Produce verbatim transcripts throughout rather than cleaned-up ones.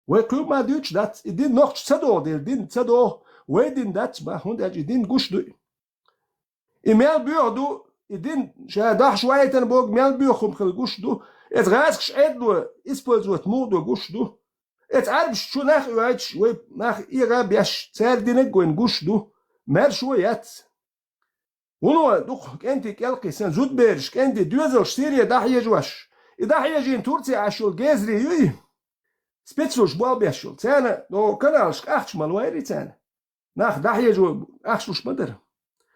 Вай кхуьлма дуьйцуш дац, и дин нохча ца догӀу дела, дин ца догӀу, вай дин дац бах, хӀунда аьлча и дин гуш ду и. И мел боьха ду, и дин ша дахьаш ваийтан бог мел боьха хӀума хила гуш ду. Эца гӀазкаш Ӏедало использовать муха до гуш ду. Эца Ӏарбаш чу нах оьцуш, вай нах эгӀа беш, цара динаг вайн гуш ду. Маьршо яц. Вуно дукха кӀентий кӀелкхий сан зудбераш, кӀентий доьзалш Сире дӀахьежош. И дӀахьежийна Турце Ӏаш йолу гезри юй? Спецслужбаш болх беш йолу. Царна, но каналашка ахча ма лойри царна. Нах дӀахьежо ахча луш ма дара.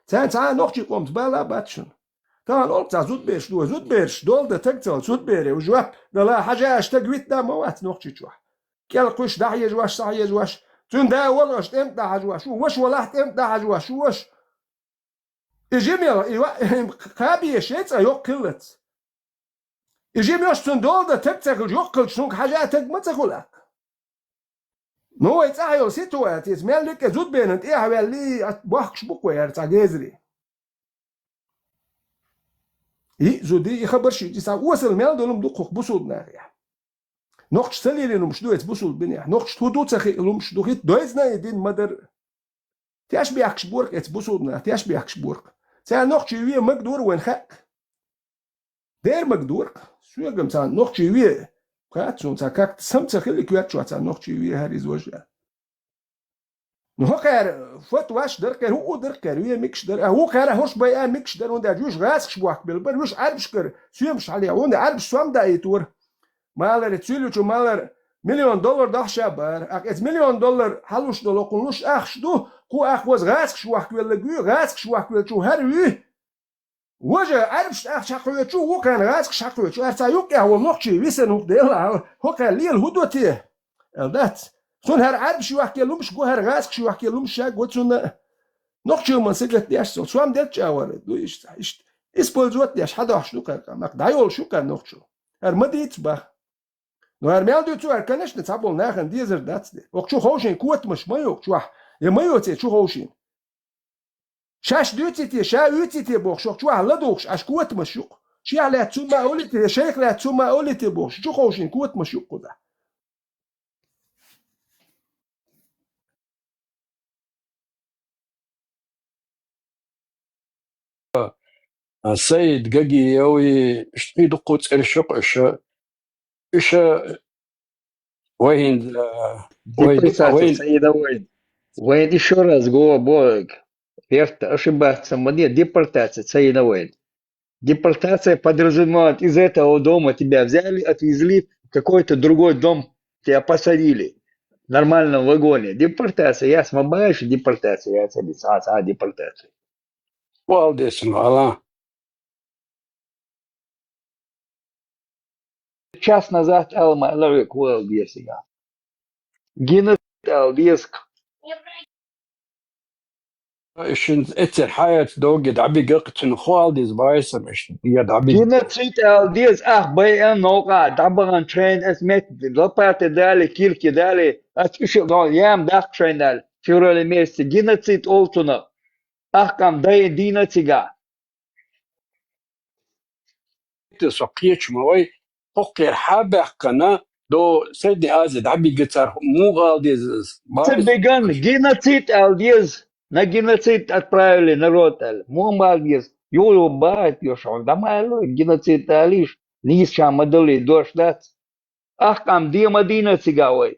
Царна цхьа а нохчий къомца бала а бац шуна. Тахана олу цхьа зудбераш ду, зудбераш, долу дан таг ца, зудбере, жоп дала, хьажа аша таг витта ма вац Нохчийчохь. КӀелкхуьш дӀахьежош, схьахьежош, цуьнан да волу аша тӀемтӀа дӀахьажош ву, ваша валахь тӀемтӀа дӀахьажош ву аша. И жимел, и ва-, кхаби шайн цӀа йоккха хиллалц. И жимеш цунна дола дан таг ца хилча, йоккха хилча, цунга хьажа таг ма ца хуьлу аккха. Ну, вай цӀахь йолу ситуацияца мел лиъа зудбенан тӀехьа ваьлли, ат бохкуш бу-кх вай хӀара цхьа гезаре. И зуди, и хабар шиъ, и цхьа осал мел долу ма ду кху бусулба нахехь. Нохча ца лелийна лумаш ду эца бусулба динехь. Нохча хӀу ду ца хиъа лумаш ду, хӀитта дойзна и дин ма дара. Теш бехкаш борх эца бусулба нах, теш бехкаш борх. Цара нохчий ве маг дора вайн хаьа. Дера маг дора. Соьгам царна нохчий ве. Кхаца суна царна как-то сам ца хилли коьртачохь царна нохчий ве хӀара иза важа. Ну, хӀокхара фат ваш дара кхера, хӀуъу дара кхера, ве микаш дара. А хӀу кхера хӀорш бай а микаш дара, хӀунда аьлча вуьш гӀазкаш бохк белла бара, вуьш Ӏарбашкара соьмаш хьале, хӀунда Ӏарбаш сом даийтора. Маларе, цуьйлучу малар миллион доллар дахьа ша бара. Акх эца миллион доллар хьалуш долу, кхунна луш ахча ду, кху аххоза гӀазкаш вохк веллаг вуьй, гӀазкаш вохк веллачу хӀара вуьй. Важа Ӏарбашна ахча хьакхоьчу, вукхарна гӀазкаш хьакхоьчу, ар цхьа юккъехь волу нохчий висина хӀух делла, хӀокхара лела хӀу до те? Эл дац. Цунна хӀара Ӏарбаш йохке лумаш го, хӀара гӀазкаш йохке лумаш ша го цунна. Нохчий ман сагатдеш цо, сом делча а вара, ду иштта, иштта. Использовать деш, хьадохьуш ду кхара къам, дӀайолуш ю кхара нохчо. ХӀара ма дийца бах. Но хӀара мел дуьйцу, хӀара, конечно, цхьаболу нахана дезар дац де. Окху чу ховшийна котамаш ма йо чохь, я ма йо цӀе чу ховшийна. Шаьш дуьйций те, ша уьйций те бохуш, окху чохь ладугӀуш, аш котамаш юкъу. Шех лаьцна цу ма олий те, шайх лаьцна цу ма олий те бохуш, чу ховшийна котамаш юкъу кхузахь. А, Саид Гагиев и шкъи дуккху цӀераш ю-кх иша. Иша вайна, а, вай, Депортация вайна. Саида вайн. Вайн ещё раз го-, бо-, верта, ошибаться, мне депортация Саида вайн. Депортация подразумевает, из этого дома тебя взяли, отвезли в какой-то другой дом, тебя посадили в нормальном вагоне. Депортация, я сама баьш, депортация, я садись, а, а, депортация. Валдесма, ала. Час назад алма лавик валдесма. Геноцид ал деза-кх. Шин эццер хьаэца доге дӀабига-кх, цуьнан хол деза баьсса, иштта, я дӀабига. Геноцид ал деза, ах, байан новкъа, дӀабахана шайна эс метта, лопаты дали, кирки дали, ас иша, но, яма даккха шайна дали, феврале месяце. Геноцид олу цунах. Ах, къам дай дийна цига. Со кхечу ма вай, хӀокхера хьа баьккхина, до Средней Азии дӀабига цара муха ала деза? Ца биган, геноцид ала деза. На геноцид отправили народ аьлла. Муха ала деза? Юха бахьа йо шуна, дӀа ма аьлла, геноцид алийша, нийса ша ма далий, дош дац. Ах, къам де ма дийна цига вай.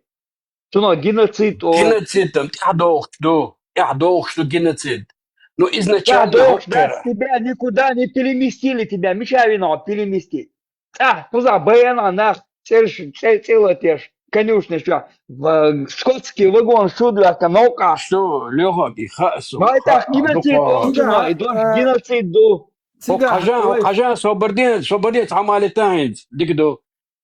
Цунах геноцид о. Геноцид там тӀаьхьадохуш ду. ТӀаьхьадохуш ду геноцид. Ну, изначально тӀаьхьадохуш дац, хӀокхара. Тебя никуда не переместили, тебя мича вина переместить. ТӀаьхьа кхузахь байана нах цӀерш-, цӀе-, цӀе латеш, конюшня чохь, ва-, скотский вагон шудлаьхка новкъахь. Что, Лёха, и хаъ со, байтах хаъ, геноцид дукха. О, цунах, и дош геноцид ду. Цига, хӀокху хьажа, ой. Хьажа, собарден, собарден, цхьа малита хӀинца, дика ду.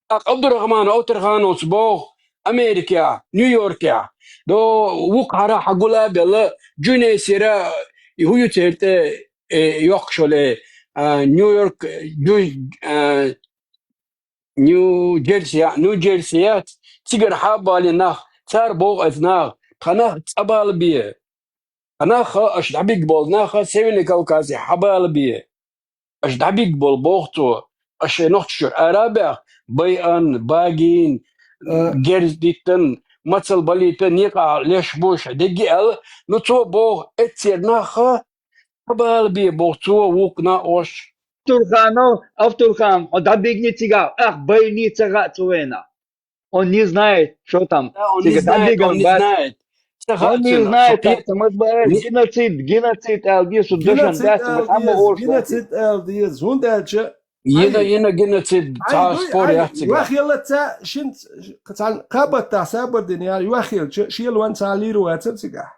ТӀаккха Абдурахман Овтархановс боху Америкехь, Нью-Йоркехь, до вукхара хьагула а белла, Джунесира, и хӀу ю церан тӀе, э, йоккхуш йолу, а, Нью-Йорк, Джу-, а, Нью-Джерси, Нью-Джерси яц, цигара хьа а балийна нах, цара боху эцу наха, тхан нах цӀа бала бе. Ткъа наха аша дӀабиг болу, наха Северный Кавказе хьабала бе. Аша дӀабиг болу, боху цо, аша шайн нохчашчуьра ара а баьхна, байан, багийна, э, герз диттан, мацал балийта, некъа леш буш, деги аьлла, ну, цо боху, эццер наха, хабала бе боху, цо вукхна ош. Турханов, Автурхан, хьо дӀабигни цигахь, ах, байни ца хаьа цу вайна. Он не знает, что там. Да, он не Цига знает, он дӀабиган не бац. Знает. Ца хаьа цуьнан. Он не знает, так, там, СБС, геноцид, геноцид, аьлла деза, шу дашан дац, ма хьамма ош. Геноцид аьлла деза, хӀунда аьлча, йина, йина геноцид, ай, цхьа дуй, спор яц цига. Юхь елла ца, шин, цхьа кхабатта сабар дина яра, юхь елча, шелон цхьа лийр вацар цигахь.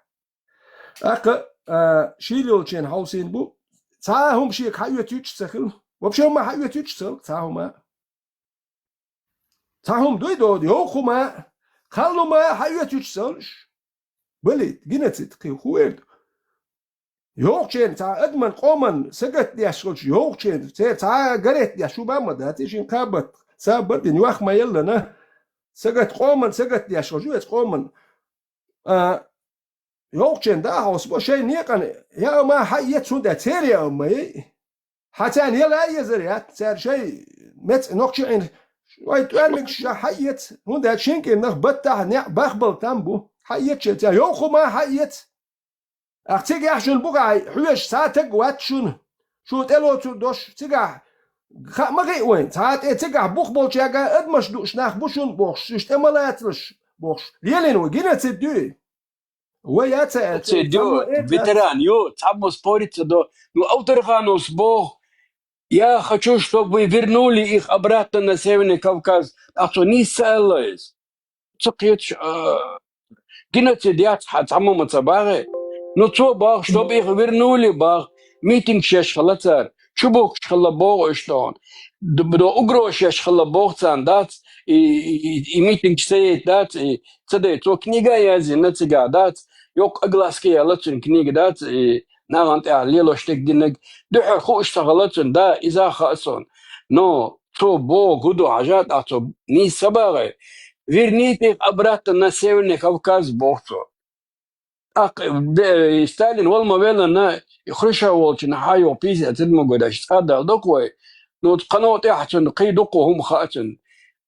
ТӀаккха, а, шийла йолчен хьовсийна бу, цхьа а хӀума шега хьаоьцуьйтуш ца хилла. Вообще хӀума хьаоьцуьйтуш ца хилла, цхьа хӀума. Цхьа хӀума дуй доду, йовха хӀума, кхалла хӀума хьаоьцуьйтуш ца хилла. Балийта, геноцид кхин хӀун эр ду? Йовхачеран цхьа адаман, къоман сагатдеш хилча, йовхачеран, церан цхьа а гарет деш, шу бан ма дац, и шин кхабат, сабар дина, юхь ма еллана, сагат, къоман сагатдеш хилча, веца къоман. А, йовхачеран да а хьовсабо, шайн некъан яа ма хьаэца, хӀунда церан яа ма яй. Хьан царна яла а езар яц, цара шайн меца нохчи Ӏийна, шайн тӀоьрмигаш ша хьаэца, хӀунда аьлча шин кӀирнах баттахь неӀ бахбала там бу. Хьаэца шайн царна, йовха хӀума хьаэца. Ах, цигахь шуна бухахь хьоьжуш цхьа таг вац шуна, шу тӀелоцур дош, цигахь хаа ма хиъ вайн, цхьа тӀе цигахь бух болчаьрга адамаш дууш нах бу шуна бохуш, уьш тӀе ма лацалаш бохуш. Лелийна вай, геноцид ю и. Вай яц а аьлла, геноцид ю, цхьаммо эр дац. Ветеран ю, цхьаммо спорить ца до. Ну, Автурхановс боху, я хочу, чтобы вы вернули их обратно на Северный Кавказ. Ах, цо нийса ца аьлла иза. Ца кхеташ, а, геноцид яц хьан цхьамма ма ца бахье. Ну, цо баху, чтобы их вернули баху, митингаш еш хилла цара, чубухкуш хилла боху уьш тхуна. Д-, до угрозаш еш хилла боху царна, дац, и, и, и, и митингаш ца яйта, дац, и ца дай. Цо книга а язйина цигахь, дац, йоккха огласка яьлла цуьнан книга, дац, и нахана тӀехь лелош дерг динарг. Дуьххьара хууш ца хилла цуьнан, да, иза а хаьа суна. Но цо боху хӀун ду хьажа, тӀаккха цо нийса ца бахье. Верните их обратно на Северный Кавказ, боху цо. ТӀаккха де-, Сталин вала ма веллана, и Хрущёв волчу хьан йоху пятьдесят седьмой годаш цкъа а дала доккху вай. Ну, кхано тӀехь цунна кхин дуккха хӀума хаьа цунна.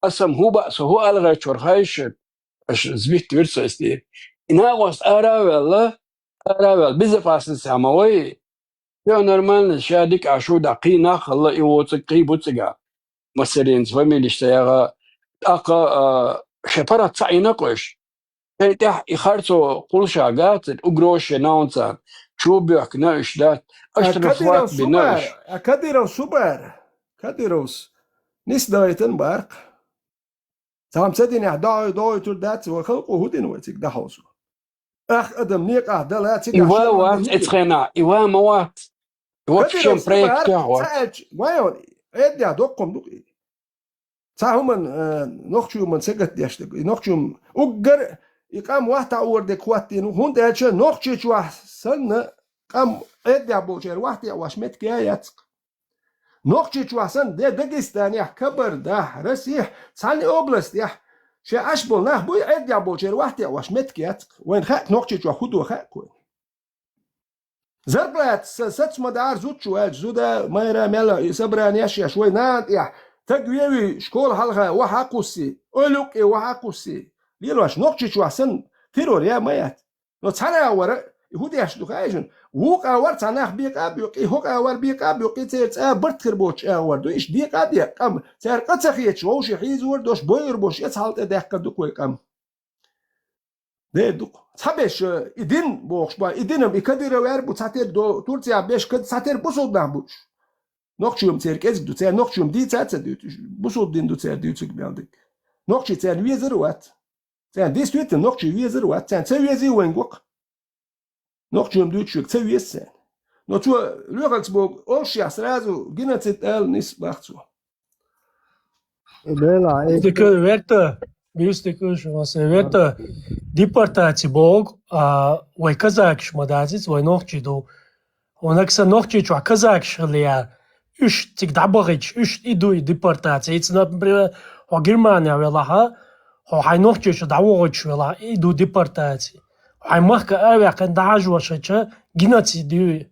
Аса-м хӀун баа со, хӀун аьлла гӀерташ вара хаьий шуна? Аша змит вира со эсте. И накъост ара а ваьлла, ара а ваьлла, безопасность а ма вай. Всё нормально, ша дика а шу дӀа кхин нах хилла и воцург кхин бу цигахь. Массаринца фамилиш ца яха, тӀаккха, а, шайн паргӀат ца Ӏийна-кх уьш. Шайн тӀехь и харцо кхуллуш а гацара, угрозаш йина хьуна царна. Чу а боьхкина уьш, дац. А Кадыров су бара, а Кадыров су бара. Кадыровс нисдайтина бара-кх. Цхьамма ца динехь, догӀуй-, догӀуйтур дац, вай халкъо хӀун дина вай цига дӀахьовсо? Ах адам некъахь дала, цигахь и ва вац, эцхенахь, и ва ма вац. И вообще проектехь вац. Ца аьлча, вай, Ӏеддехь доккхум ду-кх и. Цхьа хӀуман, э, нохчий хӀуман сагатдеш дерг. И нохчий хӀума уггар и къам вахтахь ор дерг хӀоттийна ву, хӀунда аьлча Нохчийчохь санна къам Ӏеддехь болчеран вахтехь ваш меттиг а яц-кх. Нохчийчохь санна, де Дагестанехь, Кабардахь, Россехь, цхьана областехь, шен Ӏаш болу нах буй, Ӏеддехь болчеран вахтехь ваш меттиг яц-кх. Вайна хаьа-кх Нохчийчохь хӀун до, хаьа-кх вайна. Зарплата са-, сац ма дара зудчу ваьлча, зуда, майра, мелла, и собрани еш, еш, вай нана тӀехь, таг вевий, школа хьалха, вахьа кхуссий, ойла юккъе вахьа кхуссий. Лелош, Нохчийчохь санна, террор я ма яц. Но цхьана агӀора, и хӀун деш ду хаьий шуна? Вукху агӀор цхьа нах бекъа а бекъий, хӀокху агӀор бекъа а бекъий, церан цӀа барт хир боцчу агӀор ду. Иштта декъа а декъа, къам, цара къа ца хеташ, вовшийн хьийзор долуш, бойур болуш, эца хьал тӀе даьккхар ду-кх вай къам. Дера ду-кх. Цхьаберш, э, и дин бохуш бан, и динам, и Кадыров яр бу, цхьатера до-, Турцехь беш кад-, цхьатера бусулба нах бу уьш. Нохчий хӀума церан кӀезиг ду, церан нохчий хӀума дийца а ца дуьйцу, бусулба дин ду церан дуьйцург мел дерг. Нохчий церан везар а вац. Царна действительно нохчий везар а вац, царна ца везий вайна го-кх. Нохчий хӀума дуьйцуш верг ца веза царна. Но цо лоьхаргца боху, олуш яхь сразу геноцид ала нисбаха цо. Бела, э, Дика верта, бистик уьш, васе верта, депортаци боху, а, вай казакаш ма дацийца, вай нохчий ду. Ванакса Нохчийчохь казакаш хилла яра. Уьш цига дӀабахийтуш, уьш и ду и депортаци. Ица, например, хьо Германия велахьа, хьо хьайн Нохчийчу дӀавохуьйтуш велахьа, и ду депортаци. Хьайн махка а ваьккхина дӀахьажошача, геноцид ю и.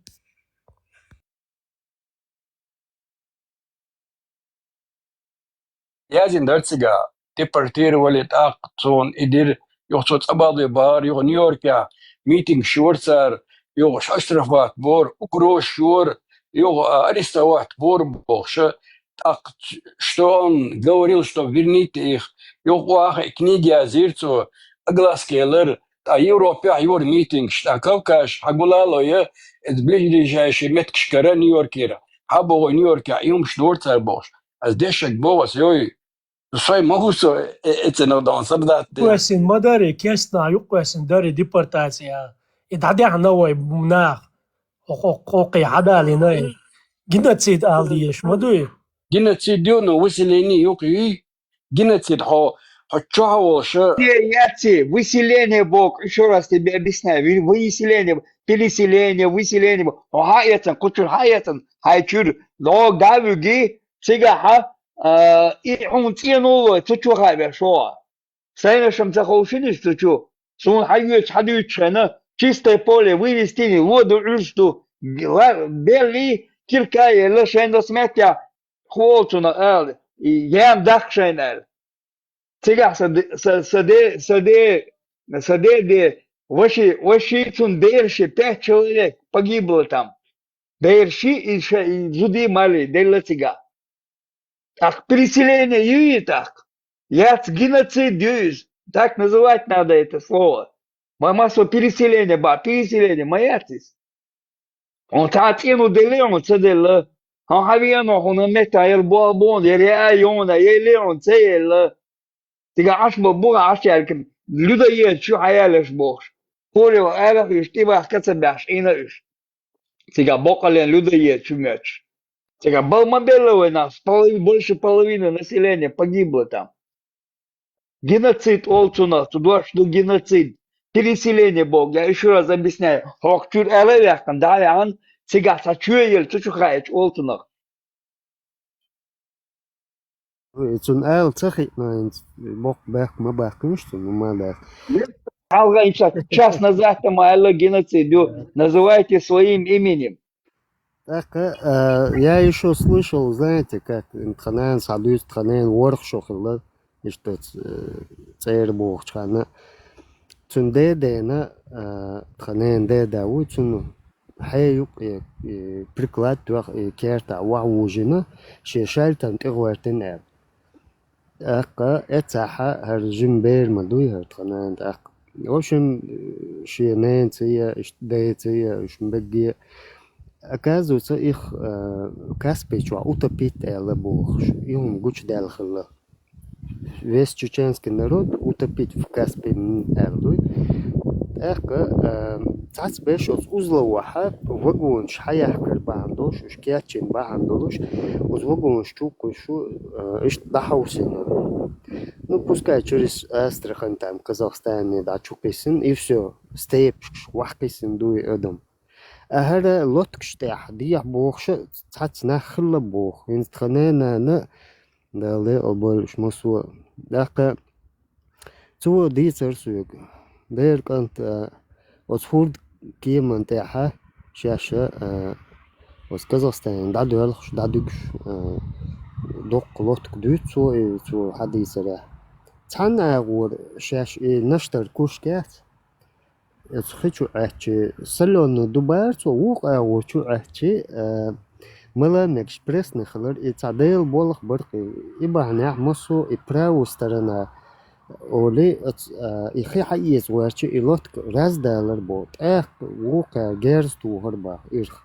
Яздина дара цигахь, депортировали, тӀаккха цунна и дира, юха цо цӀа баьлла бара, юха Нью-Йоркехь митингаш йора цара, юха оштрафовать бора, угрозаш йора, юха, а, арестовать бора бохуш, тӀаккха, что он говорил, что верните их, юха оха и книги язйира цо, огласки елира, ткъа Европехь йора митингаш, ткъа Кавказ хьагулало я, иза ближайший меттигашкара Нью-Йоркера. Хьан боху Нью-Йоркехь и хӀумаш дора цара бохуш. Ас дешаг боху ас, йой, со ма хӀу со, э, э, эцинах дон сардат де. Юккъоьссина ма дарий, кестнахь юккъоьссина дарий депортация. И дӀадаьхьна вай нах. Хо-, хо-, хо-, кхе хьадалийна и. Геноцид ала дезаш ма дуй? Геноцид ю, но выселение юкъ юй. Геноцид хьо, хьо чохь волуш. Те яци, выселение боху, ещё раз тебе объясняю. Вы-, выселение, переселение, выселение. Хьо хьан эцан, кху чуьра хьан эцан, хьайн чуьра. Но гавуьги, цигахьа, а, и хьуна цӀенуллой, цу чу хьан веш хьо. Сайнашам ца ховшинаш цу чу. Суна хьайоьцу, хьадуьйцуш хьайна, чистое поле вывести, воду Ӏуьрш ду, ла-, белли, кирка елла, шайн досмеття, хволцуна ала, и ян даккха шайна аьлла. Цигахь са де-, са, са де, са де, са де, де, ваши, ваши цун берши, пять человек погибло там. Берши и ша-, и зуди мали, делла цигахь. ТӀаккха переселение юй тӀаккха? Яц, геноцид ю иза. Так называть надо это слово. Ма, ма со переселение ба, переселение ма яц иза. Хьуна цхьа цӀену делли хьуна ца делла. Хьан хьан веано хьуна метта яр бо-, бон, яр яа йона, елли хьуна ца елла. Цига Ӏаш бо-, буха Ӏаш яьлкина, людоед шу хьаялаш бохуш. Порева арахуьйш, тӀебахка ца баьхьаш, Ӏийна уьш. Цига боккъаллин людоед шу моьттуш. Цига бал ма белла вай нах, с полови-, больше половины населения погибло там. Геноцид олу цунах, цу дош ду геноцид. Переселение боху, я ещё раз объясняю. Хьох чуьра ала а ваьккхина, дӀа а ваьхьана, цигахь цхьа чоь елла, цу чу хаьча олу цунах. И цунна ала ца хиъна, хӀинца боккха бехк ма баьккхинаш цунна, ма дац. Хьалха час назад-то ма аьлла геноцид ю, называйте своим именем. ТӀаккха, а, я ещё слышал, знаете, как тхан нана схьадуьйцу, тхан нана ворхӀ шо хилла, иштта, э, цӀера бохучу ханна. Цуьнан дедена, а, тхан нана деда вуй, цунна хье юкъе, э, приклад тоьхна, э, кертахь вовшахвужина, шен шаьлтана тӀе гӀоьртина аьлла. ТӀаккха эццахь хӀара жима бер ма дуй хӀара тхан нана тӀаккха. В общем, шен ненаций а, иштта деций а, уьш берриге а, оказывается, их, э, Каспий чохь утопить аьлла бохуш, и хӀума гучудаьлла хилла. Весь чеченский народ утопить в Каспи м-, аьлла дуй. ТӀаккха, э, цхьацца беш оцу узловахьа вагонаш хьаяхкар бахьана долуш, уьш кечйина бахьана долуш, оцу вагонаш чу а кхуьссуш, э, иштта дӀахьовсийна. Ну, пускай через Астрахань, там, Казахстане дӀа чу кхиссина, и всё, степашкаш вахь кхиссина дуй адам. А хӀара лодкаш тӀехь дехьа бохуш а цхьацца нах хилла боху, хӀинца тхан нана, Дала декъал бойла уьш массо а. ТӀаккха цо дийцар соьга. Дера кӀант, а, оцу хӀордан кеман тӀехьа шаьш а, а, оцу Казахстане дӀадоьлхуш, дӀадуьгуш, а, доккха лодка дуьйцу цо, и цо хьадийцарехь. Цхьана агӀора шаьш и Наштар кошка яц, оцу хи чу Ӏаьттича, солёный ду бара цо, вукху агӀор чу Ӏаьттича, а, мала мегаш пресный хилар, и цхьа Делан болх бара-кх и, и бахьанехь массо а и правая сторона олий, оц-, а, и хи хьаэца гӀоьртича, и лодка раздалар боху, тӀаккха вукхара герз тухар боху ирх.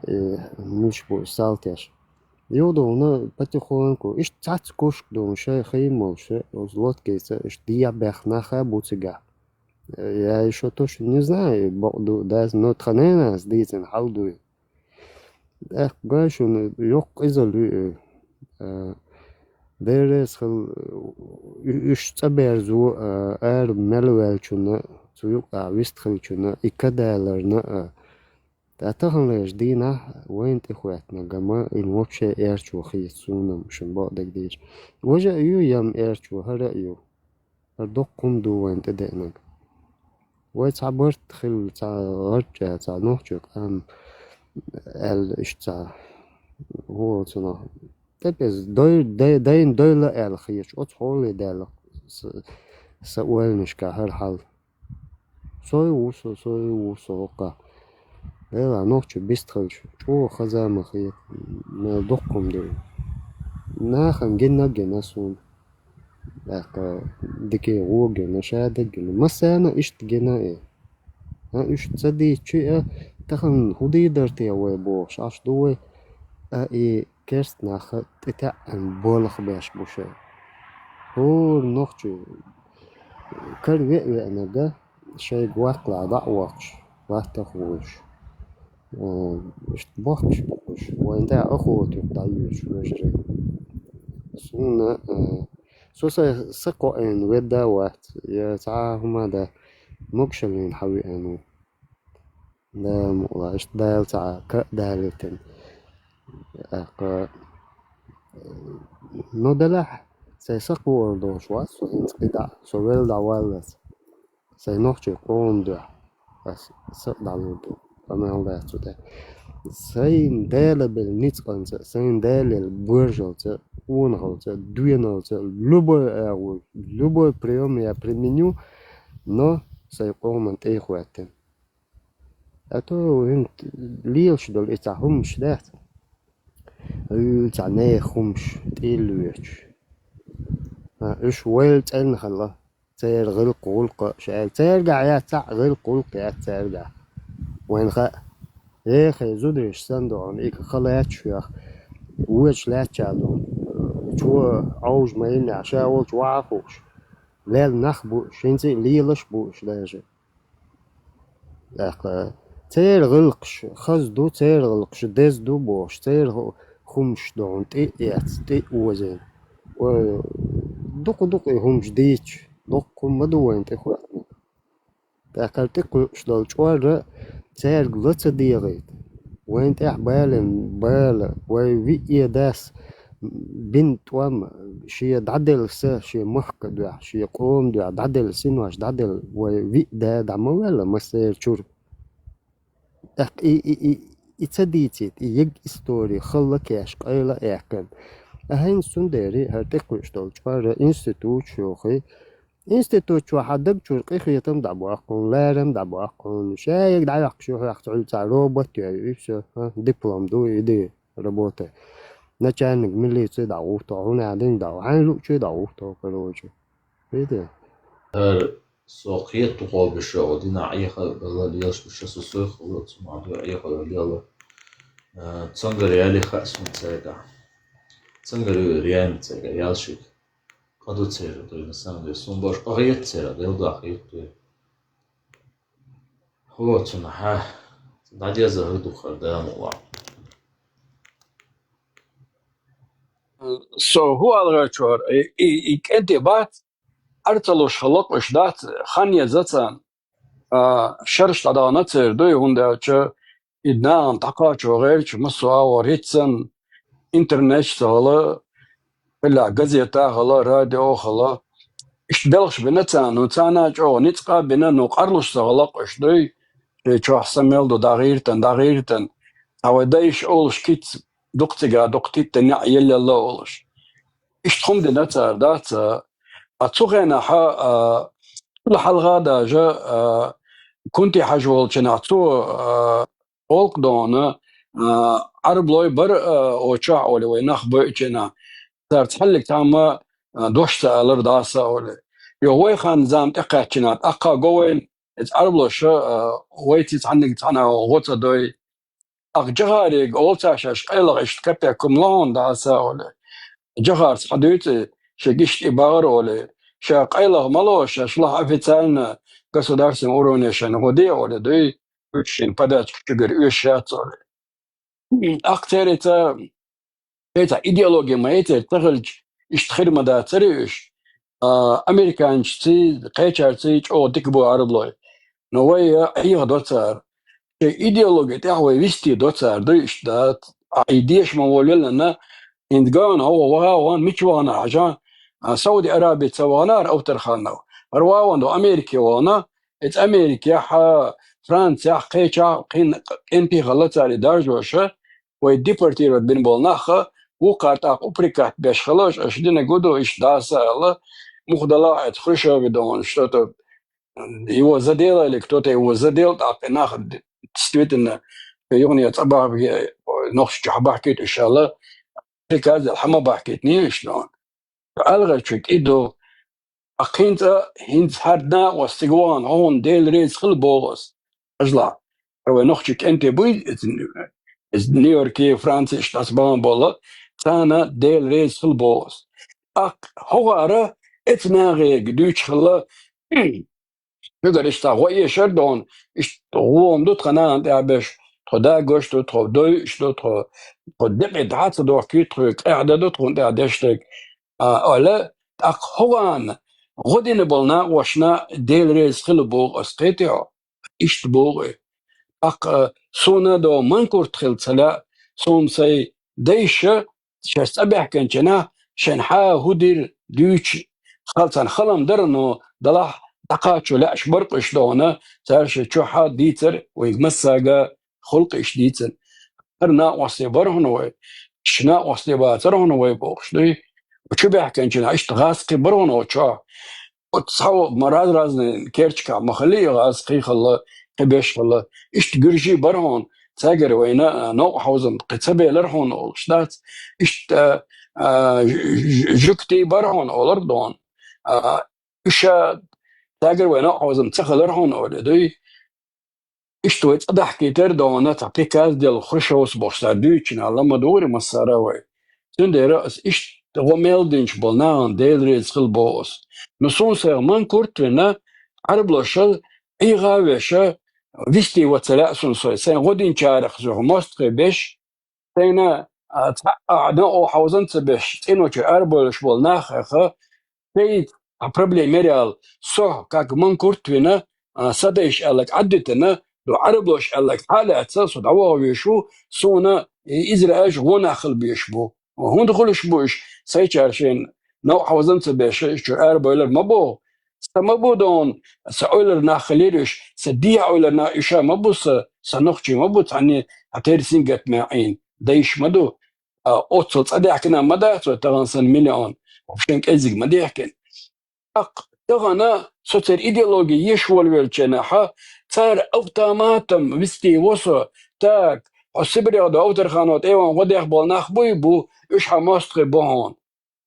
Э, муьлш бу и салтеш. Юха дуьйна потихоньку, иштта цхьацца кошка дуьйна шайн хи молуш, оцу лодкица иштта дехьа баьхна нах а бу цигахь. Я ещё точно не знаю, бакъ ду, дац, но тхан нанас дийцина хьал ду и. ТӀаккха гой шуна, йоккха къизалла ю и. Э, Дела реза хила, у-, уьш цӀа берзо, э, ара мел ваьллачунна, цу юкъахь вистхиллачунна, и ка даларна, э, ткъа таханлерчу дийнахь вайна тӀехӀоьттина гама, и вообще эрчо хета суна-м, шуна бакъдерг дийцича. Важа а ю, я-м эрчо, хӀара а ю. ХӀара доккха хӀума ду вайна тӀедеанарг. Вай цхьа барт хилла, цхьа гӀарчӀа, цхьа нохчо къам аьлла, иштта цхьа, хӀу оцунах, тӀепӀеза дой-, дай-, дайна дойла аьлла хеташ, оцу хьоле даьлла са, са ойланашка хӀара хьал. Сой ву со, сой ву со хӀокхахь. Делахь нохчо бистхилча, чӀогӀа хаза ма хета, мел дуккха хӀума ду. Нахана гина а гина суна. ТӀаккха дикий гӀо гина, шадерг гина. Массарна иштта гина и. А, уьш ца дийцчи а, тахана хӀун дийр дара те вай бохуш, Ӏаш ду вай, а, и керста нах тӀетаьӀӀина болх беш бу шайн. ХӀора нохчо кара веа веанарг шайга ваккхалахь дӀа а воккхуш, латтах а волуш. Э, иштта бохкуш бу уьш, вайна тӀехь охота юкъа дӀайоьдуш вежарий. Суна, э, со сайн сакхоийна ведда а вац, я цхьа а хӀума дан, могушаллина хьан веана ву. Дала мукъ лахь, иштта Дала цхьа а ка а далийтина. ТӀаккха, ну, делахь, сайн сакхоар долуш вац со хӀинца кхидӀа, со велла дӀаваллалц. Сайн нохчийн къоман дуьхьа ас са а дӀалур ду, къамел дац цу тӀе. Сайна Дала белла ницкъанца, сайна Дала елла боьршалца, къонахалца, доьналца, любой агӀор, любой приём я применю, но сайн къоман тӀе а хӀоьттина. А то хӀинца лелаш долу и цхьа хӀуманаш дац. Уьлла цхьа нехан хӀуманаш тӀе а лоьцуш. А, уьш вайл цӀена хилла. Церан гӀиллакх-гӀуллакх а ша аьлла. Цаьргахь яц цхьаъ гӀиллакх-гӀуллакх яц цаьргахь. Вайна хаьа. Эхе, зударий санна ду хьуна, и ка ха лаьтташ хьоьх, вочу лаьттача ду. Чо Ӏовжа ма йиннехь, ша волчу ваха а хууш. Лелла нах бу уьш, хӀинца а лелаш а бу уьш даже. ТӀаккха церан гӀиллакхаш хаза ду, церан гӀиллакхаш деза ду бохуш, церан хӀу-, хӀуманаш ду хьуна тӀе а эцна, тӀе а озийна. Ой, дукха-дукха и хӀуманаш дийцча, доккха хӀума ма ду вайна тӀе хӀоьттина. ТӀаккха тӀе кхуьуш долу чкъор а цаьрга ла ца дегӀийта. Вайна тӀехь балийна бала, вай виъ дас бина тӀом шен дӀаделла са, шен махка дуьхьа, шен къоман дуьхьа дӀаделла, синош дӀаделла, вай виъ да дӀа ма ваьлла массеран чуьра. ТӀаккха и, и, и, и ца дийцийта, и ерриг истори хала кеш, къайла а аьккхина. А хӀинца цундела хӀара тӀе кхуьуш долу чкъор а институт чу йохий, институт чохь хьан даг чуьра къинхетам дӀабоккху хьуна, ларам дӀабоккху хьуна, ша ерг дӀайоккхуш ю хьоьху цхьа робот йой, и всё, а, диплом ду, иди, работай. Начальник милиции дӀагӀутту, хьуна дин дӀа, хьайн луъчуй дӀагӀутту, короче. Види? ХӀара со кхета дукъо беша, о дина Ӏеха, бала лелаш беша, со сой хала, цу ма ду Ӏеха лела. Э, цунгара яли хаьа суна цаьрга. Цунгара ю реально цаьрга, ял шига. Кхаду церан дуй, на самом деле, сум баш къагӀетта церан, дел даха хӀитта дуй. Хо, цунахьа, дӀадеза хӀу духар, да, мула. Со хӀу алгӀачор, и, и, и кӀенте бац, арцалуш халакъуш дац, хан еза царна. А, шераш дӀадахана церан дуй, хӀунда аьлча и нахана дӀакхачо гӀерташ массо а агӀор хӀитцан, интернет ца хала, хӀилла газета а хала, радио а хала. Иштта белхаш бина царна, ну, царна чӀогӀа ницкъ а бина, ну, къарлуш ца халакъуш дуй, шайн чохь са мел ду дӀагӀиртан, дӀагӀиртан. Цхьа вай дайша олуш кица дукха цига, дукха титтан неӀ еллалла олуш. Иштта хӀума дина цара, дац, а, цу хенахь, а, цул хьалха даже, а, Кунти-Хьажа волчу нах цо, а, гӀуллакх дона, а, Ӏараблой бара, а, очохь олий вай нах бойучу нах. Цара цхьаллиг цхьамма, а, дош ца алар даса олий. Йо, вай хан зама тӀекхаьччина, тӀаккха го вайна, иза Ӏараблоша, а, вайци цхьанниг цхьана гӀо ца дой. Ах Джохарига олу цара шаьш къайлаха иштта капек хӀума ло хьуна дӀаса олий. Джохарца хьан дуьйцу, шега иштта и багӀар олий. Ша къайлаха ма ло, шаьш лаха официально государственный уровне шайна хӀу де олий, дуй, уьш шайн подачка чуьгара оьшуш яц олий. Ах церан ца Кхин цхьа идеологи ма яцара ца хилча, иштта хир ма дацара уьш. А, американций, кхечарций чӀогӀа дика бу Ӏараблой. Но вай, а, Ӏеха до цара. Шайн идеологи тӀехь вай висте до цара, ду иштта дац. А, и деша ма воллина, хӀинца гана, хӀо, ваха, ван, мича вахана хьажа, а, Сауди Араби ца вахана, хӀара Авторханов. ХӀара ван до Америке вахана, иза Америкехь, Францехь, кхечахь, кхин, кӀентий хилла цара и даржоша, вай депортировать бина болу нах а, вукхар тӀаккха упрекать беш хилаш, аша динарг хӀу ду, иштта даса аьлла, муха дала а эцу Хрущёве дона, что-то его задело или кто-то его задел, тӀаккха и нах действительно юхане цӀа бахьа, нохчий чу хьабахкийта уьш аьлла, приказ дала хьа ма бахкийтинехь уьш дона. Алгъачу кӀи ду, а кхин цӀа хӀинца хӀара накъост цига вахана, хьо хӀуна Дела реза хила боху ас. Ажла, хӀара вай нохчий кӀентий буй, иза, иза Нью-Йорке, Франце, иштта ас бахана болу, царна Дела реза хила боху ас. ТӀаккха хӀокхара эцу нахе дуьйцуш хилла, Шуьгара иштта гӀо эшар дона, иштта гӀо-м ду тхан нахана тӀехь беш, тхо дагош ду, тхо дойуш ду, тхо, тхо декъе дӀа ца дохкий, тхоьга къаьхьа дан ду тхуна тӀехь деш дерг, а, аьлла, тӀаккха хӀокхарна гӀо дина болу накъошна Дела реза хила боху ас, кхетий хьо? Иштта боху и. ТӀаккха суна до манкурт хила ца лаьа, суна сайн дайша шаьш цӀа баьхкинчу нах шайн хьан хӀу дира дуьйцу, хала царна халам дара, но далахь дӀакхачо лаьаш бара-кх уьш дона, цара шайн чохь дийцар вайга массага, халкъе иштта дийцар. ХӀара накъосте бара хьуна вай, иштта накъосте бацара хьуна вай бохуш дуй. Чу баьхкинчу нах иштта гӀазкхий бара хьуна вай чохь. Оцу цхьа ма раз-разный керчкахь ма хилли и гӀазкхий хилла, кхин беш хилла. Иштта гуьржий бара хьуна, цаьргара вайна, а, новкъа хьовзам кхин ца белара хьуна олуш дац. Иштта, а, ж-, ж-, жуьгтий бара хьуна олар дона. А, уьш а цаьргара вайна новкъа хьовзам ца хилара хьуна олий дуй. Иштта вай цӀа дахкийтара дона, цхьа приказ делла Хрущёвс бохуш цара дуьйцучу нах ла ма дугӀура массара а вай. Цундела ас иштта гӀо мел динчу болу нахана Дела реза хила боху ас. Но суна сайх манкурт а вина, Ӏарбоша, ӀийгӀа а веша, вистий ван ца лаьа суна сой. Сайн гӀо динчарах юха мостагӀий беш, сайна, а, цхьа а новкъа хьовзам ца беш, цӀиночуьра арабевллаш болу нах а хьеха, сайн а проблема яра аьлла, со, как манкурт а вина, а, сан дайша аьлларг Ӏаддитина, ду Ӏарбоша аьлларг хьа а лаьцна, со дӀаваха везаш ву, суна и иза раьжа гӀо нах хила безаш бу. ХӀунда хуьлуш бу уьш, сайчара шайна новкъа хьовзам ца беш, уьш чуьра арабевллар ма боху? Сан ма бу дона, сан ойлар нах хилира уьш, сан дехьа ойлар нах уьш а ма бу сан, сан нохчий ма бу цхьанне, хьан терра сингаттаме Ӏийна дайша ма ду. А, оццул цӀа даьхкина ма дац вай тахана санна миллион, шайн кӀеззиг ма даьхкина. ТӀаккха тахана со церан идеологи еш волавеллачу нахана, цара автоматом вистий во со, так, хьо Сибрех до Авторханов тӀе ван гӀо дех болу нах буй бу, уьш хьан мостагӀий бу хьуна.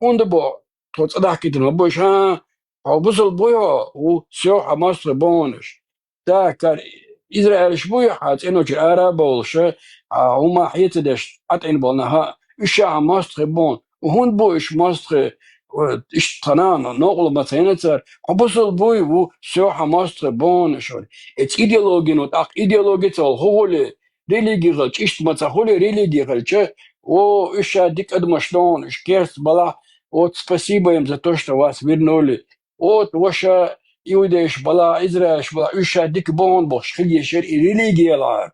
ХӀунда боху, тхо цӀа дахкийтина ма бу уьш, хьан, хьо бусалба буй хьо, ву, всё, хьан мостагӀий бу хьуна уьш. Так, кара, израилаш буй хьан цӀиночуьра ара а бовлуша, а, хӀума хье ца деш, Ӏатийна болу нах а, уьш а хьан мостагӀий бу хьуна. ХӀунда бу уьш мостагӀий, э, иштта тхана, но-, новкъарло ма ца йина цара, хьо бусалба буй, ву, всё, хьан мостагӀий бу хьуна уьш. Эцу идеологино, тӀаккха идеологи ца хилча хӀун хуьлу, религи хилча, иштта ма ца хуьлу, религи хилча, о, уьш ша дика адамаш ду хьуна, уьш керста балахь, вот, спасибо им за то, что вас вернули. Вот, ваша иудейш балахь, израилаш балахь, уьш ша дика бу хьуна бохуш хила езаш яра и религиялахь.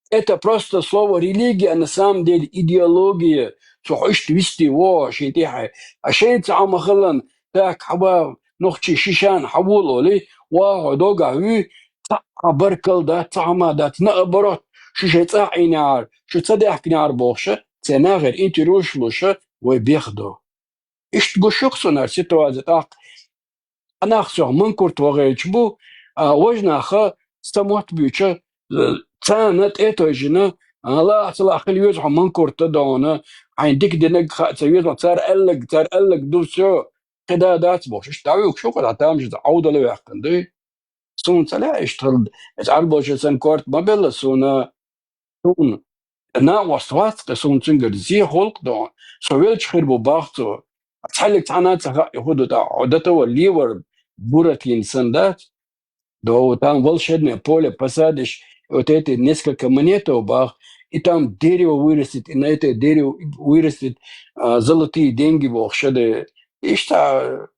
Это просто слово религия, а на самом деле идеология. Цо хьо иштта вистий во шен тӀехьа. А шайна цхьа хӀума хиларна, так, хьан ва, нохчий шишан хьан ву олий, ва хьо догахь вуй, цхьа а баркалла дац, цхьа хӀума дац, наоборот, шу шайн цӀа а Ӏийнехьара, шу ца даьхкинехьара бохуша, церан нахера интервьюш луша, вай бех до. Иштта гуш ю-кх суна хӀара ситуаци тӀаккха. Нах сох манкурт вахийташ бу, а, важа наха сан мотт буьйцу, э, царна тӀе а тойжина, а, лаахь ца лаахь хила веза хьо манкурт а дона, хьайна дика динарг хаа ца веза хьо, цара аьлларг, цара аьлларг ду, всё, кхин да дац бохуш. Иштта дӀавуьгуш ю-кх, дӀа тамаш дан Ӏовдала ваьккхина дуй. Суна ца лаьа иштта хила, эцу Ӏарбоша санна корта ма белла суна. Суна накъост вац-кх, суна цуьнгара зе хуьлу-кх дона. Со велча хир бу бах цо. Цхьаьллиг цхьанна а ца хаьа, и хӀун ду тӀаккха, хьо датова левар Буратино санна дац. Да, там волшебное поле посадишь, вот эти несколько монетов бах, и там дерево вырастет, и на это дерево вырастет, а, золотые деньги бохуш ду. Иштта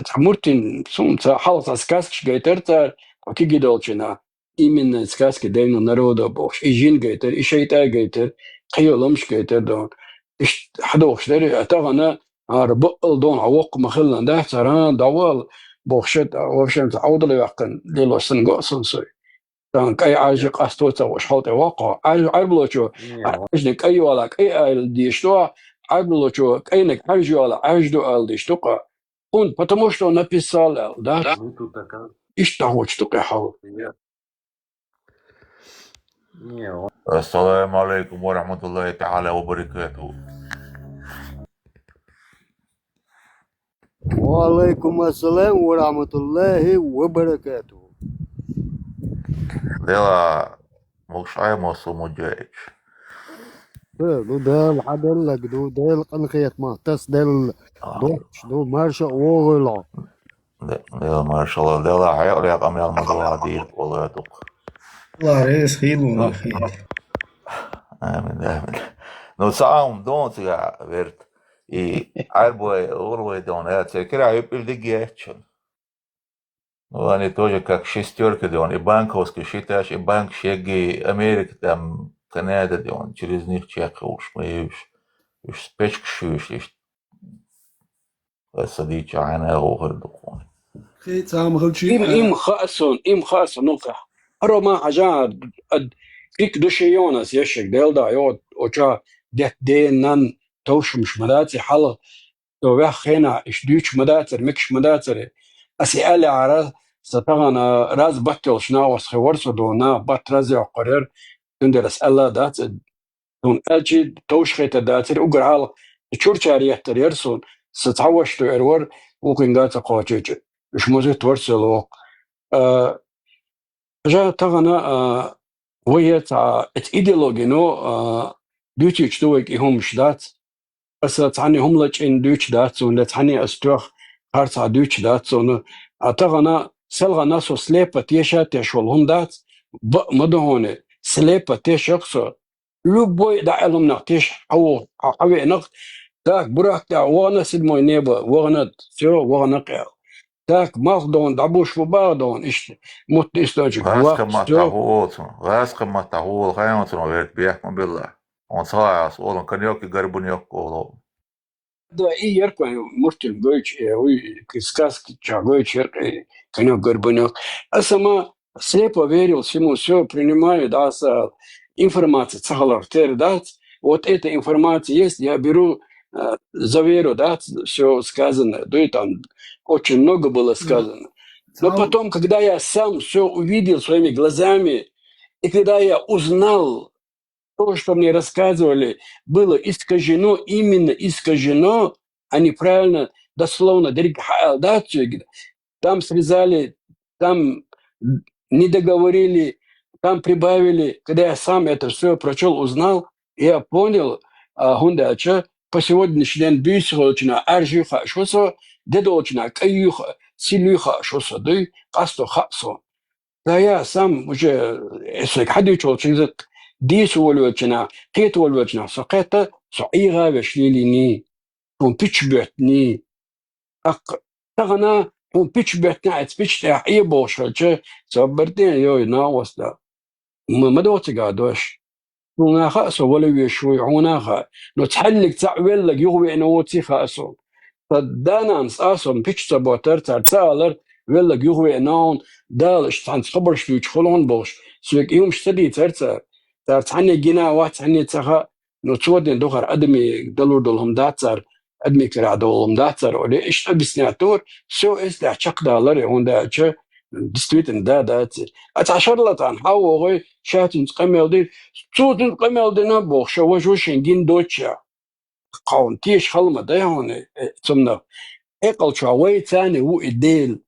Цхьа муртин, суна ца хьалха цхьа сказкаш гайтара цара, тхо кегий долчу хенахь. Именно сказки древнего народа бохуш. И жин гайтара, и шайтӀа гайтара, кхин йолу ломаш гайтара дона. Иштта хьадохуш дара, а тахана ара бакъал дона хьан воккха ма хилла, да, цара дӀавала бохуш, в общем, цхьа Ӏовдала ваьккхина лелош санна го сан сой. Тан кӀай Ӏаржи къасто ца ваш хьал тӀе ваккха. Ӏарж-, Ӏарбалочо, не, Ӏаржни кӀай йола кӀай аьл деш ду, Ӏарбалочо кӀайнаг Ӏарж йола Ӏарж ду аьл деш ду кха. Он, потому что написал аьл, да? Да. Ну, тут такая. Ишта гучту кхе хьал. Я. Не, он. Ассаламу алейкум ва рахматуллахи та'ала ва баракатух. Ва алейкум ассалам ва рахматуллахи ва баракатух. Дела, мукшай мосу муджаич. Э, ну, Дела хьаделлаг ду, Дела къанхет ма, тас Дела А. дохч ду, марша огъуйло. Де-, Дела, маршалла, Дела, хьекъ рекъ ам ял ма дуа дир, вала дук. Ла рес хилу, А. хил. Амин, амин. Ну, саам дон цига верт. И Ӏарбой, урвой дон, я церкера юпил дигечун. Ну, они тоже как шестёрка дон, и банковский считаешь, и банк шеги, Америка там, Канада дон, через них чек уж, мы уж, уж спечк шуешь, лишь. Аса дийча хьайна гӀо хир ду кхуна. Кхин цхьа ма хилчи, Им, а, им хаъ сун, им хаъ сун, ну-кх. Аро ма хьажа, ад, кик души йонас ящик, делда, йо, оча, дет, де, нан, товшумш ма даци, хьал, то вяххена, иш дюч ма дацар, микш ма дацар. Аси аля ара, са тагана, раз баттелш на вас хевар со дона, бат раз йо къорер, тундерас Алла дац, Сун аьлчи товш хета дацар, угар хьалха чурчар еттар яр сун, са цхьа вашто эр вар, вукхинга ца кхочечи, уж музит вар сел вокх. А, жа тагана, а, вай я ца, эц идеология, но, а, дучич ду вайг и хумш дац. Аса цхьани хумлачен дуч дац, сун да цхьани ас тох, хар цхьа дуч дац, сун. А тагана, селгана со слепо теша тешвал хум дац, ба, ма догоне, слепо тешах со, Любой да Ӏелумнах теш хьаво-, хьа-, хьавеънах, так, бурак да, вагъна седьмой небо, вагъна, всё, вагъна кхел. Так, малх дон, дабуш бу бах дон, ишт, мут источник, Гъаска вах, мат всё. Таху олцун, гъаска мат таху ол, хайонцун верт бех ма билла. Он салаас, олун коньёк и горбунёк оло. Да, и яркой мультфильм гойч, э, уй, к-, сказки ча гойч, яркой конёк горбунёк. А сама слепо верил всему, всё принимаю, да, с-, информация цахалар тер, да, вот эта информация есть, я беру, э, за веру, да, всё сказанное, да, и там очень много было сказано. Но потом, когда я сам всё увидел своими глазами, и когда я узнал, то, что мне рассказывали, было искажено, именно искажено, а неправильно, дословно, дерг-, ха-, да, цо-, там срезали, там не договорили, там прибавили. Когда я сам это всё прочёл, узнал, я понял, а, гьунда ча, по сегодняшний день бийс волчна аржи ха шосо, дед волчна каюха, силюха шосо, дуй, къасто хасо. Да я сам уже, если хадючул чизык, дис волвелчна, кет волвелчна, со кета, со ига веш лилини, он пич бетни. Ак, тагана, он пич бетни, ац пич тя и болшалча, со бертен, йой, на оста. М-, мадоцига дош. Унаха со вала вешуй, унаха. Но цхьаллиг цаъ веллаг югъвеъна воци хаъ со. Са данан цӀа сон пич ца ботар, цар ца алар, веллаг югъвеъна он, Дала иш цхьанц хабарш дуьйч холон болш. Соьг юмш ца дийцар цар. Цар цхьанне гина вац, цхьанне ца хаъ. Но цо ден духар адами далур долу хӀума дац цар, адами кара долу хӀума дац цар. Оле иш объяснять тур, всё эс да чакхдалар, он да ча, действительно, да, да, ц-, а цхьа шарла цан, хьа вогӀой, ша цуьнца къамел дир, цо цуьнца къамел дина боху, ша важо шен гин доцча. Кхаун тийш халма дай хьуна, э, цумна. Экъал чохь вай царни ву и Дела.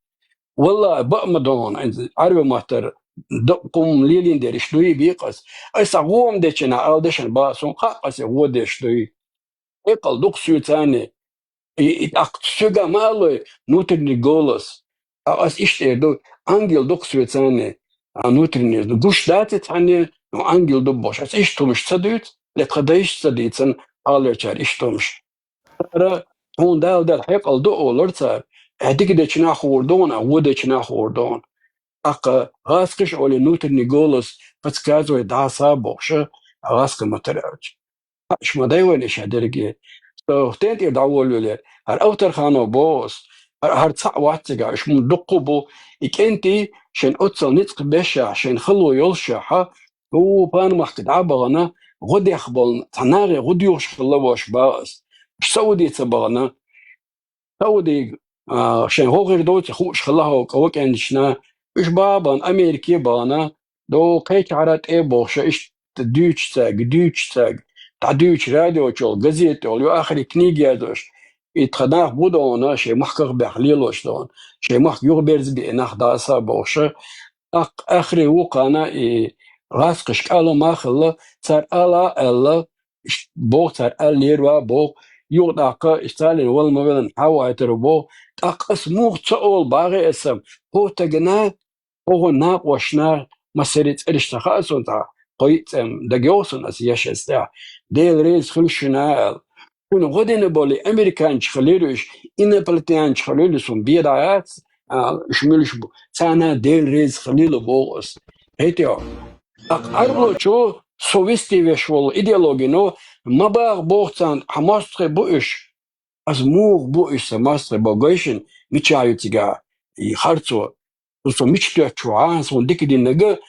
Валла, баа ма догӀун, Ӏарби маттара, д-, кхум лелин дериш дуй бекъас. Аса гӀом дечина, ал дешан ба, сон кхаъ аса гӀо деш дуй. Экъал дукха суьйцани, и, и тӀаккха соьга ма аллой, внутренний голос. А ас иштта эр ду, ангел дукха суьйцани, а внутренний, гуш даци цхьанне, ну, ангел ду бош. Ас иштта хӀумаш ца дуьйцу, я тхан дайш ца дийцан, аллочара иштта хӀумаш. Ара, хьуна Дала дала хьекъал ду олар цара, э, дика дечина хуур ду вана, гӀо дечина хуур ду вана. ТӀаккха гӀаскхиш оле внутренний голос подсказывает, дӀаса бохуша, гӀаска ма тара аьлча. Хьаъш ма дай вайна ша дерриге. Со хӀтен тӀера дӀаволавеле, хӀара автор хано боху ас, хӀара, хӀара цхьаъ вац цига, уьш муха дуккху бу, и кӀентий, шайн оццал ницкъ бешшехь, шайн хало йолшехь, тӀаккха панамахка дӀа а бахана, гӀо дехболна, цхьа нахе гӀо доьхуш хилла волуш бах ас. Уьш Саудица бахана, Саудига, а, шайн гӀо хир доций хууш хилла хьо, кӀа вакӀендична, уьш бах а бахана, Америке а бахана, дов кхечахьара тӀе а бохуша, иштта дуьйцу цаьрга, дуьйцу цаьрга, дӀадуьйцу радиочул, газетехула, ю ахаре книга яздеш, и тхан нах бу дохуна, шайн махках бехк лелош дохуна, шайн махка юхаберзабе нах даса а бохуша, ах-, ахаре ву кхана и гӀазкхаш кӀало ма хилла, цара ала а аьлла, иш-, боху цара аьллера ва боху, юха тӀаккха, иштта цалина вала ма веллина, хьавайтар ву боху, тӀаккха ас муха ца олу бахе аса, хӀо тагана, хӀо гӀо накъошна, массаре цӀераш ца хаьа суна цхьа, кхо-йиъ цӀе-м дагайогӀу суна аса еш аса тӀехь, Дела реза хила шуна аьлла. Шуна гӀо дина болу американча хилира уьш, инопланетянча хилира суна бен дӀаяц, а, уьш муьлш бу, царна Дела реза хилийла боху аса. ХӀетте, тӀаккха Ӏарбочо со вести веш волу идеологино, ма баха боху царна, хьан мостагӀий бу уьш. Ас муха бу уьш сан мостагӀий боху гайшина, мичахь ю цигахь и харцо? Со мича тоьттуш ву, хьан суна дика динарг,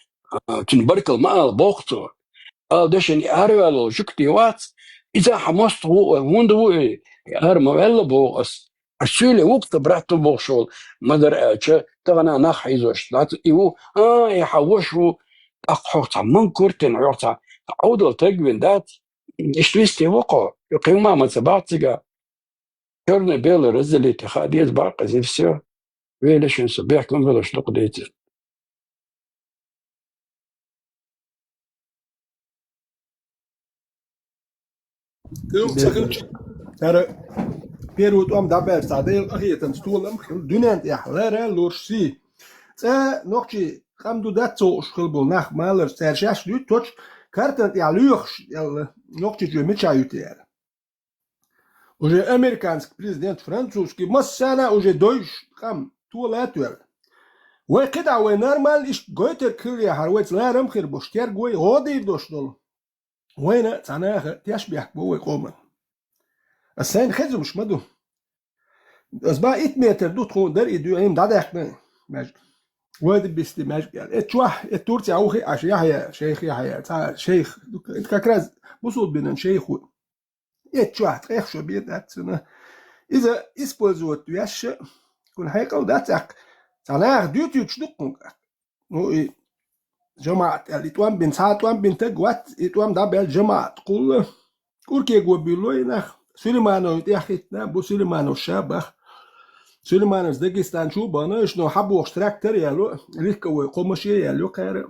а, цуьнан баркалла ма ала боху цо. Ала дешан и араваьлла волу жуьгти вац, иза хьан мостагӀа ву, хӀунда ву и, и ара ма ваьлла боху ас. Ас суьйле ву-кх сан брат ву бохуш волу, ма-дарра аьлча, тахана нах хьийзош дац, и ву, а, и хьан ваша ву, тӀаккха хьох цхьа манкур тина, хьох цхьа, цхьа Ӏовдал таг вина дац, иштта вести ву-кх хьо, и кхин ма ца бац цигахь. Чёрно-белое разделить хаа деза бакъ иза, и всё. Вела шуьнан со бехкам велаш дукха дийцира. Кхин ца хилча, цара первый тӀом дӀабаьлча цхьа Делан къахетамца толам хилла дуьнен тӀехь лара луш сий. Цкъа нохчий къам ду дац ца хууш хилла болу нах маларш цара шаьш дуьттучу картан тӀехь лоьхуш, аьлла, Нохчийчоь мичахь ю те аьлла. Уже американский президент, французский, массарна уже дойуш къам, тола а тоьлла. Вай кхидӀа вай нормально иштта гойтург хилла яхьара, вайца ларам а хир болуш, терго а, гӀо а дийр долуш долу. Вайна а цхьа наха тешнабехк бо вай къоман. Ас сайна хезамаш ма ду. Ас бан итт метр ду тхуна дара и дуьйна дӀадаьккхина маьждиг. Вайда бисти маьждиг аьлла. Эцу чохь, эцу Турцехь ву хиъ Ӏаш Яхьъя, шейх Яхьъя, цхьа шейх, как раз бусулба динан шейх ву. Эцу чохь ткъех шо бен дац цуьнан. Иза использовать веш, кхунна хьекъал дац аьккха. Цхьа наха дуьйцуьйтуш ду кхунга. Ну, и жамаӀат аьлла, и тӀом бина, цхьа тӀом бина таг вац, и тӀом дӀабаьлла жамаӀат кхулла. КӀуркего буьлло и нах. Сулеймановн тӀехь хӀиттина бу, Сулейманов ша баха. Сулеймановс Дагестан чу а бахана, иштта хьан бохуш трактор а яьлла, легковой кхо машен а яьлла кхара.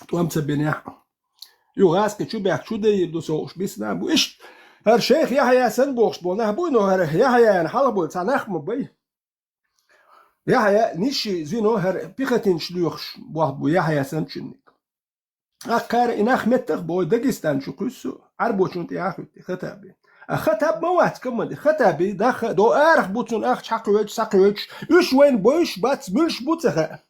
ТӀом ца бинехь. Ю гӀазкхи чу баьхка чу дайийр ду со уьш бисна бу. Иштта хӀара шейх Яхьъя санна бохуш болу нах буй, но хӀара Яхьъяна хьалха болу цхьа нах ма бай. Яхьъя ниши зино хӀара пехотинцаш лоьхуш боху бу Яхьъя санна чуьнниг. Аккхара и нах меттах бой Дагестан чу кхуьссу, Ӏарбочун тӀе а хуьтту Хатаби. А Хатаб ма вац команди. Хатаби даха до арах бу цунна ахча хьакхоьчу, схьакхоьчуш. Уьш вайна бойуш бац, муьлш бу ца хаьа.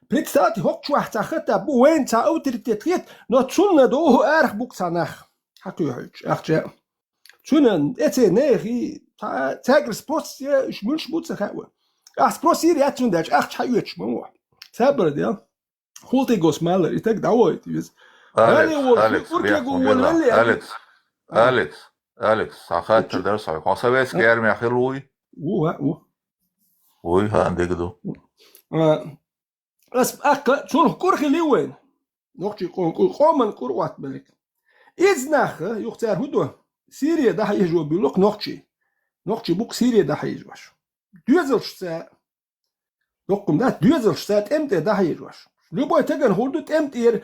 Представьте, хӀокху чохь цхьа Хаттаб бу, вайна цхьа авторитет хета, но цунна догӀу арах бу-кх цхьа нах хьакхоьхьуьйтуш ахча. Цуьнан тӀе церан нехий, цхьа, цаьргара спрос е, уьш муьлш бу ца хаьа вай. Ахьа спрос йийр яц цуьнан даьлча, ахча хьаоьцуш ма ву. Сабар де. Хултий гос малар, и таг дӀавойту веза. Алекс, Дале волу Алекс, уркего бехк волу ма дан, валли, Алекс, Алекс, Алекс, схьа хаттар дара схьа. Хьо советский армия хилла вуй? Ву, ва, ву. Вуй, хан дика ду. А, Ас аккха цунах кӀур хили вайна. Нохчий къо-, къо-, къоман кӀур Ӏоттабеллиг. Иза нах, юха цара хӀун до? Сирия дӀахьежо буьллу-кх нохчий. Нохчий бу-кх Сирия дӀахьежош. Доьзалшца, доккхум дац, доьзалшца тӀем тӀе дӀахьежош. Любой тагана хӀур ду тӀем тӀера.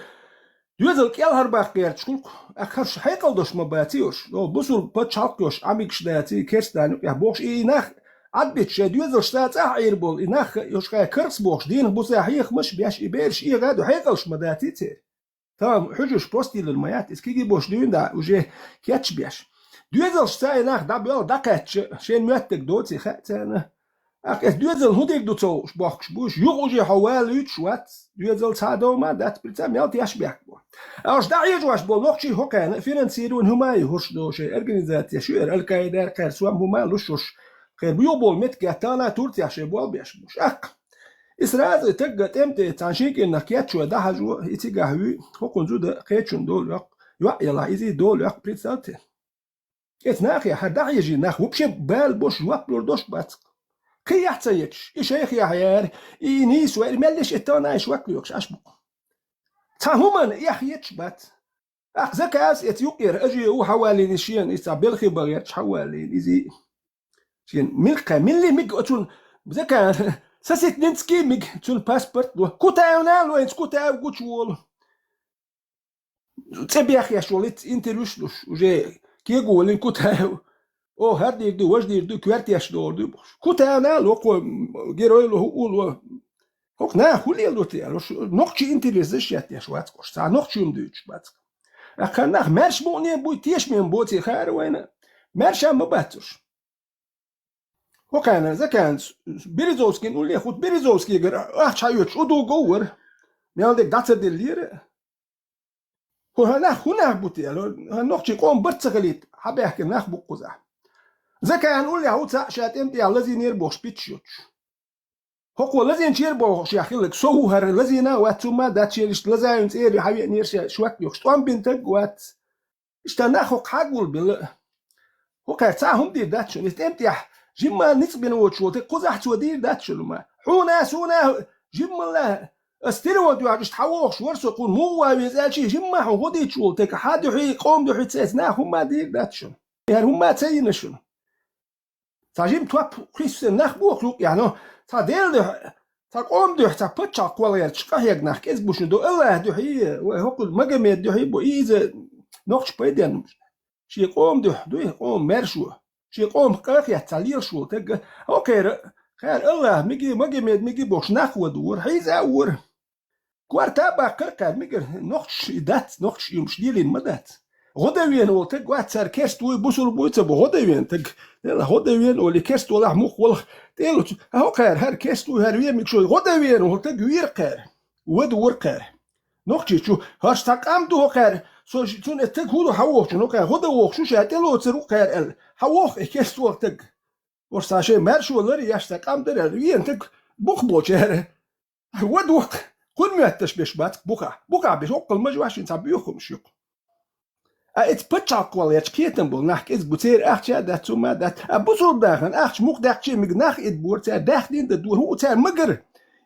Доьзал кӀелхьарбаккха гӀерташ хул-кх, ахь хӀорш хьекъал долуш ма баций уьш. Бусулба пачхьалкх йолуш Ӏамигаш даций, керстанан юкъехь бохуш, и нах Ӏадбитта шайн доьзалшца цӀахь Ӏийр болу, и нах йолуш кхаьа каркс бохуш, дийнах буса хьехамаш а беш, и бераш эгӀа а ду, хьекъалш ма даций церан. Тахана хьуьжарш просто йиллина ма яц, иза кегий бохуш дуьйна да, уже кечбеш. Доьзалшца и нах дӀабоьлла, дӀакхаьчча, шайн моьттург доций хаьа царна. Ахь эс доьзал хӀун дерг ду ца хууш бохкуш бу уьш, юха уже хьо валуьйтуш вац, доьзал цхьа а дов ма дац, прицам ял теш бехк бу. Ахьаш дӀахьежош болу нохчий хӀокхарна финансирование хӀума а ю хӀорш долу шайн организацеш ю, Аль-Каида, кхаьра сом хӀума а луш хӀорш, кхаьра бу юха болу меттиг тахана Турцехь шайн болх беш бу уьш. Аккха. И сразу и тагга тӀем тӀе цхьан шин кӀирнах кеччо дӀахьажо, и цигахь вуй, хӀокхун зуда кхечун долу йоккха, йоӀ ялахь изий долу йоккха, представьте. Эца нахе хьан дӀахьежий нах вообще бала бош, жоп лур дош бац. Кхин яхь ца ечуш, и шайх яхь яра, и нийса вара, и мел лиш и тонна иш ваклоьхуш Ӏаш бу. Цхьа хӀуманна эхь ечуш бац. Ахь заказ эца юкъера, ажи у хьавалийна шена, и цхьа белхи багӀерчу хьавалийна, изий. Шена милкхе, милли миг оцун заказ, сосетнинский миг, цун паспорт ло. Кутаевна ло, инца Кутаев гучу волу. ЦӀе бехъеш волу, интервьюш луш, уже кего волин Кутаев. О, хӀара дийр ду, важа дийр ду, коьртеш догӀур ду бохуш. Кутаевна ло, кхо герой ло, хӀуъу ло. ХӀокху наха хӀун лело те аьлла, уьш нохчийн интерес защищать деш вац-кх уьш, цхьа нохчийн хӀума дуьйцуш бац-кх. Аккха нах маьрша мукъане буй, тешаме боций хаьара вайна. Маьрша ма бац уьш. ХӀокхарна заканца Березовскийна уллехь хӀутту, Березовскийгара ахча хьаоьцуш удуго вара. Мел дерг дӀа ца деллера. ХӀу хьан нах, хӀун нах бу те аьлла, хьан нохчийн къоман барт ца хилийта, хьабаьхкина нах бу кхузахь. Закана уллехь ву цхьаъ ша тӀем тӀехь лазийнера бохуш питча йоцуш. ХӀокхо лазийначера бохуш яхь хилларг, со ву хӀара, лазийна а вац, цу ма дац шен иштта лазаевна цӀера хьавеанера ша шок йохуш, тӀом бина таг а вац. Иштта нах хӀокху хьагулбелла. ХӀокхара цхьа хӀума дийр дац шуна. Иза тӀем тӀехь жимма ницкъ бина воцуш волу таг кхузахь цо дийр дац шуна ма. Хьуна, суна, жиммалла, ас тирон дуьхьа иштта хьан вохуш вара со, кхунна муха ван веза аьлчи, жимма хьуна гӀо дийчу волу таг, хьан дуьхьий, къом дуьхьий ца эца нах хӀумма дийр дац шуна. ХӀара хӀумма ца йина шуна. Цхьа жима топ хиссина нах боху юкъехь, но цхьа Делан дуьхьа, цхьа къом дуьхьа, цхьа пачхьалкх кхоллаерчу къахьега нах кӀезиг бу шуна ду, Аллах дуьхьий, вай хӀокху Магомед дуьхьий бу, и иза нохча пайденна. Шен къом дуьхьа дуй, къом маьршо. Шен къомах къахетта цхьа лелаш волу таг, хӀокхера, кхара Аллах миги, Магомед миги бохуш нах вадора, хьийза а вора. Корта а баккхара кхара мигара, нохчаш и дац, нохчаш и юмаш лелийна ма дац. ГӀо дан вена волу таг вац, цара керста вуй, бусулба вуй ца бо, гӀо дан вена таг. Дела, гӀо дан вена олий, керста волахь муха волах. ТӀелуц, хӀокхара хӀара керста вуй, хӀара вен миг шо, гӀо дан вена волу таг вера кхара. Вада вора кхара. Нохчийчу, хӀорш цхьа къам ду хӀокхара, со ш-, цунна и таг хӀун ду хьан вохучу, хӀокхара гӀо дан вохуш ву ша, тӀелоцар ву кхара аьлла. Хьан воху и керста волу таг? Ош цхьа шайн маьршо лар еш, цхьа къам дара аьлла, вена таг бух болчара. Вада вакха, кхунна моьтташ беш бац бухахь. Бухахь беш, оккхал мажа ваьшина цхьа боьхамаш юкъа. А эца пачхьалкх кхоллаерчу кхетам болу нах кӀезиг бу, церан ахча а дац, хӀумма а дац. А бусулба дахана ахча муха даьккхича мега нах идбора, цара даьхнина дан дора, хӀуъа цара магара.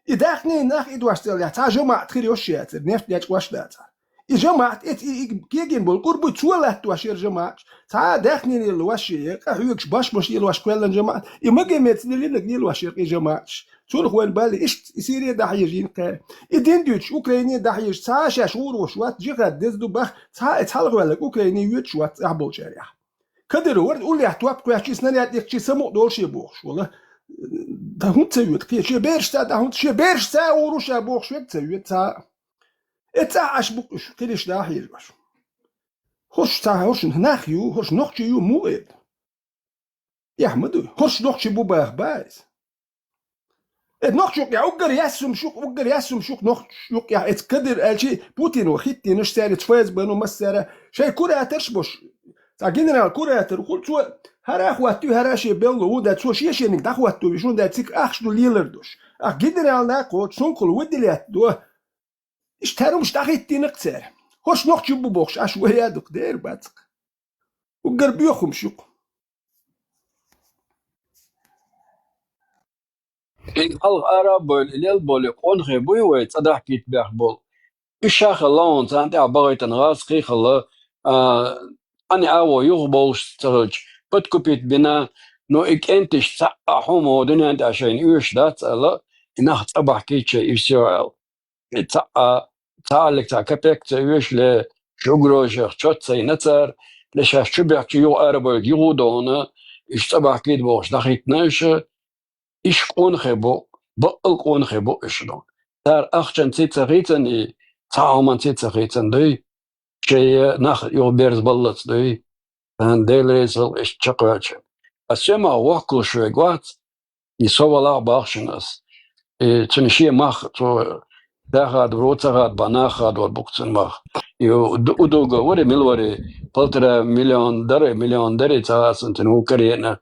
И даьхнина нах идваш цӀеллехь, цхьа жамаӀат хир йош яцара, нефть дечкъа ваш дацара. И жамаӀат эца и, и кегийна болу кӀур буй, цо латтош яра жамаӀаташ. Цхьа а даьхнина лелош яра, къа хьоьгуш башмаш лелош кхоьллина жамаӀат. И Магомеца лелинарг лелош яра и жамаӀаташ. Цунах вайн балли иштта и Сири дӀахьежийна кхара. И дин дуьйцуш Украине дӀахьежа, цхьа а шаьш гӀур вуш вац, жихад деза ду бах, цхьа а эца хьалхаваьлларг Украине йоьдуш вац ахь болчарех. Кадыров вара уллехь топ кхоьхчий, снаряд иккхичий, самукъа долу шен бохуш волу. ДӀа хӀунда ца воьду? Кхе, шен берашца дӀа хӀунда, шен берашца а гӀур ву ша бохуш верг ца воьду цхьа а. Э, цӀахь Ӏаш бу-кх уьш, кхин иштта дӀахьежа баш. ХӀорш цхьа, хӀорш нах ю, хӀорш нохчий ю, муха эр ду? Эхь ма дуй. ХӀорш нохчий бу баха ба иза. Э, нохча юкъехь уггар яьссумаш ю-кх, уггар яьссумаш ю-кх нохча юкъехь, эца Кадыр аьлчи, Путин ван хӀиттийнаш цаьрца, ФСБ-но массара, шайн куратор шу бу шу. Цхьа генерал куратор хуьлу, цо хӀара а хӀоттаве, хӀара а шен белло ву дац, цо шен-шениг дӀахӀоттавеш, хӀунда аьлча цига ахча ду лелар долуш. Ахь генерал накъо, цункхула ву дилетта до. Иштта хӀара хӀумаш дӀахӀиттийна-кх цара. ХӀорш нохчий бу бохуш, Ӏаш вай а ду-кх, дера бац-кх. Уггар боьхамаш ю-кх. И хьалха ара а бевлла, и лел болу, и къонахий буй вай, цӀа дахкийта бехк болу. Уьш ша хилла хьуна, царна тӀехь бахийтина гӀазкхий хилла, а, цхьана агӀо юхабовлуш ца хилча, подкупить бина, но и кӀенташ цхьа а хӀума дуьнен тӀехь шайна оьшуш дац аьлла, и нах цӀа бахкийта шайн, и всё аьлла. И цхьа а, цхьа а лиг цхьа капек ца оьшуле, шуьгрожех чот ца йина цара, де шаьш чу бехча юха арабевллиг юха а дохуна, уьш цӀа бахкийта бохуш дӀахӀиттина уьш, уьш къонахий бу, баккъал къонахий бу уьш ду. Цара ахчанций ца хийцан и, цхьа а хӀуманций ца хийцан дуй, шайн нах юха берзабаллалц дуй. Сан Дела реза хила иштта чекхваьлча. Ас Сема воккхалш вега вац, и со валахь бахшина ас. И цуьнан шен мах, цо ша хадавар ву, ца хадабахь, наха хадор бу-кх цуьнан мах. И у-, удуга вари, мила вари, полтора миллион дари, миллион дари ца хасана цуьнан ву карийна.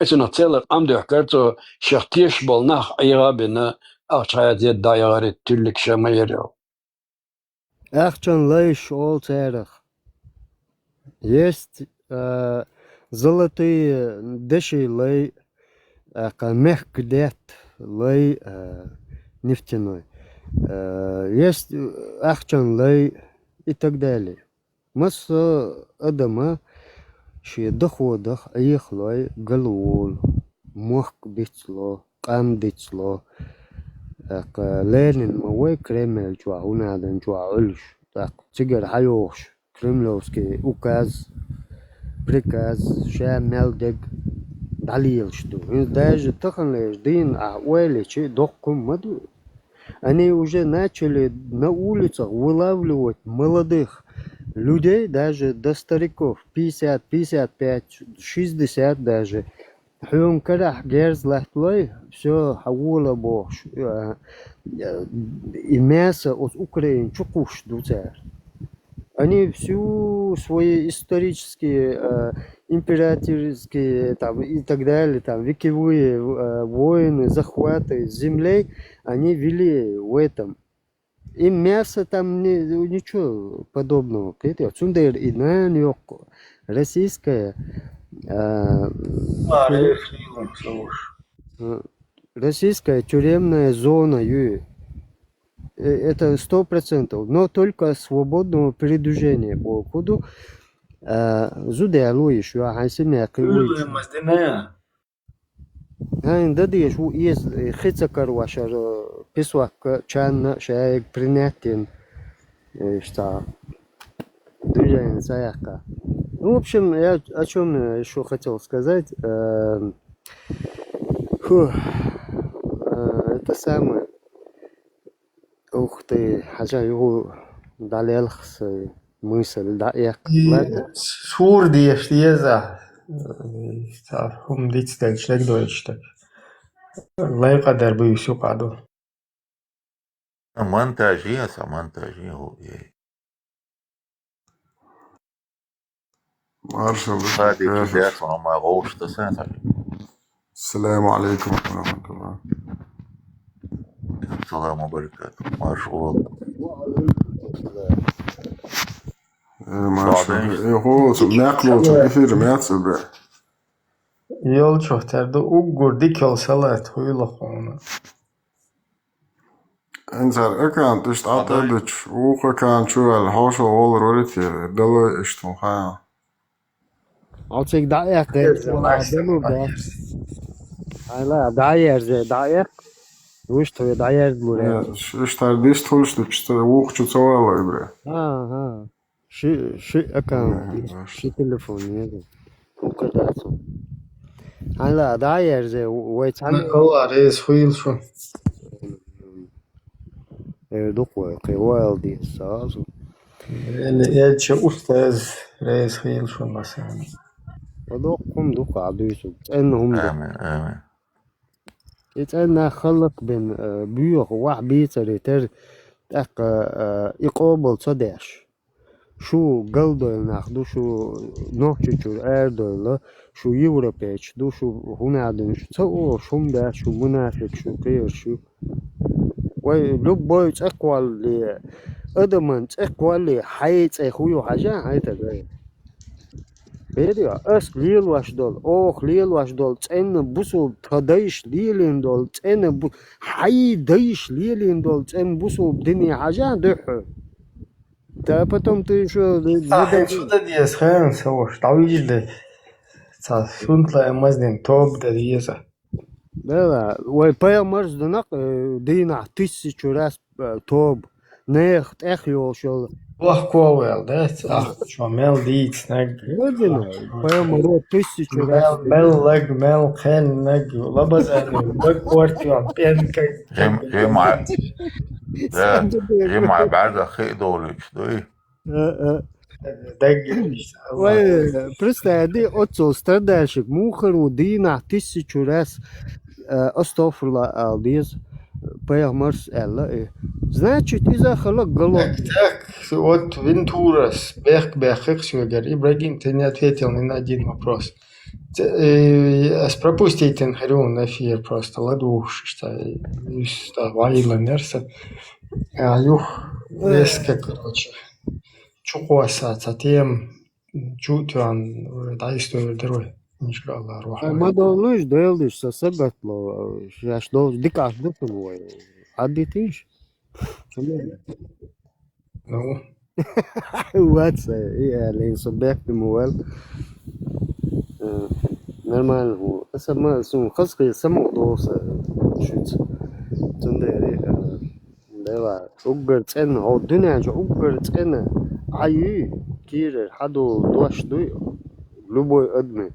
И цунах цела къам дуьхкара цо шех тешаш болу нах ӀегӀа а бина, ахча хьаэца дӀаяхьарий, туьллиг ша ма яр йоах. Ахчан лайш олу царах. Есть, а, золотые деши лай, а, ка-, мягкий дет лай, а, нефтяной. А, есть, а, ахчан лай и так далее. Масса адама шен доходах Ӏехалой гал волу, мохк бицло, къам дицло. ТӀаккха Ленин ма вай Кремль чохь, хӀунадана чохь Ӏуьллуш, тӀаккха цигара хьайохуш, кремлевский указ, приказ, ша мел дерг дӀалелаш ду. ХӀинца даже таханлерчу дийнахь ойла йича, доккха хӀума ма ду. Они уже начали на улицах вылавливать молодых людей, даже до стариков, пятьдесят, пятьдесят пять, шестьдесят даже. Хьуна карахь герз латталой, всё, хьан вола бохуш. А, и мясо оцу Украине чу кхуссуш ду цара. Они всю свои исторические, а, императорские, там, и так далее, там, вековые, а, войны, захваты землей, они вели в этом. И мясо там не, ничего подобного. Кхетий, цундела и нана йоккху российская, а, Ма, тюре-, рефрилом, слушай. А, российская тюремная зона ю. Э, это сто процентов, но только свободного передвижения боху ду, а, зуда луйш, ю, хьайн семья кхин луйш. Уьйлуьймас дина. Хьайн дан дезаш ву иза, э, хи ца карвашара песок а, чан а, шайга принять дина, э, иштта движение ца яккха. Ну, в общем, я о чём, э, ещё хотел сказать. Э, фу, э, это самое. Ух ты, хьажа юху дӀалелха сан мысль дӀаэккха. И ладно. Сур деш деза. Ца хӀума диц делча дерг дойтуш дерг. Лай къадар буьйса юкъа ду. Монтаж е, аса монтаж е, хӀу е. Маршал. Хадик, деш, ма гӀовш таса. Салам алейкум ва рахматуллах. Салам ва баракатух. Маршал. Э, маршал. Э, хо, мякъ лоцу, эфир мякъ бе. Йолчух тер ду уггур дика йолу салат хуьйла хьуна. Эн цара аккаунт иштта Ада. ДӀатӀадича, вукху аккаунт чу ваьлла, хьошо волур вари те, далой иштта хьуна хаьа. Оциг дӀаэккхи, Эца вала, лайса далур дац. Хьайла, дӀаерзе, дӀаэккхи. Вуьш тхуья дӀаерзлур Э, яц. Ш-, иштта дистхуьлуш дича, вукху чу ца валой бре. Ага. Ши, ши аккаунт, Э, ши телефон еза. Хукхедацу. Хьайла, дӀаерзе, вай цхьаьна. Алла реза хуьйла шу. Э, дукха вай, кхин вайл деза сазу. Эли, элча устаз реза хуьйла шу масана. Ва дукха хӀума дукха а дуьйцу. ЦӀенна хӀума ду. Амин, амин. И цӀенна халлакх бен, э, боьха ваьхьа бийцаре тера, тӀаккха, э, и къобал ца деш. Шу галдойла нах ду, шу Нохчийчуьра арадойла, шу европейчу ду, шу хӀунадина шу ца оха, шу хӀума дац, шу мунафикъ, шу кхераш ю. Вай любой цӀе кхоллале, адаман цӀе кхоллале, хьайн цӀе хӀу ю хьажа, хьайн тӀе гай. Беррига, ас лелош долу, оха лелош долу цӀенна бусулба тхан дайша лелийна долу цӀенна бу-, хьайн дайша лелийна долу цӀенна бусулба дине хьажа дуьххьа. Да, потом ты ещё не, не А, хӀинца шу дан деза хенан ца ваша, дӀавижа де. Ца сунтла маздина тоба дан деза. Да, да. Вай пайхамарс дан накъ, э, дийнахь тысячу раз, э, тоба. Нехан тӀех йолуш йолу. Вахко вел, да? Ах, шо мел дийцинарг. Вадина, пайхамаро тысячу раз. Мел, мел лаг, мел кхеннаг, лабазан, лаг квартион, пенкай. Жим, жима. Да, жима бӀаьрга хи долуьйтуш дуй. Э, э. Даггираш. Вай, представь, ди, оццул страдальщик, мухару дийнахь тысячу раз, э, астагфируллах ала деза, пайхамарс аьлла, э. Значит, иза хала гало. Так, так, вот Вентурас бехк бехкхикх соьгара. Ибрагим, ты не ответил ни на один вопрос. Ц-, э, ас пропустить хӀарун эфир просто ладувгӀуш иштта, э, иштта вайла нерса. А юх веска, короче, чукъоса ца тем чутуан уже дайсто дерой, иншалла, рохой. Ма долуш, делдиш, са сабатло, шаш долуш, дикаш дукун вай. Адитиш? Ну, Ваца, и алин со бехтим уэл. Э, Нормально хӀу. Сама сун хасхи само доса шуц. Цундери, э, дела, уггар цӀена, о, дуьнен чу уггар цӀена Ӏа ю, кирер хьаду дош дуй, любой адми.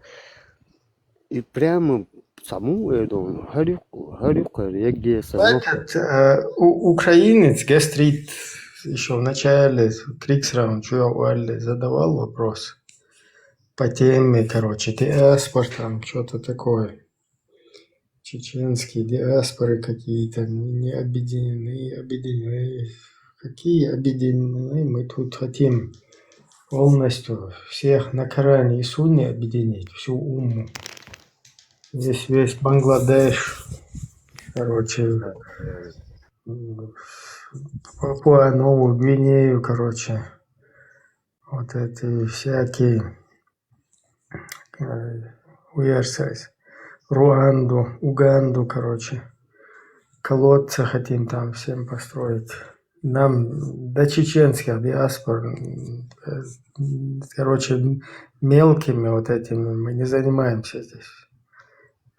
И прямо саму, э, дон, хӀарюк-, хӀарюкхар, егге са, ну. Этот, э, у-, украинец, гастрит, ещё в начале Криксраунд, чё я, Уалли, задавал вопрос по теме, короче, диаспор, там, что-то такое. Чеченские диаспоры какие-то не объединены, объединены. Какие объединены? Мы тут хотим полностью всех на Коране и Сунне объединить, всю умму. Весь, весь Бангладеш, короче, м, Папуа Новую Гвинею, короче. Вот эти всякие, э, уерсайс. Руанду, Уганду, короче. Колодцы хотим там всем построить. Нам до чеченских диаспор, м, э, м, короче, м, мелкими вот этими мы не занимаемся здесь.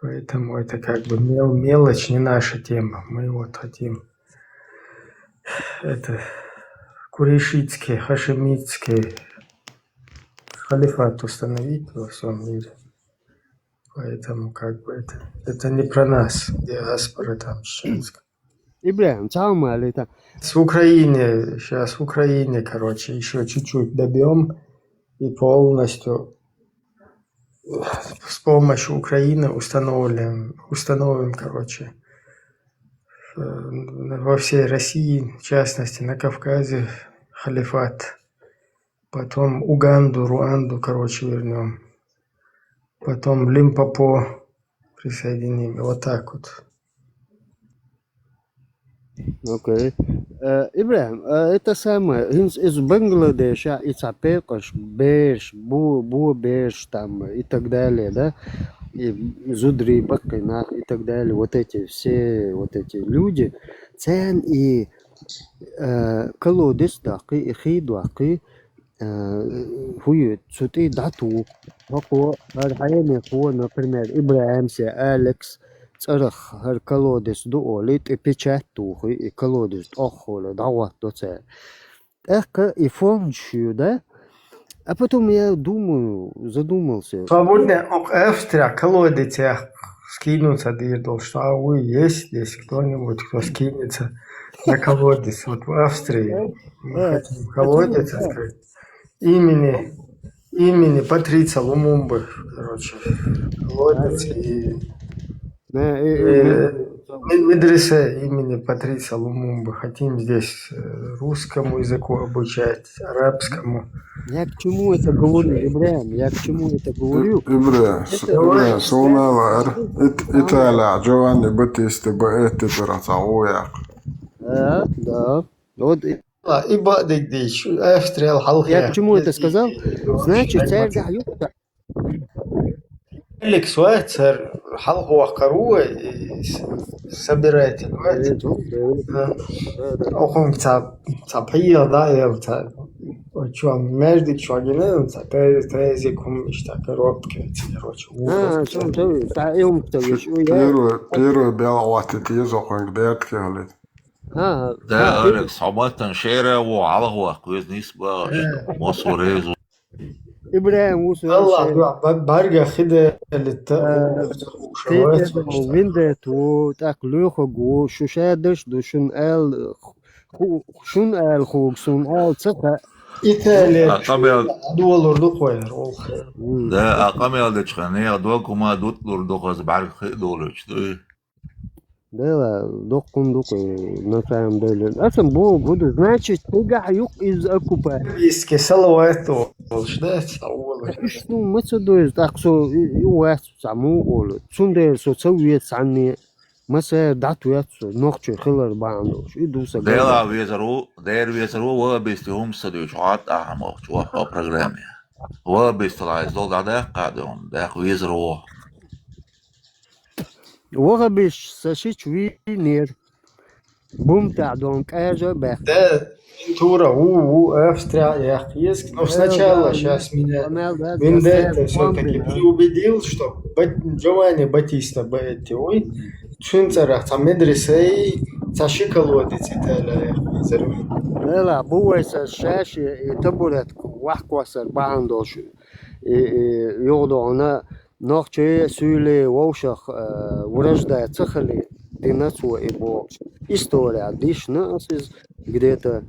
Поэтому это как бы мел-, мелочь, не наша тема. Мы вот хотим это курейшитский, хашимитский халифат установить во всем мире. Поэтому как бы это, это не про нас, диаспора там чеченская. Ибрагим, цхьа хӀума алийта. С Украины, сейчас в Украине, короче, еще чуть-чуть добьем и полностью с помощью Украины установим, установим, короче, э, во всей России, в частности, на Кавказе халифат. Потом Уганду, Руанду, короче, вернем. Потом Лимпопо присоединим. И вот так вот. Окей. Э, Ибрагим, э, это самое, хӀинца из Бангладеша, и цхьа пекъаш, берш, бу-, бу берш там, и так далее, да? И зударий, баккхий нах, и так далее. Вот эти все, вот эти люди, царна и, э, колодец даккхий, и хий даккхий, э, хӀу ю, цу тӀе дӀатуху. ХӀокхо, хӀара хьенехо, например, Ибрагимс я Алекс, цӀарах хӀара колодец ду олий, тӀе печать тухий, и колодец тӀоххула дӀагӀоттадо цара. ТӀаккха и фонд шу ю, да? А потом я думаю, задумался. Свободный ок Австрия, колодец я скинуться дир должен. А вы есть здесь кто-нибудь, кто скинется на колодец? Вот в Австрии мы хотим колодец открыть. Имени, имени Патриция Лумумбы, короче, колодец и, э, мед-, медресе имени Патриция Лумумбы. Хотим здесь, э, русскому языку обучать, арабскому. Я к чему это говорю, Ибрагим? Я к чему это говорю? Ибрагим, с-, Ибрагим, сонала ар. Ит-, Италия, Джованни Баттиста Баэтти тара ца гӀояхъ. Да, да. Вот и А, и бадыгдыч, Австриял хьалхе. Я к чему это сказал? Значит, церга юкта. Алекс вацар хьалхвахкару, и с-, собиратель вац. Да. Охун ца, ца пхьийгӀа да, ца, чуам между чуагина, ца, те-, тезикум, ишта коробки, короче. А, сон, то, та, и он, то, ишь, уя. Первый, первый бел ватит, езо хонг дерт кехлит. ХӀа, да, хӀа, Алекс, хьо маттан шера во, хьалхаваккха веза нийса багӀаш, массо реза. Ибрагим ву со Аллах шера. Дуа, ба-, барга хида литта, Э, у-, у-, Те шавац, те винде ту, так лоьхаг ву, шу шадаш ду, шун аьл, ху-, шун аьл хуг, сун аьл ца ха. Италия. А къамел доллар ду хойр, ох. М. Да, а къамел дечха, не, дог ма дутлур ду хаз, барга хи долуч, ду. Дела, доккхун дукха, на самом деле. Асан бо буду, значит, тигахь юкъ из оккупа. Иски салават волш, да, саул. Иштта ну ма ца дойза, тӀаккха со и, и вац цхьа муха олу. Цундела со ца веза цхьанне, массара дӀатоьтту со, нохчий хилар бахьана долуш. И ду сан Дела везар ву, Дера везар ву, вахабисте хӀума ца дуьйцу, хьо хьатта ахьа ма вахча, ваххо программе. Вахабисталахь иза дол дӀадаккха а ду, даккха везар ву. Вахабиш сан шича вийнера. Бум тӀехь дон кӀажа а баьхна. Да, Вентура, ву, ву, Австрия яхъ еза. Но сначала сейчас меня Вендетта все-таки переубедил, что Бат-, Джованни Батиста Баэтти, ой, цуьнан цӀарах цхьа медресей, цхьа шоколаде циталя яхъ еза. Вела, бу вай сан шаьш и табуретка вахкоссар бахьана долуш, и, и юхадогӀана нохчий, суьйлий вовшах, э, вражда ца хилий, дина цо и бохуш. История дишна ас иза где-то,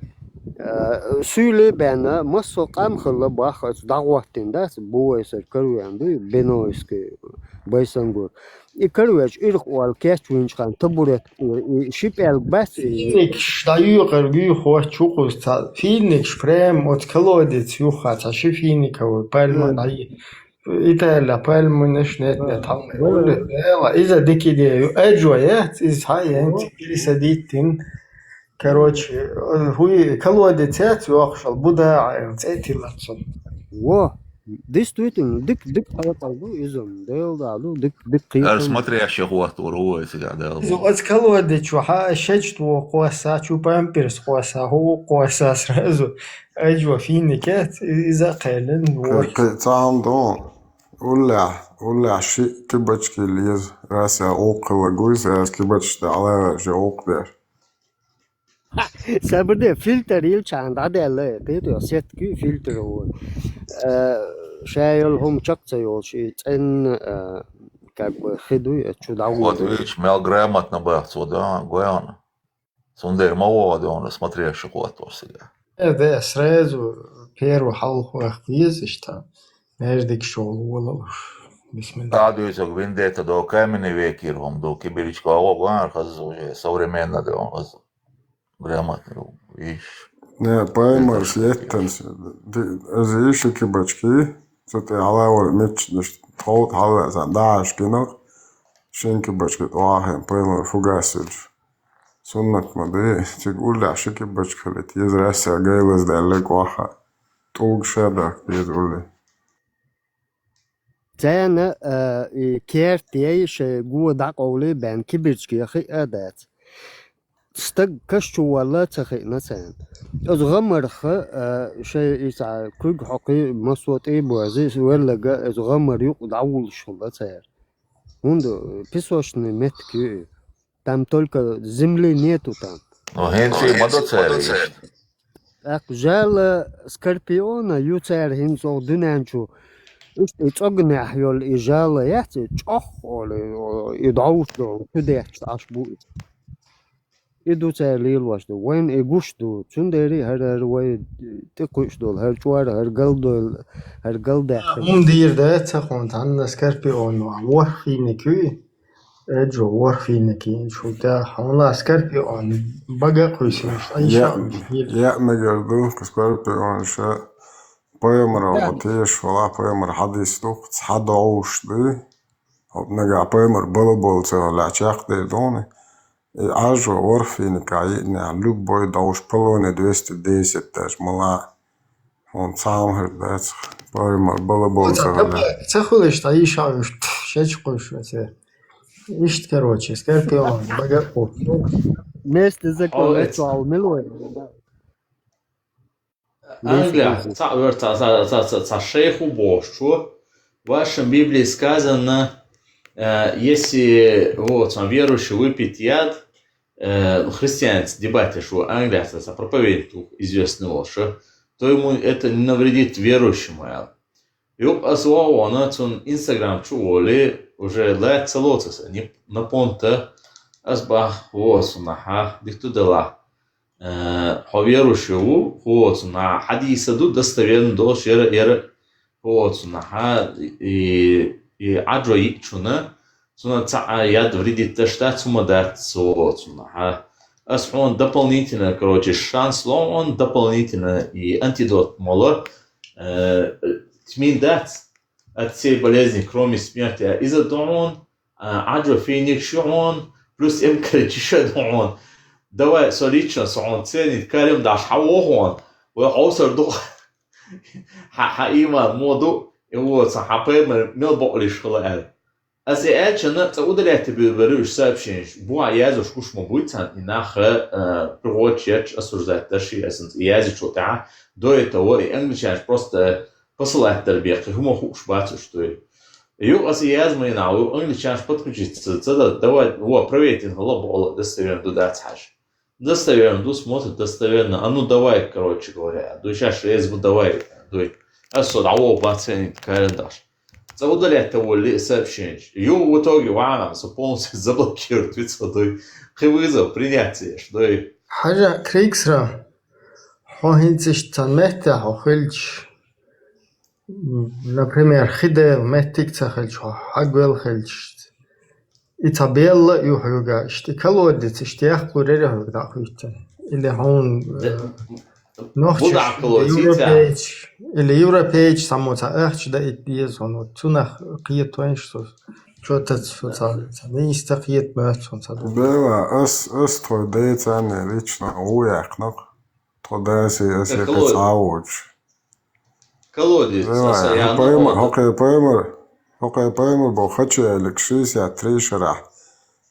э, суьйлий баьнна, массо а къам хилла бахха аса дӀагӀоттина дац, бу вай сар карвен ду, Бенойский, Байсангур. И карвечу ирх олла кечвинчу хан табурет и, и ши пӀелг бац и. Финикаш дӀаюкъар гуьйхочу вукхуза цхьа. Финикаш прям оцу колодец юхха цхьа ши фиников пальма дӀайи. Италия пальманаш нет, нет, хьалха. Вала. Вала, иза дика идея ю. Эджо яц, иза хьа ян, Вала. Цигири садиттин. Короче, хӀуй, колодец яц йохушал, Буда Ӏел, цӀе тилла цунна. Во, действительно, дик, дик хьекъал ду иза, Дела да ду, дик, дик кхийкхина. Ара смотрящих вахтур ву вай цига Дела. Иза оцу колодец чу хьа шечт во кхосса, чу памперс кхосса, хӀу кхосса сразу. Эджо финна кец, и-, иза кхелин, Кхе-, вот. Кхе-, цхьаьна дон. Уллехь, уллехь шиъ кибачки леза, раса гӀуллакх хила гуйса, ас кибачки дӀалара же гӀуллакх деш. Сабаде, фильтр йилчхьана дӀадаьлла, кхетий, сетки фильтр ву. Э, ша йолу хӀума чекх ца йолуш, и цӀенна, э, как бы, хи дуй, э, чу дӀавуллу. Вот видишь, мел грамотно бах цо, да, главное. Цундела ма вогӀу дона смотрящих вахтур цига. Э, да, сразу первый хьалха вахка везаш там. Междик шоу волалуш. Бисмилла. А дуьйцург Вендетта до каменный векир хӀума ду, кибиричка вогӀу гар хаза уже современно ду, хаза грамотный ву, иш. Не, паймарш еттанаш. Ди-, ди-, ди-, иши кибачки, цу тӀе хьалавар мичча, тховт хьалавар сан дагьаш кинах, шин кибачки тӀохьахин паймар фугасилш. Суннат ма ду, цига уллехь ши кибачка хилийта, еза раьсса гайлаза даьлла кӀохьа. ТӀулга ша дахка деза улли. Царна, а, и керт яй шайн го дӀакъовлий бен кибирчке хиъа а дац. Стаг каш чу валла а ца хиъна царна. Оцу гӀамарха, а, шайн и цхьа куьг хьокхий массо а тӀе а бозий, веллага оцу гӀамар юкъа дӀавуллуш хилла цара. ХӀунда песочный меттиг ю и. Там только земли нету там. Ну, хӀинца и ма до церан иштта. ТӀаккха жала скорпиона ю церан хӀинца оха дуьнен чу. Иштта и цӀогнехь йолу и жала яц, и чӀох олу, и дӀовш долу, чу детташ Ӏаш бу и. И ду церан лелош ду. Вайна и гуш ду. Цундела хӀара, хӀара вай тӀекхуьуш долу, хӀара чӀор, хӀара галдойл, хӀара галдаьккхина. ХӀума дийр дац хьуна, цхьанна скорпион ван. ВорхӀ хинник ю и. Эджо, ворхӀ хинник ю, шу тӀе хьуна скорпион бага а кхуьйсина, айша. Я, я мегар ду, скорпион ша пайхамар ваха теш вала, пайхамар хьадис ду, цхьа догӀуш ду. Хьо нагахь пайхамар бала болу ца вала чекхдер дуна. И Ӏажо ворхӀ хинника йиънехь, любой догӀуш полоне двести десять даже мала. Хьуна цхьа хӀума хир дац, пайхамар бала болу ца вала. Ца хуьлуш, ца йиша уьш, шечу кхуьш ваце. Иштта, короче, скорпион, бага а кху. Месте закон, хьо эцу ал милой. Англия, цхьа вер, цхьа, цхьа, цхьа, цхьа, цхьа шайх ву бохуш чу. В вашем Библии сказано, э, если, вот, там, верующий выпьет яд, э, христианец, дебатиш ву Англия, цхьа, цхьа проповедник ву известный волуш, то ему это не навредит верующему, аьлла. Юкъа аса вогӀу вана, цунна Instagram чу волий, уже лаьтта ца лоцу аса, ни на понта, ас бах, во, цунахьа, дика ду делахь. Э, хьо верующий ву, хӀу оцунахьа хьадийса ду, достоверно долуш, яра, яра, хӀу оцунахьа, и, и Ӏаджо йиъчунна, цунна цхьа а яд вредиташ дац, хӀума дац, хӀу оцунахьа. Ас хьуна дополнительно, короче, шанс ло хьуна, дополнительно и антидот моло, э, тмин дац, от всей болезни, кроме смерти, а иза ду хьуна, а, Ӏаджо финик шу хьуна, плюс эмкара чиша ду хьуна. Давай, со лично, со хьуна ценит карем даш хьавохуан, вай хьовсар ду. Хьа, хьа иман мо ду, и вот, сан хьа пайхамар мел бокъалиш хила аьлла. Ас и аьлчана цӀа удалять бу-, бару уж сообщенеш. Бу а язуш куш ма буй цан, и нах, э, приготчерч осуждать даши, асанц и язичу тӀа. До этого и англичанаш просто посылать дар бекъи, хӀума хууш бацуш дуй. Юкъ ас и язма и нахь, англичанаш подключиться ца да, давай, во, проверить ин хала бокъала достоверно ду дац хьаж. Достоверно ду, смотрит достоверно. А ну давай, короче говоря, дуй, щас я езбу, давай, дуй. Ас со дӀавоу бацен карандаш. ЦӀа удалять волли сообщенеш. Ю в итоге ваӀан, со полностью заблокирует вицо дуй. Хи вызов принять цеш дуй. Хьажа Криксра, хьо хӀинца иштта цан меттехь хьо хилча, м, например, хи дела меттиг ца хилча, хьо хьагвел хилча, и ца белла а ю хьоьга, иштта колодец, иштта яккхур яра хьоьга дӀа а хуьттина. Или хьуна, Де-, э, нохчаш, бу дӀа или колодец, европейч, или европейч, само ца ахча да ит деза хьуна. Вот цунах кхетонаш со, чо тац со ца, ца нийста кхет моьтту хьуна ца ду. Бела, ас, ас тхо дайцанне лично гӀу яьккхинакх. Тхо даси, ас Э, яка коло-, цхьа а воч. Колодец, Давай, аса яна пайма-, хӀокхе пайма-, хӀокхе пайма бо хачу ялик шестьдесят три шарахь.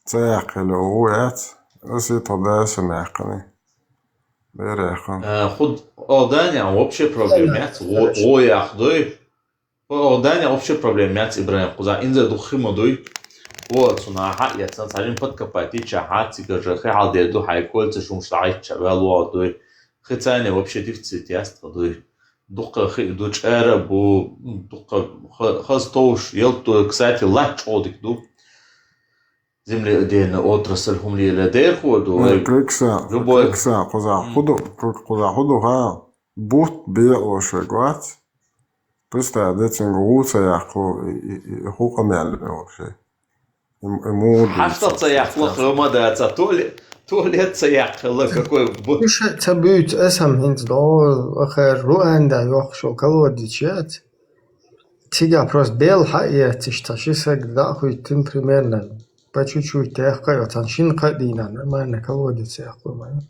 Ца яьккхилла ву яц, аса тхо даса мяккхани. Бер яьккхана. Э, худ Алданя вообще проблем яц, во, во ях дуй. Хо Алданя вообще проблем яц, Ибрахим, кхуза инза духхи ма дуй. Во, цуна хьа яцан, царин подкопать ича хьа, цига же хи хьал де ду, хьай кольца шумш лайча, вел во дуй. Хи цайне вообще дефицит яц тхо дуй. Дукха хи ду чӀара бу, дукха ха-, хаз товш, ел ту, кстати, лач чӀодик ду. Земледелие отрасль хӀума лела дерхо ду, Э, ой, Крикса, любой Крикса, кхуза М. худу, кху-, кхуза худу, ха, бут бео шег вац. Представь, децинга гӀу ца яьккхо, и, и, и, и хӀу къамел вообще. И, и муду Хьашта ца ца яьккхо, ца хӀума да ца, туале-, туалет ца яьккхила, какой бу- Уша ца буьйцу, ас хӀама хӀинца догӀу, ахар Руанда йоху шо колодец яц. Цигахь просто бел хьаэцаш, цхьа ши саг дӀа а хуьттина примерно. По чуть-чуть тӀехкха а йо, цхьана шина кхаа дийнахь нормально колодец яьккхо ма ю.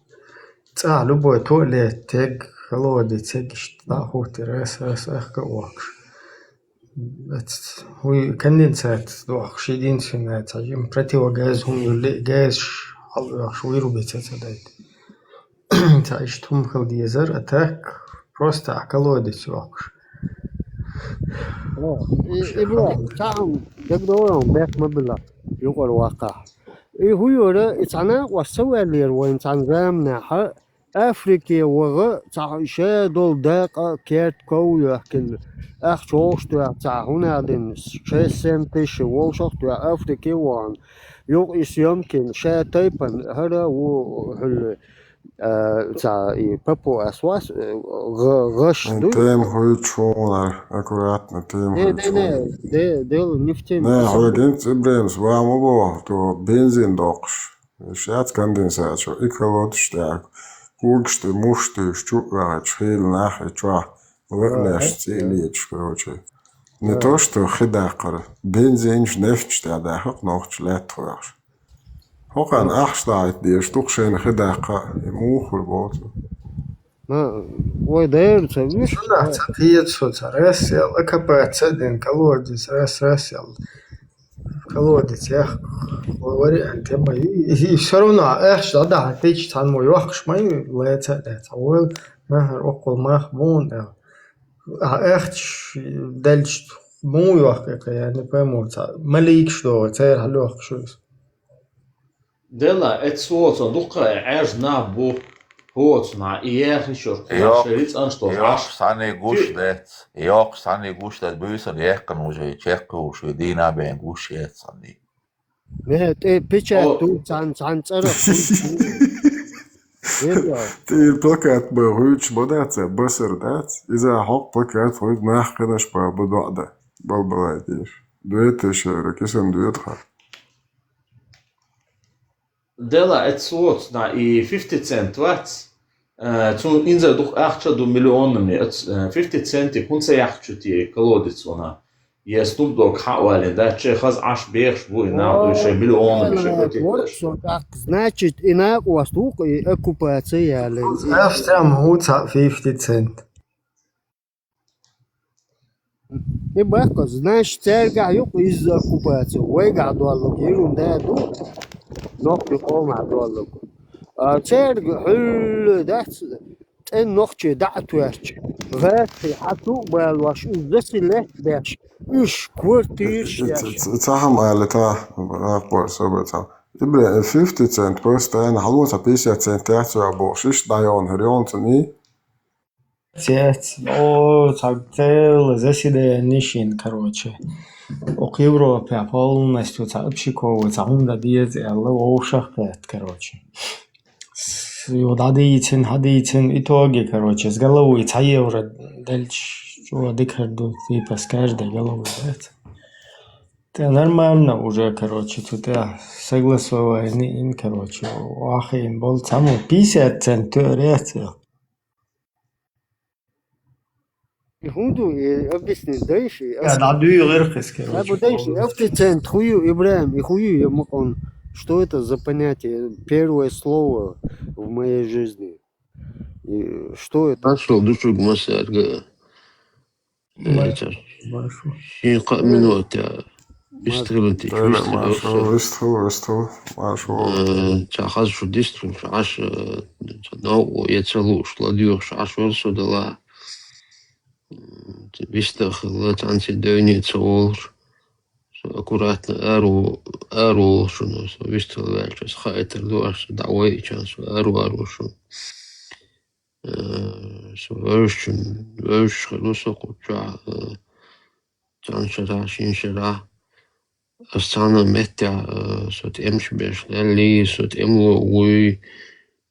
ЦӀахь любой туалет тег, колодец тег, иштта дӀа а хӀуттий, раз, раз, ахка а воккхуш. Эц, хӀуй, конденсат дохкуш, ши динцуьнга цхьа жим противогаз хӀума юлле а, газаш хьалавоьхуш, вырубиться ца дайта. Ца иштта хӀума хила дезара, а так просто ахь колодец йоккхуш. О, и, и бро, цхьаъ дагадогӀу, бехк ма билла, юкъара ваккхахь. И хӀу йора, и цхьа накъост ца ваьллера вайн цхьана заманахьа, Африке ваха, цхьа ша долу дакъа, керт ков йоьхкина, ахча вовшах тоьхна, цхьа хӀуна дина, шесть-семь тысяч вовшах тоьхна, Африке вахана, юкъа и съемкина, ша тайпана, хӀара ву хьуьлла. А, ца, и папу ас вас, э, гъ-, гъаш дуй? Тема хуьйцуш ву хьуна, аккуратно, тема Не, не, хуьйцуш ву не, хьуна. де-, дело не в теме. Не, хьоьга гинца Ибрахимс ван ма боху, то бензин доккхуш. Иш яц конденсат шо, и колодец тӀехь, когаш тӀе муш туьйш, чу а ваьхьича, хийла нах и чохь, лаънеш цӀе а леташ, короче. Не то, что хи даккхар, бензинаш нефташ тӀехь даха-кх нохча лаьтта хьоьхуш. ХӀокхарна ахча дӀахӀитта дезаш ду-кх шайна хи даккха, и муха хуьлу боху цо. Ма, вай дера ца вуьш? Цунах ца кхета со, ца рас ял, а капаца а дина, колодец, рас, рас ял. Колодец яхка, вариант я ма ю. И, и всё равно ахча дӀадахьийтича, цхьаммо йоккхуш ма ю, лаьца а дац. Хьан войла, нахара оккхул мах муна аьлла. А ахча делча муха йоккху и кхин, я не пойму, цхьа маликаш догӀу, церан хьал йоккхуш ю иза. Дела, эцу воцун дуккха а Ӏаьржа нах бу, хӀоцунхьа и яхи шуьра кхузахь Йоккхуш, шайн рицкъанаш долу йоккхуш Ӏаш. Цхьанний гуш Фи- дац, йоккхуш цхьанний гуш дац, буьйсанна яьккхина вужий, чекхуьйш вуй, дийна бен гуш яц цхьанний. Ве, тӀе печать О. Ду, цхьан, цхьан цӀарах хуьлуш ву. Ве, ТӀе плакат бан гӀуьйтуш ма дац, басар дац. Иза хьокху плакат гӀуьйту нах кхинаш бан бу доӀа дан. Балбалай деш. Дуьйта шера, кисан дуьйта хьан. Дела, эцу воцу на и фифти цент вац. Э, цун инза дукха ахча ду миллионами, э, ц-, э, фифти центик хӀунда ца яхчу те колодец вана? Е ступ дог хьа валин, да, че хаз Ӏаш бехаш бу, и нах дуй шей миллионами шей Ой, вот и вот так. Значит, и накъост ву-кх и оккупация ялин. Австрам хӀу ца фифти цент. И баккха, значит, цаьргахь ю-кх изза оккупация. Вайгахь доллуг, ирун да ду, нохчи къомахь доллуг. А цаьрга хьуьлла дац, тӀе нохчи дӀа а тоьттуш, гӀатхи хьацу а балош, уьш заселять беш, уьш квартираш еш. Ца хьама аьлла, та, рахпор собар цхьа. Ибре, фифти цент, просто, ана, хьало ца пятьдесят цент яц а бохуш, иштта дӀайогӀун, хӀара йогӀун ца ни? Цец, о, цхьа целое заседание шин, короче. Окху Европе полностью цхьа общаковый, цхьа хӀума дан деза аьлла, вовшах кхетта, короче. С-, ю дӀадийцина, хьадийцина, итоге, короче, с головой цхьа евро делча, чӀогӀа дика хир ду, типа, с каждой головой, да? ТӀе нормально уже, короче, цу тӀе согласование ин, короче, вахийна болу, цхьаммо пятьдесят цент тоьар яц. И хӀун ду, и объясни, даишь? Я, да, даю, короче. Абу, даишь, официант хую, Ибрахим, и хую, я мукъон. Что это за понятие? Первое слово в моей жизни. И что это? Нашел душуг масарга. Э, это, шин-кхаа минот, я. Вистхилар, вистхилар, вистхилар, маршо. Э, ца хаза шу дистхуьлуш Ӏаш, э, ца новкъо я ца лууш, ладоьгӀуш Ӏаш вара со дала. М, ца вистхила, цхьаьнций девне ца волуш. Со аккуратно аро, аро волуш шуна, со вистхила ваьлча, аса хаийтар ду, аш со дӀа вайича, со аро-аро шуна. Э, со вевзачун, вевзаш хир ву со кху чохь, э, цхьана шарахь, шина шарахь. Ас цхьана меттехь, э, со тӀемаш беш леллий, со тӀемало вуй,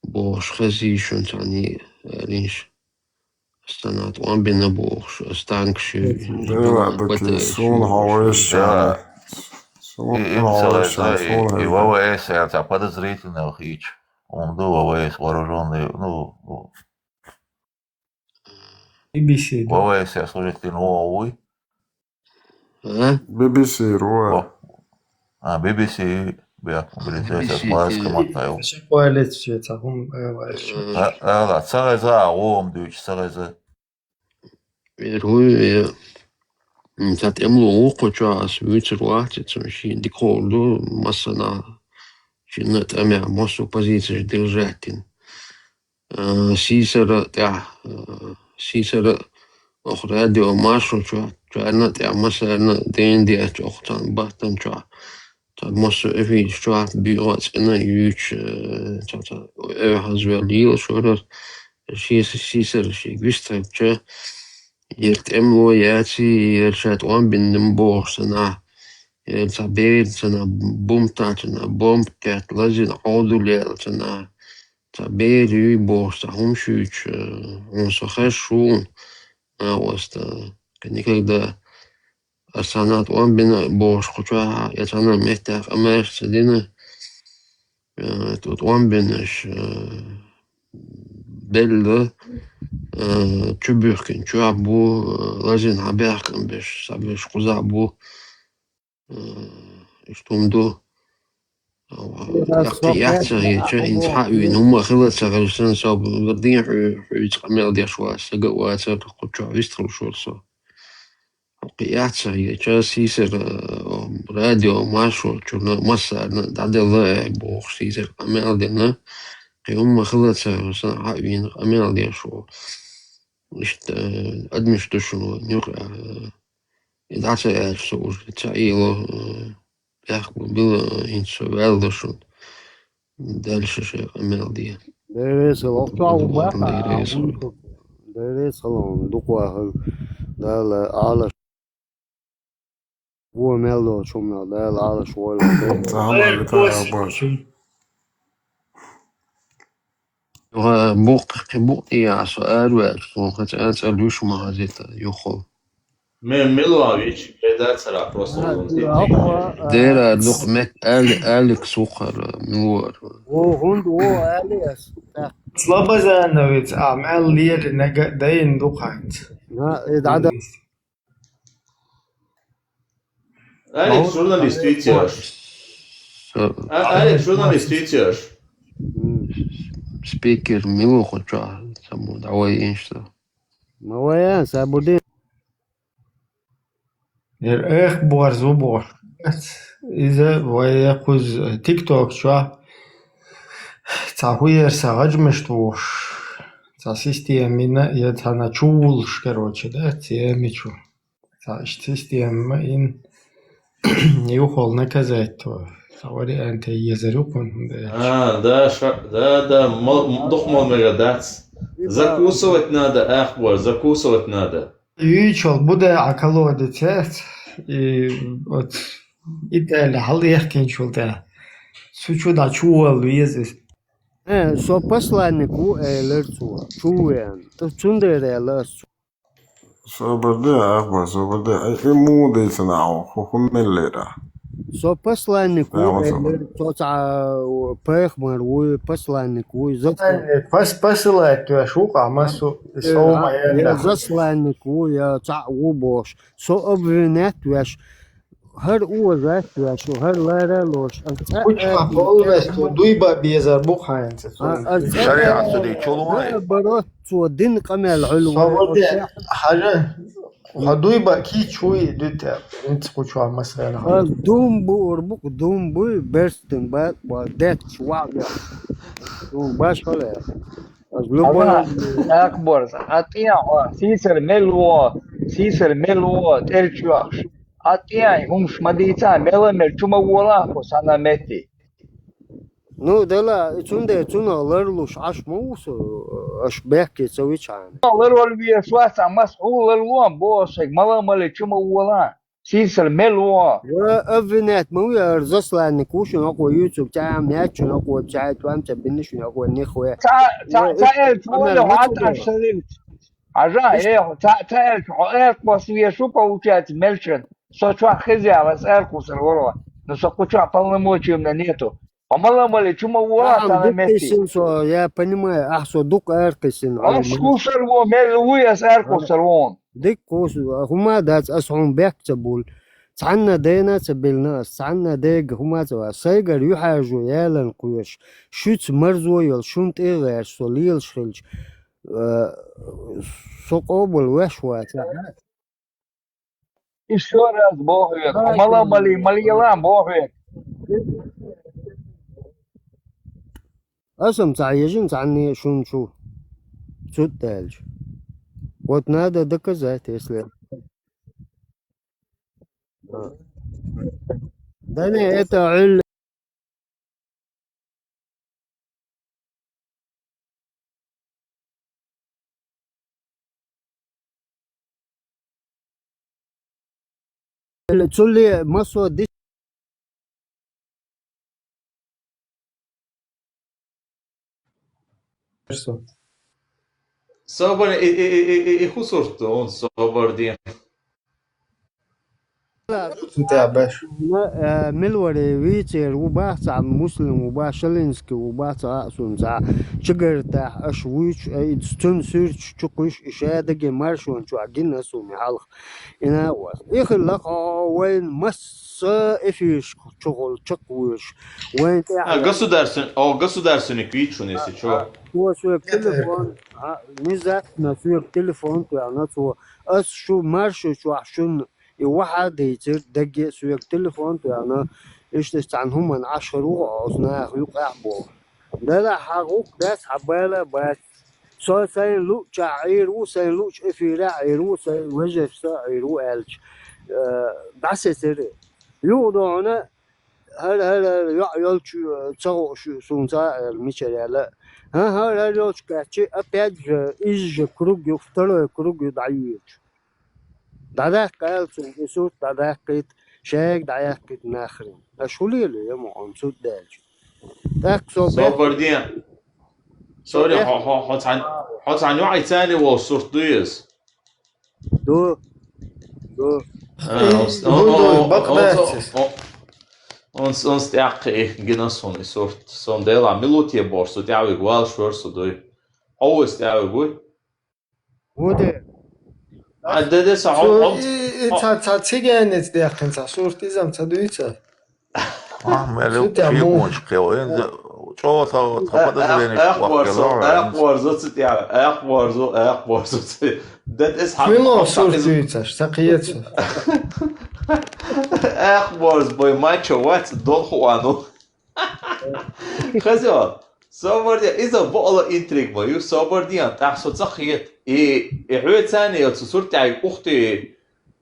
бохуш хезий шуна цхьаьний, аьллинаш. Ас цхьана тӀом бина бохуш, ас танкаш ю, Дела, батарея, суна хьо вайша. Суна хьо вайша, суна хьо вайша. И В В С, я цхьа подозрительный хийча. Он ду В В С, вооружённый, ну, ну, Би Би Си, да. В В С служить дина вон вуй? А? Би Би Си ру. О. А, Би Би Си, бя, блин, Би Би Си, сейчас маска мотаю. Ша коалиция, цхьа хӀума, э, вайша. А, а, ла, ца гӀеза, а, вон дуьйцу, ца гӀеза. Эр вуй, э, м, цхьа тӀемало ву кху чохь, ас вуьйцур вац, цунна шен дика хуур ду, массанхьа шинна тӀамехь массо а позицияш держать дина. Э, сийсара тӀехь, э, сийсара оху радио маршо чохь, чарна тӀехь массарна а дена деача оху цхьана баттана чохь. Цхьа массо а эфираш чохь буьйгӀа цӀена а юьйцуш, э, цхьа, цхьа, э, хьазвелла йийла шорар, шен сийсара шега вистхилча, яра тӀемало яций, яра ша тӀом бина ма бохуш санна, яра цхьа бер санна, бумта санна, бомба тетта лазийна Ӏовдал яьлла санна, цхьа бер юй бохуш, цхьа хӀума шуьйцуш, э, хьуна со хезаш ву, накъоста, кхин никогда ас цхьана тӀом бина бохуш кху чохь, я цхьана меттехь къамелаш ца дина, э, тӀу тӀом бинарш, э, белла, э, чубуьхкина чохь бу, э, лазийна хьан баьхкина беш, схьабеш кхузахь бу. Э, иштта хӀума ду. Э, яккхий яц ца хетча, хӀинца хьа а вийна, хӀумма хила ца хезча, сан со вардин хьу-, хьуьйца къамел деш вац, сага а вацара, кху чохь вистхуьлуш вара со. Хьо кхин яц ца хетча, сийсара, э, радио маршо чуьра массарна дӀаделла, э, бохуш, сийсара къамел дина. Кхин хӀумма хила ца хезча, сан хьа а вийна къамел деш ву. Иштта, э, адамаш ду шуна вайн юкъа, э, и дӀа ца аьлча со уже ца Ӏело, э, бехк бу била, э, хӀинца со ваьлла шуна. Дальше шайн къамел де. Деррес а воккха ву баха, деррес а. Деррес а хала ву, дукха вахана. Дала Ӏалаш. Вон мел долчу хӀуманах Дала Ӏалаш войла. Ца хьалха тӀе а бац. Юха букъ, кхин букъ тӀе яхьа со араваьлча, суна хаза цӀа луьйш ма хазита, юххул. Ме-, мила вича, ме дацара просто А, вон а, тетти. а, Дера, а, дукха мет-, Али-, Алекс ву-кх ара, мила вара. О, хӀунда, о, Алиас. Да. Слобожановец, а, мел леринарг дайна ду-кх хӀанз. На, э, да, да. Алекс, Мгм. журналист вий-те аш? Со- А, Алекс, журналист вий-те аш? М. Спикер мила ву-кх чохь, саму, давай иншта. Ма вай, а, сабурдин. Ер эх борз ву бохуш. Иза вай кхуза TikTok чохь цхьа хӀун яра сан гӀажмашта вохуш. Цхьа система йина, я цхьана чу вулуш, короче, да, цхьа тема чу. Цхьа иштта система йина, юхал наказать то. Цхьа вариант езар ю кхунна, хӀунда аьлча. А, да, ша-, да, да, ма-, м-, дукха ма мегар дац. Закусывать надо, эх борз, закусывать надо. Юьйцуш волу бу даьӀа колодец яц, и оцу Итали хьалаехкинчул тӀаьхьа. Цу чу дӀа чу вала веза иза. Э, со посланник ву, элира цо, чу ву веана. Цундела аьлла ас цу. Собар де, ахба, собар де. Ай, и муха дийцина ахьа, хӀу, хӀу мел лера? Со посланник ву, Ай, хьо собар. элира, со цхьа пайхамар вуй, посланник вуй, зас-, Посланник, пос-, посылать веш ву-кх, а массо а Э, совгӀа а, я яьлла. засланник ву, я цхьаъ ву бохуш. Со обвинять веш, хӀара уважать веш, хӀара лара лош. Ас цӀа Кучма а полностью дуй бан безар бу хьайнца А, цунна. ас цӀа а Шариат судьи чу лой. а баро цо дин къамел хьуьлу вай, Собар де, ас хьажа, хьо дуй бан кийча вуй дуьтӀа, хӀинца кучма масала хьо. Ас дум буур бу-кх, дум буй, берстин бакъ бан, детташ ваӀ беш. Дум баш хала. Ас любой Ава, акбарс, хьан тӀехьа хьо, сийсара мел вон, сийсара мел вон, тӀерчоьхуш. Хьан тӀехьа хӀумаш ма дийца, мела мел чу ма вола хьо санна метте. Ну, дела, цундела цунах ларлуш Ӏаш ма ву со, аш бехке ца вичхьана. Ларвала везаш вац, амма ас хьуна ларло, боху ас шайга, мала-мала чу ма вола. Сийсара мел вон. Ва обвинять ма ву яра, засланник ву шуна хӀокхо юьйцург, цхьа а яц шуна хӀокхо, цхьа а тӀом ца бина шуна хӀокхо, нихве. Ца, ца, Ва ца элча вон амма хьо ву ца тӀаш дела. Сарилча. Хьажа, Иш- э, ца, ца элча хьо эркъос везаш ву, получается, мелчан. Со чохь хеза яла, ас эркъусар варо. Но со кху чохь полномочий у меня нету. Хьо мала-мала чу ма вола Ахьа санна дукха метте. Кхиссина со, я понимаю, ахьа со дукха ара кхиссина, Ас Ӏалма. Кхушар ву, мел вуй ас ара кхуссар ву. Дика кхуссу, хӀума дац, ас хьуна бехк ца буьллу. Цхьанна дена а ца биллина ас, цхьанна дега хӀума а ца вац. Сайгара юьхьӀаьржо ялан кхоьруш, шуьца марзо йолуш, шуна тӀе а гӀерташ со лелаш хилча, э, со къобал веш вац. Ещё раз боху хьоьга, хьо мала-мала, мала яла боху хьоьга. Аса-м цхьа ежина цхьанне шуна чу, цу тӀе даьлча. Вот надо доказать, если. Да не, это Ӏуьллу. Цулли массо а ди- Собар, и, и, и, и, и, и хӀун сурт ду хьуна, Собар ден? Цу тӀе а беш. Ма, э, мила вара, вийцера ву бах цхьа, муслим ву бах, Шалинский ву бах цхьа, а суна цхьа, чигартахь аша вуьйцуш, э, и цуьнан суьрташ чу кхуьйсуш, и шадаге маршонна чохь гина суна хьалха. И на а вац. И хилла-кх хьо вайна масса эфираш чухула чекхвуьйлуш. Вайн тӀехь А, государствен-, о, государственник вийчун, если чё. Цо соьга телефон, а, внезапно соьга телефон тоьхна цо. Ас шу маршо чохь шуна и вахьа дийцира, даге а соьга телефон тоьхна, иштта цхьана хӀуманна Ӏаш хир ву хьо оцу наха юкъахь боху. Делахь хьан гӀуллакх дац, хьан бала а бац. Со сайна луъучохь Ӏийр ву, сайна луъучу эфирехь Ӏийр ву, сайн вежарша а Ӏийр ву аьлча, э, дӀасецира. Юха дохьуна, хӀара, хӀара, хӀара, йоӀ йолчу, э, ца гӀо шу, суна ца а аьлла, мичара аьлла. ХӀан, хӀара, хӀара йолчу кхаьччи, опять же, иза же круг ю, второй круг ю дӀайоьдуш. ДӀадаккха аьлла цунна, и сурт дӀадаккхийта, шайга дӀаяьккхийта нахрин. Аша хӀун лело я ма хьуна цу тӀе даьлча? ТӀаккха со бехк- Собар ден. Сори, хьо, хо-, хьо цхьан, хьо цхьан йоӀ и царна волу сурт дуй иза? Ду. А, он с- он- он- он- он- он с- он с тӀаккха и гина сон и сурт. Сон дела, милуте бор, со тӀавиг вал шор со дуй. Хьо вос тӀавиг вуй? Вуде. А, де, де, са Цу хьо- хьо- и, и ца, ца циганец дехкин ца сурт изам ца дуйца. А, меле Цу тя му. Шигонч кел. Эн чо та, та подозрение Ах, ах, ворзо, ах, ворзо цу тя, ах, ворзо, ах, ворзо цу. Дед эс хак- Фимо сурт дуйца, са киец. Ах, ворз, бой, мачо, вац, дол хуану. Хазё, собор я, иза бола интриг мою, собор диан, тах со цахиет. И, и хуецани, цу сурт тя, ухти,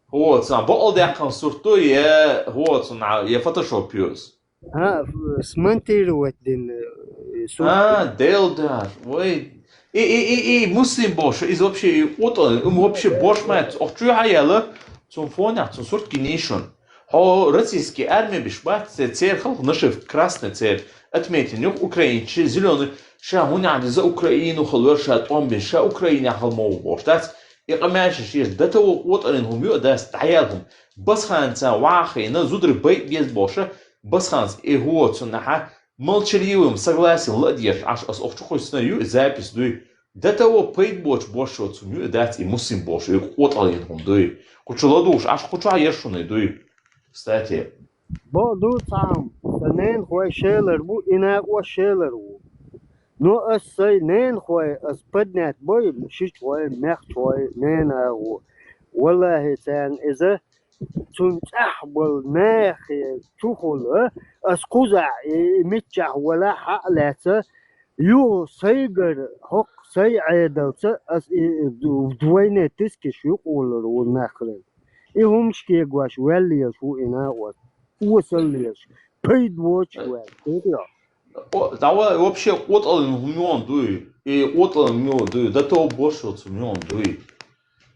Хьо цун бокъал даьккхина сурт ду, е хьо цун, е фотошоп юз? А, смонтировать дин, э, сурт. А, дел дар. Вай. И, и, и, и муслим бош, из вообще и отал, им вообще бош мат. Ох, чу хаяла, цун фонах, цун сурт гинишун. Хьо российский армия биш бат, це цер халк наши в красный цер. Отметен юх украинчи, зеленый. Ша хуняди за Украину халвер, ша томбин, ша Украина халмов бош. Дац, и къамяши шеш, дата во оталин хум ю, дац, даял хум. Басханца вахина, зудри бай без боша, басханц и хуо цунаха, молчаливым, согласен, ладьеш, аш ас охчухуй сна ю, запись дуй. Дата во пайд боч бошо цум ю, дац, и мусим бош, и оталин хум дуй. Кучула душ, аш кучуа ешуны дуй. Кстати. Бо ду цам, са нен хой шелар бу, ина о шелар бу. Но ас сай нен хой, ас поднять бой, шич хой, мех хой, нен агу. Валлахи цан иза, цун цах бол нехе чухула, ас куза, и мичах вала ха леца, ю сайгар, хок сай айдалца, ас и вдвойне тискиш ю кулар у нахрен. И хумшке гваш валлиеш у ина вот. Усаллиеш. Пайд воч вал. Киря. О, дава вообще оталин хумион дуй. И оталин мион дуй. Да то бошо цумион дуй.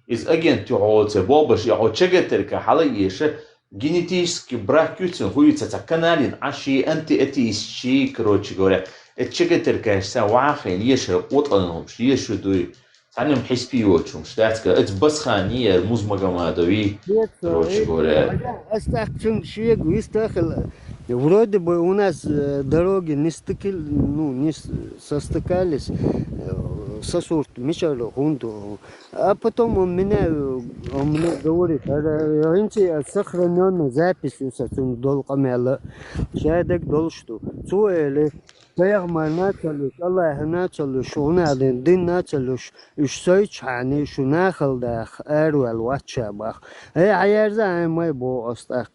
Из агент тюхоце бобаш я о чегатерка хала еше генетически брак ютсен хуйца ца каналин аши антиатеистчи, короче говоря. Эт чегатерка ешса вахин еше оталин хумш еше дуй. Цаним хиспи йочум, штатска, эт басхани я Музмагомадови, Нет, короче э, говоря. Астахчун шиег вистахил. Вроде бы у нас э, дороги не стыкил, ну, не с- состыкались, э, сосурт, мишар хунду. А потом он меня, э, он мне говорит, а, э, инти, а, сохранённая запись у сацун дол камела. Шайдек дол что. Цуэли. Пайгамбар нацалуш, Аллах нацалуш, шугъна дин, дин нацалуш, уж сойчхани, шу нахал дах, эрвел вача бах. Эй, аярза ай май бо остак.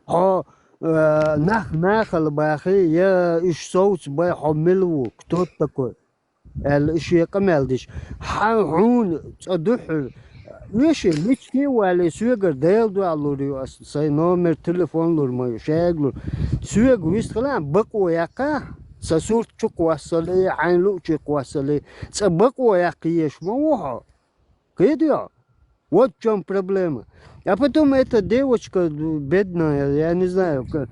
Хо, э, нах нахал бахи, я уж соуц бай хо милву, кто такой? Эл иши къамел диш. Ха хун, цадуху, Веши, лички вали, суегар дел дуалур ю ас, сай номер телефон лур маю, шег лур. Суег вистхилан, бакъо яка, са сурт чук вассали, айн лу чук вассали, ца бакъо яка еш ма вохо. Кыдё? Вот в чём проблема. А потом эта девочка бедная, я не знаю, как,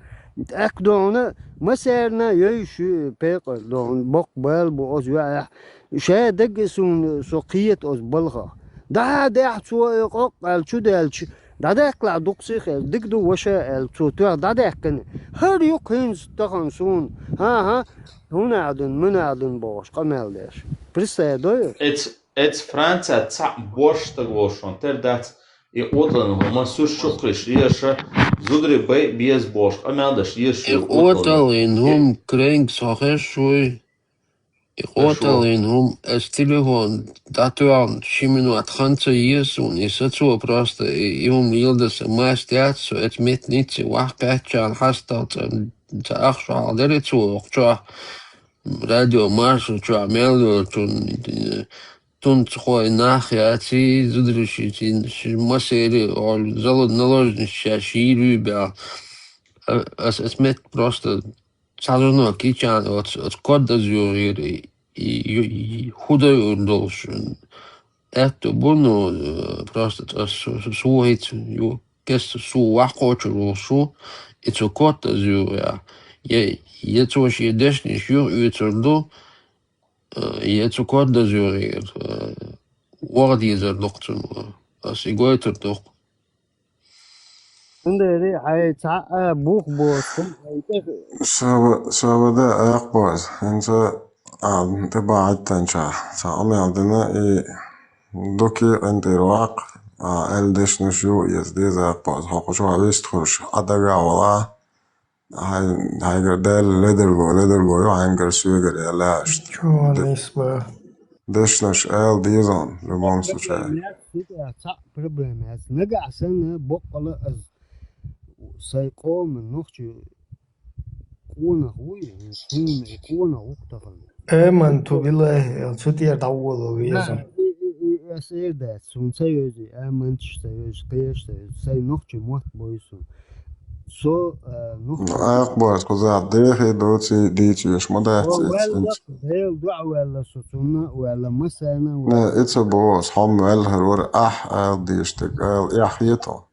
так дона, масерна, ей ши пекъ дон, бок бел бу оз ва, ше дег сун со киет оз балха. Да, да, цо, э, къокъ, ал, чу, да, ал, чу. Да, да, кла, дук, сих, э, дик, ду, ваша, ал, цо, ту, да, да, кын. Хар ю, кын, тахан, сун. Ха, ха. Хун, адын, мын, адын, бош, камел, деш. Пристая, дой? Эц, эц Франция, ца, бош, так, бош, он, тер, дац. И отын, ма, суш, шухриш, еша, зудри, бай, без, бош, камел, деш, еш, И отын, и хум, кренг, сохеш, шуй. И Хорошо. Оталин хум, эс телефон, датуан, шимину атханца есун, и сацуа просто, и, и хум лилдаса мастят, со эт метницы, вах качан, хастал, ца, ца ахшал, дерецу, охча, радио маршу, чуа, мелю, тун, тун цхой нах, я, ци, зудриши, ци, ши, масери, ол, залуд наложнича, ши, рюбя. А, эс, эс мет просто Сазуно кичан от, от кодда зюрир и, и, и худой ур долшун. Это буну, э, просто су, су, су, ю, кес су вахочу рулшу, и цу кодда зюря. Е, е цу ши дешни шур уйцурду, э, е цу кодда зюрир, э, вордизер духцун, э, ас игойтур дух. Цундела хьай цхьа а бух боцу, хӀинца Шаба-, шабада аькхбоз. ХӀинца а, тӀе бахьийтанча, цхьа къамел дина, и дукхий къинтӀера ваккха, а, аьлла дешнаш ю, иза деза аькхбоз. Хьо кху чохь вистхуьлуш, Ӏа дагахь вала, хьай-, хьайгара даьлла ледарло, ледарло ю хьайгара соьгара аьлла аьшта. Чу Де-, нисба. Дешнаш аьлла деза хьуна, любом случае. Цхьа проблема яц. Нагахь санна боккъала аз сайн къоман нохчи къонах вуй, суна и къонах ву-кх тахана. Аман ту билла, цу тӀера дӀаволо веза. И, и, и, ас эр дац, суна ца йоьзу, аманташ ца йоьзу, кхеш ца йоьзу, сайн нохчи мотт бой суна. Со, а, нохчи Аькхбоз, кхузахь дехе доций дийца веш ма дац О, иза ваьлла, хӀинца. Дела дуьхьа ваьлла со, цунна а ваьлла, массарна а ваьлла. Не, и ца боху, хьо ма ваьлла хӀара вара, ахь ала дийша дерг ала, эхь хетал.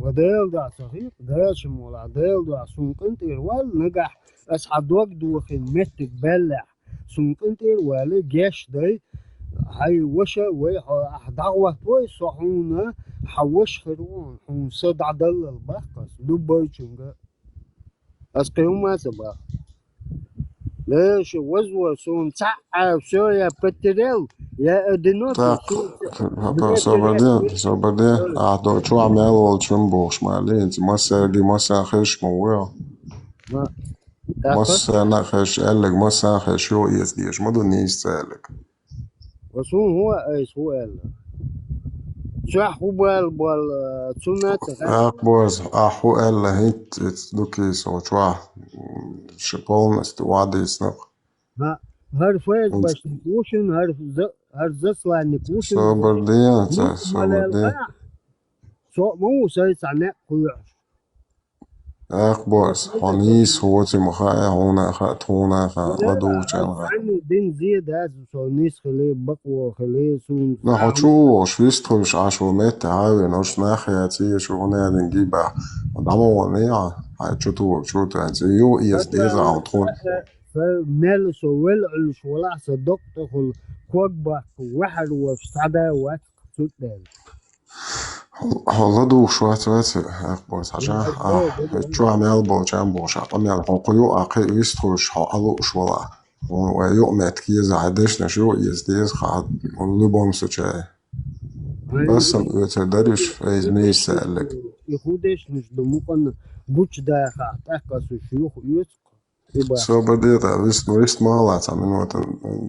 Ва Дела дуьхьа ца хета, Дала шу молахь, Дела дуьхьа суна къинтӀера ваьлла, нагахь ас хьан дог дохийна меттиг баьллехь, суна къинтӀера ваьлла, геш дай, хьай ваша вай хьо ахь дӀахӀоттавой, со хьуна хьан ваша хир ву, хьуна са дӀадаллал баккха ас, любойчунга. Ас кхин хӀума а ца баха. Дела шу вазвар суна цхьаъ а, всё, я потерял, я одинокий, Так, суна ца-, собар де, собар де. Ахь до чохь мел волчун бохуш ма ле, хӀинца массаьрга массарна хезаш ма ву. Ма. Массарна а хезаш аьлларг, массарна а хезаш ю, иза дезаш ма ду нийса ца аьлларг. Ва суна хӀун а айса хӀун аьлла? Цохь хӀун бала бола, цунна а ца хаьа. Акъбоз, ахь хӀун аьлла хӀинцца, иза дукхий со чохь, м, ша полностью вадийцнакх. ХӀа, хӀара ФСБшник ву шуна, хӀара за-, хӀара засланник ву шуна. Собар де, ца, собар де. Со а ма ву, сайн цхьа некъ кхоьхьуш. Акъбоз, хьо нийса воций ма хаьа, хьуна а хаьа, тхуна а хаьа, ладугӀучарна а хаьа. Цхьанне дина зе дац, со нийса хили, бакъо хили, суна. Ну, хьо чу вогӀуш, вистхуьлуш Ӏаш ву метте хьан а веана, уьш нах яций, шу хӀун аьлла гий баха. ДӀа ма ванний хьо, хьайн чу тухург чу тӀе, хӀинца ю, иза деза хьуна тхуна. Сан мел со вел Ӏуьллуш валахь, сан докъа тӀехула ког баккха ваьхьар волуш цхьа да вац цу тӀе. Хьо ладугӀуш вац, вац, Акъбоз, хьажа, а, чохь мел болчарна бохуш, а, къамел хьо кху юкъа кхин вистхуьлуш, хьо Ӏа лууш валахь. Хьуна вай юкъаметтиг еза, хьайн дешнаш ю, иза деза, хьан любом случае. Ас санна оьцур дара уьш, иза нийса ца аьлларг. И хӀун дешнаш ду, мукъана гучудахахь, тӀаккха ас уьш юха оьцу-кх, и баха. Собар де, вист, вист ма ала цхьа минута.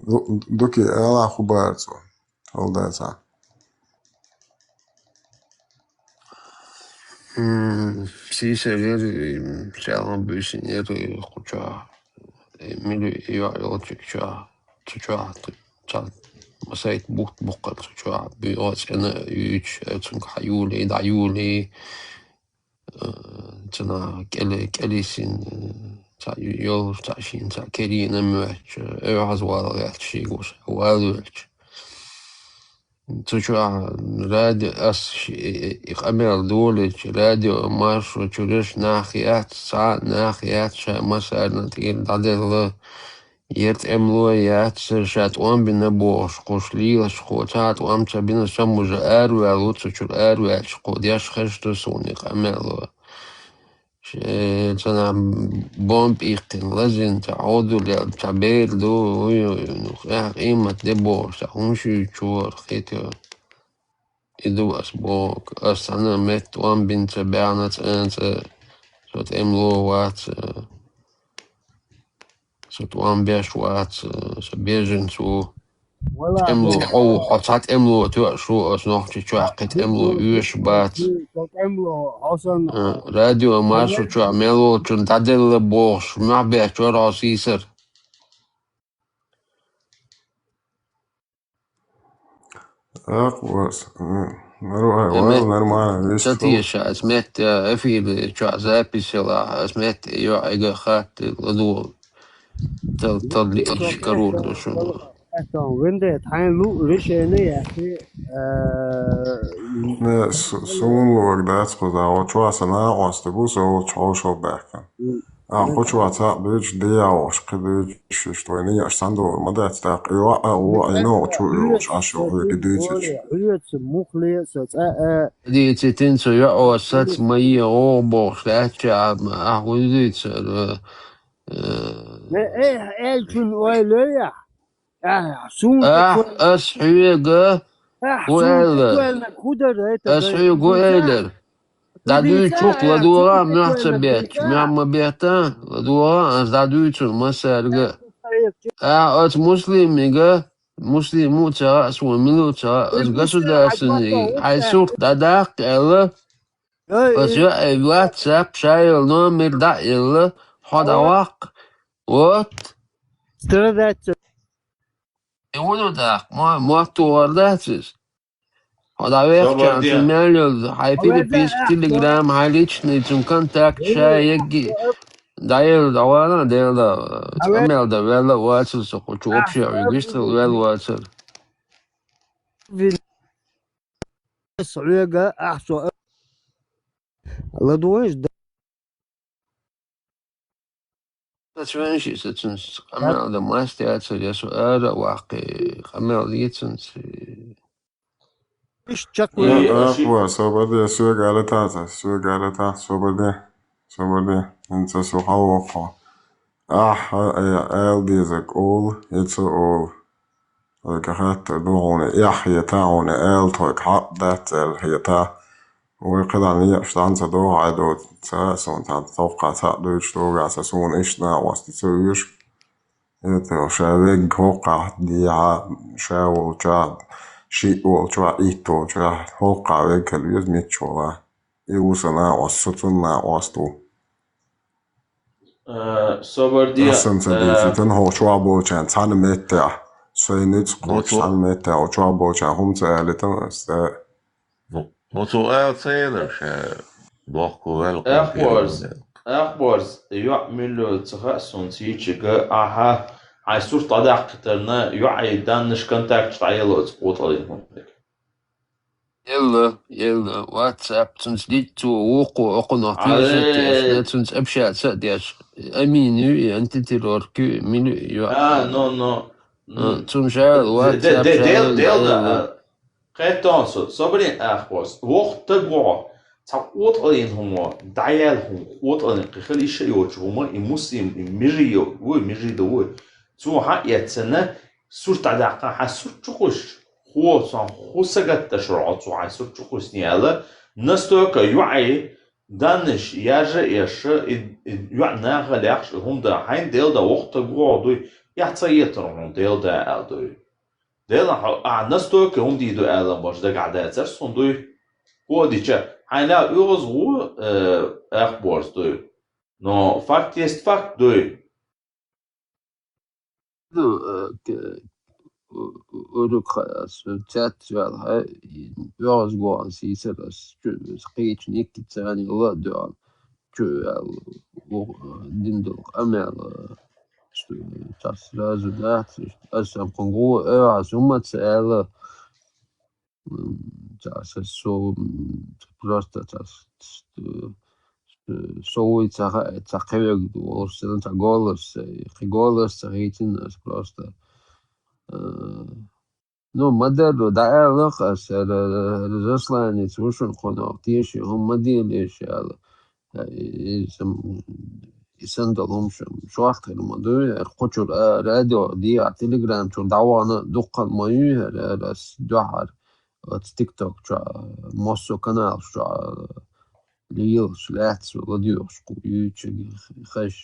Ду-, дукхий ала хӀун бара цо. Хьал дац хьан. М, сийсара яра, м, шаьлгӀа буьйсанна яра кху чохь. Э, мила йоӀ йолчу чохь, цу чохь, цу, цхьа масайт бутт буккхара цу чохь, буьйгӀа цӀена а юьйцуш, э, цуьнга хьан юлий, дӀа юлий, э, цунах кӀели-, кӀелисина, э, цхьа ю-, йолуш, цхьа шина, цхьа керина моьттуш, э, оьгӀазвала гӀерташ шийга вала велча. Цу чохь радио, ас ш-, и, и, и къамел долийча, радио, маршо чуьра нах яц, цхьа а нах яц, ша массарна тӀера дӀаделла, яра тӀемало яц, ша тӀом бина бохуш, кхуш лелаш кхо, цхьа а тӀом ца бина, самужа араваьлла ву, цу чуьра араваьлча кхо деш хезаш ду суна и къамело. Ше-, цунах бомба иккхина лазийна, цхьа Ӏовдал яьлла, цхьа бер ду, уй, уй, ну, къа-, къемат де бохуш, цхьа хӀума шуьйцуш вара, хетий. И ду ас бохург. Ас цхьана а метта тӀом бина ца баьхна, цӀена цӀа, со тӀемало вац, со тӀом беш вац, со беженец ву. ТӀемало хьо ву, хьо цхьа тӀемало тоьуш ву, аса нохчи чохь кхин тӀемало оьшуш бац. А, радио маршо чохь мел волчунна дӀаделла бохуш, мохь бетташ вара хьо сийсара. Так, вот. М, нормально, нормально, весь. Ца теша, ас метта, э, эфир чохь запись йила, ас метта, йо, айга хатта, ладугӀу. Тал-, таллиъча карор ду шуна. Аттон, винде, тхьайн лу решение яхи, э, Не, су-, суна луъург дац кхуза, вот чохь сан накъостаг ву, со волчу хьошалла баьхкина. М. А, кхучу вац а дуьйцуш, дӀаяхьа вахаш кхин дуьйцуш, иштта вай некъаш цхьана догӀур ма дац, тӀаккха и йоӀ а, воӀ а, и новкъа чу а йолуш Ӏаш йо, хьоьга дуьйцуш. Хьоьца мух ле а со цӀа а. Дийцитин цу йоӀо сац ма е гӀо бохуш лаьттача, а, а хӀун дуьйцу, э, э, Э, э, аьллачун ойла йо яхь? Ахь, суна Ахь, тӀе ас хьоьга Ахь, хӀун суна аьлла? ТӀе хӀун дара, это Ас да, хьоьга хӀун аьллара? ДӀадуьйцура, ладогӀа, мохь ца бетташ, мохь ма бетта, ладогӀа, ас дӀадуьйцура массаьрга. Ахь оцу Муслимига, Муслиму а ца хаьа, суна мила ву ца хаьа, ас государственный, хьайн сурт дӀадаккха аьлла, ас йоӀе WhatsApp ша йолу номер дӀа а елла, хьо дӀаваккха, вот. Страдать. И хӀун ду тӀаккха? Мо-, мотт вогӀур дац иза? Хьо дӀавехча, цуьнан мел йолу хьайн переписка, Telegram, хьайн личный, цуьнан контакт, ша егги дӀаелла дӀавала, Делан, къамел дан ваьлла а вацара со, кху чу вообще регистрировать ваьлла вацара. Хьоьга ахь со ладугӀуш да. Ас вен ши сацунс къамел дан маста яцара, я со ара а ваккхий, къамел дийцунс. Иш чакх Я, вен. Ахва, собар де, соьга ала таца, соьга ала таца, собар де, собар де. ХӀинца со хьан воккху. Ахьа, э, аьлла дезарг олу, я ца олу. Вайга хаттар ду хьуна, эхь хета хьуна, аьлла тхойга хьакъ дац аьлла хета. Вай кхидӀа некъаш дӀа ца догӀу хьайн доцу, ца а суна цхьаьна тхоккхахь цхьаъ дуьйцуш догӀу аса, суна иштта накъост ца вуьйш. Это ша вегга хӀоккхахь дехьа, ша волчохь, шиъ волчохь, итт волчохь, хӀоккхахь вегга хила веза мичча вала. И ву сан накъост, со цунна накъост ву. Э, собар де, Ас сан ца э, дийцитан хӀокху чохь болчарна цхьана меттехь. Сайн ницкъ кхочуш цхьана меттехь, хӀокху чохь болчарна хӀума ца алийтан ас, э. Ну, ну, цо ала ца елира ша, дохко ваьлла кху Ахборз, первый Ахборз, йоӀ муьлло ца хаьа суна цийчига, ахьа, хьайн сурт дӀадаккхийтарна, йоӀе даннаш контакташ дӀаелла оцу къотӀаллин хӀуманиг. Елла, елла, WhatsApp, цунца дитта цо вукхо, окхунах телефон тешна, цунца общаться а деш. Амин ю и, антитеррорка ю и, мила ю и, йоӀ. А, но, но. А, цунна ша ала WhatsApp, ша ала дӀаелла. Кхеттон со, собрин Ахборз. Воккха стаг ву хьо, цхьа къотӀаллин хӀума, дӀаяьлла хӀума, къотӀаллин кхин хила йиш а йоцу хӀума, и Муслим, и Мижи вуй, Мижида вуй. Цо хьан эццана, сурт дӀадаккха, хьан сурт чу кхуьссуш, хӀо цунах хӀун сагатдеш вара хьо, цо хьайн сурт чу кхуьссуьйту аьлла, настолько йоӀе даннаш яржа а еш, и, и йоӀ наха лаьхкаш, и хӀума дан, хьайна Делан да воккха стаг ву хьо дуй, эхь ца хетара хьуна Делан да аьлла дуй. Делан хьо, ахьа настолько хӀума дийр ду аьлла, баш дагахь дацара суна дуй. ХӀо дича, хьайна оьгӀаз ву, э, Ахборз дуй. Но факт есть факт дуй. Ну, э, к-, у-, у-, урок ха-, ас цец ваьлла, хьа, и оьгӀаз гохан сийсара ас чу, ас кхечу никки царна ла а доьгӀна, чу ваьлла, у-, дина долу къамел, э, ш-, цхьа сразу дац, ас ам кхуьнга гӀо оьгӀаз хӀумма ца аьлла, М, цхьа со, со, м, просто цхьа с-, с-, с-, со вуй ца ха-, ца кхевег ду, волуш санна цхьа голос, э, кхин голос ца хийцина ас просто. Э, ну, ма-дарра, дӀааьлла-кх ас, ара, ара Засланец ву шуна кхунах, теший хӀума ма делийша аьлла. Э, и, и, сам-, и санна долу хӀума шу-, шорта хир ма дуй, ара кху чуьра, а, радио дехьа, телеграм чуьра дӀавахана дуккха ма юй, ара, ара ас дуьххьара. Оцу TikTok чохь, массо каналаш чохь, лелаш лаьцна ладоьгӀуш кху юьйцург хезаш.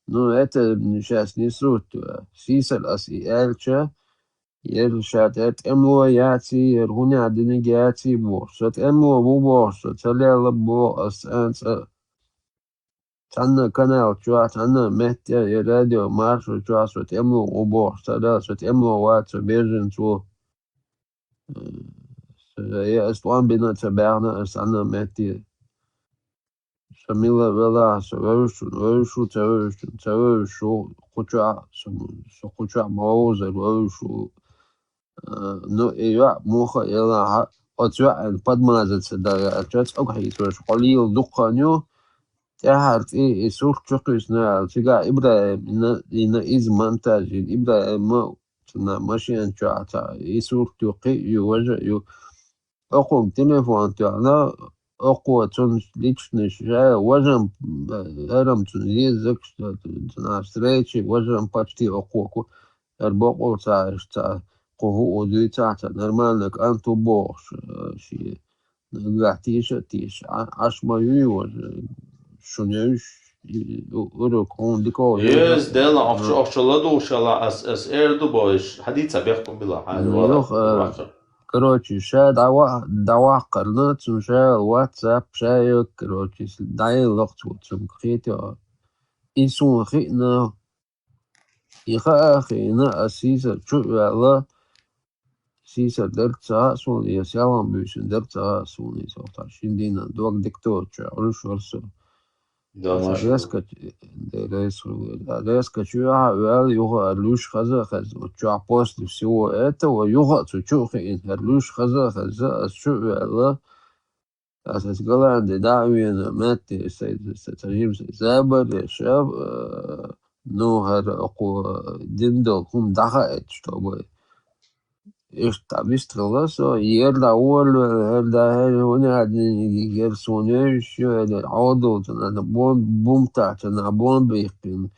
Ну, это сейчас не суть. Сийсара ас и аьлча, яра ша тӀе тӀемло яций, яра хӀунех динарг яций бохуш. Со тӀемло ву бохуш, со ца лелла боху ас цӀа а. Цхьанна канал чохь, цхьанна метте, я радио маршо чохь со тӀемло ву бохуш ца дала, со тӀемло вац, со беженец ву. Э, я ас тӀом бина ца баьхна, ас цхьанна метте. Со мила велахь, со вевзаш ву, вевзаш ву, ца вевзаш ву, ца вевзаш ву, кху чохь, со, со кху чохь ма вовзара, вевзаш ву. Э, ну, и йоӀ муха а елахь, оцу йоӀана подмазаться дан веача, цӀогу хьийзош, хьо лела дуккха хан ю, тӀаьхьара цӀе и сурт чу кхуьссина аьлла, цигахь ИбрахӀим йина, йина иза монтаж йина, ИбрахӀима цунна машина чохь цхьа и сурт ю, кхин а ю, важа а ю. Окхунга телефон тоьхна, окхо цунна лично ша важам, хӀара-м цунна еза, цунна встреча, важам почти окхо ку, хӀара бокъо ца Ӏаш, ца кху хӀуъу дуьйцахь, ца нормально кӀант ву бохуш, э, шен нагахь теша а теша, Ӏа-, Ӏаш ма юй важа, шуна уьш, и, у-, урок хьуна дика ву, Еза Делла, ахча, ахча ладугӀушала, ас, ас эр ду бо, иш хьадийца бехк ма била, хьайна Ну, вала, юха, э, ваха. Короче, ша дӀава-, дӀаваккхарна, цунна ша WhatsApp, ша йо, короче, с-, дӀаелла цо цунга, кхетий хьо. И суна хиъна, и хаа а хиъна, ас сийсара чу а ваьлла, сийсара дара ца хаьа суна, я селхана буьйсина дара ца хаьа суна, иза вахта шин дийнан дог дика доцучохь Ӏуьллуш вара со. Да, Аса маша. Резко, да, резко, да, резко чу а ваьлла, юха а луьш хаза а хезна. Вот чохь после всего этого юха а цу чу а хиъна, хӀара луьш хаза а хезна, ас чу а ваьлла. Аса ас Голланде дӀа а вена, метте, са, са, са, са, жимса, забар, я шаб, э, ну, хӀара, окхо, дин долу хӀума дӀахаийта, чтобы Иштта дӀа бистхилла со, ер дӀа волавелла, ер дӀа, ер хӀун яа диниг, ер суна вевзаш ю, ер Ӏодул, цунна бом-, бумтахь, цунна бомба йихкина.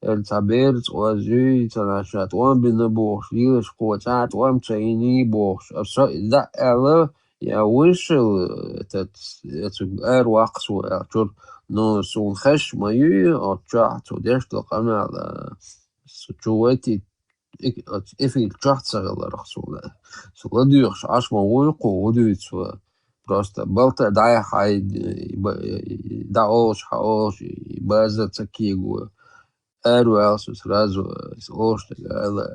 Ер цхьа бераца оз юй, цунна ша тӀом бина бохуш, лелаш кхо цхьа а тӀом ца йиний бохуш. А со и дӀа а аьлла, я вышел, этот, я цуьнга ара ваккха со аьлла чуьра. Но суна хезаш ма юй, оцу чохь цо деш долу къамел, а, со чу вайтийта эк-, оцу эфир чохь ца хиларх суна. Со ладоьгӀуш Ӏаш ма вуй кху, хӀун дуьйцу ван. Просто балта дӀаяхьа, и ба-, и дӀаолуш, хьаолуш, и базар ца кего. Ара ваьлла со сразу, аса олуш дерг ала.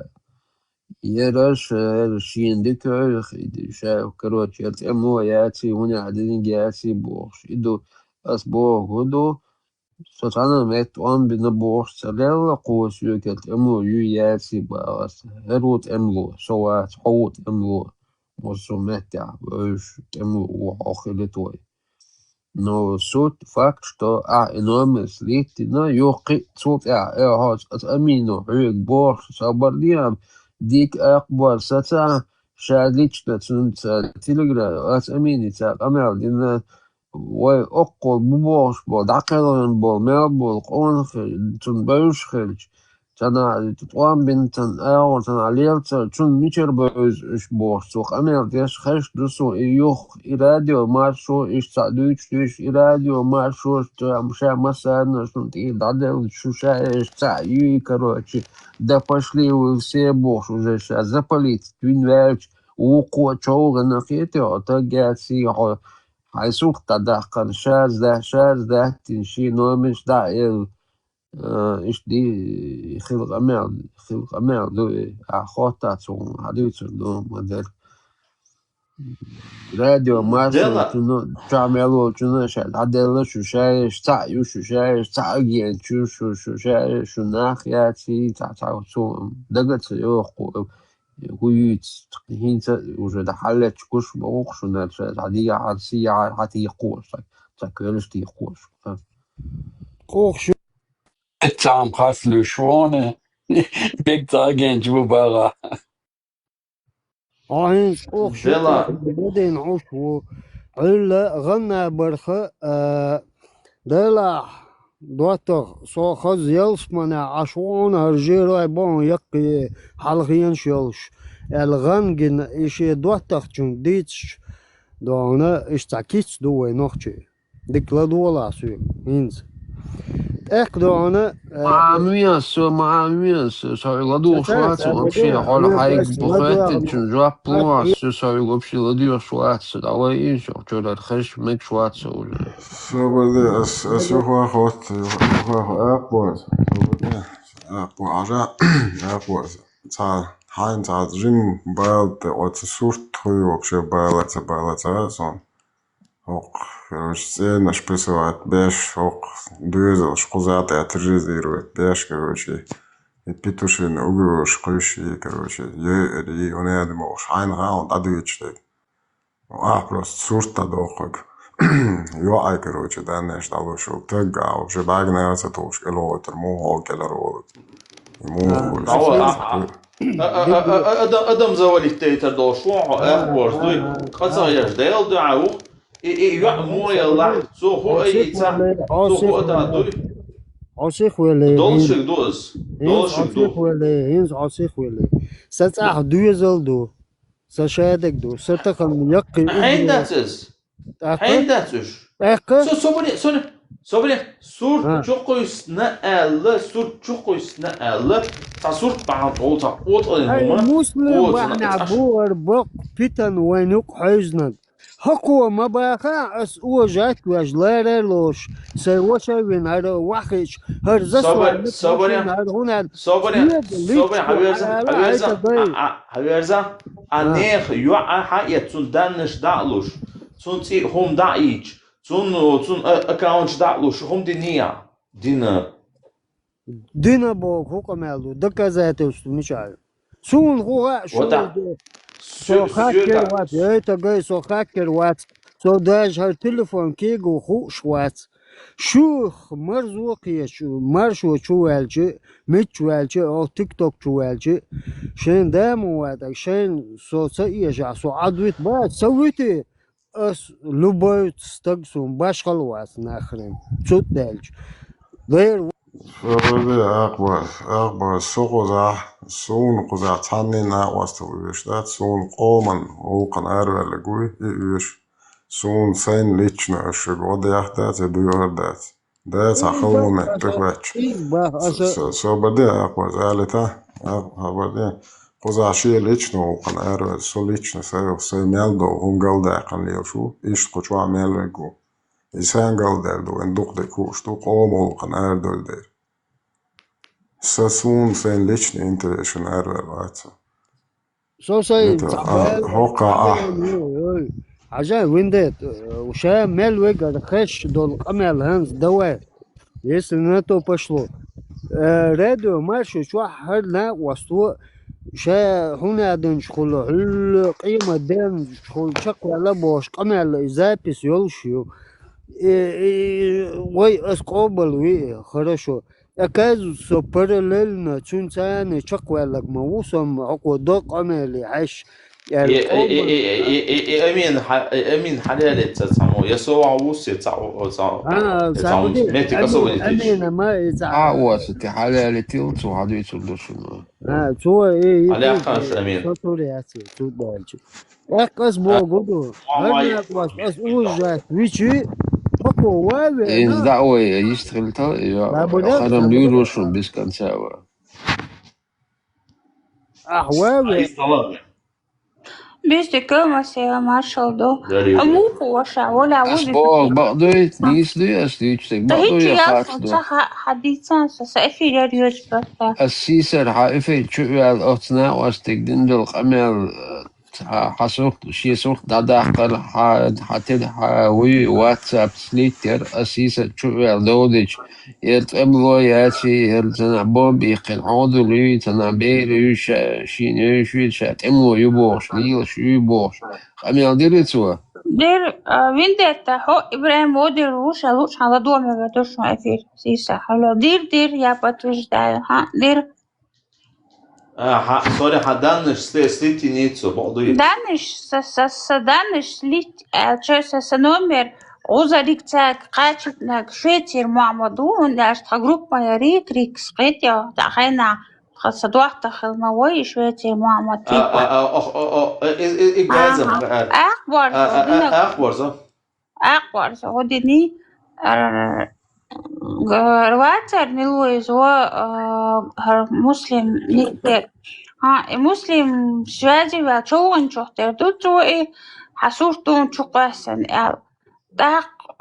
Яра ша, яра шена дика йойла, и ша, короче, яра тӀемло яций, хӀун яа диниг яций бохуш. И ду, ас боху, хӀун ду, Со цхьана а метта тӀом бина бохуш ца лелла, кхо соьгара тӀемло юй яций боху ас. ХӀара ву тӀемло, со вац, хьо ву тӀемло. Массо а меттехь вевзаш тӀемло ву хьо хилийта вай. Но суть, факт, что ахь и номерс литтина, юха кхин а цул тӀаьхьа, э, хьо аса Амино хьоьга бохуш, со бар дийхьа, дика акхбар сацахь, ша лично цунца телеграм, аса Аминица къамел дина, вай оккхул бу бохуш болу, дӀакхелхина болу, мел болу къонах хилча, цунна бевзаш хилча, цхьана тӀом бина, цхьана агӀор, цхьана лелацара, цунна мичара бевза уьш бохуш, цо къамел деш хезаш ду суна и юха, и радио маршо, иштта цхьаъ дуьйцуш, дуьйцуш, и радио маршо, ша, ша массарна шуна тӀера дӀаделла, шу ша эш цхьаъ юй, короче, да пошли вы все бохуш, уже ша запалить вина ваьлча, вукхо а човгӀана хетий хьо, таг яций хьо, Хьайн сурт дӀадаккхарна, шаьрза, шаьрза даьттина шен номерш дӀа а елла, а, иштта ди-, хила къамел, хила къамел ду и, ахь хоттац хьуна, хьан дуьйцур ду, ма дара. Радио маршо Дела. Чуьнан, чохь мел волчунна ша дӀаделла, шу шаьш цхьаъ ю, шу шаьш цхьаъ агенташ ю, шу, шу шаьш, шу нах яций, цхьа, цхьа, цу дага ца йоху. ХӀу юьйцу, хӀинца уже дан хьаллетчу гуш ма ву-кх шуна, ша дӀадехьара, сехьара, хьан тӀе кхоша, ца кхоьлуш тӀе кхоша. Кхухуш ю. Цхьаъ-м хас луьйш ву хьуна, бегга цхьа агенташ бу бахахь. Хьо хӀинца кхухуш ю, Дела. Бадин хьуш ву. Ӏуьлла гӀанна барха, а, Делахь, доттагӀа, со хаза ялсаманехь Ӏаш ву хьуна, хӀара жерой бохьун яккхий хьалхенаш йолуш, аьлла, гӀан гина, и шен доттагӀчуьнга дийцича, дохьуна, иштта цхьа кица ду вай нохчий. Дика ладогӀалахь соьга, хӀинца. ТӀаккха дохьуна, э, Ма Ӏамвен со, ма Ӏамвен со, со ладугӀуш вац, вообще, хьол хьайга бу хеттинчун жоп лугӀаш, со, со вообще ладугӀуш вац, со дӀавай ин, со чуьрара хезаш мегаш вац со уже. Собаде, ас, ас юха хотта, юха, юха акъбоз. Собаде, акъбо, Ӏажа, акъбоз. Цхьа, хьайн цхьа жин бала тӀе оцу сурт хуй вообще бала ца, бала ца, сон. ХӀокху, короче, цӀенаш прессовать беш, хӀокху доьзалш кхуза тӀе терроризировать беш, короче, и Петушина угрозаш кхуьйсуш, короче, йойур ю, хӀунда аьлла ма уьш хьайна хаьа дӀадуьйцуш дерг. Ахь просто сурт дӀадохург. ЙоӀай, короче, даннеш дӀалуш йолу таг а вообще бӀаьгнера ца тухуш кӀелхьойтур, муха хьо кӀелхьарволу? И муха хуьлуш? Адам завалить дейтар долуш ву хьо, эккхорза дуй, къа ца гӀеш, Делан дуьхьа ву. И, и йоӀ муха елла, цо хӀу а йийца, цо хӀу а дан дуй. Хьо сих веле, долшиг ду ас, долшиг ду. ХӀинца хьо сих веле. Сан цӀахь доьзал ду, сан шадерг ду, сан тахана яккхий. Хьайна дац иза? ТӀаккха? Хьайна дац уьш? ТӀаккха? Со, собаре, собаре, собаре, сурт чукхуьйсна аьлла, сурт чукхуьйсна аьлла, цхьа сурт бахьана олу, цхьа къотӀалла хӀума. Муслим бахьана бу хӀара боккха питана вайн юкъа хьевзинарг. ХӀокхо ма баха, ас ожат веш лара лош, сайн ваша вина хӀара вахийташ, хӀара засвар собаре, собаре, хӀара хӀунар. Собаре, собаре, хьаверза, хьаверза, хьаверза, а неха йоӀа хьаэца, цунна даннаш дӀа а луш, цунна цӀе а хӀума дӀа а ийча, цунна, цунна а-, аккаунташ дӀа а луш, хӀума динийя? Дина. Дина боху хӀу къамел ду, доказательство мича ю? Суна хӀу хаьа, шу со хаккер вац, эй, тагай, со хаккер вац, со даже хӀара телефон кего хууш вац. Шух марзо кхечу, маршо чу ваьлча, мичча ваьлча, оха тикток чу ваьлча, шайн да ма ватӀа, шайн со ца эшахь, со Ӏад вита бац, ца вити, ас любой стаг сун башхал вац нахрен. Цу даьлча. Дера. Сабаде, акъбас, акъбас, со кхузахь, суна кхузахь цхьанне накъостал оьшу дац, суна къоман гӀуллакхана араваьллиг вуй и оьшу. Суна сайна лично аш шуьга гӀо дехьа дац, я дуьйгӀар дац. Дац хьан халонна тӀехваьчча. Со, со, со баде акъваза алита, акъ-, хьа баде. Кхуза шен лично гӀуллакхана араваьлла, со лично сай, сай мел долу хӀума галдаьккхина лелаш ву, иштта кху чохь мел вег ву. И сайн галдаьлла ду, вайн дукха дерг хууш ду, къоман гӀуллакхана арадойла дера. Сан суна сайн личный интересашна араваьлла вац со. Со сайн ца а, хӀокха а. Ой, ой. Хьажа, виндет, ша мел вегара хезаш долу къамел хӀанз давай. Если на то пошло. Э, радио маршо чохь хӀара накъосто ша хӀунаданчухула, хӀуьлла къемат денчухула чекхваьлла бохуш къамел и запись йолуш ю. Э, э, вай ас къобал ви, хорошо. Оказывается, со параллельно цуьнца а чекхваьлларг ма ву со, хӀокхо до къамеле хьаьжча, И, и, и, и, и, и, и, и Амин хьа-, и Амин хьалеле ца цхьаммо, я со ван вуссе ца, ца, А, ца ца ван вуссе. Мети Амин, каса ван Амин, ма и ца. А, оса, ти хьалеле тил, цу хьадуьйцур ду шуна. А, цо, и, и, Хьале и, хаш, Амин. Со тур яц, цу баьлча. Эккъас богу ду. А, Амин, ас ужас, вичи, хӀокхо ваве, Ин да ой, йистхилтал, я, Бабуля, харам Бабуля. Юрушун без конца ва. Ахьа вай ве. Бистика, Масева, маршалла ду. Дарья. А муха ваша, воля, Ас вуди боху, бакъ дуй, нийса дуй, ас дуьйцу тек, бакъ дуй, я яхаш ду. Ца ха-, хьадийцан, со, со эфир яр йоьцу просто. Ас сийсара хьан эфир чу ваьлла, оцу накъостиг дина долу къамел, э, хьан, хьан сурт, шен сурт дӀадаккхар, хьан, хьан тед, хьан вуй, WhatsApp слиттер, ас сийсара чу ваьлла довдича, Яра тӀемало яций, яра цанахь бомба иккхина хьо а дуьллий, цанахь бер юй ша, шийна юй шуьйда ша тӀемало ю бохуш, лелаш юй бохуш. Къамел дирий цо? Дир, а, Виндетта, хьо Ибрахим водир ву, ша лучхьан ладо мега ду шун эфир. Сийса, хьала. Дир, дир, я подтверждаю. Ха, дир. А, хьа, сори, хьан даннаш сле-, слиттиний цо, бакъ дуй? Даннаш, са, са, са даннаш слить, а, чо, са, са номер, гӀузариг цаьрга кхачитнарг Швецер Мухьаммад ву, хӀунда аьлча тхан группа яри, крикс кхетя, тӀа хьайна, тхан са дохта хила ма вай, Швецер Мухьаммад, а, типа. А, а, ох, о, о, э, э, э, э, газа, Ага. Ах, борзо, а, а, динаг. А, ах, борзо. Акъварца гӀо дини, а, г-, вацар милуйза ва, а, хӀара Муслим никтер. Хьа, и Муслим связи ваьл чӀогӀанчух тера ду цо и, хьан сурт дуна чу кхоьссина аьлла. ТӀаккха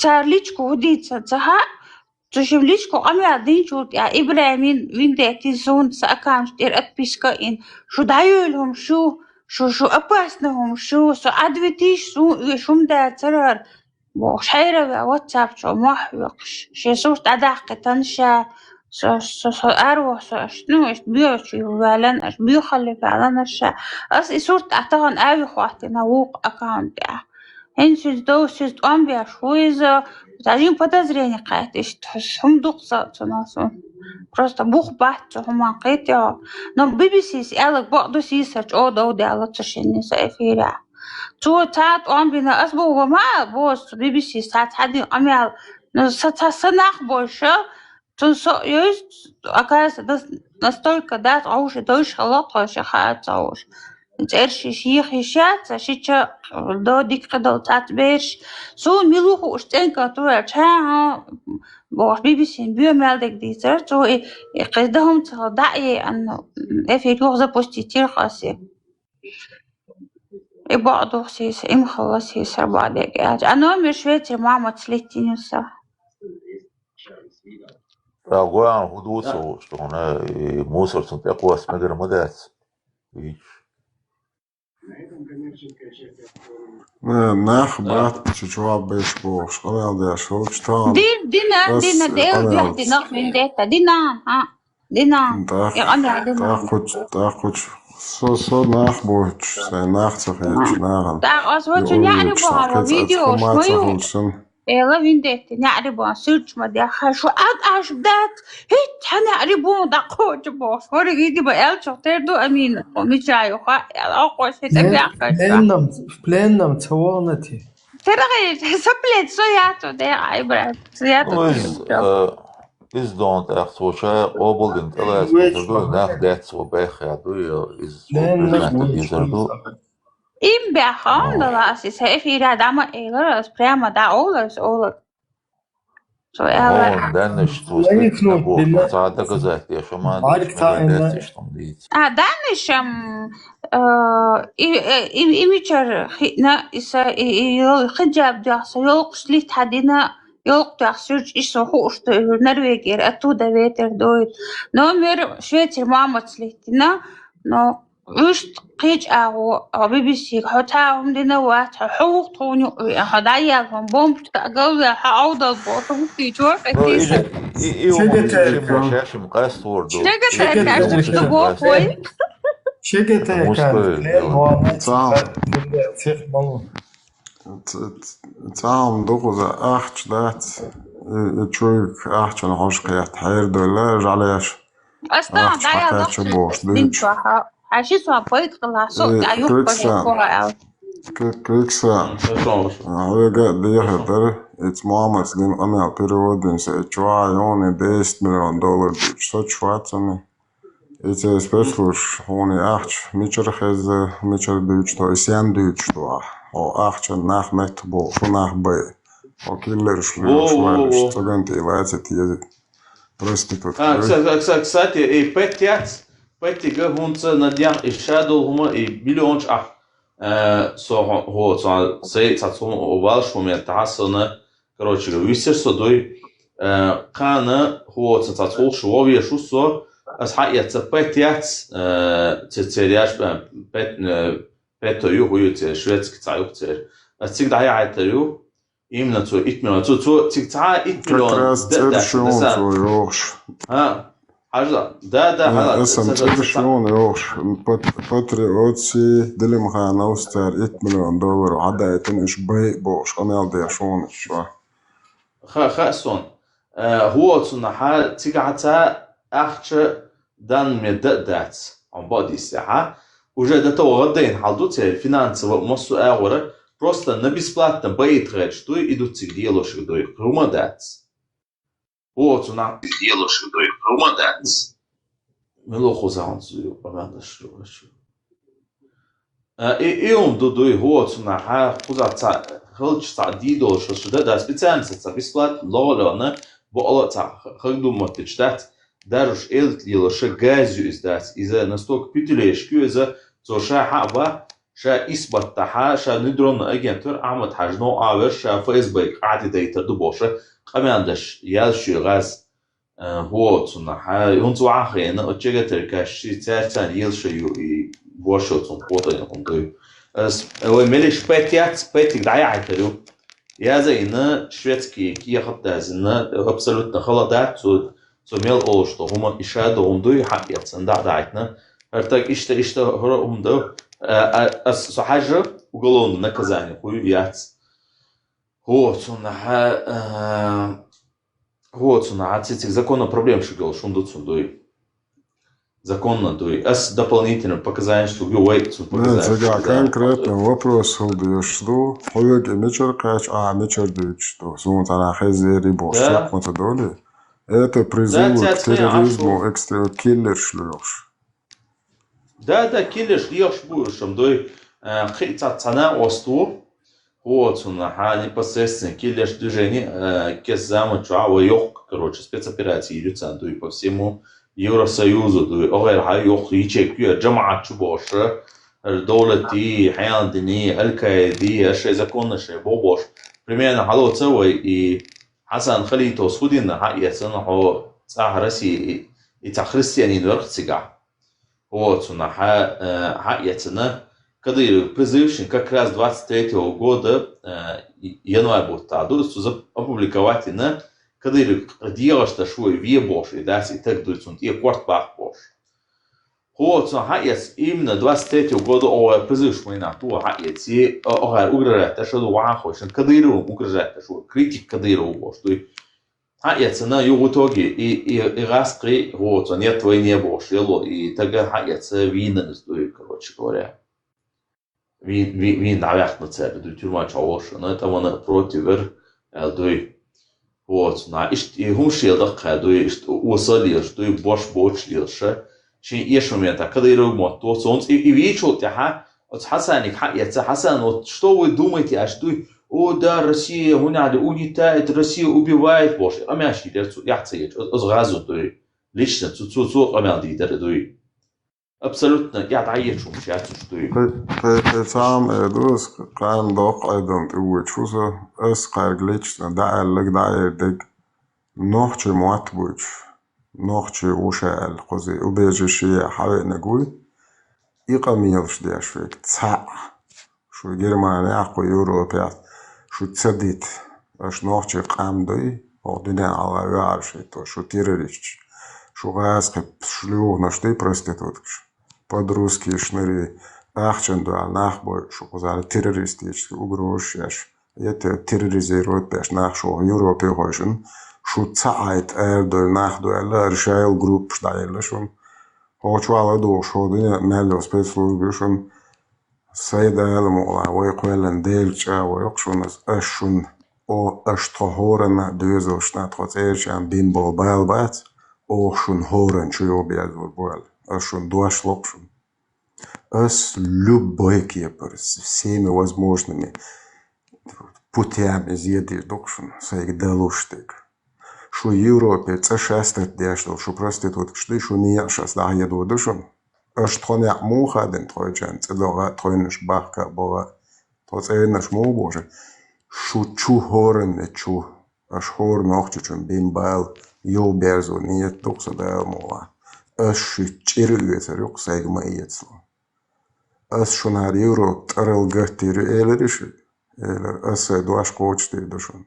цара личку хӀу дийцан ца хаьа, цу шим личку къамел динчул тӀаьхьа Ибрахим вин-, Виндетти суна сан аккаунт тӀера отписка а йина, шу дӀайойла хӀума шу, Шу, шу опасно хӀума шу, со Ӏадвитийша, суна оьшу хӀума дацара хӀара, бохуш, хьераваь WhatsApp чу мохь хьоькхуш. Шен сурт дӀадаккхийтина ша, со, со, со араваха со, аш, ну, иштта боьхачу ваьллан, аш боьхалли ваьллан аш ша. Ас и сурт а тахана ави хӀоттийна вукху аккаунт тӀехь. ХӀинца шуьца дов, шуьца тӀом беш ву иза, даже подозрение кхаьчча, иштта хӀума дукха ца цунах сона. Просто бух бац цу хӀуман кхетаде. Но би би си-с аьлларг бакъду, сийсара чӀогӀа дов даьлла цу шинне са эфирехь. Цо цхьа тӀом бина, ас боху, ма боху, цу би би си-с цхьа, цхьа дина къамел, ну, са, ца, са нах бовш, цунна со а йовза, оказывается, нас-, настолько дац, гӀовши дойш хилла тхо ши хаа ца гӀовш. ЦӀерш ши йиха йиш яц, ши ча до дика кхидолу цхьацца бераш. Суна мила ву хууш цӀенка тур аьлча, хӀа, бохуш, би би син боь мел дерг дийцар, цо и, и кхин дан хӀума ца хилла, дӀа а яйна, эфир юха запустить йира хьо ас и. И бакъ ду сийсара, и ма хилла сийсара бакъдерг аьлча. А номер Швецера Мамаца литтина ю сан. ТӀаккха гой хӀун ду ца хууш, тхуна и мусор цунна тӀекхосса мегар ма дац. Вич. Э, нах бац, чу чохь беш бохуш, къамел деш волчу тахана. Дин, дина, ас дина, Дела къамел духьа дина, хӀун детта, дина, а, дина. ТӀаккха, И къамел дина. тӀаккха кхуч, тӀаккха кхуч. Со, со нах бойтуш, сайн нах ца хеташ, нахана. ТӀаккха ас вачу Ю неӀари уйучу бахьа, кхин цхьа видео тхума ма ца ю. Хулчун. Эла виндетти, неӀари бан, суьрч ма дехха, шу ад аш дац, хӀиттхьа неӀари бун дӀакхочу бохуш. ХӀориг иди ба аьлча, тера ду Амина, хӀо мича ю ха, аьлла, акхош хӀита Плен-, бехкаш ша. Пленном, в пленном ца вогӀна ти? Тера гӀайша, со плен, со яцу, де, ай, брат, со яцу. Ну, из, э, из дон тӀаккха цо ша къобалдина тӀелаьцна, Веч тера ду, ма. Нах дец цо бехха ду, из цо Пленном признать ду, веч изар ду. ма. Им баьхна, О. Дала ас и сан эфира дӀа ма элира, ас прямо дӀа олар, ас олар. Со аьлла. Хьуна даннаш цо Лайф статна ну, боху, бина. Цхьа доказательство ма Марк дийша, цхьа мегар инна. Дац иштта хӀума дийца. А, даннаш, ам, э, и, э, и, и мичара хиъна, и са, и, и, йол-, хиджаб дехса, йолкхуш лит хьадина, йолкх дехса, суьрч, и со хууш ду, Норвегера, оттуда ветер дует. Номер Швецера Мамаца литтина, но Вуьшта кхечу агӀо, а, би би си-га, хьо цхьа а хӀума дина вац, хьо, хьо ву-кх тхуна юкъа веана, хьо дӀаяьлла хӀума, бомбочка а галваьлла, хьо Ӏовдал боху, хӀуттий чорхе Ну, тийса. Иже, и, и хӀума Шега тайка. Шаьшшим къаст вор ду. Шега И тайка, хӀума шаьшшим шаьшшим къаст вор. Шега тайка. Муска Лен вор. Вана Цхьа. Цих малу. Ц-, ц-, цхьа хӀума ду кхуза, ахча дац. И, и чуйга ахчана хьожа кхетта хьерадевлла, жӀаьлеш. Ас тахана Ахча дӀаяла хьакхаьчча лохчуьйту бохуш дин дуьйцу. Чохьа. Хьаьши со пайда хила, со Э, а юххе Крикса. Кхура аьлла. К-, Крикса. М, ша сон вуш. А, хьоьга а дехар дара, и цу Мухьаммадс дина къамел перевод дина сан, и чохьа юни десять миллион доллар дуьйцу. Со чу вацани. И церан спецслужбаш хьуна и ахча мичара хеза, мичара дуьйцу тхо, и сен дуьйцуш ду ахь. Хьо ахча нах меттах бохуш, хьо нах бай. Хьо киллераш луьйш Во, во, валаш, во. Цуган тӀе лаьцит еза. Проститутка. А, кса-, кса-, кса-, кстати, и Петти яц, Петтига хӀунца на дьян и ша долу хӀума, и миллионаш ахь, э, со хьо-, хьо-, цо, сай цхьацца хӀума валш момент тахьа сона, короче, висер со дуй. Э, кхана хӀоца цхьацца хулш вовешу со, ас хьаэца Петти яц, э, ц-, церяш, э, Пет-, э, Петто ю, хӀу ю церан, шведский цхьа юху церан. Ас цига дӀаяхьайтар ю, Именно цо итт миллион. Цо, цо цига цхьа итт миллион Как раз д-, цӀераш дац, ю сан. Цо йохуш. А, хьажа, да, да, Э, хьала, аса ца, ца, цӀераш ца. Ю йохуш. Пат-, патриотси, Делимхановс цара итт миллион доллар хьадайтина, уьш бай бохуш, къамел деш ву шуна. Ха, ха, сон. Э, хӀоцунахьа цигахьа ца ахча дан ме д-, дац. Хьо бакъдийсехьа. Уже до того гӀаддайна хьал ду церан финансово массо а агӀора, просто на бесплатно баит гӀерташ дуй, и ду цига лелошиг дуй, хӀума дац. ХӀоцунахьа лелошиг дуй, хӀума дац. Мила хузахьунца ю, къамелаш ю, ашу. А, и, и ун ду дуй, хӀоцунахьа, кхуза ца, хилча ца дийдолуш, шу да, да, специально ца, ца бесплатно, лола, лола, бокъала ца, х-, хаг ду маттич дац, даруш элт лела, ша газ ю из дац, иза настолько петелешка ю иза, цо ша хьа а ба, ша исбаттахьа, ша нуьдронна агентур, Ахьмад Хьажа нов а вер, ша Ф С Б къаьди дайтар ду боша, къамел даш, ял шуй газ. Э, хӀоцунахьа, хӀунца вахьа хена, оцу чегатеркаш ши цаьрца ел ша ю и бошо цун къотӀа хӀума дуй. Ас, вай мелиш Петти яц, Петтиг дӀаяхьайтар ю. Яза йина, шведский кехат дазина, абсолютно хала дац, цо, цо мел олуш ду, хӀума иша ду, хӀума дуй, хьан яцан, дӀа, дӀайтна. ХӀартаг ишта, ишта хӀора хӀума ду. А, а, ас, со хьажа, уголовное наказание, хуй яц. ХӀо, цунна хьа, а, хӀо, цунна хьа, ци-, ци законно проблема шуга йолуш хӀума ду цунна дуй. Законно дуй. Ас дополнительно показания шуга вай цунна показания цигахь шуга конкретно вопрос хӀума дуьйцуш ду. Хьоьга и мичара кхаьчча, а мичара дуьйцуш ду. Суна цхьана хеза зерий бохуш, да, чекх ма ца долий. Это призывы к терроризму, экстре-, киллерш лоьхуш. Да, да, киллерш лоьхуш бу уьш хӀума дуй. Э, кхин а цхьа, цхьа накъост ву. ХӀо, цунна хьа непосредственно киллерш движение, э, кес заман чохь вай йоккха, короче, спецоперация йира царна дуй по всему Евросоюзу дуй. ОгӀера хьа йоккха ячейка ю, жамаӀат чу бохуш, э, Довлати, Хьяндини, Аль-Каиди, э, шайн законно шайн бо бохуш. Примерно хьалоца вай и Хьасан Халитовс хӀу дина хьаэцна хьо цӀахь Россия и, и цхьа христианин верх цигахь. Вот, цунна хьа, э, хьаэцна. Кадыров призывшин как раз двадцать третьего года, э, январь бутта ду, цу зап-, опубликовать йина, Кадыров дегӀаш даш вай ве бохуш, и дац, и таг дуй цунна тӀе корта баккха бохуш. Вот, цунна хьаэц именно двадцать третьего года оха призывш майна ту хьаэци, о-, оха угрожать даш ду вахьа хойшин, Кадыровым угрожать даш вай, критик Кадыров бохуш дуй. Хьаэцна, ю в итоге, и, и, и гӀаскхи, вот, цо нет войне бохуш, ело, и тага хьаэца вийна иза дуй, короче говоря. Вий-, вий-, вийна дӀаваьккхина цаьрга дуй, тюрьма чу волуш, но это вон против вер, аьлла дуй. Вот, на, иштта, и хӀума шел даккха дуй, иштта, осал лелаш дуй, бош боч лелаш. Шен эш момента Кадыров мотт, вот, цунца, и, и вийчул тӀаьхьа, оцу Хьасаниг хьаэца, Хьасан, вот, что вы думаете, аш дуй, о, да, Россия, хӀунда улетает, Россия убивает, бохуш, къамел шийдер цу, яхь ца ечу, оцу гӀазо дуй. Лично цу, цу, цу къамел дийдар дуй. Абсолютно, я дӀаечу хӀумаш яц уьш дуй. Кхе-, кхе-, кхе цхьа хӀума эр ду ас, кхана доккха Ӏедална тӀе вочу хӀу со, ас кхаьрга лично дӀааьлларг, дӀаэр дерг, нохчий мотт буьйцуш, нохчий ву ша аьлла, кхузий убежище ян хьавеанарг вуй, и къамелаш деш верг цхьаъ. Шу Германехь, кху Европехь, шу ца дита, аша нохчий къам дуй, хӀокху дуьненахь гӀала ваьхьарш хӀитто, шу террористаш, шу гӀазкхи, шу луьйхинарш дуй, проституткаш, подрусткаш, шнури, ахчан дуьхьал нах бой, шу кхузахь террористически угрозаш еш, я те-, терроризировать беш нах шу Европе хойшина, шу ца Ӏайта арадойла нах ду аьлла, ара шайла группаш дӀаелла шуна. ХӀокху чохь ладугӀуш, хӀокху дуьненан мел йолу спецслужбаш шуна, Сайн Дала мукъалахь, вай кхоьллина Делан чӀагӀо йоккхуш ву ас шуна, о, аша тхо хӀоранна а доьзалшна а тхо цӀерачарна бина болу бала бац, оха шуна хӀоранна чу юхаберзор бу аьлла. Ас шуна дош ло-кх шуна. Ас любой кепара, с-, всеми возможными путями иза йийр ду-кх шуна, сайга далуш дерг. Шу Европе цӀа шастат деш долу шу проституткаш дуй, шу некъаш ас дӀахьедор ду шуна. Аша тхо некъ муха хадийна тхойчарна цӀа догӀа а, тхойнаш бахка а богӀа а, тхо цӀернаш муха боху шу? Шу чу хӀоранна чу, аша хӀора нохчочунна бина бала юхаберзо ниет ду-кх сан Дала мукъалахь. Ас шуьца чӀир а оьцур ю-кх, сайга ма эцало. Ас шуна хӀара Европа тӀарал гатдийр ю элира шу? Элира, ас сайн дош кхочушдийр ду шуна.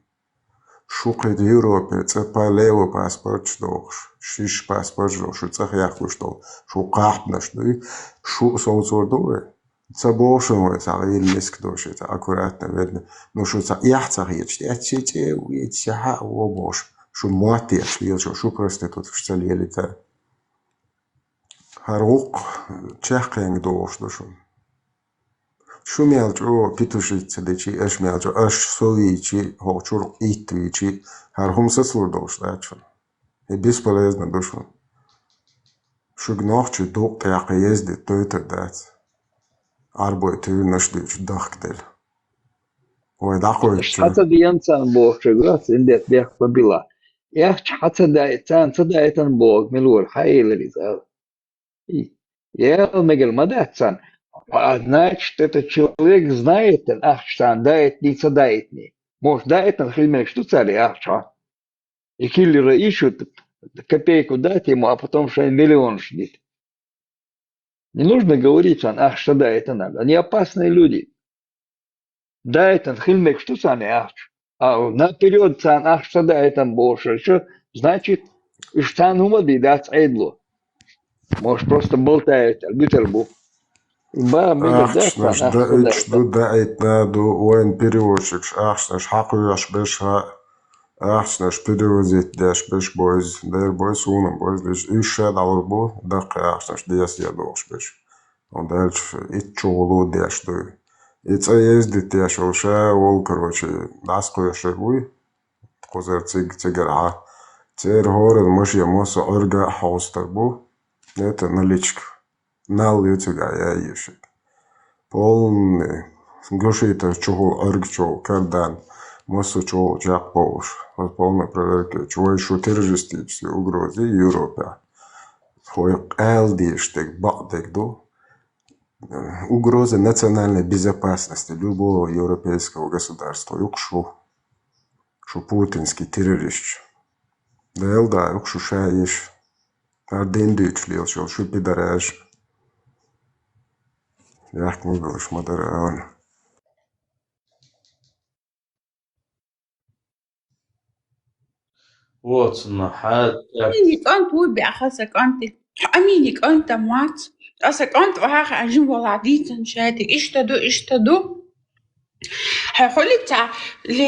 Шу кхин Европе цӀа па-, лево паспорташ дохуш, шиш паспорташ дохуш, шу цӀа хехкуш долу, шу кхахьпанаш дуй, шу а совцор ду вай? Ца боху шуна вай, цхьа гӀийла миска ду шу, цхьа аккуратно ведна. Ну, шу цхьа эхь ца хеташ, тӀе а ци цӀе а ву, эца сехьа а во бохуш, шу мотт еш лелаш, шу проституткаш ца лелийта. ХӀара гӀуккха чехкхенга догӀуш ду шуна. Шу мел чӀогӀа петушить ца дичи, аша мел чӀогӀа, аша со вийчи, хӀокху чуьра итт вийчи, хӀара хӀума сацалур долуш дац шуна. И бесполезно ду шуна. Шуьга нохчий дукъ тӀехь кхин еза де тойтар дац. Ӏарбой туьйранаш дуьйцу дахкаделла. Вай дӀакхойкхучу. Хьан ца дийна царна бохучуьнга, цуьнан дет бехк ма била. Эхча хьан ца даийтина, царна ца даийтина боху, мила вара, хьан элира иза ала? И, яла мегар ма дац царна. А, значит, этот человек знает, ахча царна даийтиний, ца даийтиний. Может, даийтина хила мегаш ду цара и ахча? И киллера ишут, копейку дать ему, а потом шайн миллионаш дит. Не нужно говорить, сан ахча ца даийтина. Они опасные люди. Даийтина хила мегаш ду царна и ахча. А наперёд царна ахча ца даийтина бохуш, значит, уьш царна хӀума а дийр дац Ӏедало. Может, просто болтают, гуьтар бу. Ба, мегар дац ахчанаш да, уьш ду, даийтна ду, вайн перевозчикаш ахчанаш хьакхоьхьуш беш ха, ахчанаш перевозить деш беш бойз, дер бойз, суна бойз, лиш уьш ша дӀалур бу, даккхий ахчанаш деса я дохуш беш. Он дальше итт чугӀулу деш дуй. И цӀа ездить деш волу ша волу, короче, дӀасакхоьхьуш вуй, кхузара цига, цигархьа. Церан хӀоранна машен массо а Ӏуьрга а хьовстар бу. Это наличка. Нал ю цигахь яйешиг. Полный гашийтар чухула Ӏуьрга чухула кардан, массо а чухула чекхбовлуш. Вот полная проверка. Чу вай шу террористический угроза Европе. Хой къаьл деш дерг, бакъ дерг ду. Угроза национальной безопасности любого европейского государства. Юкъ шу. Шу путинский террорист. Дел да, юкъ шу ша еш. Ардин дуьйцуш лелаш йолу шу пидараш. Яхка ма белаш ма дара алан. Вот, ну, хьа-, Амини кӀант ву беха сан кӀанти. Амини кӀанта мац. Аса кӀант ваха жин вала дийцан шайти. Иштта ду, иштта ду. Хьо хуьлица ли,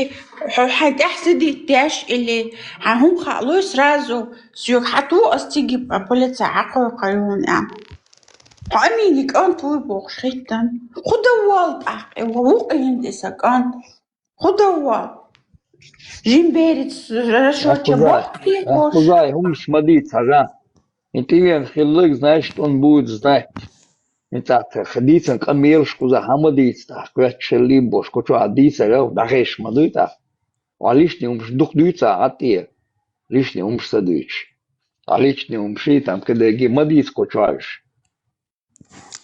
хьо хьайн тӀехь сидит деш или, хьан хӀума хаалой сразу, соьга хьату ас циги полиция хьакхойкхайон, а. Хьо Амини кӀант вуй бохуш хӀиттан. Худа вал тӀаккхи, ва вукъа хӀинца сан кӀант. Худа вал. Жин берица рашоча бохкехош. Ахкузай, хӀумаш ма дийца хьажа. И тӀевен хилларг, знаешь, тӀун буьйцу, знать. И цӀа ха дийцан къамелаш кхуза хьан ма дийца, тӀаккха коьртачу шеллий бош, кху чохь дийцар, дӀахеш ма дуй тӀаккха. Ва лишний хӀумаш дукха дуьйцу ахьа тӀе. Лишний хӀумаш ца дуьйцуш. Ва лишний хӀумаш и там кадеги ма дийца кху чохь уьш.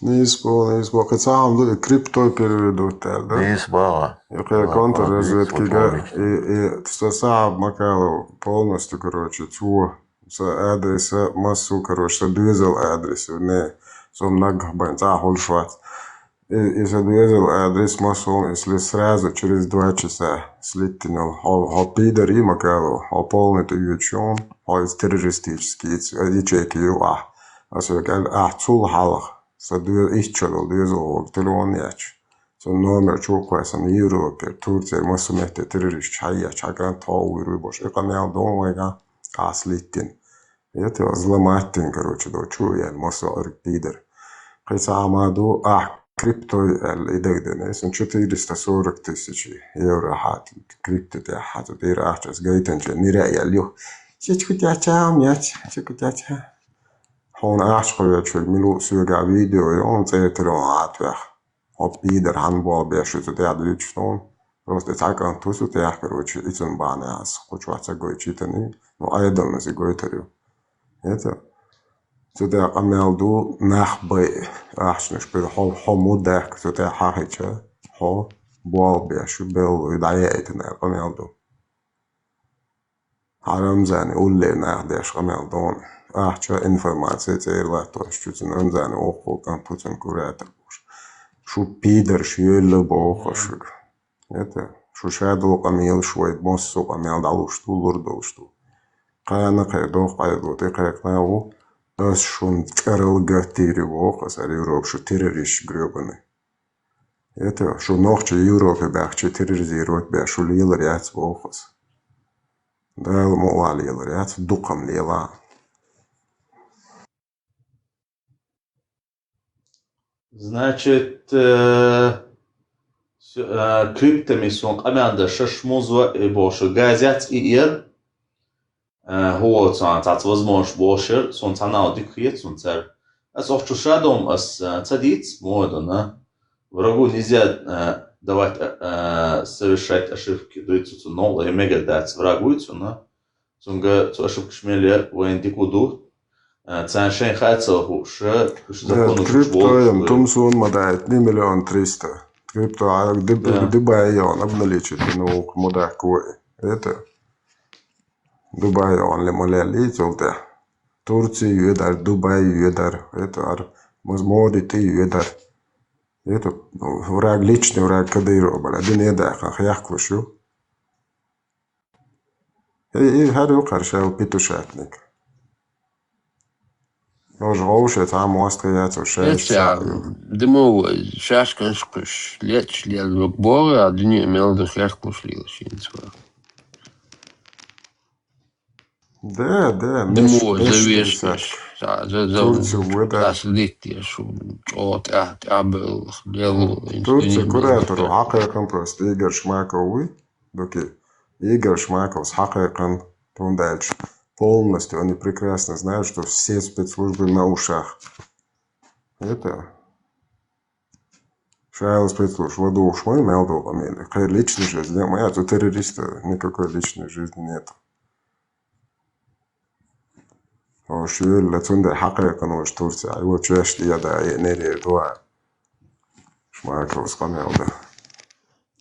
Нийса боху, нийса боху. Кхин цхьа хӀума ду, и крипто переведут аьлла, да? Нийса боху. И кхин контрразведкига, и, и ца сахьаб Макалов полностью, короче, цо сан адреса массо, короче, сан доьзал адрес, вернее, со наггахь бен цӀа хуьлуш вац. И, и сан доьзал адрес массо, если сразу через два часа слиттинал, хьо, хьо пидар и Макалов, хьо полный тӀе оьцуш ю, хьо иза террористический ячейка ю ахь. Аса векал, ахь цул хьалха, сан доь-, итт шо долу доьзал вогу телефон яьча. Цуьнан номер чу кхойсан Европе, Турци, массо а метте террористаш хьаеча, хьан кӀант хьо вуьйр вуй бохуш. И къамел дон вайга, ахь слиттина. Это взломать дин, короче, до чего я, массо а Ӏуьрг пидар. Кхин цхьа хӀума ду, ахь криптой аьлла, и дагадеана. Сан четыреста сорок тысяч евро хьат, крипто тӀехь хьат, тӀера ахча ас гайтанча, нира а яьлла ю. Чечку тяча, мяч, чечку тяча. Хьуна ахча кхоьчуьйтуш верг мила ву соьга видео ю, хьуна цӀера телефон Ӏатоьхна. Хьо пидар хьан болх беш ю цу тӀехь дуьйцуш тхуна. Просто и цхьа кӀант ву цу тӀехь, короче, и цунна бахьана ас кху чохь ца гойтуш йитина, ну, Ӏедална аса гойтур ю. Это, цу тӀехь къамел ду, нах бай, ахчанаш бир, хьо, хьо мудак, цу тӀехь хьахича, хьо болх беш ю, белла ю, дӀаяйтина аьлла къамел ду. Хьан Рамзане улле нах деш къамел дона. Ахча информация цӀера латтош чу цуьнан Рамзане воккхул кӀант ву цуьнан куратор бохуш. Шу пидарш йоьлла боху шуьга. Это, шу ша долу къамелаш вай массо а къамел дӀалуш ду, лур долуш ду. Кхана кхе доху къайло тӀе кхайкхина ву, ас шуна чӀарал гаттийр ю боху, аса Европа шу террорист грёбаный. Это, шу нохчий Европе баьхчи терроризировать беш, шу лелар яц боху аса. Дала мукъ лахь лелар яц, дукхам лела. Значит, э, с-, э, криптами сон къамел дан шаш музва и бохуш газец и ер. Э, хӀу воцу, цхьацца возможность бохуш яра, суна цхьа нах дика хета, суна цара. Ас охьа чу ша дом, ас, э, ца дийца, муха дона. Врагу нельзя, э, давать, э, э, совершать ошибки, дуй цу, цу новла, я мегар дац, враг вуй цуна. Цунга цу ошибкаш мел яр, вайн дика ду. Э, царна шайн хаа ца хууш, уьш Да, закону шуьш крипто волуш ем, вуй. Тум суна ма даьйтни миллион триста. Крипто, а, Дуб-, Да. Дубай йон, обналичить, ну, мудак вуй. Это, Дубай йон, ле ма ле ли, цул тӀе. Турция йоьдар, Дубай йоьдар, это ар, возможно, тӀе йоьдар. Это враг, личный враг Кадырова, бала, дуьне даха, хьехкалуш ю. И, и хӀара ю кхара шел петушатник. Нож гӀовши цхьа мост яц, шаьш Эцця, цхьа. Димо, шаьш канш кхуш, лечиш лел вок бора, дуьне мел ду херклуш лила шинца. Да, да, Димо, меш-, меш завешиваешь, десятка. Да, за, за, Турция вода. Ас литти, шу, чо, тя, тя был, лел, Турция дуьне мел куратор ду. Хьакъекъан просто Игорь Шмаков вуй, доки Игорь Шмаковс хьакъекъан тун дальше. Полностью они прекрасно знают, что все спецслужбы на ушах. Это Шайл спецслужб ладувгӀуш ма мел ду къамел. Кхы личный жизнь ма яц, у террориста никакой личной жизни нет. Ош юлла цунда хьакъекъан ош Турция, его чеш диада, и нерер дуа. Шмаковс къамел да.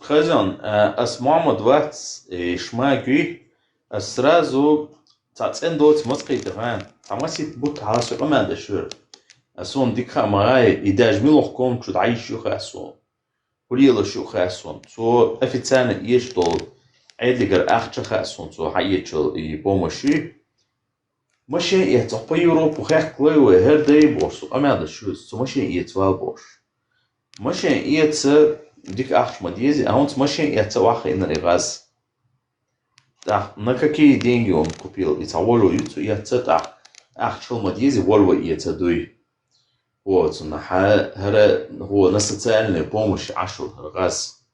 Хазан, а, ас Мухаммад вац, и Шмаги, ас сразу цхьа цӀен доц мацкъийта хан. Цхьа масит бут хьаласу къамел да шур. Ас он дикха магай, и даже милох ком чу дайш ю хасу. Хулила шу хасун. Цо официально еш дол. Эдигар ахча хасун. Цо хьаечал и помощи. Машин ец, по Европу хехклой вай, хер дай бош, су къамел да шу, цо машин ец вал бош. Машин ец, дик ахча ма дези, а он машин ец, вах ин и газ. Так, на какие деньги он купил? И цхьа Volvo ю цо ец, так. Ахча ма дези, Volvo ец дуй. Хо, цунна хьа-, хӀара, хо, на социальная помощь Ӏашур хӀара газ.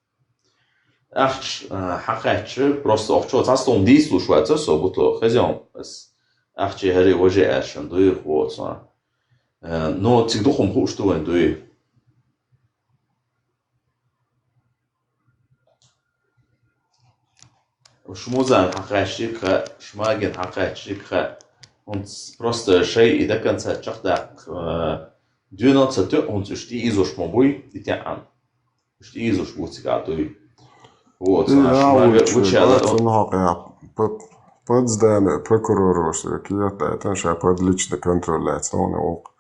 Ахча, а, хьакхаьчча, просто охчо цхьа стом дийцлуш ваца со буто, хезем ас. Ахча хӀара важе аьшан дуй, хо, цунна. Э, но цига духум хуш ту вайн дуй. Шмузан хьакхаьччик ха, Шмаген хьакхаьччик ха. Он с-, просто шай и до конца чахда, э, дюнал ца тё, он с-, ушти изуш мо буй, и тя ан. Ушти изуш буцик а туй. Вот, И а, я Шмаге учу, вычала, да, он цун хакъя. Под, под здание прокурора, что кия, да, это ша под личный контроль, это он ок.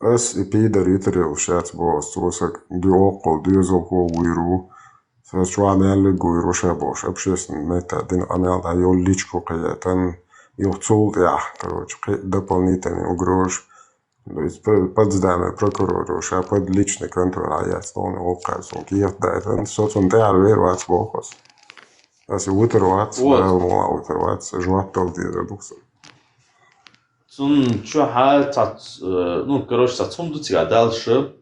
Ас и пидар йитарел шац бос, цо саг дуй оккхул, дуьйзалхо вуйр ву. Сас чуа меллиг вуйр ву ша бос, общественный метта дин къамел да йол личку кхиятан, йол цул тӀехь, короче, кхи дополнительный угроза. То есть п-, под здание прокурора, ша под личный контроль а яц, но он оккхай, сон кият дайтан, со цун тӀехь вер вац бохос. Ас и вутар вац, Вот. Дал муа вутар вац, жуап дал деза бухсан. Цун чу хьа цац, э, ну, короче, цац хӀума ду цига дальше.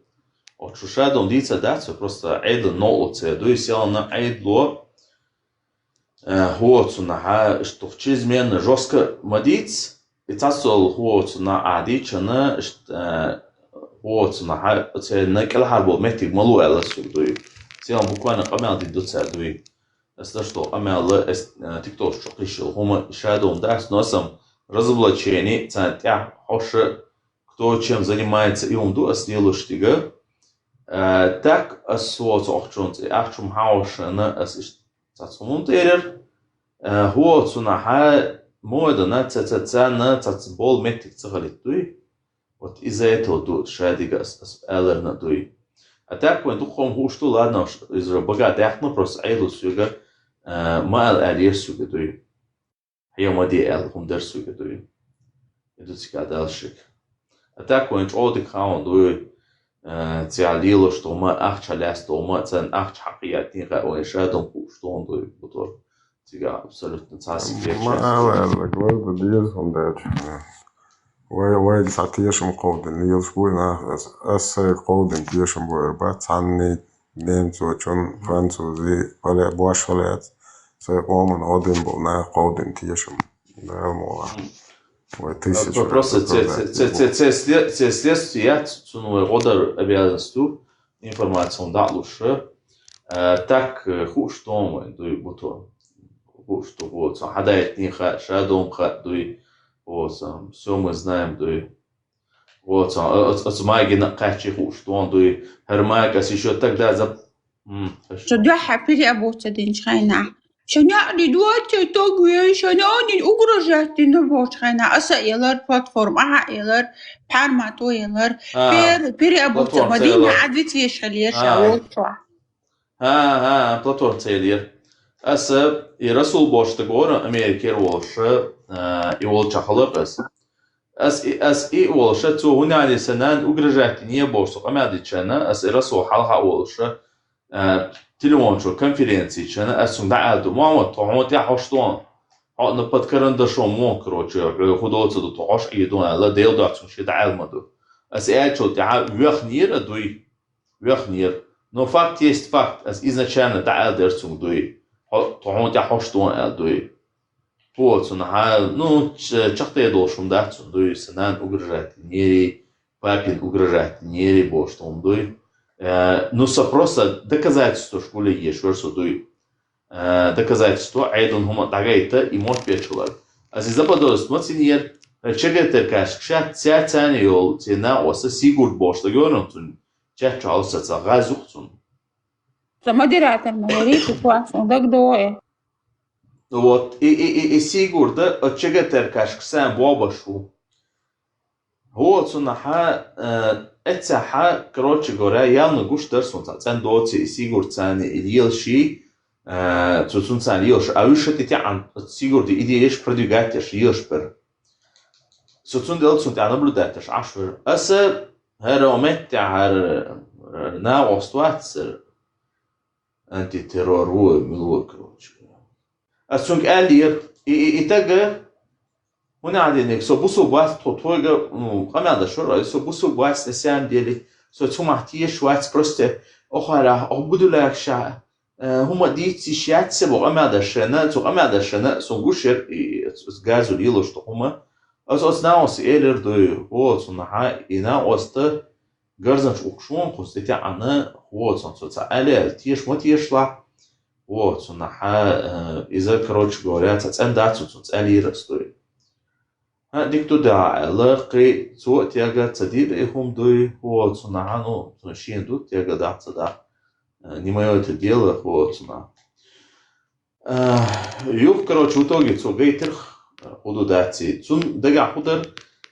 От шу ша дом дийца дац, просто Ӏедла ноу ца ду, и сел на Ӏедло. Э, хӀо цунна хьа, что чрезмерно жестко ма диц, и цацол хӀо цунна а дичана, ш-, э, хӀо цунна хьа, це на кӀелхьар бол меттиг малу аьлла суг дуй. Сел буквально къамел ди ду ца дуй. Ас да, что къамел, эс, э, тикток чу къишил, хӀума ша дом дац, но сам разоблачение, ца тя хьоша, кто чем занимается, и ум ду ас делуш тига. Э, так ас вот охчунц, и ахчум хаошана ас иш цац хумун терер. Э, хӀо цунна хьа мода на ца ца ца на цац бол меттик ца халит дуй. Вот из-за этого ду шадига ас, ас аларна дуй. А так вон духом хушту, ладно, уж из бага дяхна просто айлу сюга, э, ма ал алир сюга дуй. Хье ма де ал хум дар сюга дуй. Иду цика дальше. А так вон чӀодик хаун дуй. Э, ця лило, что ма ахча ляс, что ма цен ахча хьакъиятин ха вон ша дом хушту он дуй бутор. Цига абсолютно цаси Ма герча. Ала, ала, глаза дир, он дальше. Вай, вай, сатешим кховдин, лилш буй на, ас, ас сай кховдин тешим буй, ба, цанни, немцо, чун, французи, пале, бош палец, сай къоман, один бу, на, кховдин тешим. Да, мола. Вай, тысяча Просто раз це, це, оправдать це, не це, буду. Це след-, це следствие, цун вай годар обязанностью, информацию он датлуша. Э, так, э, хуш том, дуй, буто. Хуш то, вот, сон хадает не ха, ша дом ха, дуй. Вот, сон, всё мы знаем, дуй. Вот, сон, э, э, э, маги на качи хуш том, дуй. Хер маг, ас ещё тогда за-, м, Что да, хапири абуца дин чхайна. Шаняъни дуаци тогуя, шаняъни угрожать дина борчхайна. Аса элар платформа, аха элар, пар мато элар, А, пер, пери абуца платформа Мадина целар. Адвит вешхал ер А. Шаул чуа. А, а, платформа целер. Аса и Расул борчта гора, Америкер волша, а, и волча халакас. Ас и, ас и волуша, цо хӀунда аьлла сан нана угрожать йине бохуш, со къамел дича, ас и Расул хьалха а волуша, а, телефон чу конференци чу, ас цунга дӀааьлла ду: «Мохьмад, тхо хьуна тӀехь хьош ду, хьо на под карандашом мо, короче, хьо хӀун доцу ду, тхо хьош Ӏийр ду», аьлла, Делан дуьхьа цунга шен дӀааьлла ма ду. Ас и аьллачул тӀаьхьа вехнера дуй, вехнера. Но факт есть факт, ас изначально дӀааьлла дара цунга дуй. Хьо, тхо хьуна тӀехь хьош ду аьлла дуй. Хьо цунна хьа, ну, ч-, чакхде долуш хӀума дац цунна дуй, сан нана угрожать йинера, папин угрожать йинера бохуш хӀума дуй. Э, ну, со просто доказательствош гулъеш вара со дуй. Э, доказательство, Ӏедална хӀума дӀагайта, и мотт бечалар. Ас и заподозрить ма цинера, э, ЧГТРКшка ша цаьрца йолу, церан накъоста Сигурд бохуш дагайовра цунна, чат чу хьалсаца гӀаз юха цунна. Ца модератор ма ярий, шу классно дагадогӀу. Вот, и, и, и, и Сигурда, э, ЧГТРКшка сан бобаш ву. ХӀо, цунна хьа, э, эццахьа, короче говоря, явно гуш дара суна цхьа цӀена доций, и Сигурд царна и лелаш, э, цу, цунна царна лелаш, а уьш ша тӀетеӀан, Сигурда идеяш продвигать еш лелаш бара. Со цундела цунна тӀехь наблюдать еш Ӏаш вара. Аса хӀара меттехь хӀара, э, накъост вац, антитеррор ву, мила ву, короче. Ас цуьнга аьллера, и, и, и тага, хӀунда аьлла динарг, со бусулба вац, тхо тхойга, ну, къамел даш вара, со бусулба вац, на самом деле, со цу махь тешаш вац, просто, охара, ох, будулаг ша, э, хӀума дийцциш яц, се бо къамел дашшена, цу къамел дашшена, со гуш яра, и, с-, с-, газу лелош ду хӀума. Ас, ас наоса элира дуй, о, цунна хьа, и наоста, гарзанчу укхуш вон кхуза тӀетеӀана, хӀо, цунна цо ца аьлла, теша ма тешалахь, хӀо, цунна хьа, э, иза, короче говоря, ца цӀена дац, цунна цӀа лийра ас дуй. ХӀа, дика ду да аьлла, кхин цо а тега ца дира и хӀума дуй, хӀо, цунна хьа, ну, цунна шена ду, тега дахь ца дахь, э, не моё это дело, хӀо, цунна. Э, юха, короче, в итоге цо гайтира, э, хӀун ду даций. Цунна дагахь хӀун дара,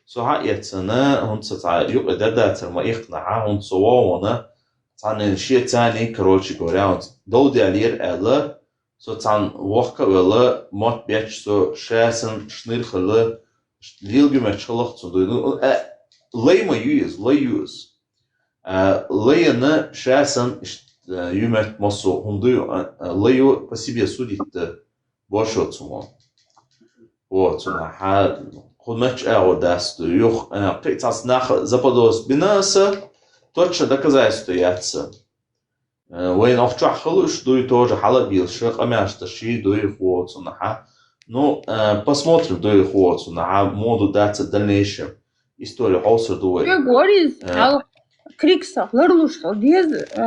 со хьа а эцна, хӀунда сан цхьа юкъа дар дацара ма ихкана хьа, хӀунда со вогӀана, цхьанна шен царний, короче говоря, хӀунда дов даьллера аьлла, со цхьанна вохка а велла, мотт бечча со ша санна шныр хилла, лелгуьмач хилла-кх цунна дуй. Ну, э, лай ма ю иза, лай ю иза. А, лайна ша санна иштта, а, юьмет массо а хӀума дуй, а, а, лайо по себе судить дан боршо цунна. Вот, цунна хьа, кху мача агӀо дац ду. Юха, а, кхин цхьацца нах заподозрить бина аса, точно доказательство яц аса. Э, вайна охьа чохь хала уьш дуй тоже хьала а бийлаш, къамелаш дашший дуй хӀо цунна хьа. Ну, э, посмотрим дуй хӀо цунна хьа, моду дац дальнейшем. История хьовсур ду вай. Чу горис, э, хьал криксах ларлуш хьал деза, э,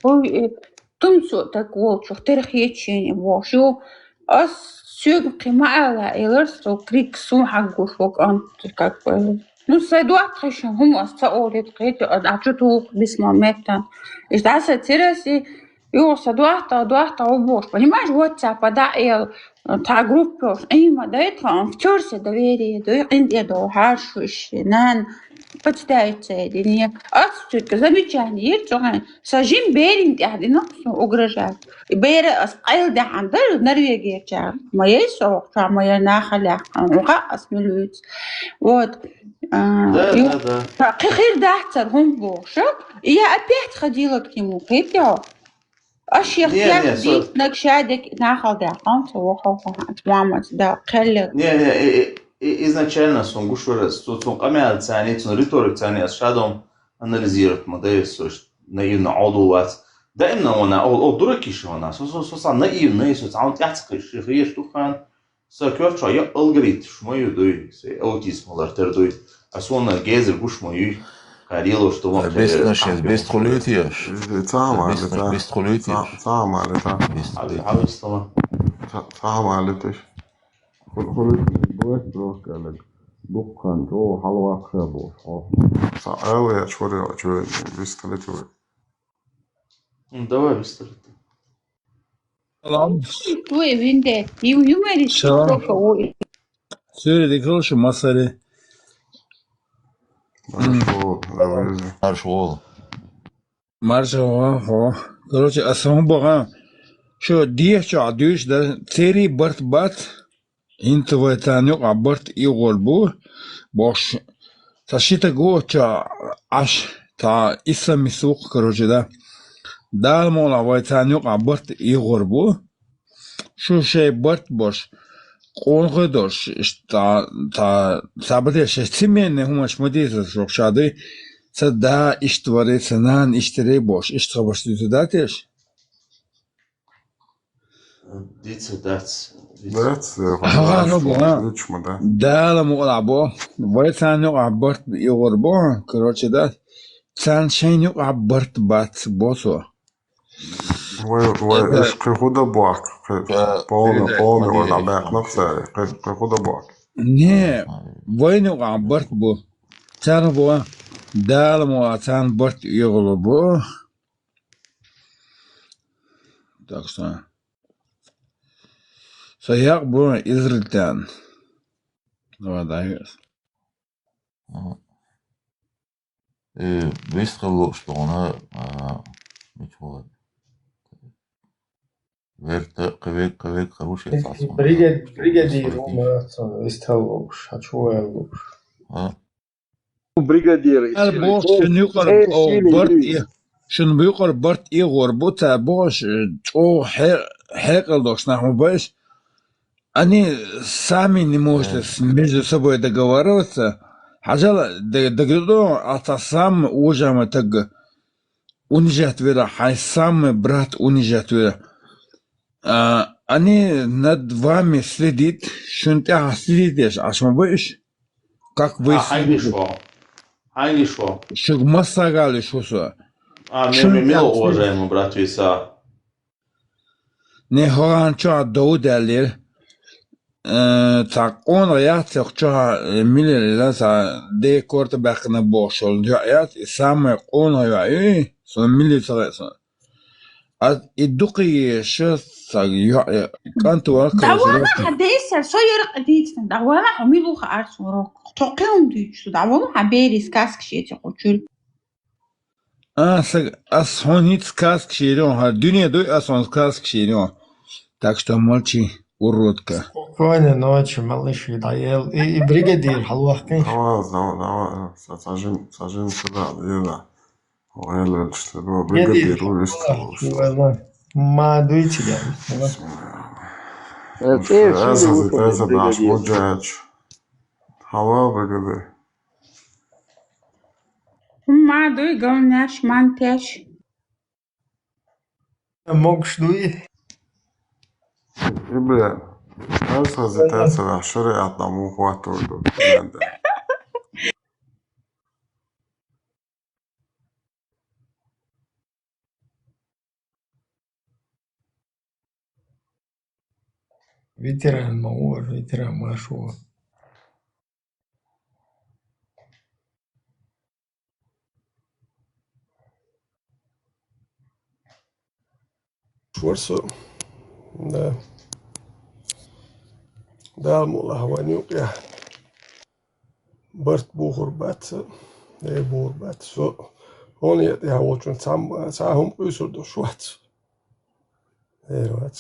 хӀу, э, тумсо так волчух, терхетчине вошув. Ас соьга кхин ма ала, элар со крикс сум хьаггуш ву кӀант, как бы. Ну, сай дуаттахъешан хӀума ас ца олийта кхетий, а чу туху бисмал меттан. Иштта аса цераси, юха са дуатта, дуатта гӀо бохуш. Понимаешь, WhatsApp-а дӀа эл, тха группа йолуш, Ӏийма дай тхан, в чёрсе доверие дай, къинтӀе догӀу, хьаршуш, нана, подставиться дини. Ас цуьнга замечание йира цуьнга, сан жин берин тӀехь дина, со угрожать. И бера ас къайла даьхьан дара Норвегиячара. Ма яй со, ма яй нахалехь, хьуха ас милуьйца. Вот. А, да, и да, да. Кхин хир дацара хӀума бохуш. И я опять ходила к нему, кхетий хьо? Аш я не, не, со- дитнаг шадик нахал даьккханца вохал хӀанца мамаца да кхеллиг. Не, не, и, и, и, изначально сон гуш вара, со цун къамел цани, цун риторик цани, ас шадом анализировать ма дай, со ш-, наивно Ӏодул вац. Даимна вана, ол, ол дуракиш вана, со, со, со, со наивный, со цхьа тӀехь ца кхиш, ши хеш туххан, Сан коьртачохь я алгоритмаш ма ю дуй, сай аутизм лартар дуй. А суна гезар гуш ма юй. Кхарелош ду ма. Бест нашес, бест хулуйтеш. Цама, бест хулуйтеш. Цама, да. Бест хулуйтеш. Цама, да. Хулуйтеш. Бест рохкалаг. Дуккхан, о, халвакха бо. О. Са ала я чури, чури, бест хулуйтеш. Давай бест хулуйтеш. Салам. Ой, винде. Ю-, юморист. Салам. Суьйре дикал шу масари. Маршо, Равиз. Маршо. Маршо, хо. Короче, асан бага. Шу дехча дуьш да, цери барт бат. ХӀинца вай царна юкъахь барт эгӀор бу, бохуш, цхьа ши стаг ву оцу чохь Ӏаш, цхьа исламист ву-кх, короче, да. Дала мукъ лахь, вай царна юкъахь барт эгӀор бу. Шу шайн барт бош, къонахий долуш, иштта, цхьа, цхьа, цхьа бате шайн цхьа менна хӀуманаш ма дийца шух ша дуй, сан да иштта варий, сан нана иштта ярий бохуш, иштта хабарш дуьйцур дац те аш? Дица дац. Дица. Дац, э, Ага, ну, хӀун бу, а? Лучше ма да. Дала мукъ лахь бо. Вай царна юкъахь барт эгӀор бу, короче, да. Царна шайна юкъахь барт бац, бо со. Вай, вай, это, иш кхин хӀун дан боху, кхин, да, полный, передача полный вала дӀабаьккхина-кх цара, кхин, кхин хӀун дан боху. Не, вайна юкъахь барт бу. Царна бу, Дала мукъ лахь, царна барт эгӀур бу. Так что, со якъ бу израильтян. Давай, давай. Ага. Э, вистхила лууш тхуна, а, мича вала? Верта, кхевег, кхевег, хороший. Бригад-, бригадир ву ма цунна, вистхила лууш, хьан чу ваьлла лууш. А? Бригадир, Ала боху, шуна юкъара, э, о, сили барт юй. Э, шуна юкъара барт эгӀор бу, ца бохуш, э, чӀогӀа хье-, хьекъал долуш нах ма бу аш. Они сами не могут, э, с-, между собой договариваться. Хьажал, д-, дагадо, а цхьа самый уважаемый таг унижать вира, хьайн самый брат унижать вира. А, они над вами следит, шуна тӀехь следит еш, Ӏаш ма бу иш? Как вы... А, хьайн следите? Виш ву? Хьайн виш ву? Шуьга массагал виш ву со. А, ме-, шуна ме-, мила тӀехь следит. Уважаемый брат виса? Не, хӀокхарна чохь дов даьллера. Э, цхьа къонах яц, цхьа чохь, э, милла, цхьа ден корта баьккхина бохуш йолу йоӀ яц, и самый къонах йоӀ ю, сон милли ца хаьа сон. Ас и дукха еш, цхьа йоӀ, кӀант вара. ДӀавала хьан десер, со яракъ дийцина, дӀавала хьо мила ву хаар сон рок. Тхо кхин хӀума дуьйцуш ду, дӀавала хьан берийн сказкаш эций кху чуьра. А, са-, ас хьуна хӀинца сказкаш йийр ю, хӀара дуьне дуй, ас хьуна сказкаш йийр ю. Так что молчи, уродка. Спокойной ночи, малыши, дӀаела. И, и бригадир хьалавахкина. Давай, давай, давай. Са-, сажин, сажин сюда, Лена. Ой, Лена, что ты, бригадир, бригадир, вистхила лууш. Ой, Лена. Ма дуьйцу я. Э, ну что, цӀе я, шуьга аса, ву аса, аса, бригадир. Даш, муджач. Хьала, бригадир. ХӀумма дуй, галнеш, мантеш. Могуш дуй? И, бля, ас хаза тацара шариатна муха хӀоттор ду. Ветеран ма ву, ветеран ма шу. Шуьйра со. Да. Дала мукъ лахь вайн юкъехь. Барт бухур бац, э, бухур бац. Со хьуна тӀехь волчун цхьамма, цхьа хӀума къуьйсур долуш вац. Эр вац.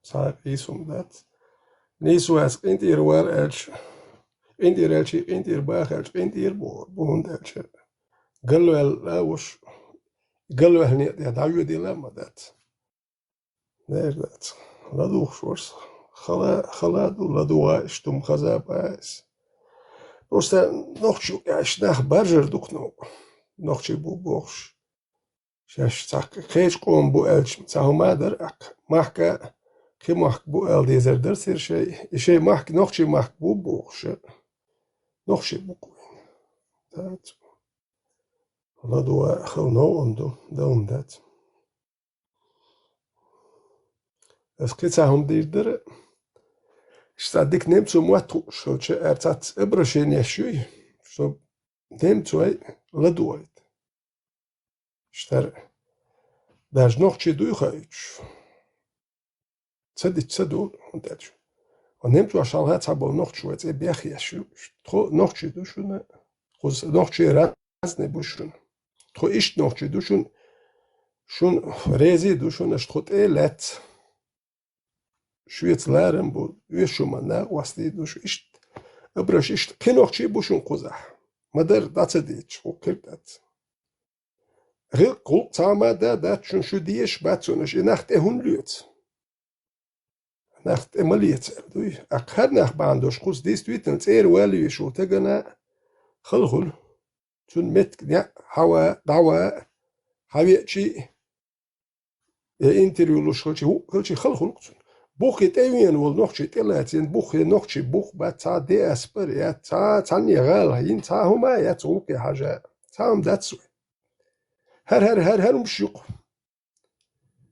Цхьа къийса хӀума дац. Нийса вац, къинтӀера вара аьлча, къинтӀера аьлча, къинтӀера баха аьлча, къинтӀера бохур бу, хӀунда аьлча галваьлла а вуш, галваьлла некъа тӀе дӀавоьдийла а ма дац. Нер дац. ЛадугӀуш вара со. Хала, хала ду, ладугӀа иштта хӀума хаза баьс. Просто нохчо аьлча нах баржар ду-кх новкъа. Нохчий бу бохуш. Шаьш цхьа кхечу къоман бу аьлча, цхьа хӀума а дара аккха. Махка кхин мохк бу аьлла дезар дара церан шай. И шай махка нохчий махка бу бохуш. Нохчий бу-кх вайн. Дац. ЛадугӀа хала новкъа ду, дан хӀума дац. Ас кхин цхьа хӀума дийр дара. Иштта дика немцо мотт хууш хилча, ара цхьацца обращениеш юй, шо немцой ладугӀийта. Иштта даже нохчий дуй хаийтуш. Ца дича ца ду, хӀунда аьлча. Ва немцош хьалха цхьаболу нохчий вай цӀе бехъеш ю. Тхо нохчий ду шуна, кхуза нохчий разный бу шуна. Тхо иштта нохчий ду шуна, шуна реза ду шуна, аша тхо тӀе а лаьцна. шуьца ларам бу, оьшуш хӀуманна накъостий ду шу, иштта абраш, иштта кхин нохчий бу шун кхузахь. Ма-дарра дӀа ца дийцча, хӀу кхир дац. ГӀиллакх-гӀулакх цхьа хӀума да, дац шун, шу дезаш бац шуна, и нах тӀе хӀунда лоьцу? Нах тӀе ма лецара дуй. А кхар нах бахьана долуш кхуза действительно цӀера валавеш ву тагана хала хуьлу. Цуьнан меттиг неӀ хьава, дӀава, хьавеачий, я интервью луш хилчий, хӀу хилчий хала хуьлу-кх цуьнан. Бухе тӀевеана волу нохчий тӀелацийна, бухе нохчий бух бац, цхьа диаспора яц, цхьа цхьанне гӀала йина, цхьа хӀума яц гӀуллакхе хьажа, цхьа хӀума дац вай. ХӀара, хӀара, хӀара, хӀара хӀумаш ю-кх.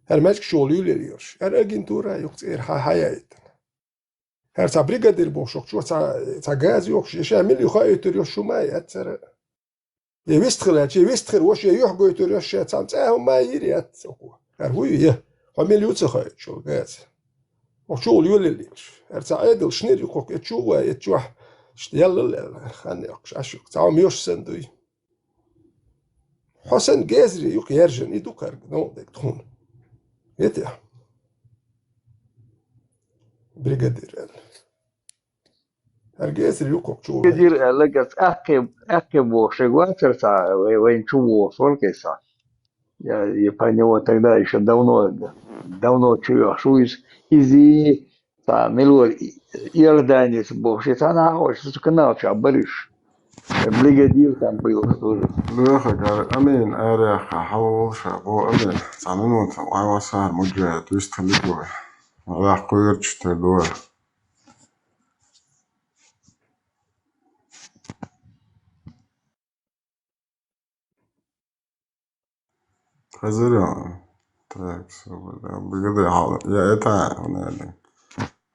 ХӀара маьждигаш чухула юьллуш, хӀара агентура ю-кх цӀера хьа-, хьаяийтина. ХӀара цхьа бригадир бохуш йоккхучо цхьа, цхьа газа йохуш, ша мила ю хоуьйтур йолуш хӀума яц цара. Я вистхир яц, я вистхир ваша, я юьхь гойтур йолуш ша цхьа цӀа хӀума йийр яц оцу. ХӀара хӀу ю, я? Хьо мила ю ца хоуьйтуш йолу газа? Оцу чухула юьллуш. ХӀара цхьа Ӏедал шинар ю кхокх, я чу вай, я чохь, шта яллал аьлла, хан йоккхуш, Ӏаш ю-кх. Цхьа хӀума йош санна дуй. Хьо санна гезаре ю-кх яьржина, и ду кхаьрга, новкъа дерг тхуна. Вете? Бригадир аьлла. ХӀара гезаре ю кхокх чу. Бригадир аьлла, герз аьккхий, аьккхий бохуш, шайга вацара цхьа, вай, вайна чу вогӀуш вара кхин цхьа. Я, я по него тогда ещё давно, давно чу йохуш ву иза. Иза Цхьа мила вара, Иорданица бохуш, и цхьана хьахош, цу канал чохь бара уьш. Бригадир там был тоже. Лоьхург ара, Амин, араяххьа, хьалаволуш а, бо Амин. Цхьа минута, вай васар, муджахид, вистхилиг вай. Аллах кхоьручу тера ду вай. Хазар, так, всё, да, благодарю. Я это, наверное,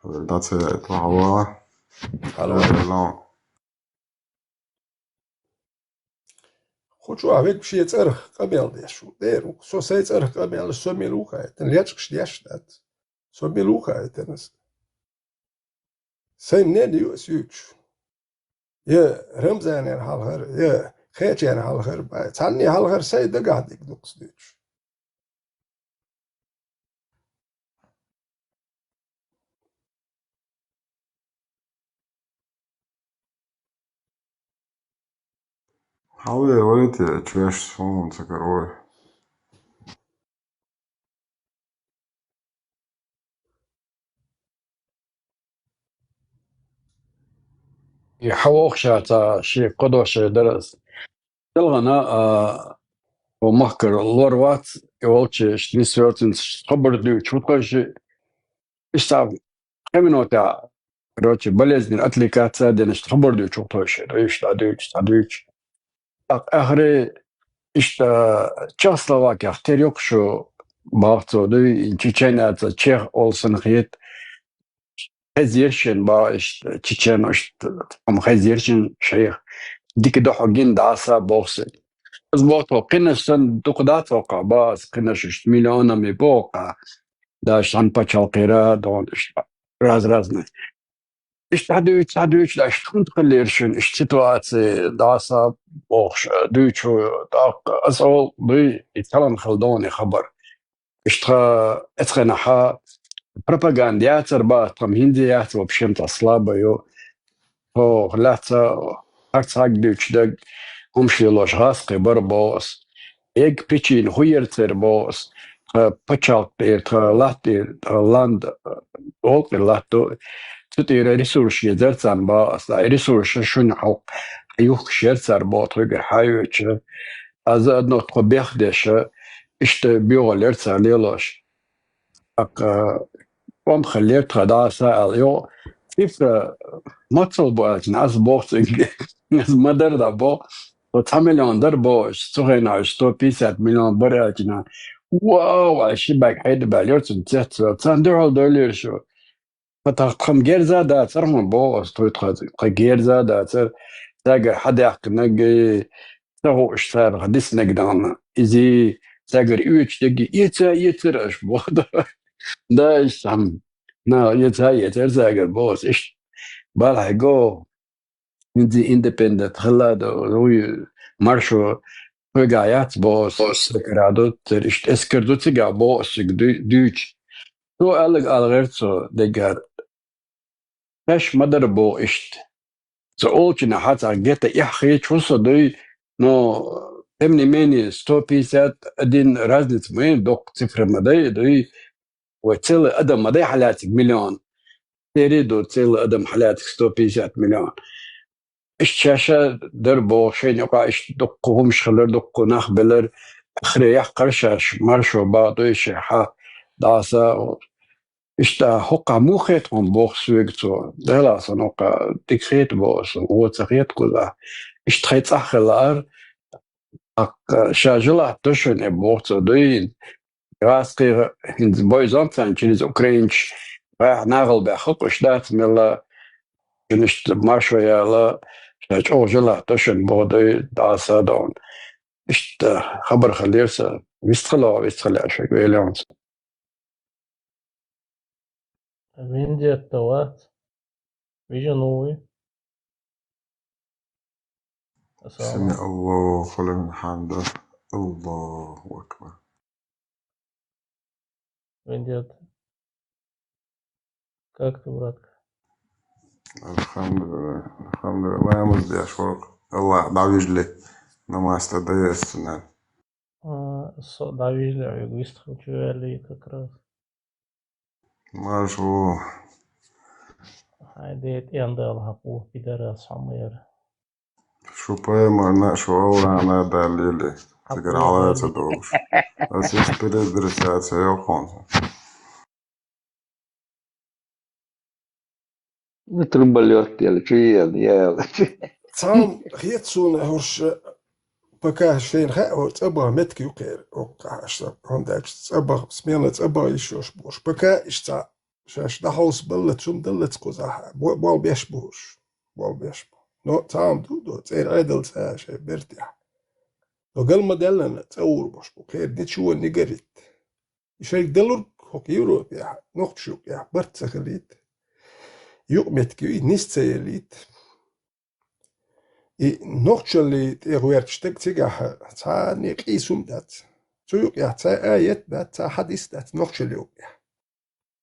презентация этого хьалавала. Хьалавала. Хьалавала. Хучу а век шен цӀарах къамел деш ву. Дера ву. Со сайн цӀарах къамел, со мила ву хаийтина, лечкъаш деш дац. Со мила ву хаийтина аса. Сайн мнение ю ас юьйцуш. Я Рамзанера хьалхара, я кхечеран хьалхара, бай, цхьанне хьалхара сайн дагахь дерг ду ас дуьйцуш. Хьалаве валите, чуьш суна ца карой. И хьан вохуш яц, а, шен кхо дош дара ас. Делгана, а, о махкара лор вац, и волчу иштта нисвелцинца хабар дуьйцуш ву тхойши, иштта кхин минотехь, короче, болезненно отвлекаться а дина, иштта хабар дуьйцуш ву тхойши, иштта дуьйцуш, цхьа дуьйцуш. ТӀаккха ахаре иштта Чехословакех тера ю-кх шу, боху цо, дуй, чечен аьлла, чех олу санна хета. Хезира шена, боху, иштта чечен, иштта, амма хезира шена шайх. Дика ду хьо гина дӀаса, боху сан. Ас боху, тхо кхинаш санна дукха дац хӀокхахь, боху ас, кхинаш иштта миллионами бу хӀокхахь. Даже цхьана пачхьалкхера, догӀна иштта раз-разный. Иштта хьан дуьйцу, хьан дуьйцу, да, иштта хӀунда хиллера шуна иштта ситуаци, дӀаса бохуш, дуьйцу, тӀаккха аса олу дуй, и цхьаллан хила догӀна и хабар. Иштта эцхенахьа пропаганда яцара, боху, тхан хӀинца яц, вообще-то слабо ю. Тхо лаьцна хӀара цхьаъ дуьйцуш дерг хӀумаш лелош гӀазкхи бара, боху ас. Эгга причина хӀун яра церан, боху ас. Тхан пачхьалкх тӀера, тхан латта тӀера, тхан ланда, олу тӀера латто, цу тӀера ресурс езара царна, боху ас. И ресурс шуна хьокху хьан юхкуш яра цара, боху, тхоьгара хьан а йоьдуш. Аса одно тхо бехдеш, иштта боьгӀал яра цара лелош. ТӀаккха, э, тӀом хиллера тхан дӀаса аьлла, йо, цифра мацалла бу аьлча, ас боху цуьнга, ас ма-дарра дӀа боху, со цхьа миллион дара боху, цу хенахь сто пятьдесят миллион бара аьлча, вау, аьлла, ши бӀаьрг хьеда баьлла яра цуьнан цецвелла, царна дуьхьал дойлира шу. Ткъа тхан герза дацара хьуна боху ас, тхуй тхан, тхан герза дацара, цаьргара хьадаьхкинарг, ца хууш царах диснарг даьхна. Иза цаьргара оьцуш дерг эца а эцара аша боху. Да, иштта хьан, на, эца а эцара цаьргара боху ас, иштта. Бала хьегна, хӀинца индепендент хилла ду, вуй, маршо, тхоьгахь яц боху ас, цигара ду, церан иштта эскар ду цигахь боху ас, цига дуй-, дуьйцу. Цо аьлларг ала гӀерт цо деггара. Шаьш ма дарра боху иштта. Цу олучунна хьацахь гетта эхь хеташ ву со дуй, но, тем не менее, сто пятьдесят один разница ма ю, доккха цифра ма дай, дуй, вай целый адам ма дай хьалаьциг миллион. Церий ду целый адам хьалаьциг сто пятьдесят миллион. Иштта шаьш а дара боху, шайна юкъахь иштта дуккха хӀумаш хилар, дуккха нах белар, ахре яккхар шаьш, маршо бакъ дуй шайн хьа, дӀаса. Иштта хӀокхахь муха хета хьуна боху соьга цо. Делахь сан хӀокхахь дика хета боху сан, вон ца хета кхузахь. Иштта хай цӀахь хила лаар, тӀаккха ша желать до шуна и боху цо дуьйна. ГӀазкхий хӀинца бойзанца через украинцаш гӀайгӀа нахала баьхна халкъаш дац мелла, шуна иштта маршо яла, ша чӀогӀа желать до шуна боху дуй, дӀаса а довна. Иштта хабар хилира сан. Вистхила, вистхила аьлла шуьга веллехьа. Вендетта вац. Вижен вуй. سمع الله لمن حمده. الله أكبر. Вендетта. Как ты, братка? Алхьамдулиллах, алхьамдулиллах. Ламаз деш вара. Аллах дӀавижли. Намаз дан деза цунна. А, со дӀавижли, вистхилчу ваьлли как раз. Марш ву. Хьайн ден тӀен дала хьан къу пидарас хьо ма яра. Шу пайхамарна а, шу Аллахьна а даллийла, цигара хьала а ца долуш. Ас иштта передача ца йоккхун. Ну, труболёт, я лечу, я, я. Цхьаьна хета суна хӀорш, пока шайна хаьа, хӀора цӀа баха меттиг ю кхера, оха хьаьжча, хӀунда аьлча цӀа баха, смена цӀа баха йиш йолуш бохуш. Пока иштта цхьа шаьш дӀахьовсабаллалц, хӀума даллалц кхузахь, бо-, болх беш бу хӀорш, болх беш бу. Но цхьа хӀума ду, до, цӀера Ӏедал цӀа шайн бертехь. Но гал ма-даьллина, цӀа гӀур бохуш бу, кхера ничего не горит. И шайга далург хӀокху Европехь, нохчаша юкъехь барт ца хилийта. Юкъаметтиг ю и, нис ца ялийта. И нохчаллин тӀе гӀерташ дерг цигахь цхьанне къийса хӀума дац. Цу юкъехь цхьа аят дац, цхьа хьадис дац нохчаллин юкъехь.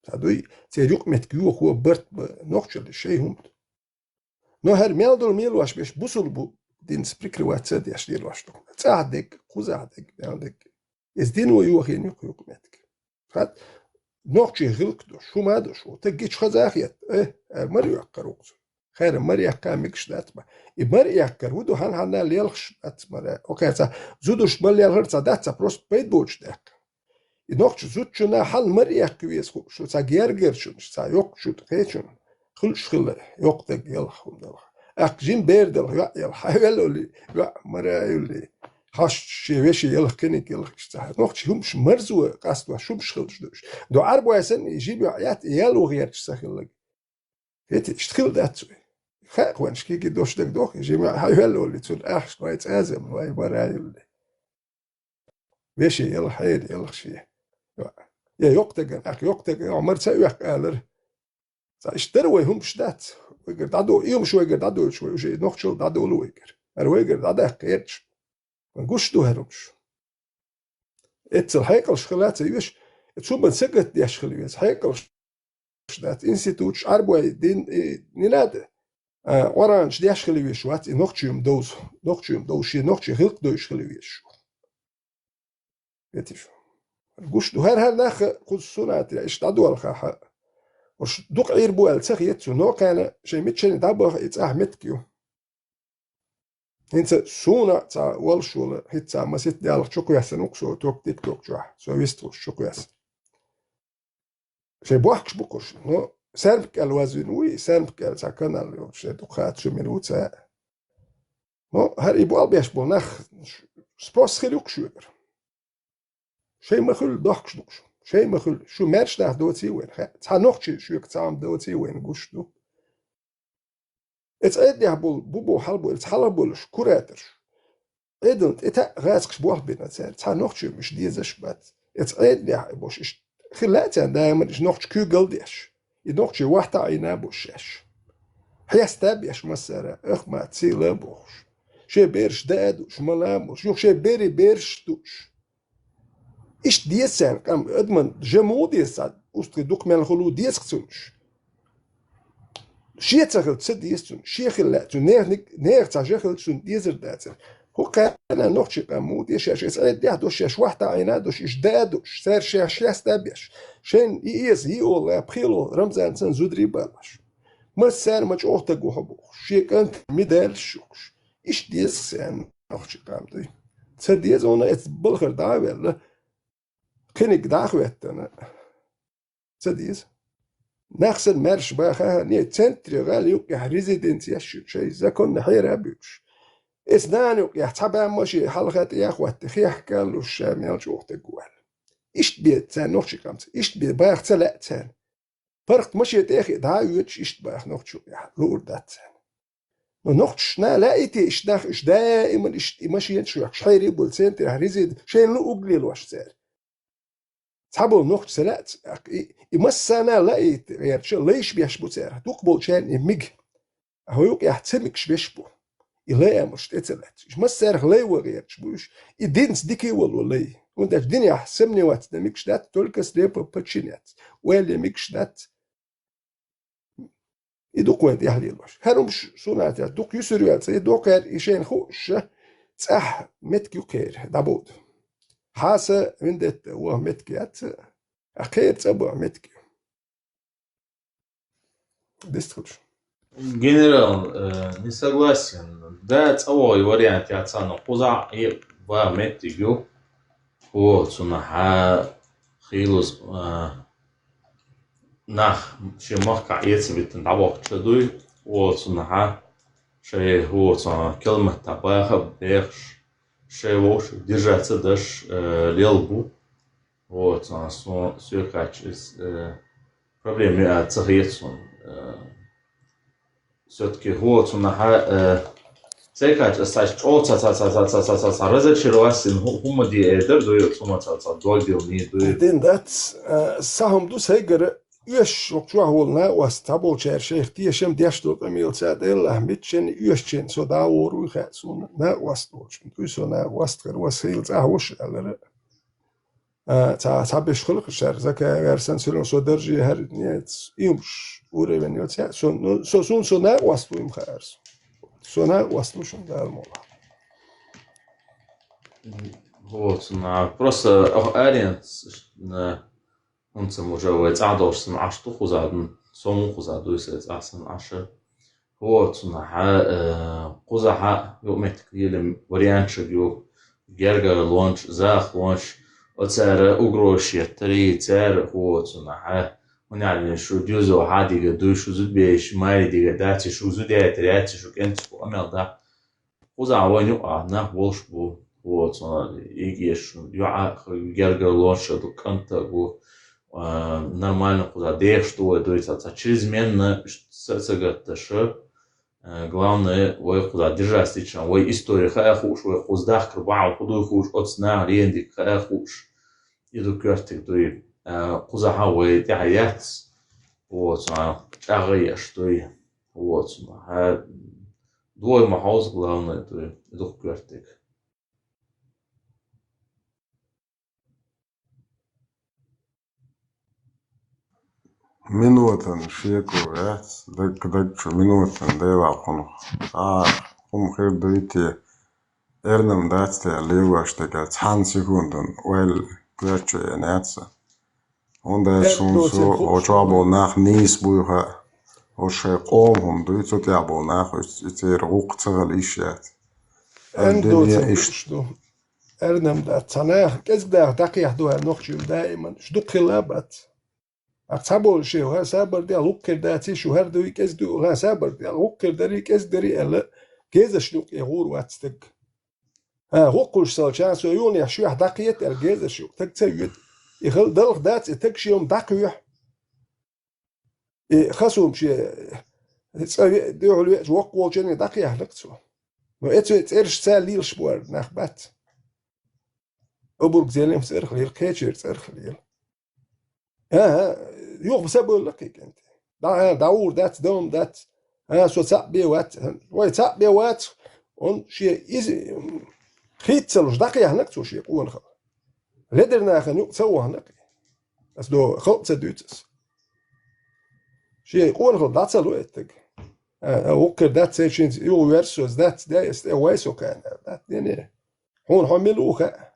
Цхьа дуй, церан юкъаметтиг йохо барт бан нохчаллин шайн хӀума ду. Но хӀара мел долу мелош беш бусулба динца прикрываться а деш лелош ду. ЦӀахь дерг, кхузахь дерг, мел дерг. Иза дино йохийна ю кху юкъаметтиг. Хат, нохчийн гӀиллакх долуш, хӀума а долуш ву. Таг гича хаза а хетта, э, аьлла, мара йоккхур ву-кх цунна. Хара мара яккха мегаш дац ма. И мара яккхар ву ду, хьан-хьанна лелхаш дац мара. Окей, ца зудуш ма лелхар ца дац, ца просто пайда боцуш даьккха. И нохча зудчунна хьал мара яккха веза хууш, ца гергарчунаш, ца йоккхачу кхечун. Хуьлуш хила, йоккха даг ялх, хӀума далха. Аккха жима бер далха, йоӀ ялха, хьан вел олий, йоӀ мара а юллий. Хьаш шен веший ялх, кхиниг ялх, иштта ца хьа. Нохча хӀумаш марзо къастош, хӀумаш хилаш ду уьш. До Ӏарбой санна, и жима йоӀ яц, и ял ву гӀерташ ца хилларг. Хети, иштта хила дац вай. Хаьа кхуьнаш киги дош даг дохи, жима хьан вел олий, цунна ахча вай цӀазам, вай мара а юллий. Веший ялх, хьерий ялх шен. Я йоккха даган, ахь йоккха даган, я мара ца оьхка алар. Ца иштта дара вай хӀумаш дац. Вайгара дӀадо, и хӀумаш вайгара дӀадойтуш вай, уже и нохчалла дӀадолу вайгара. ХӀара вайгара дӀадаккха гӀерташ. Вайн гуш ду хӀара хӀумаш. Эццал хьекъалш хила ца веш, цу бан сагатдеш хила веза. Хьекъалш дац, институташ, Ӏарбой дин, и, не надо. А, Къуранаш деш хила веш вац, и нохчий хӀума довза. Нохчий хӀума довза, шен нохчий гӀиллакх дойуш хила везаш ву. Гуш ду, хӀара-хӀара нах кхуза сунат я, иштта дӀадолхахь. Уьш дукха Ӏийр бу аьлла ца хета цу нокхана, шайн миччане дӀабаха и цӀахь меттиг ю. ХӀинца суна цхьа волуш волу, хӀинца маситта далах чукхоьссина ву-кх со, ток-, тикток чохь, со вистхуш чукхоьссина. Шайн бохкуш бу-кх уьш, ну, Саьрмик аьлла вазвина вуй, Саьрмик аьлла цхьа канал йолуш, шайн дукха хатта шу мила ву ца. Ну, хӀара и болх беш болу нах, спрос хир ю-кх шуьгара. Шайн ма хуьлу дохкуш ду-кх шу. Шайн ма хуьлу. Шу маьрша нах доций вайна, хаьа. Цхьа нохчий шуьга цхьа хӀума доций вайна гуш ду. Эца Ӏедалехь болу, бу-бу хьал болу, эца хьалха болуш, кураторш. Ӏедална тӀе таьӀ гӀазкхаш болх бина цара, цхьа нохчий уьш дезаш бац. Эца Ӏедалехь а бу-кх уьш, иштта хила лаьа царна даиман уьш нохча куьйгалла деш. И нохчий вахта а Ӏийна бу-кх шаьш. Хьеста а беш массара, ах ма цийла а бохуш. Шен бераш даа а дууш, мала а болуш. Юха шен берийн бераш а дууш. Иштта деза царна къам, адамна жа муха деза цхьа, устагӀий дукха мел хуьлу деза цунна уьш. Шен ца хилча ца деза цунна, шен хила лаьа цунна, нехан, нехан цхьа жа хилча цунна дезар дацара. ХӀокху хенахь нохчийн къам муха деза шаьш, эца Ӏеддехь а долуш, шаьш вахта Ӏийна а долуш, уьш да а долуш, цара шаьш шаьста а беш. Шайна и эца, и олу, пхи ло Рамзан санна зударий а балош. Массара ма чӀогӀа стаг ву хьо бохуш, шен кӀант медалаш а йохуш. Иштта деза царна нохчийн къам дуй. Ца деза хьуна эца балхара дӀа а ваьлла, кхиниг дӀа а хӀоьттина. Ца деза. Нах санна маьрша баха а, не, центре гӀала юккъехь резиденци еш ю, шайн законна хьера а буьйцуш. Эца нана юккъехь цхьа баьмма шен хьалха тӀе а хӀоттий, хехка а луш, ша мел чӀогӀа стаг ву аьлла. Иштта беза царна нохчийн къамца, иштта беза, баха ца лаьа царна. ПаргӀат машен тӀе а хиъна, дӀа а оьцуш, иштта баха нохчийн юккъехь, луур дац царна. Но нохчашна лаьий те иштта нах, уьш даиман иштта и машенаш а йохкуш, хьерий а буьллу, центрехь резиденци, шайна луъург лелош цара. Цхьаболу нохчаша ца лаьа ц-, и, и массарна а лаьий те гӀерташ, лайш беш бу цара, дукхахболчарна и мига. Ткъа хӀокху юккъехь ца мегаш беш бу. И лай амалш тӀе ца лаьцна. Уьш массарах лай ван гӀерташ бу уьш. И динца дика а вало лай. ХӀунда аьлча динехь сомневаться дан мегаш дац, только слепо подчиняться. Ойла ян мегаш дац. И дукха вайн тӀехь лелош. ХӀара хӀумаш суна а ца дукха юьсур йоцу, и доккхара и шайна хууш, цӀахь меттиг ю кхеран, дӀабоду. Хьаса виндетта ваха меттиг яц, а кхеран цӀа баха меттиг ю. Дистхуьлуш. Генерал, э, не согласен. Да, цӀа вогӀу вариант яц, но кхузахь а бан меттиг ю. ХӀо, цунах хьа хийлаза, а, нах шен махкахь эца битина дӀабохкуча дуй. ХӀо, цунах хьа шайн, хӀо, цунах километр баха а бехаш, шайн вовшах держаться даш, э, лел бу. Вот, а, со, соьгахь иза, э, проблема ю аьлла ца хета суна. Э, всё-таки, вот, цунах, э, цигахь аса чӀогӀа ца, ца, ца разочароваться йина хӀу-, хӀума де эр дара, дуй, цунах ца, ца дог диллина, дуй. Дин дац, э, сан хӀума ду сайгара, оьшуш вокху чохь волу накъост цхьаболчара шайх тешам деш долу къамелаца а деллахь, миччанна оьшученна со дӀа а вогӀур вуй хаьа суна, накъост волчунна. Дуй со накъост хир, васа хийла цӀахь вуш аьллара. А, цхьа, цхьаберш хилла-кх шаьрга, Закаев Арсен, Сулим, со даржехьара, нет, и хӀумаш уровень йоцу, со, ну, со, суна со накъост ву, им хаьара со. Со накъост ву шуна Дала мукъ лахь. Вот, на, просто, ох, аренц, на, хӀунца уже вай цӀахь долуш санна Ӏаш ду кхузахь, со муха кхузахь дуй сан цӀахь санна Ӏаш. ХӀо, цунах хьа, э, кхузахь а юкъаметтиг лелийна варианташ ю, гергарлонаш, захлонаш, оцара угрозаш еттарий, цара, хӀо, цунах хьа, хӀунда аьлла шу дезо хьа дигар дуй, шу зудбераш маре дигар дац, шу зуда яйтар яц, шу кӀенташка къамел дац. Кхузахь вайн юкъахь нах болуш бу, хӀо, цунах игеш, юьхьа гергарлонаш а ду, кӀант а бу, а, нормально кхузахь дехаш ду вай дуй, ца, ца чрезмерно са а ца гатдаш, Э, главное, вай кхуза держаться дича, вай истори хаа хууш, вай кхуза дахкар бахьана хӀун дуй хууш, оцу наха лена дика хаа хууш, и ду коьртиг дуй. Э, кхузахьа вай тӀаьхьа яц, вот, а, чӀагӀъеш дуй, вот, а, дой ма хьовза, главное дуй, и ду коьртиг. Минотан шеко вац, дагга-дагчу минотан дела хьунах. Цхьа хӀума хир дуй те, эрна-м дац те лелош дерг, цхьана секундан ойла коьртачу ян яц. ХӀунда аьлча хӀун со, хӀо чохь болу нах нийса буй хаьа. ХӀо шайн къоман хӀума дуй, цу тӀехь болу нах, и церан гӀуллакх ца хила йиш яц. Эн дуьне иштта ду. Эрна-м дац, цхьа наха кӀезиг даха дӀакхехьа ду хӀара нохчийла даиман, уьш дукха хилла а бац. Ахьа цхьаболу шен хӀара сабар дел, гӀуккхир даций шу хӀара дуй, кӀезиг дуй, хӀара сабар дел, гӀуккхир дарий, кӀезиг дарий аьлла, гезаш юккъе гӀур вац стаг. ХӀа, гӀуккхуш салча, со юханехь шоьхь дӀакхета аьлла гезаш юкъ, таг ца вета. И хала далха дац, и таг шен хӀума дӀакхоьхьу. И хасум шен цӀа ве-, дуьхьал веача воккхаволчунна дӀакхехьнарг цо. Но эцу цӀерашца лелаш бу хӀара нах бац. Обург Зелимха цӀерах лела, кхечеран цӀерах лела. ХӀа-хӀа, юха са бевлла кхин кӀентий. ДӀа-, дӀагӀур дац, дом дац. ХӀа, со цхьаъ бен вац. Вай цхьаъ бен вац. Он шен иза хийццалуш дӀакхехьнарг цо шен къонахалла. Ледара нахана юкъа ца вахана-кх. Ас до халкъ ца дуьйцу ас. Шен къонахалла дӀа ца лу эттаг. А, а, воккхар дац, церчинца юха версо дац, да, эс тӀе вай со кхаьна, дац, не, не. Хьуна хьо мила ву хаьа.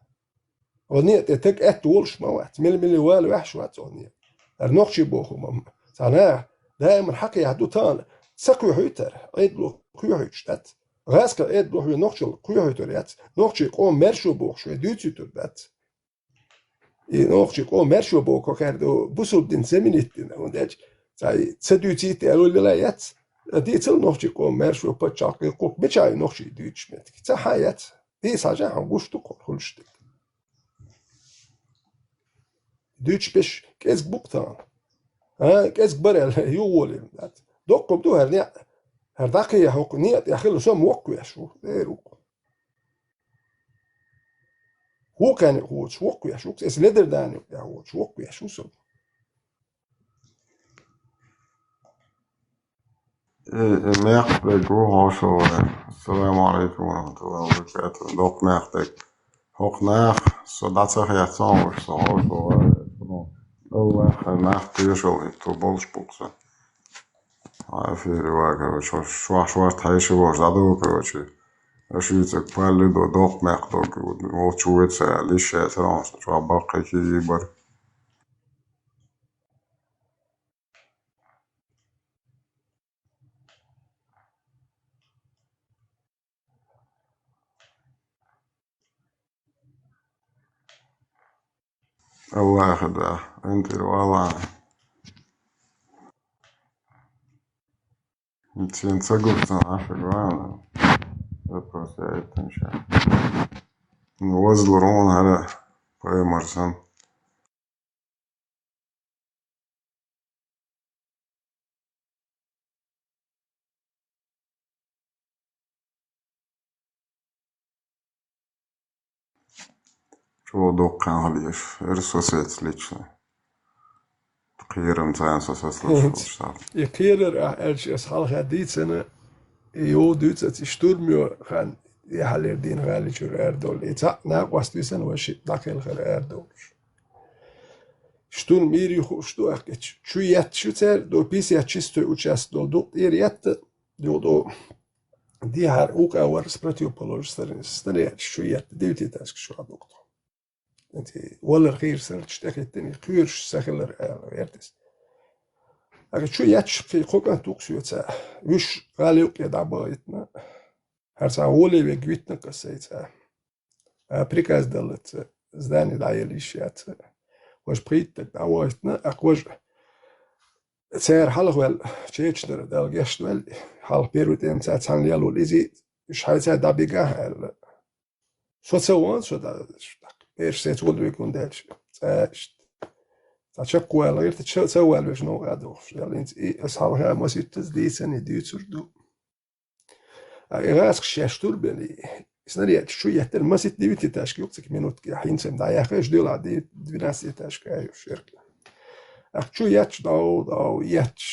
Хьо некъа тӀе таг аьтта волуш ма вац, мила-мила вала ваьхьаш вац хьо некъа. ХӀара нохчий боху ма. Цхьа наха даиман хьакхехьа ду тахана, ца кхоьхьуьйтара, Ӏедало кхоьхьуьйтуш дац. ГӀаскхи Ӏедало хьоьга нохчалла кхоьхьуьйтур яц, нохчий къоман маьршо бохуш вай дуьйцуьйтур дац. И нохчий къоман маьршо боху кху херда бусулба динца заминить дина, хӀунда аьлча цхьа и ца дуьйцийта аьлла лела яц. Дийцал нохчий къоман маьршо пачхьалкх кху мичахь ю нохчий дуьйцуш меттиг. Ца хьа яц. Дийца хьажахь, хьуна гуш ду кху хуьлуш дерг. Дуьйцуш берш кӀезиг бу-кх тахана. А, кӀезиг бара аьлла, юхаволийла дац. Доккха ду хӀара некъ, хӀара дӀакхехьа хӀокху некъа тӀехь хилла со-м воккхавеш ву, эр ву-кх. ХӀокху некъа воцуш воккхавеш ву-кх, эс ледара дана юкъа тӀехь воцуш воккхавеш ву со. Э, э, мехкан берг ву хьо шо вара. Ассаламу алейкум ва рахматуллахи ва баракатух. Доккха мехкан берг. ХӀокху наха со дӀа ца хецна, уьш со хьо шо вара. Аллах, нах тешал хӀитту болуш бу-кх сан. Хьан эфире вагар, короче, шо-, шоьш шорта хьеший волуш дӀадоху, короче. Аша вицаг палли до, доккха мехкан дог, волчу вуьйцу аьлла, лиш шаьцара хьуна, со чохь баккхий кийий бара. Аллахьа да, эн тӀера вала. Цен ца гуш сан Ӏаш ван. Вопрос я это ещё. Ну, вазлур вон хӀара пайхамар сан. Чо доккха хан хила еш, эр со сецна лично. Кхерам царна со сацалуш хӀинца. И кхерар ахь аьлча, ас хьалха дийцина, и йо дуьйцу ацу штурмё хан, и хьалера дийна гӀали чуьра арадолу. И цхьаъ накъост висина вай шиъ дӀакхелхар арадолуш. Штурм мийра ю хууш ду ахкачу. Чу етташ ю цара, до пятьдесят шестой участок долу дукъ тӀера етта, юкъа до дехьара укъа вара с противоположной стороны. Снарядаш чу етта, девятиэтажка чохь дукъ. Валар хийра сарчу тӀехӀиттина, кхоьруш ца хилар аьлла гӀертас. Ага чу етташ кхин кхо кӀант ву-кх соьца. Уьш гӀали юккъе дӀабахийтина. ХӀара цхьа гӀоле вега витина-кх ас сайца. А, приказ даллаца, здани дӀаелла йиш яц. Важа пхийтта дӀавахийтина, аккха важа цара хьалха ваьлла, чечнара Дала гечдойла, хьалха первый тӀемца цхьаьна лелла волу иза, уьш хьайца дӀабигахьа аьлла. Со ца ван, со дӀа, бераш сайца волаве гун даьлча, цӀа иштта. Цхьа чекхвала гӀирта, ца, ца вала веш новкъа дохуш. Ял хӀинца и ас хьалха маситтаза дийцан и дуьйцур ду. А и гӀаскаш шаьш тур бен и снарядаш чу еттара маситта девятиэтажка юкъ цхьа минуткехь хӀинца-м дӀаяьккхи, уьш дуьлахь де-, двенадцатиэтажка а ю шеркла. Ахь чу етташ дов, дов, етташ,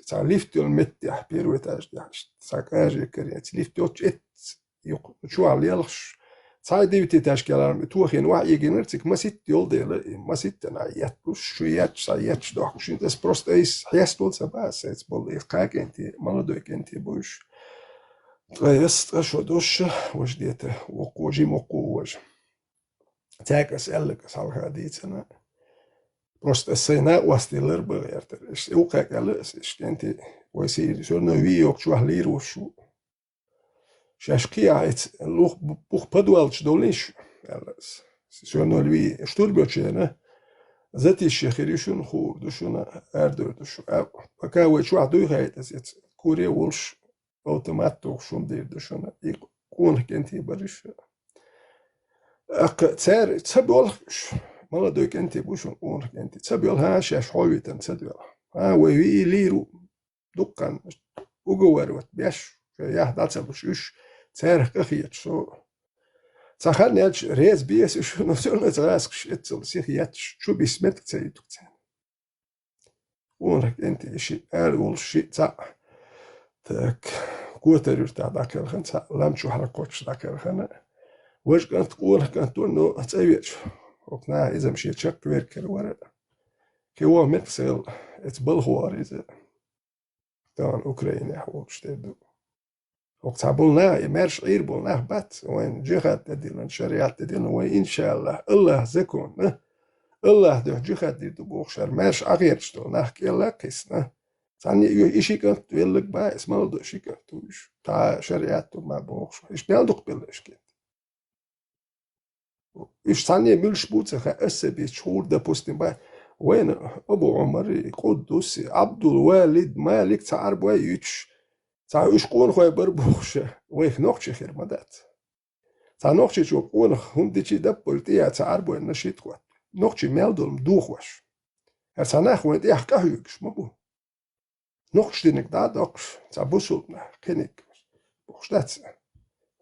цхьа лифт йолу меттехь, первый этаж тӀехь, цхьа кӀажа каре, лифт йоцуш эцци юкъа чохь лелхаш, цхьа девятиэтажка яларна, тохийна вахь эгинарг цига маситта йолу дела, и маситтана етталуш, шу етташ, схьа етташ дохкуш, ас просто айс хьестал ца баа, сайца болу, и кхаа кӀентий, молодой кӀентий бу уьш. Ткъа эс, ткъа шо дош, важа дета, воккхо, жима воккхо важа. Цаьрга ас аьлларг ас хьалха дийцина. Просто ас сайн накъостий лар бан гӀертара. Аш и укхаькӀ аьлла ас, иш кӀентий, вай сий, всё равно вий йоккху чохь лийр ву шу. Шаьш кхиахь эца лух-, бух подвалчу довлийша, аьлла ас. Всё равно вий, штурм йолчу хенахь, затишье хир ю шуна, хуур ду шуна, арадур ду шу. А, пока вай чохь дуй хаийта ас эца, куре а волуш, автомат тухуш хӀума дийр ду шуна, и къонах кӀентий бара шу. Аккха цара ца боьлхуш, молодой кӀентий бу шуна, къонах кӀентий, ца боьлху, хӀан, шаьш хьо витан ца доьлху. ХӀан, вай вий лийр ву. Дуккха хан уговаривать беш, яхь дӀа ца луш уьш, царах къахеташ со. Цхьа хан яьлча, реза бе аса уьш, но всё равно цхьа гӀаскаш эццал сиха етташ, чу бисса меттиг ца йитук царна. Къонах кӀентий шиъ, ара волуш шиъ цхьаъ. Так, Котар-Юьртахь дӀакхелхина, цхьаъ лам чу хьалакхочуш дӀакхелхина. Важа кӀант къонах кӀант вара, но цӀа веача, ХӀокху наха иза-м шен чекхвер кара вара. Кхин вон мекъсел, эца балхор иза. Тахана Украинехь волуш тера ду. ХӀокху цхьа болу нах, и маьрша Ӏийр болу нах бац, вайн жихад тӀедиллина, шариат тӀедиллина, вайн, иншааллахь, Аллахь законна, Аллахь дуьхьа жихад дийр ду бохуш, хӀара маьрша Ӏахерчаш долу нах кӀелла а кхиссина. Цхьанна и, и ши кӀант веллаг бан, эс мала до ши кӀант вуьш, тха шариат ду ма бохуш. Иштта мел дукха белла аша кӀант? Уьш цхьанне муьлш бу ца хаьа, аса ца бийцича хуур, допустим, бан, вайна Абу Ӏумар, Къуддус, Ӏабдул-Валид, Малик цхьа Ӏарбой юьтуш, цхьа уьш къонахой бара бохуш, вайх нохчий хир ма дац. Цхьа нохчичо къонах хӀума дичи даппалла тӀе а цхьа Ӏарбойн нашид хӀотта. Нохчий мел долу духош. ХӀара цхьа нах вайн тӀехь къахьоьгуш ма бу. Нохчий диниг дӀа а доккхуш, цхьа бусулба нах, кхиниг бохуш дац.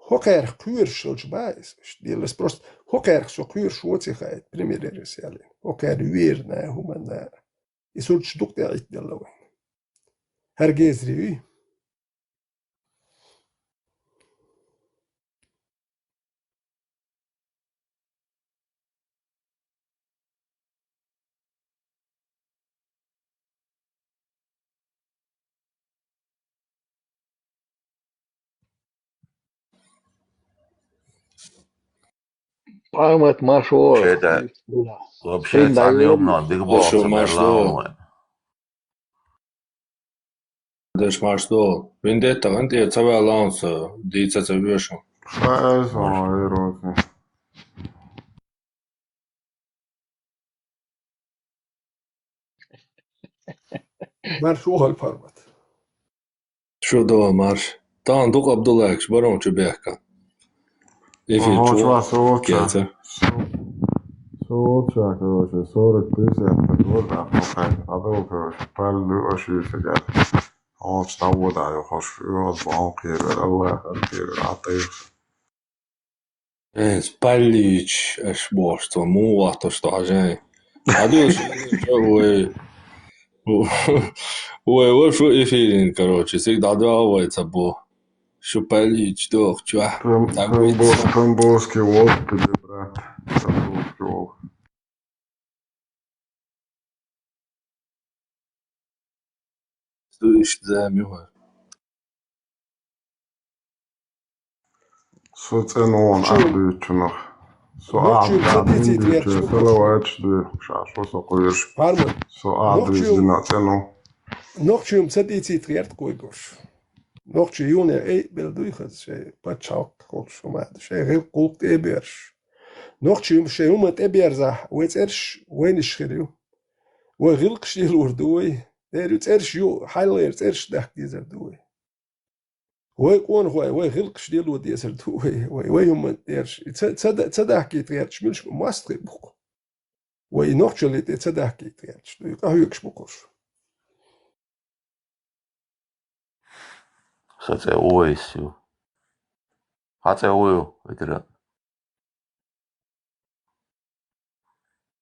ХӀокхаьрах кхоьруш хилча бан иза, иштта деллас просто хӀокхаьрах со кхоьруш воций хаийта, примерерас ялийна. ХӀокхаьрна верна, хӀуманна. И сурташ дукха тӀе а Ӏиттаделла вайн. ХӀара гезри вуй? Пармат маршо. Вообще, да. Вообще, цхьанна юкъанах дика боху ца маршо. Деш марш долу. Виндетта гӀан тӀера ца ваьлла хьуна со дийца ца вешан. Ша ай со ма вер вац. Марш ву хьал пармат. Шу догӀу марш. Тахана дукха Абдуллакаш барон чу бехка. Эфир чу. Со, со, со, короче, сорок пятьдесят, вот так, вот так. А то, короче, пару дыр ошибся, гад. Оч того да, я хочу, вот, бал кирер, Аллах кирер, а ты. Э, спаллич, аш бошто, мугӀа то, что хажай. А дальше, ой, ой, вот что эфирин, короче, всегда давай ца бо. Шупалич, дох, чувак. Там, там был, там был скиллок тебе, брат. Там был скиллок. Слышь, да, мило. Со цӀено вон Нохчийм, ахь дуьйцунах. Со нохчийм ахь ца дийцийта дуьйцу, гӀерташ бу салаваташ дуьйцу, ша шо со кхуьйруш. Парма. Со ахь нохчийм дуьйцу дина цӀено. Нохчийм ца дийцийта гӀерта кхуьйгуш. Нохчий юне ай бел дуй хаза шайн пачхьалкх холуш хӀума ду, шайн гӀилкх гӀуллакх тӀе а берш. Нохчийм шайн хӀума тӀе берзахь, вай цӀерш вайнаш хир ю. Вай гӀилкхаш лелор ду вай. Дера ю цӀерш ю, хьаллера цӀерш дахка дезар ду вай. Вай къонахой, вай гӀилкхаш лело дезар ду вай, вай, вай хӀуманна тӀерш. И ца, ца да-, ца дахкийта гӀерташ муьлш бу, мостагӀий бу-кх. Вай и нохчаллий тӀе ца дахкийта гӀерташ ду, и къахьоьгуш бу-кх уьш. Сан цӀе Увайс ю. Хьан цӀе хӀун ю, Ветеран?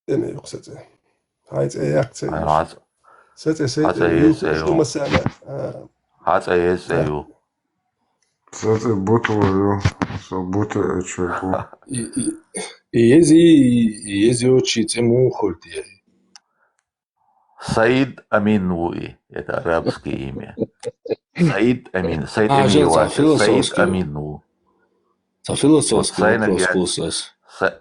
Эна юкъа сан цӀе. Хьайн цӀе яккха ца ю. Сан цӀе, сан цӀе ю, ю, шу масала, а, хьан цӀе еза цӀе ю. Сан цӀе Бутула ю. Со Бута эчвеку. И, и, и еза, и, и еза йоцчий цӀе муха хуьлу те? Саид Амин ву и, это арабское имя. Саид Амин, Саид Амин вац, Саид Амин ву. Цхьа философский вопрос кхуссу ас. Са-,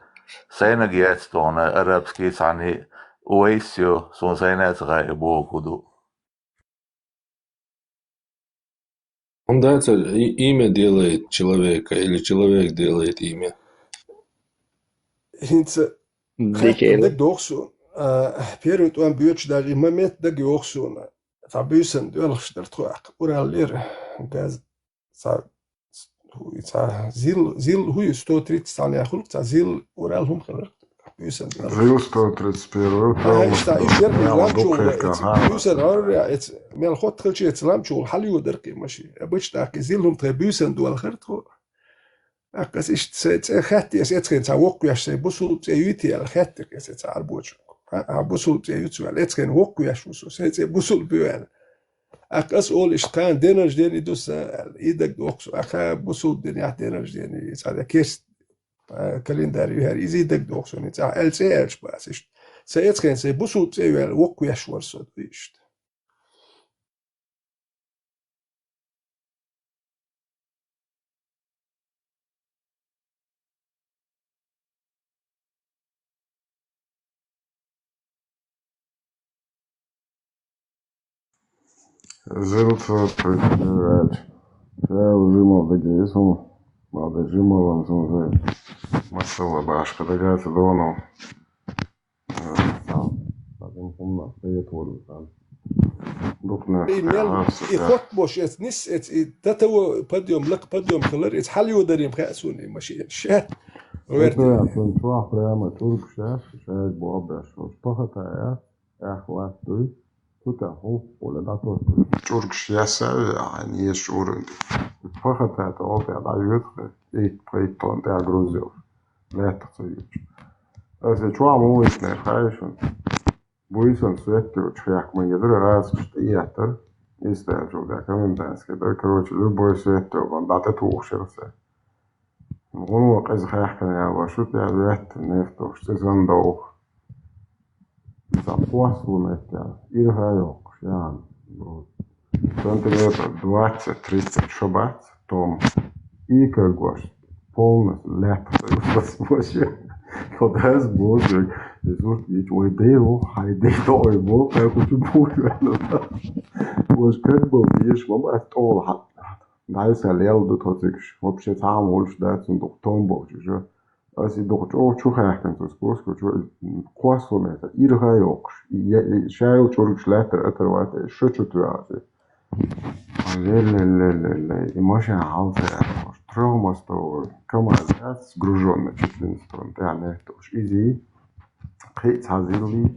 сайнаг яц тхуна арабский цхьаьна Увайс ю, суна сайна ца хаьа боху ду. Он дацар, и-, имя делает человека или человек делает имя? ХӀинца дага доху суна, а, первый тӀом боьдуш даже и момент дага йоху суна. Цхьа буьйсанна доьлхуш дара тхо, аккха Урал лера газ, цхьа, хӀу, цхьа зил, зил, хӀу, сто тридцать цхьаьна хуьлу, цхьа зил Урал хӀума хилар. Буьйсан доьлхуш. Зил сто тридцать первый. Ага, иштта, и шерхи ламчул, эца, буьйсан гӀорра, эца, мел хотта хилча, эца ламчул хьалайо дара кхин машин. Обычно, аккха, зил хӀума тхайн буьйсан доьлхура тхо. Аккха ас иштта сайн цӀе хаьттира, ас эцхен цхьа воккхавеш сайн бусулба цӀе юй те аьлла хаьттира ас эца Ӏарбочунга. А, а, бусулба цӀе юй цо аьлла, эцхен воккхавеш ву со, сайн цӀе бусулба ю аьлла. Аккха ас олу иштта, кхана день рождения ду сан аьлла, и дага доху со, аккха бусулба динехь день рождения, цхьа ден керст а, календарь ю хӀара, изий дагадоху суна, и цӀахь аьлла цӀе аьлча бац иштта. Сан эцхен сайн бусулба цӀе а ваьлла, воккха веш вара со, ду иштта. Зилца проверять. Ша уже молодец, он молодец, молодец, он уже. Масала, башка дагаться дону. Дукна И мел, и хот бош эц нис, эц и татаво подъём, лак подъём хилар, эц хьал ю дарим хаа суна и машина. Ша. Верди. Цун чохь прямо чургаш яц, шайга боху беш, шош пахата яц, эх латтуй, цу тӀехь хӀу, оля дӀатоттуй. Чургаш яц а, а, не чур. Пахата тӀе, оха тӀе дӀайоьду, и пхайттон тӀе грузил. Лаьттах ца юьтуш. Аса чохь ма вуйсинера, хаьий шуна? Буйсан свет йоцуш хехка ма езара, гӀазкхаш тӀеэттара. Истаьлчул дӀа комендантский дара, короче, любой свет йолу дӀа тӀетухуш яра сан. ГӀуно къеза хаьхкина яла шу тӀе веттина нефть долуш, цӀе санна довха. Иза кхоссалун меттехь, ирха йоккхуш, яхана, сантиметр двадцать-тридцать шо бац, том. И как гош, полностью лаьттах ца юхалас вообще. Тхо дас бозуьйту, и зурт йича, вай дей ву, хьай дей доӀуй бу, кхайкхучу бу ваьлла. Ваш как был, еш ма бац, тӀола хьа. ДӀайса лел ду тхо цигаш. Вообще цхьа а волуш дац, цунна дукха том болчу жа. Аса и дукха чӀогӀа чу хаьхкина цу спуско чу, кхоссалун меттехь, ирха йоккхуш. Я, и шайла чургаш лаьттара атар вац, и шо чу тоьхьа аса. Ле-ле-ле-ле-ле, и машина хьалца яхаш. Трёхмостовый КамАЗ яц, гружённый чуть ли не сто тонн тӀехь нефть долуш. Изий, кхин а цхьа зилий,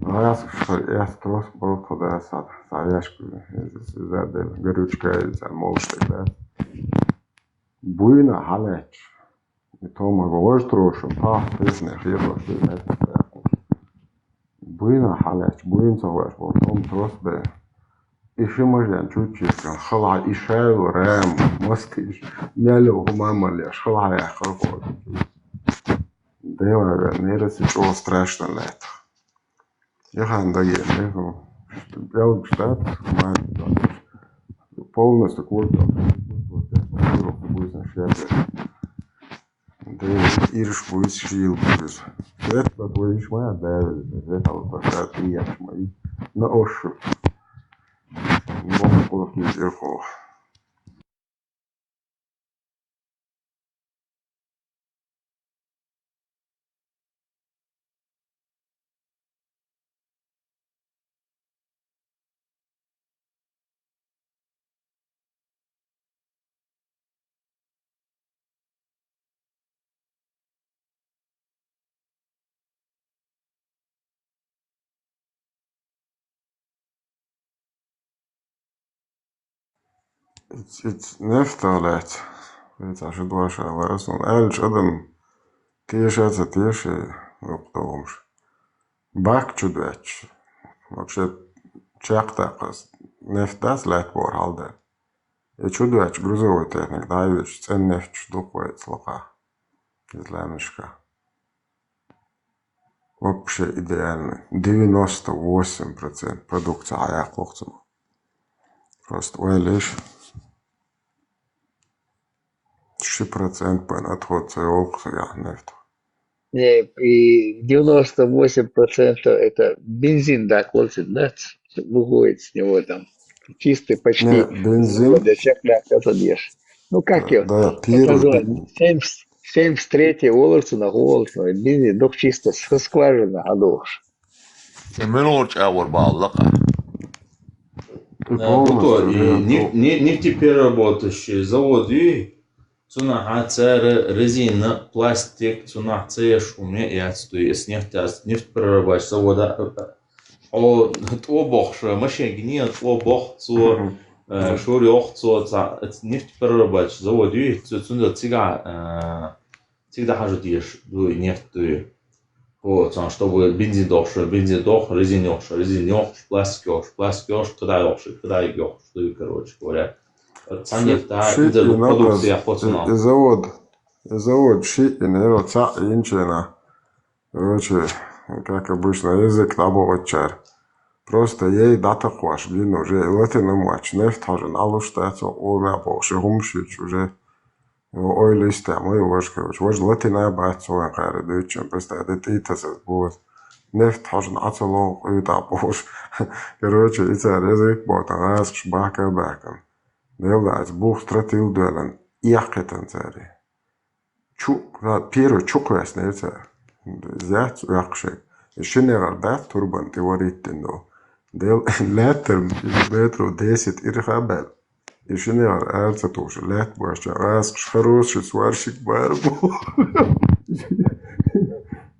гӀазкхаш хир эс трос, бо тхо дас схьа, схьа яшка, иза, иза дела, горючка, иза молуш тӀе дац. Буйна хьалаьтташ. И тома гӀо важа трошам, пахь, тесне хьелош, и меттах баьккхина. Буйна хьалаьтташ, буйна ца гӀош болу тома трос бен. И ши мажен чуччиска, халахь и шайла рам, мастийша, мел йолу хӀума а малъеш, халахь яьккхира кхо. Дела вен, нераса чӀогӀа страшно лаьттах. Яхана дагийна, яхана. Пӏелгаш дац, ман дац. Полностью куртал. Буйна шерде. Дела, ирш буйс шийла буйс. Вет ба буйш ма, дела, вет алба ша тияш ма. На ошу. Мон куртал ирхо. Нефталац. Вецахь шу доша ларас, ну, аьллачу адам теша а ца теша, вукху догӀумаш. Бак чу доьттуш. Вообще, чекхдаккхас. Нефть дац лаьтта бохур хьалда. И чу доьттуш грузовой техника дӀа а везаш, цӀена нефть чу дукха вайца лакхахь. Иза лаьмнашка. Вообще идеально. Девяносто восемь процент продукция хьаяккхалух цунах. Просто ойла еш. Ши процент бен отход ца йолу кху яхьнефту. Не, и девяносто восемь процентов это бензин, да, клотит, да? Выходит с него там. Чистый почти. Не, бензин. Для чек, да, это ешь. Ну, как его? Да, первый. Семьдесят, семьдесят третий волосы на волосы, бензин, ну, чисто со скважины, а душ. Цхьа муьлхачу агӀор бахьа лакха. Э, полностью, бу то, и да, неф-, то. Не-, нефтепереработающий завод ю, цунахьа цара резина, пластик, цунахь ца еш хӀума яц дуй, эс нефть яц, нефтеперерабатывающий завода, э, хьо тӀо бохуш, машин гинера тӀо боху, цо, э, шура йоху, цо цхьа, э, нефтеперерабатывающий завод ю, цу-, цуьнан цигахь, э, Цига хьажа дезаш ду и нефть дуй. О, цхьана, чтобы бензин дохуш, бензин доху, резина йохуш, резина йохуш, пластик йохуш, пластик йохуш, кхидӀа йохуш, кхидӀа йохуш дуй, короче говоря. Цхьана нефть, ши-, ши-, иза и продукция нагаз, хоцуна. И, и завод, Завод шиъ йина яра, цхьаъ йинчена. Короче, как обычно, язык дӀабоагӀачара. Просто ей дӀатакхош гина уже, и латина моч, нефть хьожа Ӏалуш дац, оха къомехь бохуш, и хӀумаш йича уже. Йо, ойла йистехь ма ю важа, короче. Важа латина бац, цо вайн кхара дуьйцучун, просто де тӀе тасар боху. Нефть хьожа Ӏа ца лоху, къуьйтӀахь бохуш. Короче, и цара язык ботан гӀазакхаш бахка а баьхкина. Делла аьлча, бух стратил доьллина, эккхийтина цара. Чу, ладно, первый чу кхоьссинера цара. Зяц оьккху шега. И шина яхар дац турбан тӀе варийтина ду. Дел, лаьттара метров десять ирха а баьлла. И шина яхар ара ца тухуш, лаьтта бошча, гӀазакхаш харош, ши сварщик бара бу.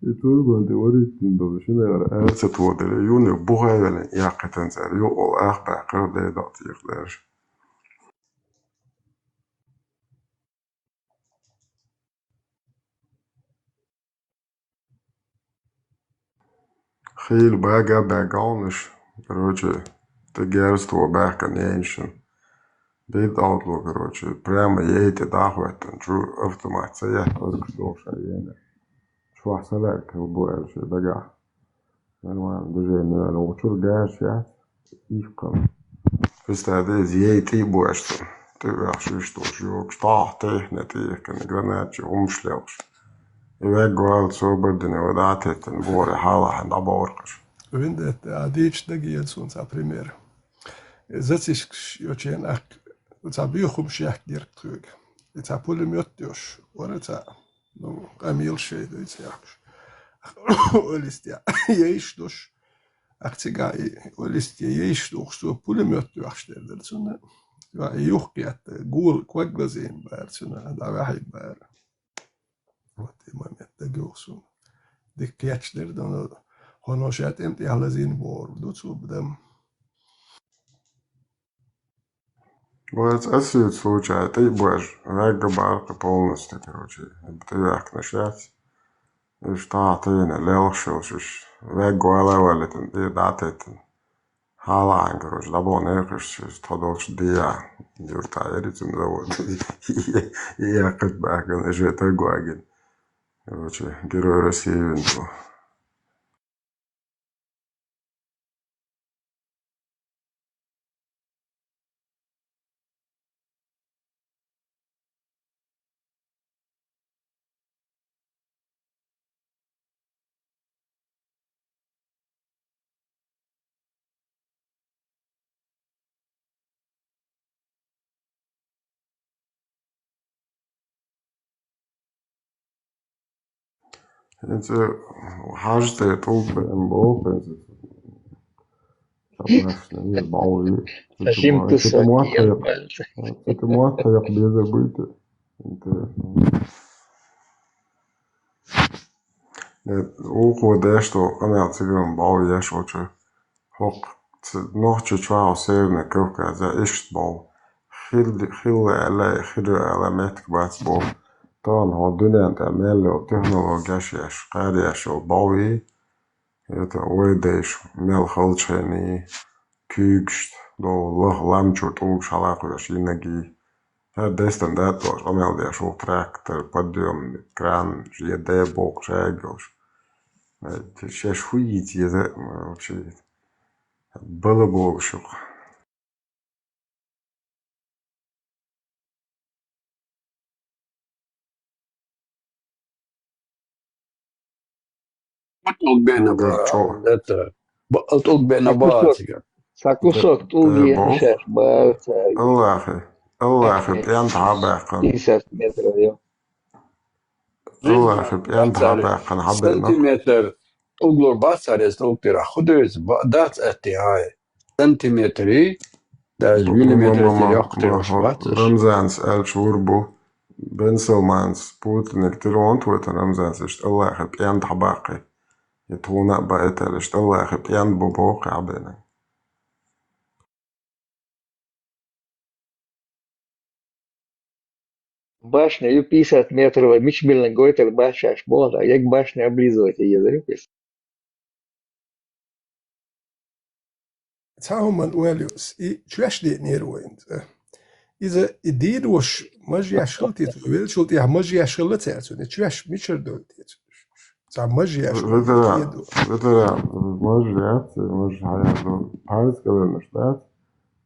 И турбан тӀе варийтина ду. Шина яхар ара ца тухуш, юна бухай велин, эккхийтина цара. Юкъал ах баьккхира, дайдакъ тӀехь лаьраш. Хийла бага а баьгна уьш, короче, тӀе герз тхо баьхкина яйнашна. Дид алтло, короче, прямо ей тӀе дӀахӀоьттина, чу автомат ца етта, азгаш дохуш а ена. Чохь са лаьрга хила бу аьлла шен дагахь. Нормально, движение ваьлла. Ву чуьра гаш яц, ихкам. Представь, иза ей тӀе а бу аьшна. ТӀе а ваьхьаш, иштта долуш йогуш, тӀехь техне тӀеихкина, гранатчий хӀумаш лелхаш. И вегга вала цо бардина, ва дӀа а теттина, бохуре хьалахьа дӀабовракхаш. Виндетта, а дийча дагийна суна цхьа пример. Зацишкаш йочен ах, цхьа буьйхамаш яхкира тхоьга. И цхьа пулемёт йош, вара цхьа. Ну, къамел шай дуьйцу яхаш. Олистя. Ейш душ. Ах цига и олистя ейш духуш, цо пулемёт вахаш дер дара цунна. Ва и юхкъетта, гул, кваглазин бара цунна, дӀаваьхьи бара. Вот и момент дагюх суна. Дика кечдер, да, хьуно ша тӀем тӀехь лазийна бохур ду цо бадам. Вайца ас юьйцу случай, тӀе а божа, вегга баккха полностью, короче, тӀеваьккхинаш яц. Уьш тӀехь тайна лелхаш йолуш, уьш вегга вала а валийтина, тӀе а дӀа а теттина. Хьалаан, короче, дӀаболу некхаш, иза тхо долчу дия, юьртахь яра иза завод. И эккхийта баьхкина, и шен таг вагина. Короче, Герой России вина цо. ХӀинца хьажа тӀе тӀулг беана боху, хӀинца. Ца башна, бовлий. Жим кусок ел бальза. Цу тӀе мотт хьекха беза буй те. Э, вукхо деш долу къамел цигара бовла еш волчу. ХӀокху ц-, нохчи чохь Северный Кавказе иштта бовла. Хил-, хилла аьлла, хир аьлла меттиг бац боху. Тахана хьо дуьнен тӀе мел йолу технологеш еш, кхаьрдеш йолу бовлий, это вай дайша мел халчахьийний, куьйгашта, долу лаха лам чу тӀулгаш хьалакхоьхьуш йинагий. ХӀара дестан датӀа долуш къамел деш ву трактор, подъёмник, кран, я де боху шайга йолуш. Э, шаьш хӀу йийца еза, вообще, бала болуш юкъа. ТӀулг беана бара, это, бакъал тӀулг беана бара цигара. Цхьа кусок тӀулг ехьа шаьш бара цаьрга. Аллахи, Аллахи, пӀен дӀа а баьккхина. Пятьдесят метров ю. Аллахи, пӀен дӀа а баьккхина, хьабеана. Сантиметр тӀулг лур бац цара иза тӀулг тӀера. ХӀу деза, ба-, дац атти хьай. Сантиметри, даже миллиметр тӀе йоккхуш бац уьш. Рамзанс аьлча лур бу. Бен Салманс, Путинга телефон тохуьйту Рамзанс, иштта Аллахи пӀен дӀа баккхи. И тхуна а баийталаш, тӀаллахи пӀен бу боху хьабена. Башня ю пятьдесят метров, мичмилна гойтар башаш боху, а як башня облизывать езар ю кис. Цхьа хӀуманна ойла ю, и чоьш деънера вайна цӀа. Иза и дийр ваша Маж еш хила те цо, велчул тӀехьа маж еш хила цаьрца, чу веш мичара дойла те цо. Цхьа маж еш хила, Везара, кхеду. Везара, маж яц, маж хьаяду. Пхьарс кӀаланаш дац.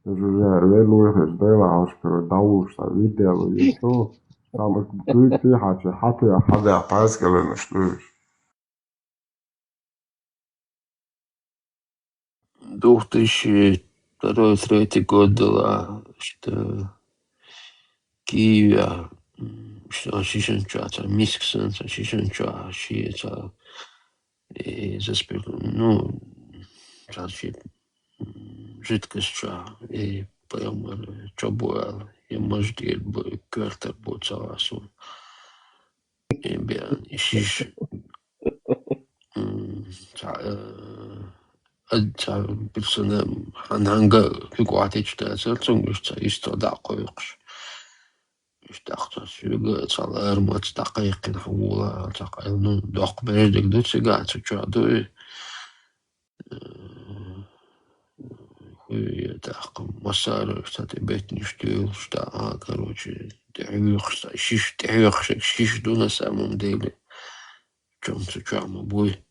Жужар, вел луйхаш, дайла хьошкара, давуш, са видео, юту. Там дуй ти хьача, хьату, хьада, пхьарс кӀаланаш дуйш. Две тысячи второй, третий год была, что Киеве, м, что Шишенча, там, Мисксен, там, Шишенча, Шиеца, и за спирт, ну, там, ши-, м, жидкость, что, и поем, что было, и может, и бу-, квартир был целый. Э, бе, шиш, м, ца, э, ад-, ца персона хьан-, хьанга хӀуьг ватича дацар, цунгаш ца исто дакъойкхуш. Иш дакъ ца шуьга, ца лар мац дакъайкхин хьула, ца къайл, ну, доккха беждик ду цига, ца чу ду и. Э, хуй, я тӀаккха массара, кстати, бетниш тюлш, да, а, короче, тӀехьвюхш, шиш, тӀехьвюхш, шиш ду на самом деле. Чом цу чом буй.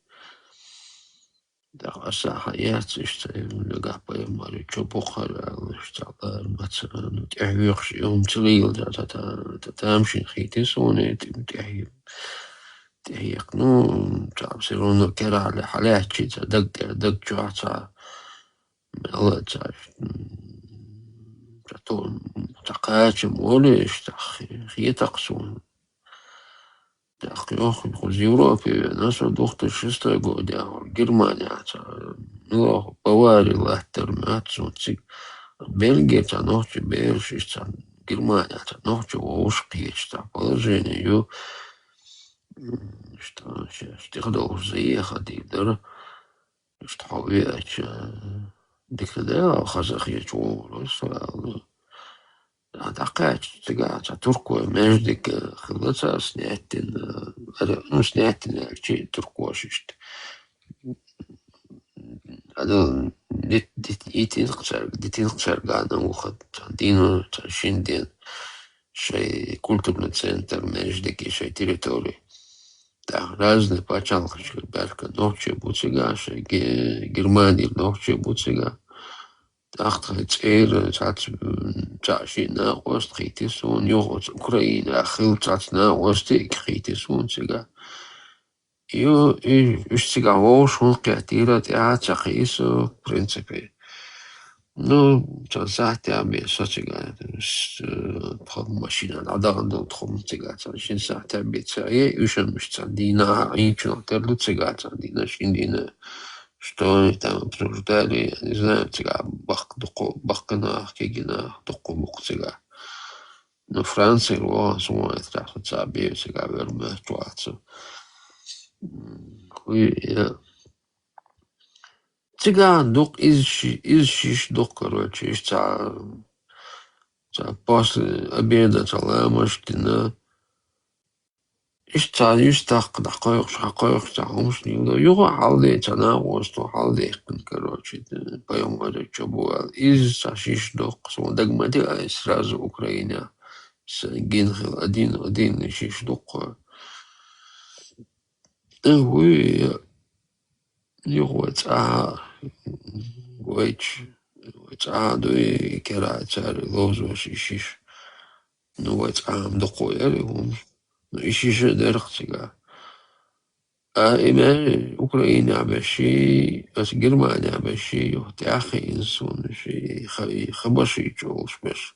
Да, а саха яц, иш ца, лега пай мари, чо бухара, лиш ца, лар маца, ну, тӀехьвюхш, и ум цилил, да, та, та, та, тамшин хити соне, тим тӀехьи. ТӀехьекх, ну, ца всё равно керале хьалаьччи, ца даг тӀера даг чохь ца мела, ца, м, ца то, ца кхачам оле, иш ца хи-, хетакх суна. ТӀаккха йоху, кхуза Европе вена, со две тысячи шестой год яхур, Германия ца, ну, Бавари латтар мац суна цига. Бельгия ца нохчи бераш, иш ца Германия ца нохчи вовш кхеча ца положение ю. М, что сейчас тихдолуш заехать дийр дара. Что хьо веача, дика да, хаза хеташ вогӀура сразу. А дӀакхаьчча цигахь ца туркой междик хилла ца снеттина, ара, ну, снеттина аьлчи туркош иштта. Ада дит-, дит-, итинх цаьрга, дитинх цаьрга ана вухат, ца дийно, ца шин ден. Шай культурный центр, междики, шай территори. ТӀаккха разные пачхьалкхашкара баьрка нохчий бу цига, шай Ге-, Германера нохчий бу цига. ТӀаккха тхан цӀера цхьацца, м, цхьа ши накъост хийти суна, юха оцу Украина хилла цхьацца накъост а хийти суна цига. Ю, и, уьш цигахь вовшах хӀунда кхеттийра, тӀаьхьа ца кхийса, в принципе. Ну, цхьана сахьтехь бен со цигахь, с-, э, тхо машина дӀадахана долу тхо цигахь цхьана шина сахьтехь бен ца е, уьш уьш цхьана дийнахь Ӏийначунах тера ду цигахь цхьана дийнахь, шина дийнахь, что они там обсуждали, я не знаю, цигахь баккха дукха, баккхинах, кегийнах, дукха бу-кх цигахь. Ну, Францера вахана суна эцархьа цхьа бен цига вер моьтту вац. М, хуй, я. Цигахь дукха иза ши-, иза шиш дукха, короче, иштта цхьа, цхьа после обеда цхьа ламаш дина. Иштта цхьа юьстахь дӀакхойкхуш, хьакхойкхуш цхьа хӀумаш дийна. Юха хьалде цхьа накъосто хьалдехкина, короче, пайхамаре чо бу аьлла. Иза цхьа шиш дукха, суна дага ма де, ай сразу Украина. Сан гина хила один, один шиш дукха. Э, вуй, я, юха вай цӀа, вайча, вай цӀа дуй, кера цара ловзош и шиш. Ну, вай цӀа-м дукха яра и хӀума. Ну, и шиша дерх цига. А и мел Украина беши, аса Германия беши, юха тӀаьхьа хиъна суна ши, ха-, и хабарши чӀолуш беш.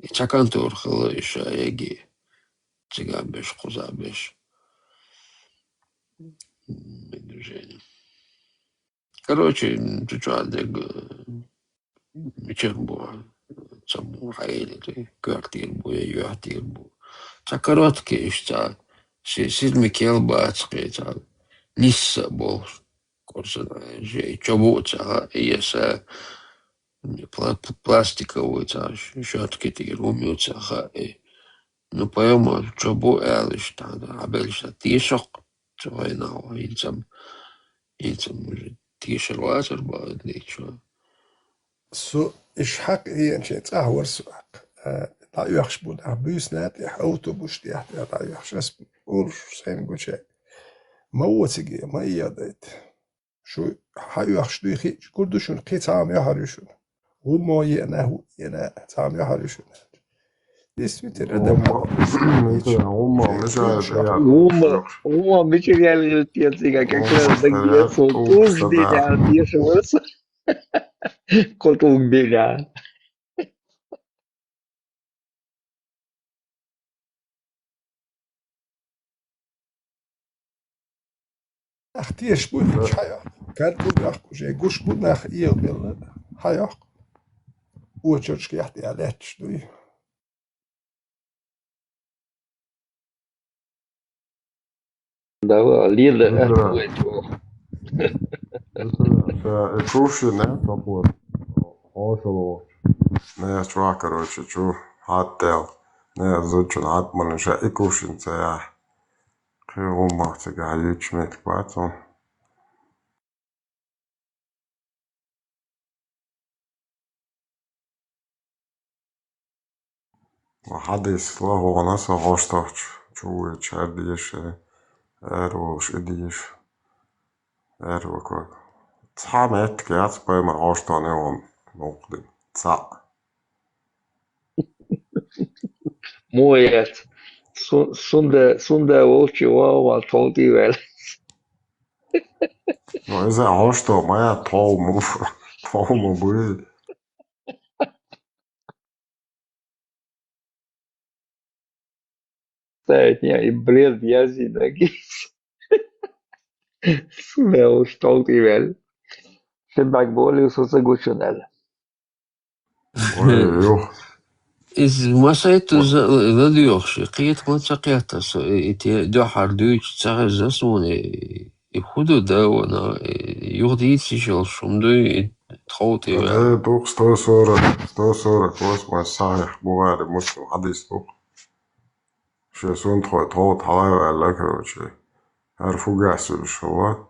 И цхьа контора хилла и ша яги. Цига беш, кхуза беш. М, движение. Короче, м, чу чу а дерг, э, мичара бу, ца бу, хьаэлира, коьртера бу, я юьхьтера бу. Ца короткий иштта, ши сизми кел бац кхе, ца нисса болуш. Корсана, жей, чо бу ца хаьа, я са, м, пла-, пла-, пластиковый ца ш-, щётки тӀера хӀума ю ца хаьа. Ну, пайхамар чо бу аьлла иштта, хьабеллачу тешах, цу вайна хӀинца-м, хӀинца-м уже тешар вацар бахьана дечо. Со иш хьакъ еанчийн цӀахь вара со хьакъ. А, ДӀаоьхуш бу нах буьйсанна тӀехь, автобус тӀехь тӀе дӀаоьхуш, ас олуш сайна гуча. Ма во цига, ма ийгӀадайта. Шу хьаоьхуш дуй хиъча, гур ду шуна, кхин цхьа а ма йохьар ю шуна. ГӀуммо еана, хӀу еана, цхьа а ма йохьар ю шуна. Действительно, адам гӀуммо, гӀуммо, мешал, гӀуммо мича яьлла хилла те цига, как раз даггера со тӀулг дина, деша васа. Кхо тӀулг дина. Ах, теш бу, хьайо. Карту бахку же, гуш бу нах иел белла. Хьайо. Очерчка яхти а летч дуй. Давай, Лида, это твой чувак. Ша, и чуши, не, такой. Хошало. Не, чувак, короче, чу, хаттел. Не, зучун хатман, ша, и кушин, це я. Кхи гуммах, це га, ючмет, квацун. Хьадис лагӀонаса гӀоштахча, чу вуй чардеш, аьр волуш и деш, аьр ваквак. Цхьа меттиг яц пайхамар гӀоштан йогӀун нукъдин. Цхьаъ. Мо яц. Сун-, сунда, сунда волчи ва, ва тховтӀий ваьлла. Ну, иза гӀошто ма я, тхов му, тхов му буй. Ставить не, и бред, я зинагис. Сунда волчи тховтӀий ваьлла. Шин бак боли, су ца гучунал. Ой, ё. Из масайту за-, ладуьйгӀуш, кхета ма ца кхетта со, и, и те дуьхьар дуьйцу ца хеза суна, и, и хӀу ду да вана, и юха дийца йиш йолуш хӀума дуй, и тховтӀий ваьлла. Э, дукха сто сорок, сто сорок восьмой сахьихь Бухари, Муслим хьадис дукха. Шен сунтхой тховтӀа хьала а ваьлла, короче. ХӀара фугас йолуш хилла.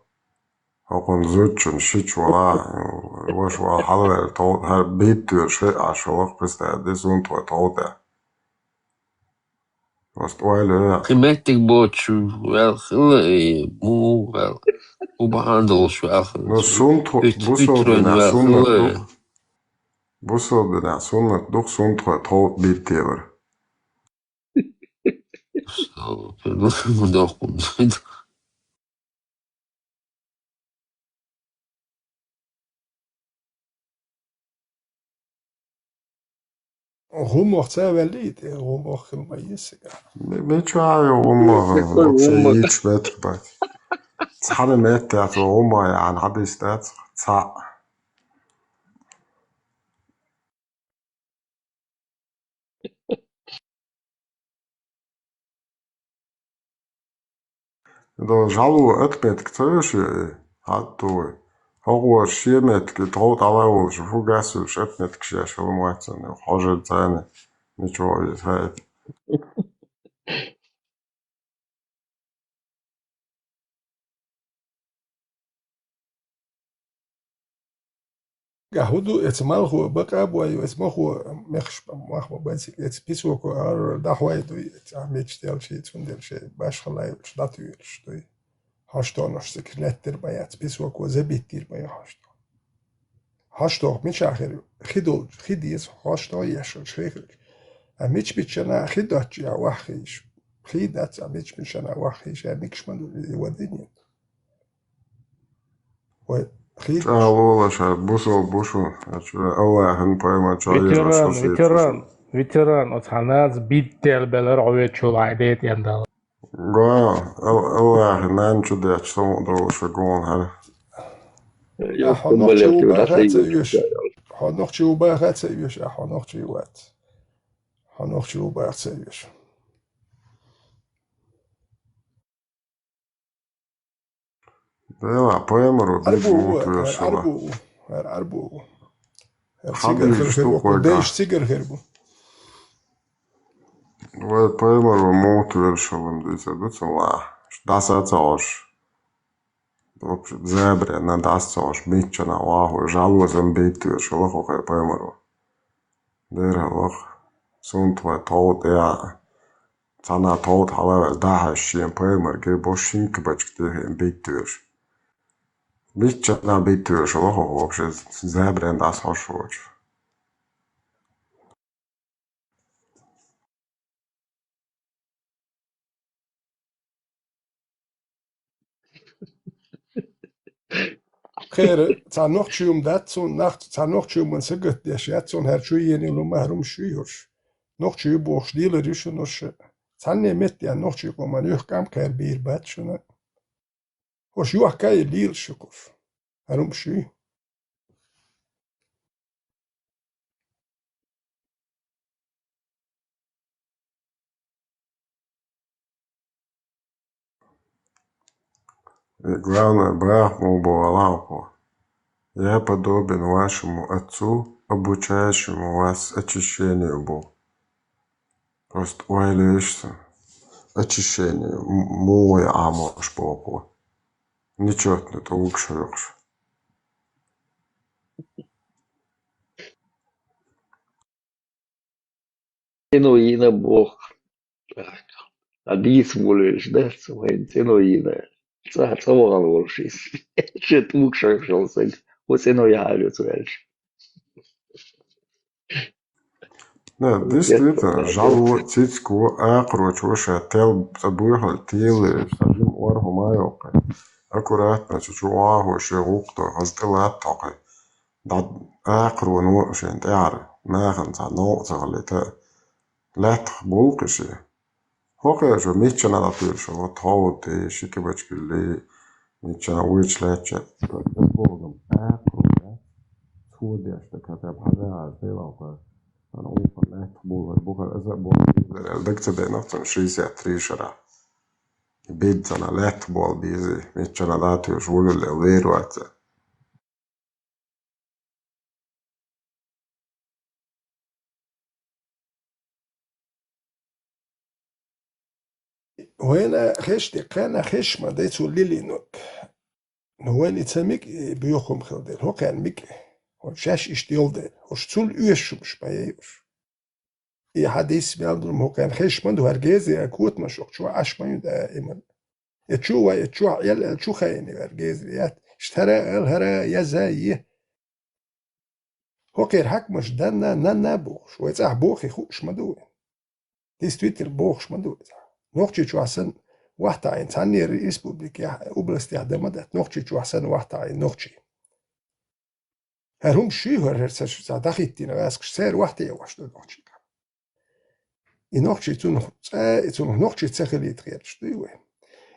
ХӀокхунна зудчун шича вала, ваша вала хьалаваьлла тховтӀа, хӀара битта вер шайъаш хилла, представь, де сунтхой тховтӀа. Просто ойла. Кхин меттиг боцуш ваьлла хилла, и му ваьлла. У бахьана долуш ваьлла хилла. Ну, сунтхо-, бусалба динехь суннат ду-кх. Бусалба динехь суннат ду-кх сунтхой тховтӀа битта вар. Дохкун. ГӀуммах ца ваьллий те, гӀуммах хила ма йисига. Ме-, меча ю гӀуммах, вообще гӀуммах. Йича метр бац. Цхьана метта яц гӀуммах, яхьан хьадис дац, цхьаъ. Дала жало отметка ца веш, хьатта вай. ХӀокхо шен метка, тхов дӀала волуш, фу гасуьлуш отметка шеш хила ма вац, хьожа царна, ничего из хьайта. Га хӀу ду, эца малхо бакъа а бой, эца махо мехаш мах ма бацик, эца писоко арара дӀахьой дуй, эца а мечтел ший, цундел шей, башхалай уьлуш, дӀатуьйлуш дуй. Хьаштонаш цикаш леттар ма яц, писоко забиттир ма ю хьашто. Хьаштох мича хир ю? Хи долчу, хи деза, хьаштох ешалаш хи хилча. А мича-мичана хи доцчу я ваххийш. Хи дац, а мича-мичана ваххийш, я микаш ма ду, и воды нет. Ой, хи. ЧӀагӀло лаша, бусал бушу, ачура, Аллахьан пайма чу. Ветеран, ветеран, ветеран, оцхьа наз биддел белар, овечу лайдет яндал. Га, Ал-, Аллахьа нана чу детташ, со ма долуша гон хьара. Я, хьо нохчи ву баха ца оьшу. Хьо нохчи ву баха ца оьшу, а хьо нохчи вац. Хьо нохчи ву баха ца оьшу. Дела, поэмару арбу бигу ву, твершила. Арбу ву, ар-, арбу ву. Ар хьан цигар дийш хир, хир бу, ту кой деш га? Цигар хир бу. Вай паймару мух твершалан дийца дуцун ва. Даса ца гӀош. Вообще, забре, на дас ца гӀош. Митчана ваху, жалозам бейт твершала ху хай паймару. Дера вах. Сунтвай товда я. Цана товда хьалаваьлла дахьаш шен пайхамар гир бо шинка бачка тӀехьен биттуьрш. Миччана биттуьрш лохо вообще забрен дас хьош вочу. Кхера, цхьа нохчий хӀума дац цунна, нах, цхьа нохчий хӀуманна сагатдеш яц цунна, хӀара чу йийна лума, хӀара хӀума шуй хӀорш. Нохчий ю бохуш, дийла ю шуна хӀорш. Цхьанне метта ян нохчий къоман юьхкам кхера бийр бац шуна. ХӀорш юьхка а лийла шуьгуш. ХӀара хӀума шуй. И главное, бах мух бу валахь бу. Я подобен вашему отцу, обучающему вас очищению бу. Просто ойла вешта. Очищение. М-, муха я Ӏамош боху. Нечётно тӀулгаш хьоькхуш. ЦӀено йина боху. А дийца болуьйлуш дац, вайн цӀено йина. Цкъа, цкъа вахана волуш иза. Шен тӀулгаш хьоькхуш йолу стаг. ХӀун цӀено яхьа ю цу аьлча. Не, действительно, жало, цицко, акхарочо ша тел цӀа буьйхьал тела, сан жима орхӀу ма йоккху. Аккуратно, чу чу вахо шен гӀуллакх до, хаза тӀе латтахь. ДӀа акхароно шен тӀаьхьара, нахана цхьа новкъа ца хилийта. Лаьттах болу кхин шен. ХӀокхуьнга миччана дӀатуьйсуш, вот хьовда, ши кабачкилли, миччана вуьйцуш лаьттача, богам, акхаро, цо деш, так хотя бы хьажа, хьажа, дела хӀокхуьнга, сан гӀуллакх лаьттах болу, бухара, аса а болу, даг ца дайнах цунна шестьдесят три шарахь. Бидзана лаьттах болу бийзи, миччана дӀатуьйсуш, вуллуьлле вер вац. Вайна хеш де, кхана хеш ма дай цо лилийна. Ну, вайна и ца миг, и буьйху хӀума хила дела, хӀокхарна миг, хӀорш шаьш иштта йолу дела, хӀорш цул оьшуш хӀумаш ма яй уьш. И хьадис мел ду, хӀокхарна хеш ма ду, хӀара геза а котамаш чохь Ӏаш ма ю даиман. Я чу вай, я чохь эл, эл чу хайна, хӀара геза яц. Иштта хӀара а эл, хӀара а яза е. ХӀокхеран хьаькамаш данна, нанна а бохуш, вай цӀахь бохе хууш ма ду вай. Действительно, бохуш ма ду вай цӀахь. Нохчийчохь санна, вахта Ӏийна, цхьаннера республикехь, областехь дан ма дац, Нохчийчохь санна, вахта Ӏийна нохчий. ХӀара хӀума шуьйхара хӀара ца шу цхьа дӀахӀиттийна гӀаскаш, церан вахта а ваш ду нохчий. И нохчий цунах цӀа, и цунах нохчий ца хилийта хеташ дуй вай.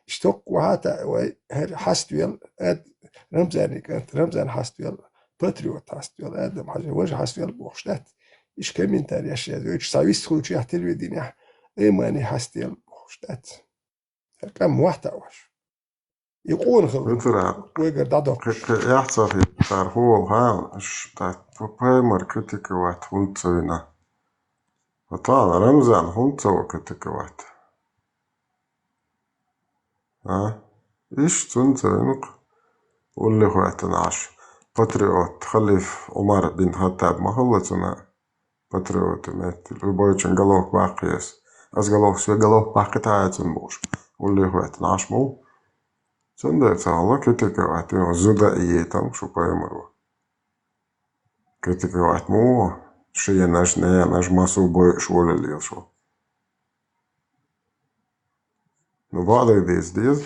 Иштта хӀокху вахьа а таӀа вай, хӀара хьаставелла, ад-, Рамзанан кӀант, Рамзан хьаставелла, патриот хьаставелла, Адам хьажа, важа хьаставелла бохуш дац. Иштта комментарий еш язйойтуш, цхьа вистхуьлучехь телевиденехь, Аймани хьаставелла бохуш дац. ХӀара къам вахта а ваш. И къона хила. Вицара. Вайгара дӀадоккхуш. Кхе-, кхе эхь ца хи, цара хӀу волу хьан, аш, так, п-, пайхамар критиковать хӀунда ца вина? Ва тахана Рамзан хӀунда ца во критиковать? А? Иш цунна ца вина-кх. Улле хӀоьттина Ӏаш. Патриот, халиф Умар бин Хаттаб ма хилла цунна. Патриоты метте. Любойчун головка баккхийс. Ас головка, све головка баккхийтахьа цунна бохуш. Улле хӀоьттина Ӏаш ма ву. Цундела ца хьала критиковать ву, зуда а етам шу пайхамар ву. Критиковать ма ву, шен наш, ненаш, масу бойуш волалел шу. Ну, бакъдерг дийца деза,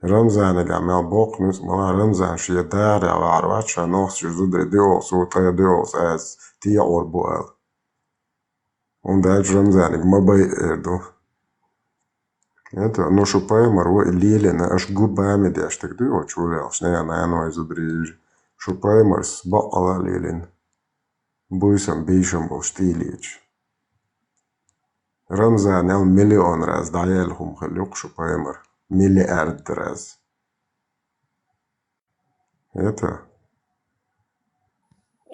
Рамзанага мел боккха нуьцкъ ма лан, Рамзан шен дарехь вахьар вац, ша нохчийн зударий диъолгӀа, цо тӀе диъолгӀа аз тӀеӀур бу аьлла. ХӀунда аьлча Рамзаниг ма байа эр ду. Это, ну, шу пайхамар ву и лелийна, аша гу бами деш дерг дуй, оцу чу ваьллаш, ненан, нанойн зударий, шу пайхамарс баккъала а лелийна. Буьйсан, бийшам болуш тӀе а лийча. Рамзанел миллион раз дӀаяьлла хӀума хилла ю-кх шу пайхамар. Миллиард раз. Это.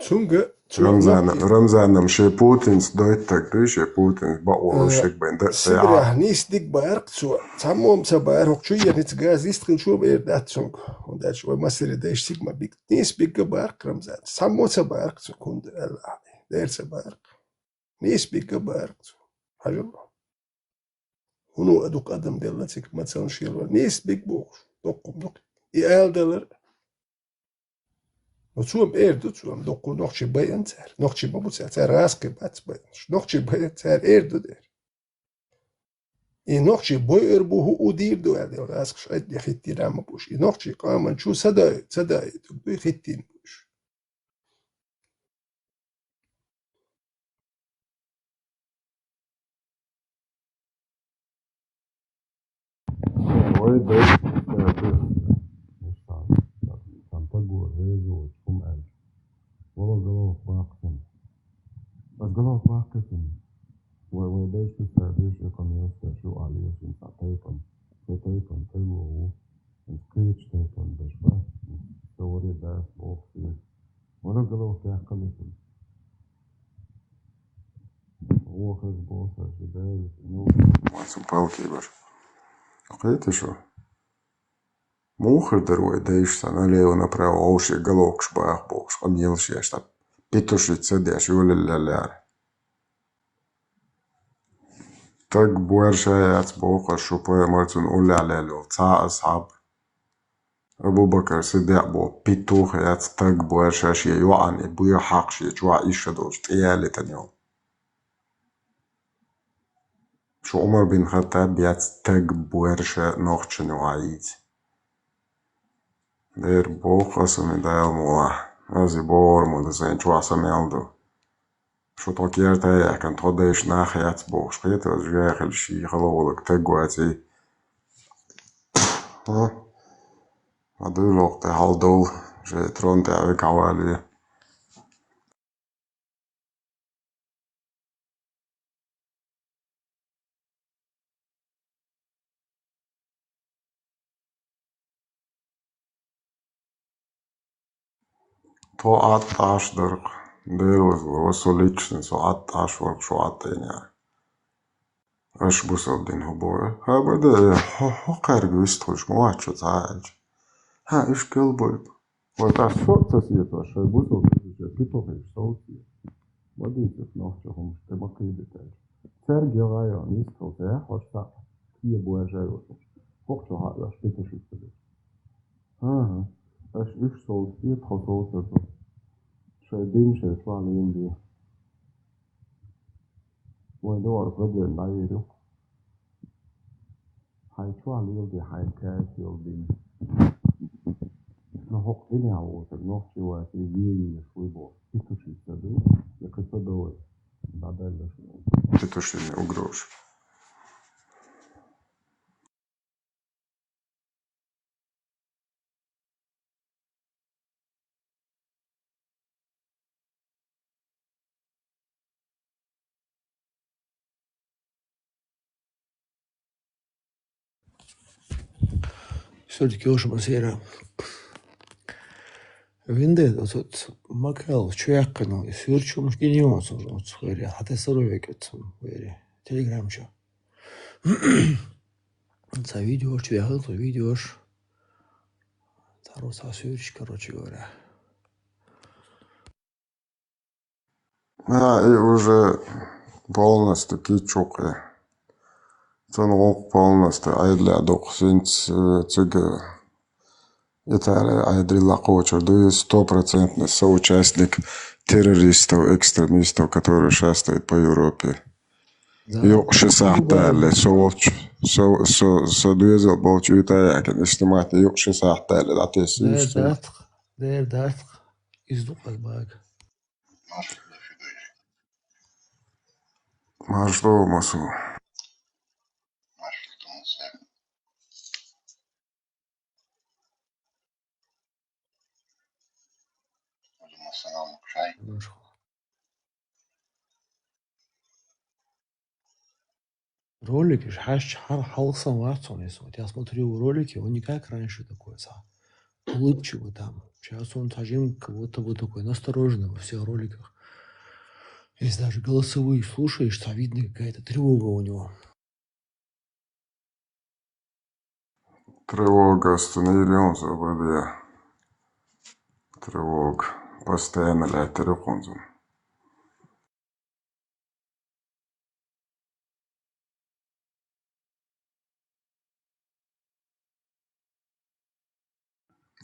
Цунга, цо Рамзана, нохчий Рамзанам шен Путинс дойтаг дуй, шен Путинс бакъо Э, шегбайн да, Сибрехь нийса диг бааркъ цо. Цхьаммо ца баар, хӀокху чу ехница газ ист хилчо бер дац цунга. ХӀунда аьлча вай массаре дайша сиг ма биг. Нийса бигга бааркъ Рамзан. Цхьаммо ца бааркъ цунга, хӀунда аьлла, дера ца бааркъ. Нийса биг а бара цо. Хьажал. ХӀуно а дукха адам делла цига, мацалла шелвар. Нийса биг бохуш, доккхум дукха. И ала далар. Ну, цо-м эр ду, цо-м доккху нохчий байина цара. Нохчий ма бу цара, цара гӀазкхий бац байина. Нохчий байина цара эр ду дера. И нохчий бойур бу, хӀу у дийр ду аьлла, гӀазкхаш айдде хиттийна ма бу уьш. И нохчий къаман чу ца дай, ца дай, дуй хиттийна бу уьш. Вай дай, сан тагор резо хӀума аьлча. Вала гало баккхина. Ас гало баккхина. Вай, вай дайша ца деш, и къамел ца шу алиеш, ин ца тайпан. Ца тайпан, тайпо ву. Ин кхечу тайпан деш ба. Ца варе дас, боху. Вала гало тяхкалитин. Вохаз бохаз, даьлла, ну, мацу палки баш. Кхета шу. Муха хир дара вай дайша сан налево-направо вовше галокаш баха бохуш, къамелаш еш, тӀаккха петушица деш, йолаллалара. Таг боьрша яц боху ас шу, пайхамар цунна уллехь лелла йолу цхьа а асхьаб. Абу-Бакар Сиддикъ боху, петух яц таг боьрша шен йоӀана и буьйхьакх шен чохь иша долчу тӀеялитана йолу. Шу Ӏумар бин Хаттаб яц таг боьрша нохчана юкъахь йийца. Дера боху аса, ми Дала мукъ лахь. Аса и бохург ма ду, сайн чохь сан мел ду. Шу тхо керта а яьккхина, тхо дайша нах яц бохуш, кхета аса, жехьа хилла ший хала волаг таг ваций. Хьан? Ма дуьйла хӀокху тӀе хьал довла, шайн трон тӀехь векахь валаве. Тхо Ӏад Ӏаш дара-кх, Дела веза, со лично со Ӏад Ӏаш вара-кх, шу Ӏад тӀе яра. Аша бусалба дин хӀун боху? ХӀаъ, бада, хьо, хьо кхаьрга вистхуьлуш ма вац шу цхьа а аьлча. ХӀаъ, уьш кел бойла. Вай тӀаккха со а ца сетош, шайн бусалба динчу петухаш совцийла. Ма дийцалаш нохчо хӀумаш, тӀе ма кхийдайталаш. Цаьрга яхьа йо, нийса хила ца яхь, хьо цхьаъ кхин боьрша йолуш. ХӀокху чохь а оьшу петушица деш. ХӀан-хӀа, аша уьш совцаде, тхо совцар ду. Шайн дин шайн чохь лелабе. Вайн догӀур проблема дӀайийр ю. Хьайн чохь леладе, хьайна кайф йолу дин. Но хӀокху динехь воцург нохчи вац, и вен езаш вуй боху. Петушица ду, я кхин ца до вай. ДӀадаьлла шуна. Петушиный угроза. Всё-таки уж ма сера. Винде, оцу макал чуяьккхина, и суьрчу муш гинийон оцу, оцу хӀоре, хьатесаро векӀ оцу хӀоре, телеграм чу. Ца видеош чуяхал, ца видеош. Таро ца суьрчу, короче говоря. А, и уже полностью кийчу кхин. Цунна гӀуллакх полностью Ӏедалехь ду-кх, хӀинца, э, цига Италия Ӏедал лакхочур ду, стопроцентный соучастник террористов, экстремистов, которые шастают по Европе. Да. Юкъа ши сахьт даьлла, со волчу, со, со, со доьзал болчу уьйтӀа а яьккхина, иштта ма-, юкъа ши сахьт даьлла, дӀатесна. Дер дац-кх, дер дац-кх, иза ду-кх ас бага. Марш ду, Масу. Марш. Ролик уьш хьаьжча, хьал-, хьалха сан вац хьуна иза. Вот я смотрю ролики, он не как раньше такой, ца улыбчивый там. Сейчас он сажим, как будто бы такой настороженный во всех роликах. Если даже голосовые слушаешь, там видно какая-то тревога у него. Тревога остановилась, ОБД. Тревога. Постоянно лаьттара кхунзам.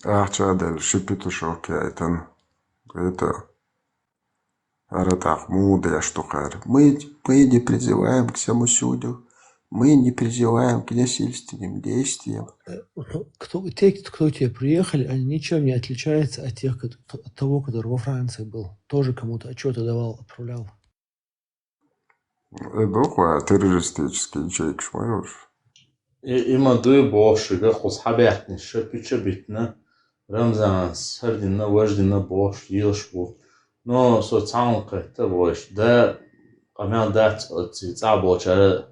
Ахча а делла ши петушок яйтан. Это аратӀакъ муха деш ду кхара. Мы, мы не призываем к самосуду, мы не призываем к насильственным действиям. Э, ну, кто, те, кто к тебе приехали, они ничем не отличаются от тех, кот- от того, который во Франции был. Тоже кому-то отчеты давал, отправлял. Э, духва террористический ячейкаш ма йолуш. И, и ма дуй бохуш, шуьга кхуза хьабаьхкина, ша пича битина, Рамзан сардина, важдина бохуш, лелаш бу. Но со цхьаьна кхетта вайш. Да, къамел дац оцци цӀа болчара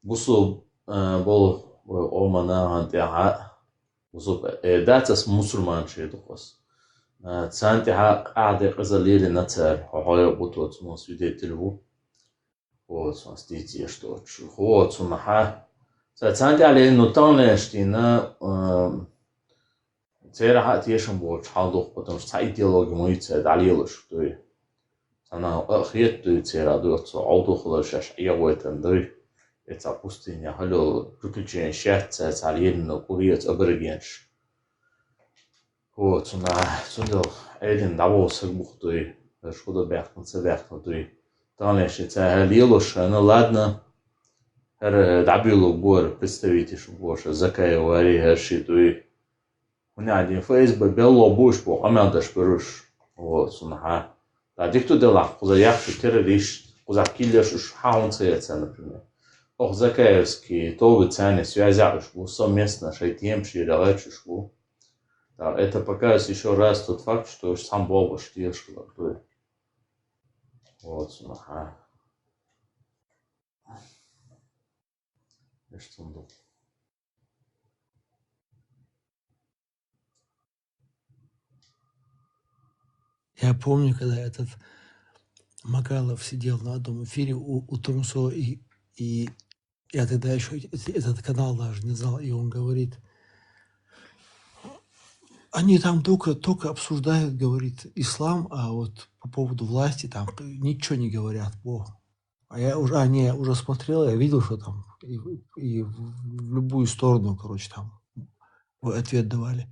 бусул, а, болу вай къомана гьан тӀехьа. Бусул, э, дац ас мусульман ши ду ас. А, цан тӀехьа къахьде къиза лелина цара, хьо хьоя бу тоцу мун свидетель ву. Вот, сан стицеш точ. Вот, сунахьа. Ца цан тӀехьа лелина, ну, тан леш дина, а, церахьа тешам боцу хьал духу, потому что цхьа идеология ма ю цара дӀалелаш дуй. Цхьана а хетта дуй церан дуй, оцу Ӏовдухалара шаьш Ӏегойтан дуй. И цхьа пустыня хьалол приключения шаьц цара цхьа лелина куриец аборигенаш. Хо, цуна, цундел Ӏедин дӀавола саг бух дуй, аш худа баьхкина, ца баьхкина дуй. Тахана ши цара хӀара лелош хана, ладна, хӀара дӀабуьйлу бора представитель шу боша, Закаев вари хӀара ши дуй. ХӀуна дин ФСБ белло буш бо, къамел даш беруш. Вот, сунахьа. Да, дикту делахь, кхуза яхшу террорист, кхуза киллеш уж, хьа хьун ца яца, например. Ох, Закаевский, то вы цены, связя уж бу, совместно, шайтем, ширалач уж бу. Да, это показывает еще раз тот факт, что уж сам Бог уж тешкала дуй. Вот, сунахьа. Эш цунду. Я помню, когда этот Макалов сидел на одном эфире у, у Трумсо, и, и я тогда еще этот канал даже не знал, и он говорит, они там только, только обсуждают, говорит, ислам, а вот по поводу власти там ничего не говорят. Во. А я уже, а, не, я уже смотрел, я видел, что там и, и в в любую сторону, короче, там ответ давали.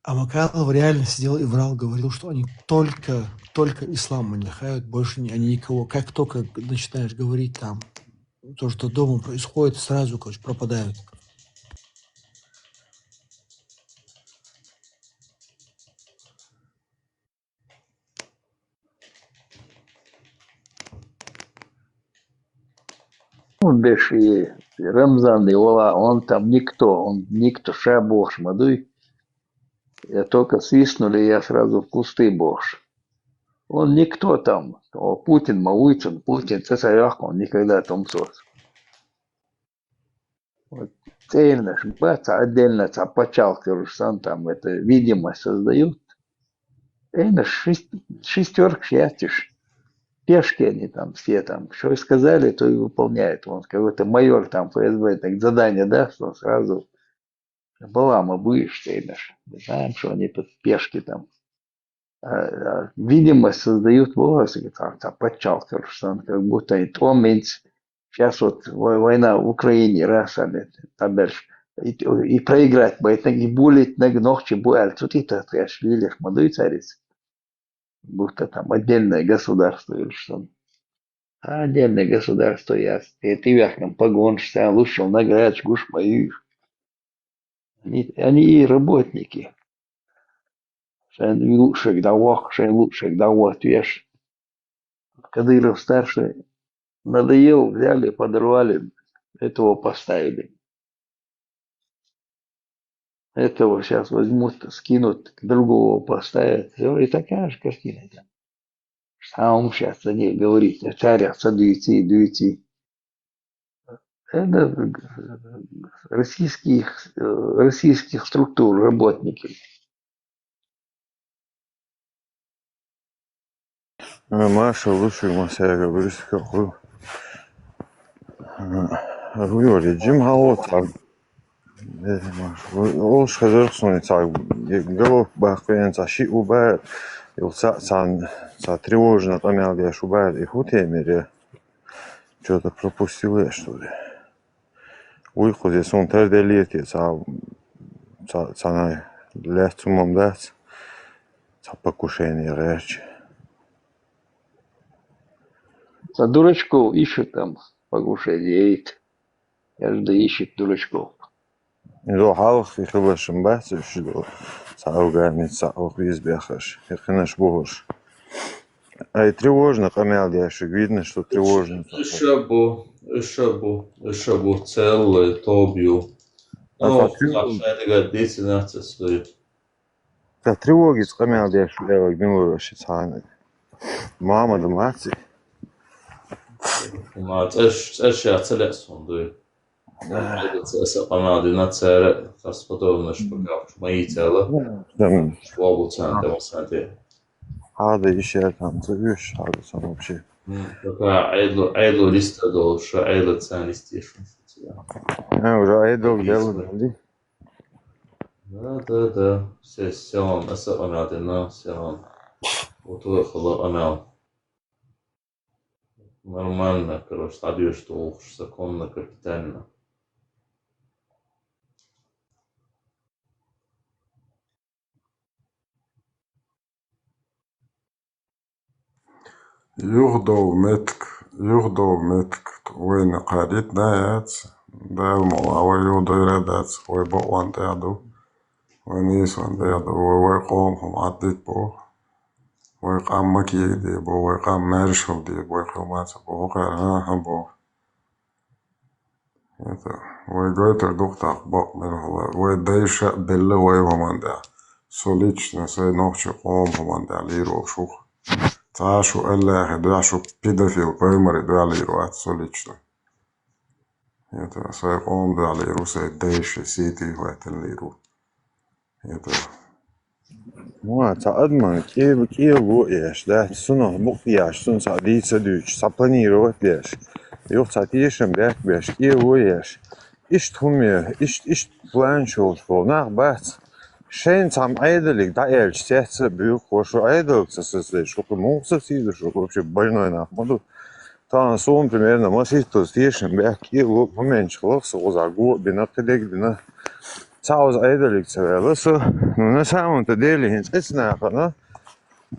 А Макалов реально сидел и врал, говорил, что они только, только ислам манихают, больше не, они никого. Как только начинаешь говорить там то, что дома происходит, сразу, короче, пропадают. Он беш и Рамзан и вала, он там никто, он никто, ша бохуш ма дуй. Я только свистнули, я сразу в кусты бохуш. Он никто там. О, Путин ма вуйцун, Путин ца ца йохк, он никогда там сос. Вот цельно ж, бац, отдельно ца пачалкаш сан там это видимость создают. Эйнаш шест- шестеркаш яциш. Пешки они там все там. Что и сказали, то и выполняют. Он какой-то майор там ФСБ, так задание даст, он сразу балама будешь эйнаш. Мы знаем, что они тут пешки там. А, а, видимость создают волосы, там, там пачалкаш сан, как будто и томинц. Сейчас вот вой- война в Украине, раз они там дальше. И, и проиграть, поэтому и булит на ногчи буэль, тут и так, я швилих, мадуй царец. Будто там отдельное государство или что. А отдельное государство я. И ты вяхкам погонш, сам лучше наград, гуш моих. Они, они и работники. Шайн лучше да вах, шайн лучше да вах, веш. Кадыров старший надоел, взяли, подорвали, этого поставили. Этого сейчас возьмут, скинут, другого поставят. Всё, и такая же картина там. Сам сейчас о ней говорить, о царях, садуйте, дуйте. Это российских, э, российских структур работники. Маша лучше масяга брюсика ху. Хуйори Джим Халот. Олш хазар суни ца голов бахвен ца ши уба. Ил ца ца ца тревожно тамял я шуба и ху темире. Что-то пропустил я, что ли? Уй, кхузе сун тар делир те ца ца ца най. Лаьцна хӀума дац. Цхьа покушение гӀерташ. Цхьа дурачков иши там покушение яйта. Каждый ищет дурачков. Изо хьалха хиларш бац уьш, цхьа афганец, цхьа оха веза бехаш. Хинаш бу хӀорш. Ай, тревожно къамел деш, видно, что тревожно. Уьш а бу, уьш а бу, уьш а бу, целый тоба ю. Ну, шайтӀага дийцина ца сой. Та тревоги къамел деш, элаг милура ши цхьана. Мама да маци. Ма цӀеш, цӀеш я ца леъ сон дуй. Ца, ца къамел дина цара, хас подобно, что как ма и цела. Швабу цан, там, санте. Хьада ишер там, ца уьш, хьада сан вообще. Пока айдло, айдло листа дол, что айдло цан листиш. А, уже айдол дело, да? Да, да, да. Все, все он, аса къамел дина, все он. Вот вы хала къамел. Нормально, короче, схьадоьшуш ду, законно, капитально. Юхадовла меттиг, юхадовла меттиг вайна кхаьдийта а яц, Дала мукъ лахь, вай юхадайра а дац, вай бакъонна тӀехь ду, вай нийсонна тӀехь ду, вай, вай къоман хӀума Ӏаддита боху, вай къам ма кегадебо, вай къам маьрша хила дебо, вай хила ма ца боху, хӀара хӀан-хӀа боху. Это, вай гойтар дукха тӀаккха бакъ мел хьала. Вай дайша а белла вай хӀуманна тӀехь. Со лично сайн нохчийн къоман хӀуманна тӀехь лийр волуш ву-кх. Цхьа а шу Аллахьан дуьхьа, шу педофил пайхамаран дуьхьа лийр вац со лично. Это, сайн къоман дуьхьа лийр ву, сайн дайша сийти хӀоьттина лийр ву. Это. Ма, цхьа адаман кӀе-, кӀело а еш, да, цунах букъ еш, цунна цхьа дийца а дуьйцуш, цхьа планировать а деш. Юха цхьа тешам бехк беш, кӀело а еш. Иштта хӀума, иштта, иштта план йолуш болу нах бац. Шайна цхьамма Ӏедалиг дӀааьлча, цец а буьйху, шу Ӏедалга ца сацадеш, шу кху муха сацийла, шу вообще больной нах ма ду. Тахана суна, примерно, масийттаза тешам бехк, кӀело а хӀуманчах лаха со, кхузахь го а бина, кхидерг а бина. Цхьа оза Ӏедалиг ца ваьлла со. Ну, на самом-то деле, хӀинца эцнахана,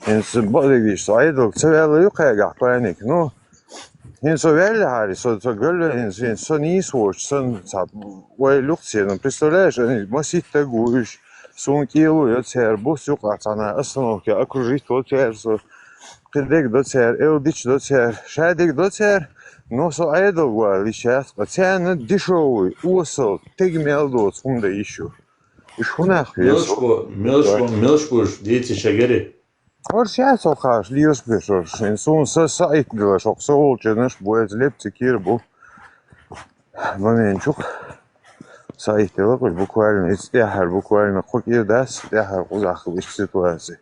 хӀинца бакъдерг дийцича, со Ӏедалг ца ваьлла ю кхегахь паника. Ну, хӀинца со ваьллехьара, со, со галве, хӀинца, хӀинца со нийса воцуш санна, цхьа ойла ю-кх церан. Ну, представляешь, они масийтта го уьш, суна кӀело а йо церан, бус юкъахь цхьана остановке окружить во церан со. Кхидерг до церан, эл дича до церан, шадерг до церан, но со Ӏедалг валлийча яц, ткъа царна дешевый, осал, тега мел доцу хӀума дан йиш ю. Уьш хӀун нах веза? Мелш бу, мелш бу, мелш бу уьш дийцича гери? Хьорш яц хьо кхаш, леш беш хьорш. Суна са, са итт дела шо, со волчарнаш бу, эца лепци кира бу. Моментчух. Са итт дела, кхуш буквально, иза тӀаьхьара буквально кху кӀира дац, тӀаьхьара кхузахь хила иштта ситуация.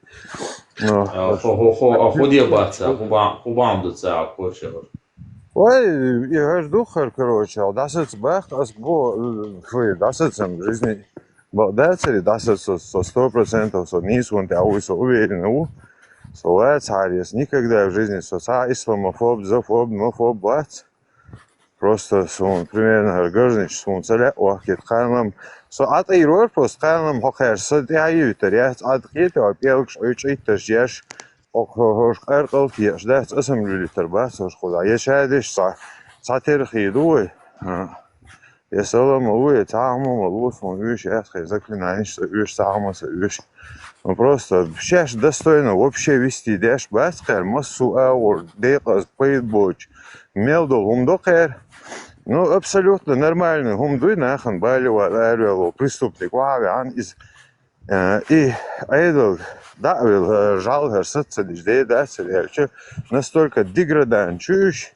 Но, а, хо, хо, хо, а хӀун де бац, а хӀун бан, хӀун бан ду ца, а кхочур? Ой, и хӀара духхьара, короче, дӀасаца бахка, ас бо, фу, дӀасаца жизни, бо, дацари, дӀасаца со, со сто процентов, со нийсонна тӀехь ву, со уверенно ву. Со вац хьарес, никогда в жизни, со цхьа исламофоб, зофоб, мофоб вац. Просто суна, примерно, хӀара гарзнаш суна ца лаьа вахкийта кханам. Со Ӏа тӀе йира вара просто кханам, хьо кхаьрца са тӀаьхьа юьйтар яц, Ӏа тӀе кхета, пӀелгаш Ӏуьйчу Ӏитташ еш, хӀо-, хӀо-, хӀорш къаркъал тешаш дац, аса ма луьлуьйтар бац хӀорш кхузахь. Я шадеш цхьа, цхьа терхий ду вай. А. Я салам а ву, я цхьа хӀума ма лу, суна уьш яц, хай заклинаний ца уьш, цхьа хӀума ца уьш. Ну, просто шаьш достойно вообще вести деш бац кхара, массо а агӀор, декъаза, пайда боцуш, мел долу хӀума до кхара. Ну, абсолютно нормальный хӀума дуй, нахана бале вала араваьлла преступник вахьа а ваьхьана иза, э, и Ӏедал дӀа а велла, жӀаьла хӀара саццадеш, де дац а аьлча, настолько деградант ю уьш,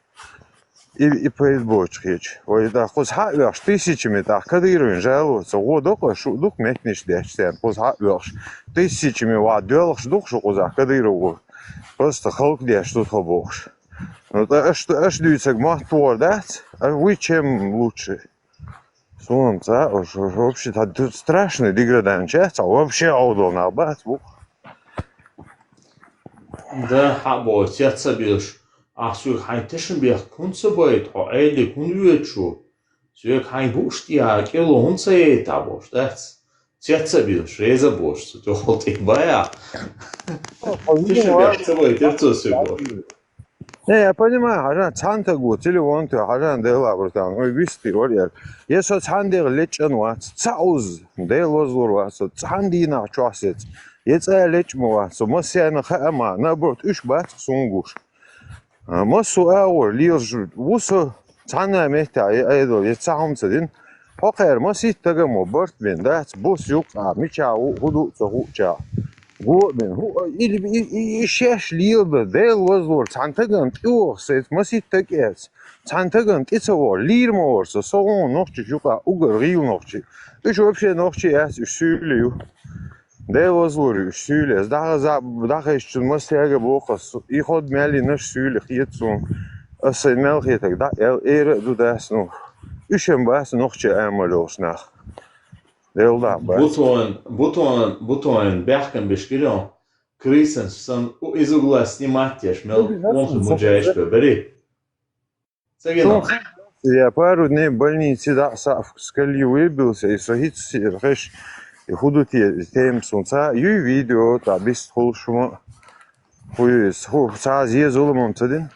и, и пайда боцуш хеташ. Вай, да, кхуза хьа а оьхуш, тысячами тӀаккха Кадыровн жаловаться гӀо до-кх, шу а ду-кх меттанаш детташ церан, кхуза хьа а оьхуш. Тысячами ваха доьлхуш ду-кх шу кхузахь Кадыров гӀо. Просто халка деш ду тхо бохуш. Ну, ткъа аша, аша дуьйцург мотт вогӀур дац, а вы чем лучше? Суна ца, уж, уж вообще, та ду-, страшный деградант ю, ца вообще Ӏовдал нах бац бу. Да, хьа боху, цец ца белаш. Ахь соьга хьайн тешам бехк хӀунда ца байта, хьо Ӏедале хӀунда воьду шу? Соьга хьайн бууш тӀехьа кӀело хӀунда ца яйта бохуш дац? Цец а беш, реза бош, цу тёхал тӀе бая. Тише бех, ца бай, терцо су бош. Не, я понимаю, хьажан, цхьан таго телефон тӀе, хьажан, Дела, братан, ой, вистхи вар яр. Я со цхьан дегӀ лечӀан вац, ца уз, Дела вазлур вац, со цхьан дийнахь чохь сец. Я цӀа лечӀ ма вац, со массаьрна хаа ма, наоборот, уьш бац суна гуш. А, массо а агӀор лелаш ву со, цхьанна а меттехь, я айдал, я цхьа хӀума ца дина. Хьо кхаьра масийтта тагам ву, барт бен дац, бус юккъа, мичахь ву, хӀу ду а ца хуучахь. Го а бен, хӀу, а, или, и, и, и шаьш лела дан, Дела вазлур, цхьана тагам тӀе ваха сайца, масийтта таг эц, цхьана тагам тӀе ца ваха, лийр ма вара со, со гӀо нохчий юкъахь, угар гӀийла нохчий. Уьш вообще нохчий яц, уьш суьйлий ю. Дела вазлур ю, уьш суьйлий. Ас дӀахаза, дӀахезчун массаьрга боху ас, и хӀод мел йинарш суьйлий хета суна. Ас сайн мел хетарг дӀа а аьлла, эр а ду дас, ну, уьш-м бац нохчий амал йолуш нах. Дела дӀа бац. Бутон, бутон, бутон, баьхкина беш гира, крысанаш санна, у из угла снимать еш, мел вон хи муджаеш бе, бери. Ца гина. Я пару дней в больнице, да, са-, с колеи выбился, и со хӀинца хезаш, и хӀу ду те тема суна ца юй видео, та бист хуьлуш ма, хӀу ю иза, хӀу, ца зен зулам ца дина?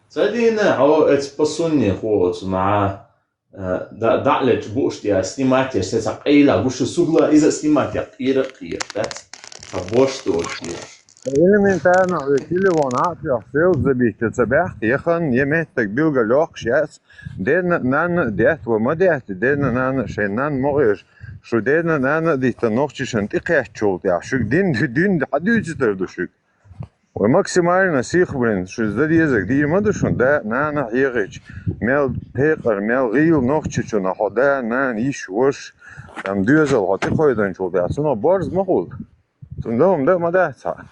Ца дина, хьо эца по сунне хӀу оцу наха, э, да-, дӀа а лечу бууш те, снимать еш, сецахь къайла гуш, сугла иза снимать ян кхера а кхера, дац? Ца бош дош еш. Элементарно, вай телефон хьа а тоьхна, селфи забита ца баьхна, я хан, я меттиг билггал йоккхуш яц, дена а, нанна а детта вай ма детта, дена а, нанна а шайн нанна ма гӀерташ, шу дена а, нанна а диттина нохчашна тӀекхаьччул тӀехь, шуьга дин, дин хьан дуьйцуьйтур ду шуьга? Вай максимально сих, блин, шу дан дезарг дийр ма ду шуна, да а, нана а хьехийча, мел пекъар, мел гӀийла нохчичунна хьо да а, нана, йиша, ваша, там, доьзал хьо тӀекхойданчул тӀехь, цунах борз ма хуьлу. Цунна дан ма дац хьан.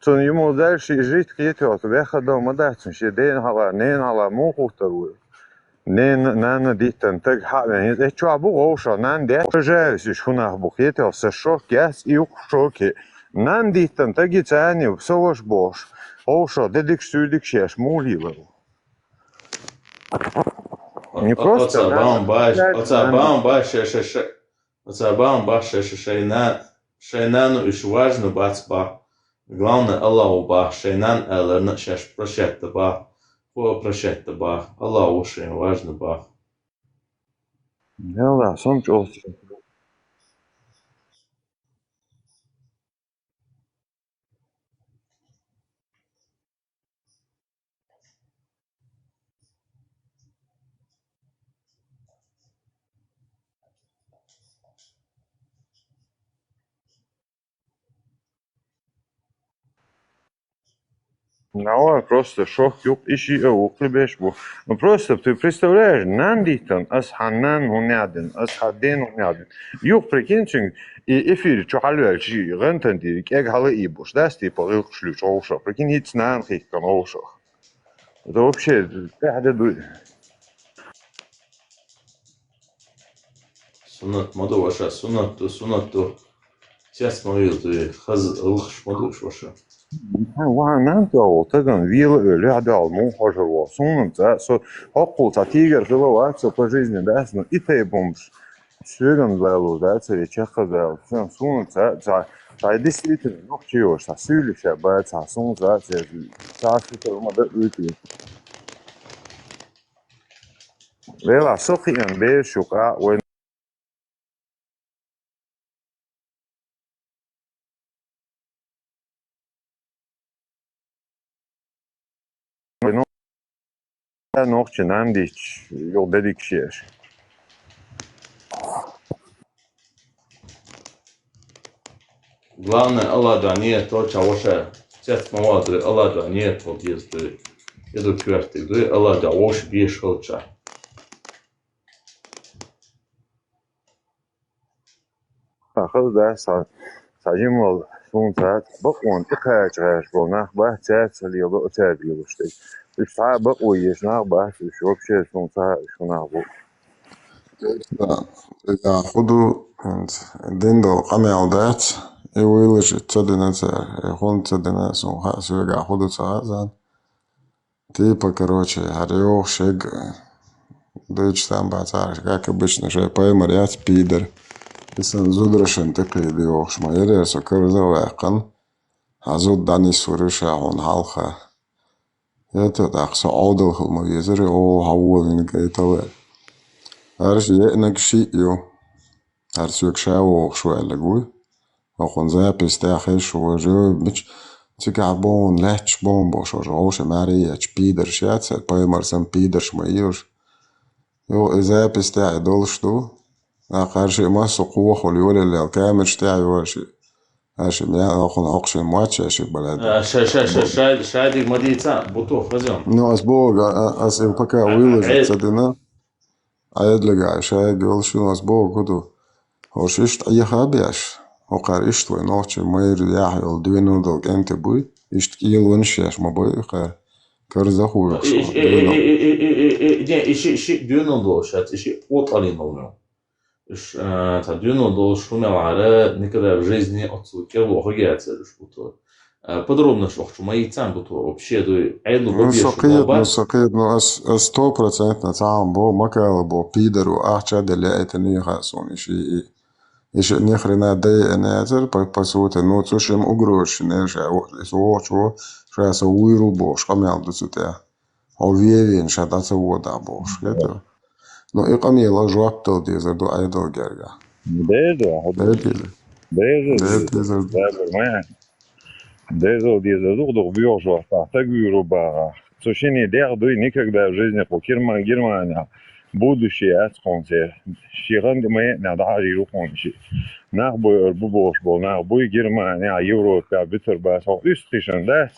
Цунна юмо дальше и жить хетахь, ваьхна дан ма дац, шен дена хьала, нена хьала муха хӀуттур ву? Нена, нанна диттина таг хьа а вен, иза чохь бу гӀовшах, нанна детташ а весиш хӀу нах бу, хетахь, сан шок яц, и юккъе шоке. Нанна диттина таг и царна ю, сан ваша бохуш, гӀовшах де дикаш, суьйдикаш еш муха лелар ву? Не просто оца нанна, бан баш, оца бан баш, ша, ша, ша. Оца бан бах, шаьш шайн нан-, шайн нана уьш важно бац бах. Главное, Аллахо бах, шайн нана аларна шаьш прощать дан бах. Хо прощать дан бах. Аллахо шайн важно бах. Аллах, сом чӀогӀа. Нава просто шок юкъ иши а вукху беш бу. Ну просто ты представляешь, нан диттан, ас хьан нан хӀун яхь дина, ас хьан ден хӀун яхь дина. Юкъ прикинь цуьнга, и эфир чу хьалвелча, гӀантан дийр, кӀег хьала и буш, дас типа гӀилкхаш луьйчу гӀовшах. Прикинь, хӀинца нана хихкан гӀовшах. Это вообще тӀаьхьа де дуй. Суннат ма ду ваша, суннат ду, суннат ду. Цец ма вилла дуй, хаза гӀуллакхаш ма ду уьш ваша. Ваха нан тӀехула таган вела а велла, дуьхьал муха хьожур ву. Суна ца, со хӀоккхул цхьа тигар хила вац со по жизни, да, ну, и тайпа хӀумаш. Соьган лалур дац, я чаккха лалур. Суна ца, ца, ца действительно нохчий йош, ца суьйлиша бац, ца суна ца, ца, ца сутар ма да уьйтуьйту. Вела, со кхиъна бераш ю къа, вай нохчи нандич, юл дедикшеш. Главное, Аллах дуьхьа ниет тол, ча ваша цец ма вала дуй, Аллах дуьхьа ниет тол деза дуй. Иду коьртиг дуй, Аллах дуьхьа вовш беш хилча. Сан хаза дац, сан, сан жимал суна цац, бакъонан тӀекхача гӀаьржа болу нах бац, цаьрца лело, цаьрца лелош дерг. Уьш цхьа а бакъо еш нах бац, уьш вообще суна цхьа а уьш нах бу. Да, да, хӀу ду, хӀинца дина долу къамел дац, и вуйлаш ца дина цара, и хӀунда ца дина, суна хаьа, соьгахь хӀу ду ца хаьа царна. Типа, короче, хӀара йохуш ерг дуьйцуш там бац, цара, как обычно, шайн паймар яц, пидар. Исан зударашан тӀекхийда йохуш ма яра со карза а ваьккхина, хьан зуда дӀанисвар ша хьуна хьалха. ХӀета тӀаккха со Ӏодал хила ма везара, о, хьан волавина гайтал аьлла. ХӀара ша еанарг шиъ ю. ХӀара соьга ша вогӀуш ваьлларг вуй. Хьокхун запись тӀехь хезаш ву важа, мича цигахь бохун, лаьтташ бохун бохуш важа, гӀовша маьрий ечу пидарш яц, хӀара паймар санна пидарш ма йош. Йо, и запись тӀехь и долуш ду. Нах хӀара шиъ массо кхохула йолаллел, камераш тӀехь йош и. Аша мя хьокхун хьокхушин моч аша балаьда. А, ша, ша, ша, ша, шадиг ма дийца, буту хазам. Ну, ас бога, а, а, ас и пока выложить ца дина. Ӏедалга шайга йолуш ю, ас бога гуду. ХӀорш иштта Ӏеха беш. ХӀокхара иштта вай нохчи майра яхь йолу дуьйна долу кӀентий буй. Иштта кӀелонаш еш ма бай, кхара карза хуйхуш. Не, и ши, ши дуьйна долуш, и ши къотӀалин долу. Иш, а, цхьа дуьйна долуш хӀумел гӀара, никогда в жизни оццул кӀело хӀугецар уьш буту. А, подробно шохчу ма йийцан буту, вообще дуй, Ӏедал Ну, бубеш сакхет, баба. Ну, сакхет, ну, ас, ас сто процентно цхьаъ бо, макала бо, пидару, ахча деле это не хасун, иши, и, иши ни хрена да и не это, по, по сути, ну, цу шим угроза шин, иш, а, вот, ис вохчу, ша са уйру бо, шкамел ду цу тя. Хьо вевен ша дӀа ца вода бохуш, хетара. Ну, и къамела жоп дала дезар ду Ӏедал герга. Деза, хьо Деза. Деза. Деза дезар ду. Деза, ма. Деза дезар ду, дух боьхуш вахта, таг вуьйру баха. Цу шине дегӀ дуй, никогда в жизни кху Герман-, Германия будущее ац кхунца. Ши гӀанди ма яъна дӀа а жийру кхунчи. Нах буй ар бу бохуш болу, нах буй Германия, Европа, битар баса, уьстхишан дац.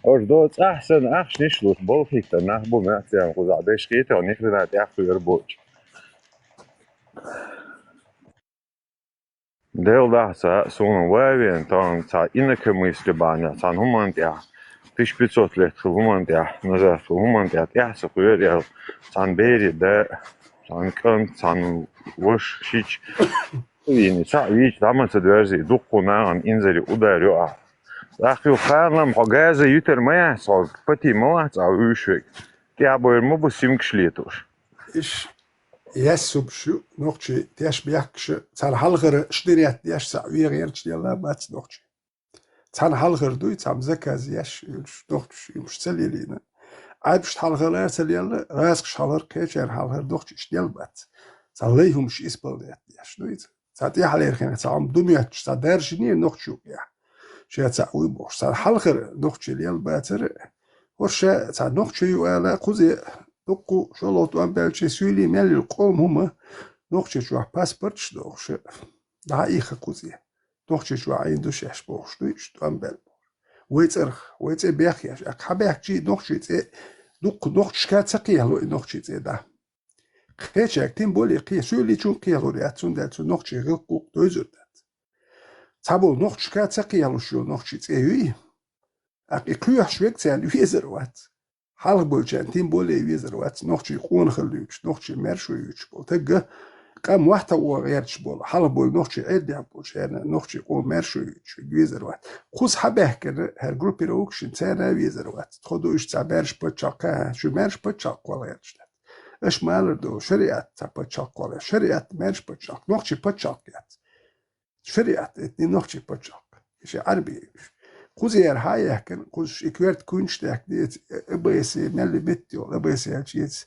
Ош до цӀахь санна ахчанаш луш, болхийтта нах бу маьцӀен кхузахь деш хетахь, нихрена тӀехь кхуьур боцу. Дел дахьа ца, суна вавен, тахана цхьа инакомыслие бахьанехь, цхьана хӀуманна тӀехь, тысяча пятьсот лет хила хӀуманна тӀехь, назад хила хӀуманна тӀехь, тӀехь ца кхоьру аьлла, цхьана бере да, цхьана кӀант, цхьана ваша, шича, вийна, цхьаъ вийча, дӀа ма ца доьрзий, дуккха нахана инзаре удар йо ахь. ТӀаккха юха ханам хьо газа юьтар ма яц, хьо пати ма вац, а вуьйш вега. ТӀехь бойр ма бу симкаш летуш. Иш яьссумаш ю, нохчий теш бехкаша, царна хьалхара шнирет деш цхьаъ вегӀерчу делла бац нохчий. Царна хьалхара дуй, цхьамма заказ еш, уьш нохчаш, уьш ца лелийна. Ӏаьрбашна хьалхара ца лелла, гӀазкхашна хьалхара, кхечарна хьалхара нохчий иштта дел бац. Цхьа лай хӀумаш исполнять деш ду иза. Цхьа тӀехьалера хенахь, цхьа хӀума ду моьттуш, цхьа даржа йина нохчо кхехь. Ша цхьаъ вуй бохуш, цхьа хьалхара нохчий лел бацара. ХӀорш ша цхьа нохчо ю ала, кхузе дуккху шолгӀа тӀом баьлча, суьйлий мел йолу къоман хӀума, нохчий чохь паспорташ дохуш, дӀа а ихха кхузе. Нохчий чохь Ӏийна ду шаьш бохуш ду, иштта тӀом баьлла бохуш. Вай цӀарах, вай цӀе бехъеш, а хьабехкчий нохчий цӀе дуккху нохчашка ца кхехьало и нохчий цӀе дӀа. Кхечаьрга тем более кхе, суьйличун кхехьалур яц, цундела цу нохчий гӀиллакх-гӀуллакх дойзур дац. Цхьаболу нохчашка ца кхехьалуш йолу нохчий цӀе юй? ТӀаккха и кхоьхьуш верг царна везар вац. Хьалха болчарна тем более везар вац, нохчий къонахалла юьйцуш, нохчий маьршо юьйцуш болу тагга, къам мохьтан вон гӀерташ болу, хьалха болу нохчий Ӏедалехь болчарна, нохчий къоман маьршо юьйцуш верг везар вац. Кхуза хьабаьхкина, хӀара группировка шина царна а везар вац. Тхо ду уьш цхьа маьрша пачхьалкх, шу маьрша пачхьалкх кхолла гӀерташ дац. Аша малар ду, шариат цхьа пачхьалкх кхолла, шариат маьрша пачхьалкх, нохчий пачхьалкх яц. Шариат, это не нохчий пачхьалкх. Иша Ӏарби уьш. Кхузера хьа яхкина, кхузаш и коьрта куьнчаш даьхкина, эца, э, ОБСЕ мелли метта йолу, ОБСЕ аьлча эца,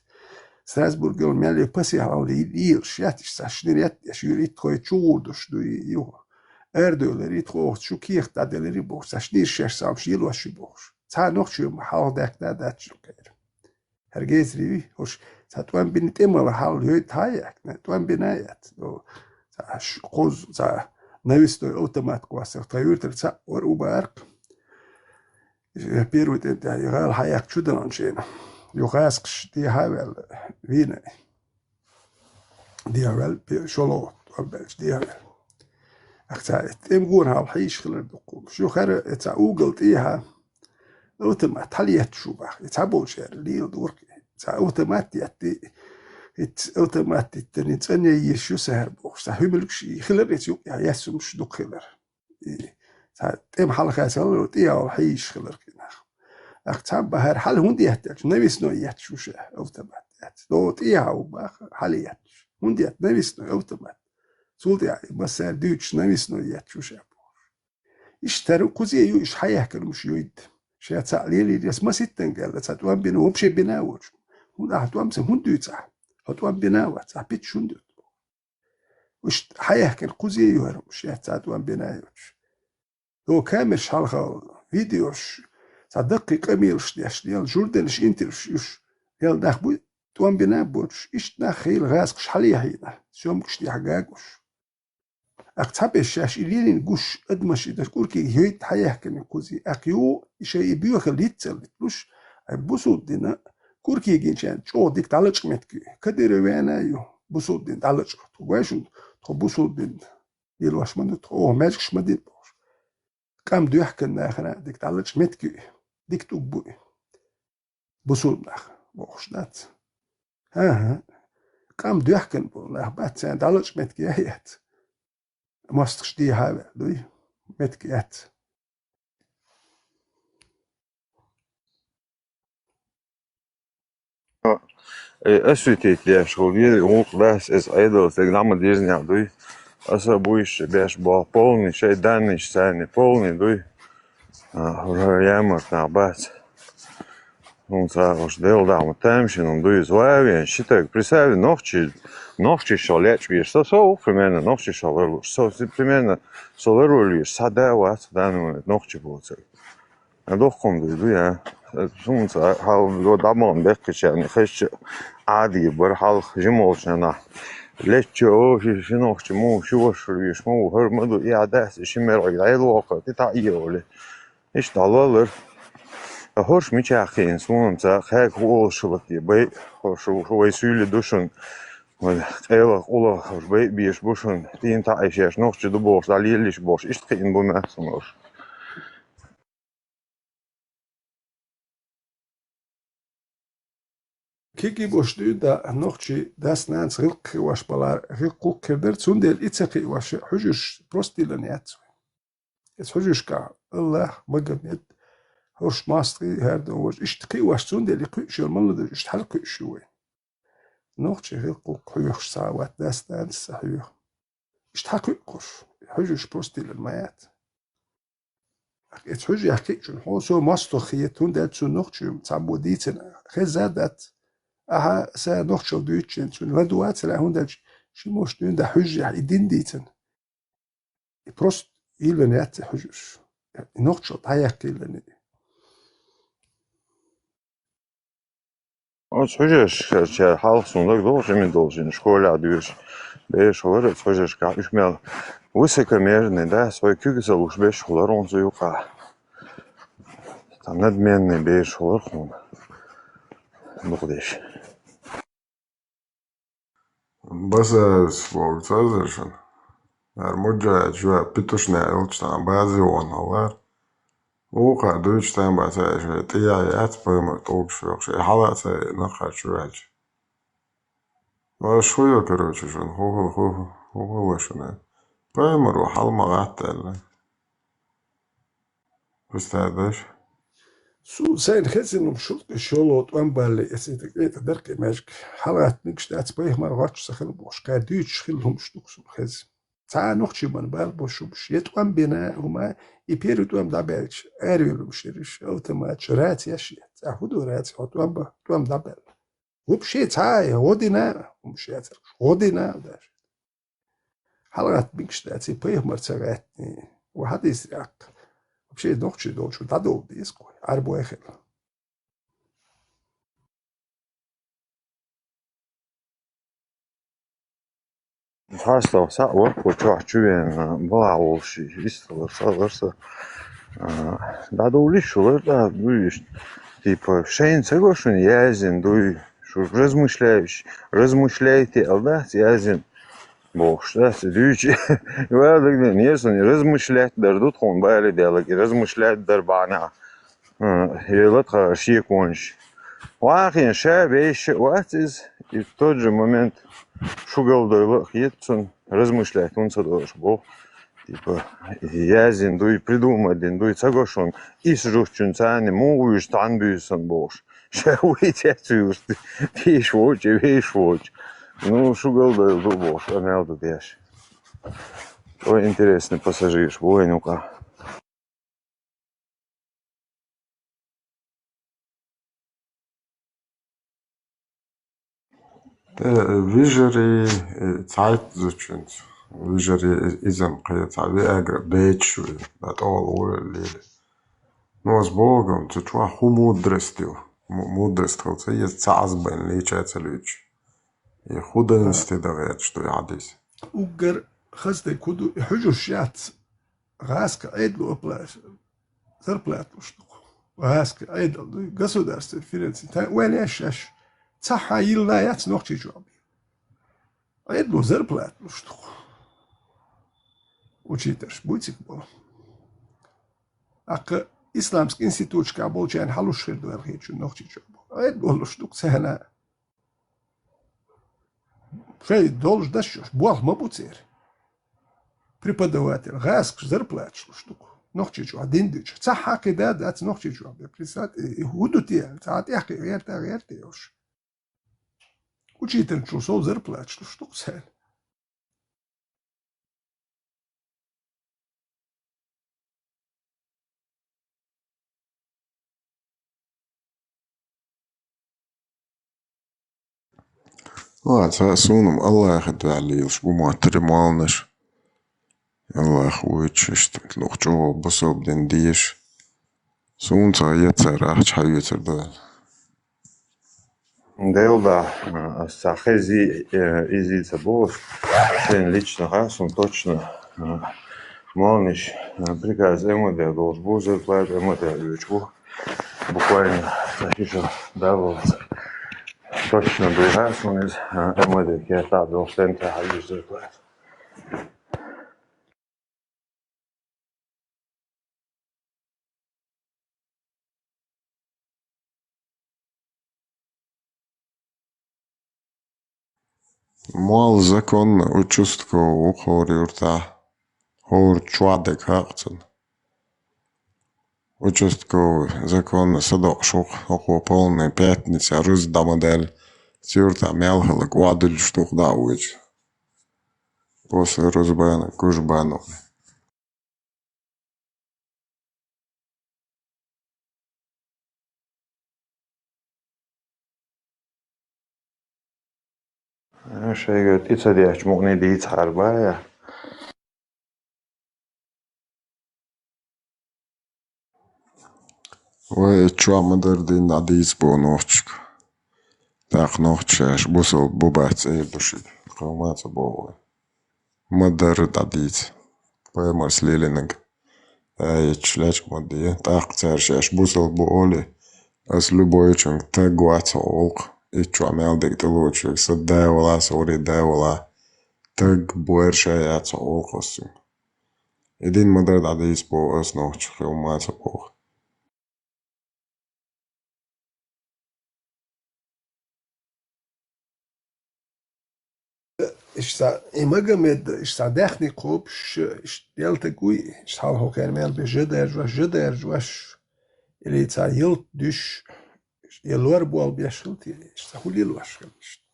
Страсбург йолу мелли пасихьалла лийлаш, ятиш цхьа шинар ятдеш, юр итт хой чугӀур душ ду и юха. Арадевлар итт хой охца шу кехат дӀаделари бохуш, цхьа шинир шеш самаш йилош ю бохуш. Цхьа нохчо ма хьалха даьхкина дац шу кхера. ХӀара гецари вий, хӀорш цхьа тӀом бина тӀемала хьал йойта хьа яхкина, тӀом бина яц. Ну, цхьа ш-, кхузза, цхьа навесной автомат кхоссар, тхан юьртара цхьаъ вара Убаркх. Первый тӀем тӀехь и гӀала хьаяккха чу далан шена. Юха гӀазкхаш дехьа а ваьлла, вийна. Дехьа ваьлла, пе-, шолгӀа тӀом баьлча дехьа ваьлла. Ахьа цхьа тӀемгонахьал хьийша хилар дуккхумаш. Шу хӀара, э, цхьа угал тӀехьа автомат хьалаетташ ву баха. И цхьаболчара лела дуркъе. Цхьа автомат етти, и ц-, автомат диттани цӀанъян езаш ю сахьар бохуш. Цхьа хӀуьмилгаш и хилар, эца юкъехь яьссумаш дукха хилар. И цхьа тӀема хьалха ца хилар, тӀехьа хьийша хилар кхин нах. Ахьа цхьа бахьара хьала хӀунда етташ, навесной етташ ву ша, автомат етташ. До тӀехьа ву баха, хьала етташ. ХӀунда етта навесной автомат? Цул тӀаьхьа массаьрга дуьйцуш навесной етташ ю ша бохуш. Иштта тара кхузе ю, иштта хьаяьхкина хӀумаш юйда. Ша цхьаъ лелийра, ас маситтанга аьлла, цхьа тӀом бина, вообще бина а воцуш. ХӀунда ахьа тӀом ца хӀунда дуьйцу ахьа? Хьо тӀом бина а вац, ахьа питча хӀунда ду? Иштта хьаяьхкина кхузе ю хӀара хӀумаш, ша цхьа тӀом бина а йоцуш. Догу камераш хьалха, видеош, цхьа даккхий къамелаш деш, дела журналисташ интервьюш юш, дела нах буй, тӀом бина а боцуш, иштта нах хийла гӀазкхаш хьалаяхьийна, съёмкаш тӀехь гагуш. Акх цхьаберш шаьш и лелийна гуш, адамаш и даш кӀуркига йойта хьаяьхкина кхузе. Акх ю, и шай и боьхал йиццаллитлуш, ай бусулба дина кӀуркигинчарна чӀогӀа дика дӀалачкъа меттиг ю. Кадыровна а ю, бусулба дин дӀалачкъа. Тхо гой шуна, тхо бусулба дин лелош ма ду, тхо оха маьжгаш ма дина бохуш. Къам доьхкина нахана а дика дӀалачкъа меттиг ю. Дика тӀуг бу и. Бусулба нах бохуш дац. ХӀан-хӀа. Къам доьхкина болу нах бац, царна дӀалачкъа меттиг яц. МостагӀаш дехьа а ваьлла дуй, меттиг яц. Э, осветить деш хӀу ве, гӀуллакх дац, иза Ӏедалца дерг дӀа ма дирзинехь дуй. Аса буйш беш боху полный, шайн данныйш царна полный дуй. А, хӀора ямарт нах бац. ХӀунца уж Делан дӀа ма тамашийна дуй иза ван а вен, ши таг. Представь, нохчий, нохчий шо лечкъа веш. Со, со ву, примерно, нохчий шо ларлуш. Со, примерно, со ларвала веш, са да вац, в данный момент нохчий боцург. А дохкун дуй, дуй, а? Суна ца хьал го дӀа ма беккхичарна, хезча Ӏади бара хьалха жимолчарна. Лечча, о, ши, ши нохчи ма ву, ши вашар веш ма ву, хӀара ма ду, и а дац, и ши мерӀиг дӀайла воккхар, ти таӀ йоле. Иштта дӀалалар. А хӀорш мичахь кхийна, суна ца хаьга хӀу олуш хиларте, бай, хӀорш вай суьйле ду шуна. Вай къелах, къулах хӀорш бай беш бу шуна, тӀийна таӀийша еш, нохчи ду бохуш, дӀалеллиш бохуш, иштта кхиъна бу маьхна хӀорш. Кхин-кхин бохуш дуьйна да, нохчий дас-нанас гӀиллакх кхиош балар, гӀиллакх-гӀуллакх хир дара, цундела и ца кхиош хьуьжарш просто диллина яц вай. Эца хьуьжаршкахь АллахӀ, Магомед, хӀорш мостагӀий, хӀара дан важа, иштта кхиош, цундела и кхуьуш йолу ма-ладугӀуш, иштта хьалакхуьуш ю вай. Нохчий гӀиллакх-гӀуллакх хьоьхуш ца вац, дас-нанас ца хьоьху. Иштта хьакхуьу кхуш, хьуьжарш просто диллина ма яц. Эца хьуьжа яхкичун, хьо со мостагӀа хета, хӀунда аьлча цу нохчо цхьаммо дийцина, хеза а дац. Ахьа са нохчалла дуьйцучун цуьнан ладугӀацара, хӀунда аьлча ши муш дуьйна да хьуьжа яхь и дин дийцина. И просто йиллина яц и хьуьжарш. И нохчалла дӀаяьккхийлина и. Оцу хьуьжаршкара хьалха суна дагадогӀу, жимма долчу школехь дуьйцуш бераш хилар, оцу хьуьжаршкахь уьш мел высокомерный, да, со куьг ца луш берш хилар оцу юкъахь. Там надменный бераш хилар хьуна. Дукхадеш. Басаевс боху цазар шуна. Нара муджа чуьра петушняр йолчу цхьана базион хьалара. Вукхара дуьйцу там бац аьлла, тӀе яц паймар тӀулгаш йохуш, и хьала а ца йина кхачу ваьлча. Аш хӀун йо, короче, шуна, хӀун хӀун хӀун хӀун хӀун вай шуна? Паймаро хьала ма гӀатта аьлла. Представь, даш? Суна сайна хезина хӀума шуьлкъа шоло тӀом балле, эций тӀекӀе тӀе даркъе маьжга. ХьалагӀатта мегаш дац, пайхамар гӀоч ца хила бохуш, кхара дуьйцуш хила хӀумаш ду суна хеза. Цхьа а нохчий ма бала бо шубаш. Я тӀом бина хӀума, и первый тӀом дӀабаьлча, аравелла хӀумаш ераш, автоматаш, рацияш я. Цхьа хӀун ду раци, хьо тӀом ба, тӀом дӀабаьлла. Вообще цхьа а гӀо дина, хӀумаш яцараш, гӀо дина даже. ХьалагӀатта мегаш дац, и пайхамар ца гӀаьттина. Ва хьадис яккха. Вообще нохчий долчу дӀадолу деза кхо, Ӏарбой хила. ХьастагӀа схьа а вара кху чохь чу вена, балахь волуш, вистхилар, схьалар сан. А, дӀадовлуш шу лар, да, дуй иштта. Типа, шайна ца го шуна яздина дуй, шу размышляешь, размышляйте аьлла дац яздина бохуш, дац, дуьйцу. Ва дагадевлла, не сан размышлять дар ду тхуна, бали деллаг, и размышлять дар бахьанехь. А, елла тхан шеконаш. Вахийна ша вешши а вац иза, и в тот же момент шу галдойла а хета цунна, размышлять хӀунда ца долуш боху. Типа, яздина дуй, придумать дина дуй, ца го шуна, исс жуьгтичун царна муха вуьйжу цхьаьна буьйсан бохуш. Ша вуй цец вуьйжу, тийша воцу, вешаш воцу. Ну, шу галдойла ду бохуш, къамел ду деш. Ой, интересный пассажир, ой, ну-ка. Э, вижари, э, цхьайтта зудчуьнца. Вижари, э, иза-м кхин цхьа виагра бецаш ву, дӀатӀолла ву лела. Ну, ас боху-м, цу чохь хӀун мудрость ю? Му-, мудрость хила ца еза, цхьа Ӏазбан лийча а ца луьйча. И хӀун дайна стида гӀерташ ду и хьадис? Уггар хаза дерг хӀун ду, и хьуьжарш яц, гӀазкхи Ӏедало апла-, зарплата луш ду-кх. ГӀазкхи Ӏедал ду, государственный финансы, та ваьлла еш, еш. Цхьа хьан йилла яц Нохчийчохь бен. Ӏедало зарплата луш ду-кх. Учителаш буй цига болу. Аккха исламский институташкахь болчарна хьалуш хир ду аьлла хеташ ю Нохчийчохь болу. Ӏедало луш ду-кх царна. Шайн долуш дашчуш, болх ма бу церан. Преподаватель, гӀазкхаша зарплаташ луш ду-кх. Нохчийчохь дин дуьйцуш. Цхьа хьан кхин да дац Нохчийчохь бен. Представьте, и хӀун ду те? Цхьа тӀехкхи гӀерта, гӀерта йолуш. Учительчул сов зарплаташ луш ду-кх царна. Ла, ца суна-м Аллахьан дуьхьа лелаш бу моттарий молланаш. Аллахь вуьйцуш иштта лух чӀогӀа бусалба дин дезаш. Суна ца яцара ахча хьан оьцур ду аьлла. Делда, ас цхьа хези, э, изи ца бохуш, шен лично ха, сун точно, э, молниш, э, приказ МВД долуш бу, зарплата МВД оьцуш бу. Буквально, значит, что, да, вот. Точно дуй ха, сун из, э, МВД кертахь долуш, тен тӀехь хьайиш зарплата. Молла законно участковый ву хӀора юртахь, хӀора чохь дерг хьакъ цунна. Участковый законно садоӀуш ву-кх, хӀокхо полная пятница, рузба дӀа ма даьлла, цу юртахь мел хилларг охьадуьллуш ду-кх дӀа а воьдуш. После рузбана, кужбана. Шайга тӀе ца дечу мукъане дийцахьара бая. Вай, и чохь ма-дарра дина дӀадийца боху нохчашка. ТӀаккха нохчаша бусалба бу бац эр ду шуьга. Кхин ма ца боху вай. Ма-дарра дӀадийца. Пайхамарс лелийнарг. Аяташ лечкъа ма де. ТӀаккха цара шаьш бусалба бу олий, ас любойчунга таг вац хьо гӀуллакх. Итт чохь мел дерг тӀелоцуш верг, сан да вала, сан вари да вала. Таг, бер ша яц хьо гӀуллакх ас цуьнга. И дин ма-дарра дӀадийца боху ас нохчашка, кхин ма ца боху. Иштта и Магомед, иштта даьхни кхобуш, иштта ялтаг вуй, иштта хьалхо хенан мел беш жа даржош, жа даржош, или цхьа ялта дуьш, я лор бол беш хила те, иштта хӀун лелош хила иштта?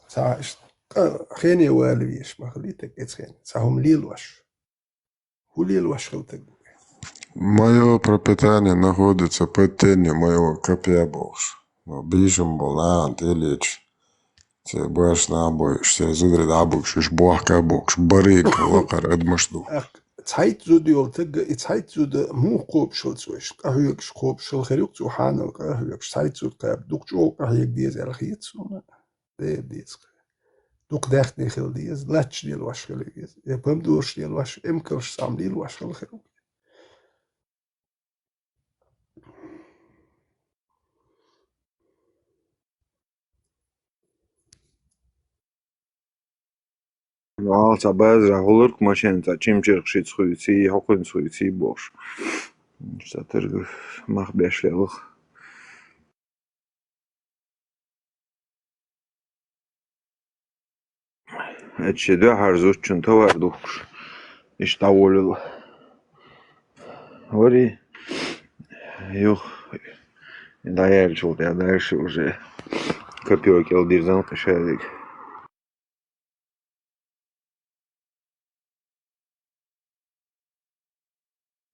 Цхьа иштта къа-, хене вала везаш ма хилий таг эцхен, цхьа хӀума лелош. ХӀун лелош хила таг ву? Моё пропитание находится под тенью моего копья бохуш. Ну, бийшам болу нахана тӀелеташ. Церан баш нах бойуш, церан зударий дӀабуьгуш, уьш бохка а бохкуш, барийга лакхара адамаш ду. Ах, цхьайтта зуда йолу таг, и цхьайтта зуда муха кхобуш хила цо, уьш къахьоьгуш кхобуш хила хир ю-кх цо хьанал къахьоьгуш, цхьайтта зуда кхаба дукха чӀогӀа къахьега деза аьлла хета суна. Дера деза. Дукха даьхни хила деза, латташ лелош хила веза. Я помидораш лелош, эмкалш цхьамма лелош хила хир ву. Вала цхьа базара гӀуллург машен цхьа чимчирх шиц хуьйций, хӀокхуьнца хуьйций бохуш. Цхьа тергаш мах беш лелах. Эцу шен дуьхьара зудчун товар духкуш, иштта дӀаволийла. Вари, юха дӀаяьллачул тӀаьхьа дальше уже копьё кӀел дирзан кхин шадерг.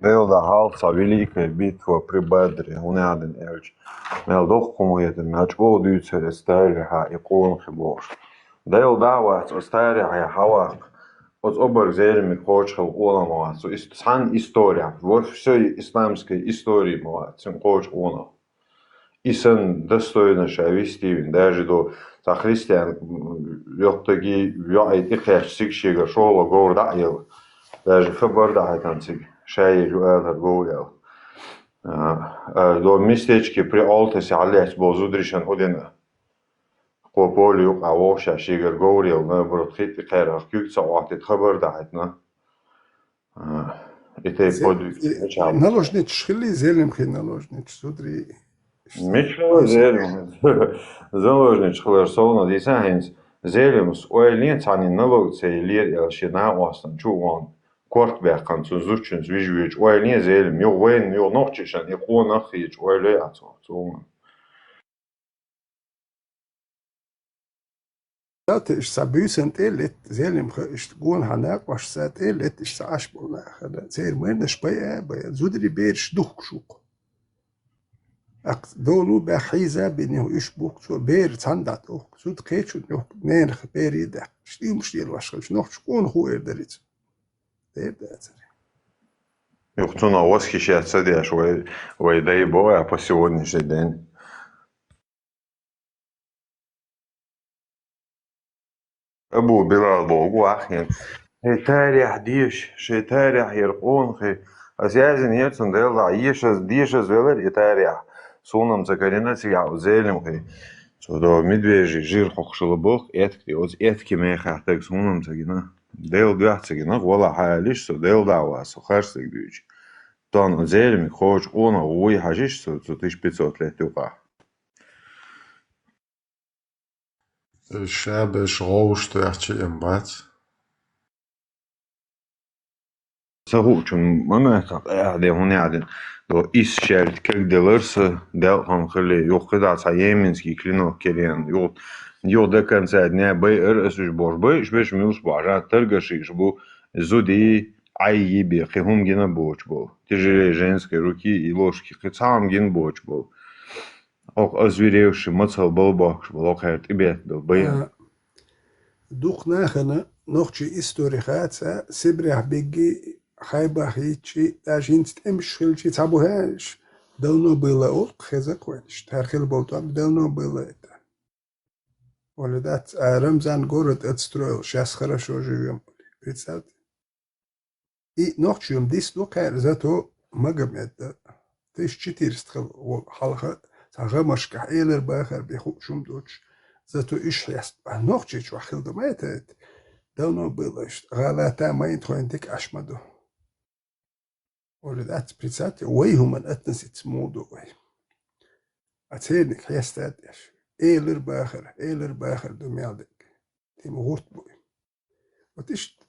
Дела дӀахьалха цхьа великая битва при Бадре, хӀунда аьлча, мел доккха хӀума хетар, мел чӀогӀа дуьйцар эцу тарихьа и къонахий бохуш. Дела дӀа а вац, оцу тарихье хьаваккха, оцу обарг Зелиман кхочушхилла къонах ма вац, цу ис-, цхьана история, во всей исламской истории ма вац, цуьнан кхочу къонах. И санна достойно ша вистийна, даже до цхьа христиан, м, йоттаги йоӀе тӀекхаьчча цига шегара шолгӀа говр дӀа а елла, даже хабар дӀахьаьтана цига, ша еза ю алар говр аьлла. А, а, до местечке при Олтасе хьалаьцна болу зударий шен хӀу дина. Кхо поле юкъахь вогӀуш шегара говр елла, наоборот, хи тӀе кхаьргӀа куьг ца Ӏоттийта хабар дӀахьаьтана. А, и тайпа подвиг. Наложницаш хилли, Зелимхин наложницаш, зударий. Мича хилла Зелимхин? Наложницаш хилар совна дийца хӀинца. Зелимас ойла йина цхьанна налог ца йиллера аьлла шен накъостан чу а вахана, корта баьккхина цу зудчуьнца вижа везачу ойла йина Зелимас. Юха вайна, юха нохчашна и къонах хеташ ойла йо а ца вахана цо. Даьлла, иштта цхьа буьйсанна тӀе а летта, Зелимха иштта гонахьа накъошца тӀе а летта, иштта цхьа Ӏаш болу нах хилла. Церан марнаш байа а байа, зударий бераш духкуш ву-кх. ТӀаккха долу баьхна хьийза а бина юха уьш бухку цо, бер цхьаьна дӀатохку, зуда кхечунна юхку, ненах берий а даьккхина. Иштта уьш лелош хилча, нохчаша къонах ву эр дара иза. Дера дацара. Юха цунах восхищаться ца деш, вай, вай дай бо а по сегодняшний день. Абу Билал боху ваххьина. Шайн тарихь деша, шайн тарихь яра къонахий. Ас яздинера цунна, Делла дӀа, ешаз, дешаз велара и тарихь. Суна-м ца карина цигахь оцу Зелимхин. Цо до медвежий жир хьокхуш хилла боху этка тӀе, оцу эткан мехах стаг суна-м ца гина. Делла дуьхьа ца гина, валлахӀи, хьалиш со, Делла дӀа а вац со, харцдерг дуьйцу. Тахана Зелиман кхочу къонах вуй хьажийша цо, цу тысяча пятьсот лет юкъахь. Ша берш гӀовш тоьхча а бац. Ца хуучун ма моьтту, къаьхьа де хӀун яхьа дина. До исс шаьрта кегделар сан, делкъам хили, юххе дӀа цхьа йеменский клинок килийна. Юха, юха до конца дня байар ас уьш бохуш, байъаш берш муьлш бу, хьажа, торгашаш бу, зудий, Ӏаййий бен, кхин хӀума гина боцуш болу. Тяжелее женской руки и ложки, кхин цхьа хӀума гина боцуш болу. Оха озверевший, мацалла бала бохкуш болу, оха хӀара тӀебеттабелла байъа. А, дукха нахана нохчийн истори хаца, Сибрехь бигги, Хайбах йичи, даже хӀинца тӀемаш хилчи, цхьа бу хӀаьнаш, давно было олу, хеза кхойнаш. ТӀаьхьара хила болу тӀом давно было это. Оли дац, а Рамзан город отстроил, щас хорошо живём. Представьте. И нохчо-м дис ду кхаьра, зато Магомед, тысяча четыреста хила волу хьалха, цхьа гӀамашкахь элар бахар бен хууш хӀума доцуш, зато уьш хьеста. А нохчий чохь хила ду ма это, это давно было, иштта гӀалата майна тхойна дика Ӏаш ма ду. Оли дац, представьте, вай хӀуманна относиться муха ду вай. А церниг хьестад аьш. Элар бахар, элар бахар ду мел дерг. Тема гӀурт бу и. Вот иштта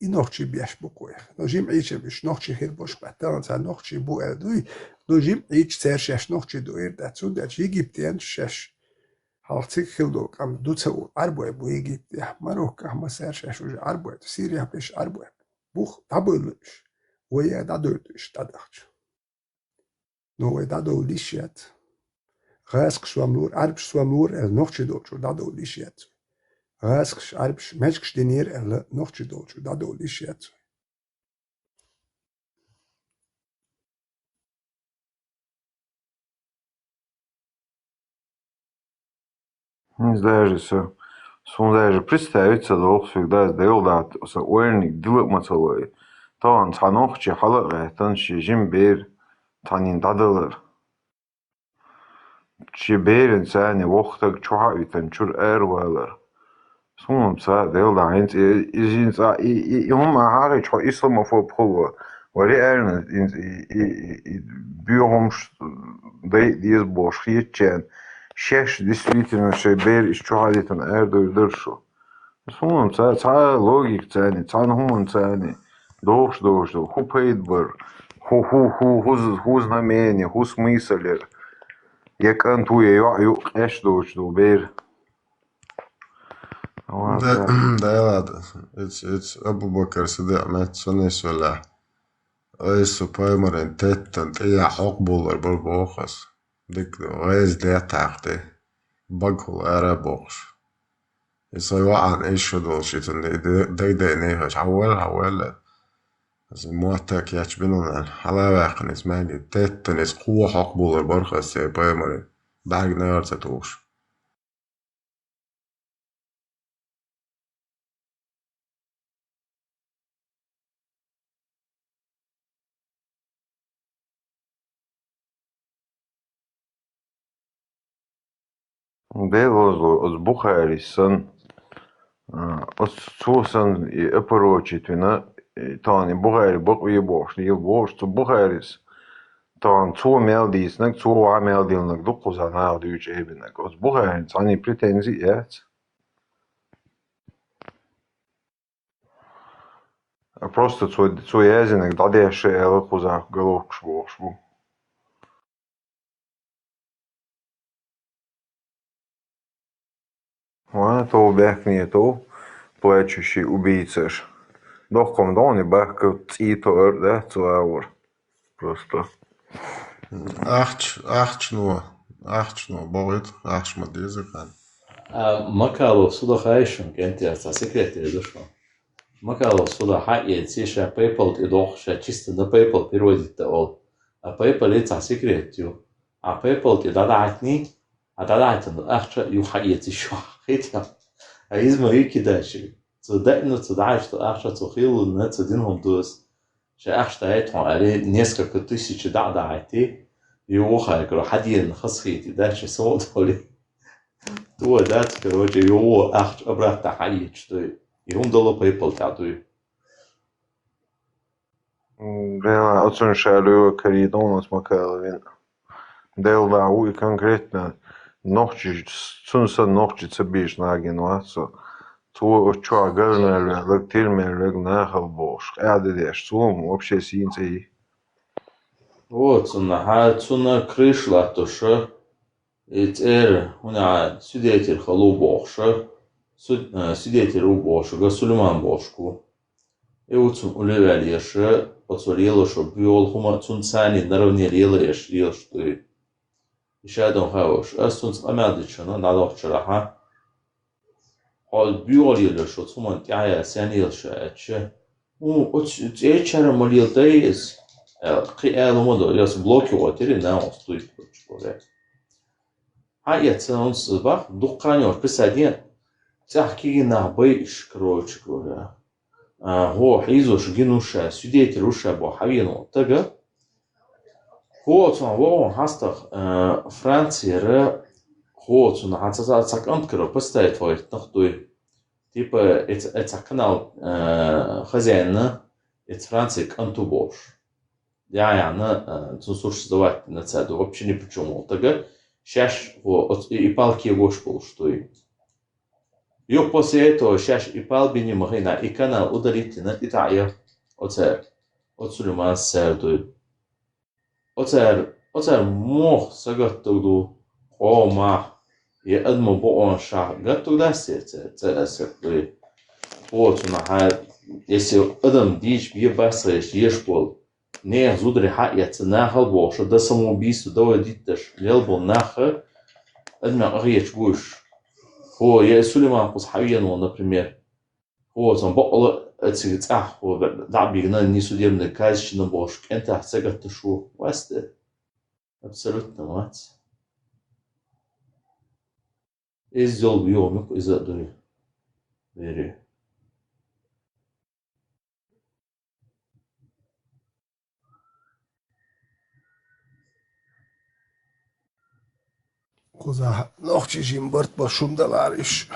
и нохчий беш бу кхойх. Но жимма Ӏийчам уьш нохчий хир бош батталан цхьа нохчий бу аьлла дуй, но жимма Ӏийча цаьр шаьш нохчий ду эр дац. Цундела Египтенаш шаьш хьалха цига хила долу къам ду ца волу Ӏарбой бу Египтехь, Мароккохь массара шаьш уже Ӏарбой ду, Сирехь беш Ӏарбой бу. Бух дӀабевлла уьш. Вай а дӀадойту уьш дӀадахча. Но вай дӀадовла йиш яц. ГӀазкхаш сом лора, Ӏарбаш сом лора аьлла, нохчий долчуьра дӀадовла йиш яц. ГӀазкхаш, Ӏарбаш маьжгаш динера аьлла, нохчий долчуьра дӀадовла йиш яц. Иза даже со, суна даже представить ца догӀу, всегда Дела дӀа сан ойланиг дила а ма ца лой. Тахана цхьа нохчи хьала а гӀаьттина, шен жима бер цхьаннина дӀадалар. Шен беран царна воккха стаг чохь а витина, чуьра аравалар. Суна-м ца Дела дӀа хӀинца и, иза хӀинца и, и, и хӀума ахьа а хилча, хьо исламофоб хуьлу. Ва реально, и, и, и, и, и боьхамаш дайа деза бохуш хетачарна, шаьш действительно шайн бер иштта чохь а дитина арадевр дара шу. Суна-м ца, цхьа логика царна, цхьана хӀуманна царна дохуш долуш ду, хӀун пайда бар, хӀу, хӀу, хӀу, хӀу, хӀу знамение, хӀу смысл яра, я кӀант ву, я йоӀ ю, къеш доцуш ду бер. Да, да, ладно. Эц, эц Абу-Бакар Сиддикъ меттан со несвеллехь. Айса пайхамаран теттан тӀехьа хьокхабуллар бар боху ас. Дика гӀеза деттахь тӀе. Багахула ара бохуш. И сайн ваӀан иша долуш, и цунна дай-, дайдайна хьаьжча, хьан ваьлла, хьан ваьлла. Аса мотта кечбина ваьлла. Хьала а ваьккхина иза маьнги. Теттан иза кхо хьокхабуллар барх ас церан пайхамаран. БӀаьргана ара ца тухуш. Дела лазо, оцу Бухарис санна, а, оцу цо санна и опорочить вина, и тахана и Бухари бакъве бохуш, лела бохуш, цу Бухарис тахана цо мел дийцинарг, цо ваха мел диллинарг ду кхузахь наха дуьйцуш айбинарг. Оцу Бухарин цхьанна претензи яц. А просто цо, цо яздинарг дӀадешша аьлла, кхузахь головкаш бохуш бу. Ва, тов баьхкане тов, плачущий убийцаш. Доккхам догӀу бахка цӀий тоар, да, цу агӀор. Просто. Ахча, ахчано, ахчано бохуьйту, ахча ма деза хан. А, Макалов суда хайшун, кӀентера цхьа секрет ду шуна. Макалов суда хьаэций, ша PayPal тӀе доху, ша чисто на PayPal переводить да олу. А PayPal цхьа секрет ю. А PayPal тӀе дӀадахьайтиний, а дӀадахьайтина ахча ю хьаэций шу хетя. А иза ма ю кидайчи. Цу даьӀна, цу дӀахьаьжча ахча цу хилла, цу дина хӀума дус. Ша ахча дӀахьайта хьуна аьлла, несколько тысяч дӀа а дӀахьайти, и вохайкара хьадеана хазахийти, дача сон а долий. Ту а дац, короче, и вон ахча обратно хьаийцуш дуй. И хӀума долу PayPal тӀехь дуй. М, бела, оцунна ша лоьва карийна ву оцу Макаловна. Делла ву и конкретно нохчий, цунна санна нохчий ца бийшина нагийна вац со. Цо оцу чохь гарнал ваьлларг, тирмел верг нахала бохуш, къаьхьа де деш, цо вообще сийна ца йи. О, цунна хьа, цунна крыша латтоша, и цӀера, хӀуна свидетель хала ву бохуша, су-, э, свидетель ву бохуша, га Сулейман бохушку. И ву цунна улле ваьлла еша, оцо лелоша буьйгӀал хӀума цунна царний наравне лела еш, лелаш дуй. И ша дон хаваш. Ас цунца къамел дичана, дӀадохчарахьа. Хьо буьйгӀал елаш, оцу хӀуманна тӀаьхьа сен елаш аьлча. У, оцу цӀечара ма лела дай иза. Э, кхин аьлла ма до, яс блоки гӀо тири, на оцу туй кучу боре. Хьан эца онс бах, дуккханёр писаден, цӀахь киги нах бай иш, короче говоря. А, хьо, хьийзош гин уша, свидетель уша бо хьавена тага. Хьо, цун вогӀун хьастах, а, Францияра, хьо, цун хьан ца, ца, ца кӀант кара поставить вайтнах дуй. Типа, эца, эца канал, а, хозяинна, эца Франция кӀанту бохуш. Я, я, на, а, цун сурш завать на ца, ду вообще ни при чём тага. Шаш, хьо, оц-, и, и палки гош болуш дуй. Юха после этого шаьш и палбини ма хина, и канал удалить дина, и таӀа я оцара, оцу Сулейманас цара дуй. Оцара, оцара мох сагаттаг ду, къомах, я адма бокъоншах гаттаг дац те, ца, ца, ца, дуй. Оцунахьа, если адам дийш, бе басхаеш, еш бол, нехан зудари хьаэца, нахал бохуша, да самоубийство, давай дитташ, лел бол наха, адма къахеташ гуш. Хо, я Сулейман кхуз хьавен вол, например. Хо, сан бакъала ацига цӀахь, хо, дӀа бигна, несудебный казачина бохуш, кӀентах ца гатта шу, васте. Абсолютно вац. Иза йолу йогӀу муьлхха иза а дуй. Вери. Кхузахь нохчий жима барт бо шуна далара уьш.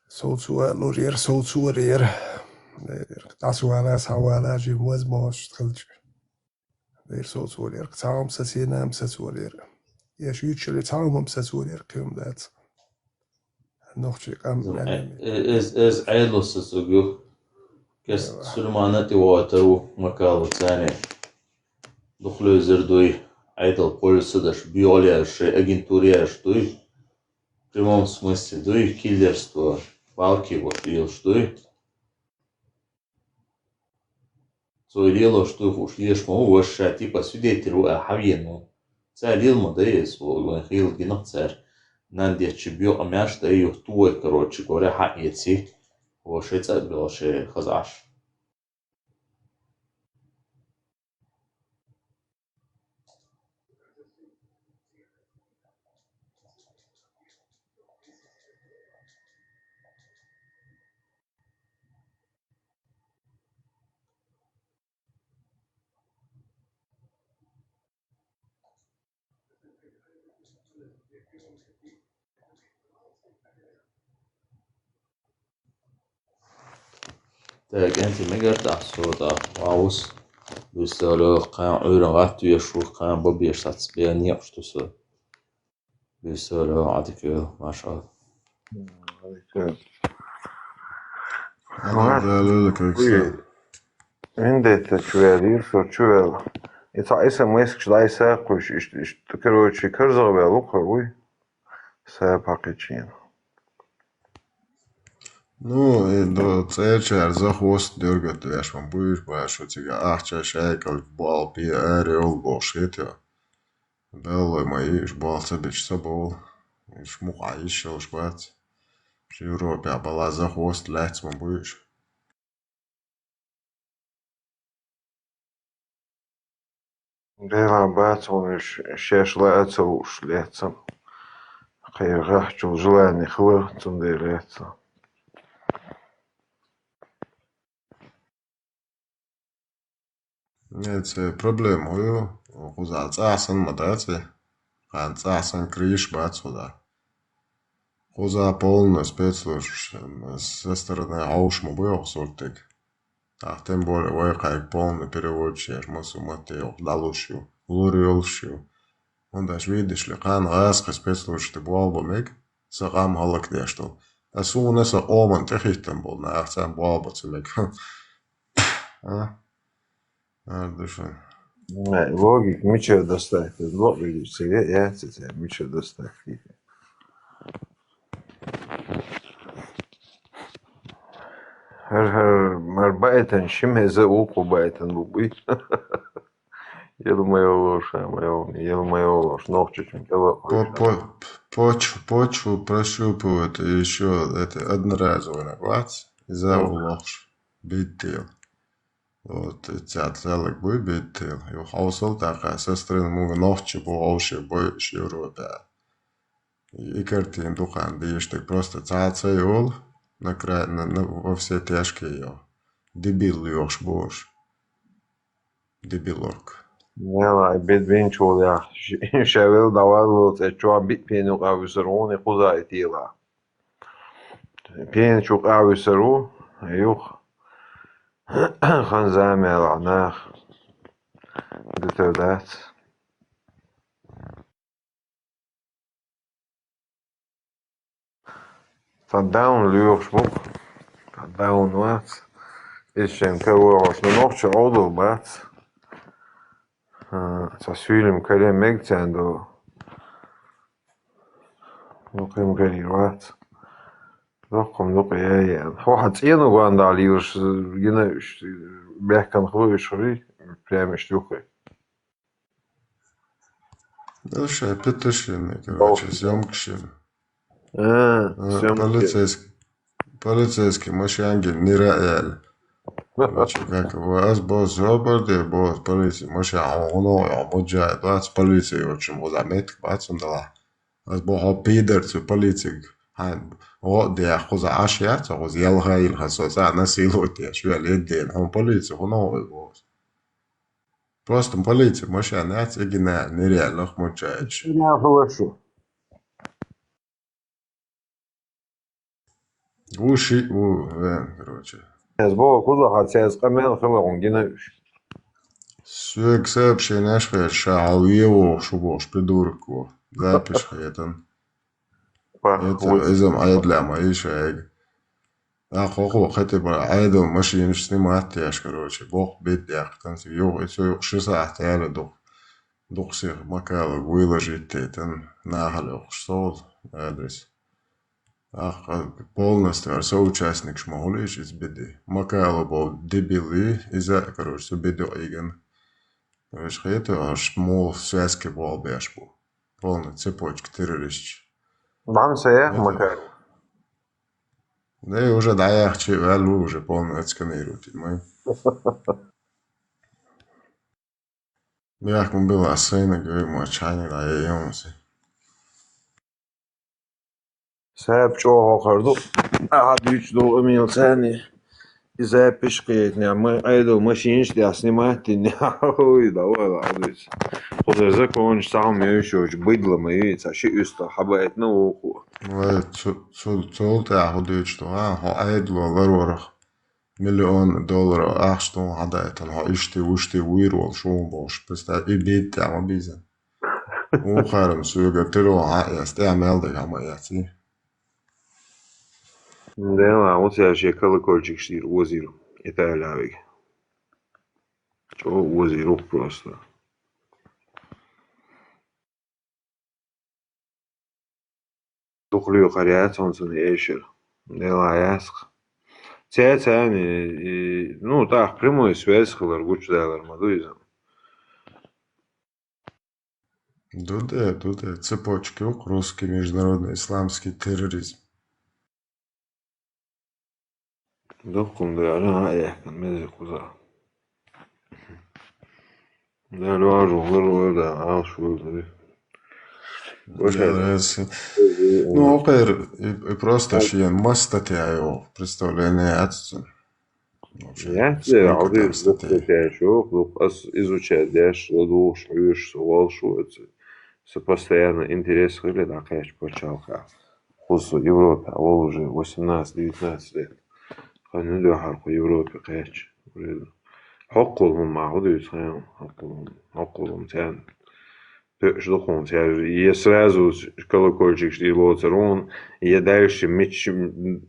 Совцо лур яра, совцо лур яра. ДӀасавала, схьавала жима возможность хилча. Дера соцавалера, цхьа хӀума сацийна, хӀума сацавалера. Я шуьйцуш цхьа хӀума сацавалера, кхин хӀума дац. Нохчий къам Зам-, мел э, э, эз, эз Ӏедало сацуг ю. Кест Эва. Сулеймана тӀе вогӀуьйтур ву Макалов царна. Дукха левзар дуй, Ӏедал полиса даш, биолеш, шайн агентура еш дуй. В прямом смысле дуй, киллерство, палки вот лелаш дуй. Цо лелош дуй хууш, леш ма ву, ваша типа свидетель ву а хьавену. Ца лел ма дай эс, вайн хийла гинах цар. Нан дечи бёкъамаш дай юхту вай, короче говоря, хьаэци. Во ши цӀа а бел ши хазаш. Так, энти мегар тӀахь со тӀа ваус. Бисалу, кхаьн Ӏуьйран гӀатта веш ву, кхаьн бабеш сац бен некъаш ту со. Бисалу, Ӏадика, машалла. Ӏадика. Ӏадика, Далла, как всегда. Виндетта чу вел, Юрсо чу вел. И цхьа эс эм эс-каш дӀай сакхуьйш, иштта, иштта, короче, карзах вел, лукхар вуй. Сай пакъичийн. Ну, и до цӀерчара захост дергать веш ма буй, башу цига ахча шайкал бал пи ари ол бошит, я. Беллой ма иш бал ца бич са бал. Иш мукъа иш шалш бац. Европе бала захост лац ма буй иш. Дела бац, он ш-, шеш ла а ца луш лецам. Кхайгахчул желание хила, цундела лецам. Не, це проблема ю, кхуза цӀа сан ма дац, кхаьн цӀа сан криш бац кхуза. Кхуза полный спецслужб со стороны хьовш ма бу йоху суртиг. Ах, тем более вай кхайк полный переводчик, масу матте йоху далуш ю, лур йолуш ю. ХӀунда аьлча видишли, кхана гӀазкхи спецслужб тӀе болх бан мега, сан къам хӀаллакдеш долу. Ткъа суна сан къоман тӀехӀиттина болу нах царна болх бан ца мега. А? Ардуша. Логика мичара достать? Логика ца яц, ца мичара достать? ХӀара, хӀара, мара баьтан ши меза вукху баьтан бу буй. Ел ма йолуш, ма йолуш, ел ма йолуш, нохчичун кӀела По-, по-, почву, почву прощупывают и ещё это одноразовый нагвац, и за улохш битил. Вот, и цят залаг буй битил. Юха хьовсал такая, со стороны муга нохчи бу, овше бой, Европе. И картина дукхана дийш, так просто цхьа а ца йолу, на край, на, на, во все тяжкие йо. Дебил лоьхуш бу уьш. Дебилорг. Нела, бед бинчул я. Ш-, шавел давал лоцӀе чуа бит пен юкъа висар вуни кхуза и тела. Пен чу къа висар ву, юх. Хан замела нах. Дитар дац. Цхьа даун лоьхуш бу. Цхьа даун вац. Иза шен каравоьгӀуш, ну, нохча Ӏовдал бац. А, цхьа суьйлам каре мега царна ду. Ну, кхин карийр вац. Доккхам дукха яй. Хьо хьан цӀена гонда лийраш, гина уьш, бехкан хло уьш хӀури, прямо уьш юххе. Ну, ща петушиный, короче, съёмкаш йина. А, А, съёмкаш. Полицейский, полицейский машинги нира аьлла. Короче, как его, ас босс жопарде, босс полиция машин, хьо гӀуно, хьо муджай, бац полиция, в общем, вот заметка, бац, он дала. Ас бо хьо пидор, цу полицига, хьайн, гӀо а дехьа, кхуза Ӏаш яц, кхуза ялха йилха, со цӀа насиловать еш, вел еддена, хьо полиция, гӀуно, ой, босс. Просто полиция машина яц, и гина нирял лох мучаеш. Нирял хилар шу. Ву ши, ву, вен, короче. Аз бо куза хацяз къамел хила гун гина уьш. Соьга сообщение аш хеш, ша хьал ве вохуш ву бохуш, придурок ву. Запись хетан. Пах, Это вуй. Изам айдла ма иша айга. А хохо хати ба айдал машинаш снимать яш, короче, бох бед яхтан си. Йо, и цо ши сахьт яла дух. Дух сих макала выложить тетан нахал йохуш сол адрес. Ах, полностью ар соучастникаш ма хулийша иза беде. Макайл бо дебил вий, иза, короче, цу бедо ийган. Короче, хеташ, мол связке болбеш бу. Полная цепочка террористов. Бам се, Макайл. Да и уже даяхчи валу уже полный отсканирует, мы. Бяхкун била сына, говорю, мачани, да, я ему си. Саб чо хохарду. А, дюч ду, Эмил, сани. И запись киетня, мы айдол машинш, я снимать, не. Ой, давай, ладно. Худа закончи сам, я ещё очень быдло, мы, видите, а ши уста, хабает на уху. Ой, цу, цу, цу, ты, а, худуч, то, а, хо, айдол, ларорах. Миллион долларов ахча тӀун хьадаийтина, хьо иштта, вуьшта вуьйр волу шуна бохуш, представь, и бийттӀа ма бийзина. Вукхарна соьга тило хьан эцна, тӀе мел дерг хьан ма эций. Дела, вот я же колокольчик штир озир, Италия вега. ЧӀо озир просто. Дукха лоькхур яц хьуна цунна эшар. Дела ясха. Цецани, и, ну, тӀаккха прямой связь хилар гучудалар ма ду иза. Ду де, ду де, цепочка юкъ, русский международный исламский терроризм. Дуккхун дара а яхкан меза кхуза. Да, лоаржу, лоаржу, да, алш ву, да. Вообще. Ну, окей, и, и просто шиен маста тя йо, представление яц цун. Вообще, я тебе сколько говорю, там статей. Духу тя шо, духу ас изучать деш, ладугӀуш, хьоьжуш, со волуш ву, со постоянно интерес хилла, дӀакхаьчча пачхьалкха. Кхуза со Европе а волу уже восемнадцать-девятнадцать лет. Хан ю дуьхьал кху Европе кхаьчча. Хьоккхул хӀума ма хӀу дуьйцу хьайна, хьоккхул хӀума, хьоккхул хӀума царна. Пуьш ду хьуна цаьрга, я сразу колокольчикаш дӀалоцур хьуна, я дальше мич-,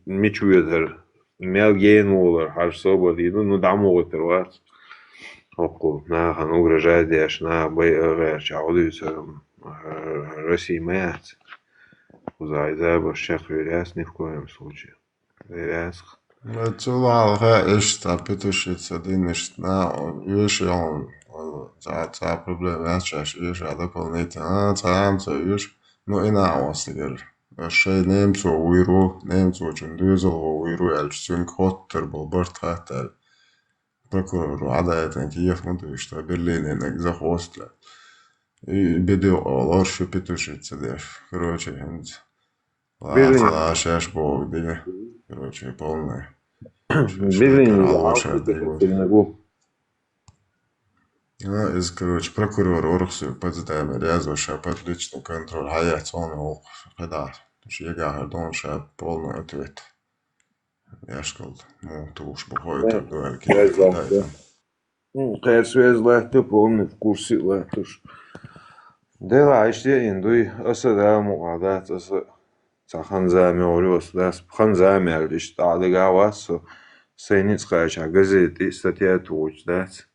мича воьдур, мел гена волур, хьажа собар дийр ду, ну, дӀа ма гӀуьттур вац. ХӀокхул нахана угрожать деш, наха байа гӀертачохь хӀу дуьйцур, Россия ма яц. Кхузахь и забарш чекхвер яц ни в коем случае. Вереск. Цул хьалха иштта петушица динишна, оьший хьуна, цхьа, цхьа проблема яц шаьш, оьший а дополнительно, а, цхьа а ца оьшу, ну, и нах вастигара. Шайн немцо вуьйр ву, немцочун доьзалхо вуьйр ву аьлча, цуьнга хоттар болу барт хаттар. Прокурор хьадаийтина кехат ма ду иштта, Берлиненаг захвостля. И бедуьйкъа лоршу петушица деш. Короче, хӀинца. Берлин. Лаца лашаш боху дига. Короче, полная. Берлин. Шайтан лоша дига. А, из, короче, прокурор орхсу Потсдаме резо ша под личный контроль хьаяц он волк. Хеда. Шегахар дон ша полный ответ. Яшкалда. Ну, тулуш бу хой тар дуарги. Хеда. Кхерсвеза латту, полный в курсе латтуш. Дела, иштта а ин дуй, аса да мукъа дац, аса ца ханза мегӀур ю, аса дас ханза мел иштта а дага вац со, сайн ницкъача газете статья тухучу дац.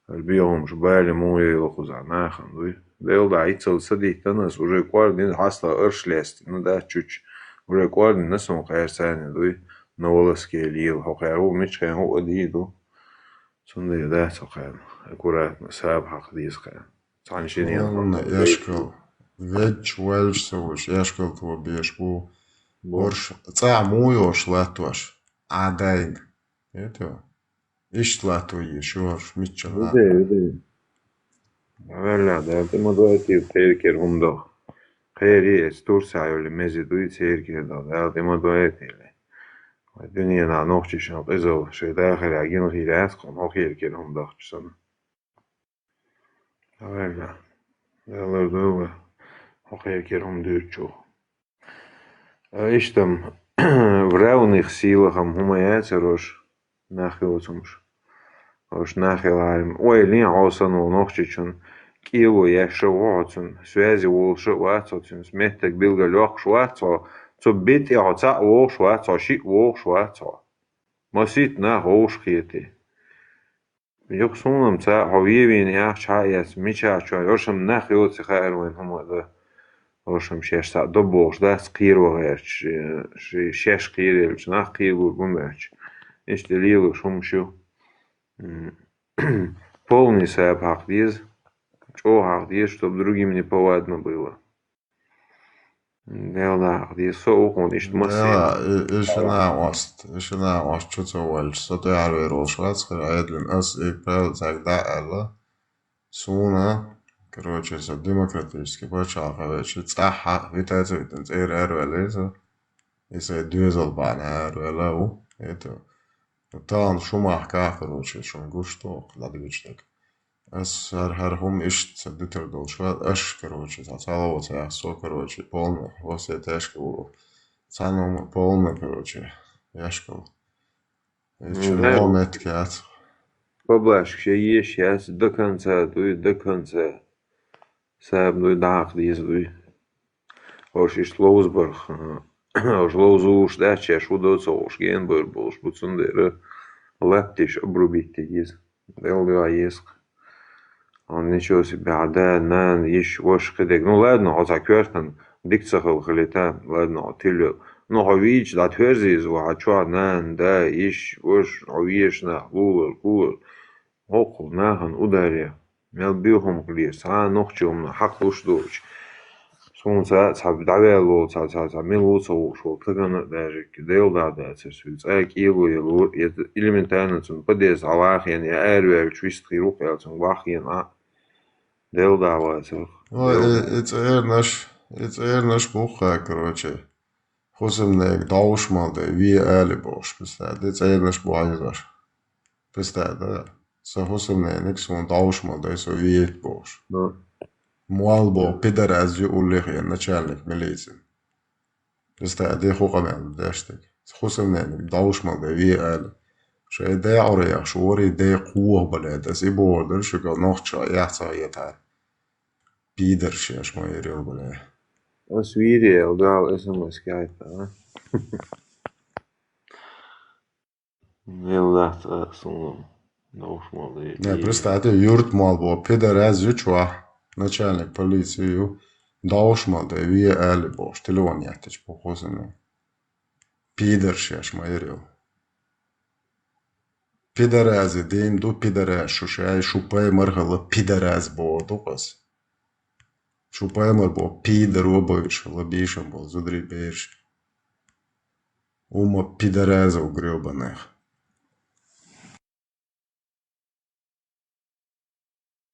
Ар бегӀумаш бали мугӀе лохуза нахана дуй. Дела да, ицал са диттан ас уже кӀордина хьаста арш лестина, да, чуч. Уже кӀордина сон кхерсани дуй, на волоскел ел, хьо кхер ву, мичхен ву, а дий ду. Цундела дац хьо кхаьрна. Аккуратно, саба хьакха деза кхаьрна. Цхьана шине. Ванна эшкал. Веч ваьллаш ца вуш, эшкал то беш бу. Бу. Орш, цӀа му йош латтош. А дайн. Это? Иштта латто еш, йош, мичча латто. Виде, виде. Валла, да, тӀе ма дойтий, церкер хӀума до. Кхери эс Турция йолу мези дуй, церкер до, да, тӀе ма дойтий. Вай дуьненахь нохчишна къизалла шайн дахарехь гина хир яц, кхунна хӀокхеркера хӀума дахча санна. Валла, Далла дуьйла, хӀокхеркера хӀума дуьйцучух. А иштта-м, в равных силах-м хӀума яцара ош, нах йоцумаш. Ош нах яларим. Ойла йин хьо санна волу нохчичун кӀело еш а ву хьо цуьнан, связи волуш а вац хьо цуьнан, меттиг билгал йоккхуш вац хьо, цу битӀе хьо цхьаъ вогӀуш вац хьо, шиъ вогӀуш вац хьо. Масийтта нах вовшахкхетий. Юха суна-м цхьаъ хьо вевийна яхча хьа а эцна, мичахь чохь, ош-м нах йоций хаьара вайн хӀума а дан. Ошам шаьш цхьаъ до бохуш дац кхеро гӀерташ, э, ши-, шаьш кхераелча, нах кхелур бу моьттуш. Иштта лелаш хӀумаш ю. М, полный саба хьакха деза, чӀогӀа хьакха деза, чтоб другим неповадно было. Делла хьакха деза, со а ву хьуна иштта массо а. Да, и, и шина ост, и шина ост чу ца валча, со тӀаьхьавер волуш вац, хӀара Ӏедална ас и правила цаьрга дӀа а аьлла. Суна, короче, со демократический пачхьалкх хилча, цӀахь а вита ца витина цӀера араваьлла со. И сайн доьзал бахьана араваьлла ву. Это, тахана шу махкахь, короче, шуна гуш ду, ладуьгӀучу дага. Ас хӀара, хӀара хӀума иштта ца дитар долуш вац, аш, короче, цхьа цхьалгӀа ца яхь, со, короче, полный хӀуссе тешка ву. Цхьана хӀума полный, короче, яшкал. Эча Мгм. Ло меттиг яц. Поблажка шен еш яц, до конца дуй, до конца. Саба дуй, дӀахьакха деза дуй. Ош иштта ловза барх, ош ловзуш дац, шаьш ву до ца хууш, гена бар болуш бу, цундела лаптеш обрубить деза. Делла дуьхьа еза-кх. Он ничего себе, хьан да, нана, йиша, ваша, кхидерг. Ну, ладно, хьо цхьа коьртана дика ца хила хилийта, ладно, хьо тилла. Ну, хьо вийча, дӀатверзийза ву, хьан чохь нана, да, йиша, ваша, хьо вешан нах, лулара, кулара. ХӀокхул нахана удар е. Мел буьйхам хилийта, цхьа а нохчи хӀуманах хьакхалуш доцуш. Суна цхьа, цхьа дӀаваьлла волу, цхьа, цхьа, цхьа мила ву ца хууш волу стагана а даже Делан дӀа дацара соьга. Цкъа а кӀело ялора, я элементарно цунна подъезд хьалахийна, я араваьллачу вист хир ву-кх аьлла цунга ваххийна Ӏа. Делан дӀа вацара. Ой, Делан и, и цӀернаш, и цӀернаш бухха, короче. ХӀусамнега дӀовш мал дай, ве али бохуш, представь, де цӀернаш бу хьайзаш. Представь, да? Сан хӀусамнениг суна дӀовш мал дай, со веет бохуш. Ну. Мол бо, пидорас ю уллехь я начальник милиции. Представь, де хӀу къамел деш дерг. ХӀусамнениг дӀовш мал дай, ве али. Шайн дай Ӏур яхаш, вори дай кхоха бале, дас и бохур дара, шуьга нохча яхца етар. Пидор шеш ма йир йо, бля. Ас вийри, эл дал СМС кайта, а? Нел лахта сунам. Наушмал да. Не, представь, юрт мал бо, пидорас ю чуа. Начальник полиции ю. Даушмал да, ве али бош. Телефон яхтач, похозно. Пидор шеш ма йир йо. Пидорази дин ду, пидорас шу шай, шу паймар хала пидорас бо ду къас. Шу паймар бо пидор ва бойш хала бишам бол зудри беш. Ума пидоразов грёбаных.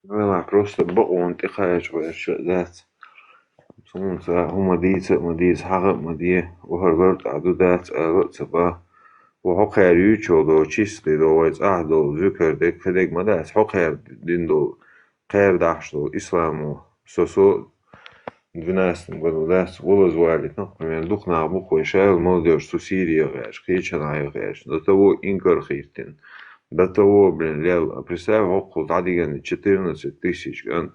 Вела просто бакъон тӀекхача гӀерча дац. Суна ца хӀума дийца а ма дийца, хьагӀа а ма де, вахар лар тӀа ду дац, ала а ца ба. Ва хьо кхаьр юьйчул до, чистый до, вай цӀахь до, зуькар дег, кхидег ма дац, хьо кхаьр дин до, кхаьр дахьаш до, исламо. Со, со двенадцатом году дац, волаз валит, ну, примерно, дукха нах бу кхой, шайла молодёжь цу Сирия гӀерча, кхеча нахьа гӀерча, до того инкар хийттина. До того, блин, лел, а представь, хӀокхул дӀадигана четырнадцать тысяч кӀант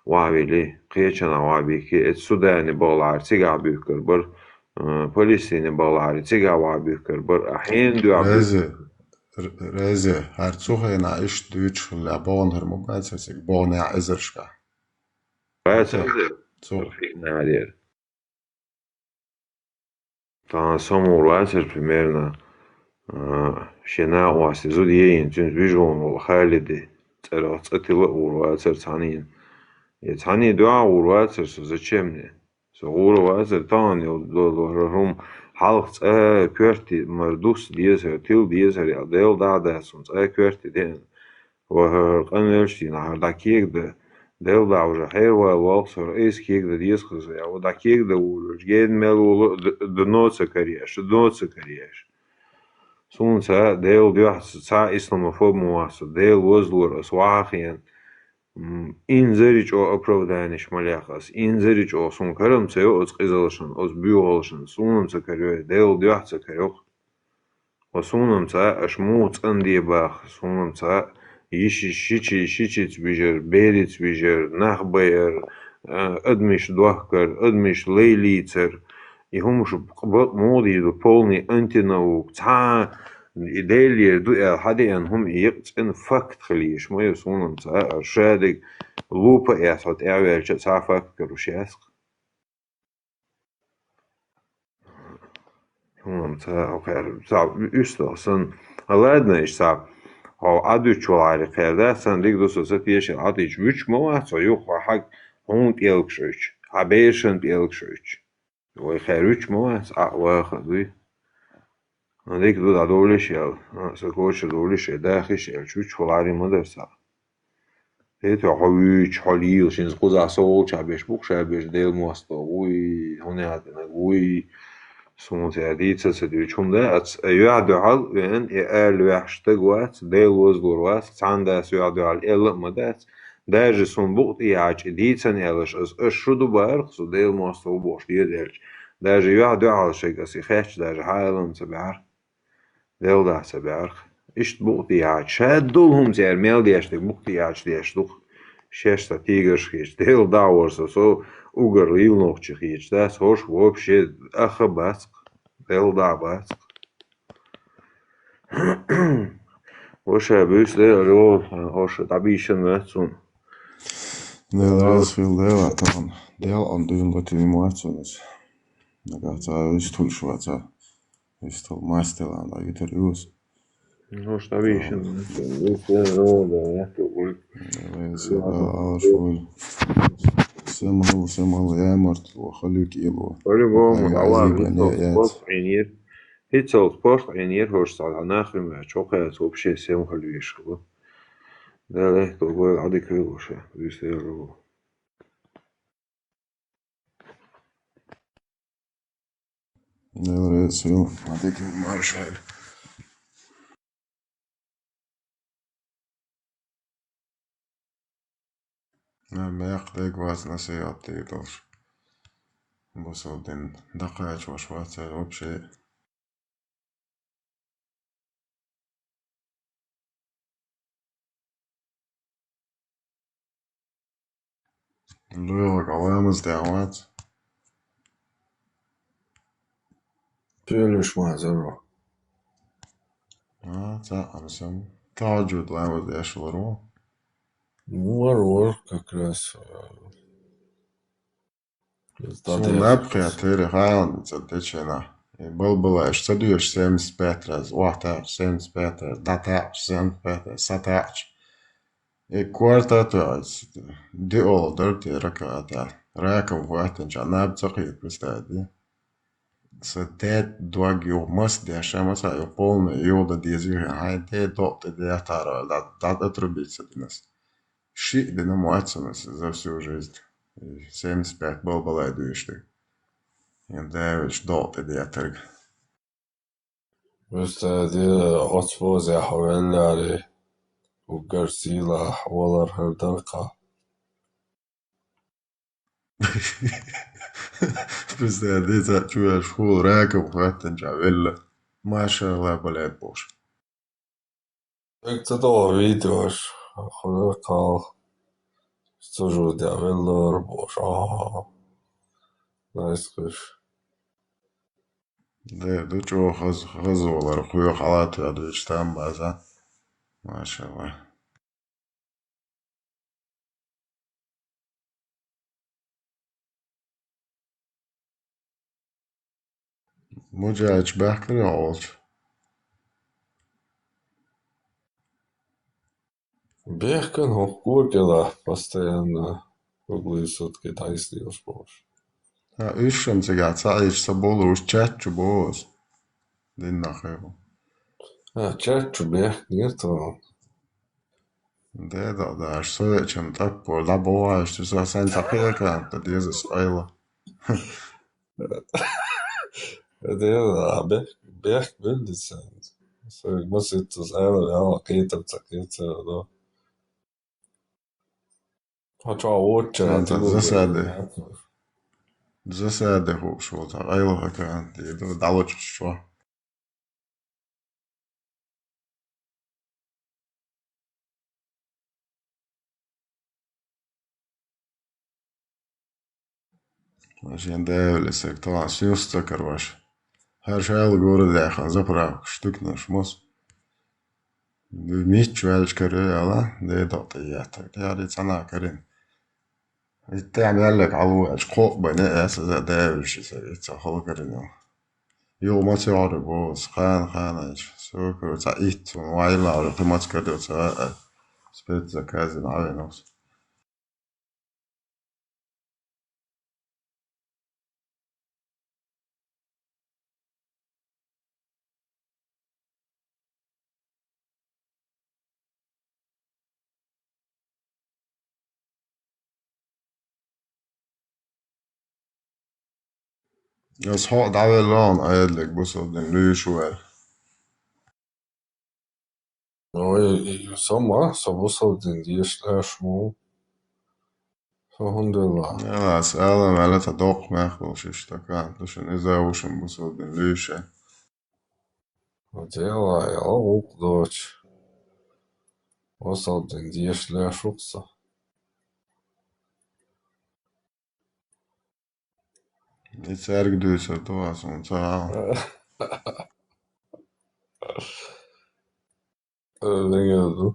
вахьавили, кхечанхьа вахьабихки, эцу Судане бахалахьара цигахь буьхкар бар, э, Палестине бахалахьара цигахь вахьабуьхкар бар, а хьенан дуьхьа буьхкар? Рази, р-, рази, хӀара цу хенахь иштта дуьйцуш хилла бахана хӀара ма бац цига, баханехь эзаршкахь. Бац, цу хенахь дера. Тахана со мур вацара примерно, а, шен накъостий зуда ейина, цуьнца вижа вон волу Халиди цӀарах цӀа тила а гӀур вацара цхьаьнийна. Я цхьаьний дуьхьа гӀур вацара со, зачем мне? Со гӀур вацара, тахана йолу долу хӀара хӀума хьалха цӀа коьрте мара дус дезара, тила дезара, я Дела дӀа а дац, цӀа коьрте деана. Ва хӀара къанвелча дийнахь хӀара дӀакегадан, Делла дӀа уже хьеравала волкху сора, айса кегадан деза хаза, я ва дӀакегадан вуьйлуьйтуш, гена мел волу д-, дно ца кареш, дно ца кареш. Суна ца Делан дуьхьа ца, ца исламофоб ма вац со, Дела вазлора ас вахьа хена. М, инзари чӀогӀа оправданиш ма лех ас, инзари чӀогӀа суна карам ца йо оцу къизалшан, оцу буьйхалшан, суна ца карайо, Делан дуьхьа ца карайо. Ва суна-м ца, аша муха цӀанде баха, суна-м ца, йиш-, шичи-, шичица вижар, берица вижар, нах байар, а, адамаш дохкар, адамаш лайлийцар. И хӀумаш бакъ муха дийр ду, полный антинаука. Цхьа и Делера ду аьлла, хьан деана хӀума и екъ цӀена факт хила йиш ма ю суна-м ца, аша шадерг лупа а эцхьо тӀаьхьаваьлча, цхьа факт каруш яц-кх. Хьуна ца, хьо кхер, ца, уьстагӀа сан. Ладно, иштта ца. Хьо Ӏадуьтчу валари кхер, да, сан дика ду со, ца тешал Ӏадуьтчу. Вуьтчу ма вац хьо, юха хьо хьаг, хьуна пӀелгаш оьцу. Хьан берашан пӀелгаш оьцу. Вай кхер вуьтчу ма вац, Ӏа ваха дуй. Ан дика ду, дӀадовлиш ял. А, сан коча довлиш ял, дахиш ял, чу вуьтчу валари ма дар ца. Хетта хьо вуьйчу, хьо лийла, шин кхузахь со волчохь беш бу-кх ша беш, Делан мостагӀа вуй, хӀунда аьлла вуй, суна цара дийца ца дуьйцу хӀума дац, юьхь-дуьхьал веана, и ала ваьхьаш стаг вац, Дела вазлур вац, цхьана дас юьхь-дуьхьал элла а ма дац, даже суна букъ тӀе яхьача и дийцина аьллаш, ас, ас шу ду бахарх, со Делан мостагӀа ву бохуш деза аьлча, даже юьхь-дуьхьал шайга ас и хетча, даже хьан аллам ца баьхьарх. Делла дахь ца баьхьарх. Иштта букъ тӀе яхьача, ша долу хӀума цара мел деш дерг букъ тӀе яхьача деш ду-кх. Шаьш сан тигарш хеташ, Делла дахь вара со, со угар лийла нохчи хеташ дац, хӀорш вообще аха бац-кх. Делла дахь бац-кх. Ваша буьйса Дела, хӀорш дӀабийшина вац суна. Дела реза хила Дела тахана. Дела ан дуьйна латийна вац суна иза. Нагахь ца вуьйса тулш вац а. Вистал мастелан а витар юс. Ну, что вишен? Вишен, ну, да, я тут. Веса алаш вуй. Сема хала, сема хала ямартло, халуьйтӀело. По-любому, Ай, Аллах, азиба не вистал яц. Спорт Ӏийнера. ХӀинцал спорт Ӏийнера, хӀорш цхьа нахрим ваьча, хӀокхаьца вообще сема хала вешахула. Да, да, то гой Ӏадика вилуша, вистал. Дела реза хила, ма дика маршалла. Ма мекх дег вац насихьат дийр долуш. Бусалба дин дакхачош вац аьлла вообще. ЛоьгӀург Ӏа ламаз деш вац? Пелуш ма зуро. А, цхьаъ ам сам. Тахьаджуд ламаз деш вар ву? Вар, вар, как раз, э, Суна наб кхетира хьалан цӀа тӀечена. И балбалаш ца дуьйш семьдесят пять раз, охьатаьӀча семьдесят пять раз, дӀатаьӀча семьдесят пять раз, сатаьӀча. И корта а тоьӀац, диъолгӀа дара те ракаата. Ракам хӀоьттинчохь наб ца кхета, представь, ди. Сан дед дог юха маса деш, ша маса юха полный юха дан деза юха, хьайн де докъа тӀе деттара, дӀа, дӀа отрубить ца динас. Шиъ дина ма вац ас за всю жизнь. Семьдесят пять балбалай дуьйш дерг. Я Давидаш докъа тӀе деттарг. Просто де оцу возехь велларе, уггар сийлахь валар хӀара дара кхаъ. Просто де цхьаъ чу веш хул ракам хӀоьттинчохь велла. Машалла, балет бохуш. Век ца догӀу видеош, хӀара кхал. Сужуде веллар бохуш. Ахьа. Найс кхуьш. Де, ду чӀогӀа хаз-, хаза валар, кхоьхьа хьалатоьхна дуьйцу там база. Машалла. Муджаич баьхкира олча? Бехкан хӀокху кӀела постоянно круглые сутки дӀайсделаш болуш. Ха, уьш шан цигахь ца Ӏийча ца болуш чат чу боху аса. Динна хир бу. А, чат чу бехкнера тхуна. Деда, да, аш соьчун тӀаккхор дӀабохуш, цу са сайн ца кхиэкан, та деза ас айла. Деда, а бех-, бехк белли сан. Соьга маситтаза айла, вяла кхетар ца кхетар, да. Хьо чохь воччара Сан ца тигур засаде. Засаде хууш волу, ца айла хакан, деда, дӀалочуш чохь. Шен девлла саг тхуна сиус ца карваш. ХӀара шайла гора даьхна заправка штукнаш мос. Мичча ваьлча каре ала, де докъа тӀе еттарг. Яри цана карин. Иттехь меллаг хьалу аьлча, кхоъ байна эса за девлла ши саг, ица хала карин. Юха маца йоӀарг боху аса, хана-хана ича. Со, короче, цхьа итт цунна ваьлла, кхин маца кадо ца хаьа, спецзаказ дина Ӏавина аса. Аса хьо а дӀавелла хьуна, Ӏедалех бусалба дин луьйш ву аьлла. Ой, и, и, со ма, со бусалба дин деша лаьш ву. Со хӀунда велла? Аса ала мел цхьа доккха мах болуш иштта кхана ду шуна, иза а ву шуна бусалба дин луьйш. Дела, яла гӀуллакх доцу. Бусалба дин деша лаьш ву-кх со. И цаьрга дуьйцур ду аса хӀума ца гӀала. Э, дагадо.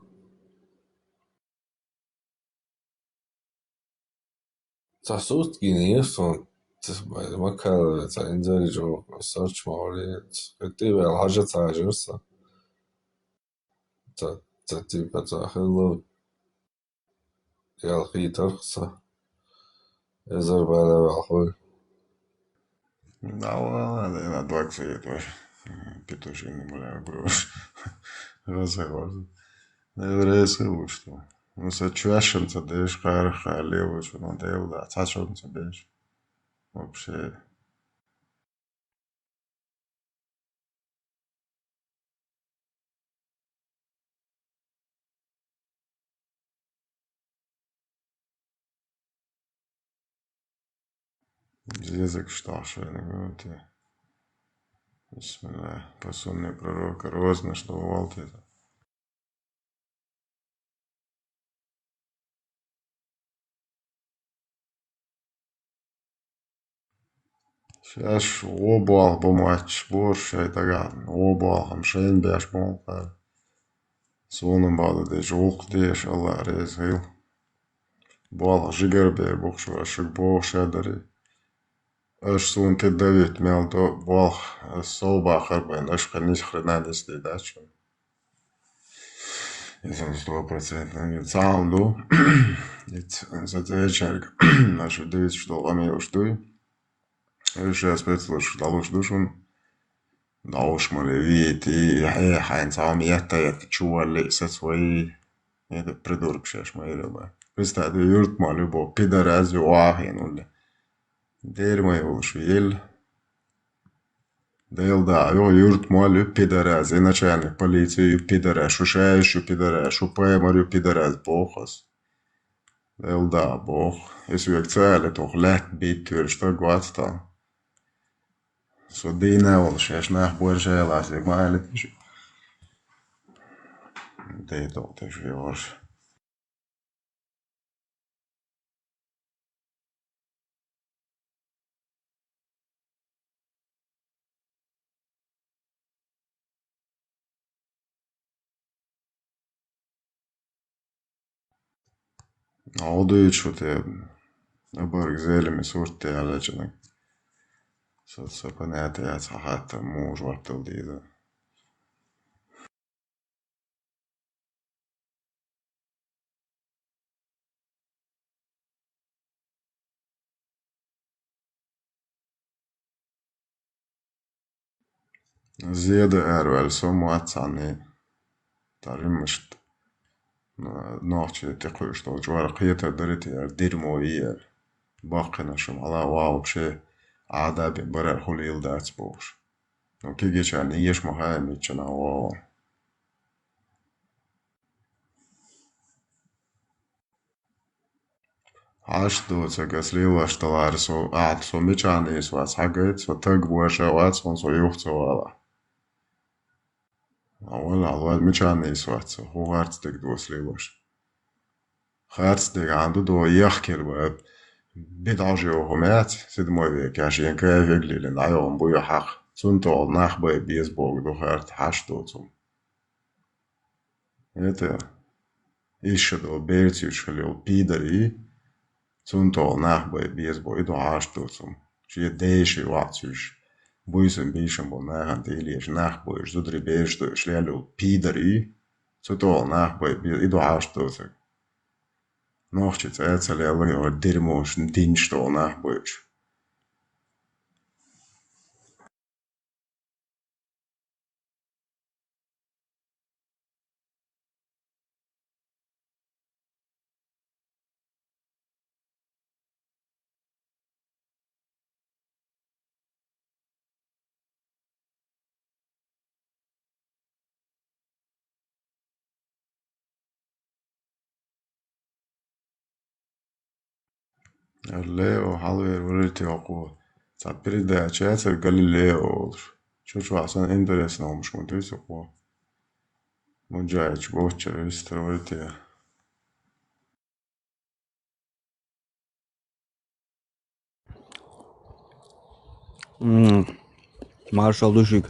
Цхьа сутка гина ю суна, цхьа бай, ма кхалла, цхьа инзаре чӀогӀа сарч ма валлий, хӀетте а ваьлла хьажа ца хьажара сан. Ца, ца типа ца хилла. Ял хийтарх ца. Эзар бала ваьлла хуй. Да ладно, да, двадцать лет уже. Петушиный, бля, груш. Роза, роза. Еврейский луш, что. Ну, со чвяшем ца деш, хар, хар, левый, что, ну, да, да, ца чё ца деш. Вообще. Зезаг, что ж, я говорю, ты. Бисмилла. По сунне пророка розно, что валт это. Шаьш вон болх бу мотташ бора шайн дагахь, вон болх-м шайна беш болх бу. Суна бакъдерг деш, гӀуллакх деш, Аллах реза хила. Болх жигара бер бу-кх шу, аш шуьга бохуш а дарий. Аша суна тӀе давить мел до болх, аса сов бахар байна, аша кхин нисхрена нисде дац шуна. Иза сто процентов цхьа хӀума ду. Ица, сан цӀерачаьрга, аша дуьйцуш долу къамелаш дуй. Уьш ша спецлуш далуш ду шуна. ДӀовш ма ле вийти, хье, хьайна цхьа хӀума етта, етта чу валли, сац вай. Это придурок шаьш ма ира бан. Представь, ду юрт ма ле бо, пидораз ю охьа хин улле. Дера ма йолуш ву елла. Делда, йо, юрт моль ю пидорас, и начальник полиции ю пидорас, шу шаьш ю пидорас, шу паймар ю пидорас, боху ас. Делда, боху. Эс век ца аьлла, тох лаьтта битта верш стаг вац тхан. Со дийна волу шаьш нах бой шаьлас, век ма аьлла тиша. Дей тох теш ве варш. Хьо дуьйцуш ву те, абарг зелими сурт те аьллачунаг. Со, со понятие яц хьан хаттам мужа ваттал дийза. Зеда араваьлла со ма вац цхьанне. Таржамашта нохчий тӀекхуьуш долчу вара кхетар дари те, яра дирмо яра. Баккхина шу хьала вахуче Ӏада бен барар хуьлийла дац бохуш. Ну, кегийчарна еша ма хаьа миччана вогӀу. Хьашт доцург ас лелош далара со, ахьа со мича нийса вац хьагайта, со таг божа а вац, хӀун со юха ца вала. Вала, вала, мича нийса вац со, хӀун харц дерг доцу лелош. Харц дерг ахьа ду до яхкер бан, бидӀа жо хӀума яц, седмой век, я шен кайфиг лилина, дӀайогӀун буй хьакха. Цунна тӀехула нах бай беза боху ду харц хьашт доцу. Это, иша долу берцуьйш хила йолу пидарий, цунна тӀехула нах бай беза бо, и ду хьашт доцу. Шен деши вац уьш. Буйсанна бийшина болу нахана тӀе йиллеш, нах бойуш, зударий, бераш дойуш лелла йолу пидарий, цу тӀехула нах бай, и ду Ӏаш доцург. Нохчий цӀа а ца лелла, и хӀара дерьмош динчу тӀехула нах бойуш. Лео хьалавер варитехуо. Цхьа передача яцара Галилео олуш. Чу чохь санна интересно хӀумаш ма туьйсу кхо. Муджаич боччара вистар варите. М, маршал душик.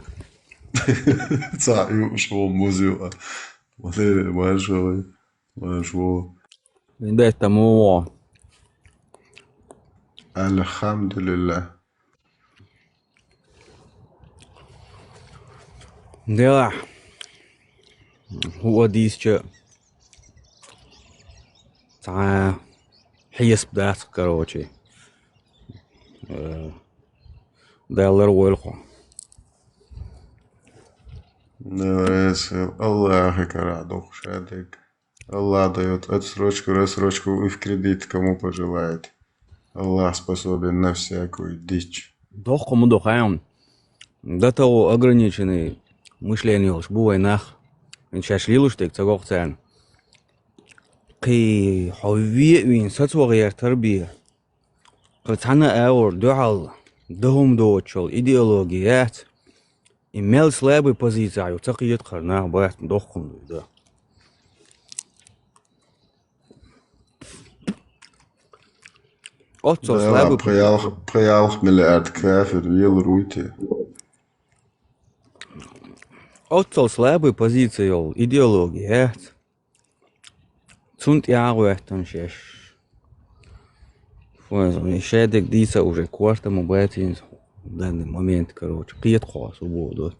Ца юуш вон музю. Валерий, маршал. Маршал. Индетта муо. Алхамдулилла. Делахь, хӀуъа дийцча, цхьа хьесап дац, короче. Э, Деллара войла хьо. Деллара войла, Аллахьа карахь доккхуш а дерг. Аллах даёт отсрочку, рассрочку и в кредит, кому пожелает. Аллах способен на всякую дичь. Доккха ма ду хьайна. До того ограниченный мышление йолуш бу вайн нах. Ин шаьш лелош дерг ца го-кх царна. Кхин хьо ве а вийна сацо гӀертар бен. Кхин цхьана а агӀор дуьхьал дан хӀума доцучул идеологи яц. И мел слабый позицехь ю ца кхета хӀара нах бац, доккха ма ду и дан. Оццул слабый пхи ялх, пхи ялх миллиард кафир лелар вуй те? Оццул слабый позиция йолу идеологи яц. Цунна тӀе а гӀоьттина шаьш. Фу, шадерг дийца уже корта ма бацийна в данный момент, короче, кхета кхо су боху доцу.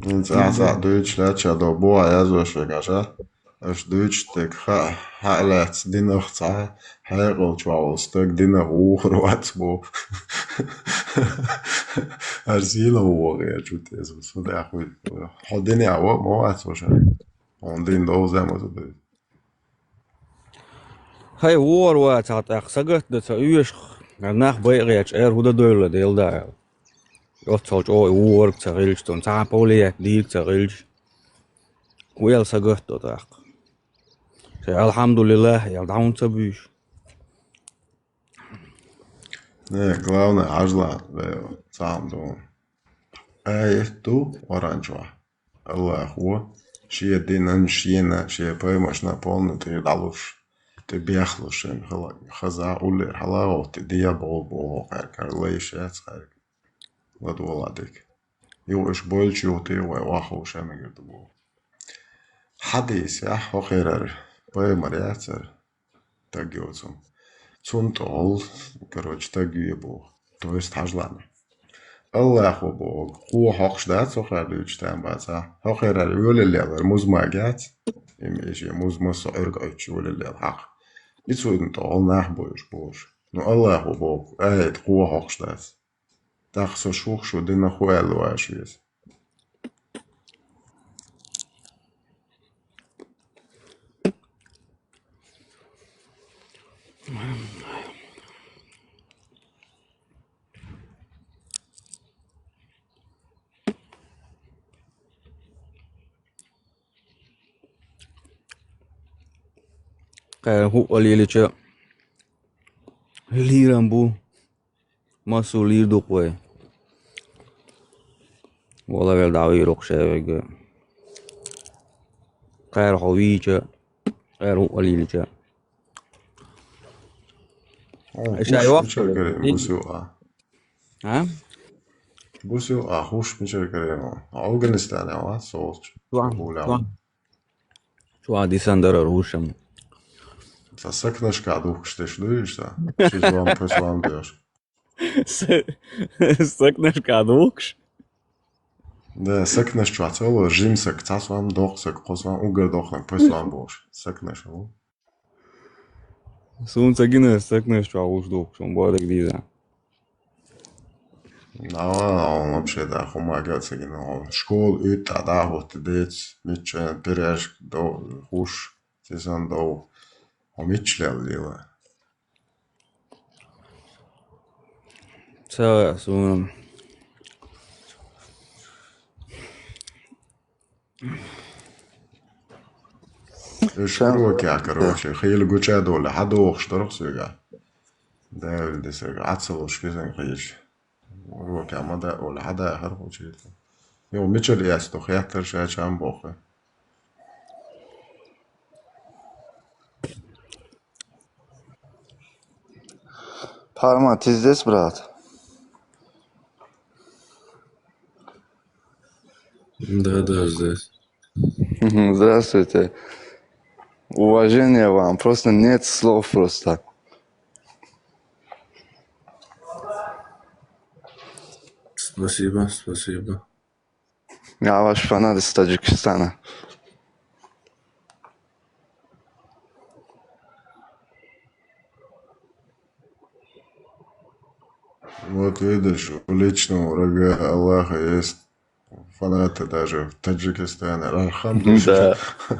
ХӀинца ахьа цхьаъ дуьйцуш лаьтташ а до бохьа яздеш вегаш а. Аша дуьйцуш дерг хаа, хьа а лаьцна динах цхьа, хьекъал чохь волу стаг динах вухур вац боху. Аш зийла ву вогӀу эр чу теза, шу тӀехь хуьлу. Хьо динехь ву а ма вац ваша. Хьуна дин довза ма ца дуьйцу. Хай, вогӀур вацахь тӀаккха, сагатдан ца оьшу, нах байа гӀерташ, эр хӀун дан девлла, Дела да аьлла. Оццул чӀогӀа и вогӀург ца хилча, цунна цхьа а повлиять дийриг ца хилча, хӀун аьлла сагатдо тӀаккха? Шайн «Алхьамдулиллах» аьлла, дӀа хӀунда ца буьйшу? Не, главное, хьажал, цхьаъ ду. Аят ду Къуръан чохь. Аллахо шен динан, шена, шен пайхамаршна полна тӀе дӀалуш, тӀе бехлуш шайна хала, хаза уллера хьала а гӀовтти, дехьа боху боху кхаьрга, хӀара лайш яц кхаьрга. ЛадогӀал дика. Юха уьш бойлучу юхатий вай охьаховша мегар ду боху. Хьадисехь хӀокхерара пайхамар яцара, таг йоцу. Цунна тӀехула, короче, таг ю боху. То есть хьажал. Аллахо боху, кхо хьокхуш дац хӀокхара дуьйцуш там бацахь. ХӀокхерара йолаллера музмаг яц. Имма и шен музма со Ӏуьрг Ӏуьттуш йолаллера хьакха. И цунна тӀехула нах бойуш бохуш. Ну, Аллахо боху, аят кхо хьокхуш дац. ТӀаккха со шух шу дина хӀу аьлла ваьш веза? Кхара хӀуъа лелича, лийрам бу. Массо а лийр ду-кх вай. Вала вел дӀавийр ву-кх шаверг. Кхара хьо вийча, кхара хӀуъа лийча. О, ша хуш йохку мичара карийна бусу а? А? Бусу а хуш мичара карийна? Афганистане а, соцу. Чуан, чуан. Чуан дисан дара рушам. Ца сакнашка духкаш деш дуйш, ца? Ши зуам, пхи зуам деш. С-, сакнашка духкаш? Да, сакнаш чохь ца ло, жим сак цхьа сом, доккха сак кхо сом, уггар доккханиг пхи сом бохуш. Сакнаш ву. Суна ца гина, сакнаш чохь гӀуш духкаш, хӀун боху дага дийза. Нава, хьуна вообще да, хӀума гал ца гина, хьуна школа уьттӀа дӀа а хӀутту деца, мичча пирожки дов, хуш, сисан дов, хьо мичча лелла дела? Ца, суна. Уьш урокехь, короче, хийла гуча а долу, хьан дохуш дара соьга? Давила де соьга, Ӏа ца луш кисанг хийша. Урокехь ма да олу, хьан дахара кху чуьйта? Йо, мичара эцна хеттара ша чам боху? Парма, ты здесь, брат? Да, да, здесь. Мгм, здравствуйте. Уважение вам. Просто нет слов просто. Спасибо, спасибо. Я ваш фанат из Таджикистана. Вот видишь, у личного врага Аллаха есть фанаты даже в Таджикистане. Альхамдулилля. Да.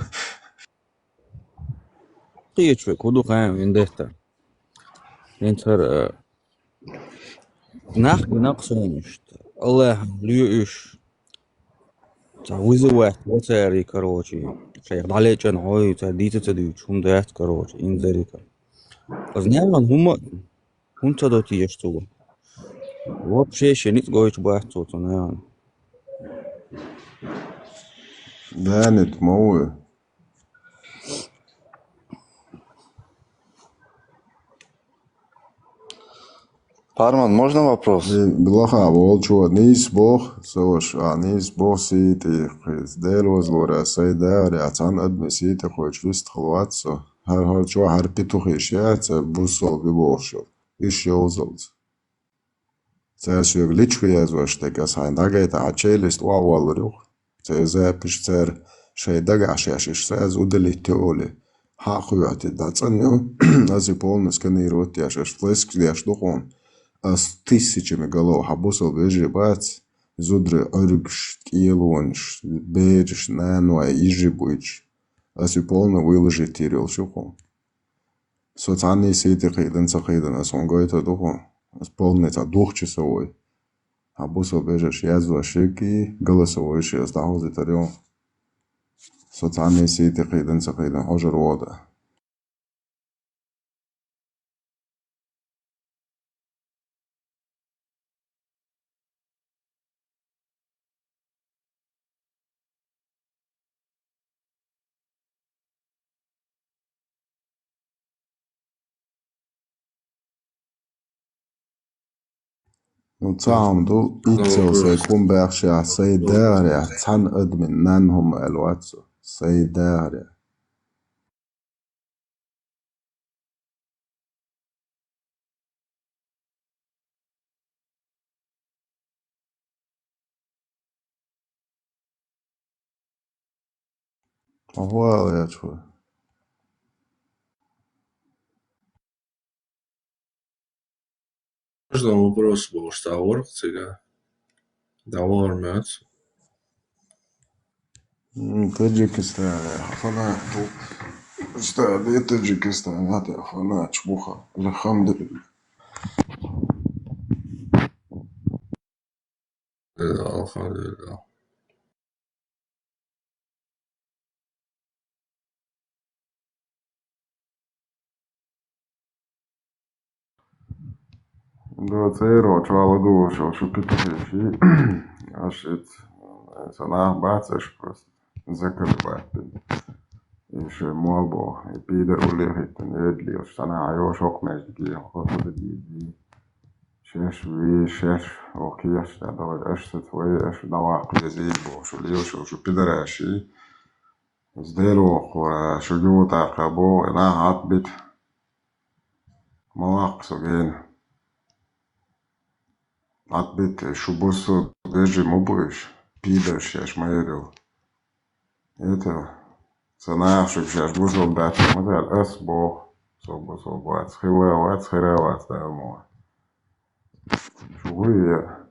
Кхечу век, хӀун ду хаьа виндетта? ХӀинца хӀара, э, нах гина кху суна иштта. Аллахьан лоьуш. Цхьа вызывать во цаьрий, короче. Шайх дӀалечӀан хьой, цара дийца ца дуьйцуш, хӀума дац, короче, инзарика. Оцу нахана хӀума, хӀунда ца до теша цо? Вообще шен ницкъ гойтуш бац цо цу нахана. Данит ма ву. Парман, можно вопрос? Билаха волчо нийса боху, со ваша, а, нийса боху сийти, кхин Дела вазлора, сайн дагӀарехь цхьана адамийн сийти кхочу вистхала вац со. ХӀара, хӀара чохь хӀара петухи шеца, бусалба бохуш йолу. Иш йовзалц. Цара соьга личку язвеш дерг, ас хьайна дӀагайта, хьан челюсть охьаваллар юха. Церан запись цара шайн дагахь шаьш иштта аса удалить йо олий, хьан а кхоьхьуьйту, дӀа цӀанйо, аса и полный сканировать еш, аш флешка деш ду хьуна. Ас тысячами голов хьан бусалба вежарий бац, зударий Ӏуьргаш, кӀелонаш, бераш, наной, йижи буьйцуш. Ас и полный выложить йийр йолуш ю хьуна. Со цхьанний сийти кхийдина, ца кхийдина, ас хьуна гойтур ду хьуна. Ас полный цхьа духча со вуй. Хьан бусалба вежарша яздеш шеггий, голосовой ши ас дӀахьовзийтар ю. Со цхьанний сийти кхийдина, ца кхийдина, хьожар вода. Ну, цхьа хӀума ду, иццел сайн хӀума баьхшехь, сайн дагӀарехь, цхьана адамийн нанна хӀума аьлла вац со. Сайн дагӀарехь. Охьа а яц вай. Можно вопрос бу, что ворк цига? Да, вормят. М, Таджикистан, фанат. Что, да, Таджикистан, это фанат, чмуха. Альхамдулилля. Э, алхамдулилла. Да, церан чуьра ладугӀуш йолу шу петухи ши. Аш ит, сан нах бац аш просто. Закрывать. И шен мол боху, и пидар уллехӀиттина эдли, уьш санна хьайо шоккха маьждиге, хӀокху хӀума дийзи. Шаьш вий, шаьш, хӀокху кехаш тӀе дой, аша ца вай, аша наваккха везий боху, шу лелаш, шу пидараши. Иза Дела воккхура, шу гиво тӀаккха боху, и нах хьатбита. Ма ваккха со гена. Отбитые, шу бусалба вежарий ма бу уж, пидораш шаьш ма ярал. Это, сан наха шуга шаьш бусалба дац ма аьлла, ас боху, со бусалба вац, хилла вац, хира вац, Дала мукъ лахь. Шу гӀо я?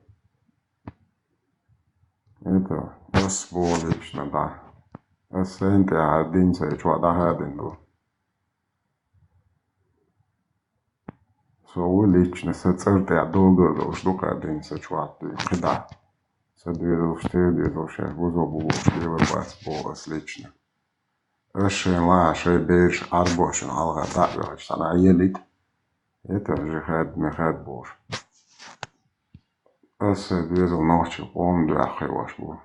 Это, ас боху лично, да. Ас сайна тӀехьа дин цу чохь дӀахадийна ду. Со ву лично, сан цӀарна тӀехь договор долуш ду кхаьддина сан чохь, кхидӀа. Сан доьзалш, церан доьзалш шаьш бусалба бу бохуш лелар бац боху ас лично. Ас шайн лахьа, шайн бераш Ӏарбошна хьалха дӀа а оьхуш, цхьана а елийта, это жихад, михад бохуш. Ас сан доьзал нохчийн къоман дуьхьа кхиош бу.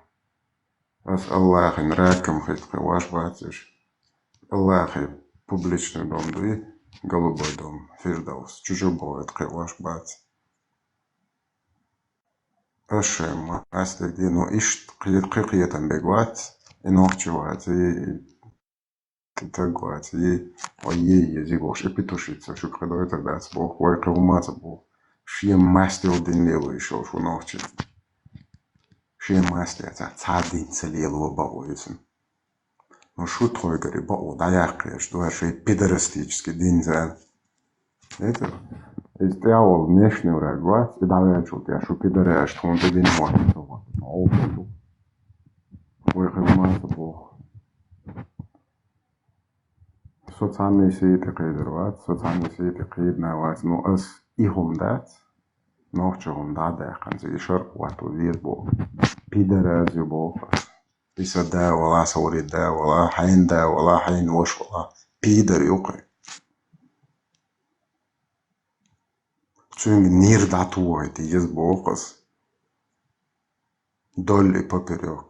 Ас Аллахьан ракам хӀита кхиош бац уьш. Аллахьан публичный дом дуй, голубой дом, Фирдавс, чу-чу боху хӀита кхиош бац. Ас шайн мастер ди, ну, иштта кхе-, кхин кхетам берг вац, и нохчи вац, и, и таг вац, и, ой, е, ези бохуш, и петушица, шу кхидойтар дац боху, вай кхин хӀумма а ца боху. Шен мастер дин лело йиш йолуш ву нохчи. Шен мастер ца, цхьа дин ца лело бакъо иза. Ну, шу тхойгара бакъо дӀаяккха еш ду, шайн пидорастический дин зан. Это, иза тӀехь волу нешневраг вац, и дӀаваьллачул тӀехь шу пидораш тхуна тӀе дина вац. Вай хила маца боху. Со цхьанний сий тӀе кхийдар вац, со цхьанний сий тӀе кхийдина вац. Ну, ас и хӀума дац, нохча хӀума дӀа а даьккхина, и шаркъ ватто веза боху. Пидораз ю боху ас. И сан да вала, сан вари да вала, хьайн да вала, хьайн ваша вала, пидар ю кхин. Цуьнга нир дӀатохийта еза боху ас. Вдоль и поперёк.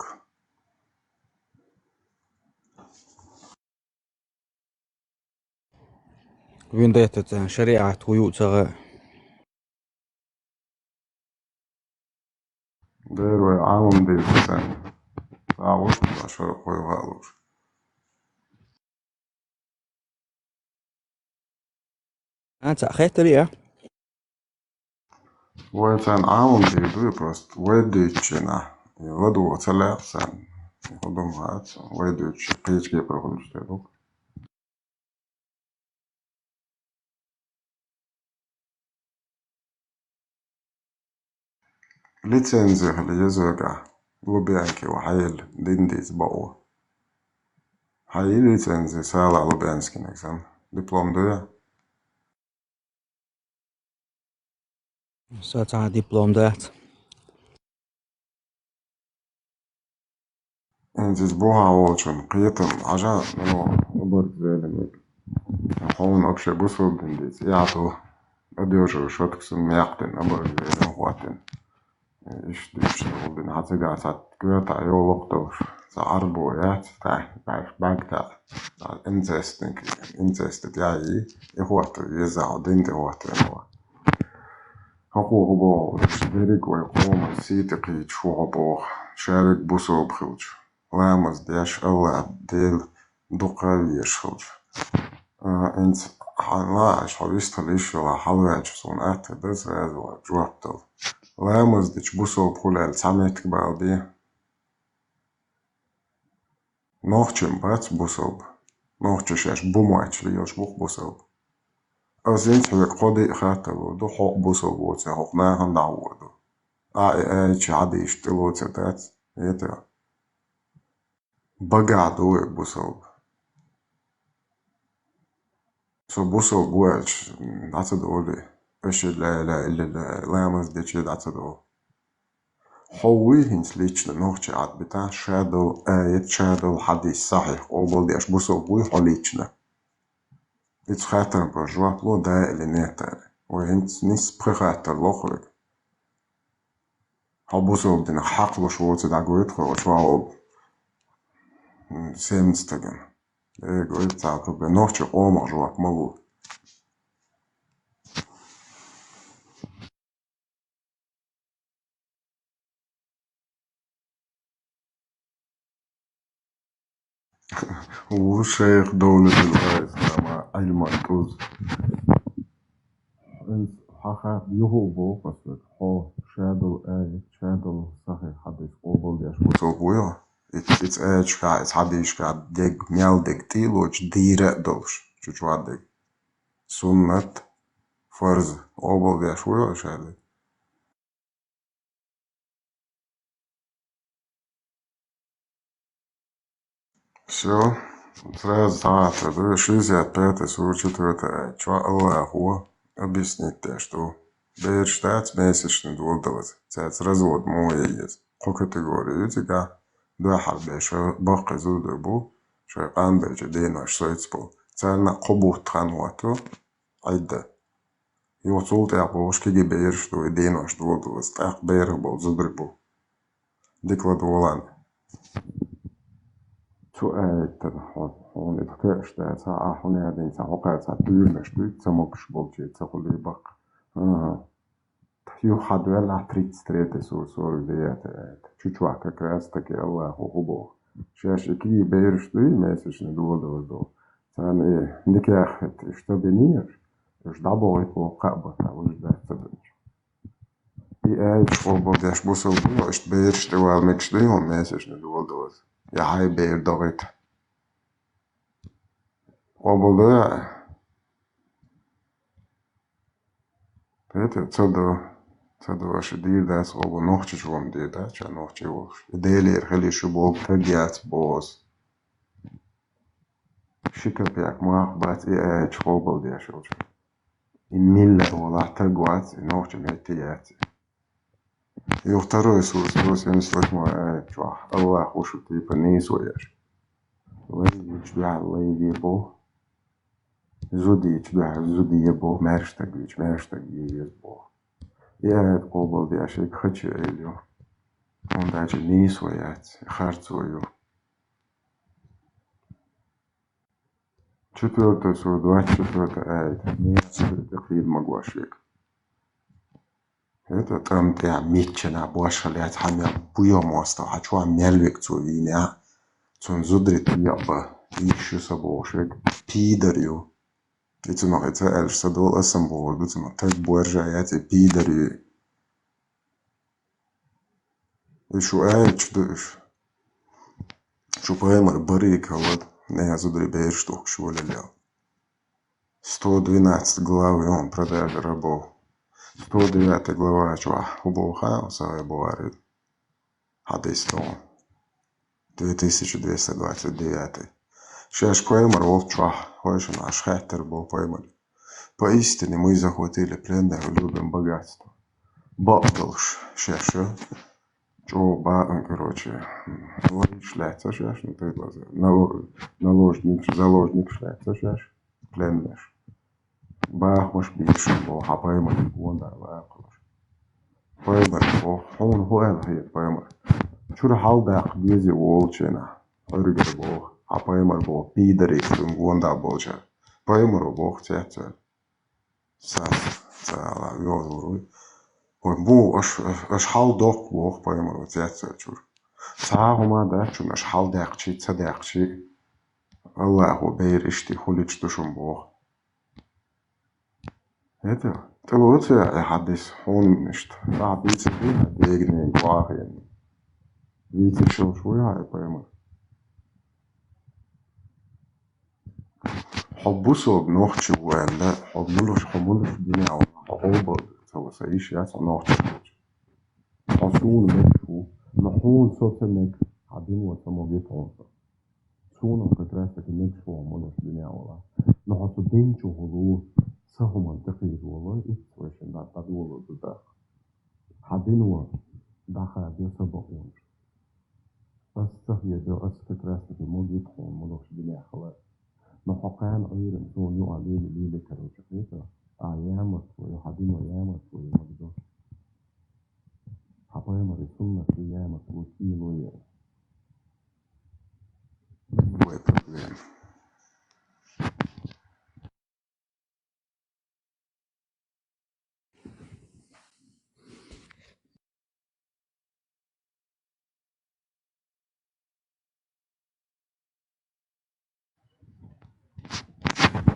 Виндетта цӀен шариӀат хӀу ю ца гӀа. Дера вай Ӏаламдийла цӀен. Ца гӀуш ца шарахой валуш. А, ца хеттарий, а? Вай царна Ӏаламдийла дуй просто, вай дуьйцучина. И ладугӀу ца лаьа царна. ХӀу ду ма хац, вай дуьйцучу кхечу кепара хуьлуш тӀе ду. Лицензи хила еза вегахь, Лубянки ву хьайилла, дин дийца бакъо. Хьайи лицензи, Сала Лубянскинаг санна. Диплом дуй? Сан цхьа а диплом дац. ХӀинца иза бухахь волчун кхетам хьажа, ну, оборудование. Хьуна вообще бусалба дин дийца, яхьа ду, одежа шотка санна мекхдина, оборудование хӀоттина. Иштта дуьйцуш долу дина, хьан цигахь цхьа коьртахь йолу лакха долуш, цхьа Ӏарбо яц, цхьа бӀаьрг, бӀаьрг тӀехь, цхьа инцестник, инцестит яй, и хӀоттар веза, хьо дин тӀе хӀоттар ма вац. ХӀокхо хӀу боху, уьш дерриг вай къоман сий тӀе кхийча хӀу хьо боху, шаверг бусалба хилча, ламаз деш, Аллах Дела дукха везаш хилча. А, хӀинца хьан лаахь, хьо вистхила йиш йолахь, хьалаваьлча суна атта дан сразу жоп дала. Ламаз дича бусалба хуьлу аьлла цхьа меттиг бала бен. Нохчи-м бац бусалба. Нохчи шаьш бу моьттуш лелаш бу-кх бусалба. Ас хӀинца хьоьга кхо-диъ хаттар лур ду, хьо бусалба воций хӀокху нахана дӀахӀур ду. Ахь и аяташ, хьадисаш тӀелоцур дац, это. Багахь ду вай бусалба. Со бусалба ву аьлча, дӀа ца долий? Ашхаду ла илаха иллаллах, ламаз дича дӀа ца долу? Хьо вуй хӀинца лично нохчи Ӏадбита, ша долу аят, ша долу хьадис сахьих къобалдеш бусалба вуй хьо лично? Ица хаттарна жоп ло, да или нет аьлла. Вай хӀинца нисса пхи хаттар ло хьоьга. Хьо бусалба динах хьакхалуш воций дӀагойту хьо, чохь а, м, семнадцатаган. Э, гойту цхьа а проблема. Нохчи къомах жоп ма ло. Ву шайх Довлетулла ислама Ӏилман тӀуз. Хьан хатта юха а боху аса, хьо Шадолу аят, шадолу сахьихь хьадис къобалдеш бу цо буйо. Иц-, иц аяташкахь, иц хьадисашкахь дерг, мел дерг тӀелочу дийра а долуш, чу чохь дерг. Суннат, фарз, къобалдеш вуйо аша аьлла. Всё, сразу схьа а ца ду, шестьдесят пятая сура, четвёртая аят чохь Аллахо объяснить деш ду. Бераш дац, месячный доладалаза, цаьрца развод муха е еза. Кхо категори ю цигахь, дуьххьара бен шайн баккхий зуда бу, шайн къанбеллачу денош сойца болу. Царна кхо бутт хан хӀотту, Ӏидда. Юха цул тӀаьхьа бохуш кегий бераш ду, и денош доладалаза, тӀаккха берах болу зударий бу. Дика ладогӀалан. Цу аятан хьо-, хьуна и кхеташ дац, а хьуна яздина цхьа хӀокхара цхьа туьйранаш дуй, ца могуш болчий, ца хуьлий баккха. ХӀан-хӀа. Юха хьадоьллахь тридцать третья сура, сорок девятая аят. Чу чохь как раз таки Аллахо хӀун боху? Шаьш и кегий бераш дуй, месячный доладалаза долу. Царна и никах хӀетта иштта бинера, уьш дӀабохуьйту боху кхаа баттахь, уьш дац ца бинчу. И аяташ къобалдеш бу со буйо, иштта бераш тӀе вала мегаш дуй хьуна месячный доладалаза, я хьайн бер догӀийта. Къобалдо яа? Кхетий, ца до, ца до, аша дийр дац, къобал нохчичу вон дийр дац, ша нохчи волуш. И Делера хили шу боху таг яц боху аса. Ши капек мах бац и аяташ къобалдеш йолчу. И милла валахь таг вац, и нохча метте яц. Юха второй сура, сто семьдесят восьмой аят чохь Аллахо шу типа нийсо еш. Лай вича дуьхьал лай ве боху. Зуда йича дуьхьал зуда е боху, маьрша стаг вича маьрша стаг е веза боху. И аят къобалдеш ерг хача айла ю. ХӀунда аьлча нийсо яц, харцо ю. Четвёртая сура, двадцать четвёртая аят. Нехан зударий тӀе кхийда магош верг. ХӀета тӀам тӀехь миччанахь бошхал яц, хьан мел буйо мостагӀа, хьан чохь мел верг цо вийна, цунна зударий тӀе а бан, ийш ю сан бохуш верг, пидар ю. И цунах и ца аьлча ца долу, аса-м бохур ду цунах, таг боржа яц, и пидар ю. И шу аьлча ду уьш. Шу пайхамар барриг хӀаллад, нехан зударий бераш тухкуш волалел. Сто двенадцать глава ю хьуна продажа рабов. Сто девятая глава чохь хӀун боху хаьа, Сахьихь Бухари. Хьадис ду хьуна. Две тысячи двести двадцать девятый. Шаьш пайхамар волччохь, хойшина Ӏаш хаьттар боху пайхамар. Поистине мы захватили пленных, любим богатство. Бакъдолуш шаьш, чӀогӀа бакъ-, короче, вайш лаьцна шаьш, ну, тайпаза, нало-, наложник, заложник лаьцна шаьш, пленныш. Бахамаш бийшина боху, хьан пайхамар гонда ваккхалуш. Пайхамар боху, хьуна хӀун аьлла хета пайхамар? Чуьра хьалдаккха безе волченахь, Ӏуьргара боху, хьан пайхамар боху, пидарий цунна гонда болчара. Пайхамаро боху, цецваьлла. Сас, ца ала, йозалур вуй. Вай бу, аш, аш, аш хьал доккху боху пайхамаро цецваьллачуьра. Цхьа а хӀума дац шуна, аш хьал даьккхичий, ца даьккхичий, Аллахо бер иштта хуьлуьйтуш ду шуна боху. ХӀета, тӀелоцу я и хьадис хьуна иштта? Ахьа дийца дуй хьан дегнийн кхоахийна? Вийцаш йолуш вуй хьан и пайхамар? Хьо бусалба нохчи ву аьлла, хьо мулуш, хьо мулуш дуьнен вахана, хьо къобал ца ву, сан йиш яц хьо нохчи волчу. Хьо суна мегаш ву, но хьуна со ца мега, хьан дино ца могуьйту хьуна со. Суна как раз таки мегаш ву хьо мулуш дуьнен вала. Но хьо цу дин чу хӀума, сан хӀуманна тӀекхийда волу, итт вайшинна дӀа-, дӀадоло ду даккха. Хьан дино дӀахадо сан бакъонаш. Ас ца хедо, ас как раз таки могуьйту хьуна мулуш дуьнен хала. Но хьо кхана Ӏуьйранна суна юкъахь лели, лели карочу хета, ахьа ямарт ву, хьан дино ямарт ву, магадо. Хьан пайхамаран суннат ду ямарт ву, кӀело яра. Вай проблема.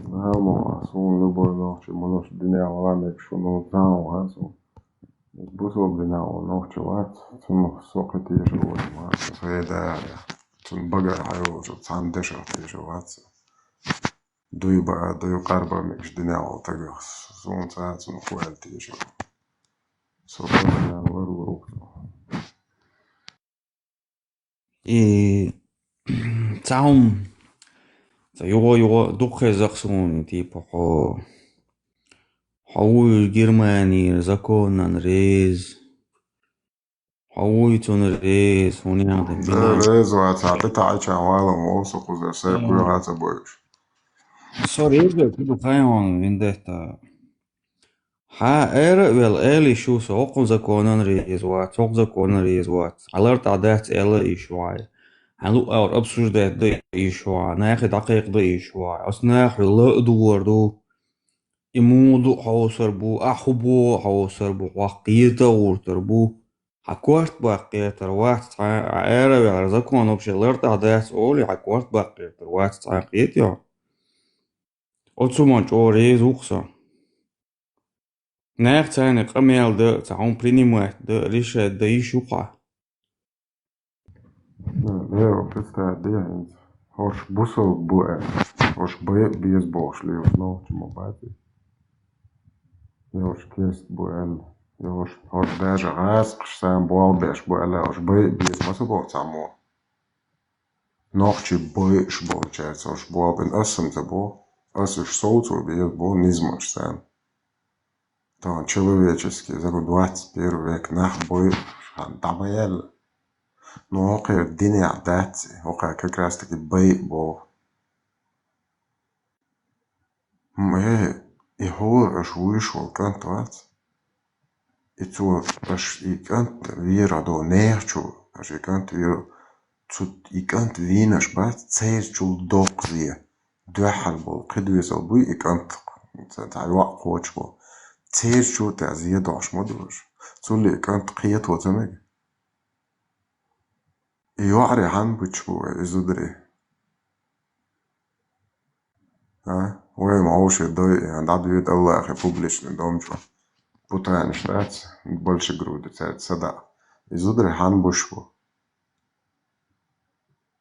Нахь ма ван, суна любой нохчи, муьлхха дуьнен вала мегаш ву, ну, цхьа а ван суна. Бусалба динехь волу нохчи вац, цунах со кхин тешар вац, вац, вай дара. Цунна багара хьайолчу цхьана дешах тешар вац. Дуй баа, дуй къарба мегаш динехь волу тагах суна цкъа а цунах ваьлла тешар. Со багара вара вара ву. И цхьа хӀума, ца юха-юха дукха хеза-кх суна, типа, хьо, хьо вуй Германера законан реза, хьо вуй цунна реза, хӀунда аьлла Да, бина. Реза вац, хьан тӀе таӀийча валам вовса кхузара, сай кхоьха ца бойуш. Со реза, ку ду хайван, виндетта. Хьан ара а велла, ала йиш ю со, хӀокху законан реза вац, хӀокху законан реза вац. Хьан лартӀахь дац аьлла а йиш ю хьан. Хьан луъ агӀор обсуждать дан а йиш ю хьан, нахе дӀакхайкхадан а йиш ю хьан. Оцу нахе ла а догӀур ду. И муха ду а хьовсур бу, ахь хӀун боху а хьовсур бу, хьох кхета а гӀертар бу. Хьан корта баккха гӀертар вац цхьа а, ара а ваьлла, закон вообще лартӀахь дац олий, хьан корта баккха гӀертар вац цхьа а, кхетий хьо? Оцу хӀуманна чӀогӀа реза ву-кх со. Нах царна къамел дан, цхьа хӀума принимать дан, решать дан йиш ю-кх хьан. Ну, лево, представь, де хӀинца. ХӀорш бусалба бу аьлла. ХӀорш бай а беза бохуш лелаш нохчи ма бац и. Я хӀорш керста бу аьлла. Я хӀорш, хӀорш даже гӀазкхаш санна болх беш бу аьлла, хӀорш бай а беза ма ца боху цхьаммо. Нохчий бойуш болчаьрца хӀорш болх бина ас-м ца боху. Ас уьш совцо беза боху низамаш санна. Тахана человеческий, закон двадцать первый век, нах бойуш хан дӀа ма яьлла. Но хӀокхеран динехь дац и, хӀокхара как раз таки бай а боху. М, э, и хӀора аша вуьйш волу кӀант вац? И цо, аша и кӀант вийр а до нехан чу, аша и кӀант вийр, цу и кӀант вийна аша бац, церан чул доккха зе, дуьххьара болу кхин доьзал буй и кӀант, ца, цхьа йоӀ кхочуш бу. Церан чу тӀехь зе дохьуш ма ду аша. Цул и кӀант кхето ца мега. И йоӀарий хьанна буьтуш бу вай, и зударий? А? Вай ма вовшийн дой, дӀадоьду Аллахе публичный дом чу. Путанаш дац, большегрудый цаьрца садаӀа. И зударий хьанна буьтуш бу?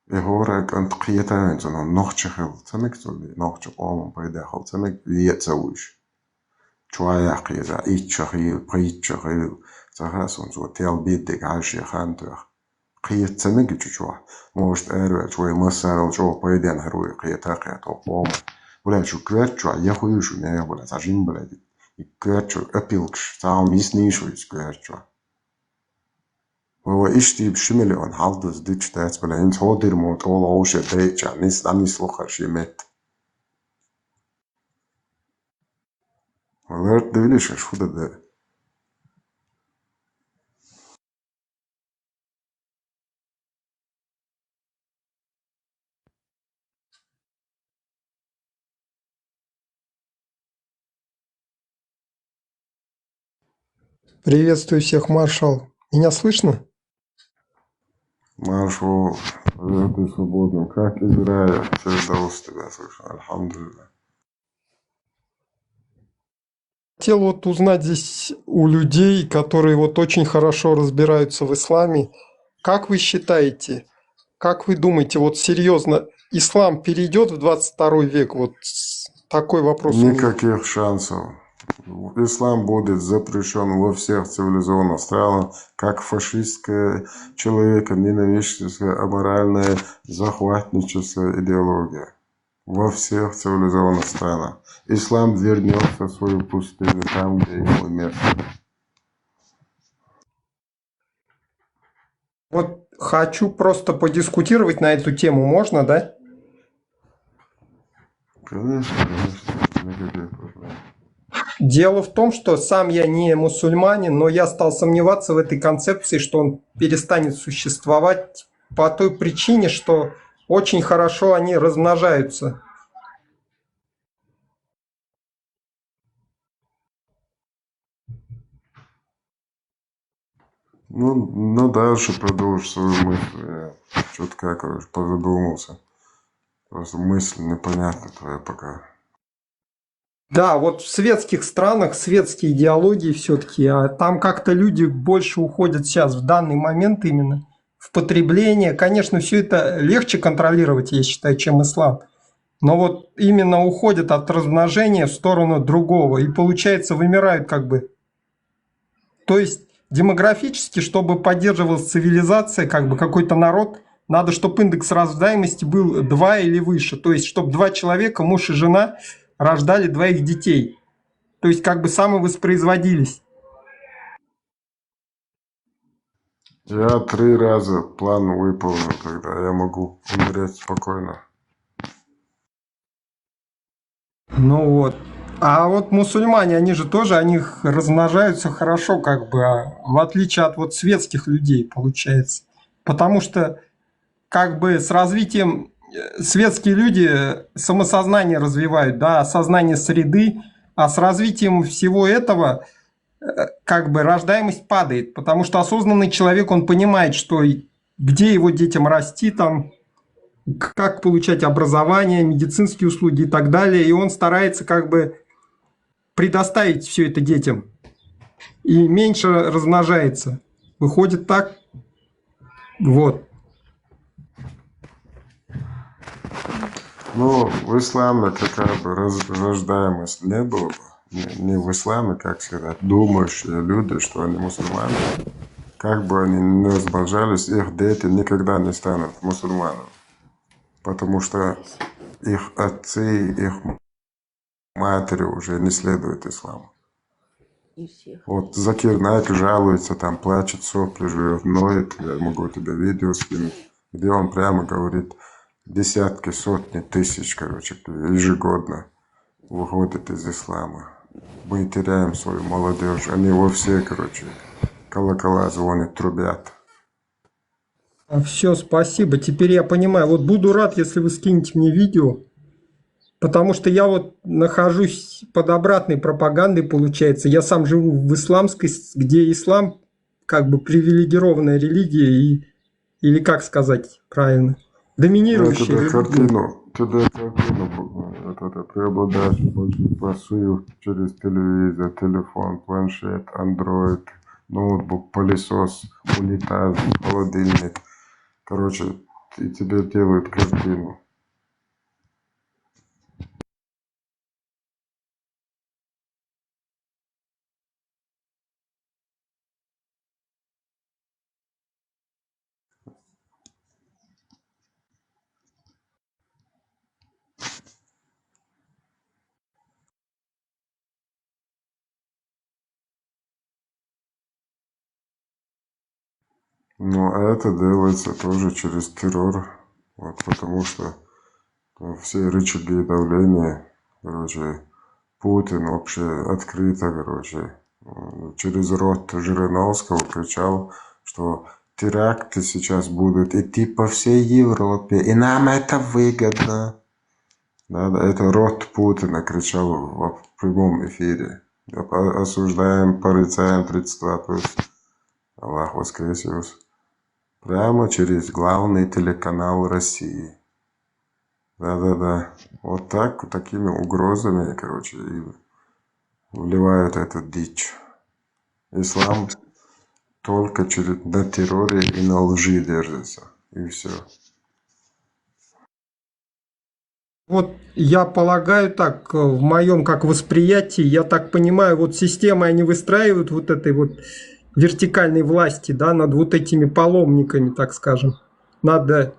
И хӀора кӀант кхета а вина, цунах нохча хила ца мега цунна, нохча къоман пайда хила ца мега, вен а ца вуьйш. Чохь яккха еза, итт шо хила, пхийтта шо хила, ца хаьа суна, цо тел беддиг хьаьжа шен хан тоьхна. Кхета ца мега чу чохь. Может, араваьлча вай массарал чӀогӀа пайденна хир ву и кхета а кхета хӀокху къоман. Блядь, шу коьрта чохь я хуьйшу нехан, блядь, цхьа жин, блядь, и коьрта чу опилкаш, цхьа хӀума йиснийшу иза коьрта чохь. Вай, вай иштта ши миллион хьалдаза дуьтуш дац, блядь, хӀинца хьо дира мо тӀола вовше дайча, нис, дӀанисло хӀара шен метта. Валерат девлиш аш худа де. Приветствую всех, маршал. Меня слышно? Маршал, привет, ты свободен. Как из рая? Все удовольствие тебя слышно. Альхамдулилля. Хотел вот узнать здесь у людей, которые вот очень хорошо разбираются в исламе, как вы считаете, как вы думаете, вот серьезно, ислам перейдет в двадцать второй век? Вот с- такой вопрос у меня. Никаких шансов. Ислам будет запрещен во всех цивилизованных странах, как фашистская, человеконенавистническая, аморальная, захватническая идеология. Во всех цивилизованных странах. Ислам вернется в свою пустыню, там, где ему место. Вот хочу просто подискутировать на эту тему, можно, да? Конечно, конечно, никаких проблем. Дело в том, что сам я не мусульманин, но я стал сомневаться в этой концепции, что он перестанет существовать по той причине, что очень хорошо они размножаются. Ну, ну дальше продолжи свою мысль. Я что-то как, короче, позадумался. Просто мысль непонятна твоя пока. Да, вот в светских странах, светские идеологии все-таки, а там как-то люди больше уходят сейчас в данный момент именно в потребление. Конечно, все это легче контролировать, я считаю, чем ислам. Но вот именно уходят от размножения в сторону другого. И получается, вымирают как бы. То есть демографически, чтобы поддерживалась цивилизация, как бы какой-то народ, надо, чтобы индекс рождаемости был два или выше. То есть, чтобы два человека, муж и жена, рождали двоих детей. То есть, как бы самовоспроизводились. Я три раза план выполнил, тогда я могу умереть спокойно. Ну вот. А вот мусульмане, они же тоже, они размножаются хорошо, как бы, а, в отличие от вот светских людей, получается. Потому что как бы с развитием э, светские люди самосознание развивают, да, осознание среды, а с развитием всего этого э, как бы рождаемость падает, потому что осознанный человек, он понимает, что где его детям расти, там, как получать образование, медицинские услуги и так далее, и он старается как бы предоставить все это детям, и меньше размножается. Выходит так, вот. Ну, в исламе какая бы рождаемость не было бы, не в исламе, как сказать, думающие люди, что они мусульмане, как бы они не размножались, их дети никогда не станут мусульманами, потому что их отцы, их матери уже не следуют исламу. Вот Закир Найк жалуется, там плачет, сопли жует, ноет, я могу тебе видео скинуть, где он прямо говорит, десятки, сотни тысяч, короче, ежегодно выходит из ислама. Мы теряем свою молодежь. Они во все, короче, колокола звонят, трубят. А, все, спасибо. Теперь я понимаю. Вот буду рад, если вы скинете мне видео. Потому что я вот нахожусь под обратной пропагандой, получается. Я сам живу в исламской, где ислам как бы привилегированная религия и, или как сказать правильно, доминирующая религия. Тебе картину, тебе картину, это, это преобладающее большинство суют через телевизор, телефон, планшет, Android, ноутбук, пылесос, унитаз, холодильник. Короче, и тебе делают картину. Но это делается тоже через террор, вот, потому что все рычаги давления, короче, Путин вообще открыто, короче, через рот Жириновского кричал, что теракты сейчас будут идти по всей Европе, и нам это выгодно. Да, да, это рот Путина кричал в прямом эфире. Осуждаем, порицаем тридцать два плюс. Аллах воскресиус. Прямо через главный телеканал России. Да-да-да. Вот так, такими угрозами, короче, и вливают эту дичь. Ислам только через, на терроре и на лжи держится. И все. Вот я полагаю так, в моем как восприятии, я так понимаю, вот системы они выстраивают вот этой вот вертикальной власти, да, над вот этими паломниками, так скажем, над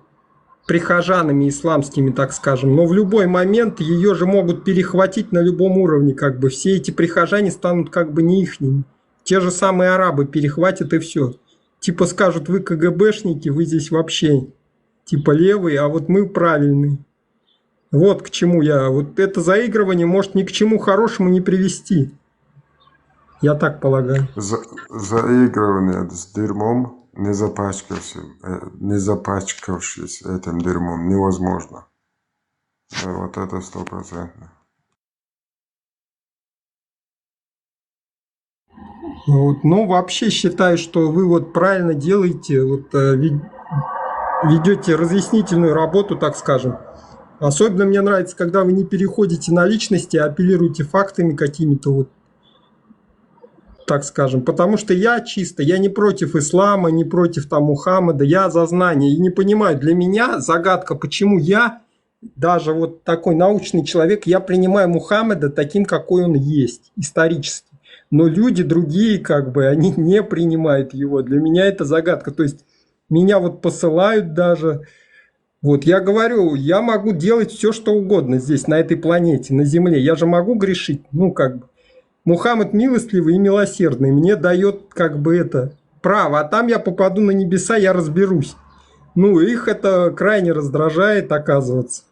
прихожанами исламскими, так скажем. Но в любой момент ее же могут перехватить на любом уровне, как бы все эти прихожане станут как бы не ихними. Те же самые арабы перехватят и все. Типа скажут, вы КГБшники, вы здесь вообще типа левые, а вот мы правильные. Вот к чему я. Вот это заигрывание может ни к чему хорошему не привести. Я так полагаю. За, заигрывание с дерьмом, не запачкавшись, э, не запачкавшись этим дерьмом, невозможно. Э, вот это стопроцентно. Вот. Ну, вообще считаю, что вы вот правильно делаете, вот э, ведете разъяснительную работу, так скажем. Особенно мне нравится, когда вы не переходите на личности, а апеллируете фактами какими-то, вот, так скажем. Потому что я чисто, я не против ислама, не против там Мухаммада, я за знания. И не понимаю, для меня загадка, почему я, даже вот такой научный человек, я принимаю Мухаммада таким, какой он есть, исторически. Но люди другие, как бы, они не принимают его. Для меня это загадка. То есть меня вот посылают даже. Вот я говорю, я могу делать все, что угодно здесь, на этой планете, на Земле. Я же могу грешить. Ну, как бы. Мухаммад милостливый и милосердный. Мне дает, как бы, это право. А там я попаду на небеса, я разберусь. Ну, их это крайне раздражает, оказывается.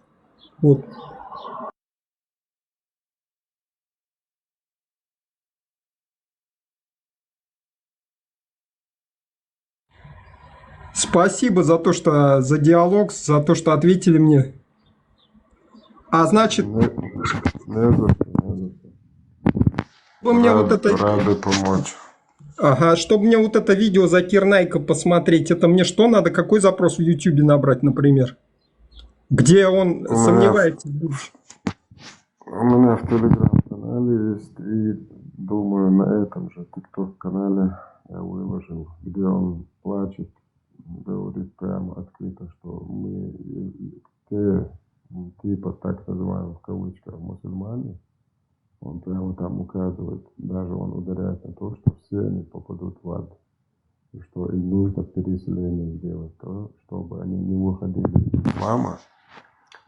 Вот. Спасибо за то, что за диалог, за то, что ответили мне. А значит, Не, не за что, не за что. вы мне вот Рад- это, Рады помочь. Ага, чтобы мне вот это видео Закир Найка посмотреть, это мне что надо? Какой запрос в Ютубе набрать, например? Где он У меня сомневается в будущем? У меня в Телеграм-канале есть, и думаю, на этом же ТикТок-канале я выложил, где он плачет, говорит прямо открыто, что мы, э, те, типа так называемых в кавычках мусульмане, он прямо там указывает, даже он ударяет на то, что все они попадут в ад, и что им нужно переселение сделать, то, чтобы они не выходили из ислама,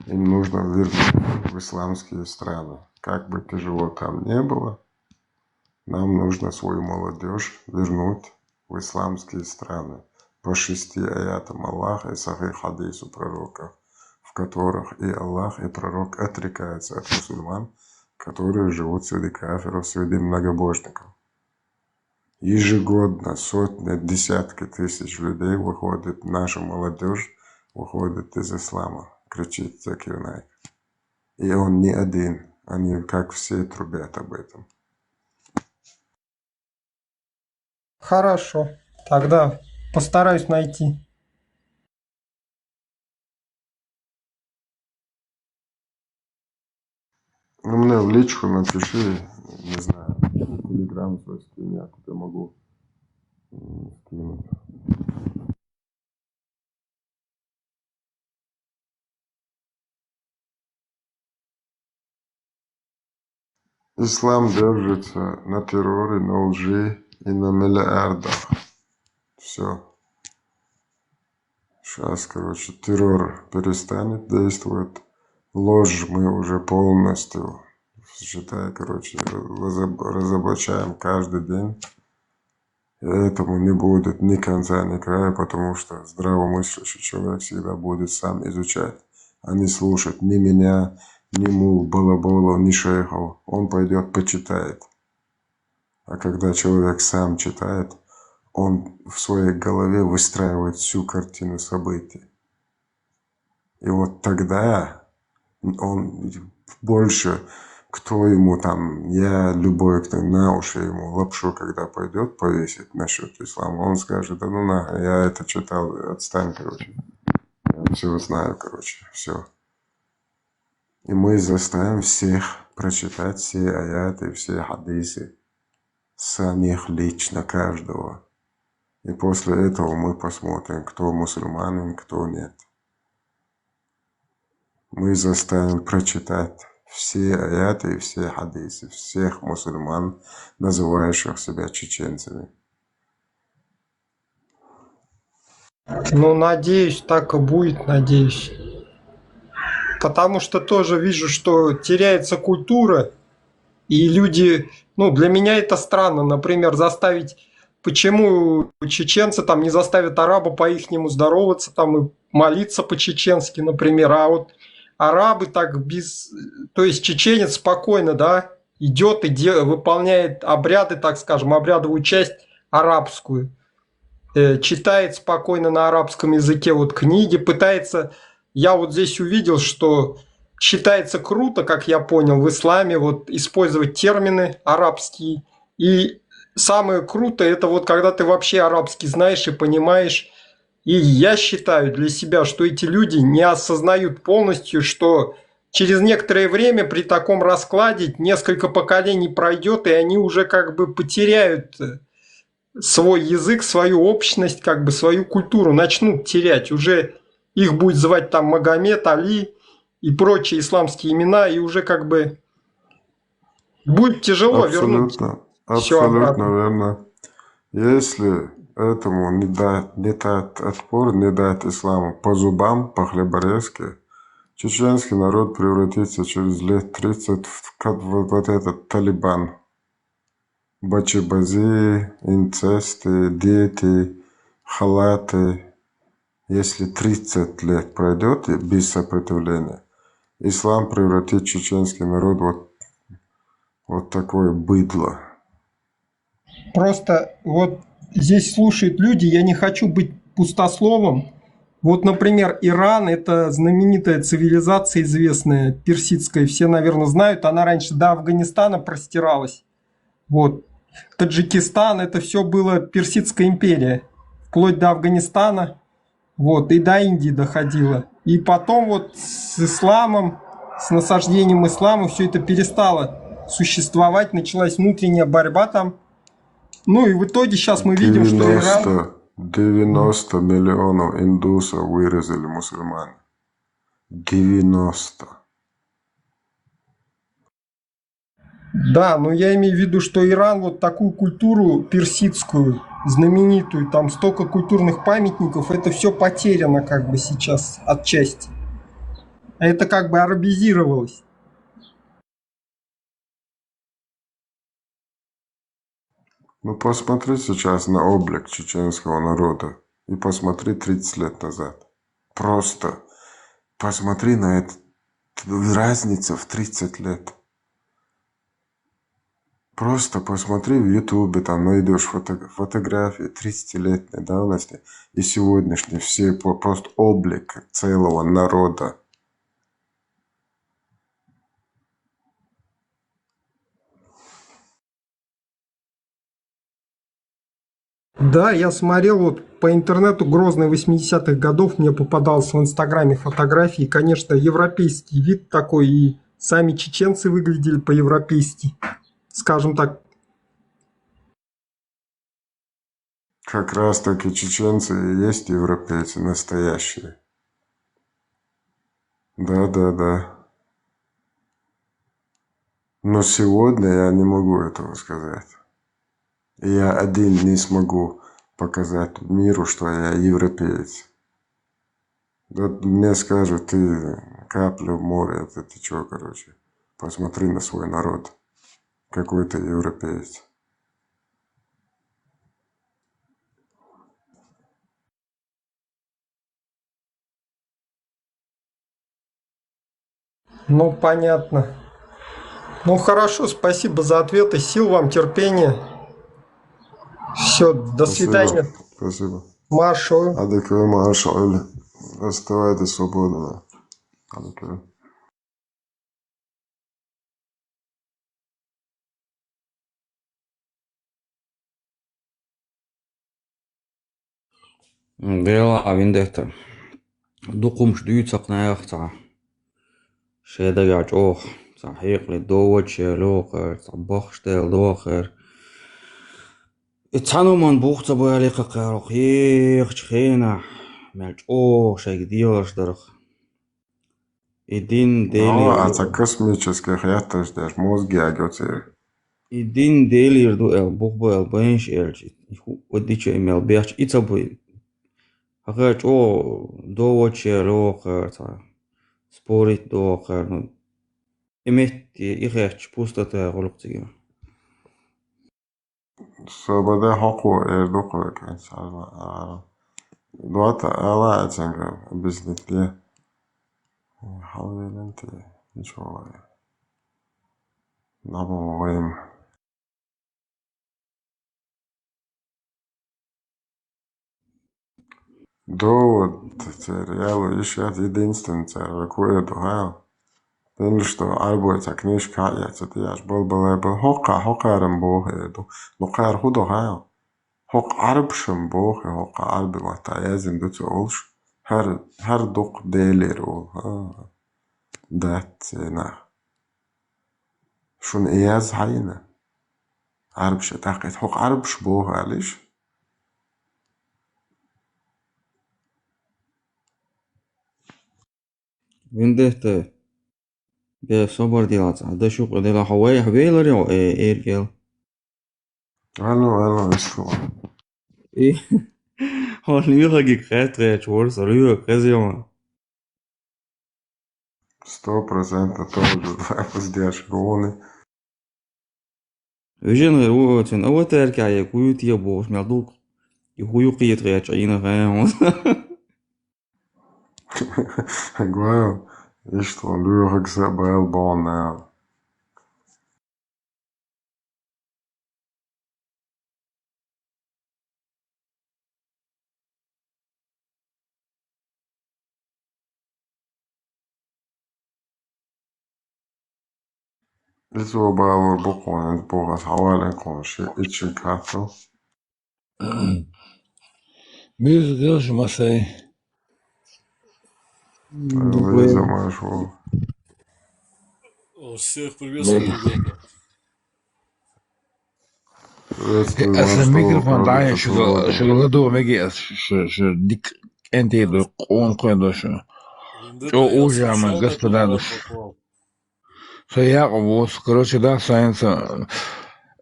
им нужно вернуться в исламские страны. Как бы тяжело там не было, нам нужно свою молодежь вернуть в исламские страны по шести аятам Аллаха и сахих хадису пророка, в которых и Аллах, и пророк отрекаются от мусульман, которые живут среди кафиров, среди многобожников. Ежегодно сотни, десятки тысяч людей выходит, наша молодежь выходит из ислама, кричит Закир Найк. И он не один, они как все трубят об этом. Хорошо, тогда постараюсь найти. Ну, мне в личку напиши, не знаю, телеграм свой скинь, я тебе могу м, скинуть. Ислам держится на терроре, на лжи и на миллиардах. Все. Сейчас, короче, террор перестанет действовать. Ложь мы уже полностью, считай, короче, разоб- разоблачаем каждый день. И этому не будет ни конца, ни края, потому что здравомыслящий человек всегда будет сам изучать, а не слушать ни меня, ни мул балаболов, ни шейхов. Он пойдет почитает. А когда человек сам читает, он в своей голове выстраивает всю картину событий. И вот тогда он больше, кто ему там, я, любой, кто на уши ему лапшу, когда пойдет повесить насчет ислама, он скажет: «Да ну нахуй, я это читал, отстань, короче. Я все знаю, короче, все». И мы заставим всех прочитать все аяты, все хадисы, самих лично каждого. И после этого мы посмотрим, кто мусульманин, кто нет. Мы заставим прочитать все аяты и все хадисы всех мусульман, называющих себя чеченцами. Ну, надеюсь, так и будет, надеюсь. Потому что тоже вижу, что теряется культура, и люди, ну, для меня это странно, например, заставить, почему чеченцы там не заставят араба по-ихнему здороваться там и молиться по-чеченски, например, а вот арабы так без, то есть чеченец спокойно, да, идет и де- выполняет обряды, так скажем, обрядовую часть арабскую, э, читает спокойно на арабском языке вот книги, пытается, я вот здесь увидел, что считается круто, как я понял, в исламе вот использовать термины арабские. И самое круто, это вот когда ты вообще арабский знаешь и понимаешь, И я считаю для себя, что эти люди не осознают полностью, что через некоторое время при таком раскладе несколько поколений пройдет, и они уже как бы потеряют э, свой язык, свою общность, как бы свою культуру, начнут терять. Уже их будет звать там Магомед, Али и прочие исламские имена, и уже как бы будет тяжело вернуть Абсолютно, все абсолютно обратно. Верно. Если этому не дать, не дать отпор, не дать исламу по зубам, по-хлеборезке, чеченский народ превратится через лет тридцать в, как вот, вот этот Талибан. Бачебази, инцесты, дети, халаты. Если тридцать лет пройдет без сопротивления, ислам превратит чеченский народ вот, вот такое быдло. Просто вот здесь слушают люди, я не хочу быть пустословом. Вот, например, Иран, это знаменитая цивилизация, известная, персидская, все, наверное, знают, она раньше до Афганистана простиралась. Вот. Таджикистан, это все было Персидская империя, вплоть до Афганистана, вот, и до Индии доходило. И потом вот с исламом, с насаждением ислама все это перестало существовать, началась внутренняя борьба там. Ну и в итоге сейчас мы видим, что Иран... девяносто, девяносто миллионов индусов вырезали мусульмане. Девяносто. Да, но я имею в виду, что Иран вот такую культуру персидскую, знаменитую, там столько культурных памятников, это все потеряно как бы сейчас отчасти. Это как бы арабизировалось. Ну, посмотри сейчас на облик чеченского народа и посмотри тридцать лет назад. Просто посмотри на это. Разница в тридцать лет. Просто посмотри в Ютубе, там найдешь фото- фотографии тридцатилетней давности и сегодняшний все по- просто облик целого народа. Да, я смотрел вот по интернету Грозный восьмидесятых годов, мне попадалось в Инстаграме фотографии. Конечно, европейский вид такой, и сами чеченцы выглядели по-европейски, скажем так. Как раз таки чеченцы и есть европейцы настоящие. Да, да, да. Но сегодня я не могу этого сказать. И я один не смогу показать миру, что я европеец. Да мне скажут, ты капля в море, это ты чё, короче. Посмотри на свой народ. Какой ты европеец. Ну, понятно. Ну, хорошо, спасибо за ответы. Сил вам, терпения. Все, до свидания. Спасибо. Марш ойл. Адекве, марш ойл. Оставайтесь свободными. Адекве. Дела виндетта. Дукхумш дуьйцу кхаьннех цхьа. Шен дагахь чӀогӀа цхьа хьекъале довочер, лохер, цхьа бахаш дела дохер. И цхьа хӀуманна бух ца бали кхакхарх, ехачу хенахь, мел чӀогӀа шайга дегӀалаш дарх. И дин Делера ду. А цхьа космических хетташ деш, мозги агоцер. И дин Делера ду аьлла, бух бу аьлла, байнаш аьлча, и хӀу-, дича и мел бехча, и ца буй. Хьан чӀогӀа довочер, лохер, цхьа спорить дохер, ну, и метте, и хетча пустота гӀуллакх цига. Со бада хӀокхо эр ду кхуьга, царна ара. Дота ала цуьнга объяснить де. Хьалвелан те, ничего. Набо вайм. Довод церан яло йиш яц, единственный церан вай кхуьа ду хьал. Динлаш ду, Ӏарбой цхьа книжка хьа а яц, ца тӀеяш бал-балай бал. ХӀокху, хӀокхаран боху эр ду. Ну, кхара хӀун до хьал? ХӀокху Ӏарбашна боху, хӀокху Ӏарби маттахь яздина ду ца олуш, хӀара, хӀара дукха делера олу. А, дац церан нах. Шуна и яз хьайна? Ӏарбаша тӀаккха, хӀокху Ӏарбаш боху алиш? Виндетта, бе, собар делаца, дашукъа дела, хьо вай, хьо вейлар йо, э, эркел. Алло, алло, ишо. И, хьо лоьхаги кхет гӀечу ворса, лоьхаг хеза йо. Сто процентов тоже запись деш гуни. Вижен гӀир ву оцун аватаркахь я куьйта я бохуш мел дукха. И хӀу ю кхетахь я чӀийна хьан. Гуал, иштта лоьхаг са бал бонна. Иза бала бу кхунна, боху аса хьавалин кхунна, ши иччиг хаттал. Буьйса гилш масай. Лиза Машева. Всех приветствую, ребята. Приветствую, аса Машева, микрофон дӀаян, шу, шу ладугӀу меги ас, шу, шу дик кӀентий ду, къон кхоь ду шу. Чо ужа ма, господа, ду шу. Со Якъуб ву, короче, да, со хӀинца,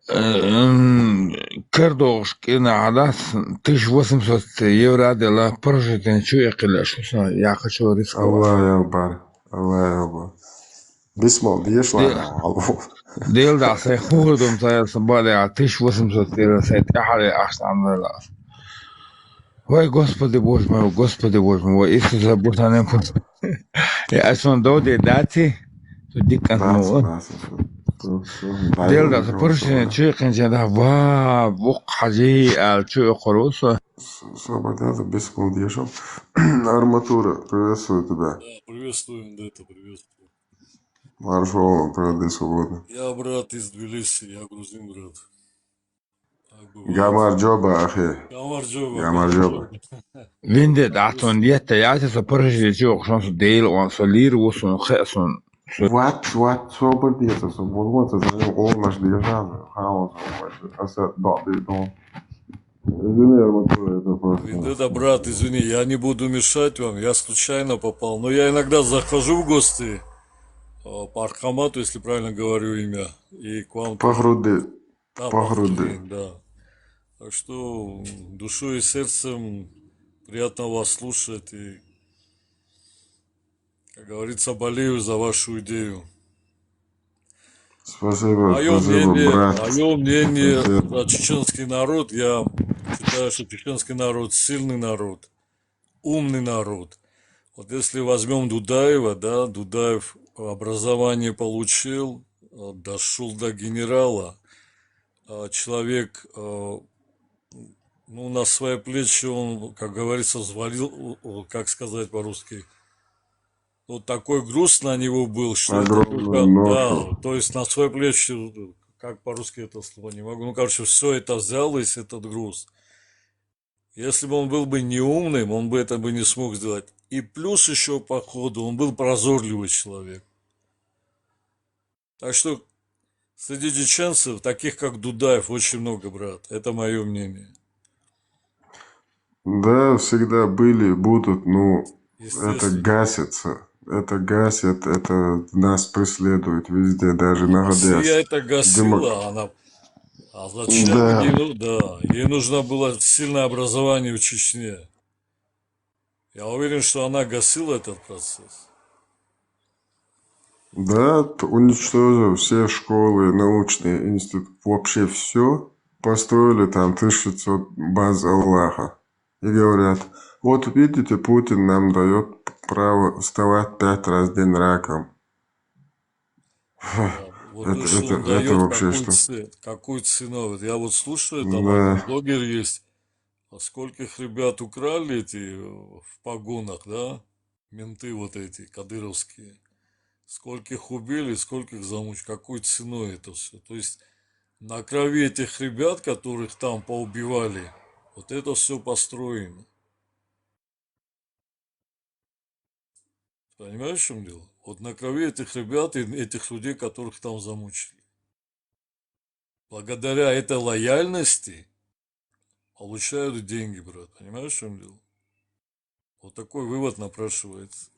э, м, кардохуш кӀирнахь дац, тысяча восемьсот евро дела, парашютан чу эккхилла шу со, яккхачо риск. Аллах Акбар, Аллах Акбар. Бисмал деш Де-, лара хьалу. Дел да, сайн хӀура дум ца ял сан баде, тысяча восемьсот евро сайн тӀаьхьаре ахча дан дела ас. Вай, Господи Боже мой, Господи Боже мой, вай, Иисус, Боже, не пусть. Я сон доде дати, то диккан. Бац, ну, бац, бац. Дел да, парашютан чу эккхинчен да, ва, вукх хьажи, ал чу эккхур ву со. С-, собар да, бисмал дешал. Арматура, приветствую тебя. Да, приветствуем, да, это приветствую. Маршо, привет, свободно. Я, брат, из Тбилиси, я грузин, брат. Как бывает. Гамарджоба, ахи. Гамарджоба. Гамарджоба. Винде датон диетта, я те со параши чу, шон со дейл, он со лир, ву сон хе, сон. Ват, ват, собар диетта, со бурман, со заним, он наш держан, хаос, аса, да, да, да. Извини, Арматура, это просто. Винде да, брат, извини, я не буду мешать вам, я случайно попал, но я иногда захожу в гости, э, по Аркамату, если правильно говорю имя, и к вам. Пахруди. Да, Пахруди. Пахруди, да. Так что, м, душой и сердцем приятно вас слушать и, как говорится, болею за вашу идею. Спасибо, моё спасибо, мнение, брат. Моё мнение, спасибо, за чеченский народ, я считаю, что чеченский народ сильный народ, умный народ. Вот если возьмём Дудаева, да, Дудаев образование получил, э, дошёл до генерала. А, человек, э, ну, на свои плечи он, как говорится, взвалил, у, у, как сказать по-русски, вот такой груз на него был, что это огромную только, ношу. Да, то есть на свои плечи, как по-русски это слово, не могу, ну, короче, всё это взялось, этот груз. Если бы он был бы неумным, он бы это бы не смог сделать. И плюс ещё, походу, он был прозорливый человек. Так что среди чеченцев таких, как Дудаев, очень много, брат. Это моё мнение. Да, всегда были, будут, ну, это, естественно, гасится. Это гасит, это нас преследует везде, даже находясь. Россия это гасила, демо-, она, а зачем, да, ей ну-, да, ей нужно было сильное образование в Чечне. Я уверен, что она гасила этот процесс. Да, т-, уничтожил все школы, научные институты, вообще всё. Построили там тысяча пятьсот баз Аллаха. И говорят: «Вот видите, Путин нам даёт право вставать пять раз в день раком». Да, вот это, то, что это, он это даёт, вообще какую что? Ц-, какую цену? Вот я вот слушаю, там, да, один блогер есть, а скольких ребят украли эти, э, в погонах, да? Менты вот эти, кадыровские. Скольких убили, скольких замучили, какой ценой это всё. То есть На крови этих ребят, которых там поубивали, вот это все построено. Понимаешь, в чем дело? Вот на крови этих ребят и этих людей, которых там замучили. Благодаря этой лояльности получают деньги, брат. Понимаешь, в чем дело? Вот такой вывод напрашивается.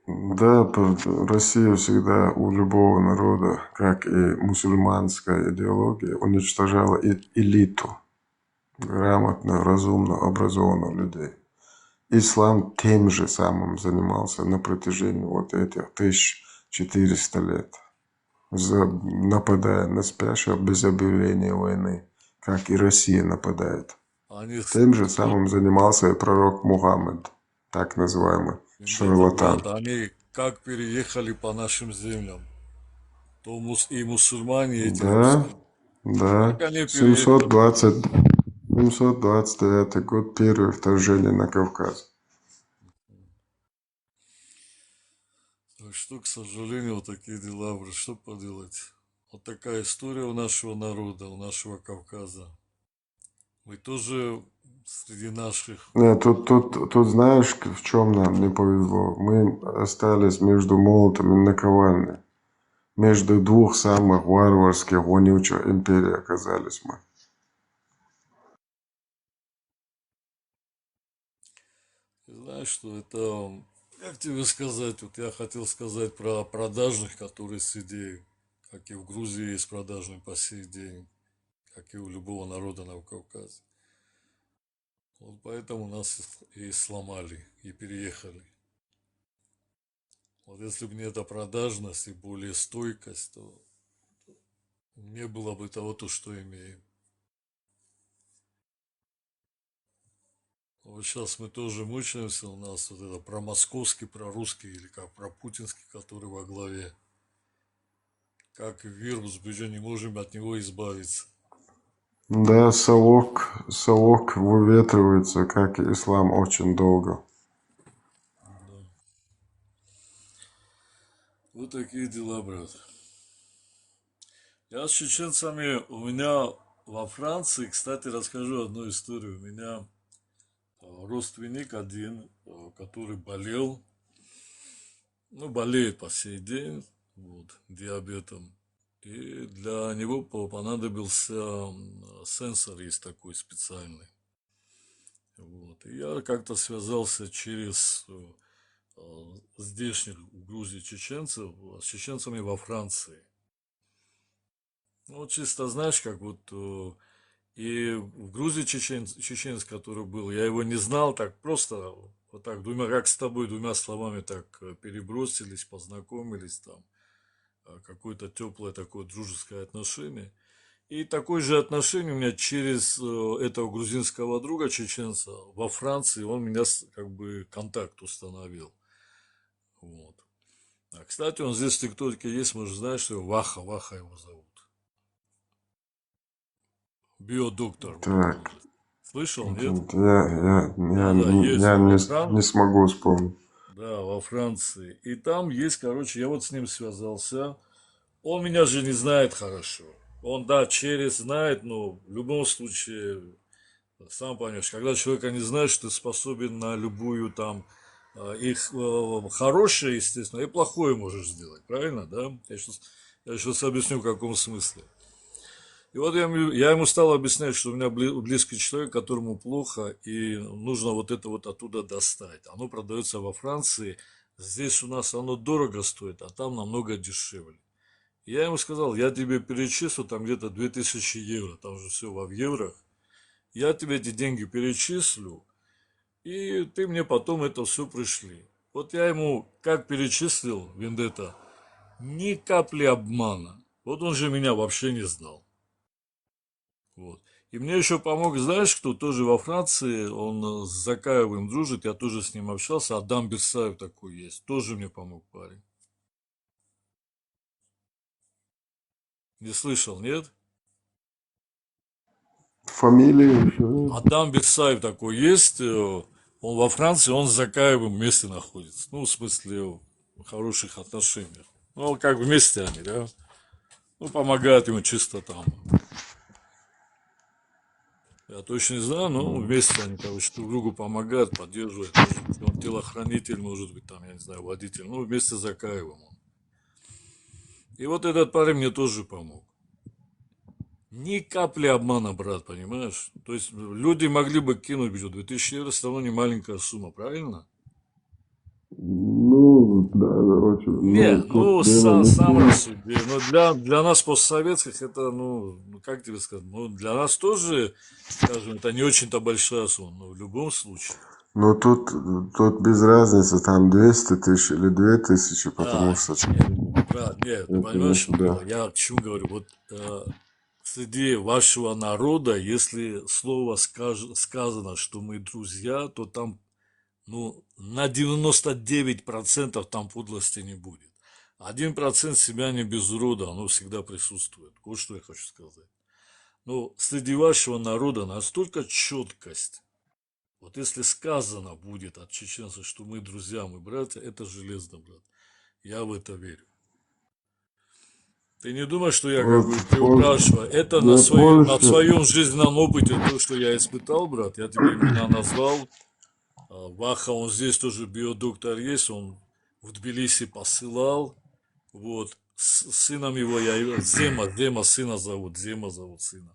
Да, п- Россия всегда у любого народа, как и мусульманская идеология, уничтожала и- элиту, грамотную, разумную, образованную людей. Ислам тем же самым занимался на протяжении вот этих тысяча четыреста лет, за- нападая на спящих без объявления войны, как и Россия нападает. Они, Тем же самым занимался и пророк Мухаммед, так называемый Нет, шарлатан. Брат, они как переехали по нашим землям, то мус- и мусульмане эти Да, да. Как они переехали? Семьсот двадцать, семьсот двадцать девятый год, первое вторжение на Кавказ. Так что, к сожалению, вот такие дела, брат, что поделать? Вот такая история у нашего народа, у нашего Кавказа. Мы тоже среди наших. Нет, тут, тут, тут знаешь, к- в чем нам не повезло? Мы остались между молотом и наковальней. Между двух самых варварских, вонючих империй оказались мы. Ты знаешь, что это, как тебе сказать, вот я хотел сказать про продажных, которые среди, как и в Грузии есть продажные по сей день, как и у любого народа на Кавказе. Вот поэтому нас и с- и сломали, и переехали. Вот если бы не эта продажность и более стойкость, то не было бы того, то, что имеем. Вот сейчас мы тоже мучаемся, у нас вот это промосковский, прорусский или как пропутинский, который во главе. Как вирус, мы же не можем от него избавиться. Да, совок, совок выветривается, как и ислам, очень долго. Вот такие дела, брат. Я с чеченцами, у меня во Франции, кстати, расскажу одну историю. У меня э, родственник один, э, который болел, ну, болеет по сей день, вот, диабетом. И для него по- понадобился м, сенсор есть такой специальный. Вот. И я как-то связался через э, э, здешних в Грузии чеченцев э, с чеченцами во Франции. Ну, чисто, знаешь, как вот э, и в Грузии чечен, чеченец, который был, я его не знал, так просто вот так двумя, как с тобой, двумя словами так э, перебросились, познакомились там, э, какое-то теплое такое дружеское отношение. И такое же отношение у меня через э, этого грузинского друга чеченца во Франции, он меня с- как бы контакт установил. Вот. А, кстати, он здесь в ТикТоке есть, может, знаешь, что Ваха, Ваха его зовут. Биодоктор. Так, Слышал, нет? я, я, я, Да, да, есть я во не, Франции. Не смогу вспомнить. Да, во Франции. И там есть, короче, я вот с ним связался. Он меня же не знает хорошо. Он, да, через знает, но в любом случае, сам понимаешь, когда человека не знаешь, ты способен на любую там э, их э, хорошее, естественно, и плохое можешь сделать, правильно, да? Я сейчас, я сейчас объясню, в каком смысле. И вот я, ему- я ему стал объяснять, что у меня бли- близкий человек, которому плохо, и нужно вот это вот оттуда достать. Оно продается во Франции. Здесь у нас оно дорого стоит, а там намного дешевле. Я ему сказал, я тебе перечислю там где-то две тысячи евро, там же все во в евро. Я тебе эти деньги перечислю, и ты мне потом это все пришли. Вот я ему как перечислил, Вендетта, ни капли обмана. Вот он же меня вообще не знал. Вот. И мне еще помог, знаешь, кто тоже во Франции, он э, с Закаевым дружит, я тоже с ним общался, Адам Берсаев такой есть, тоже мне помог парень. Не слышал, нет? Фамилия еще. Адам Берсаев такой есть, э, он во Франции, он с Закаевым вместе находится. Ну, в смысле, в хороших отношениях. Ну, как вместе они, да? Ну, помогает ему чисто там. Я точно не знаю, но вместе они, короче, друг другу помогают, поддерживают. Может быть, он телохранитель, может быть, там, я не знаю, водитель. Ну, вместе за Каевым он. И вот этот парень мне тоже помог. Ни капли обмана, брат, понимаешь? То есть люди могли бы кинуть, где две тысячи евро, все равно не маленькая сумма, правильно? Ну, да, очень. Не, ну, сам, сам рассуди. Но для, для нас, постсоветских, это, ну, ну, как тебе сказать, ну, для нас тоже, скажем, это не очень-то большая сумма, но в любом случае. Ну, тут, тут без разницы, там двести тысяч или две тысячи, потому Да, что... нет, брат, нет, ты Это, понимаешь, да. Я к чему говорю? Вот э, среди вашего народа, если слово скаж- сказано, что мы друзья, то там, ну, на девяносто девять процентов там подлости не будет. Один процент семьянин без урода, оно всегда присутствует. Вот что я хочу сказать. Ну, среди вашего народа настолько четкость. Вот если сказано будет от чеченцев, что мы друзья, мы братья, это железно, брат. Я в это верю. Ты не думай, что я как Вот бы пол- приукрашиваю. Это на я своем, на полностью... своем жизненном опыте, то, что я испытал, брат, я тебе имена назвал. А, Ваха, он здесь тоже биодоктор есть, он в Тбилиси посылал. Вот. С сыном его я... Зема, Зема сына зовут, Зема зовут сына.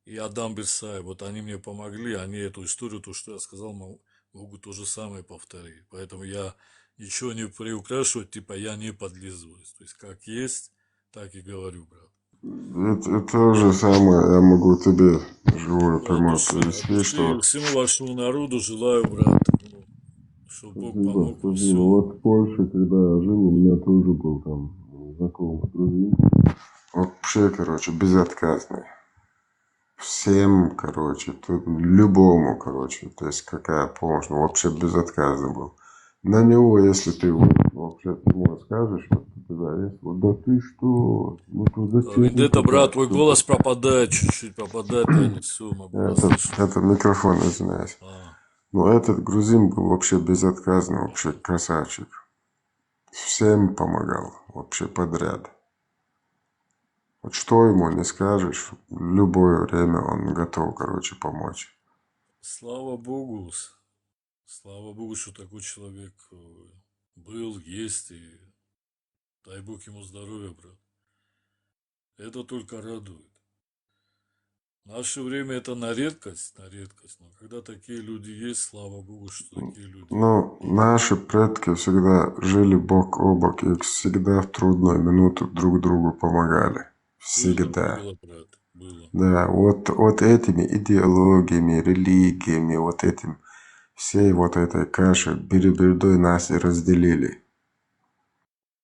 И Адам Берсаев, вот они мне помогли, они эту историю, то, что я сказал, мо- могут то же самое повторить. Поэтому я ничего не приукрашиваю, типа я не подлизываюсь. То есть как есть, так и говорю, брат. Это, это то же самое я могу тебе живую Вот и прямую все. От привести, души что... Всему вашему народу желаю, брат, чтобы Бог Спасибо, помог во спасибо. всем. Вот в Польше, когда я жил, у меня тоже был там знакомый грузин. Вообще, короче, безотказный. Всем, короче, тут любому, короче, то есть какая помощь, ну, вообще безотказный был. На него, если ты вот вообще прямо скажешь, что ты туда есть, вот, да ты что, ну то зачем Вендетта, ты брат, так, твой что голос ты... пропадает чуть-чуть, пропадает, я не все могу вас Это, слышать. Это микрофон, извиняюсь. А, Но этот грузин был вообще безотказный, вообще красавчик. Всем помогал, вообще подряд. Вот что ему не скажешь, в любое время он готов, короче, помочь. Слава Богу, с- слава Богу, что такой человек э, был, есть, и дай Бог ему здоровья, брат. Это только радует. В наше время это на редкость, на редкость. Но когда такие люди есть, слава Богу, что такие люди. Ну, наши предки всегда жили бок о бок и всегда в трудную минуту друг другу помогали. Было, Всегда. было, брат, было. Да, вот, вот этими идеологиями, религиями, вот этим, всей вот этой кашей, билибердой нас и разделили.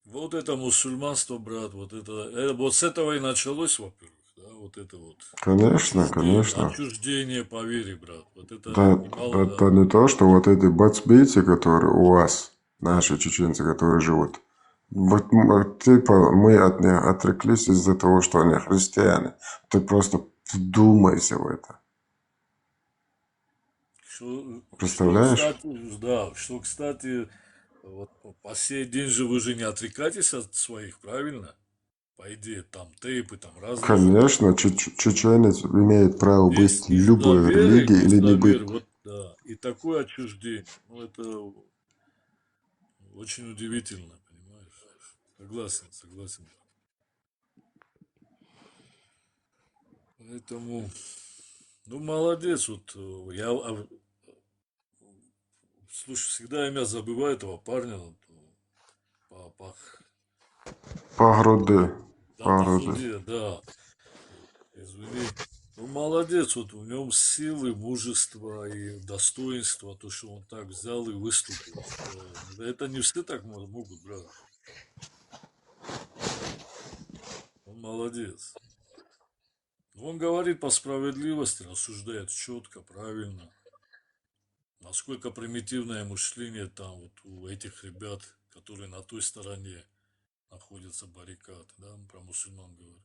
Вот это мусульманство, брат, вот это, э, вот с этого и началось, во-первых, да, вот это вот Конечно, отчуждение, конечно. Отчуждение по вере, брат, вот это Да, немало, это не то, что вот эти бацбийцы, которые у вас, наши чеченцы, которые живут, вот м, типа мы от них отреклись из-за того, что они христиане. Ты просто вдумайся в это. Что, что, Представляешь? Кстати, да, что, кстати, вот по сей день же вы же не отрекаетесь от своих, правильно? По идее, там тейпы, там разные же. Конечно, чеч- чеченец имеет право быть Без, без любой доверия религии к или не доверию, быть. Вот, да. И такое отчуждение. Ну, это очень удивительно, понимаешь? Согласен, согласен. Поэтому, ну, молодец, вот э, я, а, слушай, всегда имя забываю этого парня, вот, э, по, по, Пагруды. Да, Пагруды. Пахуде, да. Извини. Ну, молодец, вот в нем силы, мужество и достоинство, то, что он так взял и выступил. Э, Это не все так мо- могут, брат. Он молодец. Он говорит по справедливости, рассуждает четко, правильно. Насколько примитивное мышление там вот у этих ребят, которые на той стороне находятся баррикад, да, про мусульман говорю.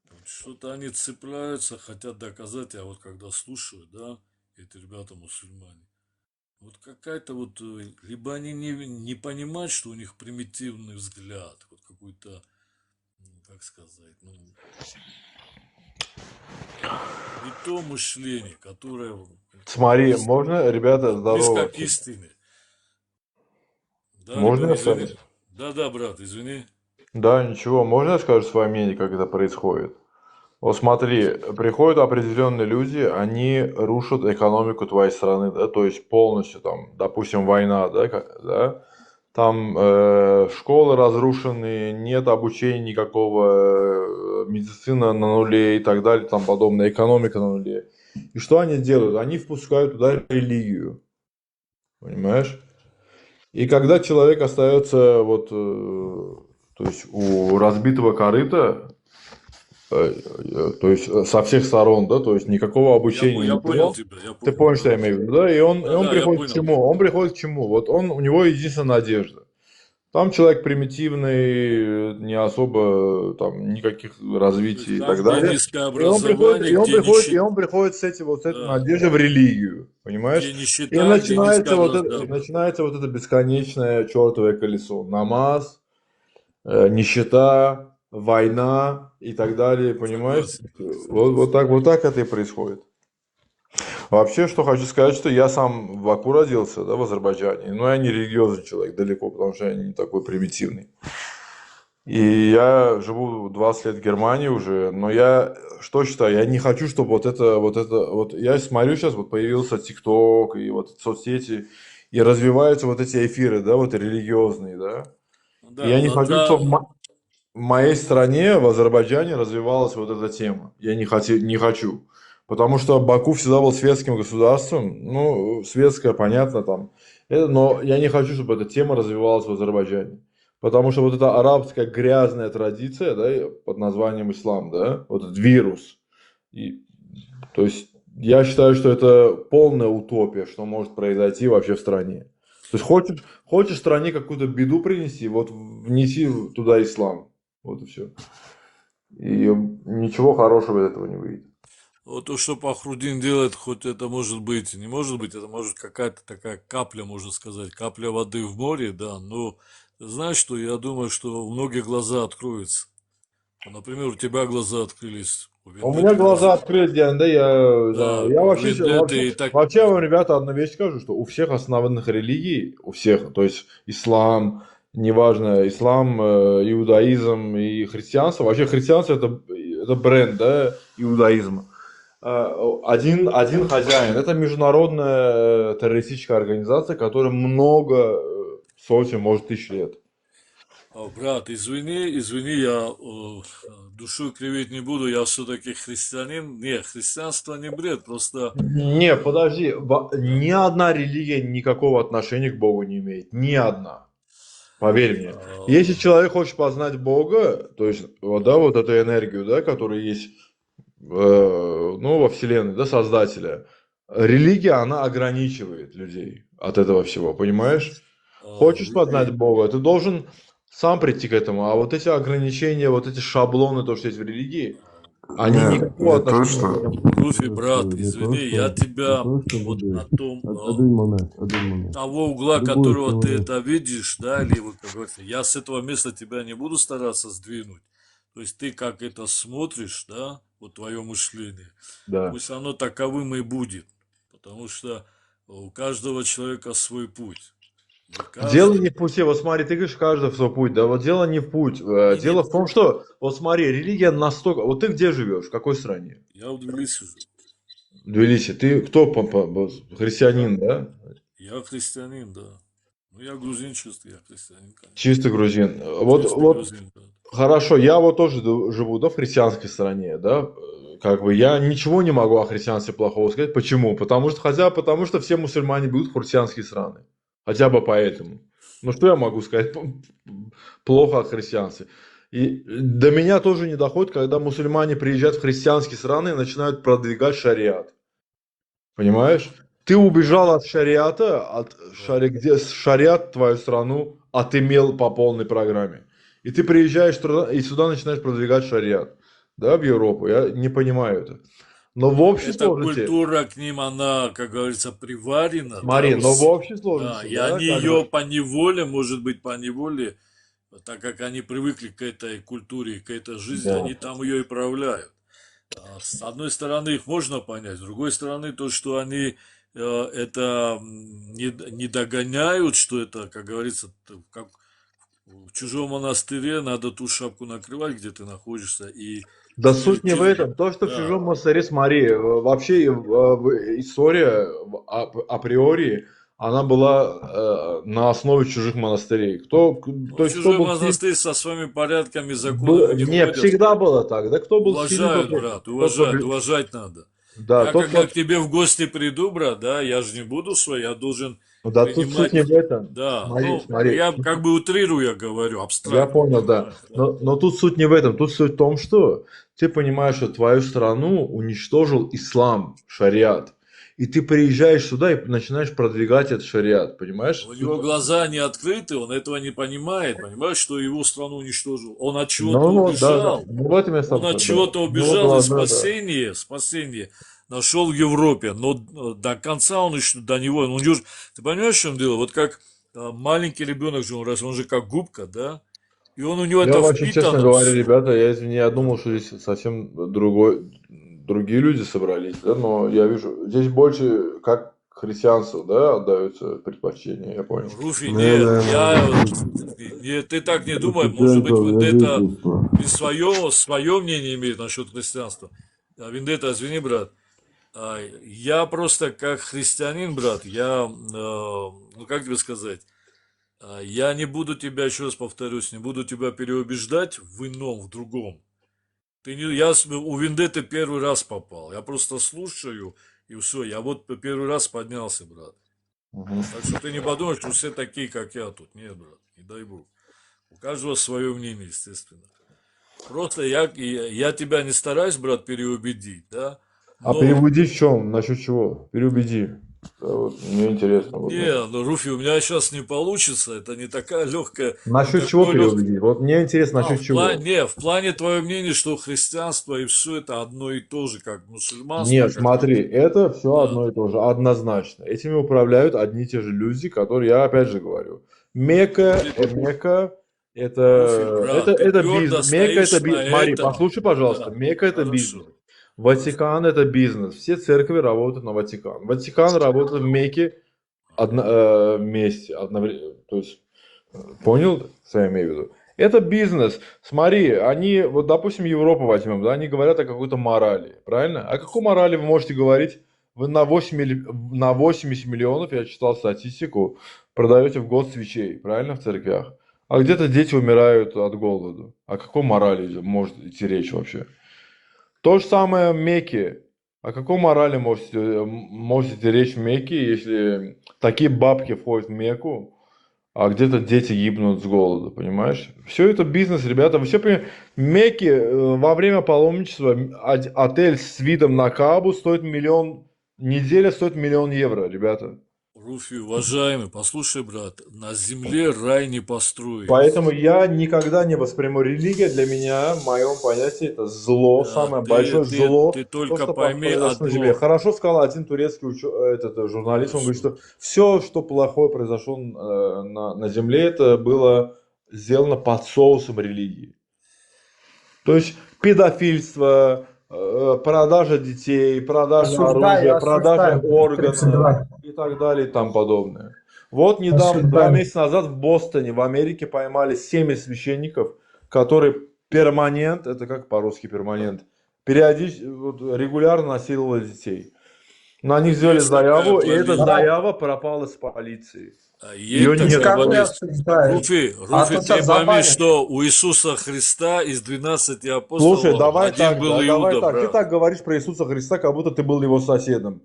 Вот что-то они цепляются, хотят доказать, а вот когда слушаю, да, эти ребята мусульмане, Вот какая-то вот, э, либо они не, не понимают, что у них примитивный взгляд, вот какой-то, м, как сказать, ну, не то мышление, которое Смотри, можно, ребята, близко здорово. К истине. Да, Можно ребят, я извини. скажу? Да, да, брат, извини. Да, ничего, можно я скажу свое мнение, как это происходит? Вот смотри, приходят определенные люди, они рушат экономику твоей страны, да, то есть полностью там, допустим, война, да, ка- да, там э, школы разрушены, нет обучения никакого, э, медицина на нуле и так далее, там подобное, экономика на нуле. И что они делают? Они впускают туда религию, понимаешь? И когда человек остается вот, э, то есть у разбитого корыта, э, э, то есть э, со всех сторон, да, то есть никакого Я, обучения по- я не понял было. Тебя, я Ты понял, понял, что я да. Имею в виду, да? И он, и Да, он да, я приходит к понял. чему? Он приходит к чему? Вот он, у него единственная надежда. Там человек примитивный, не особо там никаких То есть развитий и там, так где далее. низкое И он приходит, образование, и он где приходит, и нищета, он приходит с этим, вот с этой да, надеждой в религию, понимаешь? где И нищета, где начинается низкое вот это, и образование. Начинается вот это бесконечное чертовое колесо. Намаз, э, нищета, война и так далее, понимаешь? Согласен, да, Вот, вот согласен. Так, вот так это и происходит. Вообще, что хочу сказать, что я сам в Баку родился, да, в Азербайджане, но я не религиозный человек далеко, потому что я не такой примитивный. И я живу двадцать лет в Германии уже, но я что считаю, я не хочу, чтобы вот это, вот это, вот я смотрю сейчас, вот появился ТикТок и вот соцсети, и развиваются вот эти эфиры, да, вот религиозные, да. Ну И да, я не но хочу, чтобы в да, мо- в моей стране, в Азербайджане развивалась вот эта тема. Я не хочу, не хочу. Потому что Баку всегда был светским государством. Ну, светское, понятно, там. Это, но я не хочу, чтобы эта тема развивалась в Азербайджане. Потому что вот эта арабская грязная традиция, да, и под названием ислам, да, вот этот вирус. И, то есть я считаю, что это полная утопия, что может произойти вообще в стране. То есть хочешь, хочешь стране какую-то беду принести, вот внеси туда ислам. Вот и все. И ничего хорошего из этого не выйдет. Вот то, что Пахрудин делает, хоть это может быть, не может быть, это может какая-то такая капля, можно сказать, капля воды в море, да, но знаешь что, я думаю, что у многих глаза откроются. Например, у тебя глаза открылись, у У меня глаза открылись, да, я, да, я вообще, вообще, вообще вам, ребята, одну вещь скажу, что у всех основных религий, у всех, то есть ислам, неважно, ислам, э, иудаизм и христианство. Вообще христианство это, это бренд, да, иудаизма. Э, один, один хозяин. Это международная террористическая организация, которая много, э, сотен, может, тысяч лет. О, брат, извини, извини, я э, душу кривить не буду, я все-таки христианин. Не, христианство не бред, просто... Не, подожди, ни одна религия никакого отношения к Богу не имеет, ни одна. Поверь мне. Если человек хочет познать Бога, то есть, вот, да, вот эту энергию, да, которая есть, э, ну, во Вселенной, да, Создателя, религия, она ограничивает людей от этого всего, понимаешь? Хочешь познать Бога, ты должен сам прийти к этому. А вот эти ограничения, вот эти шаблоны, то, что есть в религии, они никакого отношения не имеют. Слушай, брат, извини, я тебя вот на том, э, того угла, которого ты это видишь, да, или вот, как говорится, я с этого места тебя не буду стараться сдвинуть. То есть ты как это смотришь, да, вот твое мышление, Да. Пусть оно таковым и будет, потому что у каждого человека свой путь. Мы каждый- Дело не в пути. Вот смотри, ты говоришь, каждый в свой путь, да? Вот дело не в путь. Э, Не, Дело не в том, что, вот смотри, религия настолько... Вот ты где живешь, в какой стране? Я в Тбилиси живу. В Тбилиси. Ты кто, по, по- по- христианин, да? Я христианин, да. Ну, я грузин чистый, я христианин, конечно. Чистый грузин. Вот, Чистый вот грузин, да. Хорошо, я вот тоже ду- живу, да, в христианской стране, да, э, как бы я ничего не могу о христианстве плохого сказать. Почему? Потому что, хотя, потому что все мусульмане бегут в христианские страны. Хотя бы поэтому. Ну, что я могу сказать п- плохо о христианстве? И до меня тоже не доходит, когда мусульмане приезжают в христианские страны и начинают продвигать шариат. Понимаешь? Ты убежал от шариата, от шари... где шариат твою страну отымел по полной программе. И ты приезжаешь туда, и сюда начинаешь продвигать шариат, да, в Европу. Я не понимаю это. Но в общей эта сложности, культура к ним, она, как говорится, приварена, да, смотри, но в вот, общей да, сложности, и да, они как ее бы, поневоле, может быть, поневоле, так как они привыкли к этой культуре, к этой жизни, да. Они там ее и проявляют. А, С одной стороны, их можно понять, с другой стороны, то, что они э, это м, не, д- не догоняют, что это, как говорится, т- как в чужом монастыре надо ту шапку накрывать, где ты находишься, и Да суть не в стерильно. этом. То, что в Да, чужом монастыре, смотри, э, вообще э, в- история в- а- априори, она была э, на основе чужих монастырей. Кто, к- Ну, то есть кто чужой был сильный, монастырь со своими порядками и законами б- не не, входят. Всегда было так. Да кто был сильный, тот Уважают, был, брат, тот был уважают, бли- уважать надо. Да, Я тот, когда кто... к тебе в гости приду, брат, да, я же не буду свой, я должен Ну да, тут суть принимать. Не в этом. Да, Смотри, ну, смотри. Я как бы утрирую, я говорю, Я абстрактно, понял, да. Понимаешь, да. Но, но тут суть не в этом. Тут суть в том, что ты понимаешь, что твою страну уничтожил ислам, шариат. И ты приезжаешь сюда и начинаешь продвигать этот шариат, понимаешь? У него глаза не открыты, он этого не понимает, понимаешь, что его страну уничтожил. Он от чего-то Ну, да, да. убежал, Ну, в этом я с он тобой от согласен. чего-то Ну, убежал, и да, да, да. Спасение, спасение нашел в Европе, но э, до конца он еще, до него, он же, ты понимаешь, в чем дело? Вот как э, маленький ребенок же, он раз, он же как губка, да? И он у него Я это очень честно впитано говорю, все. Ребята, я извини, я думал, что здесь совсем другой, другие люди собрались, да, но я вижу, здесь больше как христианство, да, отдается предпочтение, я понял. Руфи, Ну, нет, да, я да. вот, нет, ты так не Это думай, может быть, церковь, вот это жительство. ты свое, свое мнение имеет насчет христианства. А, Вендетта, извини, брат. А, Я просто как христианин, брат, я, э, ну как тебе сказать, а, я не буду тебя, еще раз повторюсь, не буду тебя переубеждать в ином, в другом. Ты не, я с- у Вендетты первый раз попал. Я просто слушаю, и все. Я вот п- первый раз поднялся, брат. Мгм. Так что ты не подумай, что все такие, как я тут. Нет, брат, не дай бог. У каждого свое мнение, естественно. Просто я, я, я тебя не стараюсь, брат, переубедить, да? А Но переубеди в чем? Насчет чего? Переубеди. Да, вот, мне интересно. Вот, да. Не, ну, Руфи, у меня сейчас не получится. Это не такая легкая, не Насчет чего такой легкий. Переубеди? Вот мне интересно, А, насчет в плане, чего? Не, в плане твое мнение, что христианство и все это одно и то же, как мусульманство, Нет, как смотри, христианство. Это все Да. Одно и то же, однозначно. Этими управляют одни и те же люди, которые, я опять же говорю, Мекка, Ты э, Мекка, Руфи, это, брат, это, ты это твердо бизнес. Мекка это стоишь би... на Смотри, этом. Послушай, пожалуйста, Да, Мекка это бизнес. Хорошо. Ватикан это бизнес. Все церкви работают на Ватикан. Ватикан работает в Мекке, одна, э, вместе, одновременно. То есть, э, понял, что я имею в виду? Это бизнес. Смотри, они, вот, допустим, Европу возьмем, да, они говорят о какой-то морали, правильно? О какой морали вы можете говорить? Вы на восемь, милли- на восемьдесят миллионов, я читал статистику, продаете в год свечей, правильно, в церквях? А где-то дети умирают от голода. О какой морали может идти речь вообще? То же самое в Мекке. О какой морали можете, можете речь в Мекке, если такие бабки входят в Мекку, а где-то дети гибнут с голода, понимаешь? Все это бизнес, ребята. Вы все понимаете, в Мекке э, во время паломничества м, од- отель с видом на Каабу стоит миллион, неделя стоит миллион евро, ребята. Руфи, уважаемый, послушай, брат, на земле рай не построить. Поэтому я никогда не восприму религия. Для меня, в моем понятии, это зло, Да, самое ты, большое ты, зло, ты то, только что пойми произошло на земле. одно. Хорошо сказал один турецкий учё- этот э, журналист, он говорит, Хорошо. Что все, что плохое произошло э, на, на земле, это было сделано под соусом религии. То есть педофильство, э, продажа детей, продажа Осуждаю, оружия, продажа осуждаю. Тридцать органов два. И так далее и тому подобное. Вот недавно, два Осуждаю. месяца назад в Бостоне, в Америке поймали семь священников, которые перманент, это как по-русски перманент, периодически, вот, регулярно насиловали детей. На них сделали Есть такая заяву, и эта фамилия. Давай. Заява пропала с полиции. А Ее есть Ты нет. такая как не фамилия. Осуждаю? Руфи, А Руфи, то ты сейчас пойми, забанят. Что у Иисуса Христа из двенадцати Слушай, апостолов давай один так, был да, давай Иуда, так. Ты брат. Так говоришь про Иисуса Христа, как будто ты был его соседом.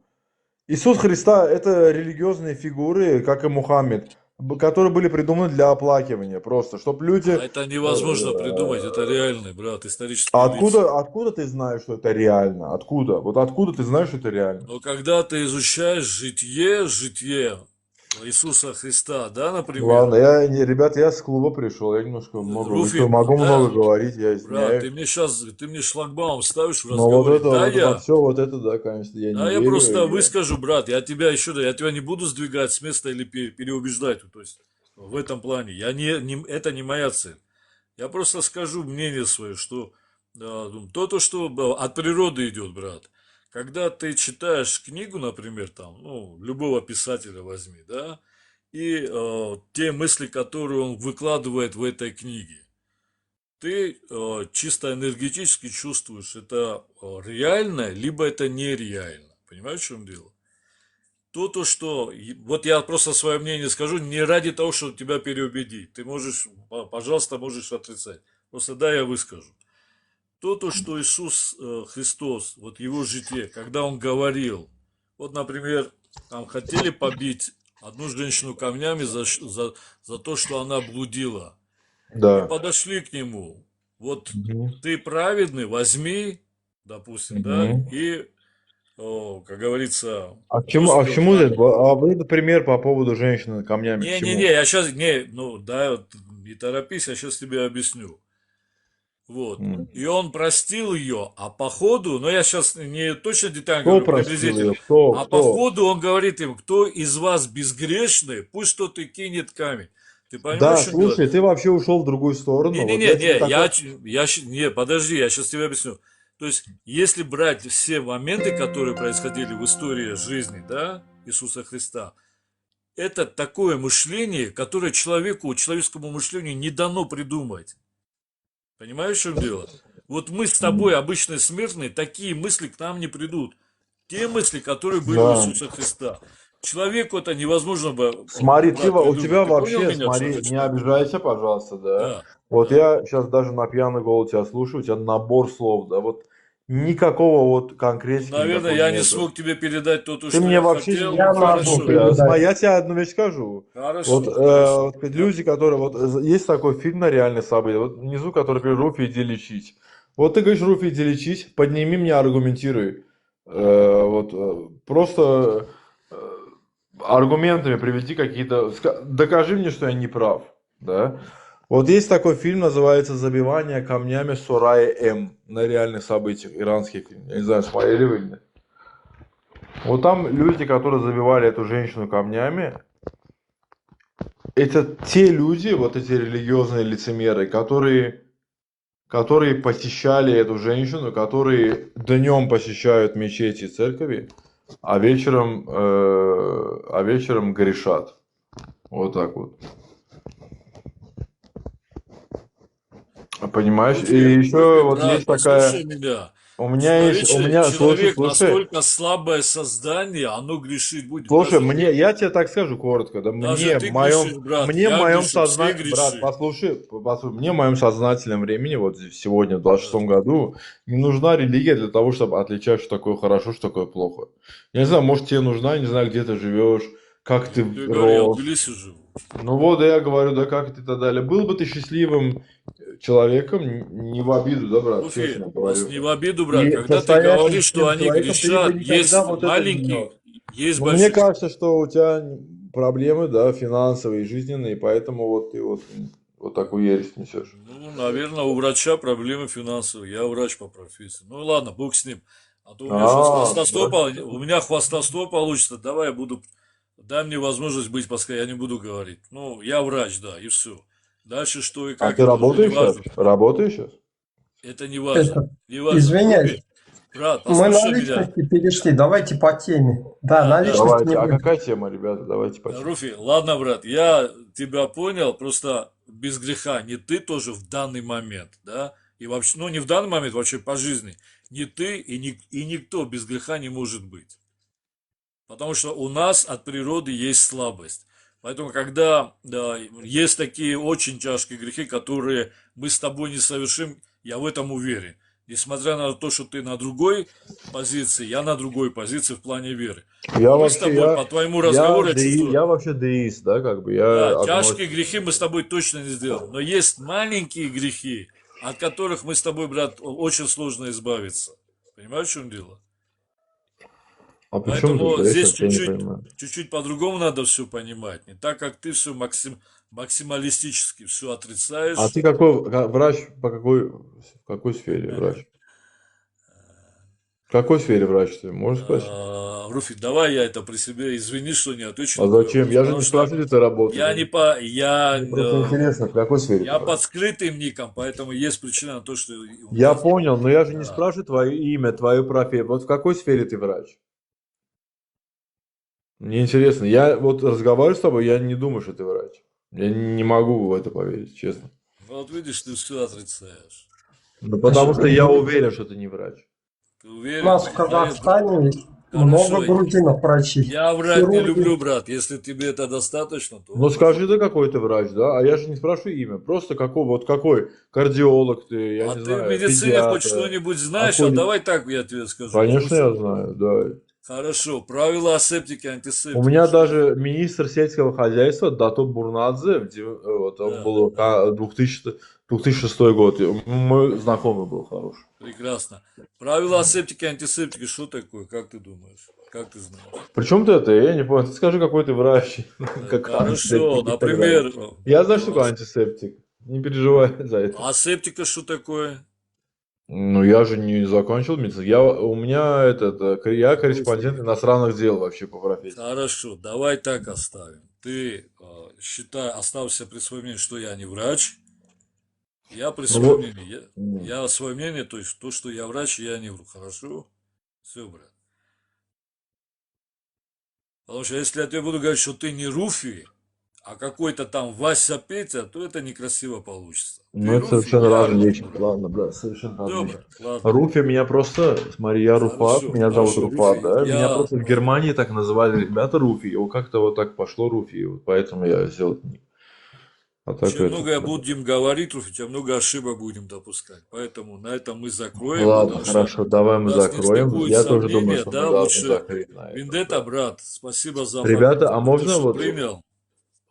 Иисус Христа — это религиозные фигуры, как и Мухаммед, б- которые были придуманы для оплакивания просто, чтобы люди... А это невозможно придумать, это реальный, брат, исторический А лица. Откуда, откуда ты знаешь, что это реально? Откуда? Вот откуда ты знаешь, что это реально? Но когда ты изучаешь житие, житие, Иисуса Христа, да, например. Ладно, я, не, ребят, я с клуба пришел, я немножко много, Руфи, еще могу да, много говорить, я брат, ты извиняюсь. мне сейчас, ты мне шлагбаум ставишь в Но вот разговоре. это, Да, вот это я, все, вот это, да, конечно, я не да, я верю, просто я... выскажу, брат, я тебя еще, я тебя не буду сдвигать с места или пе- переубеждать. То есть в этом плане я не, не, это не моя цель. Я просто скажу мнение свое, что э, то, то, что э, от природы идет, брат. Когда ты читаешь книгу, например, там, ну, любого писателя возьми, да, и э, те мысли, которые он выкладывает в этой книге, ты э, чисто энергетически чувствуешь, это э, реально, либо это нереально. Понимаешь, в чем дело? То, то, что... и Вот я просто свое мнение скажу, не ради того, чтобы тебя переубедить. Ты можешь, п- пожалуйста, можешь отрицать. Просто да, я выскажу. То, то, что Иисус э, Христос, вот его житие, когда он говорил, вот, например, там хотели побить одну женщину камнями за, ш- за, за то, что она блудила. И Да. Подошли к нему. Вот Мгм. Ты праведный, возьми, допустим, да, Мгм. и, о, как говорится, А к чему, а к пусть чему он... это? А вот это пример по поводу женщины камнями, к Не, не, чему? не, я сейчас, не, ну да, вот не торопись, я сейчас тебе объясню. Вот. М. И он простил ее, а по ходу, но я сейчас не точно детально Кто говорю, простил приблизительно, ее? Кто? а по Кто? ходу он говорит им, кто из вас безгрешный, пусть тот и кинет камень. Ты понимаешь, Да, в чем дело? Слушай, ты вообще ушел в другую сторону. Вот Не-не-не, я тебе не, так я, вот... ч- я, щ- не, подожди, я сейчас тебе объясню. То есть, если брать все моменты, которые происходили в истории жизни, да, Иисуса Христа, это такое мышление, которое человеку, человеческому мышлению не дано придумать. Понимаешь, в чем дело? Вот мы с тобой, обычные смертные, такие мысли к нам не придут. Те мысли, которые были у Да. Иисуса Христа. Человеку это невозможно бы, Смотри, ты, брат, во- у придумать. тебя Ты понял вообще, меня, что смотри, я не читаю? Обижайся, пожалуйста, да. Да, Вот да. Я сейчас даже на пьяный голову тебя слушаю, у тебя набор слов, да, вот никакого вот конкретики Наверное, никакой я не нету. смог тебе передать то, то, Ты что мне я вообще хотел. не Я можешь могу Хорошо, передать. передать. Смотри, я тебе одну вещь скажу. Вот, хорошо, э, хорошо. вот люди, которые, вот э, есть такой фильм на реальные события, вот внизу, который говорит: «Руфи, иди лечись». Вот ты говоришь: «Руфи, иди лечись, подними мне, аргументируй». Э, вот э, просто э, аргументами приведи какие-то, ска- докажи мне, что я не прав, да. Вот есть такой фильм, называется «Забивание камнями Сорая М», на реальных событиях, иранский фильм. Я не знаю, смотрели вы или нет. Вот там люди, которые забивали эту женщину камнями, это те люди, вот эти религиозные лицемеры, которые, которые посещали эту женщину, которые днем посещают мечети и церкви, а вечером, э, а вечером грешат. Вот так вот. Понимаешь? И Руфи, еще Руфи, вот брат, есть такая... послушай меня. У меня есть, у Человече- меня, слушай, Человек слушай, настолько слабое создание, оно грешить будет. Слушай, Даже мне, ты, я тебе так скажу коротко, да, даже мне ты в моем, грешишь, брат, мне в я моем грешу, все сознании, брат, грешим. Послушай, п- послушай, мне в моем сознательном времени, вот здесь сегодня, в двадцать шестом году, не нужна религия для того, чтобы отличать, что такое хорошо, что такое плохо. Я не знаю, может, тебе нужна, не знаю, где ты живешь, как ты Я говорю, я в рос. Тбилиси живу. Ну вот, я говорю, да, как ты и так далее. Был бы ты счастливым э, человеком, н- не в обиду, да, брат, Руфи, честно у нас говорю. Не в обиду, брат, И когда ты состоять говоришь, что счастливым они человеком, ты бы грешат, никогда есть вот это не маленькие, делал. Есть Ну, мне большие. Кажется, что у тебя проблемы, да, финансовые, жизненные, поэтому вот ты вот, вот такую ересь несешь. Ну, наверное, у врача проблемы финансовые. Я врач по профессии. Ну ладно, бог с ним. А то у меня сейчас А, хвастовство, да. пол- у меня хвастовство получится. Давай я буду, дай мне возможность быть, пускай я не буду говорить. Ну, я врач, да, и все. Дальше что и А как, ты это уже не работаешь сейчас? важно. Работаешь сейчас? Это не важно. Это, Не важно. извиняюсь, Руфи, брат, мы на послушай меня. личности перешли, давайте по теме. Да, Да, на да. личности Давайте. не А будем. Какая тема, ребята? Давайте по теме. Руфи, ладно, брат, я тебя понял, просто без греха, не ты тоже в данный момент, да, и вообще, ну, не в данный момент, вообще по жизни, не ты и, ни, и никто без греха не может быть. Потому что у нас от природы есть слабость. Поэтому, когда да, есть такие очень тяжкие грехи, которые мы с тобой не совершим, я в этом уверен. Несмотря на то, что ты на другой позиции, я на другой позиции в плане веры. Я Мы с вообще, тобой я, по твоему я, разговору я деи- чувствую. я вообще деист, да, как бы, я Да, агностик. Тяжкие грехи мы с тобой точно не сделаем. Но есть маленькие грехи, от которых мы с тобой, брат, о- очень сложно избавиться. Понимаешь, в чем дело? А при чем тут? Поэтому Я здесь сейчас я не чуть-чуть, понимаю. чуть-чуть по-другому надо все понимать. Не так, как ты все максим, максималистически все А отрицаешь. Ты какой ка- врач, по какой, в какой сфере врач? В какой сфере врач ты? Можешь спросить? А, Руфи, давай я это при себе, извини, что не отвечу А на твой зачем? вопрос, Я же потому не что спрашиваю, где ты работаешь. Я не по... Я, Мне просто э, интересно, в какой сфере я ты под врач? Скрытым ником, поэтому есть причина то, что у Я нас... понял, но я же не Да. Спрашиваю твое имя, твою профессию. Вот в какой сфере ты врач? Мне интересно. Я вот разговариваю с тобой, я не думаю, что ты врач. Я не могу в это поверить, честно. Вот видишь, ты все отрицаешь. Ну, потому что я уверен, что ты не врач. Ты У уверен? нас в Ты знаешь, Казахстане хорошо, много грузинов врачей. Я врать не Хирурги. Люблю, брат. Если тебе это достаточно, то Ну, скажи ты, какой ты врач, да? А я же не спрашиваю имя. Просто какой, вот какой кардиолог ты, я А не ты в знаю, медицине хоть педиатр. Что-нибудь знаешь? А Какой... Давай так я тебе скажу. Конечно, я Допустим, знаю, да. Хорошо. Правила асептики, У антисептики. меня Что? Даже министр сельского хозяйства Дато Бурнадзе, в дев- э, вот он Да, был да. а, двух тысячи, две тысячи шестой год, и мой знакомый был хороший. Прекрасно. Правила асептики, антисептики, что такое? Как ты думаешь? Как ты знаешь? Причем ты это, я не понял. Ты скажи, какой ты врач. Э, Как Хорошо, антисептик и так далее. Например, Я знаю, что такое э, антисептик. Не переживай за это. Асептика что такое? Ну, я же не закончил медицину. Я, у меня этот, э, кор- я корреспондент иностранных дел вообще по профессии. Хорошо, давай так оставим. Ты э, считай, оставься при своем мнении, что я не врач. Я при Ну своем вот. Мнении. Я, М. Я свое мнение, то есть то, что я врач, я не вру. Хорошо? Все, брат. Потому что если я тебе буду говорить, что ты не Руфи, а какой-то там Вася Петя, то это некрасиво получится. Ну, Ты это Руфи, совершенно я разные вещи. Руфи. Ладно, брат, совершенно разные Все, вещи. брат, ладно. Руфи меня просто, смотри, я Руфат, Хорошо, меня зовут хорошо, Руфат, Руфи. Да? Меня Я просто в Германии так называли ребята Руфи, и вот как-то вот так пошло Руфи, и вот поэтому я взял этот ник. А так Чем это... много будем говорить, Руфи, тем много ошибок будем допускать. Поэтому на этом мы закроем, Ладно, потому что хорошо, давай у мы нас не закроем. стыкуются Я тоже думаю, мнения, что мы да, должны лучше закрыть на это. Вендетта, брат, спасибо за Ребята, поддержку, а можно что вот... Принял.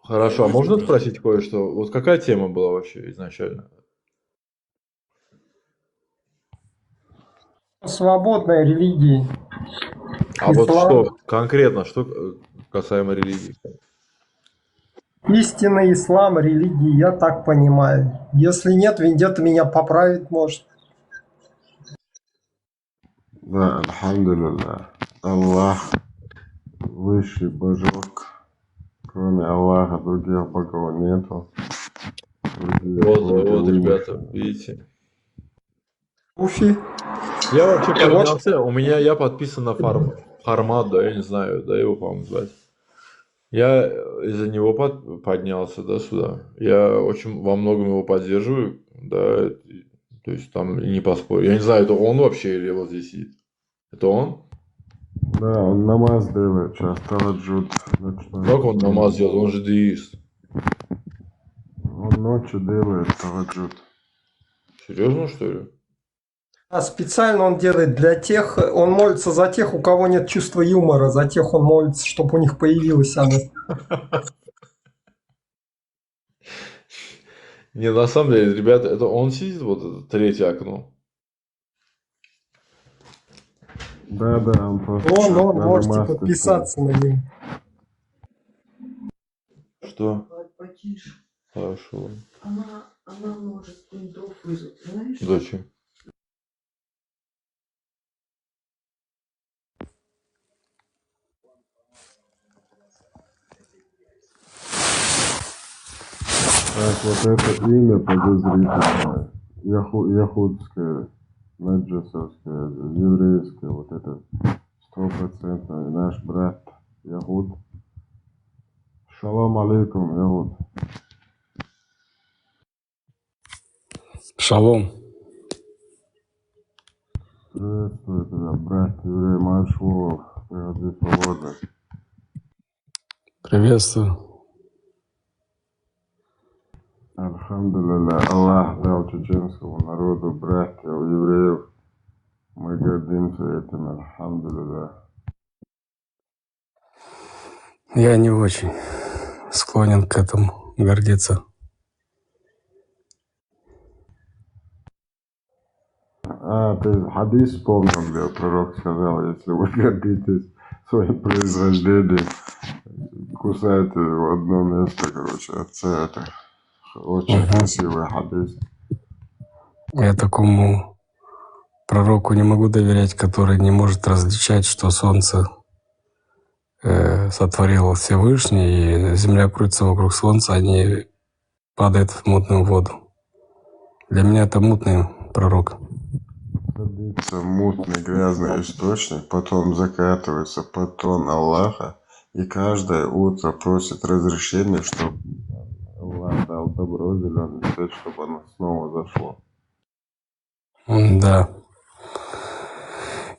Хорошо, а Будем можно брать. Спросить кое-что? Вот какая тема была вообще изначально? Свободная религия. А вот Ислам. Что конкретно, что э, касаемо религии? Истинный ислам, религии, я так понимаю. Если нет, Вендетта меня поправит, может. Да, альхамдулилля. Аллах, высший божок. Кроме Аллаха других богов нету. Другие Вот, боги вот, вымышленные. Ребята, видите. Руфи. Я вообще Я вот поднялся, у меня, я подписан на фарм, формат, да, я не знаю, да, его, по-моему, звать. Я из-за него под- поднялся, да, сюда. Я очень во многом его поддерживаю, да, и- то есть там не поспорю. Я не знаю, это он вообще или его здесь сидит. Это он? Да, он намаз делает сейчас, тахаджуд ночной. Как он намаз делает? Он же деист. Он ночью делает тахаджуд. Серьезно, что ли? А специально он делает для тех, он молится за тех, у кого нет чувства юмора, за тех он молится, чтобы у них появилось оно. Не, на самом деле, ребята, это он сидит, вот это третье окно. Да, да, он просто Он, он, надо можете маски подписаться на него. Что? Потише. Хорошо. Она, она может какой-нибудь дров вызвать, знаешь? Зачем? Так, вот это имя подозрительное. Яху, яхудское, наджасовское, еврейское, вот это стопроцентный наш брат Яхуд. Шалом алейкум, Яхуд. Шалом. Приветствую тебя, брат еврей Маршулов. Приходи свободно. Приветствую. Альхамдулилля, Аллах дал чеченскому народу братьев евреев. Мы гордимся этим, альхамдулилля. Я не очень склонен к этому гордиться. А, ты хадис вспомнил, где пророк сказал, если вы гордитесь Твое происхождение кусает в одно место, короче, отца это. Очень Мгм. Красивый хадис. Я такому пророку не могу доверять, который не может различать, что солнце э, сотворил Всевышний, и земля крутится вокруг солнца, а не падает в мутную воду. Для меня это мутный пророк. Садится мутный грязный источник, потом закатывается под трон Аллаха, и каждое утро просит разрешения, чтобы Аллах дал добро, зеленый свет, чтобы оно снова зашло. Да.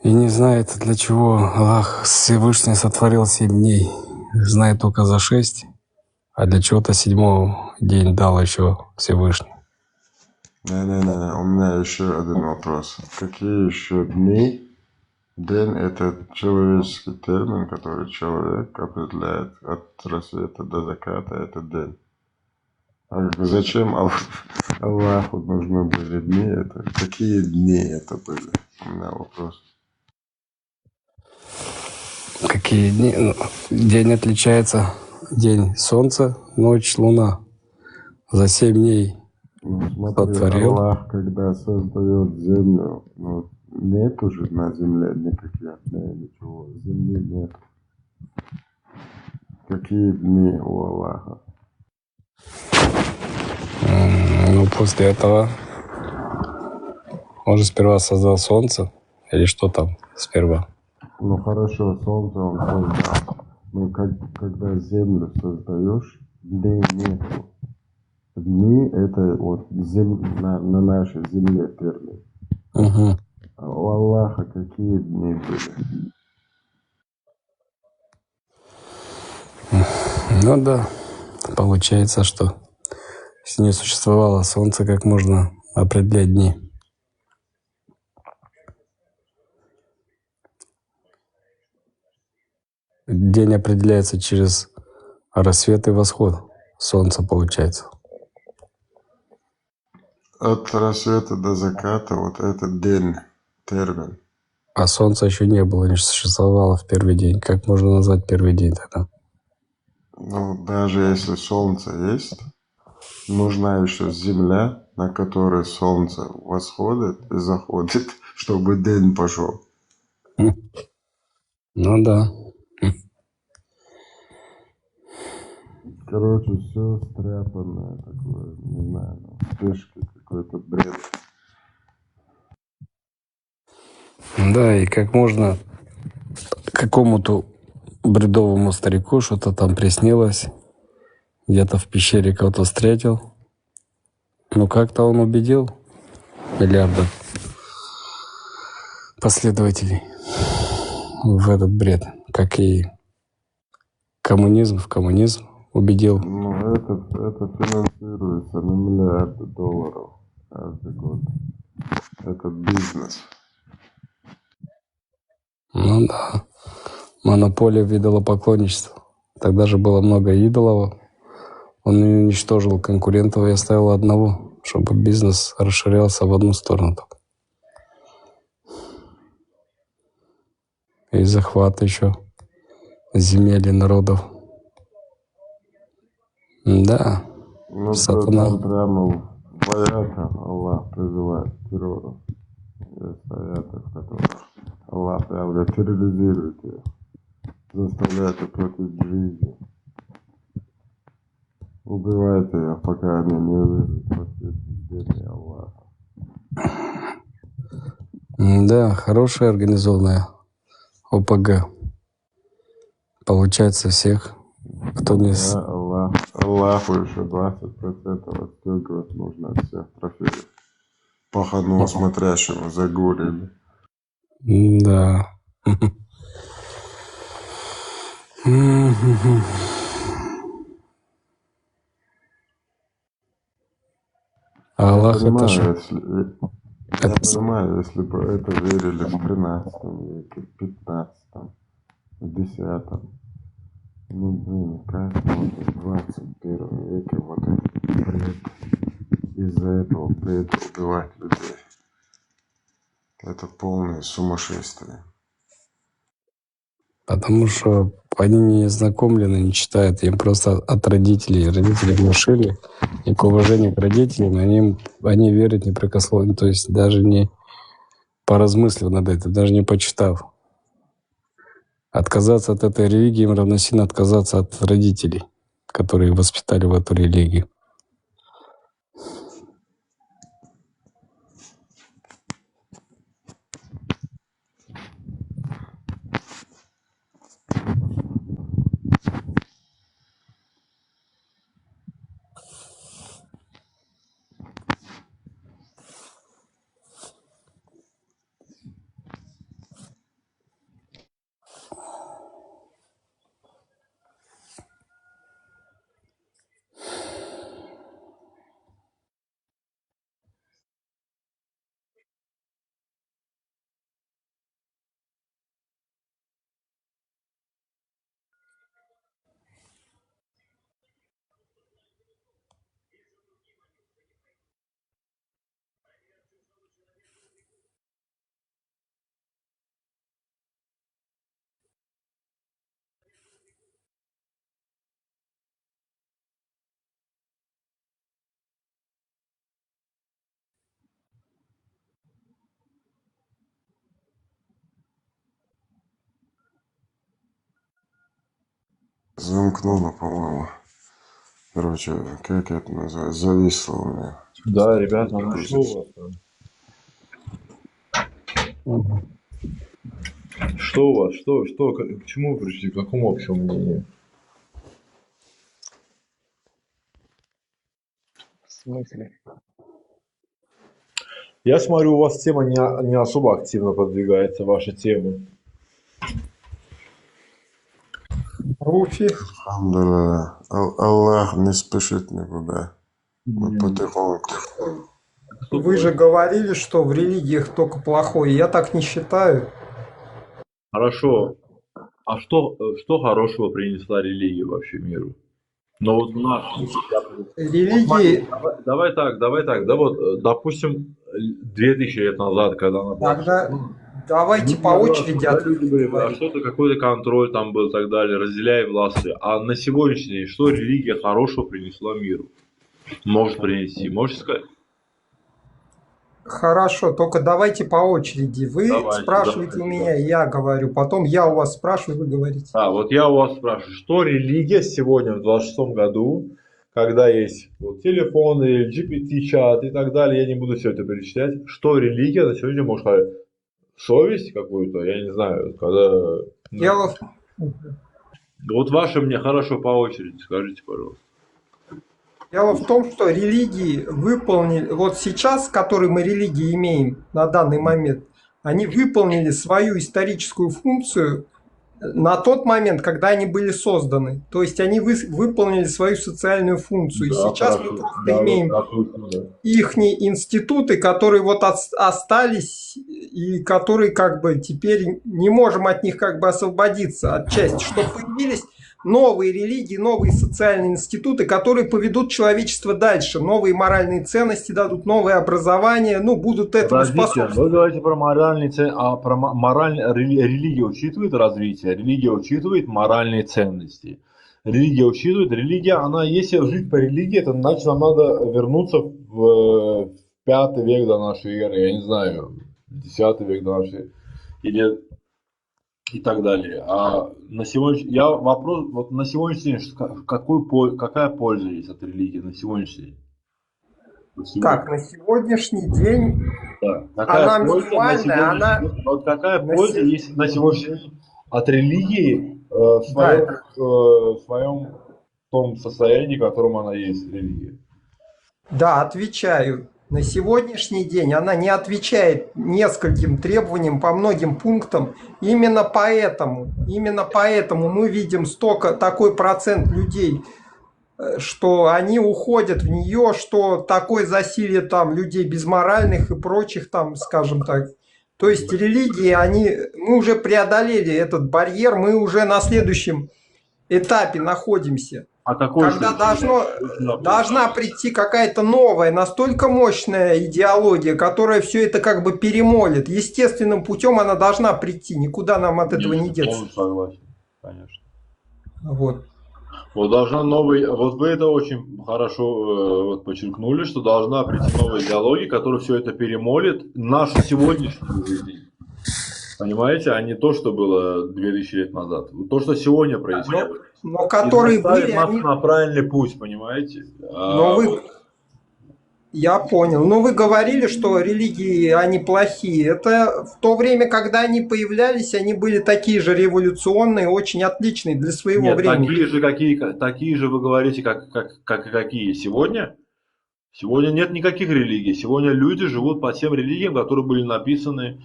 И не знает, для чего Аллах Всевышний сотворил семь дней. Знает только за шесть, а для чего-то седьмого день дал еще Всевышний. Не-не-не, у меня еще один вопрос. Какие еще дни? День — это человеческий термин, который человек определяет от рассвета до заката, это день. А зачем Ал- Аллаху нужны были дни? Это какие дни это были? У меня вопрос. Какие дни? Ну, день отличается. День солнце, ночь луна. За семь дней Ну, смотри, сотворил. Аллах, когда создает землю, ну, нету же на земле никаких дней, ничего. Земли нет. Какие дни у Аллаха? М, Ну, после этого он же сперва создал солнце, или что там сперва? Ну хорошо, солнце он создал. Ну как, когда землю создаешь, дней нету. Дни — это вот зем- на, на нашей земле термин. Мгм. А у Аллаха какие дни были? Ну да, получается, что если не существовало солнца, как можно определять дни? День определяется через рассвет и восход солнца, получается. От рассвета до заката вот этот день термин. А солнца еще не было, не существовало в первый день. Как можно назвать первый день тогда? Ну, даже если солнце есть, нужна еще земля, на которой солнце восходит и заходит, чтобы день пошел. Ну да. Короче, все стряпанное такое, не знаю, ну, в спешке какой-то бред. Да, и как можно какому-то бредовому старику что-то там приснилось, где-то в пещере кого-то встретил. Ну, как-то он убедил миллиарды последователей в этот бред, как и коммунизм в коммунизм убедил. Ну, это, это финансируется на миллиарды долларов каждый год. Это бизнес. Ну да. Монополия в идолопоклонничество. Тогда же было много идолов. Он и уничтожил конкурентов и оставил одного, чтобы бизнес расширялся в одну сторону только. И захват еще земель и народов. Да, Ну, Сатана. Там прямо в аятах Аллах призывает к террору. Есть аяты, в которых Аллах прямо говорит, терроризирует ее. Заставляет ее платить жизнью. Убивает ее, пока они не выйдут под предупреждение Аллаха. Да, хорошая организованная ОПГ. Получается всех, кто не... Да, Аллах, Аллаху еще двадцать процентов отстегивать нужно от всех трофеев. Пахану смотрящему за гуриями. Да. Аллах это понимаю, же... Если, я понимаю, если бы это верили в тринадцатом веке, в пятнадцатом, в десятом. Ну, блин, как можно в двадцать первом веке вот этот бред, из-за этого бреда убивать людей? Это полное сумасшествие. Потому что они не знакомлены, не читают, им просто от родителей. Родители внушили, и к уважению к родителям они, они верят непрекословно, то есть даже не поразмыслив над этим, даже не почитав. Отказаться от этой религии им равносильно отказаться от родителей, которые воспитали в эту религию. Замкнуло, по-моему. Короче, как это называется? Зависло у меня. Да, ребята, ну что у вас там? Что у вас? Что, что, к к чему вы пришли? К какому общему мнению? В смысле? Я смотрю, у вас тема не, не особо активно продвигается, ваша тема. Руфи. Алхамдулилла. Ал- Аллах не спешит никуда. Мы потихоньку. Вы же говорили, что в религиях только плохое. Я так не считаю. Хорошо. А что, э, что хорошего принесла религия вообще миру? Но вот у нас... Религии... Давай, давай так, давай так. Да вот, э, допустим, э, две тысячи лет назад, когда она была... Тогда давайте по очереди ответим. А что-то, какой-то контроль там был и так далее, разделяй власти. А на сегодняшний день что религия хорошего принесла миру? Может принести. Можете сказать? Хорошо, только давайте по очереди. Вы спрашиваете у меня, я говорю, потом я у вас спрашиваю, вы говорите. А, вот я у вас спрашиваю, что религия сегодня, в двадцать шестом году, когда есть вот телефоны, L G B T чат и так далее, я не буду все это перечислять, что религия на сегодня может сказать? Совесть какую-то, я не знаю, когда... Дело в... Вот ваше мне хорошо по очереди, скажите, пожалуйста. Дело в том, что религии выполнили, вот сейчас, которые мы религии имеем на данный момент, они выполнили свою историческую функцию на тот момент, когда они были созданы. То есть они выс- выполнили свою социальную функцию. И Да, сейчас мы хорошо. Просто Да, имеем да, точно, да. Ихние институты, которые вот ос- остались и которые как бы теперь не можем от них как бы освободиться отчасти, что появились новые религии, новые социальные институты, которые поведут человечество дальше, новые моральные ценности дадут, новое образование, ну, будут этому Подождите, способствовать. Вы говорите про моральные ценности, а про мо- мораль... рели- религия учитывает развитие, религия учитывает моральные ценности. Религия учитывает, религия, она, если жить по религии, это значит, нам надо вернуться в, э, в пятый век до нашей эры, я не знаю, десятый век до нашей эры, или и так далее. А на сегодняшний, я вопрос, вот на сегодняшний день, что- ка- какой, пол- какая польза есть от религии на сегодняшний день? Вот сегодня- Как на сегодняшний день Да, какая она польза на минимальная, сегодня- она вот какая на польза се- есть на сегодняшний день от религии э, в своем, Да. э, в своем том состоянии, в котором она есть, религия? Да, отвечаю. На сегодняшний день она не отвечает нескольким требованиям по многим пунктам. Именно поэтому, именно поэтому мы видим столько, такой процент людей, э, что они уходят в нее, что такое засилие там людей безморальных и прочих там, скажем так. То есть религии, они, мы уже преодолели этот барьер, мы уже на следующем этапе находимся. А какой Когда должно, должна прийти какая-то новая, настолько мощная идеология, которая все это как бы перемолит. Естественным путем она должна прийти, никуда нам от этого не деться. Согласен, конечно. Вот. Вот должна новая, вот вы это очень хорошо э, вот подчеркнули, что должна прийти новая идеология, которая все это перемолит, нашу сегодняшнюю жизнь. Понимаете, а не то, что было две тысячи лет назад. Вот то, что сегодня происходит. Но которые были, нас они... на правильный путь, понимаете? Но а, вы... Я понял. Но вы говорили, что религии, они плохие. Это в то время, когда они появлялись, они были такие же революционные, очень отличные для своего Нет, времени. Такие же, какие, такие же вы говорите, как, как, как и какие сегодня? Сегодня нет никаких религий. Сегодня люди живут по тем религиям, которые были написаны.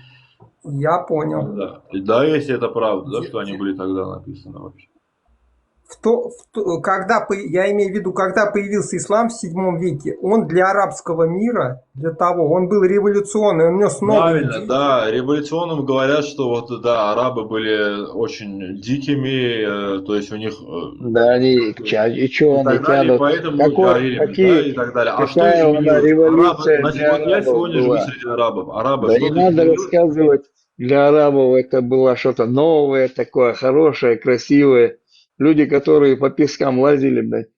Я понял. Да, да, если это правда, да, что они были тогда написаны вообще. В то, в то, когда, я имею в виду, когда появился ислам в седьмом веке, он для арабского мира, для того, он был революционный, он нес новый. Правильно, да, революционным говорят, что вот, да, арабы были очень дикими, э, то есть у них... э, Да, они, и что, они тянут? Поэтому какой, какие, да, и так далее. А что она революция значит, вот я сегодня живу среди арабов. Арабы, да не надо рассказывать. Для арабов это было что-то новое, такое хорошее, красивое. Люди, которые по пескам лазили, блядь.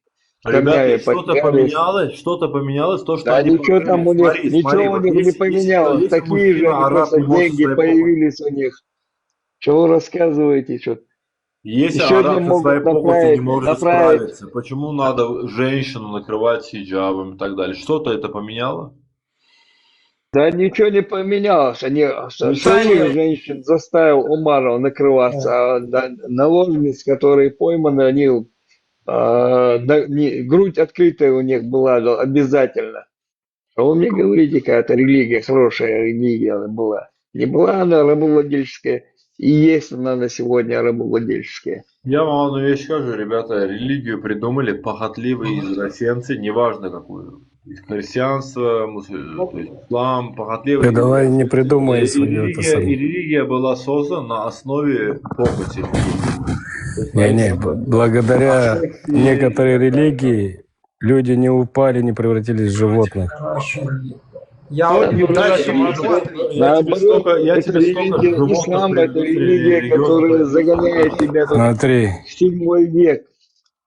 Ребята, что-то поменялось, что-то поменялось, то, что да, они ничего там у них, смотри, ничего у них не поменялось. Такие же просто деньги появились у них. Чего вы рассказываете, что-то? Если араб со своей похотью не может справиться, почему надо женщину накрывать хиджабом и так далее? Что-то это поменяло? Да ничего не поменялось. Они женщин заставил Умарова накрываться, а наложниц, которые пойманы, они а, да, не, грудь открытая у них была обязательно. А вы мне говорите, какая-то религия, хорошая религия она была. Не была она рабовладельческая, и есть она на сегодня рабовладельческая. Я вам одну вещь скажу, ребята, религию придумали похотливые извращенцы, неважно какую. Христианство, мусульманство, ислам, похотливые. Да давай не придумай свое это самое. И религия была создана на основе похоти. Не, не, благодаря некоторой религии люди не упали, не превратились в животных. Я не Наоборот, это религия ислам, это религия, которая загоняет тебя Смотри. в седьмой век.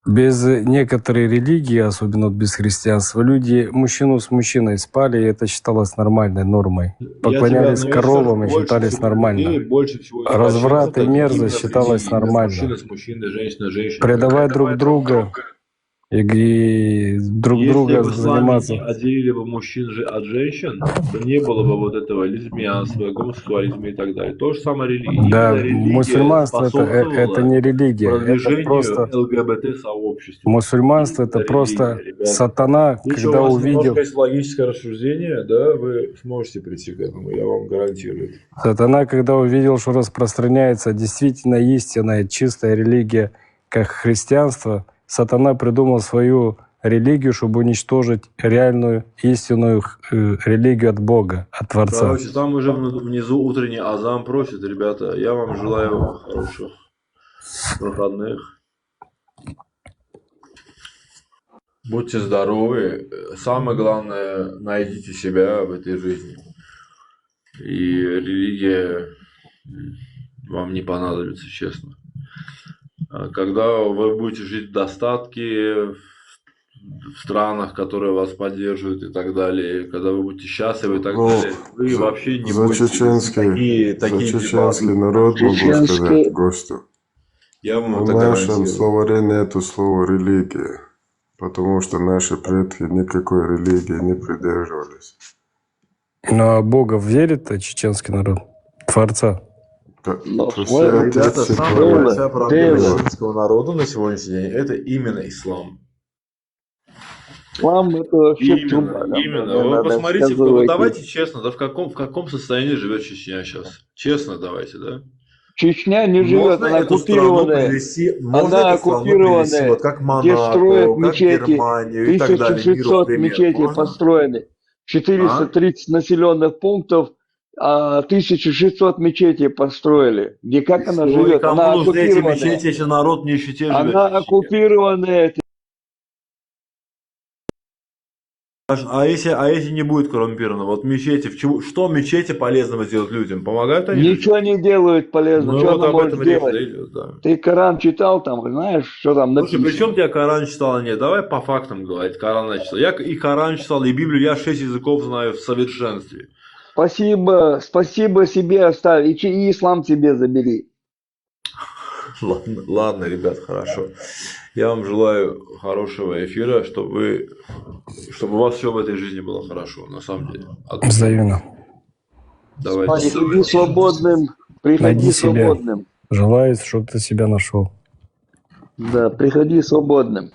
Без некоторой религии, особенно без христианства, люди мужчину с мужчиной спали, и это считалось нормальной нормой. Поклонялись коровам и считались нормально. Разврат и мерзость считалось нормально. Предавать друг друга и друг друга заниматься. Отделили бы мужчин от женщин, то не было бы вот этого лесбиянства, гомосексуализма и так далее. То же самое религия. Да, мусульманство это, это не религия, это просто ЛГБТ-сообщество. Мусульманство это просто сатана, когда увидел... Есть логическое рассуждение, да, вы сможете прийти к этому, я вам гарантирую. Сатана, когда увидел, что распространяется действительно истинная, чистая религия, как христианство, сатана придумал свою религию, чтобы уничтожить реальную, истинную э, религию от Бога, от Творца. Короче, там уже внизу утренний азан просит, ребята, я вам желаю хороших выходных. Будьте здоровы. Самое главное, найдите себя в этой жизни. И религия вам не понадобится, честно. А когда вы будете жить в достатке, в странах, которые вас поддерживают и так далее, когда вы будете счастливы и так ну, далее, вы за, вообще не за будете чеченский, такие, такие за чеченский народ могу сказать гостю. Я вам в нашем словаре нету слова религия, потому что наши предки никакой религии не придерживались. Но Бога верит чеченский народ, Творца. Ребята, самая большая проблема чеченского народа на сегодняшний день — это именно ислам. Ислам — это вообще именно, именно. Вы посмотрите, давайте честно, да, в каком, в каком состоянии живет Чечня сейчас? Честно давайте, да? Чечня не живет, она оккупированная. Она оккупированная. Вот как Монако, где строят мечети. Тысяча шестьсот мечетей построены. Четыреста тридцать населенных пунктов, а тысяча шестьсот мечетей построили. Где как она живет? Она оккупированная. Мечети, если народ не считает, она оккупированная. А если, а если не будет коррумпировано? Вот мечети, в чего, что мечети полезного сделать людям? Помогают они людям? Ничего не делают полезно. Ну Что вот она об может этом речь сделать? Да, идет, да. Ты Коран читал там, знаешь, что там Слушай, при написано? Чем я Коран читал, нет? Давай по фактам говорить. Коран я читал. Я и Коран читал, и Библию. Я шесть языков знаю в совершенстве. Спасибо, спасибо себе оставь, и, чи- и ислам себе забери. Ладно, ладно, ребят, хорошо. Я вам желаю хорошего эфира, чтобы вы, чтобы у вас все в этой жизни было хорошо, на самом деле. От- Взаимно. Давайте. Приходи свободным, приходи Найди себя. Свободным. Желаю, чтобы ты себя нашел. Да, приходи свободным.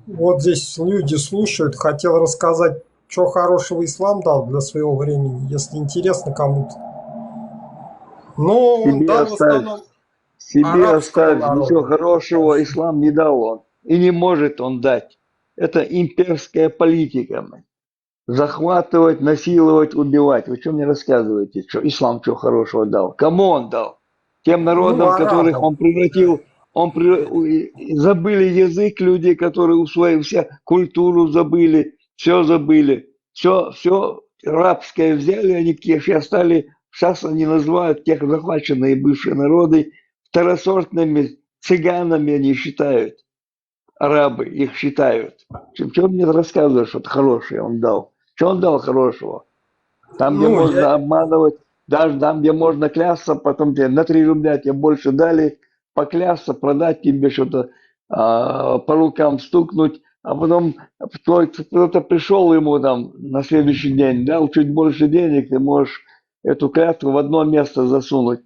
Вот здесь люди слушают. Хотел рассказать, что хорошего ислам дал для своего времени, если интересно кому-то. Но он Себе дал в оставь. основном Себе арабскому оставь, народу. Ничего хорошего ислам не дал он. И не может он дать. Это имперская политика. Захватывать, насиловать, убивать. Вы что мне рассказываете? Что ислам что хорошего дал? Кому он дал? Тем народам, Ну, которых арабам. Он превратил, он при- у- и- и забыли язык люди, которые усвоили, все культуру забыли, все забыли, все, все рабское взяли, они сейчас стали, сейчас они называют тех захваченные бывшие народы второсортными цыганами, они считают, арабы их считают. Чем, чем мне рассказывают, что-то хорошее он дал? Что он дал хорошего? Там, где Ну, можно я- обманывать, даже там, где можно клясться, потом тебе на три рубля тебе больше дали, поклясться, продать тебе что-то, а, по рукам стукнуть, а потом кто- кто-то пришел ему там на следующий день, дал чуть больше денег, ты можешь эту клятву в одно место засунуть.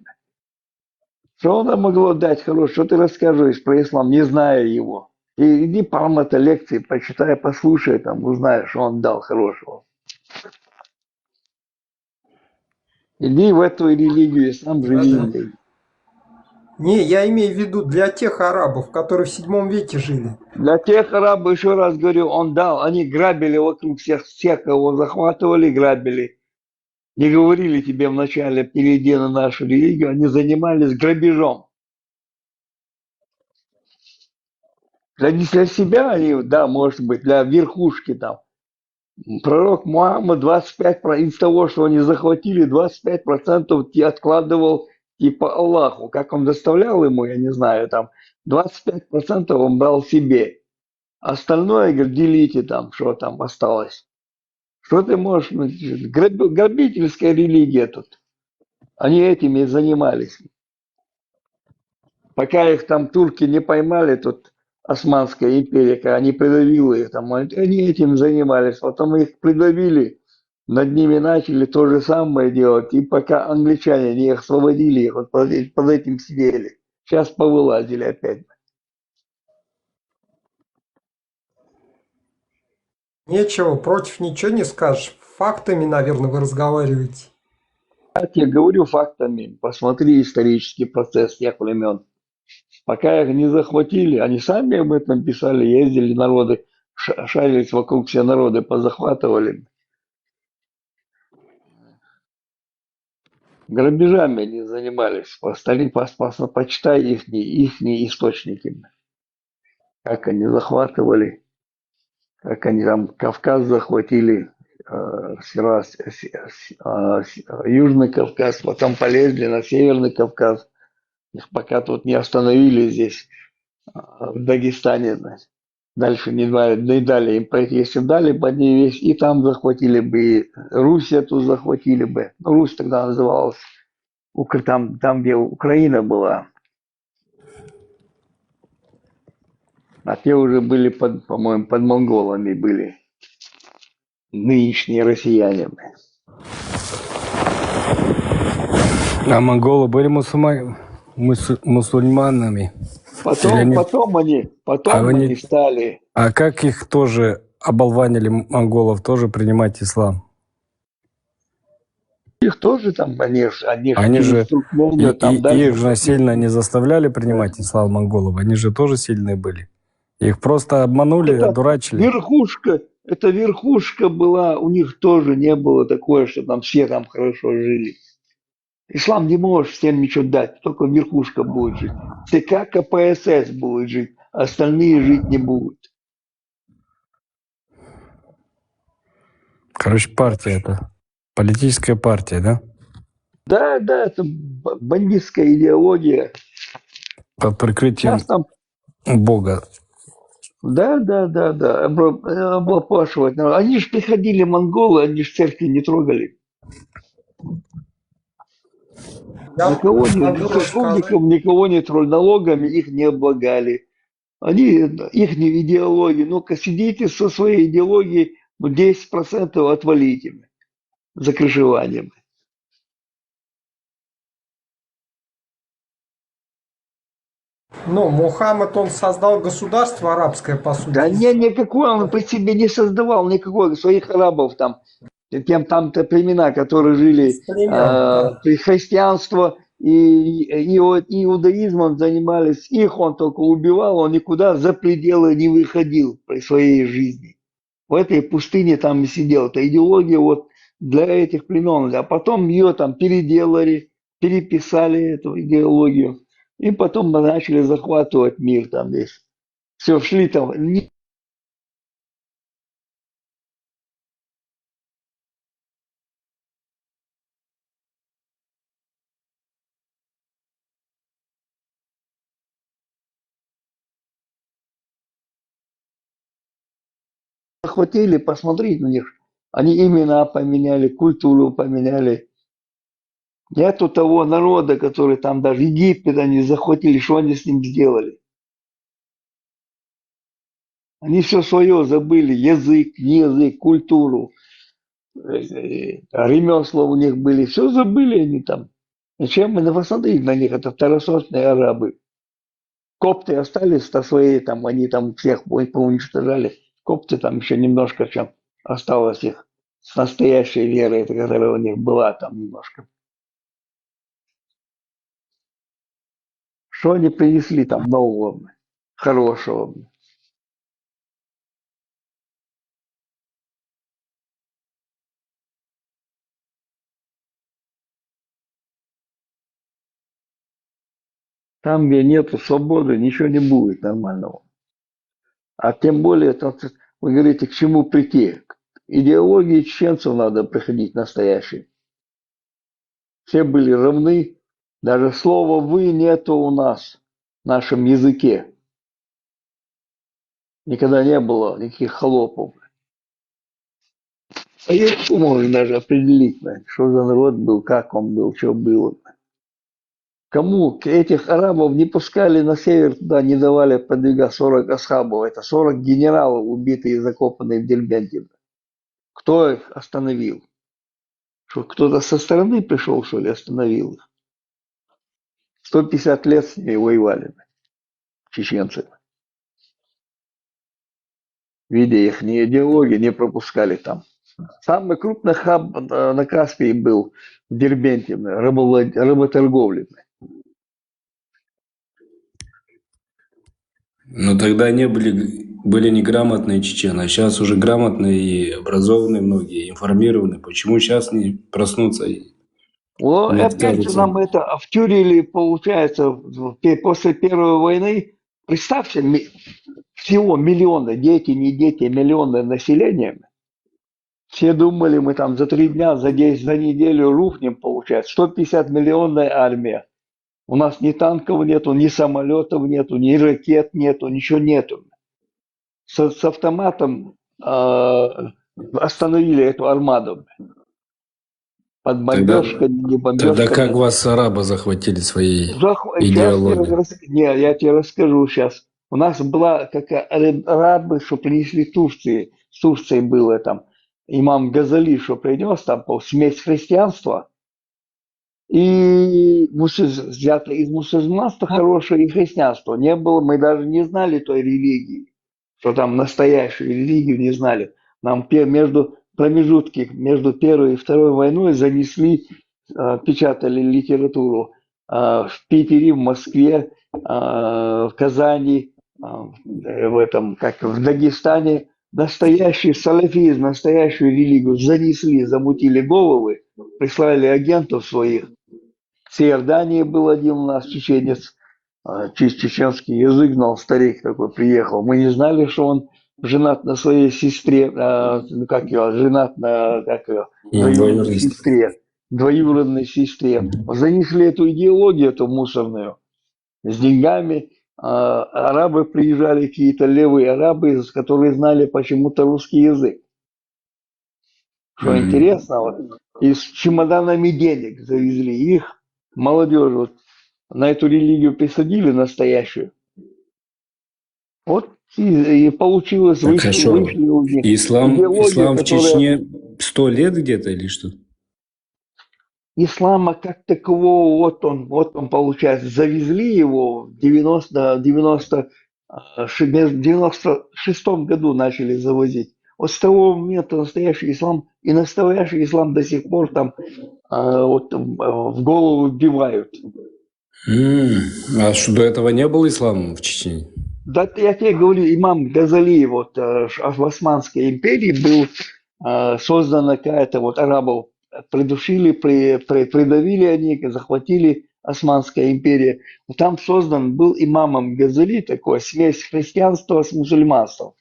Что она могло дать хорошее? Что ты рассказываешь про ислам, не зная его? И иди, там, это лекции почитай, послушай, там узнаешь, что он дал хорошего. Иди в эту религию, и сам живи в ней. Не, я имею в виду для тех арабов, которые в седьмом веке жили. Для тех арабов, еще раз говорю, он дал, они грабили вокруг всех, всех, кого захватывали, грабили. Не говорили тебе вначале, перейди на нашу религию, они занимались грабежом. Для, не для себя они, да, может быть, для верхушки там. Пророк Мухаммад двадцать пять про- из того, что они захватили, двадцать пять процентов ти- откладывал типа Аллаху. Как он доставлял ему, я не знаю, там двадцать пять процентов он брал себе. Остальное, говорит, делите там, что там осталось. Что ты можешь, ну, граб- грабительская религия тут. Они этими занимались. Пока их там турки не поймали, тут Османская империя, когда они придавили их, там, они этим занимались, потом их придавили, над ними начали то же самое делать, и пока англичане не освободили их, вот под, под этим сидели. Сейчас повылазили опять. Нечего, против ничего не скажешь. Фактами, наверное, вы разговариваете. Я тебе говорю фактами. Посмотри исторический процесс тех времен. Пока их не захватили, они сами об этом писали, ездили народы, ша- шарились вокруг, все народы позахватывали. Грабежами они занимались. Постари, пос, пос, почитай их, их источники. Как они захватывали, как они там Кавказ захватили, э, сера- с- с- а, с- а, Южный Кавказ, потом полезли на Северный Кавказ. Их пока тут не остановили здесь, а, в Дагестане. Значит. Дальше не дали, не дали им пройти. Если бы дали бы они весь, и там захватили бы, и Русь эту захватили бы. Ну, Русь тогда называлась, Укра- там, там, где Украина была. А те уже были, под, по-моему, под монголами были. Нынешние россияне. А монголы были мусульма- мусу- мусульманами? Потом, Или они- потом они, потом А вы не- они стали. А как их тоже оболванили монголов тоже принимать ислам? Их тоже там, они, ж- они, ж Они через же Туркмению, И, там и- дальше. Их же насильно не заставляли принимать ислам монголов. Они же тоже сильные были. Их просто обманули, Это одурачили. Верхушка, это верхушка была, у них тоже не было такое, что там все там хорошо жили. Ислам не может всем ничего дать, только верхушка будет жить. ЦК КПСС будет жить, остальные жить не будут. Короче, партия это. Политическая партия, да? Да, да, это б- бандитская идеология. Под прикрытием Сейчас там, Бога. Да, да, да, да, обла- облапошивать надо. Они же приходили, монголы, они же церкви не трогали. Я Никого не, могу ни сказать, церковников, никого не трогали, налогами их не облагали. Они, их идеологию, ну-ка сидите со своей идеологией, ну, десять процентов отвалите за крышеванием. Ну, Мухаммад, он создал государство арабское, по сути. Да не, никакой он при себе не создавал, никакой своих арабов там. Тем там-то племена, которые жили С племен, а, да. при христианство и, и вот иудаизмом занимались, их он только убивал, он никуда за пределы не выходил при своей жизни. В этой пустыне там и сидел. Это идеология вот для этих племен. А потом ее там переделали, переписали эту идеологию. И потом мы начали захватывать мир там весь. Все, шли там. Не захватили, посмотреть на них. Они имена поменяли, культуру поменяли. Нету того народа, который там даже Египет они захватили, что они с ним сделали. Они все свое забыли, язык, не язык, культуру, э, э, ремесла у них были, все забыли они там. Зачем мы посмотреть на них, это второсортные арабы. Копты остались-то свои, там они там всех по- поуничтожали. Копты там еще немножко чем осталось их с настоящей верой, эта, которая у них была там немножко. Что они принесли там нового, хорошего? Там, где нету свободы, ничего не будет нормального. А тем более, там, вы говорите, к чему прийти? К идеологии чеченцев надо приходить настоящей. Все были равны. Даже слова «вы» нету у нас в нашем языке. Никогда не было никаких холопов. А я не могу даже определить, что за народ был, как он был, что было. Кому этих арабов не пускали на север, туда не давали подвига сорок асхабов. Это сорок генералов, убитые и закопанные в Дербенте. Кто их остановил? Что кто-то со стороны пришел, что ли, остановил их? Сто пятьдесят лет с ними воевали, чеченцы. Видя их идеологию, не пропускали там. Самый крупный хаб э, на Каспии был в Дербенте, рабовлад- работорговли. Но тогда не были, были неграмотные чечены, а сейчас уже грамотные и образованные многие, информированные. Почему сейчас не проснуться? И О, не опять же откажутся. Нам это втюрили, получается, в- пе- после Первой войны. Представьте, ми- всего миллионы, дети, не дети, миллионы населения. Все думали, мы там за три дня, за десять, за неделю рухнем, получается. Сто пятьдесят миллионная армия. У нас ни танков нету, ни самолетов нету, ни ракет нету, ничего нету. С, с автоматом а, остановили эту армаду. Под Тогда, бомбежками, не тогда как бомбежками. Вас арабы захватили своей Захва- щас я идеологией? рас- Не, я тебе расскажу сейчас. У нас была какая арабы, что принесли Турции. С Турцией было там. Имам Газали, что принес там по- смесь христианства и мусульз- взято из мусульманства хорошее и христианство. Не было, мы даже не знали той религии, что там настоящую религию не знали. Нам пе- между промежутки между Первой и Второй войной занесли, э, печатали литературу э, в Питере, в Москве, э, в Казани, э, в этом, как в Дагестане. Настоящий салафизм, настоящую религию занесли, замутили головы, прислали агентов своих. С Иордании был один у нас чеченец, э, че- чеченский язык знал, старик такой приехал. Мы не знали, что он женат на своей сестре, а, ну, как ее, женат на, как ее, Ну, двоюродной двоюродной сестре, двоюродной сестре. Занесли эту идеологию, эту мусорную, с деньгами. А, арабы приезжали, какие-то левые арабы, из- которые знали почему-то русский язык. Что Мгм. интересно, вот, и с чемоданами денег завезли их, молодежь, вот, на эту религию присадили настоящую. Вот и, и получилось, Так, а вышли, что? вышли у них Ислам, идеология, ислам в которая Чечне сто лет где-то или что? Ислама как такового, вот он, вот он получается, завезли его в девяносто, девяносто, а, ши- в девяносто шестом году начали завозить. Вот с того момента настоящий ислам, и настоящий ислам до сих пор там а, вот, а, в голову вбивают. М, А что, до этого не было ислама в Чечне? Да, я тебе говорю, имам Газали, вот э, ш- в Османской империи был э, создана какая-то вот арабов придушили, при, при- придавили они, захватили Османская империя. Но там создан был имамом Газали такой смесь христианства с мусульманством.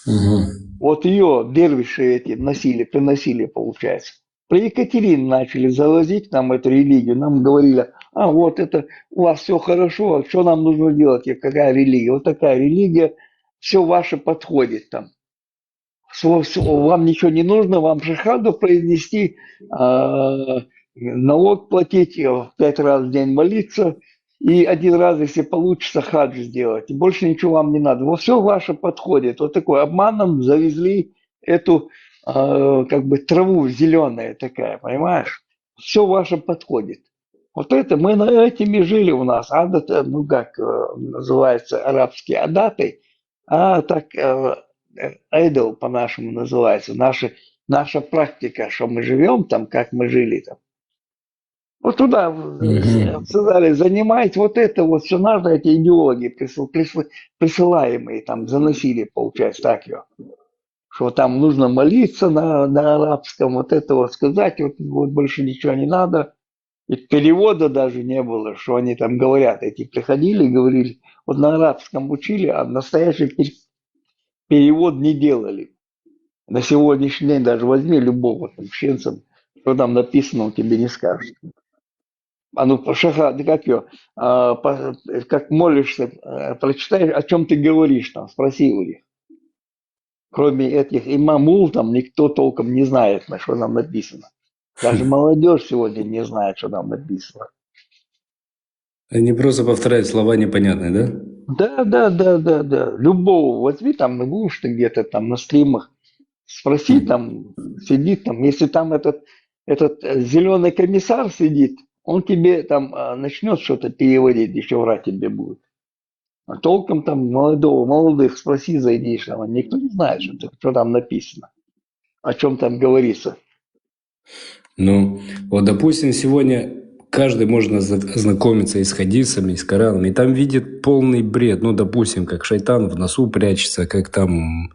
Мгм. Вот ее дервиши эти носили, приносили, получается. При Екатерине начали завозить нам эту религию. Нам говорили, а вот это у вас все хорошо, а что нам нужно делать, и какая религия? Вот такая религия, все ваше подходит там. Всё- всё- вам ничего не нужно, вам шахаду произнести, а, налог платить, э, пять раз в день молиться, и один раз, если получится, хадж сделать. И больше ничего вам не надо. Вот все ваше подходит. Вот такой обманом завезли эту а, как бы траву зеленая такая, понимаешь? Все ваше подходит. Вот это, мы на этими жили у нас. Адат, э, ну как э, называется, арабские адаты, а так э, э, айдол по-нашему называется. Наша, наша практика, что мы живем там, как мы жили там. Вот туда в- Мгм. сказали, занимать вот это вот все надо, эти идеологии присыл- присыл- присылаемые там заносили, получается, так ее. Что там нужно молиться на, на арабском, вот это вот сказать, вот, вот больше ничего не надо. И перевода даже не было, что они там говорят. Эти приходили и говорили, вот на арабском учили, а настоящий пер- перевод не делали. На сегодняшний день даже возьми любого там чеченца, что там написано, он тебе не скажет. А ну, по шаха, да как ее, а, по- как молишься, э, прочитай, о чем ты говоришь там, спроси у них. Кроме этих имамул, там никто толком не знает, на что там написано. Даже молодежь сегодня не знает, что там написано. Они просто повторяют слова непонятные, да? Да, да, да, да, да. Любого возьми, там, ну, будешь ты где-то там на стримах, спроси там, сидит там, если там этот, этот зеленый комиссар сидит, он тебе там начнет что-то переводить, еще врать тебе будет. А толком там молодого, молодых спроси, зайди, там, никто не знает, что, ты- что там написано, о чем там говорится. Ну, вот, допустим, сегодня каждый можно за- знакомиться и с хадисами, и с Кораном, и там видит полный бред. Ну, допустим, как шайтан в носу прячется, как там,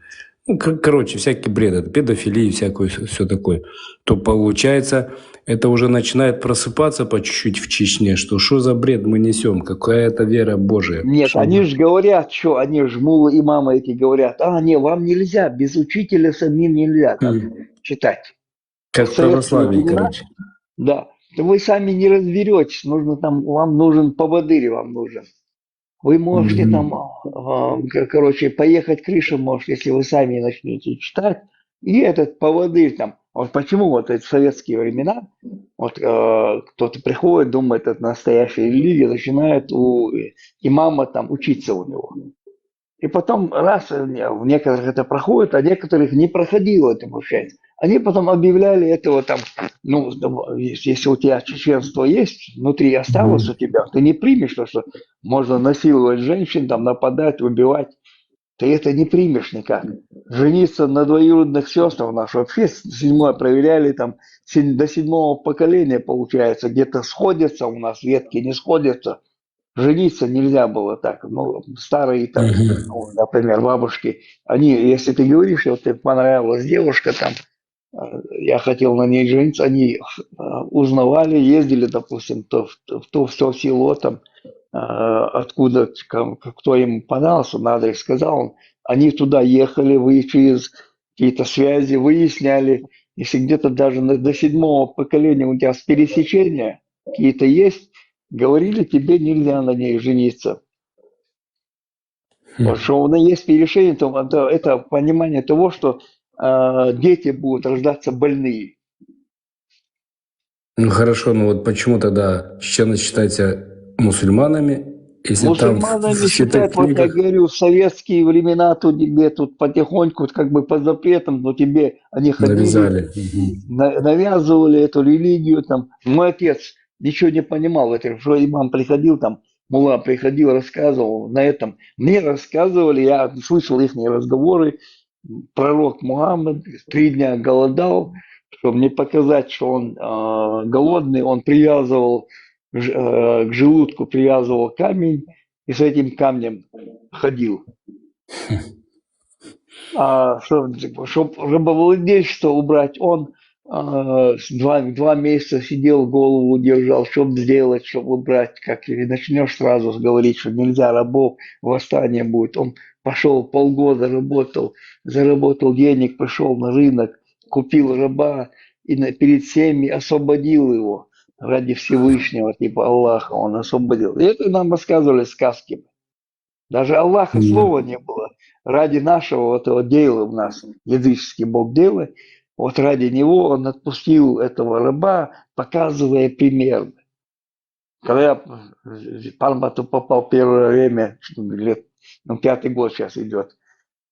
ну, к- короче, всякий бред, это педофилия, всякое все такое. То получается, это уже начинает просыпаться по чуть-чуть в Чечне, что что за бред мы несем, какая это вера Божия. Нет, Что они мы- же говорят, что они же мулы имамы эти говорят, а, не, вам нельзя, без учителя самим нельзя там Мгм. читать. Как В советские православие, времена, короче. Да, то вы сами не разберетесь, нужно там, вам нужен поводырь, вам нужен. Вы можете Мгм. там, а, к- короче, поехать крыша может, если вы сами начнете читать. И этот поводырь там, вот почему вот эти советские времена, вот э, кто-то приходит, думает, это настоящая религия, начинает у имама там учиться у него. И потом раз, э, не- в некоторых это проходит, а некоторых не проходило это, получается. Они потом объявляли этого там, ну, там, если если у тебя чеченство есть, внутри осталось Мгм. у тебя, ты не примешь то, что можно насиловать женщин, там, нападать, убивать. Ты это не примешь никак. Жениться на двоюродных сестрах, у нас вообще с- седьмое проверяли, там, седь- до седьмого поколения, получается, где-то сходятся у нас ветки, не сходятся. Жениться нельзя было так. Ну, старые там, Мгм. ну, например, бабушки, они, если ты говоришь, вот тебе понравилась девушка там, э, я хотел на ней жениться, они э, узнавали, ездили, допустим, то в, в то, в то село там, э, откуда к- кто им понравился, на адрес сказал, он Они туда ехали, вы через какие-то связи выясняли, если где-то даже на- до седьмого поколения у тебя пересечения какие-то есть, говорили, тебе нельзя на ней жениться. Хм. Вот что у нас есть решение, то это, это понимание того, что э, дети будут рождаться больные. Ну хорошо, ну вот почему тогда чеченцы считают себя мусульманами, если там в Мусульманами святых считают, вот я книгах... говорю, в советские времена то тебе тут потихоньку, вот как бы по запретам, но тебе они ходили, Навязали. Мгм. на- навязывали эту религию. Там. Мой отец ничего не понимал в этом, что имам приходил, там, мулла приходил, рассказывал на этом. Мне рассказывали, я слышал их разговоры, пророк Мухаммад три дня голодал, чтобы мне показать, что он э, голодный, он привязывал ж- э, к желудку привязывал камень и с этим камнем ходил. А чтобы рабовладельство убрать, он э, с- два, два месяца сидел, голову держал, чтобы сделать, чтобы убрать. Как и начнешь сразу говорить, что нельзя рабов, восстание будет. Он пошел, полгода работал, заработал денег, пошел на рынок, купил раба и на- перед всеми освободил его ради Всевышнего, типа Аллаха, он освободил. И это нам рассказывали сказки. Даже Аллаха Мгм. слова не было. Ради нашего вот этого дела у нас, языческий бог Делы, вот ради него он отпустил этого раба, показывая пример. Когда я в Панбату попал первое время, что лет, ну, пятый год сейчас идет,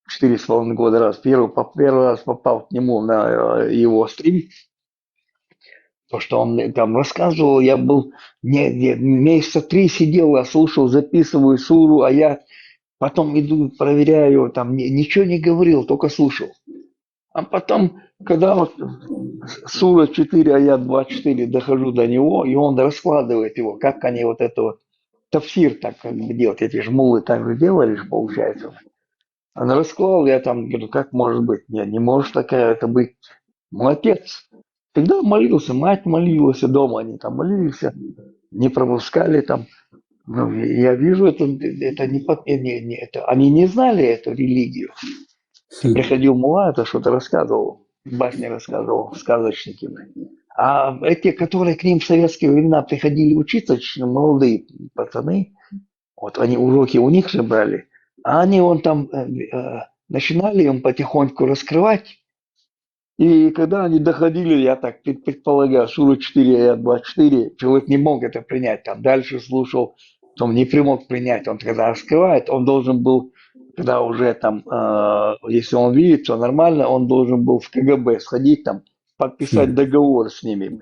четыре с половиной года раз, первый, по- первый раз попал к нему на э, его стрим, то, что он мне там рассказывал, я был не, не- месяца три сидел, я слушал, записываю суру, а я потом иду, проверяю, там ни- ничего не говорил, только слушал. А потом, когда вот сура четыре, аят двадцать четыре, дохожу до него, и он раскладывает его, как они вот это вот тафсир так как бы делают. Эти же муллы так же делали, же, получается. Он раскладывал, я там говорю, как может быть? Нет, не может такая это быть. Мой отец всегда молился, мать молилась, и дома они там молились, не пропускали там. Ну, я вижу, это, это не, по- не, не- это, они не знали эту религию. Хм. Приходил мулла, это что-то рассказывал, басни рассказывал, сказочники. А эти, которые к ним в советские времена приходили учиться, ч- молодые пацаны, вот они уроки у них же брали, а они он там э, э, начинали им потихоньку раскрывать. И когда они доходили, я так пред- предполагаю, сура четыре, аят двадцать четыре, человек не мог это принять, там дальше слушал, потом не при- мог принять, он когда раскрывает, он должен был, когда уже там, э, если он видит, то нормально, он должен был в КГБ сходить, там, подписать Хм. договор с ними,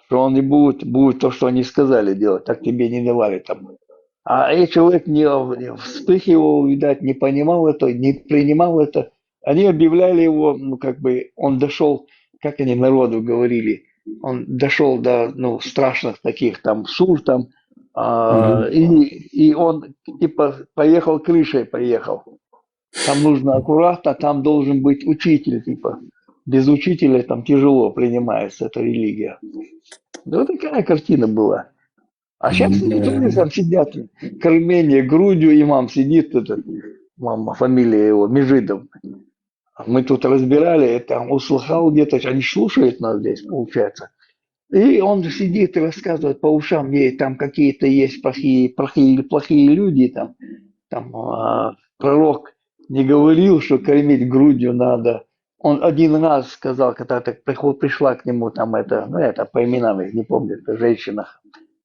что он не будет, будет то, что они сказали делать, так тебе не давали там. А и человек не, не вспыхивал, видать, не понимал это, не принимал это. Они объявляли его, ну, как бы, он дошел, как они народу говорили, он дошел до, ну, страшных таких там сур там, а, Мгм. и, и он типа поехал крышей, поехал. Там нужно аккуратно, там должен быть учитель, типа. Без учителя там тяжело принимается эта религия. Ну, вот такая картина была. А сейчас Да. они там сидят, кормление грудью, имам сидит, этот, мама, фамилия его, Межидов. А мы тут разбирали, это он услыхал где-то, они слушают нас здесь, получается. И он сидит и рассказывает по ушам, ей там какие-то есть плохие, плохие, плохие люди, там, там а, пророк не говорил, что кормить грудью надо. Он один раз сказал, когда так приход, пришла к нему там это, ну это по именам их не помню, это женщина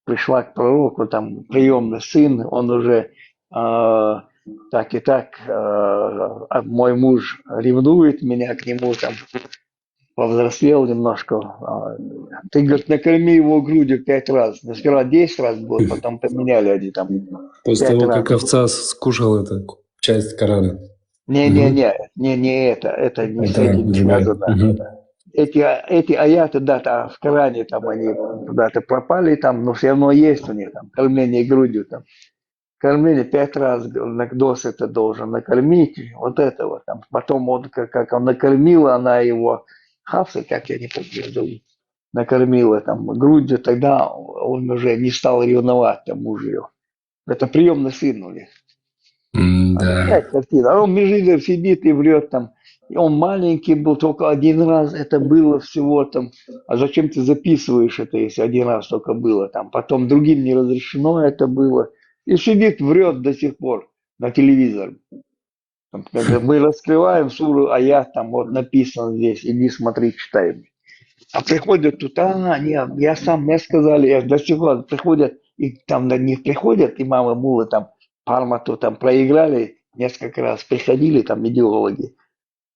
пришла к пророку, там приемный сын, он уже а, так и так, а, а мой муж ревнует меня к нему, там повзрослел немножко. А, ты, говорит, накорми его грудью пять раз. Ну, сперва десять раз было, потом поменяли они там. После пять того, раз. Как овца скушала эту часть Корана. Не-не-не, не, не это, это не с Это этим другая. Связано. Мгм. Эти, эти аяты, да, там в Коране там они куда-то пропали, там, но все равно есть у них там кормление грудью там. Кормление пять раз, говорит, Нагдос это должен накормить, вот это вот там. Потом он, как, как он накормила, она его, Хафса, как я не помню, её зовут, накормила там грудью, тогда он уже не стал ревновать там мужа её. Это приемный сын у них. Да. Опять картина. А он Межидов сидит и врет там. И он маленький был, только один раз это было всего там. А зачем ты записываешь это, если один раз только было там? Потом другим не разрешено это было. И сидит, врет до сих пор на телевизор. Там, когда мы раскрываем суру аят, там вот написано здесь, иди смотри, читай. А приходят тут, а, нет, я сам, мне сказали, я до сих пор приходят, и там на них приходят, имамы, муллы там Пармату там проиграли, несколько раз приходили там идеологи,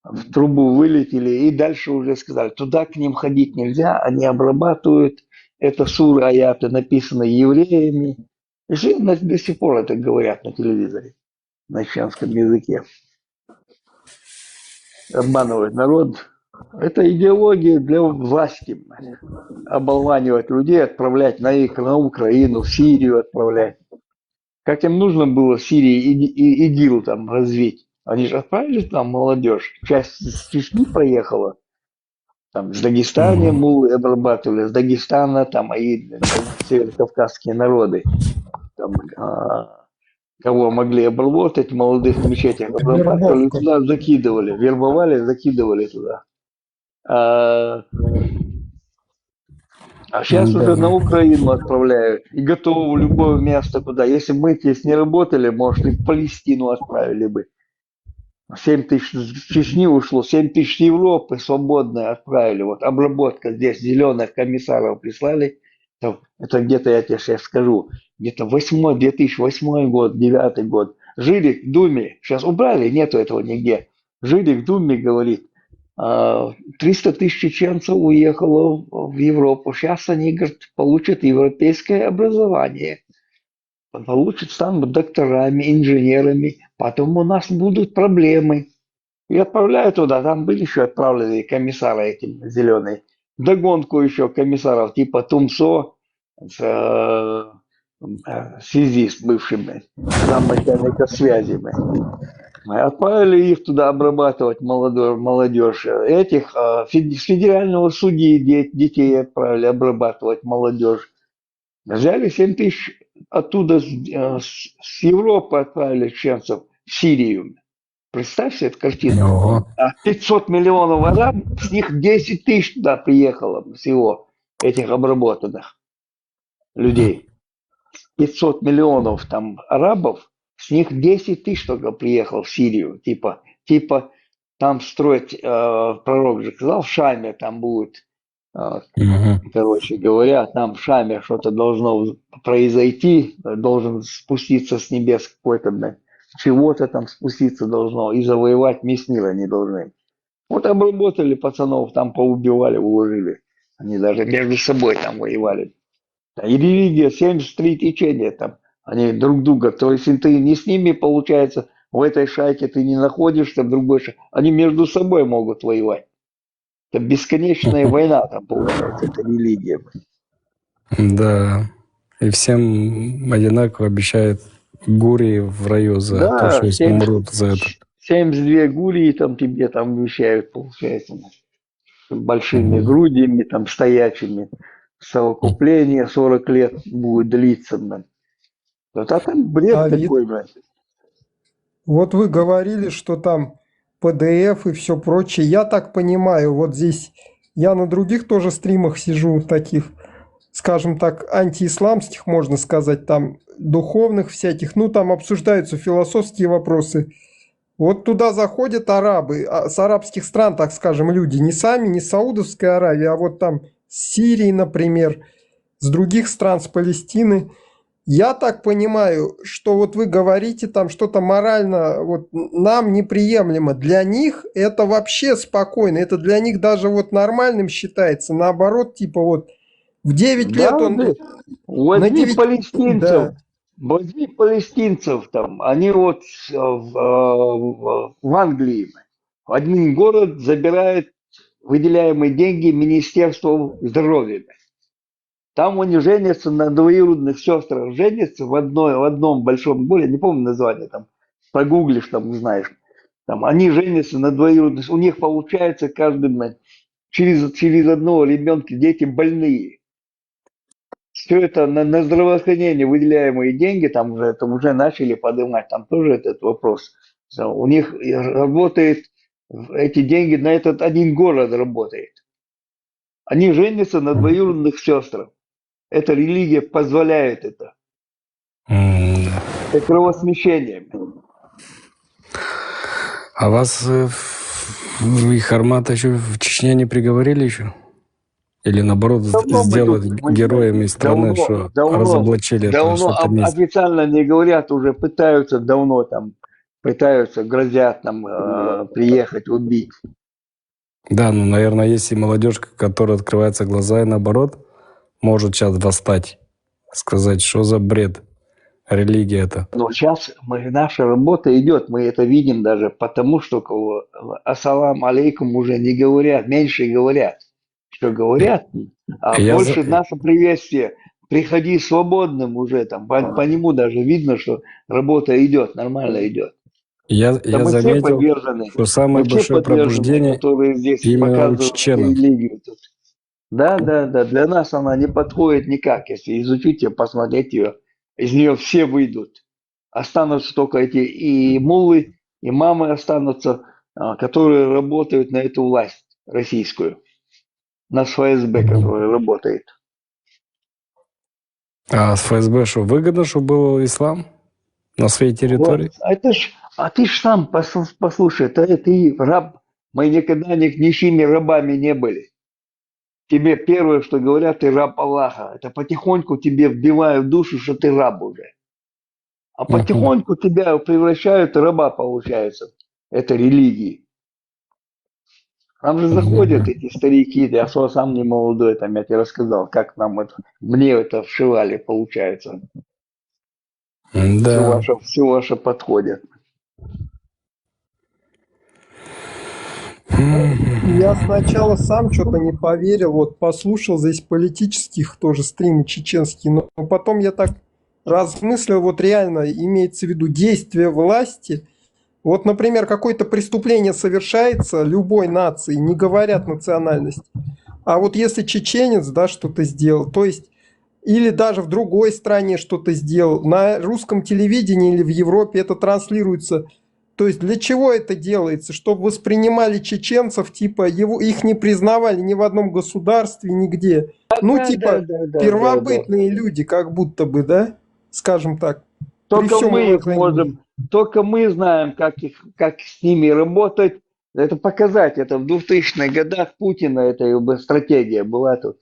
в трубу вылетели, и дальше уже сказали, туда к ним ходить нельзя, они обрабатывают, это суры, аяты написаны евреями. И все на- до сих пор это говорят на телевизоре, на чеченском языке. Обманывать народ. Это идеология для власти. Оболванивать людей, отправлять на, Ик- на Украину, в Сирию отправлять. Как им нужно было в Сирии и, и ИГИЛ там развить? Они же отправили там молодежь. Часть из Чечни проехала. Там с Дагестана муллы обрабатывали, с Дагестана там и северокавказские народы. Там, а, кого могли обработать, молодых в мечетях обрабатывали, туда закидывали, вербовали, закидывали туда. А, а сейчас уже на Украину отправляют. И готовы в любое место, куда. Если мы здесь не работали, может, и в Палестину отправили бы. Семь тысяч с Чечни ушло, семь тысяч с Европы свободные отправили. Вот обработка здесь зеленых комиссаров прислали. Там, это где-то, я тебе сейчас скажу, где-то восьмой, две тысячи восьмой год, девятый год. Жили в Думе, сейчас убрали, нету этого нигде. Жили в Думе, говорит, а, триста тысяч чеченцев уехало в Европу. Сейчас они, говорит, получат европейское образование. Получат, станут докторами, инженерами. Потом у нас будут проблемы. И отправляют туда, там были еще отправлены комиссары эти зеленые. Вдогонку еще комиссаров типа Тумсо, с, э, э, связист бывшими, замначальника связи. Мы отправили их туда обрабатывать молодежь, молодежь. Этих э, фед- с федерального судьи де- детей отправили обрабатывать молодежь. Взяли семь тысяч оттуда, с, э, с- с Европы отправили чеченцев в Сирию. Представь себе эту картину. Ого. А пятьсот миллионов араб, с них десять тысяч туда приехало всего, этих обработанных людей. Пятьсот миллионов там арабов, с них десять тысяч только приехал в Сирию. Типа, типа там строить, э, пророк же сказал, в Шаме там будет, э, Мгм. короче говоря, там в Шаме что-то должно произойти, должен спуститься с небес какой-то, блин, чего-то там спуститься должно, и завоевать весь мир они должны. Вот обработали пацанов, там поубивали, уложили. Они даже между собой там воевали. Да, и религия, семьдесят три течения там, они друг друга, то есть ты не с ними, получается, в этой шайке ты не находишься, в другой шайке. Они между собой могут воевать. Это бесконечная война там получается, это религия. Да. И всем одинаково обещают гури в раю за Да, то, что если семьдесят умрут за это. Семьдесят две гури там тебе там обещают, получается. Большими Мгм. грудями, там стоячими. Совокупление сорок лет будет длиться, блин. Вот а там бред А ведь- такой, блин. Вот вы говорили, что там П Д Ф и все прочее. Я так понимаю, вот здесь я на других тоже стримах сижу, таких, скажем так, антиисламских, можно сказать, там духовных всяких. Ну, там обсуждаются философские вопросы. Вот туда заходят арабы, а, с арабских стран, так скажем, люди. Не сами, не с Саудовской Аравии, а вот там с Сирии, например, с других стран, с Палестины. Я так понимаю, что вот вы говорите там что-то морально, вот н- нам неприемлемо. Для них это вообще спокойно. Это для них даже вот нормальным считается. Наоборот, типа вот в девять лет Да, он... да. Возьми девять- палестинцев, Да. возьми палестинцев там, они вот э, в, э, в- в Англии, один город забирает выделяемые деньги Министерству здоровья. Там они женятся на двоюродных сестрах, женятся в, одной, в одном большом городе, не помню название, там погуглишь, там узнаешь. Там они женятся на двоюродных, у них получается каждый м- через, через одного ребенка дети больные. все это на, на здравоохранение выделяемые деньги, там уже, там уже начали поднимать, там тоже этот вопрос. У них работает, эти деньги на этот один город работает. Они женятся на двоюродных сестрах. Эта религия позволяет это. М, Это кровосмещение. А вас э, в- в- и Хармата еще в Чечне не приговорили еще? Или наоборот, с- Давно мы сделать тут, мы- героями страны, давно- что давно- разоблачили это, Давно что это об- месть? Официально не говорят, уже пытаются давно там, пытаются, грозят там э, приехать, убить. Да, ну, наверное, есть и молодежь, которая открывается глаза и наоборот может сейчас восстать, сказать, что за бред, религия это. Но сейчас мы, наша работа идет, мы это видим даже потому, что кого- «Ассалам алейкум» уже не говорят, меньше говорят. Что говорят, а Я больше за- наше приветствие. «Приходи свободным» уже там, по, по нему даже видно, что работа идет, нормально идет. Я, Да я мы все заметил, подвержены. что самое Мы все большое подвержены, пробуждение которые здесь именно у показывают чеченцев. религию. Тут. Да, да, да. Для нас она не подходит никак. Если изучить ее, посмотреть ее, из нее все выйдут. Останутся только эти и муллы, и мамы останутся, а, которые работают на эту власть российскую, на ФСБ, которая работает. А с ФСБ что, выгодно, чтобы был ислам на своей территории? Вот. А это ж, а ты ж сам пос- послушай, ты, ты раб. Мы никогда ни, ничьими рабами не были. Тебе первое, что говорят, ты раб Аллаха. Это потихоньку тебе вбивают в душу, что ты раб уже. А Мгм. Потихоньку тебя превращают в раба, получается, этой религии. Там же заходят эти старики, я что сам не молодой, там я тебе рассказал, как нам это, мне это вшивали, получается. Все Да. ваше, все ваше подходит. Я сначала сам что-то не поверил, вот послушал здесь политических тоже стримы чеченские, но потом я так размыслил, вот реально имеется в виду действия власти. Вот, например, какое-то преступление совершается любой нации, не говорят национальность. А вот если чеченец, да, что-то сделал, то есть или даже в другой стране что-то сделал, на русском телевидении или в Европе это транслируется. То есть для чего это делается? Чтобы воспринимали чеченцев, типа, его, их не признавали ни в одном государстве, нигде. Ну, Да, типа, да, да, да, да, первобытные люди, как будто бы, да? Скажем так. Только всём мы их уважении. можем, только мы знаем, как их, как с ними работать. Это показать, это в двухтысячных годах Путина это его стратегия была тут,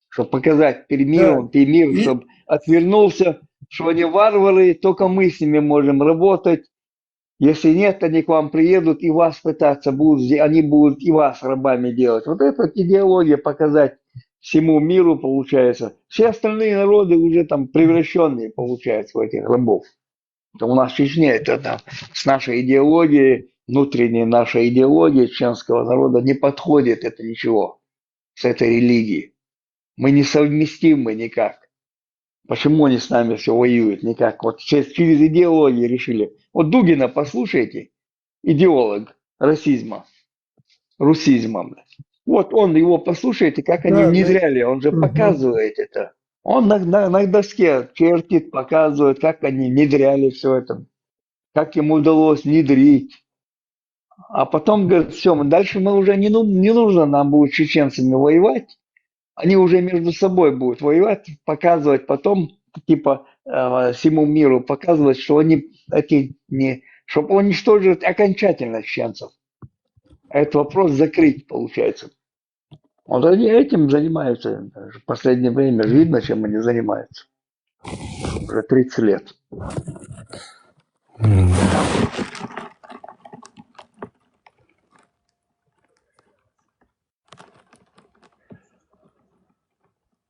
чтобы показать перед миром, перед миром, И- чтобы отвернулся, что они варвары, только мы с ними можем работать. Если нет, они к вам приедут и вас пытаться будут, зде- они будут и вас рабами делать. Вот эта идеология показать всему миру получается. Все остальные народы уже там превращенные получаются в этих рабов. Это у нас в Чечне, это там с нашей идеологией, внутренней нашей идеологией чеченского народа не подходит это ничего с этой религией. Мы несовместимы никак. Почему они с нами все воюют? Никак. Вот через, через идеологии решили. Вот Дугина послушайте, идеолог расизма, русизма. Вот он его послушайте, как они Да, да. Внедряли, он же Мгм. Показывает это. Он на, на, на доске чертит, показывает, как они внедряли все это, как ему удалось внедрить. А потом говорит, все, дальше мы уже не, ну- не нужно нам будет с чеченцами воевать. Они уже между собой будут воевать, показывать потом, типа, э, всему миру, показывать, что они эти не, чтобы уничтожить окончательно чеченцев. Этот вопрос закрыть, получается. Вот они этим занимаются. В последнее время же видно, чем они занимаются. Уже тридцать лет. М.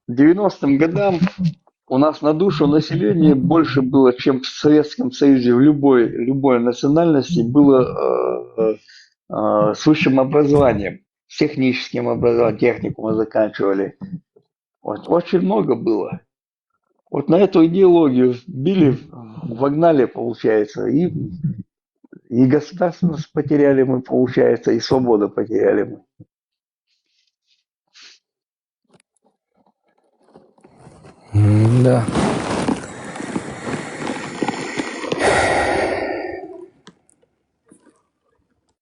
К девяностым годам у нас на душу населения больше было, чем в Советском Союзе, в любой, любой национальности было э, э, с высшим образованием, с техническим образованием, техникумы заканчивали. Вот, очень много было. Вот на эту идеологию били, вогнали, получается, и, и государственность потеряли мы, получается, и свободу потеряли мы. Да.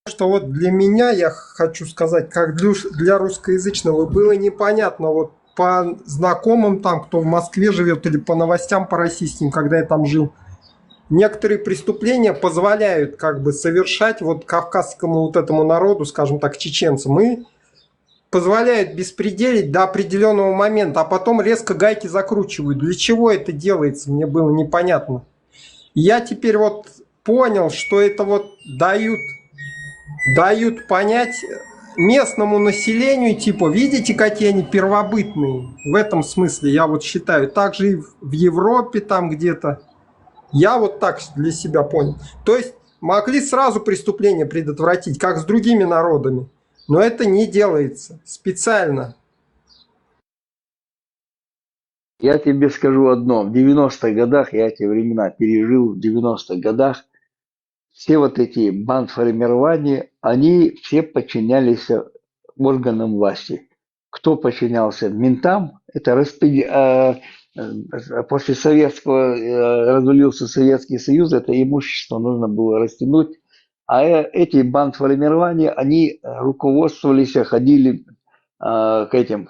Что вот для меня, я хочу сказать, как для, для русскоязычного, было непонятно, вот по знакомым там, кто в Москве живет, или по новостям по российским, когда я там жил, некоторые преступления позволяют как бы совершать вот кавказскому вот этому народу, скажем так, чеченцам, и позволяют беспределить до определенного момента, а потом резко гайки закручивают. Для чего это делается, мне было непонятно. Я теперь вот понял, что это вот дают, дают понять местному населению, типа, видите, какие они первобытные. В этом смысле, я вот считаю, также и в Европе там где-то. Я вот так для себя понял. То есть могли сразу преступление предотвратить, как с другими народами. Но это не делается специально. Я тебе скажу одно. В девяностых годах, я эти времена пережил, в девяностых годах все вот эти бандформирования, они все подчинялись органам власти. Кто подчинялся ментам, это распределение, а, а, после советского, э, развалился Советский Союз, это имущество нужно было растянуть. А э- эти бандформирования, они руководствовались, ходили а, к этим,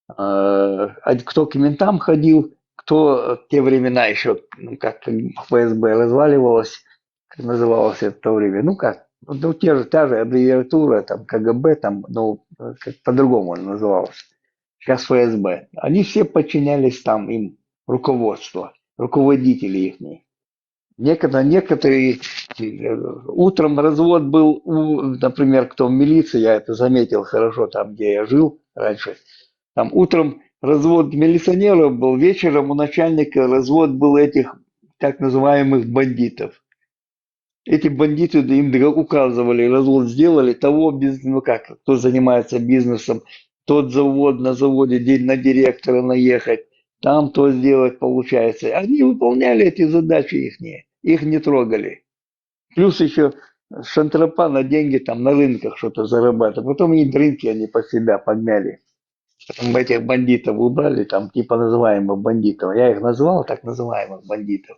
а, а, кто к ментам ходил, кто в те времена еще, ну, как ФСБ разваливалось, как называлось это в то время, ну как, ну те же, та же аббревиатура, там КГБ, там, ну, как по-другому оно называлось. Сейчас ФСБ. Они все подчинялись там им, руководство, руководители их. Некоторые, некоторые э, утром развод был, у, например, кто в милиции, я это заметил хорошо, там, где я жил раньше. Там утром развод милиционеров был, вечером у начальника развод был этих так называемых бандитов. Эти бандиты им указывали, развод сделали, того без, ну как, кто занимается бизнесом, тот завод, на заводе день на директора наехать, там то сделать получается. Они выполняли эти задачи их, их не трогали. Плюс еще шантропа на деньги там на рынках что-то зарабатывать. Потом и рынки они под себя подмяли. Потом этих бандитов убрали, там типа называемых бандитов. Я их назвал так называемых бандитов.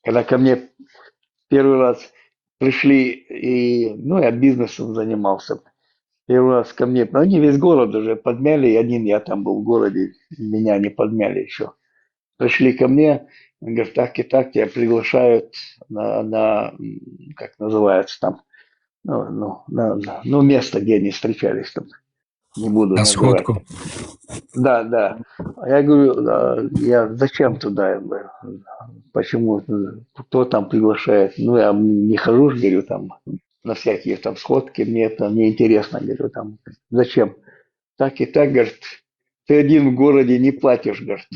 Когда ко мне первый раз пришли, и, ну, я бизнесом занимался. Первый раз ко мне, ну, они весь город уже подмяли, один я там был в городе, меня не подмяли еще. Пришли ко мне, говорят, так и так, тебя приглашают на, на как называется там, ну, ну, на, ну, место, где они встречались там. Не буду на сходку. Да, да. Я говорю, я зачем туда? Почему? Кто там приглашает? Ну, я не хожу, говорю, там на всякие там сходки, мне это неинтересно, говорю, там, зачем? Так и так, говорит, ты один в городе не платишь, говорит.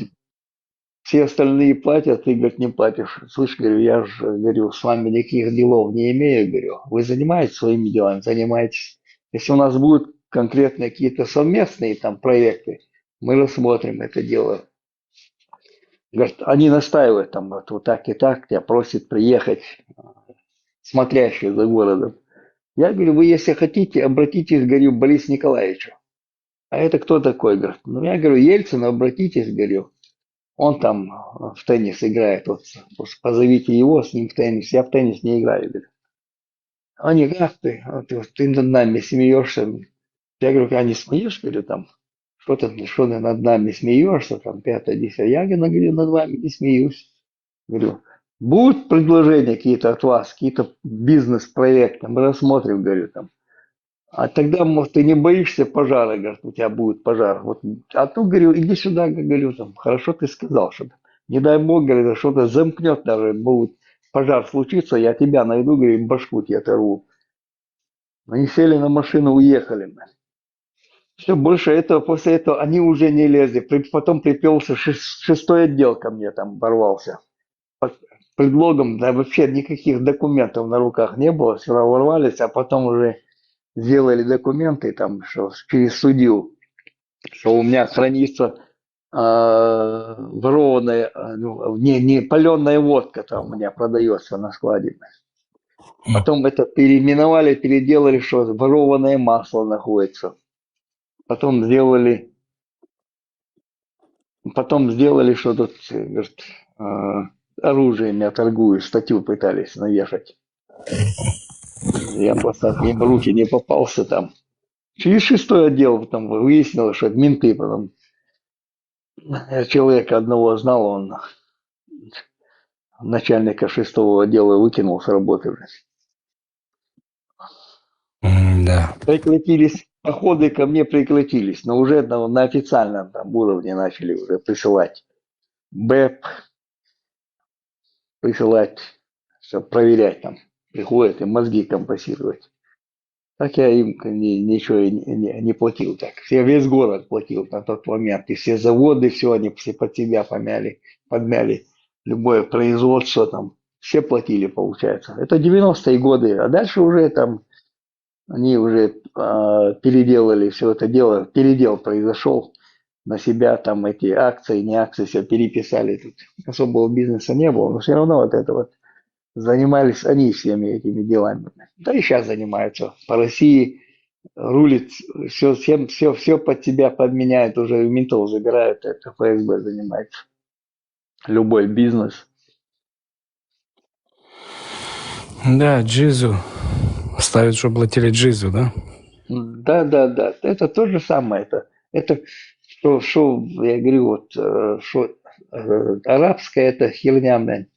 Все остальные платят, ты, говорит, не платишь. Слышь, говорю, я же, говорю, с вами никаких делов не имею, говорю. Вы занимаетесь своими делами, занимаетесь. Если у нас будут конкретные какие-то совместные там проекты, мы рассмотрим это дело. Говорит, они настаивают там, вот, вот так и так, тебя просят приехать, смотрящие за городом. Я говорю, вы, если хотите, обратитесь, говорю, к Борису Николаевичу. А это кто такой? Говорит, ну, я говорю, Ельцин, обратитесь, говорю. Он там в теннис играет, вот, позовите его, с ним в теннис. Я в теннис не играю, говорю. Они, как ты? Ты, ты над нами смеешься. Я говорю, я не смеюсь, говорю, там, что ты, что ты над нами смеешься, там, пятое, десятое. Я, говорю, над вами не смеюсь. Говорю, будут предложения какие-то от вас, какие-то бизнес-проекты, мы рассмотрим, говорю, там. А тогда, может, ты не боишься пожара, говорит, у тебя будет пожар. Вот, а то, говорю, иди сюда, говорю, там, хорошо ты сказал, что не дай бог, говорит, что-то замкнет даже, будет пожар случится, я тебя найду, говорю, башку тебе оторву. Они сели на машину, уехали. Все, больше этого, после этого они уже не лезли. При, потом приплелся шест, шестой отдел ко мне, там ворвался. Под предлогом, да, вообще никаких документов на руках не было, сюда ворвались, а потом уже сделали документы там, что через судью, что у меня хранится а, ворованная, а, ну, не, не паленая водка там у меня продается на складе. Потом это переименовали, переделали, что ворованное масло находится. Потом сделали Потом сделали, что тут, говорит, а, оружием я торгую, статью пытались навешать. Я просто им в руки не попался там. Через шестой отдел потом выяснилось, что это менты потом. Я человека одного знал, он начальника шестого отдела выкинул с работы. М, Да. Прекратились, походы ко мне прекратились, но уже на, на официальном там уровне начали уже присылать БЭП, присылать, чтоб проверять там. Приходят и мозги компасировать. Так я им к- ни- ничего и не, не- не платил так. Я весь город платил на тот момент. И все заводы, все они все под себя помяли, подмяли. Любое производство там, все платили, получается. Это девяностые годы. А дальше уже там они уже а, переделали все это дело. Передел произошел на себя, там эти акции, не акции, все переписали. Тут особого бизнеса не было, но все равно вот это вот занимались они всеми этими делами. Да и сейчас занимаются. По России рулит, все, всем, все, все под себя подменяют, уже у ментов забирают, это ФСБ занимается. Любой бизнес. Да, джизу. Ставят, чтобы платили джизу, да? Да, да, да. Это то же самое. Это, это что, что я говорю, вот, э, что э, арабская это херня, блин,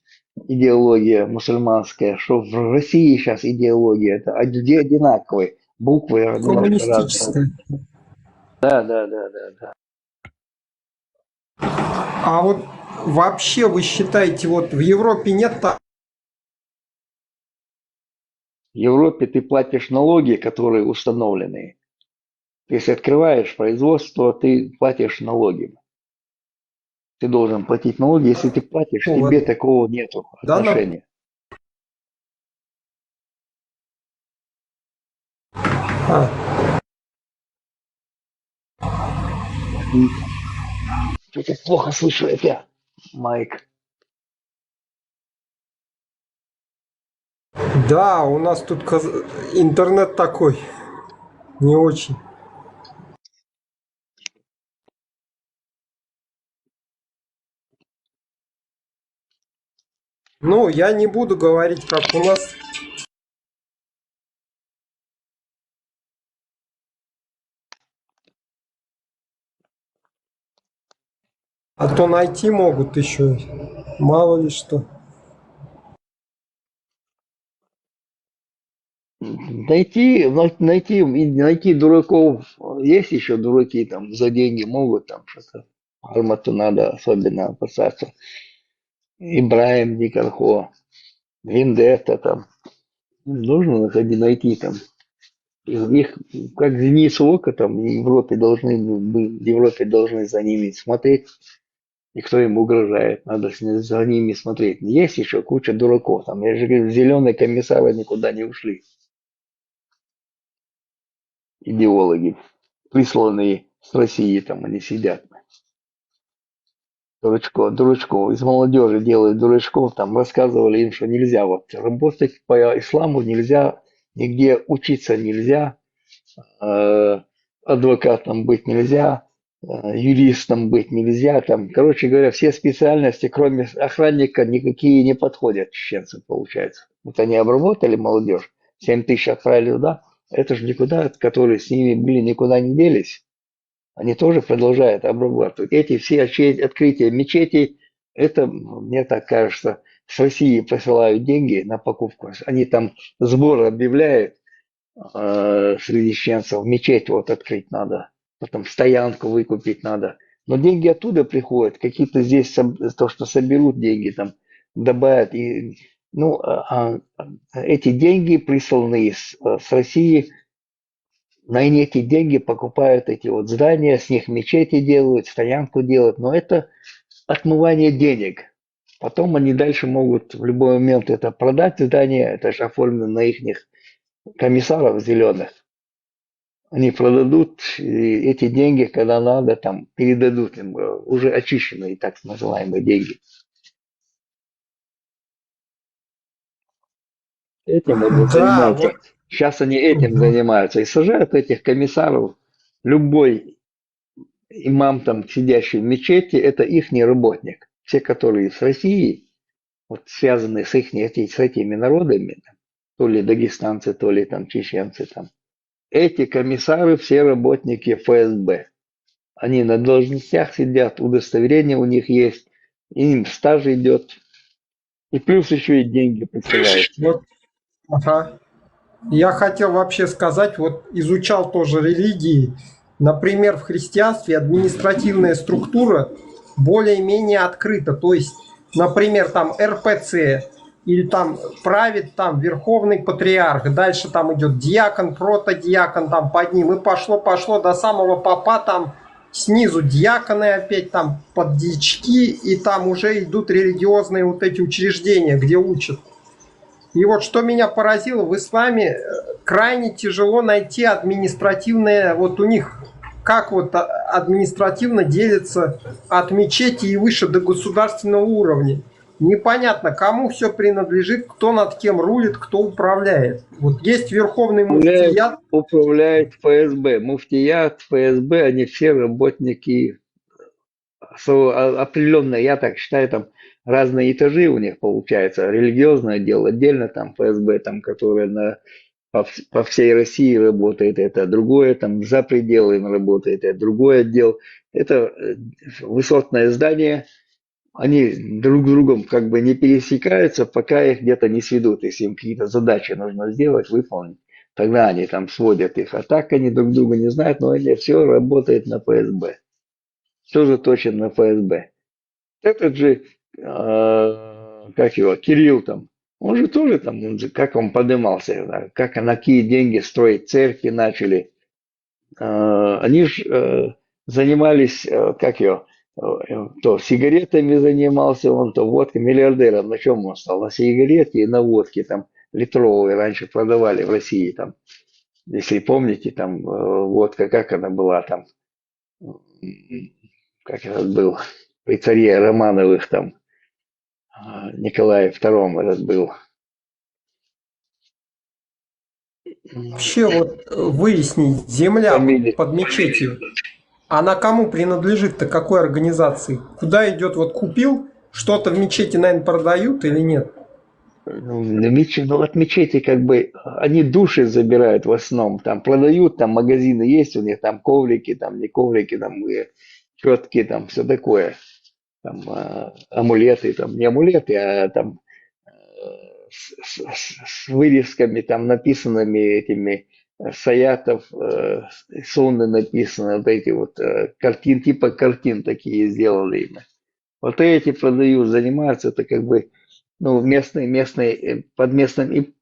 идеология мусульманская, что в России сейчас идеология, это оди- одинаковые буквы. Они разные. Коммунистическая. Да, да, да, да, да. А вот вообще вы считаете, вот в Европе нет та- В Европе ты платишь налоги, которые установлены. Если открываешь производство, ты платишь налоги. Ты должен платить налоги. Если ты платишь, Ну, тебе вот. Такого нету Да, но- отношения. А, Что-то плохо слышу опять, Майк. Да, у нас тут каз- интернет такой. Не очень. Ну, я не буду говорить, как у нас. А то найти могут еще. Мало ли что. Найти, най- найти, и найти дураков. Есть еще дураки там за деньги могут там что-то. Армату надо особенно опасаться. Ибраим Дикархо, Вендетта там. Нужно находи, найти там. Их, их как зеницу ока там в Европе должны, в Европе должны за ними смотреть. И кто им угрожает, надо с- за ними смотреть. Есть еще куча дураков. Там, я же говорю, зеленые комиссары никуда не ушли. Идеологи, присланные с России, там они сидят. Дурачков, дурачков, из молодежи делают дурачков, там рассказывали им, что нельзя вот работать по исламу, нельзя, нигде учиться нельзя, э, адвокатом быть нельзя, э, юристом быть нельзя, там, короче говоря, все специальности, кроме охранника, никакие не подходят чеченцам, получается. Вот они обработали молодежь, семь тысяч отправили туда, это же никуда, которые с ними были, никуда не делись. Они тоже продолжают обрабатывать. Эти все оче- открытия мечетей, это, мне так кажется, с России посылают деньги на покупку. Они там сбор объявляют э, среди чеченцев, мечеть вот открыть надо, потом стоянку выкупить надо. Но деньги оттуда приходят, какие-то здесь соб- то, что соберут деньги, там добавят. И, ну, а, а, эти деньги присланы из, э, с России, на эти деньги покупают эти вот здания, с них мечети делают, стоянку делают, но это отмывание денег. Потом они дальше могут в любой момент это продать здание, это же оформлено на их комиссаров зеленых. Они продадут и эти деньги, когда надо, там передадут им э, уже очищенные так называемые деньги. Этим вот Да, занимаются. Вот. Сейчас они этим Мгм. Занимаются и сажают этих комиссаров. Любой имам там, сидящий в мечети, это ихний работник. Все, которые с Россией, вот связаны с их, эти, с этими народами, то ли дагестанцы, то ли там чеченцы, там. Эти комиссары все работники Ф С Б. Они на должностях сидят, удостоверение у них есть, им стаж идет, и плюс еще и деньги присылают. Вот. Ага. Я хотел вообще сказать, вот изучал тоже религии. Например, в христианстве административная структура более-менее открыта. То есть, например, там Р П Ц или там правит там верховный патриарх, дальше там идет диакон, протодиакон там под ним, и пошло-пошло до самого папа, там снизу диаконы опять там под дьячки, и там уже идут религиозные вот эти учреждения, где учат. И вот что меня поразило, в исламе э, крайне тяжело найти административное, вот у них как вот а, административно делится от мечети и выше до государственного уровня. Непонятно, кому все принадлежит, кто над кем рулит, кто управляет. Вот есть верховный Управляет, муфтият, управляет Ф С Б. Муфтият, Ф С Б, они все работники со- а- определенные, я так считаю, там разные этажи у них получается. Религиозный отдел отдельно, там Ф С Б, там, которое на, по, вс- по всей России работает, это другое, там за пределами работает, это другой отдел. Это э, высотное здание, они друг с другом как бы не пересекаются, пока их где-то не сведут. Если им какие-то задачи нужно сделать, выполнить, тогда они там сводят их. А так они друг друга не знают, но это все работает на Ф С Б. Все заточено на Ф С Б. Этот же, э, как его, Кирилл там, он же тоже там, он же, как он поднимался, да, как на какие деньги строить церкви начали. Э, они же э, занимались, э, как его, э, то сигаретами занимался он, то водкой, миллиардером. На чем он стал? На сигарете и на водке там литровые раньше продавали в России там. Если помните, там э, водка, как она была там, м, как этот был, при царе Романовых там, а, Николае Втором этот был. Вообще вот э, выяснить, земля Фамилия. Под мечетью, она кому принадлежит-то, какой организации? Куда идет, вот купил, что-то в мечети, наверное, продают или нет? Ну, на мече- ну, от мечети как бы они души забирают в основном. Там продают, там магазины есть у них, там коврики, там не коврики, там четки, там все такое. Там э, амулеты, там не амулеты, а там э, с, с- с- с вырезками, там написанными этими э, саятов, э, сунны написаны, вот эти вот э, картин, типа картин такие сделали ими. Вот эти продают, занимаются, это как бы, ну, местные, местные, э, под местным и-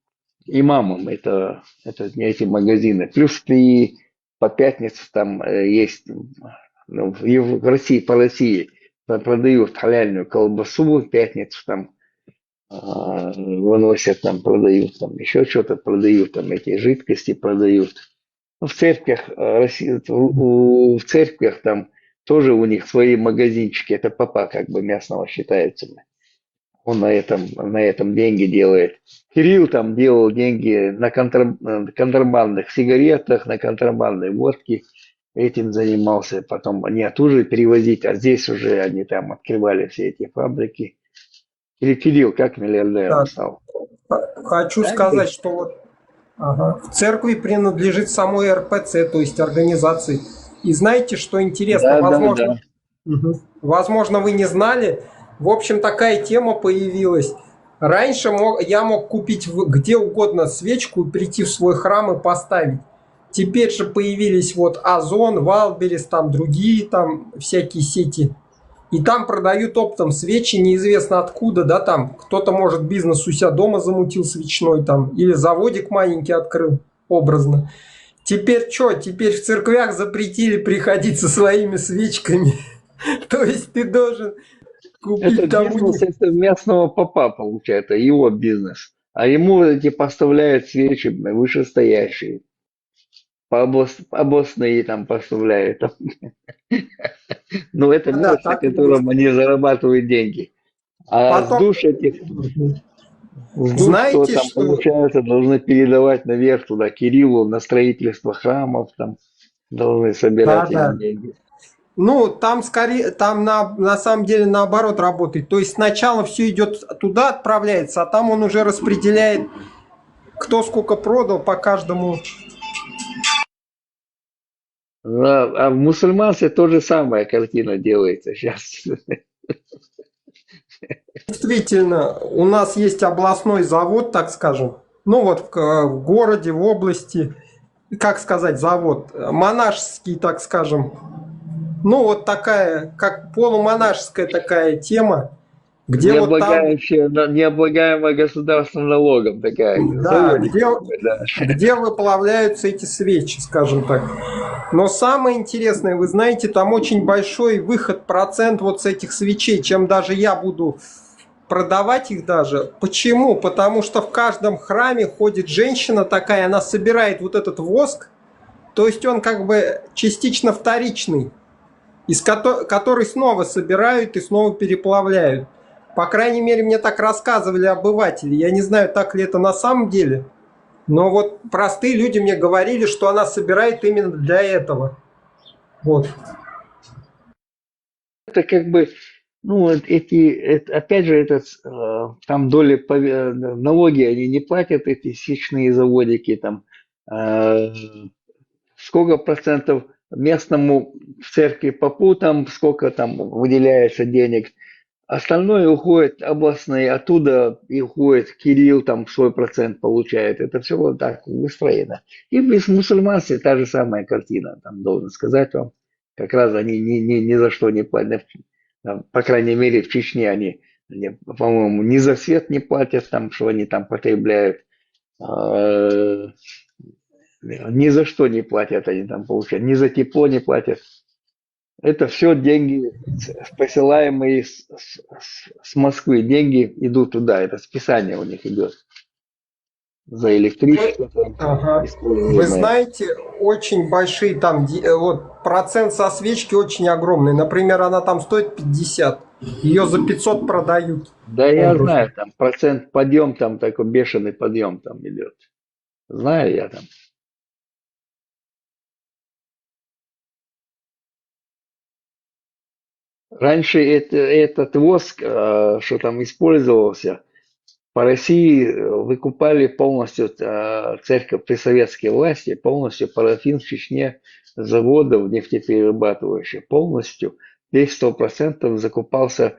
имамом это, это не эти магазины. Плюс ты по пятницам там э, есть, ну, в, Ев- в России, по России про- продают халяльную колбасу в пятницу там а, выносят там, продают там, еще что-то продают, там эти жидкости продают. Ну, в церквях э, России, в, у- в церквях там тоже у них свои магазинчики, это папа как бы местного считается. Он на этом, на этом деньги делает. Кирилл там делал деньги на контра- э, контрабандных сигаретах, на контрабандной водке. Этим занимался. Потом они оттуда перевозить, а здесь уже они там открывали все эти фабрики. Или Кирилл как миллиардером Так. Стал? Хочу Да, сказать, что вот ага, в церкви принадлежит самой Р П Ц, то есть организации. И знаете, что интересно? Да, да, Возможно, да. Мгм. Возможно, вы не знали. В общем, такая тема появилась. Раньше мог, я мог купить в- где угодно свечку и прийти в свой храм и поставить. Теперь же появились вот Озон, Валберес, там другие там всякие сети. И там продают оптом свечи неизвестно откуда, да, там кто-то, может, бизнес у себя дома замутил свечной там, или заводик маленький открыл, образно. Теперь что? Теперь в церквях запретили приходить со своими свечками. То есть ты должен купить Это там у бизнес, них. Это местного папа получается, его бизнес. А ему вот эти поставляют свечи вышестоящие. По облас- областные там поставляют. Ну, это Да, мелочь, на так и котором они зарабатывают деньги. А с Потом- душ этих, с душ, Знаете, что там что- получается, должны передавать наверх туда Кириллу на строительство храмов, там должны собирать Да, да. эти деньги. Ну, там скорее, там на, на самом деле наоборот работает. То есть сначала все идет туда, отправляется, а там он уже распределяет, кто сколько продал по каждому. А, а в мусульманстве то же самая картина делается сейчас. Действительно, у нас есть областной завод, так скажем. Ну вот в, в городе, в области, как сказать, завод, монашеский, так скажем. Ну вот такая, как полумонашеская такая тема, где вот там, Необлагаемая, необлагаемая государственным налогом такая. Да, где, где выплавляются эти свечи, скажем так. Но самое интересное, вы знаете, там очень большой выход, процент вот с этих свечей, чем даже я буду продавать их даже. Почему? Потому что в каждом храме ходит женщина такая, она собирает вот этот воск, то есть он как бы частично вторичный, из кото- который снова собирают и снова переплавляют. По крайней мере, мне так рассказывали обыватели. Я не знаю, так ли это на самом деле, но вот простые люди мне говорили, что она собирает именно для этого. Вот. Это как бы, ну, вот эти, это, опять же, этот, э, там доли по, э, налоги они не платят, эти свечные заводики, там, э, сколько процентов местному в церкви попу, там, сколько там выделяется денег. Остальное уходит областные, оттуда и уходит Кирилл, там свой процент получает. Это все вот так выстроено. И в мусульманстве та же самая картина, там, должен сказать вам. Как раз они ни, ни, ни за что не платят. Там, по крайней мере, в Чечне они, они, по-моему, ни за свет не платят, там, что они там потребляют. А, ни за что не платят они там, получают, ни за тепло не платят. Это все деньги, с- посылаемые с, с- с- с Москвы. Деньги идут туда, это списание у них идет. За электричество там Ага. Вы используемое. Знаете, очень большие там, де- э, вот процент со свечки очень огромный. Например, она там стоит пятьдесят. Ее за пятьсот продают. Да, я Образ. Знаю, там процент подъем, там такой бешеный подъем там идет. Знаю я там. Раньше это, этот воск, э, что там использовался, по России э, выкупали полностью э, церковь при советской власти, полностью парафин в Чечне заводов нефтеперерабатывающих, полностью весь сто процентов закупался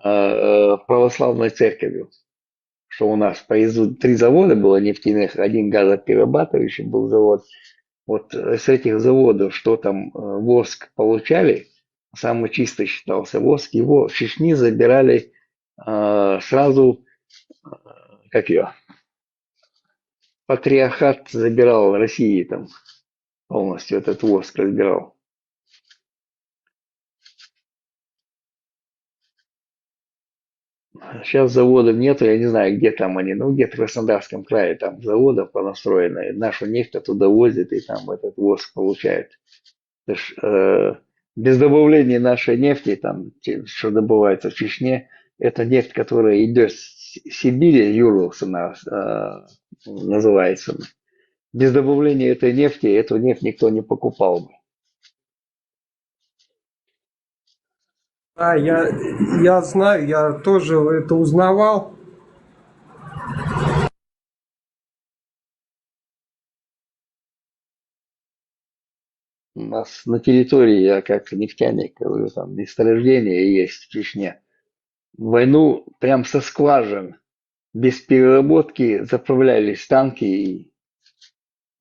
э, э, православной церковью. Что у нас производ- три завода было нефтяных, один газоперерабатывающий был завод. Вот э, с этих заводов, что там э, воск получали, самый чистый считался воск, его с Чечни забирали э, сразу, э, как ее, патриархат забирал России там полностью этот воск разбирал. Сейчас заводов нету, я не знаю, где там они, ну где-то в Краснодарском крае там заводов понастроено, и нашу нефть оттуда возят, и там этот воск получает. Это ж, э, без добавления нашей нефти, там, те- что добывается в Чечне, это нефть, которая идет с Сибири, Юрлс она э, называется. Без добавления этой нефти эту нефть никто не покупал бы. Да, я, я знаю, я тоже это узнавал. У нас на территории, я как нефтяник говорю, там месторождение есть в Чечне. В войну прям со скважин без переработки заправлялись танки и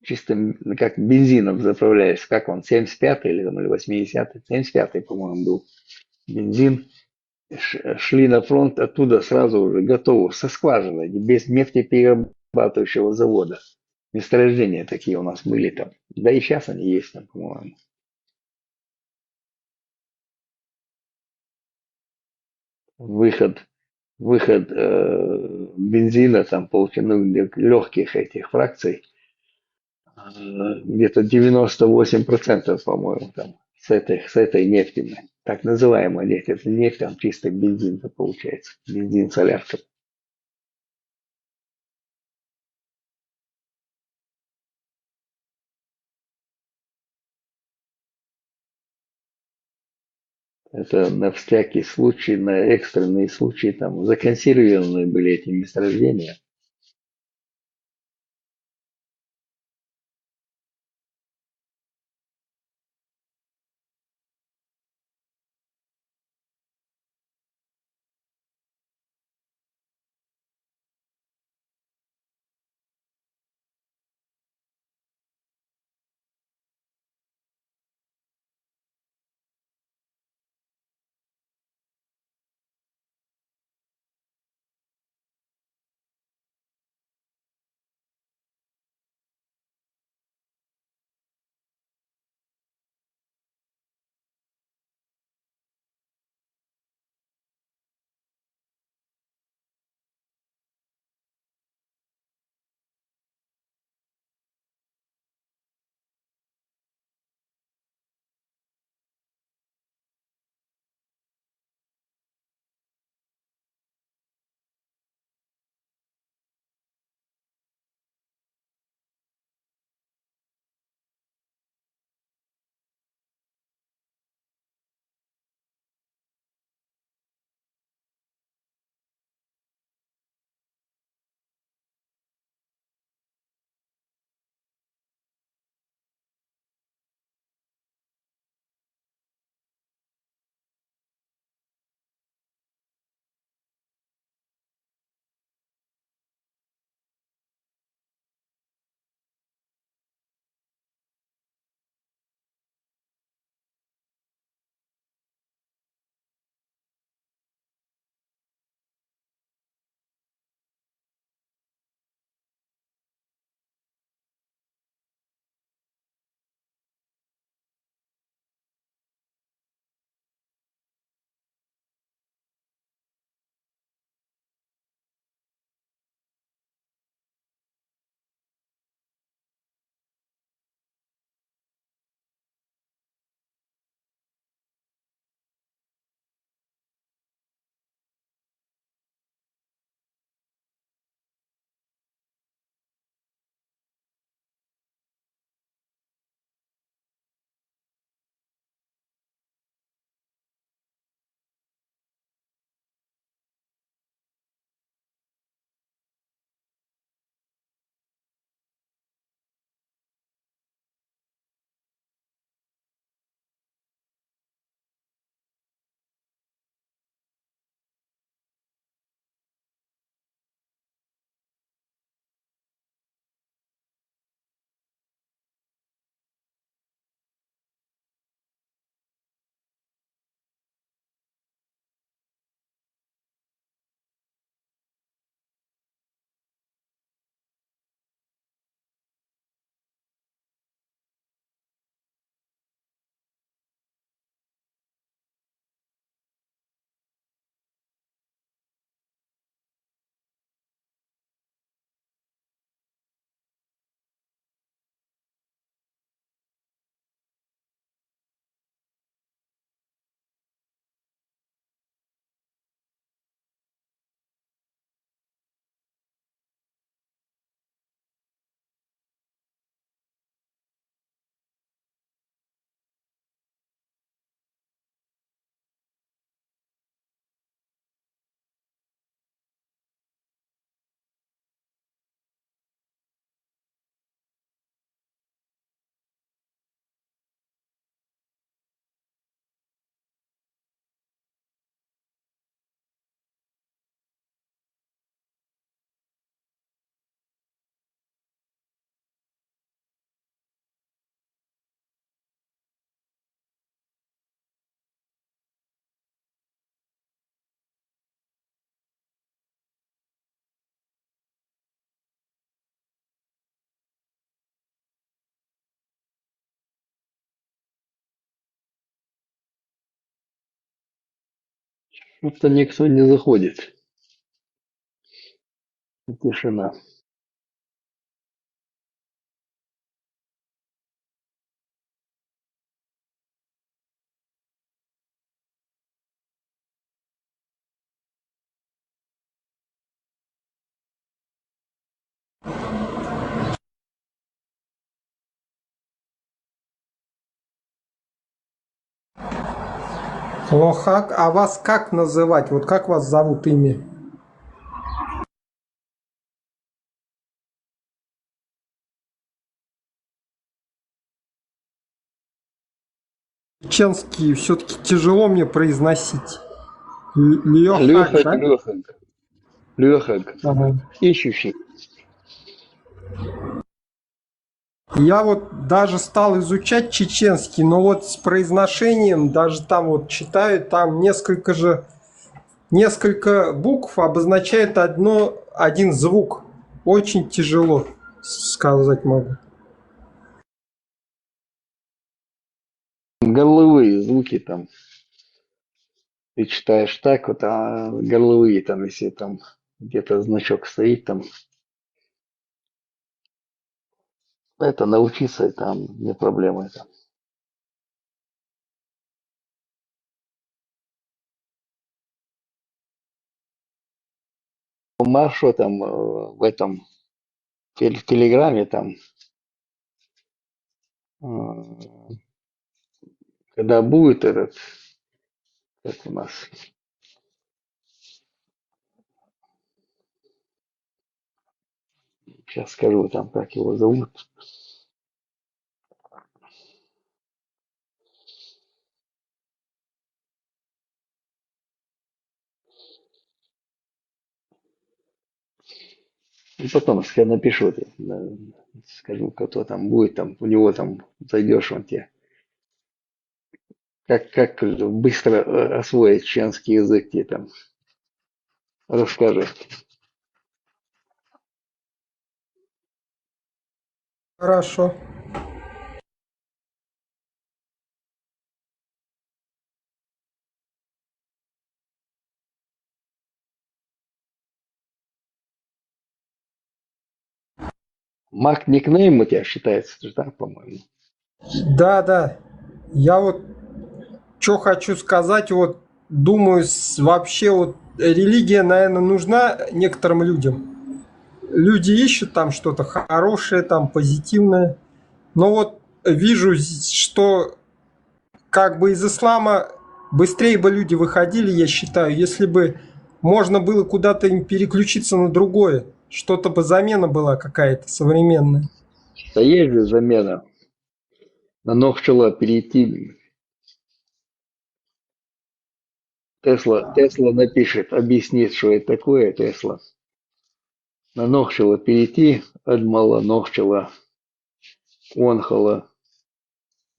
чисто м- как бензином заправлялись, как он, семьдесят пятый или, там, или восьмидесятый, семьдесят пятый, по-моему, был бензин. Ш- шли на фронт, оттуда сразу уже готово, со скважины, без нефтеперерабатывающего завода. Месторождения такие у нас были там. Да и сейчас они есть там, по-моему. Выход, выход э, бензина там получен, ну, легких этих фракций э, где-то девяносто восемь процентов, по-моему, там с этой, с этой нефти, так называемой нефти, это нефть, там чистый бензин получается, бензин солярка. Это на всякий случай, на экстренные случаи, там законсервированы были эти месторождения. Что-то никто не заходит. Тишина. Лёхак, а вас как называть? Вот как вас зовут, имя? Чеченский все-таки тяжело мне произносить. Л- Лёхак, Лёхак, да? Лёхак. Лёхак. Ага. Ищущий. Я вот даже стал изучать чеченский, но вот с произношением, даже там вот читаю, там несколько же, несколько букв обозначает одно, один звук. Очень тяжело сказать могу. Горловые звуки там. Ты читаешь так вот, а горловые там, если там где-то значок стоит там, это научиться там не проблема это. Маршо там э, в этом тел- в Телеграме там, э, когда будет этот, как у нас, сейчас скажу там, как его зовут. И потом ска- напишу, э, скажу, кто там будет, там у него там зайдешь, он тебе как, как быстро э, освоить чеченский язык, тебе там расскажет. Хорошо. Мак никнейм у тебя считается, ты же, да, по-моему? Да, да. Я вот что хочу сказать, вот думаю, с- вообще вот религия, наверное, нужна некоторым людям. Люди ищут там что-то хорошее, там позитивное. Но вот вижу, з- что как бы из ислама быстрее бы люди выходили, я считаю, если бы можно было куда-то им переключиться на другое, что-то бы замена была какая-то современная. Да есть же замена. На ног чола перейти. Тесла, Тесла напишет, объяснит, что это такое, Тесла. На ног чола перейти, адмала ног чола, онхала.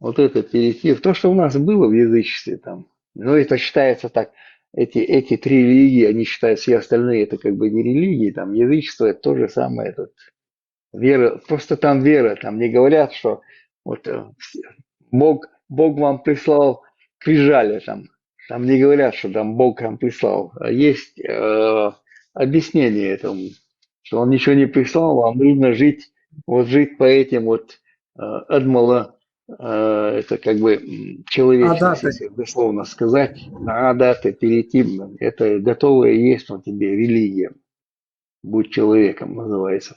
Вот это перейти. То, что у нас было в язычестве там, но это считается так, эти, эти три религии, они считают, все остальные это как бы не религии, там язычество это то же самое, это вера, просто там вера, там не говорят, что вот э, вс- Бог, Бог вам прислал скрижали, там, там не говорят, что там Бог вам прислал, а есть э, объяснение этому, что он ничего не прислал, вам нужно жить, вот жить по этим вот э, адмала, э, это как бы м, человечность, Адаты. Если дословно сказать, на адаты перейти, это готовая есть он тебе религия. Будь человеком называется.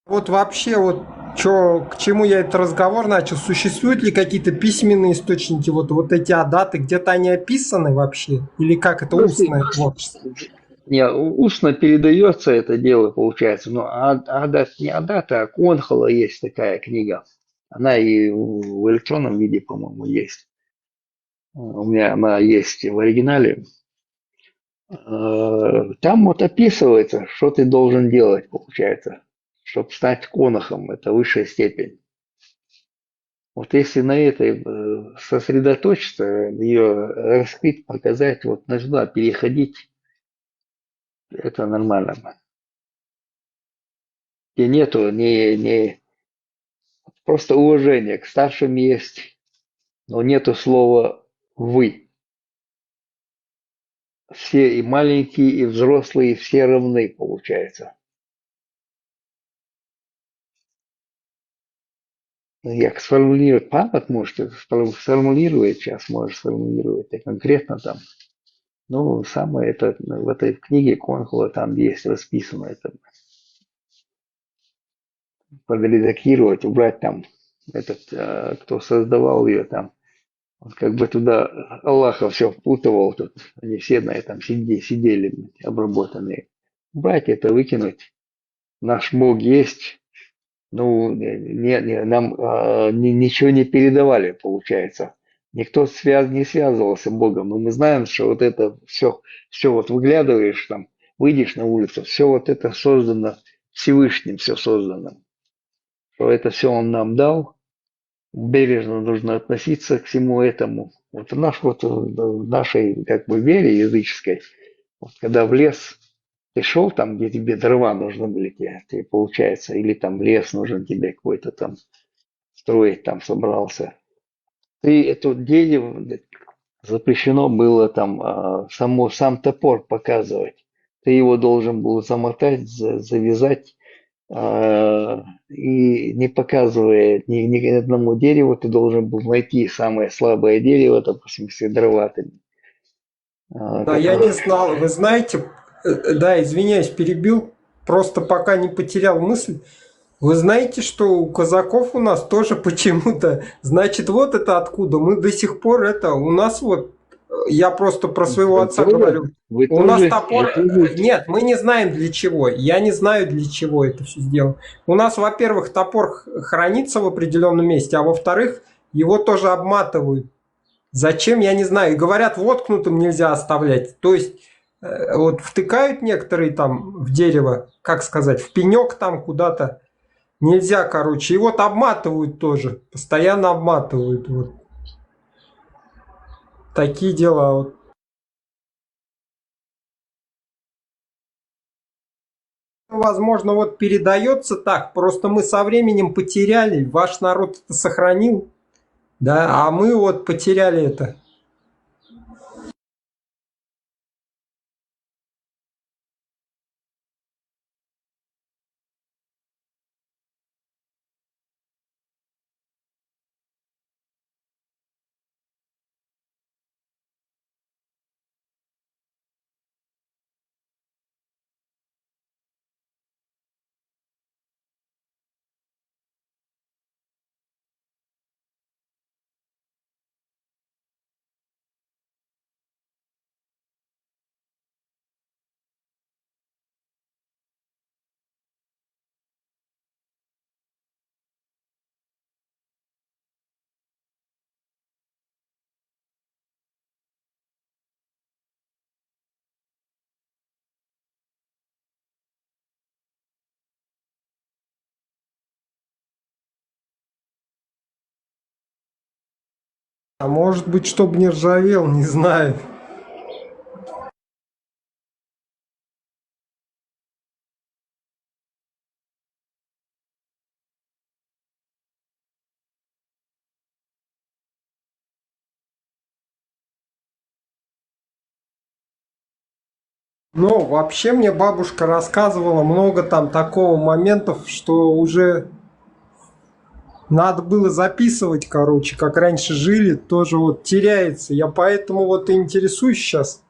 Вот вообще вот чё, к чему я этот разговор начал? Существуют ли какие-то письменные источники, вот, вот эти адаты, где-то они описаны вообще? Или как это Ну, ты- устное творчество? Не, у- устно передается это дело, получается. Но ад- адат, не адат, а Конхола есть такая книга. Она и в электронном виде, по-моему, есть. У меня она есть в оригинале. Э, Там вот описывается, что ты должен делать, получается, чтобы стать конохом. Это высшая степень. Вот если на этой э, сосредоточиться, ее раскрыть, показать, вот на сюда переходить, это нормально. И нету ни, ни просто уважение к старшим есть, но нету слова вы. Все и маленькие, и взрослые, все равны, получается. Ну, як сформулировать, память может это сформулировать, сейчас можешь сформулировать, ты конкретно там. Ну, самое это в этой книге Конхола там есть расписано это. Подредактировать, убрать там этот, э, кто создавал ее там, Он как бы туда Аллаха все впутывал тут. Они все на этом сиде- сидели, блядь, обработанные. Убрать это, выкинуть. Наш Бог есть. Ну, не, не- нам а, ни- ничего не передавали, получается. Никто связ, не связывался с Богом. Но мы знаем, что вот это все, все вот выглядываешь там, выйдешь на улицу, все вот это создано Всевышним, все создано. Что это все Он нам дал, бережно нужно относиться к всему этому. Вот в наш, вот в нашей как бы вере языческой, вот когда в лес ты шел там, где тебе дрова нужны были, тебе, тебе получается, или там лес нужен тебе какой-то там строить там собрался, ты это дерево запрещено было там а, само, сам топор показывать. Ты его должен был замотать, за- завязать, а, и не показывая ни, ни одному дереву, ты должен был найти самое слабое дерево, допустим, если дрова ты, а, Да, я не знал. Вы знаете, э, да, извиняюсь, перебил, просто пока не потерял мысль. Вы знаете, что у казаков у нас тоже почему-то, значит, вот это откуда. Мы до сих пор это, у нас вот, э, я просто про своего отца говорю. У нас топор, нет, мы не знаем для чего. Я не знаю, для чего это все сделано. У нас, во-первых, топор хранится в определенном месте, а во-вторых, его тоже обматывают. Зачем, я не знаю. И говорят, воткнутым нельзя оставлять. То есть, э, вот втыкают некоторые там в дерево, как сказать, в пенек там куда-то. Нельзя, короче. И вот обматывают тоже. Постоянно обматывают. Вот. Такие дела. Вот. Возможно, вот передается так. Просто мы со временем потеряли. Ваш народ это сохранил. Да, а мы вот потеряли это. А может быть, чтобы не ржавел, не знаю. Но вообще мне бабушка рассказывала много там такого моментов, что уже надо было записывать, короче, как раньше жили, тоже вот теряется. Я поэтому вот и интересуюсь сейчас.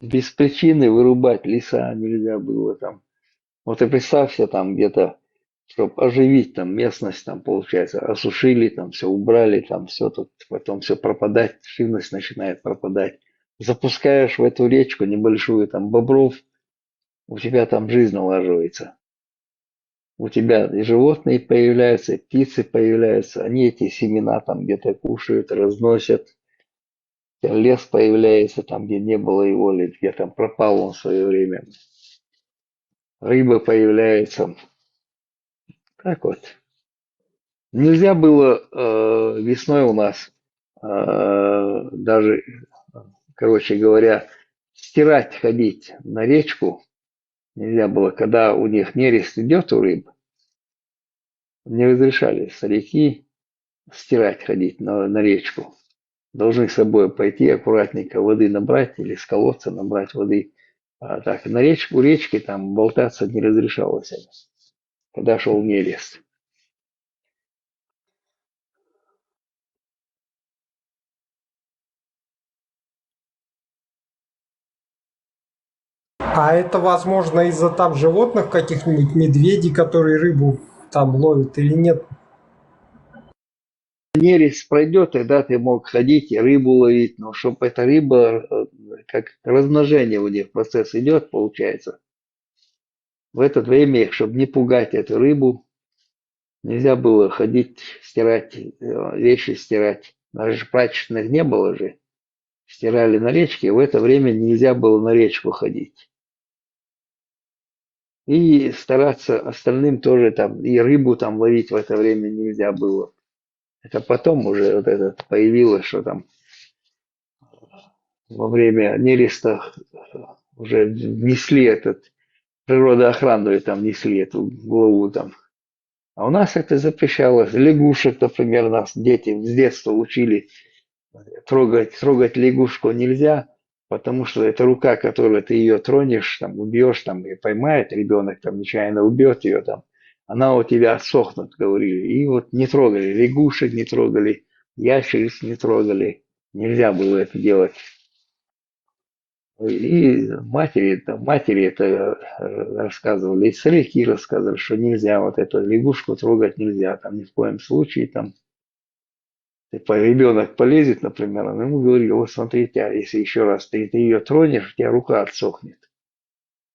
Без причины вырубать леса нельзя было там. Вот и представь себе там где-то, чтобы оживить там местность, там получается, осушили, там все убрали, там все тут, потом все пропадать, живность начинает пропадать. Запускаешь в эту речку небольшую там бобров, у тебя там жизнь налаживается. У тебя и животные появляются, и птицы появляются, они эти семена там где-то кушают, разносят. Лес появляется там, где не было его, или где там пропал он в свое время. Рыба появляется. Так вот. Нельзя было э, весной у нас э, даже, короче говоря, стирать, ходить на речку. Нельзя было, когда у них нерест идет у рыб, не разрешали старики стирать, ходить на, на речку. Должны с собой пойти аккуратненько воды набрать или с колодца набрать воды. А так, на речку, речке там болтаться не разрешалось, когда шел нерест. А это, возможно, из-за там животных каких-нибудь, медведей, которые рыбу там ловят или нет? Нерест пройдет, тогда ты мог ходить и рыбу ловить, но чтобы эта рыба, э, как размножение у них процесс идет, получается. В это время их, чтобы не пугать эту рыбу, нельзя было ходить стирать, э, вещи стирать. Даже прачечных не было же. Стирали на речке, в это время нельзя было на речку ходить. И стараться остальным тоже там, и рыбу там ловить в это время нельзя было. Это потом уже вот это появилось, что там во время нереста уже внесли этот, природоохрану и там внесли эту главу там. А у нас это запрещалось. Лягушек, например, нас дети с детства учили, трогать, трогать лягушку нельзя, потому что эта рука, которой ты ее тронешь, там, убьешь, там, и поймает ребенок, там, нечаянно убьет ее, там, она у тебя отсохнет, говорили. И вот не трогали, лягушек не трогали, ящериц не трогали. Нельзя было это делать. И матери, это, матери это, э, рассказывали, и старики рассказывали, что нельзя, вот эту лягушку трогать нельзя, там, ни в коем случае, там, типа, ребенок полезет, например, он ему говорит: «Вот смотрите, а если еще раз ты, ты ее тронешь, у тебя рука отсохнет.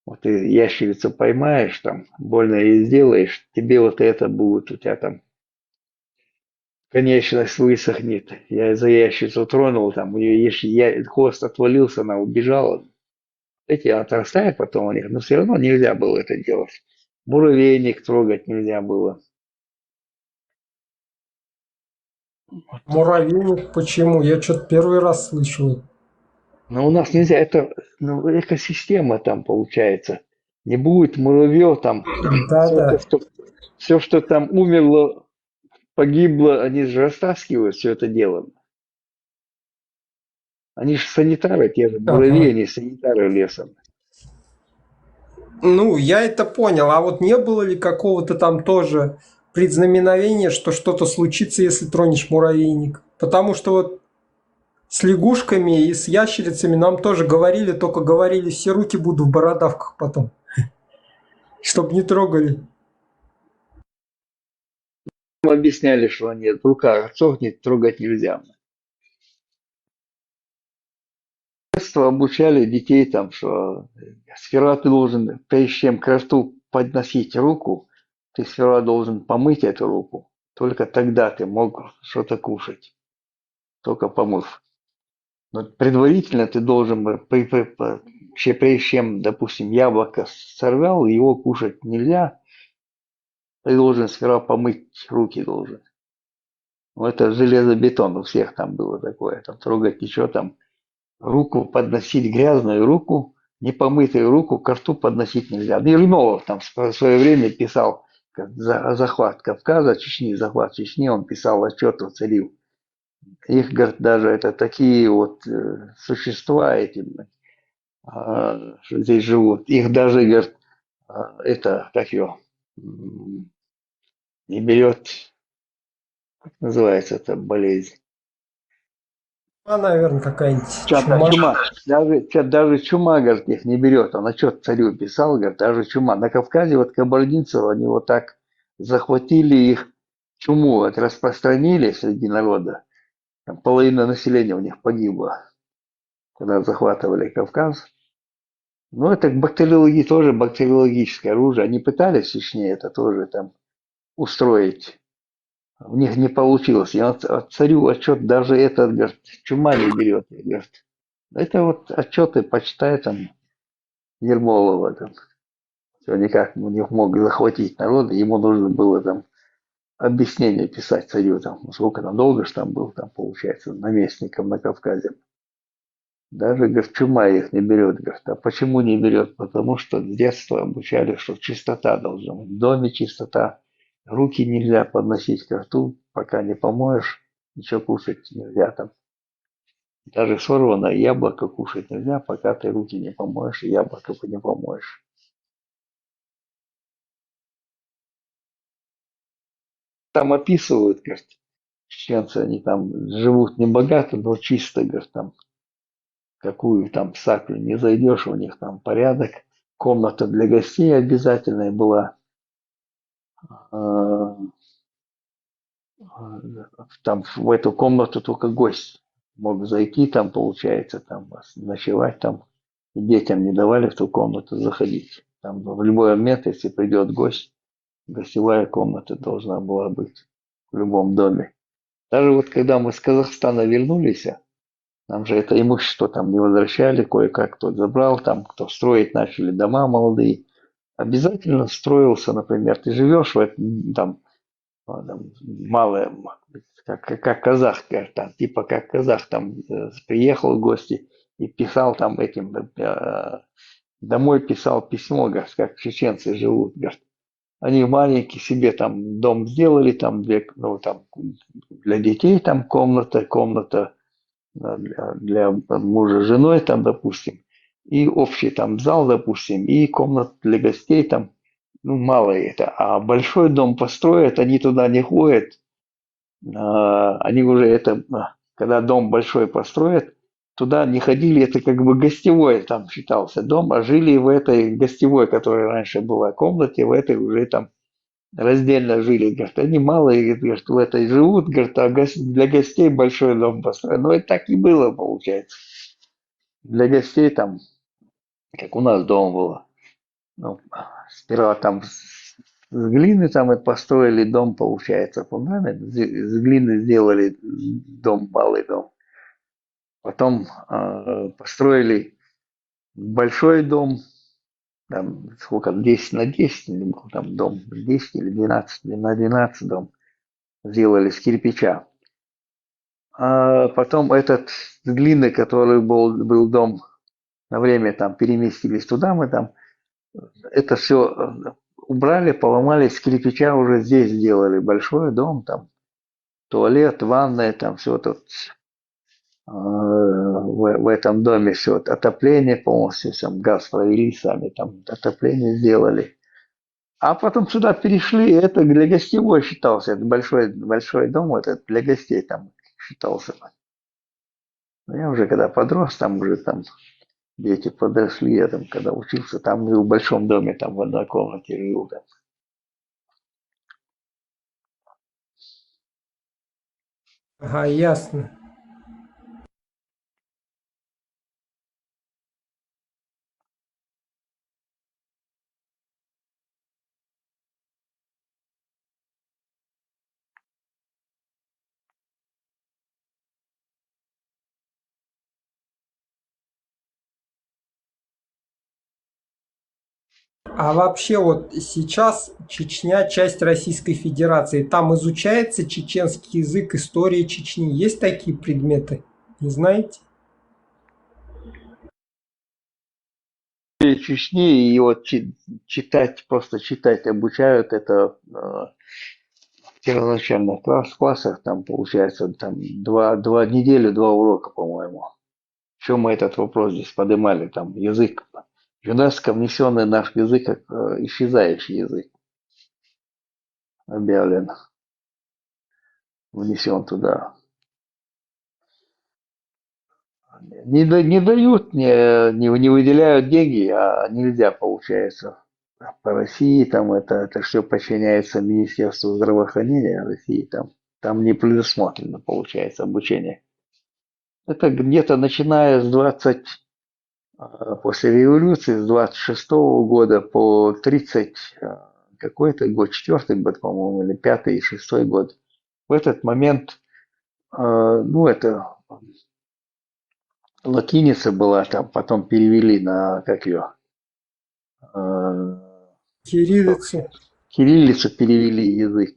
Вот ты ящерицу поймаешь, там, больно ей сделаешь, тебе вот это будет, у тебя там конечность высохнет. Я за ящерицу тронул, там, у нее, если я, хвост отвалился, она убежала». Эти отрастают потом у них, но все равно нельзя было это делать. Муравейник трогать нельзя было. Муравейник почему? Я что-то первый раз слышу. Но у нас нельзя, это, ну, экосистема там получается. Не будет муравьев там. Да, Все, да. это, что, все, что там умерло, погибло, они же растаскивают все это дело. Они же санитары, те же Ага. муравьи, они санитары леса. Ну, я это понял. А вот не было ли какого-то там тоже предзнаменовения, что что-то случится, если тронешь муравейник? Потому что вот с лягушками и с ящерицами нам тоже говорили, только говорили: «Все руки будут в бородавках потом», чтобы не трогали. Нам объясняли, что они, рука отсохнет, трогать нельзя. С детства обучали детей там, что сперва ты должен, прежде чем к рту подносить руку, ты сперва должен помыть эту руку. Только тогда ты мог что-то кушать. Только помыв. Но предварительно ты должен был, при- при- по- че- прежде чем, допустим, яблоко сорвал, его кушать нельзя, ты должен сперва помыть руки должен. Ну, это железобетон, у всех там было такое. Там трогать ничего, там руку подносить, грязную руку, непомытую руку к рту подносить нельзя. Ну, Ермолов там в свое время писал, как за- захват Кавказа, Чечни, захват Чечни, он писал отчет о царю. Их, говорит, даже это такие вот э, существа эти, а, что здесь живут. Их даже, говорит, а, это, как ее, не берет, как называется эта болезнь? А, наверное, какая-нибудь Ча- чума. Чума. Даже, ча- даже чума, говорит, их не берет. Он отчет царю писал, говорит, даже чума. На Кавказе вот кабардинцев, они вот так захватили их, чуму вот распространили среди народа. Там половина населения у них погибла, когда захватывали Кавказ. Ну, это бактериологи тоже, бактериологическое оружие. Они пытались в Чечне это тоже там устроить. У них не получилось. Я вот, а царю отчет даже этот, говорит, чума не берет, говорит. Это вот отчеты почитай там Ермолова там. Все никак не мог захватить народ, ему нужно было там объяснение писать царю, там, ну, сколько там, долго же там был, там, получается, наместником на Кавказе. Даже, говорит, чума их не берет, говорит. А почему не берет? Потому что с детства обучали, что чистота должна быть. В доме чистота, руки нельзя подносить к рту, пока не помоешь, ничего кушать нельзя там. Даже сорванное яблоко кушать нельзя, пока ты руки не помоешь и яблоко не помоешь. Там описывают, говорит, чеченцы, они там живут не богато, но чисто, говорит, там какую там саклю не зайдешь, у них там порядок. Комната для гостей обязательная была. А, а, там в эту комнату только гость мог зайти, там, получается, там, ночевать там. И детям не давали в ту комнату заходить. Там в любой момент, если придет гость, гостевая комната должна была быть в любом доме. Даже вот когда мы с Казахстана вернулись, нам же это имущество там не возвращали, кое-как кто забрал, там кто строить начали дома молодые. Обязательно строился, например, ты живешь в этом, там, а, там, малое, как, как казах, говорит, там, типа как казах, там, э, приехал в гости и писал там этим, э, домой писал письмо, говорит, как чеченцы живут, говорит. Они маленький себе там дом сделали, там две, ну, там для детей там комната, комната, э, для, для мужа с женой там, допустим, и общий там зал, допустим, и комната для гостей там, ну, мало это. А большой дом построят, они туда не ходят. А, они уже это, а, когда дом большой построят, туда не ходили, это как бы гостевой там считался дом, а жили в этой гостевой, которая раньше была комнате, в этой уже там раздельно жили. Говорит, они мало, говорит, в этой живут, говорит, а гос- для гостей большой дом построен. Ну, это так и было, получается. Для гостей там, как у нас дом было. Ну, сперва там с с глины там и построили дом, получается, фундамент. З- С глины сделали дом, малый дом. Потом а, построили большой дом, там сколько, десять на десять, или был там дом десять или двенадцать на двенадцать дом сделали с кирпича. А потом этот с глины, который был, был дом, на время там переместились туда, мы там это все убрали, поломали, с кирпича уже здесь сделали большой дом, там туалет, ванная, там все тут а, в, в этом доме все отопление полностью, там газ провели сами, там отопление сделали. А потом сюда перешли, это для гостевой считался, это большой, большой дом этот для гостей там считался. Но я уже когда подрос, там уже там дети подросли, я там когда учился, там в большом доме, там в одной комнате жил. Там. Ага, ясно. А вообще вот сейчас Чечня часть Российской Федерации. Там изучается чеченский язык, история Чечни. Есть такие предметы? Не знаете? Чечни и вот читать, просто читать обучают это э, в первоначальных класс, классах, там получается там два, два неделю, два урока, по-моему. Чем мы этот вопрос здесь поднимали, там язык, ЮНЕСКО внесенный наш язык как э, исчезающий язык объявлен, внесен туда. Не, не дают, не, не, не выделяют деньги, а нельзя, получается. По России там это, это все подчиняется Министерству здравоохранения России, там, там не предусмотрено, получается, обучение. Это где-то начиная с 20, а, после революции, с 26 года по 30 а, какой-то год, четвертый год, по-моему, или пятый и шестой год. В этот момент, а, ну, это латиница была, там потом перевели на, как ее, а, Кириллицу. Кириллицу перевели язык,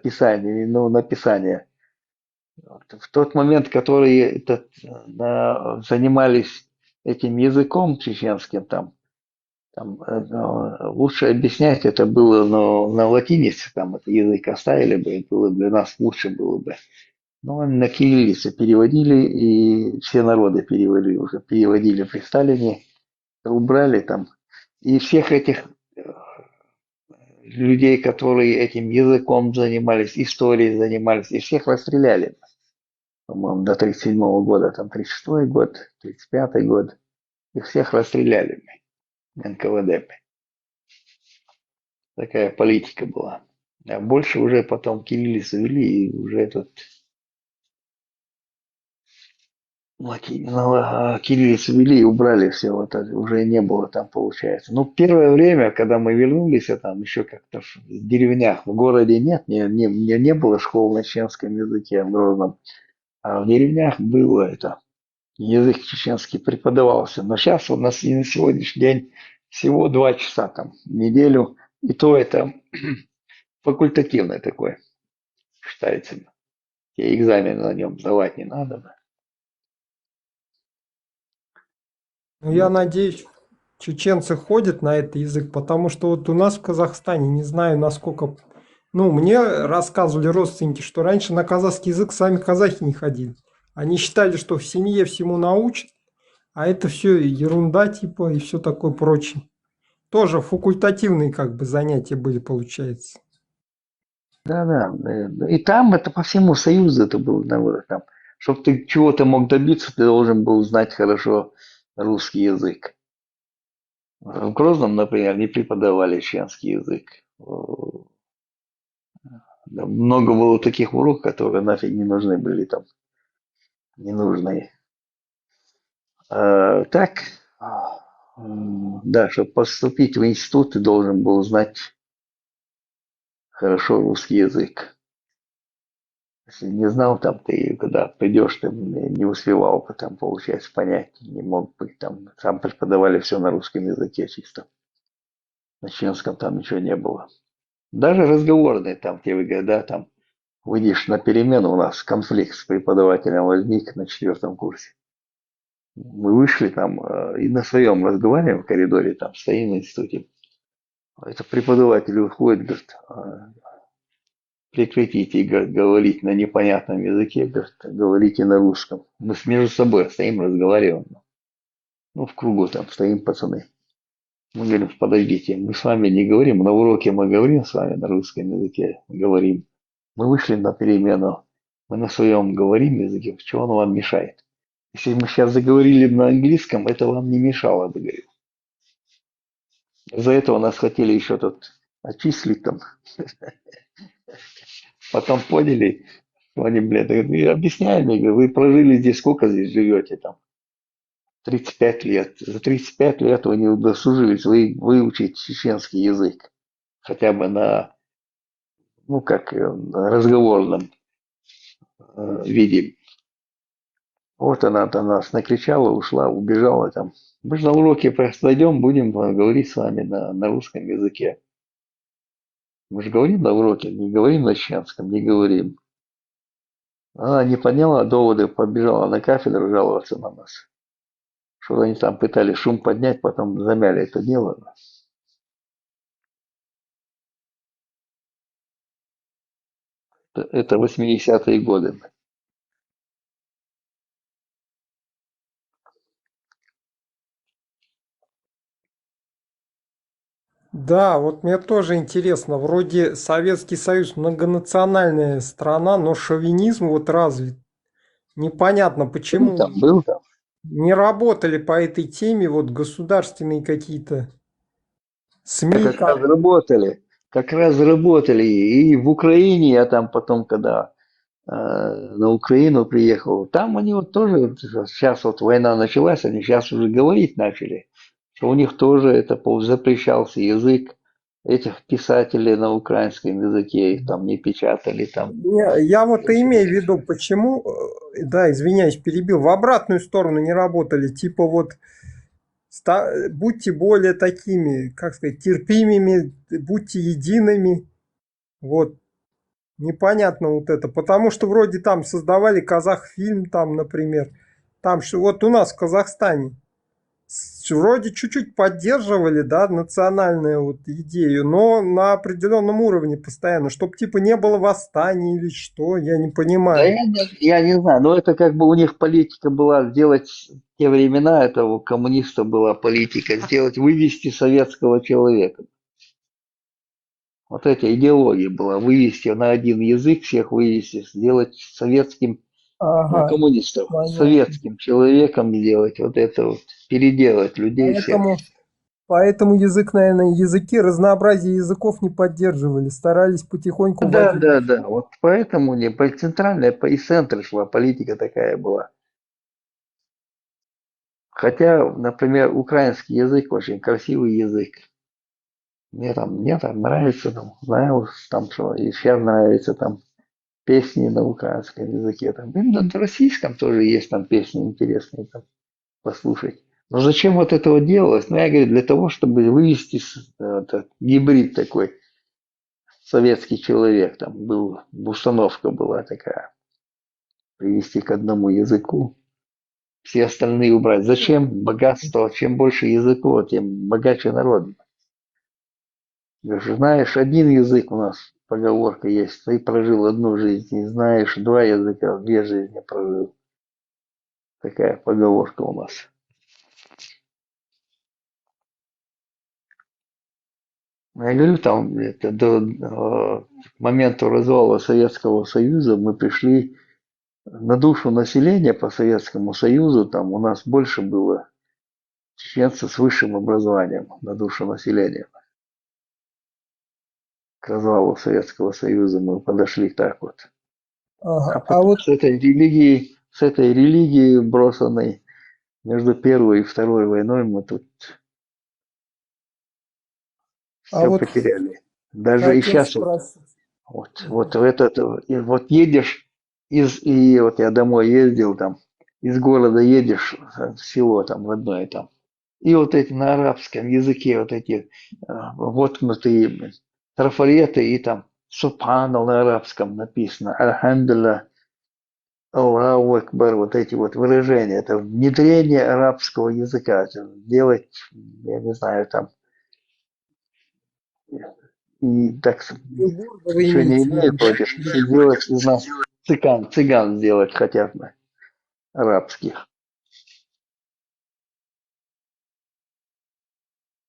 писание, ну, написание. В тот момент, который этот, на, занимались этим языком чеченским, там, там э, лучше объяснять это было но на латинице, там этот язык оставили бы, было для нас лучше было бы. Ну, они на кириллицу переводили, и все народы перевели уже, переводили при Сталине, убрали там. И всех этих э, людей, которые этим языком занимались, историей занимались, и всех расстреляли. По-моему, до тридцать седьмого года, там тридцать шестой год, тридцать пятый год. Их всех расстреляли Н К В Д. Такая политика была. А больше уже потом кириллицу ввели, и уже этот лати- ну, а, кириллицу ввели и убрали все, вот это уже не было там, получается. Ну, первое время, когда мы вернулись, а там еще как-то в деревнях, в городе нет, не, не, не, не было школ на чеченском языке в Грозном. А в деревнях было это. Язык чеченский преподавался. Но сейчас у нас и на сегодняшний день всего два часа там в неделю. И то это факультативное такое считается. И экзамен на нем сдавать не надо. Ну, я надеюсь, чеченцы ходят на этот язык, потому что вот у нас в Казахстане, не знаю, насколько... Ну, мне рассказывали родственники, что раньше на казахский язык сами казахи не ходили. Они считали, что в семье всему научат, а это все ерунда, типа, и все такое прочее. Тоже факультативные, как бы, занятия были, получается. Да, да. Э, и там это по всему Союзу это было, наверное, там. Чтобы ты чего-то мог добиться, ты должен был знать хорошо русский язык. В Грозном, например, не преподавали чеченский язык. Э, да, много было таких уроков, которые нафиг не нужны были там. Не нужны. А, так, а, м, да, чтобы поступить в институт, ты должен был знать хорошо русский язык. Если не знал, там ты, когда придешь, ты не не успевал бы там, получается, понять, не мог бы там. Там преподавали все на русском языке чисто. На чеченском там ничего не было. Даже разговорные там, те вы говорят, да, там выйдешь на перемену, у нас конфликт с преподавателем возник на четвертом курсе. Мы вышли там э, и на своем разговариваем в коридоре, там стоим в институте. Это преподаватель выходит, говорит, «А, прекратите, говорит, говорить на непонятном языке, говорит, говорите на русском». Мы с- между собой стоим, разговариваем. Ну, в кругу там стоим пацаны. Мы говорим, подождите, мы с вами не говорим, на уроке мы говорим с вами на русском языке, говорим. Мы вышли на перемену, мы на своем говорим языке, чего он вам мешает? Если мы сейчас заговорили бы на английском, это вам не мешало бы, говорю. За этого нас хотели еще тут отчислить там. Потом поняли, что они, блядь, говорят, и объясняем, я говорю, вы прожили здесь, сколько здесь живете там? Тридцать пять лет. За тридцать пять лет вы не удосужились вы, выучить чеченский язык. Хотя бы на, ну, как э, разговорном э, виде. Вот она, она нас накричала, ушла, убежала там. Мы же на уроке просто зайдем, будем э, говорить с вами на, на русском языке. Мы же говорим на уроке, не говорим на чеченском, не говорим. Она не поняла доводы, побежала на кафедру жаловаться на нас. Что они там пытались шум поднять, потом замяли это дело. Это восьмидесятые годы. Да, вот мне тоже интересно. Вроде Советский Союз многонациональная страна, но шовинизм вот развит. Непонятно, почему Там был там. Не работали по этой теме вот государственные какие-то СМИ. Как раз работали. Как раз работали. И в Украине я там потом, когда э, на Украину приехал, там они вот тоже, сейчас вот война началась, они сейчас уже говорить начали, что у них тоже это запрещался язык этих писателей на украинском языке, их там не печатали там. Я, я вот и имею в виду, почему, э, да, извиняюсь, перебил, в обратную сторону не работали, типа вот будьте более такими, как сказать, терпимыми, будьте едиными. Вот. Непонятно вот это. Потому что вроде там создавали Казахфильм, там, например. Там что, вот у нас в Казахстане с- вроде чуть-чуть поддерживали, да, национальную вот идею, но на определенном уровне постоянно, чтобы типа не было восстаний или что, я не Да понимаю. я не, я не знаю, но это как бы у них политика была сделать, в те времена это у коммунистов была политика, сделать, вывести советского человека. Вот эта идеология была, вывести на один язык, всех вывести, сделать советским, ну, Ага, коммунистов, понятно. советским человеком сделать, вот это вот, переделать людей всех. Поэтому, поэтому язык, наверное, языки, разнообразие языков не поддерживали, старались потихоньку Да, вводить. Да, да, вот поэтому не, по- центральная по- из центра шла политика такая была. Хотя, например, украинский язык очень красивый язык. Мне там, мне там нравится, там, знаю, там что, и сейчас нравится там песни на украинском языке. Там, и на российском тоже есть там песни интересные там послушать. Но зачем вот это вот делалось? Ну, я говорю, для того, чтобы вывести с- этот гибрид такой, советский человек там был, установка была такая, привести к одному языку, все остальные убрать. Зачем богатство? Чем больше языков, тем богаче народ. Ты же знаешь, один язык у нас, поговорка есть, ты прожил одну жизнь, и знаешь, два языка, две жизни прожил. Такая поговорка у нас. Я говорю, там это до э, момента развала Советского Союза мы пришли на душу населения по Советскому Союзу, там у нас больше было чеченцев с высшим образованием на душу населения. К развалу Советского Союза мы подошли так вот. Ага. А А потом вот, с этой религией, с этой религией брошенной между Первой и Второй войной мы тут а все вот потеряли. Даже и хотел сейчас вот, спросить. Вот, вот в этот, и вот едешь из, и вот я домой ездил там, из города едешь в село там родное там, и вот эти на арабском языке вот эти э, воткнутые трафареты и там Субханаллах на арабском написано, Альхамдулилля, Аллаху Акбар, вот эти вот выражения, это внедрение арабского языка, это делать, я не знаю, там, и так с- Уйгур, вы ничего не имеете в имею виду? против, что делать из нас цыган, цыган сделать хотят бы арабских.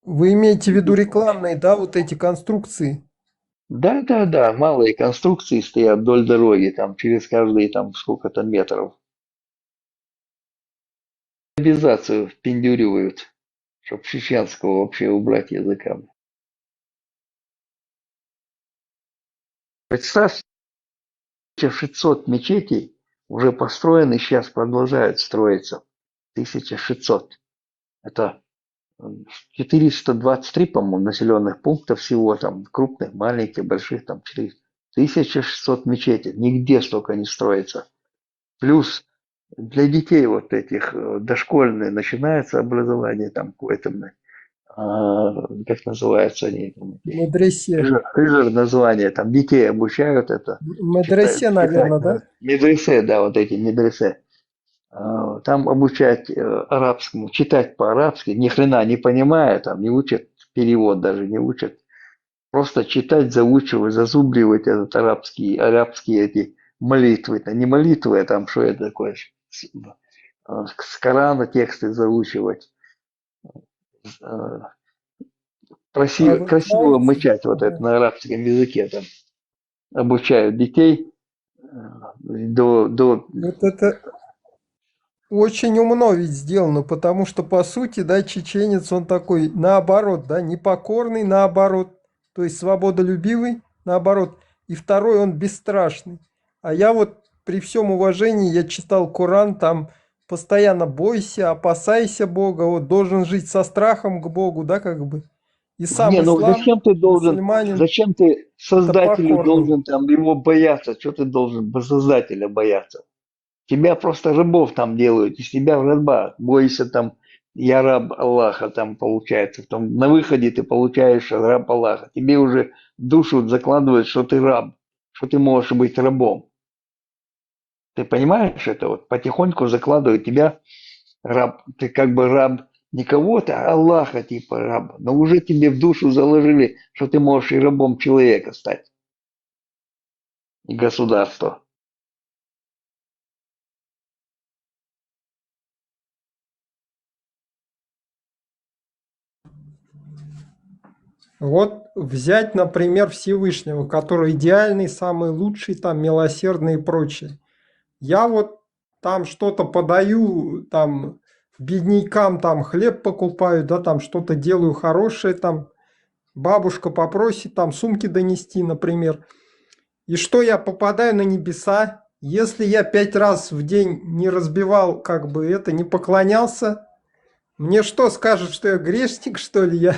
Вы имеете в виду рекламные, да, вот эти конструкции? Да, да, да, малые конструкции стоят вдоль дороги, там через каждые там сколько-то метров. Арабизацию впендюривают, чтобы чеченского вообще убрать языка. Представь, тысяча шестьсот мечетей уже построены, сейчас продолжают строиться. Тысяча шестьсот. Это м, четыреста двадцать три, по-моему, населенных пункта всего, там, крупных, маленьких, больших, там, четыреста. Тысяча шестьсот мечетей. Нигде столько не строится. Плюс для детей вот этих э, дошкольные начинается образование там какое-то, а, как называются они, там, эти, Медресе. хижр, хижр название, там детей обучают это, Медресе, читать, наверное, да? Читать, медресе, да, вот эти медресе. А, Там обучать э, арабскому, читать по-арабски, ни хрена не понимая, там не учат, перевод даже не учат. Просто читать, заучивать, зазубривать этот арабский, арабские эти молитвы. Это не молитвы, а там что это такое? С, а, с Корана тексты заучивать. Э, А Красиво, вы красиво знаете, мычать вот это ага. На арабском языке там обучают детей э, до, до Вот это очень умно ведь сделано, потому что, по сути, да, чеченец, он такой, наоборот, да, непокорный, наоборот, то есть свободолюбивый, наоборот, и второй, он бесстрашный. А я вот при всем уважении, я читал Коран, там постоянно бойся, опасайся Бога, вот должен жить со страхом к Богу, да, как бы. И сам Не, ну ислам, зачем ты должен, мусульманин, зачем ты это Создателю покорный. Должен там его бояться? Что ты должен бо- Создателя бояться? Тебя просто рабов там делают, из тебя раба. Бойся там, я раб Аллаха, там получается. Там на выходе ты получаешь раб Аллаха. Тебе уже душу закладывают, что ты раб, что ты можешь быть рабом. Ты понимаешь это? Вот потихоньку закладывают тебя раб, ты как бы раб Не кого-то, а Аллаха типа раб. Но уже тебе в душу заложили, что ты можешь и рабом человека стать. И государства. Вот взять, например, Всевышнего, который идеальный, самый лучший, там, милосердный и прочее. Я вот там что-то подаю, там, беднякам там хлеб покупаю, да, там что-то делаю хорошее, там, бабушка попросит там сумки донести, например. И что, я попадаю на небеса? Если я пять раз в день не разбивал, как бы это, не поклонялся, мне что, скажут, что я грешник, что ли? Я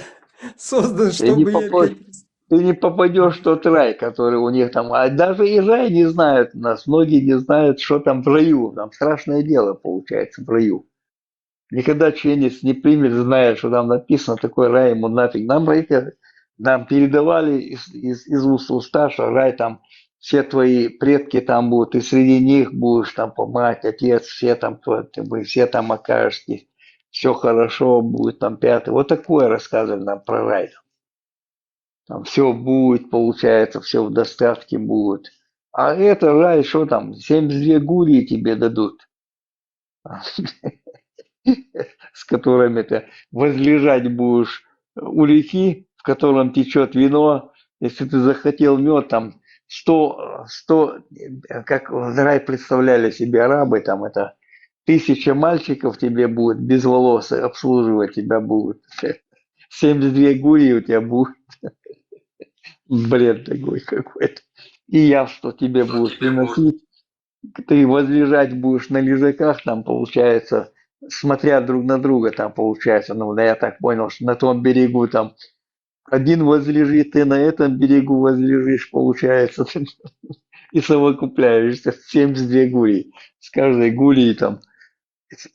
создан, Ты не, чтобы я попа- пять раз... ты не попадешь в тот рай, который у них там. А даже и рай не знают у нас. Многие не знают, что там в раю. Там страшное дело получается в раю. Никогда чеченец не примет, зная, что там написано, такой рай ему нафиг. Нам рай, нам передавали из, из, из уст в уста, что рай там все твои предки там будут, и среди них будешь там по мать, отец, все там, твои- ты бы все там окажетесь, все хорошо будет, там пятый. Вот такое рассказывали нам про рай. Там все будет, получается, все в достатке будет. А это рай, что там, семьдесят две гурии тебе дадут, с которыми ты возлежать будешь у реки, в котором течет вино. Если ты захотел мед, там сто, сто, как в рай представляли себе арабы, там это тысяча мальчиков тебе будет без волос обслуживать тебя будут. Семьдесят две гурии у тебя будет. Бред такой какой-то. И явство тебе будут приносить. Ты возлежать будешь на лежаках, там получается, смотря друг на друга, там получается, ну, да, я так понял, что на том берегу там один возлежит, ты на этом берегу возлежишь, получается, и совокупляешься, семьдесят две гурии. С каждой гурией там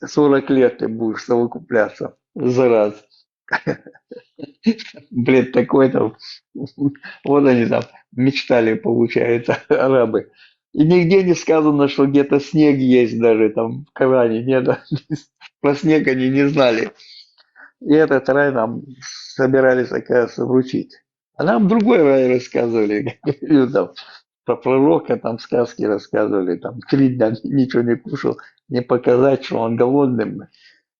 сорок лет ты будешь совокупляться за раз. Бред такой там. Вот они там мечтали, получается, арабы. И нигде не сказано, что где-то снег есть даже там в Коране. Нет, про снег они не знали. И этот рай нам собирались, оказывается, вручить. А нам другой рай рассказывали. Говорю, там, про пророка там сказки рассказывали. Там три дня ничего не кушал. Не показать, что он голодным.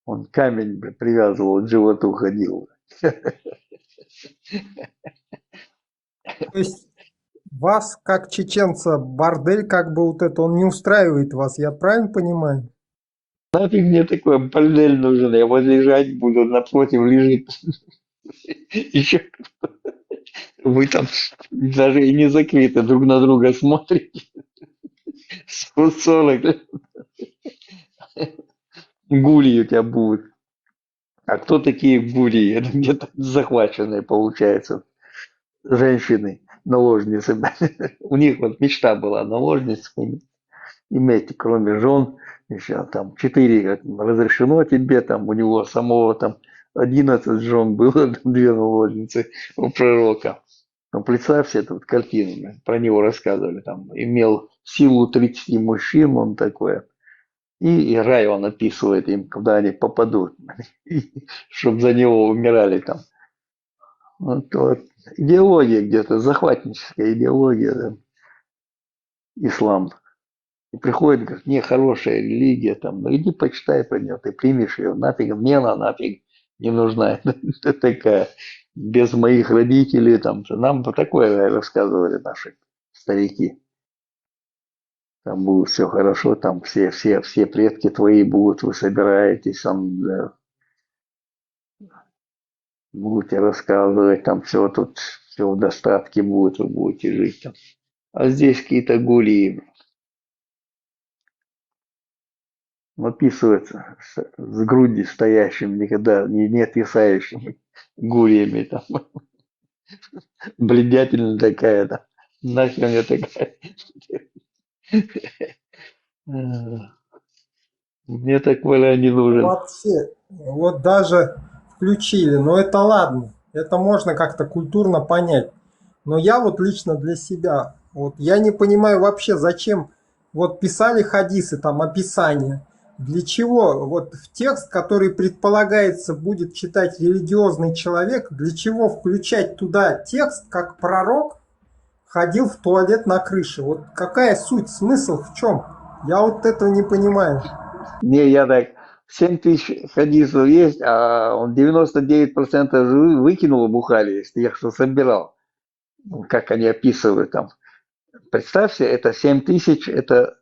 Он камень привязывал, к животу ходил. То есть вас, как чеченца, бордель, как бы вот это, он не устраивает вас, я правильно понимаю? Нафиг мне такой бордель нужен, я возлежать буду, напротив лежит. Еще вы там даже и не закрыты, друг на друга смотрите. Сорок лет. Гурии у тебя будут. А кто такие гурии? Это где-то захваченные, получается, женщины, наложницы. У них вот мечта была наложниц иметь, кроме жен. Еще там четыре, говорит, разрешено тебе, там у него самого там одиннадцать жен было, там две наложницы у пророка. Ну, представь себе эту вот картину, про него рассказывали, там имел силу тридцати мужчин, он такое. И, и рай он описывает им, куда они попадут, чтобы за него умирали там. Вот, вот. Идеология где-то, захватническая идеология, да. Ислам. И приходит, говорит, не, хорошая религия, там, ну иди почитай про нее, ты примешь ее, нафиг, мне она нафиг не нужна, такая, без моих родителей, там, нам такое рассказывали наши старики. Там будет все хорошо, там все, все, все предки твои будут, вы собираетесь, там, да, будете рассказывать, там все тут, все в достатке будет, вы будете жить там. А здесь какие-то гулии. Описывается с, с груди стоящим, никогда не, не отвисающим гуриями там. Бредятина такая-то. Нахер мне такая. Мне такой не нужен. Вообще, вот даже включили, но это ладно. Это можно как-то культурно понять. Но я вот лично для себя, вот я не понимаю вообще, зачем вот писали хадисы, там описание. Для чего вот в текст, который предполагается будет читать религиозный человек, для чего включать туда текст, как пророк ходил в туалет на крыше? Вот какая суть, смысл в чем? Я вот этого не понимаю. Не, я так, семь тысяч хадисов есть, а он девяносто девять процентов же вы- выкинул Бухари, из тех, что собирал. Ну, как они описывают там. Представь себе, это семь тысяч, это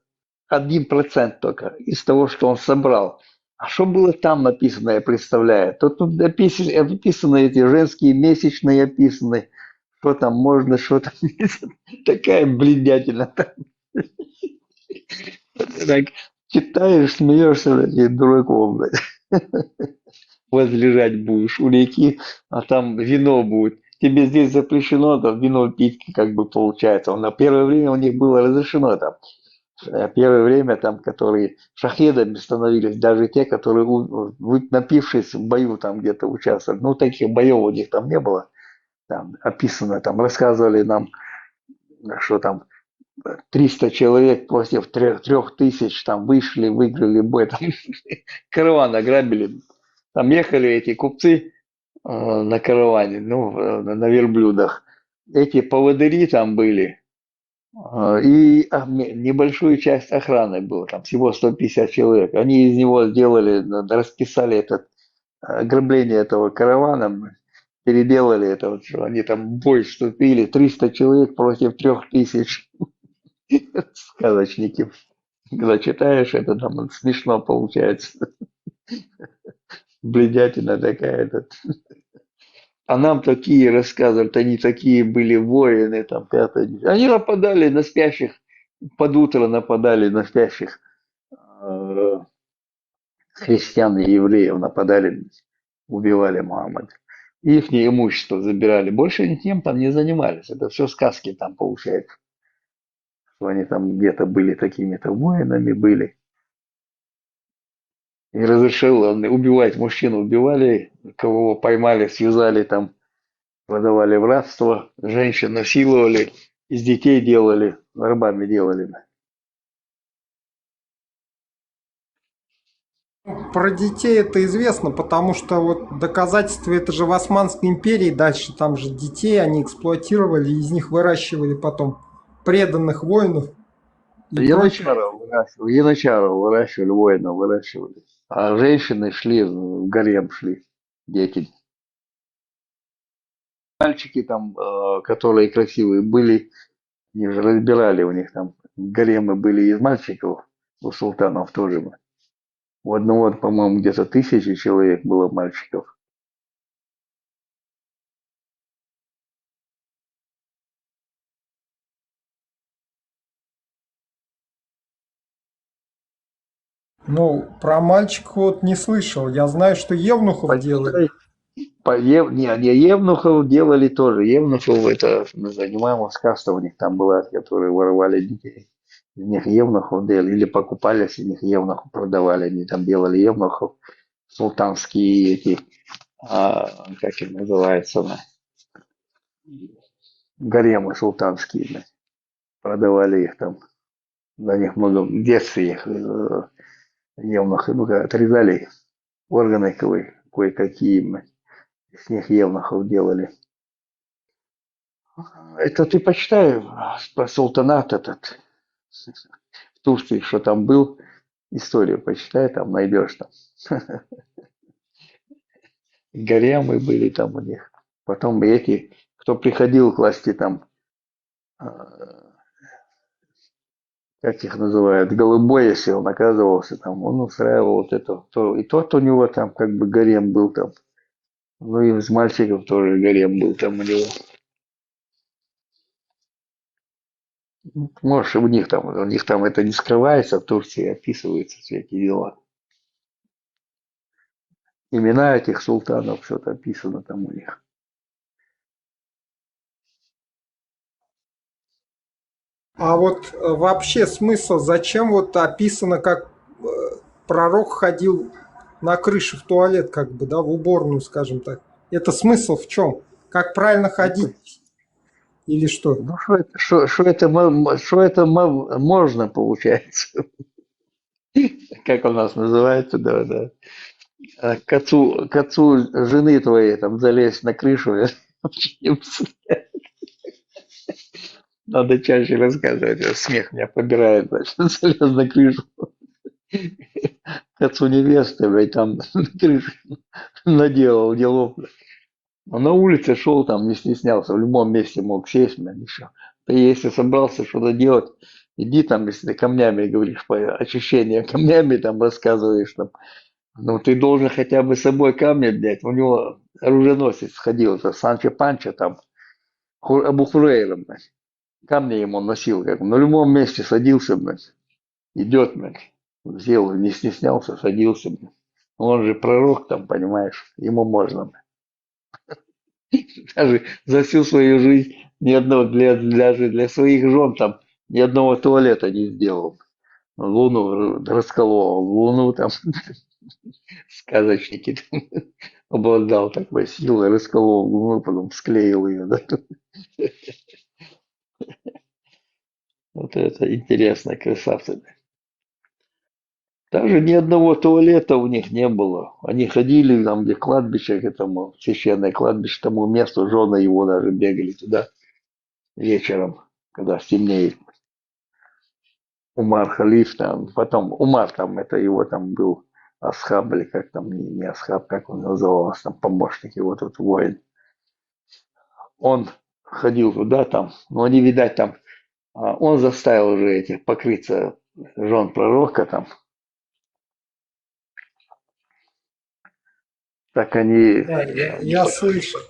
один процент только из того, что он собрал. А что было там написано, я представляю. Тут, тут описаны, описаны эти женские месячные, описаны, что там можно, что там нельзя. Такая бредятина там. Так читаешь, смеешься над этим дураком, блядь. Возлежать будешь у реки, а там вино будет. Тебе здесь запрещено, там вино пить, как бы получается. На первое время у них было разрешено там. Э, Первое время там, которые шахидами становились, даже те, которые, у- вы- напившись в бою там где-то участвовали. Ну, таких боев у них там не было. Там описано, там рассказывали нам, что там триста человек против трех тысяч там вышли, выиграли бой, там караван ограбили. Там ехали эти купцы э, на караване, ну, э, на верблюдах. Эти поводыри там были, э, и а, ме- небольшую часть охраны было, там всего сто пятьдесят человек. Они из него сделали, н- расписали это э, ограбление этого каравана, переделали это, вот, что они там в бой вступили, триста человек против трех тысяч. Сказочники. Когда читаешь это, там вот смешно получается. Бредятина такая. Этот. А нам такие рассказывают, они такие были воины, там, пятое. Они нападали на спящих, под утро нападали на спящих э, христиан и евреев, нападали, убивали Мухаммада. Их имущество забирали. Больше ничем там не занимались. Это все сказки там получается. Что они там где-то были такими-то воинами были. И разрешил он убивать мужчин, убивали, кого поймали, связали там, продавали в рабство, женщин насиловали, из детей делали, рабами делали. Про детей это известно, потому что вот доказательства, это же в Османской империи дальше, там же детей они эксплуатировали, из них выращивали потом преданных воинов и прочее. Янычаров выращивали, Янычаров выращивали, воинов выращивали. А женщины шли в гарем, шли, дети. Мальчики там, э, которые красивые были, они же разбирали у них там. Гаремы были из мальчиков, у султанов тоже. У одного, по-моему, где-то тысяча человек было мальчиков. Ну, про мальчиков вот не слышал. Я знаю, что евнухов делали. По ев... Не, не, евнухов делали тоже. Евнухов это, ну, занимаемая каста у них там была, которые воровали детей. Из них евнухов делали, или покупали с них евнухов, продавали, они там делали евнухов. Султанские эти, а, как их называется, на гаремы султанские, да. Продавали их там. За них много в детстве их э, евнухи, ну, отрезали органы кое- кое-какие, м, с них евнухов делали. Это ты почитай про султанат этот в Турции, что там был. Историю почитай, там найдешь там. Гаремы были там у них. Потом эти, кто приходил к власти там, а, как их называют, голубой, если он оказывался там, он устраивал вот это. То, и тот у него там как бы гарем был там. Ну и из мальчиков тоже гарем был там у него. Может, у них там, у них там это не скрывается, в Турции описываются все эти дела. Имена этих султанов, все это описано там у них. А вот э, вообще смысл, зачем вот описано, как э, пророк ходил на крыше в туалет, как бы, да, в уборную, скажем так. Это смысл в чем? Как правильно ходить или что? Ну, что это, что, что это, мо- мо- что это мо- можно, получается? Как у нас называется, да, да. А к отцу, к отцу жены твоей там залезть на крышу. Надо чаще рассказывать, а смех меня побирает, значит, залез на крышу. К отцу невесты, блядь, там на крышу наделал делов, блядь. А на улице шел там, не стеснялся, в любом месте мог сесть, блядь, еще. Ты если собрался что-то делать, иди там, если ты камнями говоришь, по очищение камнями там рассказываешь, там, ну, ты должен хотя бы с собой камни взять. У него оруженосец ходил, это Санчо Панчо там, Ху- Абу Хурейра, блядь. Камни ему носил, как на любом месте садился, блядь. Идет, блядь. Взял, не стеснялся, садился, блядь. Он же пророк там, понимаешь, ему можно, блядь. Даже за всю свою жизнь ни одного для, даже для своих жен там ни одного туалета не сделал. Луну расколол, луну там сказочники там обладал такой силой, расколол луну, потом склеил ее, да. Вот это интересно, красавцы. Даже ни одного туалета у них не было. Они ходили там, где кладбище, к этому священное кладбище, к тому месту, жены его даже бегали туда вечером, когда стемнеет. Умар халиф там, потом Умар там, это его там был асхаб, или как там, не, не асхаб, как он назывался, там помощник его, тут воин. Он ходил туда там, но они, видать, там, а, он заставил уже этих покрыться жен пророка там. Так они... Да, я, я слышал.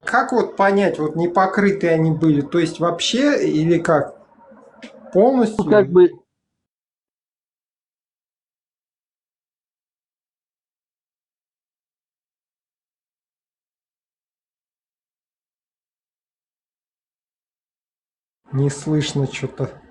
Как вот понять, вот не покрытые они были, то есть вообще или как? Полностью? Ну, как бы Не слышно что-то.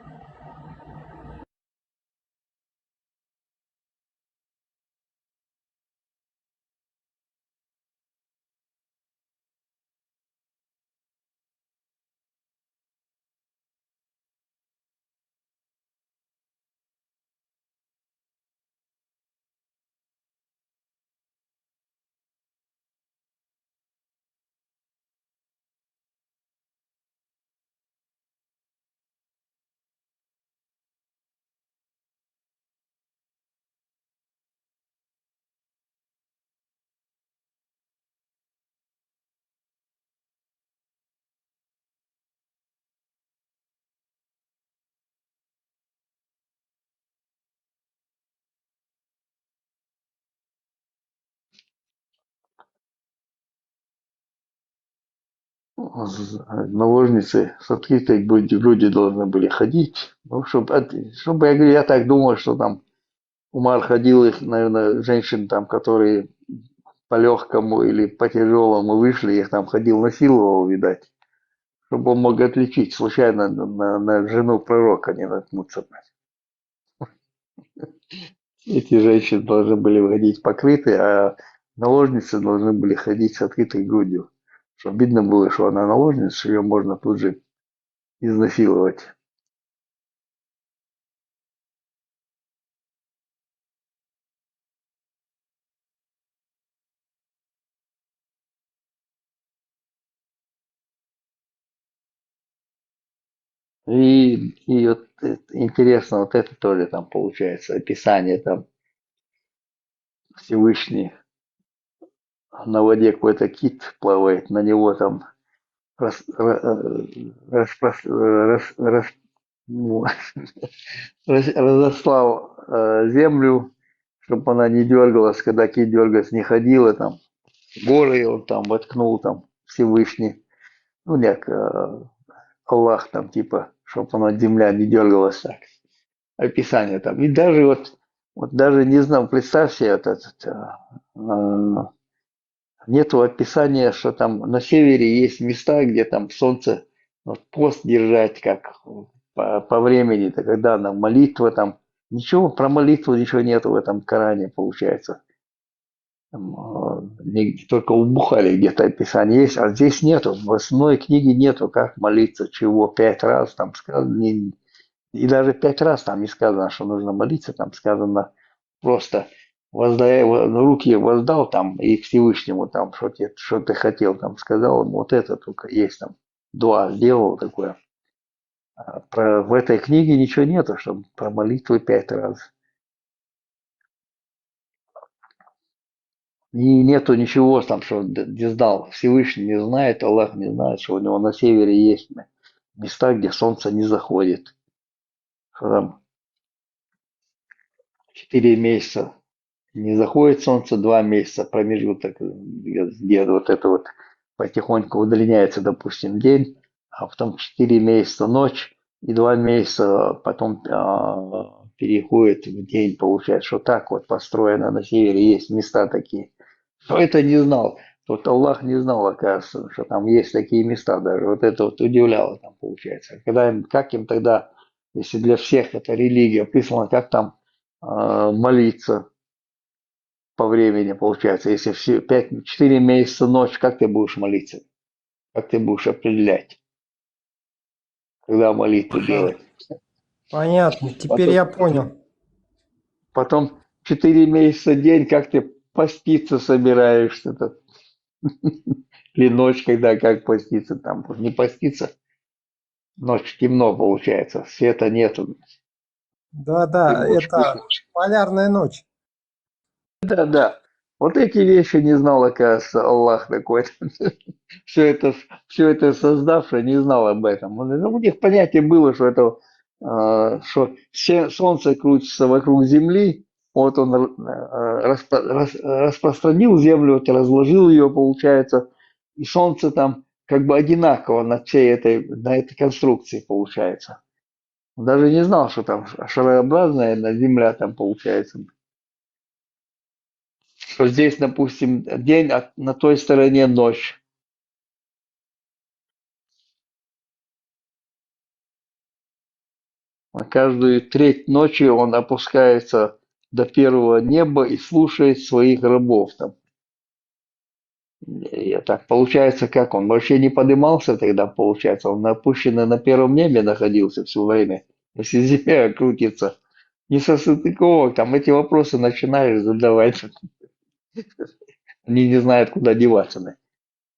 Наложницы с открытой грудью должны были ходить. Ну, чтобы, чтобы, я говорю, я так думаю, что там Умар ходил их, наверное, женщин там, которые по легкому или по тяжелому вышли, их там ходил, насиловал, видать, чтобы он мог отличить случайно на, на жену пророка не наткнуться. Эти женщины должны были выходить покрытые, а наложницы должны были ходить с открытой грудью, чтобы видно было, что она наложница, что ее можно тут же изнасиловать. И, и вот интересно, вот это тоже там получается описание там Всевышний на воде какой-то кит плавает, на него там рас, рас, рас, рас, ну, разослал э, землю, чтобы она не дергалась, когда кит дергаться не ходила, там горы он там воткнул, там Всевышний, ну, як, э, Аллах там, типа, чтобы она земля не дергалась так. Описание там. И даже вот, вот даже не знаю, представь себе, вот этот, э, нету описания, что там на севере есть места, где там солнце, вот, пост держать, как по, по времени-то, когда она молитва там. Ничего про молитву, ничего нету в этом Коране, получается. Там, э, только у Бухари где-то описание есть, а здесь нету. В основной книге нету, как молиться, чего, пять раз там сказано, не, И даже пять раз там не сказано, что нужно молиться, там сказано просто воздай, во- ну, руки воздал там и к Всевышнему там, что ты, что ты хотел там, сказал ему, вот это только есть там. Два сделал такое. А про, в этой книге ничего нету, чтобы про молитвы пять раз. И нету ничего там, что д- не знал. Всевышний не знает, Аллах не знает, что у него на севере есть м- места, где солнце не заходит. Что там четыре месяца не заходит солнце, два месяца промежуток, э, где вот это вот потихоньку удлиняется, допустим, день, а потом четыре месяца ночь, и два месяца потом а, переходит в день, получается, что так вот построено на севере, есть места такие. Но это не знал. Вот Аллах не знал, оказывается, что там есть такие места даже. Вот это вот удивляло там, получается. Когда им, как им тогда, если для всех эта религия прислана, как там а, молиться по времени, получается, если все пять, четыре месяца ночь, как ты будешь молиться? Как ты будешь определять, когда молитву делать? Понятно, теперь Потом, я понял. потом четыре месяца день, как ты поститься собираешься? Этот? Или ночь, когда как поститься? Там не поститься. Ночь темно получается, света нету. Да-да, Ты можешь это пусть полярная ночь. Да, да. Вот эти вещи не знал, оказывается, Аллах такой. Все это, все это создавший не знал об этом. Он- ну, у них понятие было, что это, э, что все- солнце крутится вокруг Земли, вот он э, распро- рас- распространил Землю, вот, разложил ее, получается, и солнце там как бы одинаково на всей этой, на этой конструкции получается. Даже не знал, что там ш- шарообразная на Земля там получается. Что здесь, допустим, день, а на той стороне ночь. На каждую треть ночи он опускается до первого неба и слушает своих рабов там. Я так, получается, как он вообще не поднимался тогда, получается, он опущенный на первом небе находился все время. Если Земля крутится, не состыковок, там эти вопросы начинаешь задавать. Они не знают, куда деваться. Да.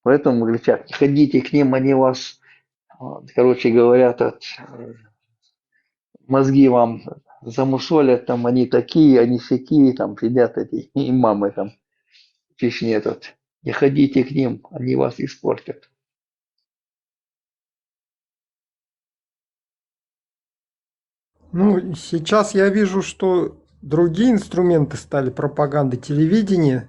Поэтому говорят: «Не ходите к ним, они вас, а, короче, говорят, от, э, мозги вам замусолят, там они такие, они сякие, там сидят эти имамы там в Чечне этот. Не ходите к ним, они вас испортят». Ну, сейчас я вижу, что другие инструменты стали пропаганды, телевидение.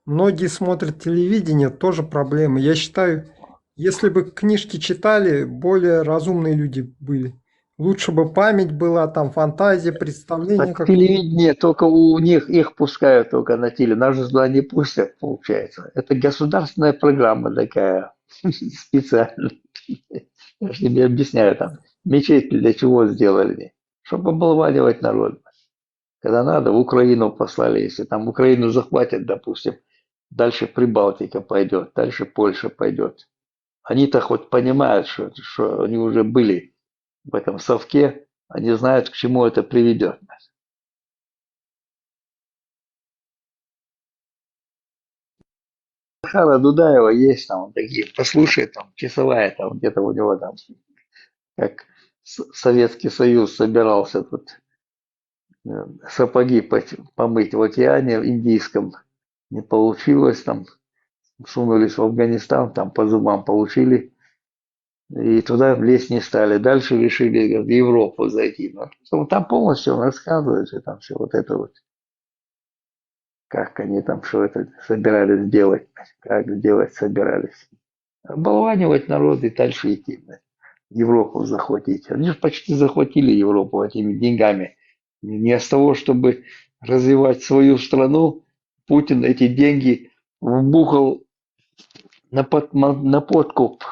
Многие смотрят телевидение, тоже проблема. Я считаю, если бы книжки читали, более разумные люди были. Лучше бы память была, там фантазия, представление Так какое-то. Телевидение только у них, их пускают только на теле. Нас же туда не пустят, получается. Это государственная программа такая специальная. Я же тебе объясняю, там мечеть для чего сделали? Чтобы оболванивать народ. Когда надо, в Украину послали. Если там Украину захватят, допустим, дальше Прибалтика пойдет, дальше Польша пойдет. Они-то хоть понимают, что, что они уже были в этом совке, они знают, к чему это приведет. Хара Дудаева есть там, такие, послушай, там, часовая там, где-то у него там, как С- Советский Союз собирался тут э, сапоги пот- помыть в океане Индийском. Не получилось, там, сунулись в Афганистан, там по зубам получили, и туда влезть не стали. Дальше решили в Европу зайти. Но там полностью он рассказывает, что там все вот это вот, как они там все это собирались делать, как делать собирались. Оболванивать народ и дальше идти, в Европу захватить. Они же почти захватили Европу этими деньгами. Не с того, чтобы развивать свою страну, Путин эти деньги вбухал на, под, на подкуп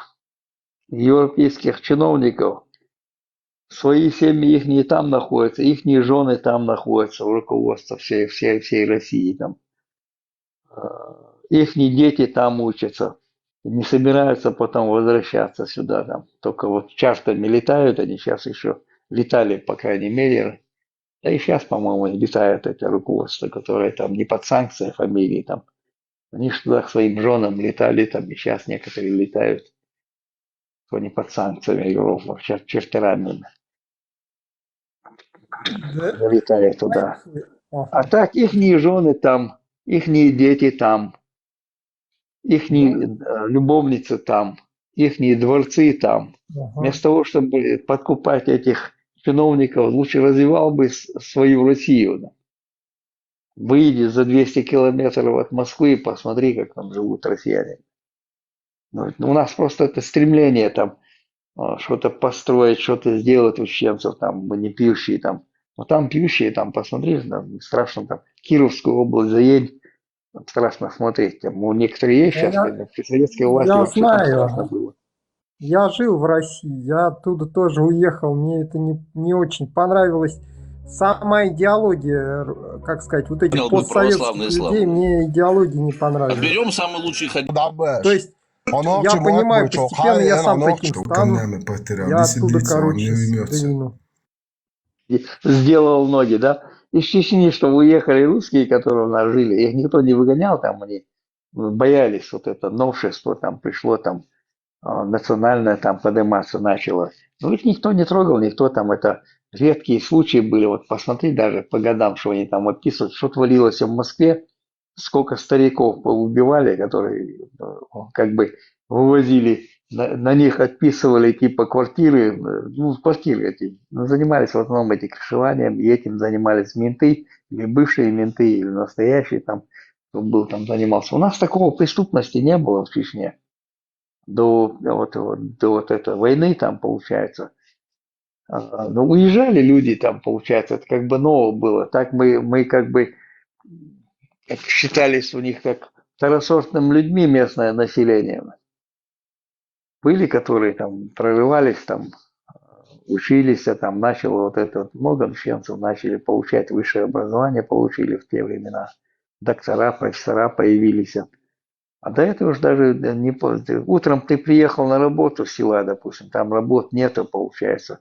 европейских чиновников. Свои семьи их не там находятся, их жены там находятся, у руководства всей, всей, всей России там. Их дети там учатся, не собираются потом возвращаться сюда. Там. Только вот часто не летают они сейчас еще, летали, по крайней мере. Да и сейчас, по-моему, летают это руководство, которое там не под санкции фамилии, там. Они же туда к своим женам летали, там, и сейчас некоторые летают, кто не под санкциями Европы, чар- чартерами Да? летают туда. Ага. А так, ихние жены там, ихние дети там, ихние э, любовницы там, ихние дворцы там. Ага. Вместо того, чтобы подкупать этих чиновников, лучше развивал бы с- свою Россию. Да. Выйди за двести километров от Москвы и посмотри, как там живут россияне. Ну, у нас просто это стремление там а, что-то построить, что-то сделать у чеченцев, там, мы не пьющие там. Но там пьющие, там, посмотри, там, страшно там, Кировскую область заедь, там страшно смотреть. Там, ну, некоторые есть Ну, сейчас, я- конечно, при советской власти я вообще там знаю. страшно было. Я жил в России, я оттуда тоже уехал, мне это не, не очень понравилось. Сама идеология, р- как сказать, вот этих Понял, ну, постсоветских православный людей, ислам. Мне идеология не понравилась. Берем самый лучший хадис. То есть я понимаю, постепенно я сам таким стану. Я оттуда, короче, сдвину. И сделал ноги, да? Из Чечни, что уехали русские, которые у нас жили, их никто не выгонял, там они боялись, вот это новшество там пришло, там а, национальное там подниматься начало. Ну, их никто не трогал, никто там, это редкие случаи были. Вот посмотри даже по годам, что они там описывают, что творилось в Москве, сколько стариков поубивали, которые э, как бы вывозили, на, на них отписывали типа квартиры, э, ну, квартиры эти, ну, занимались в основном эти крышеванием, и этим занимались менты, или бывшие менты, или настоящие там, кто был там занимался. У нас такого преступности не было в Чечне до вот, вот, до вот этой войны там получается. А, ну, уезжали люди там, получается, это как бы ново было. Так мы, мы как бы как считались у них как второсортным людьми местное население. Были, которые там прорывались, там учились, а там начало вот это вот, много чеченцев начали получать высшее образование, получили в те времена. Доктора, профессора появились. А до этого уж даже не по- ты- утром ты приехал на работу с села, допустим, там работ нету, получается.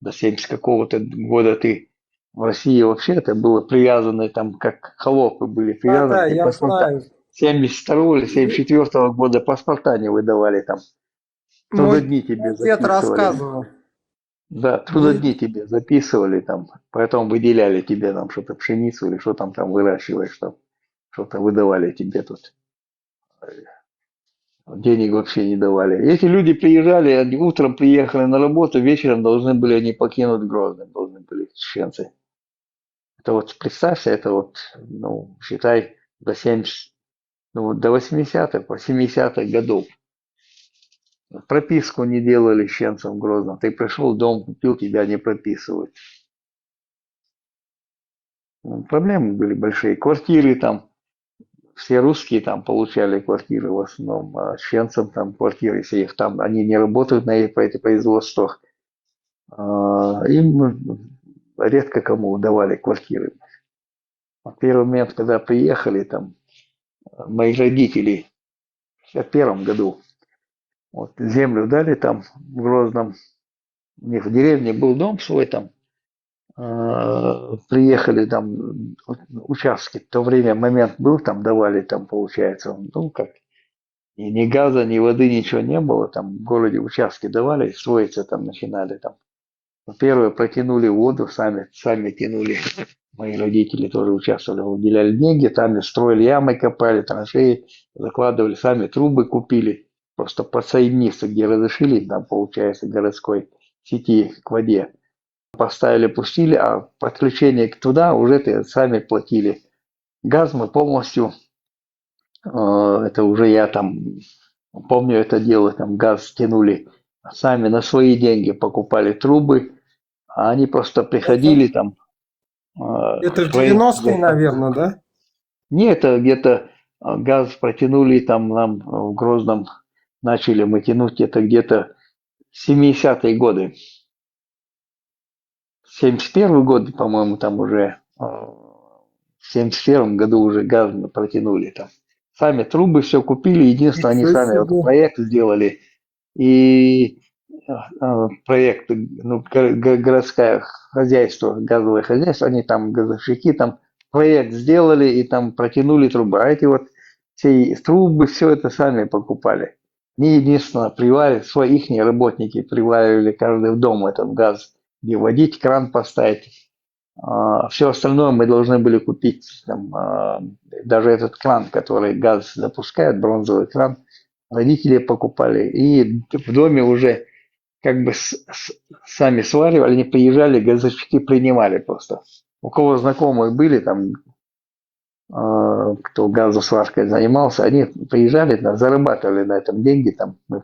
До семьдесят какого-то года ты в России вообще это было привязано, там как холопы были привязаны. Да, да, Ты я паспорта знаю. семьдесят второго или семьдесят четвертого года паспорта не выдавали там. Мой Трудодни тебе дед записывали. Рассказывал. Да, трудодни тебе записывали там, поэтому выделяли тебе там что-то пшеницу или что там там выращиваешь, там что-то выдавали тебе тут. Денег вообще не давали. Эти люди приезжали, они утром приехали на работу, вечером должны были они покинуть Грозный, должны были чеченцы. Это вот представься, это вот, ну, считай, до семьдесят, ну, до восьмидесятых, по семидесятых годов. Прописку не делали чеченцам в Грозном. Ты пришел, дом купил, тебя не прописывают. Ну, проблемы были большие. Квартиры там, все русские там получали квартиры в основном, а чеченцам там квартиры, если их там, они не работают на этих производствах, а, им редко кому давали квартиры. В первый момент, когда приехали там мои родители в шестьдесят первом году, вот, землю дали там в Грозном, у них в деревне был дом свой там, а, приехали там, участки, в то время момент был, там давали там, получается, ну, как, и ни газа, ни воды, ничего не было, там в городе участки давали, строиться там начинали там. Первое, протянули воду, сами, сами тянули. Мои родители тоже участвовали, выделяли деньги, сами строили ямы, копали траншеи, закладывали, сами трубы купили. Просто подсоединиться, где разрешили, там, получается, городской сети к воде. Поставили, пустили, а подключение к туда уже ты сами платили. Газ мы полностью, э, это уже я там, помню это дело, там газ тянули, сами на свои деньги покупали трубы, а они просто приходили там. Э, Это в свои- девяностые, наверное, да? Нет, это где-то а, газ протянули там нам в Грозном, начали мы тянуть это где-то семидесятые годы. Семьдесят первый год, по-моему, там уже, а, в семьдесят первом году уже газ мы протянули там. Сами трубы все купили, единственное, они Ничего сами вот себе. Проект сделали. И э, проект, ну, гор- гор- городское хозяйство, газовое хозяйство, они там, газовщики, там проект сделали и там протянули трубы. А эти вот все трубы, все это сами покупали. Они единственно приваривали, свои ихние работники приваривали каждый в дом этот газ, где вводить, кран поставить. А все остальное мы должны были купить. Там, а, даже этот кран, который газ запускает, бронзовый кран, родители покупали. И в доме уже как бы с- с- сами сваривали, они приезжали, газовщики принимали просто. У кого знакомые были, там, а, кто газосваркой занимался, они приезжали, на- зарабатывали на этом деньги, там, мы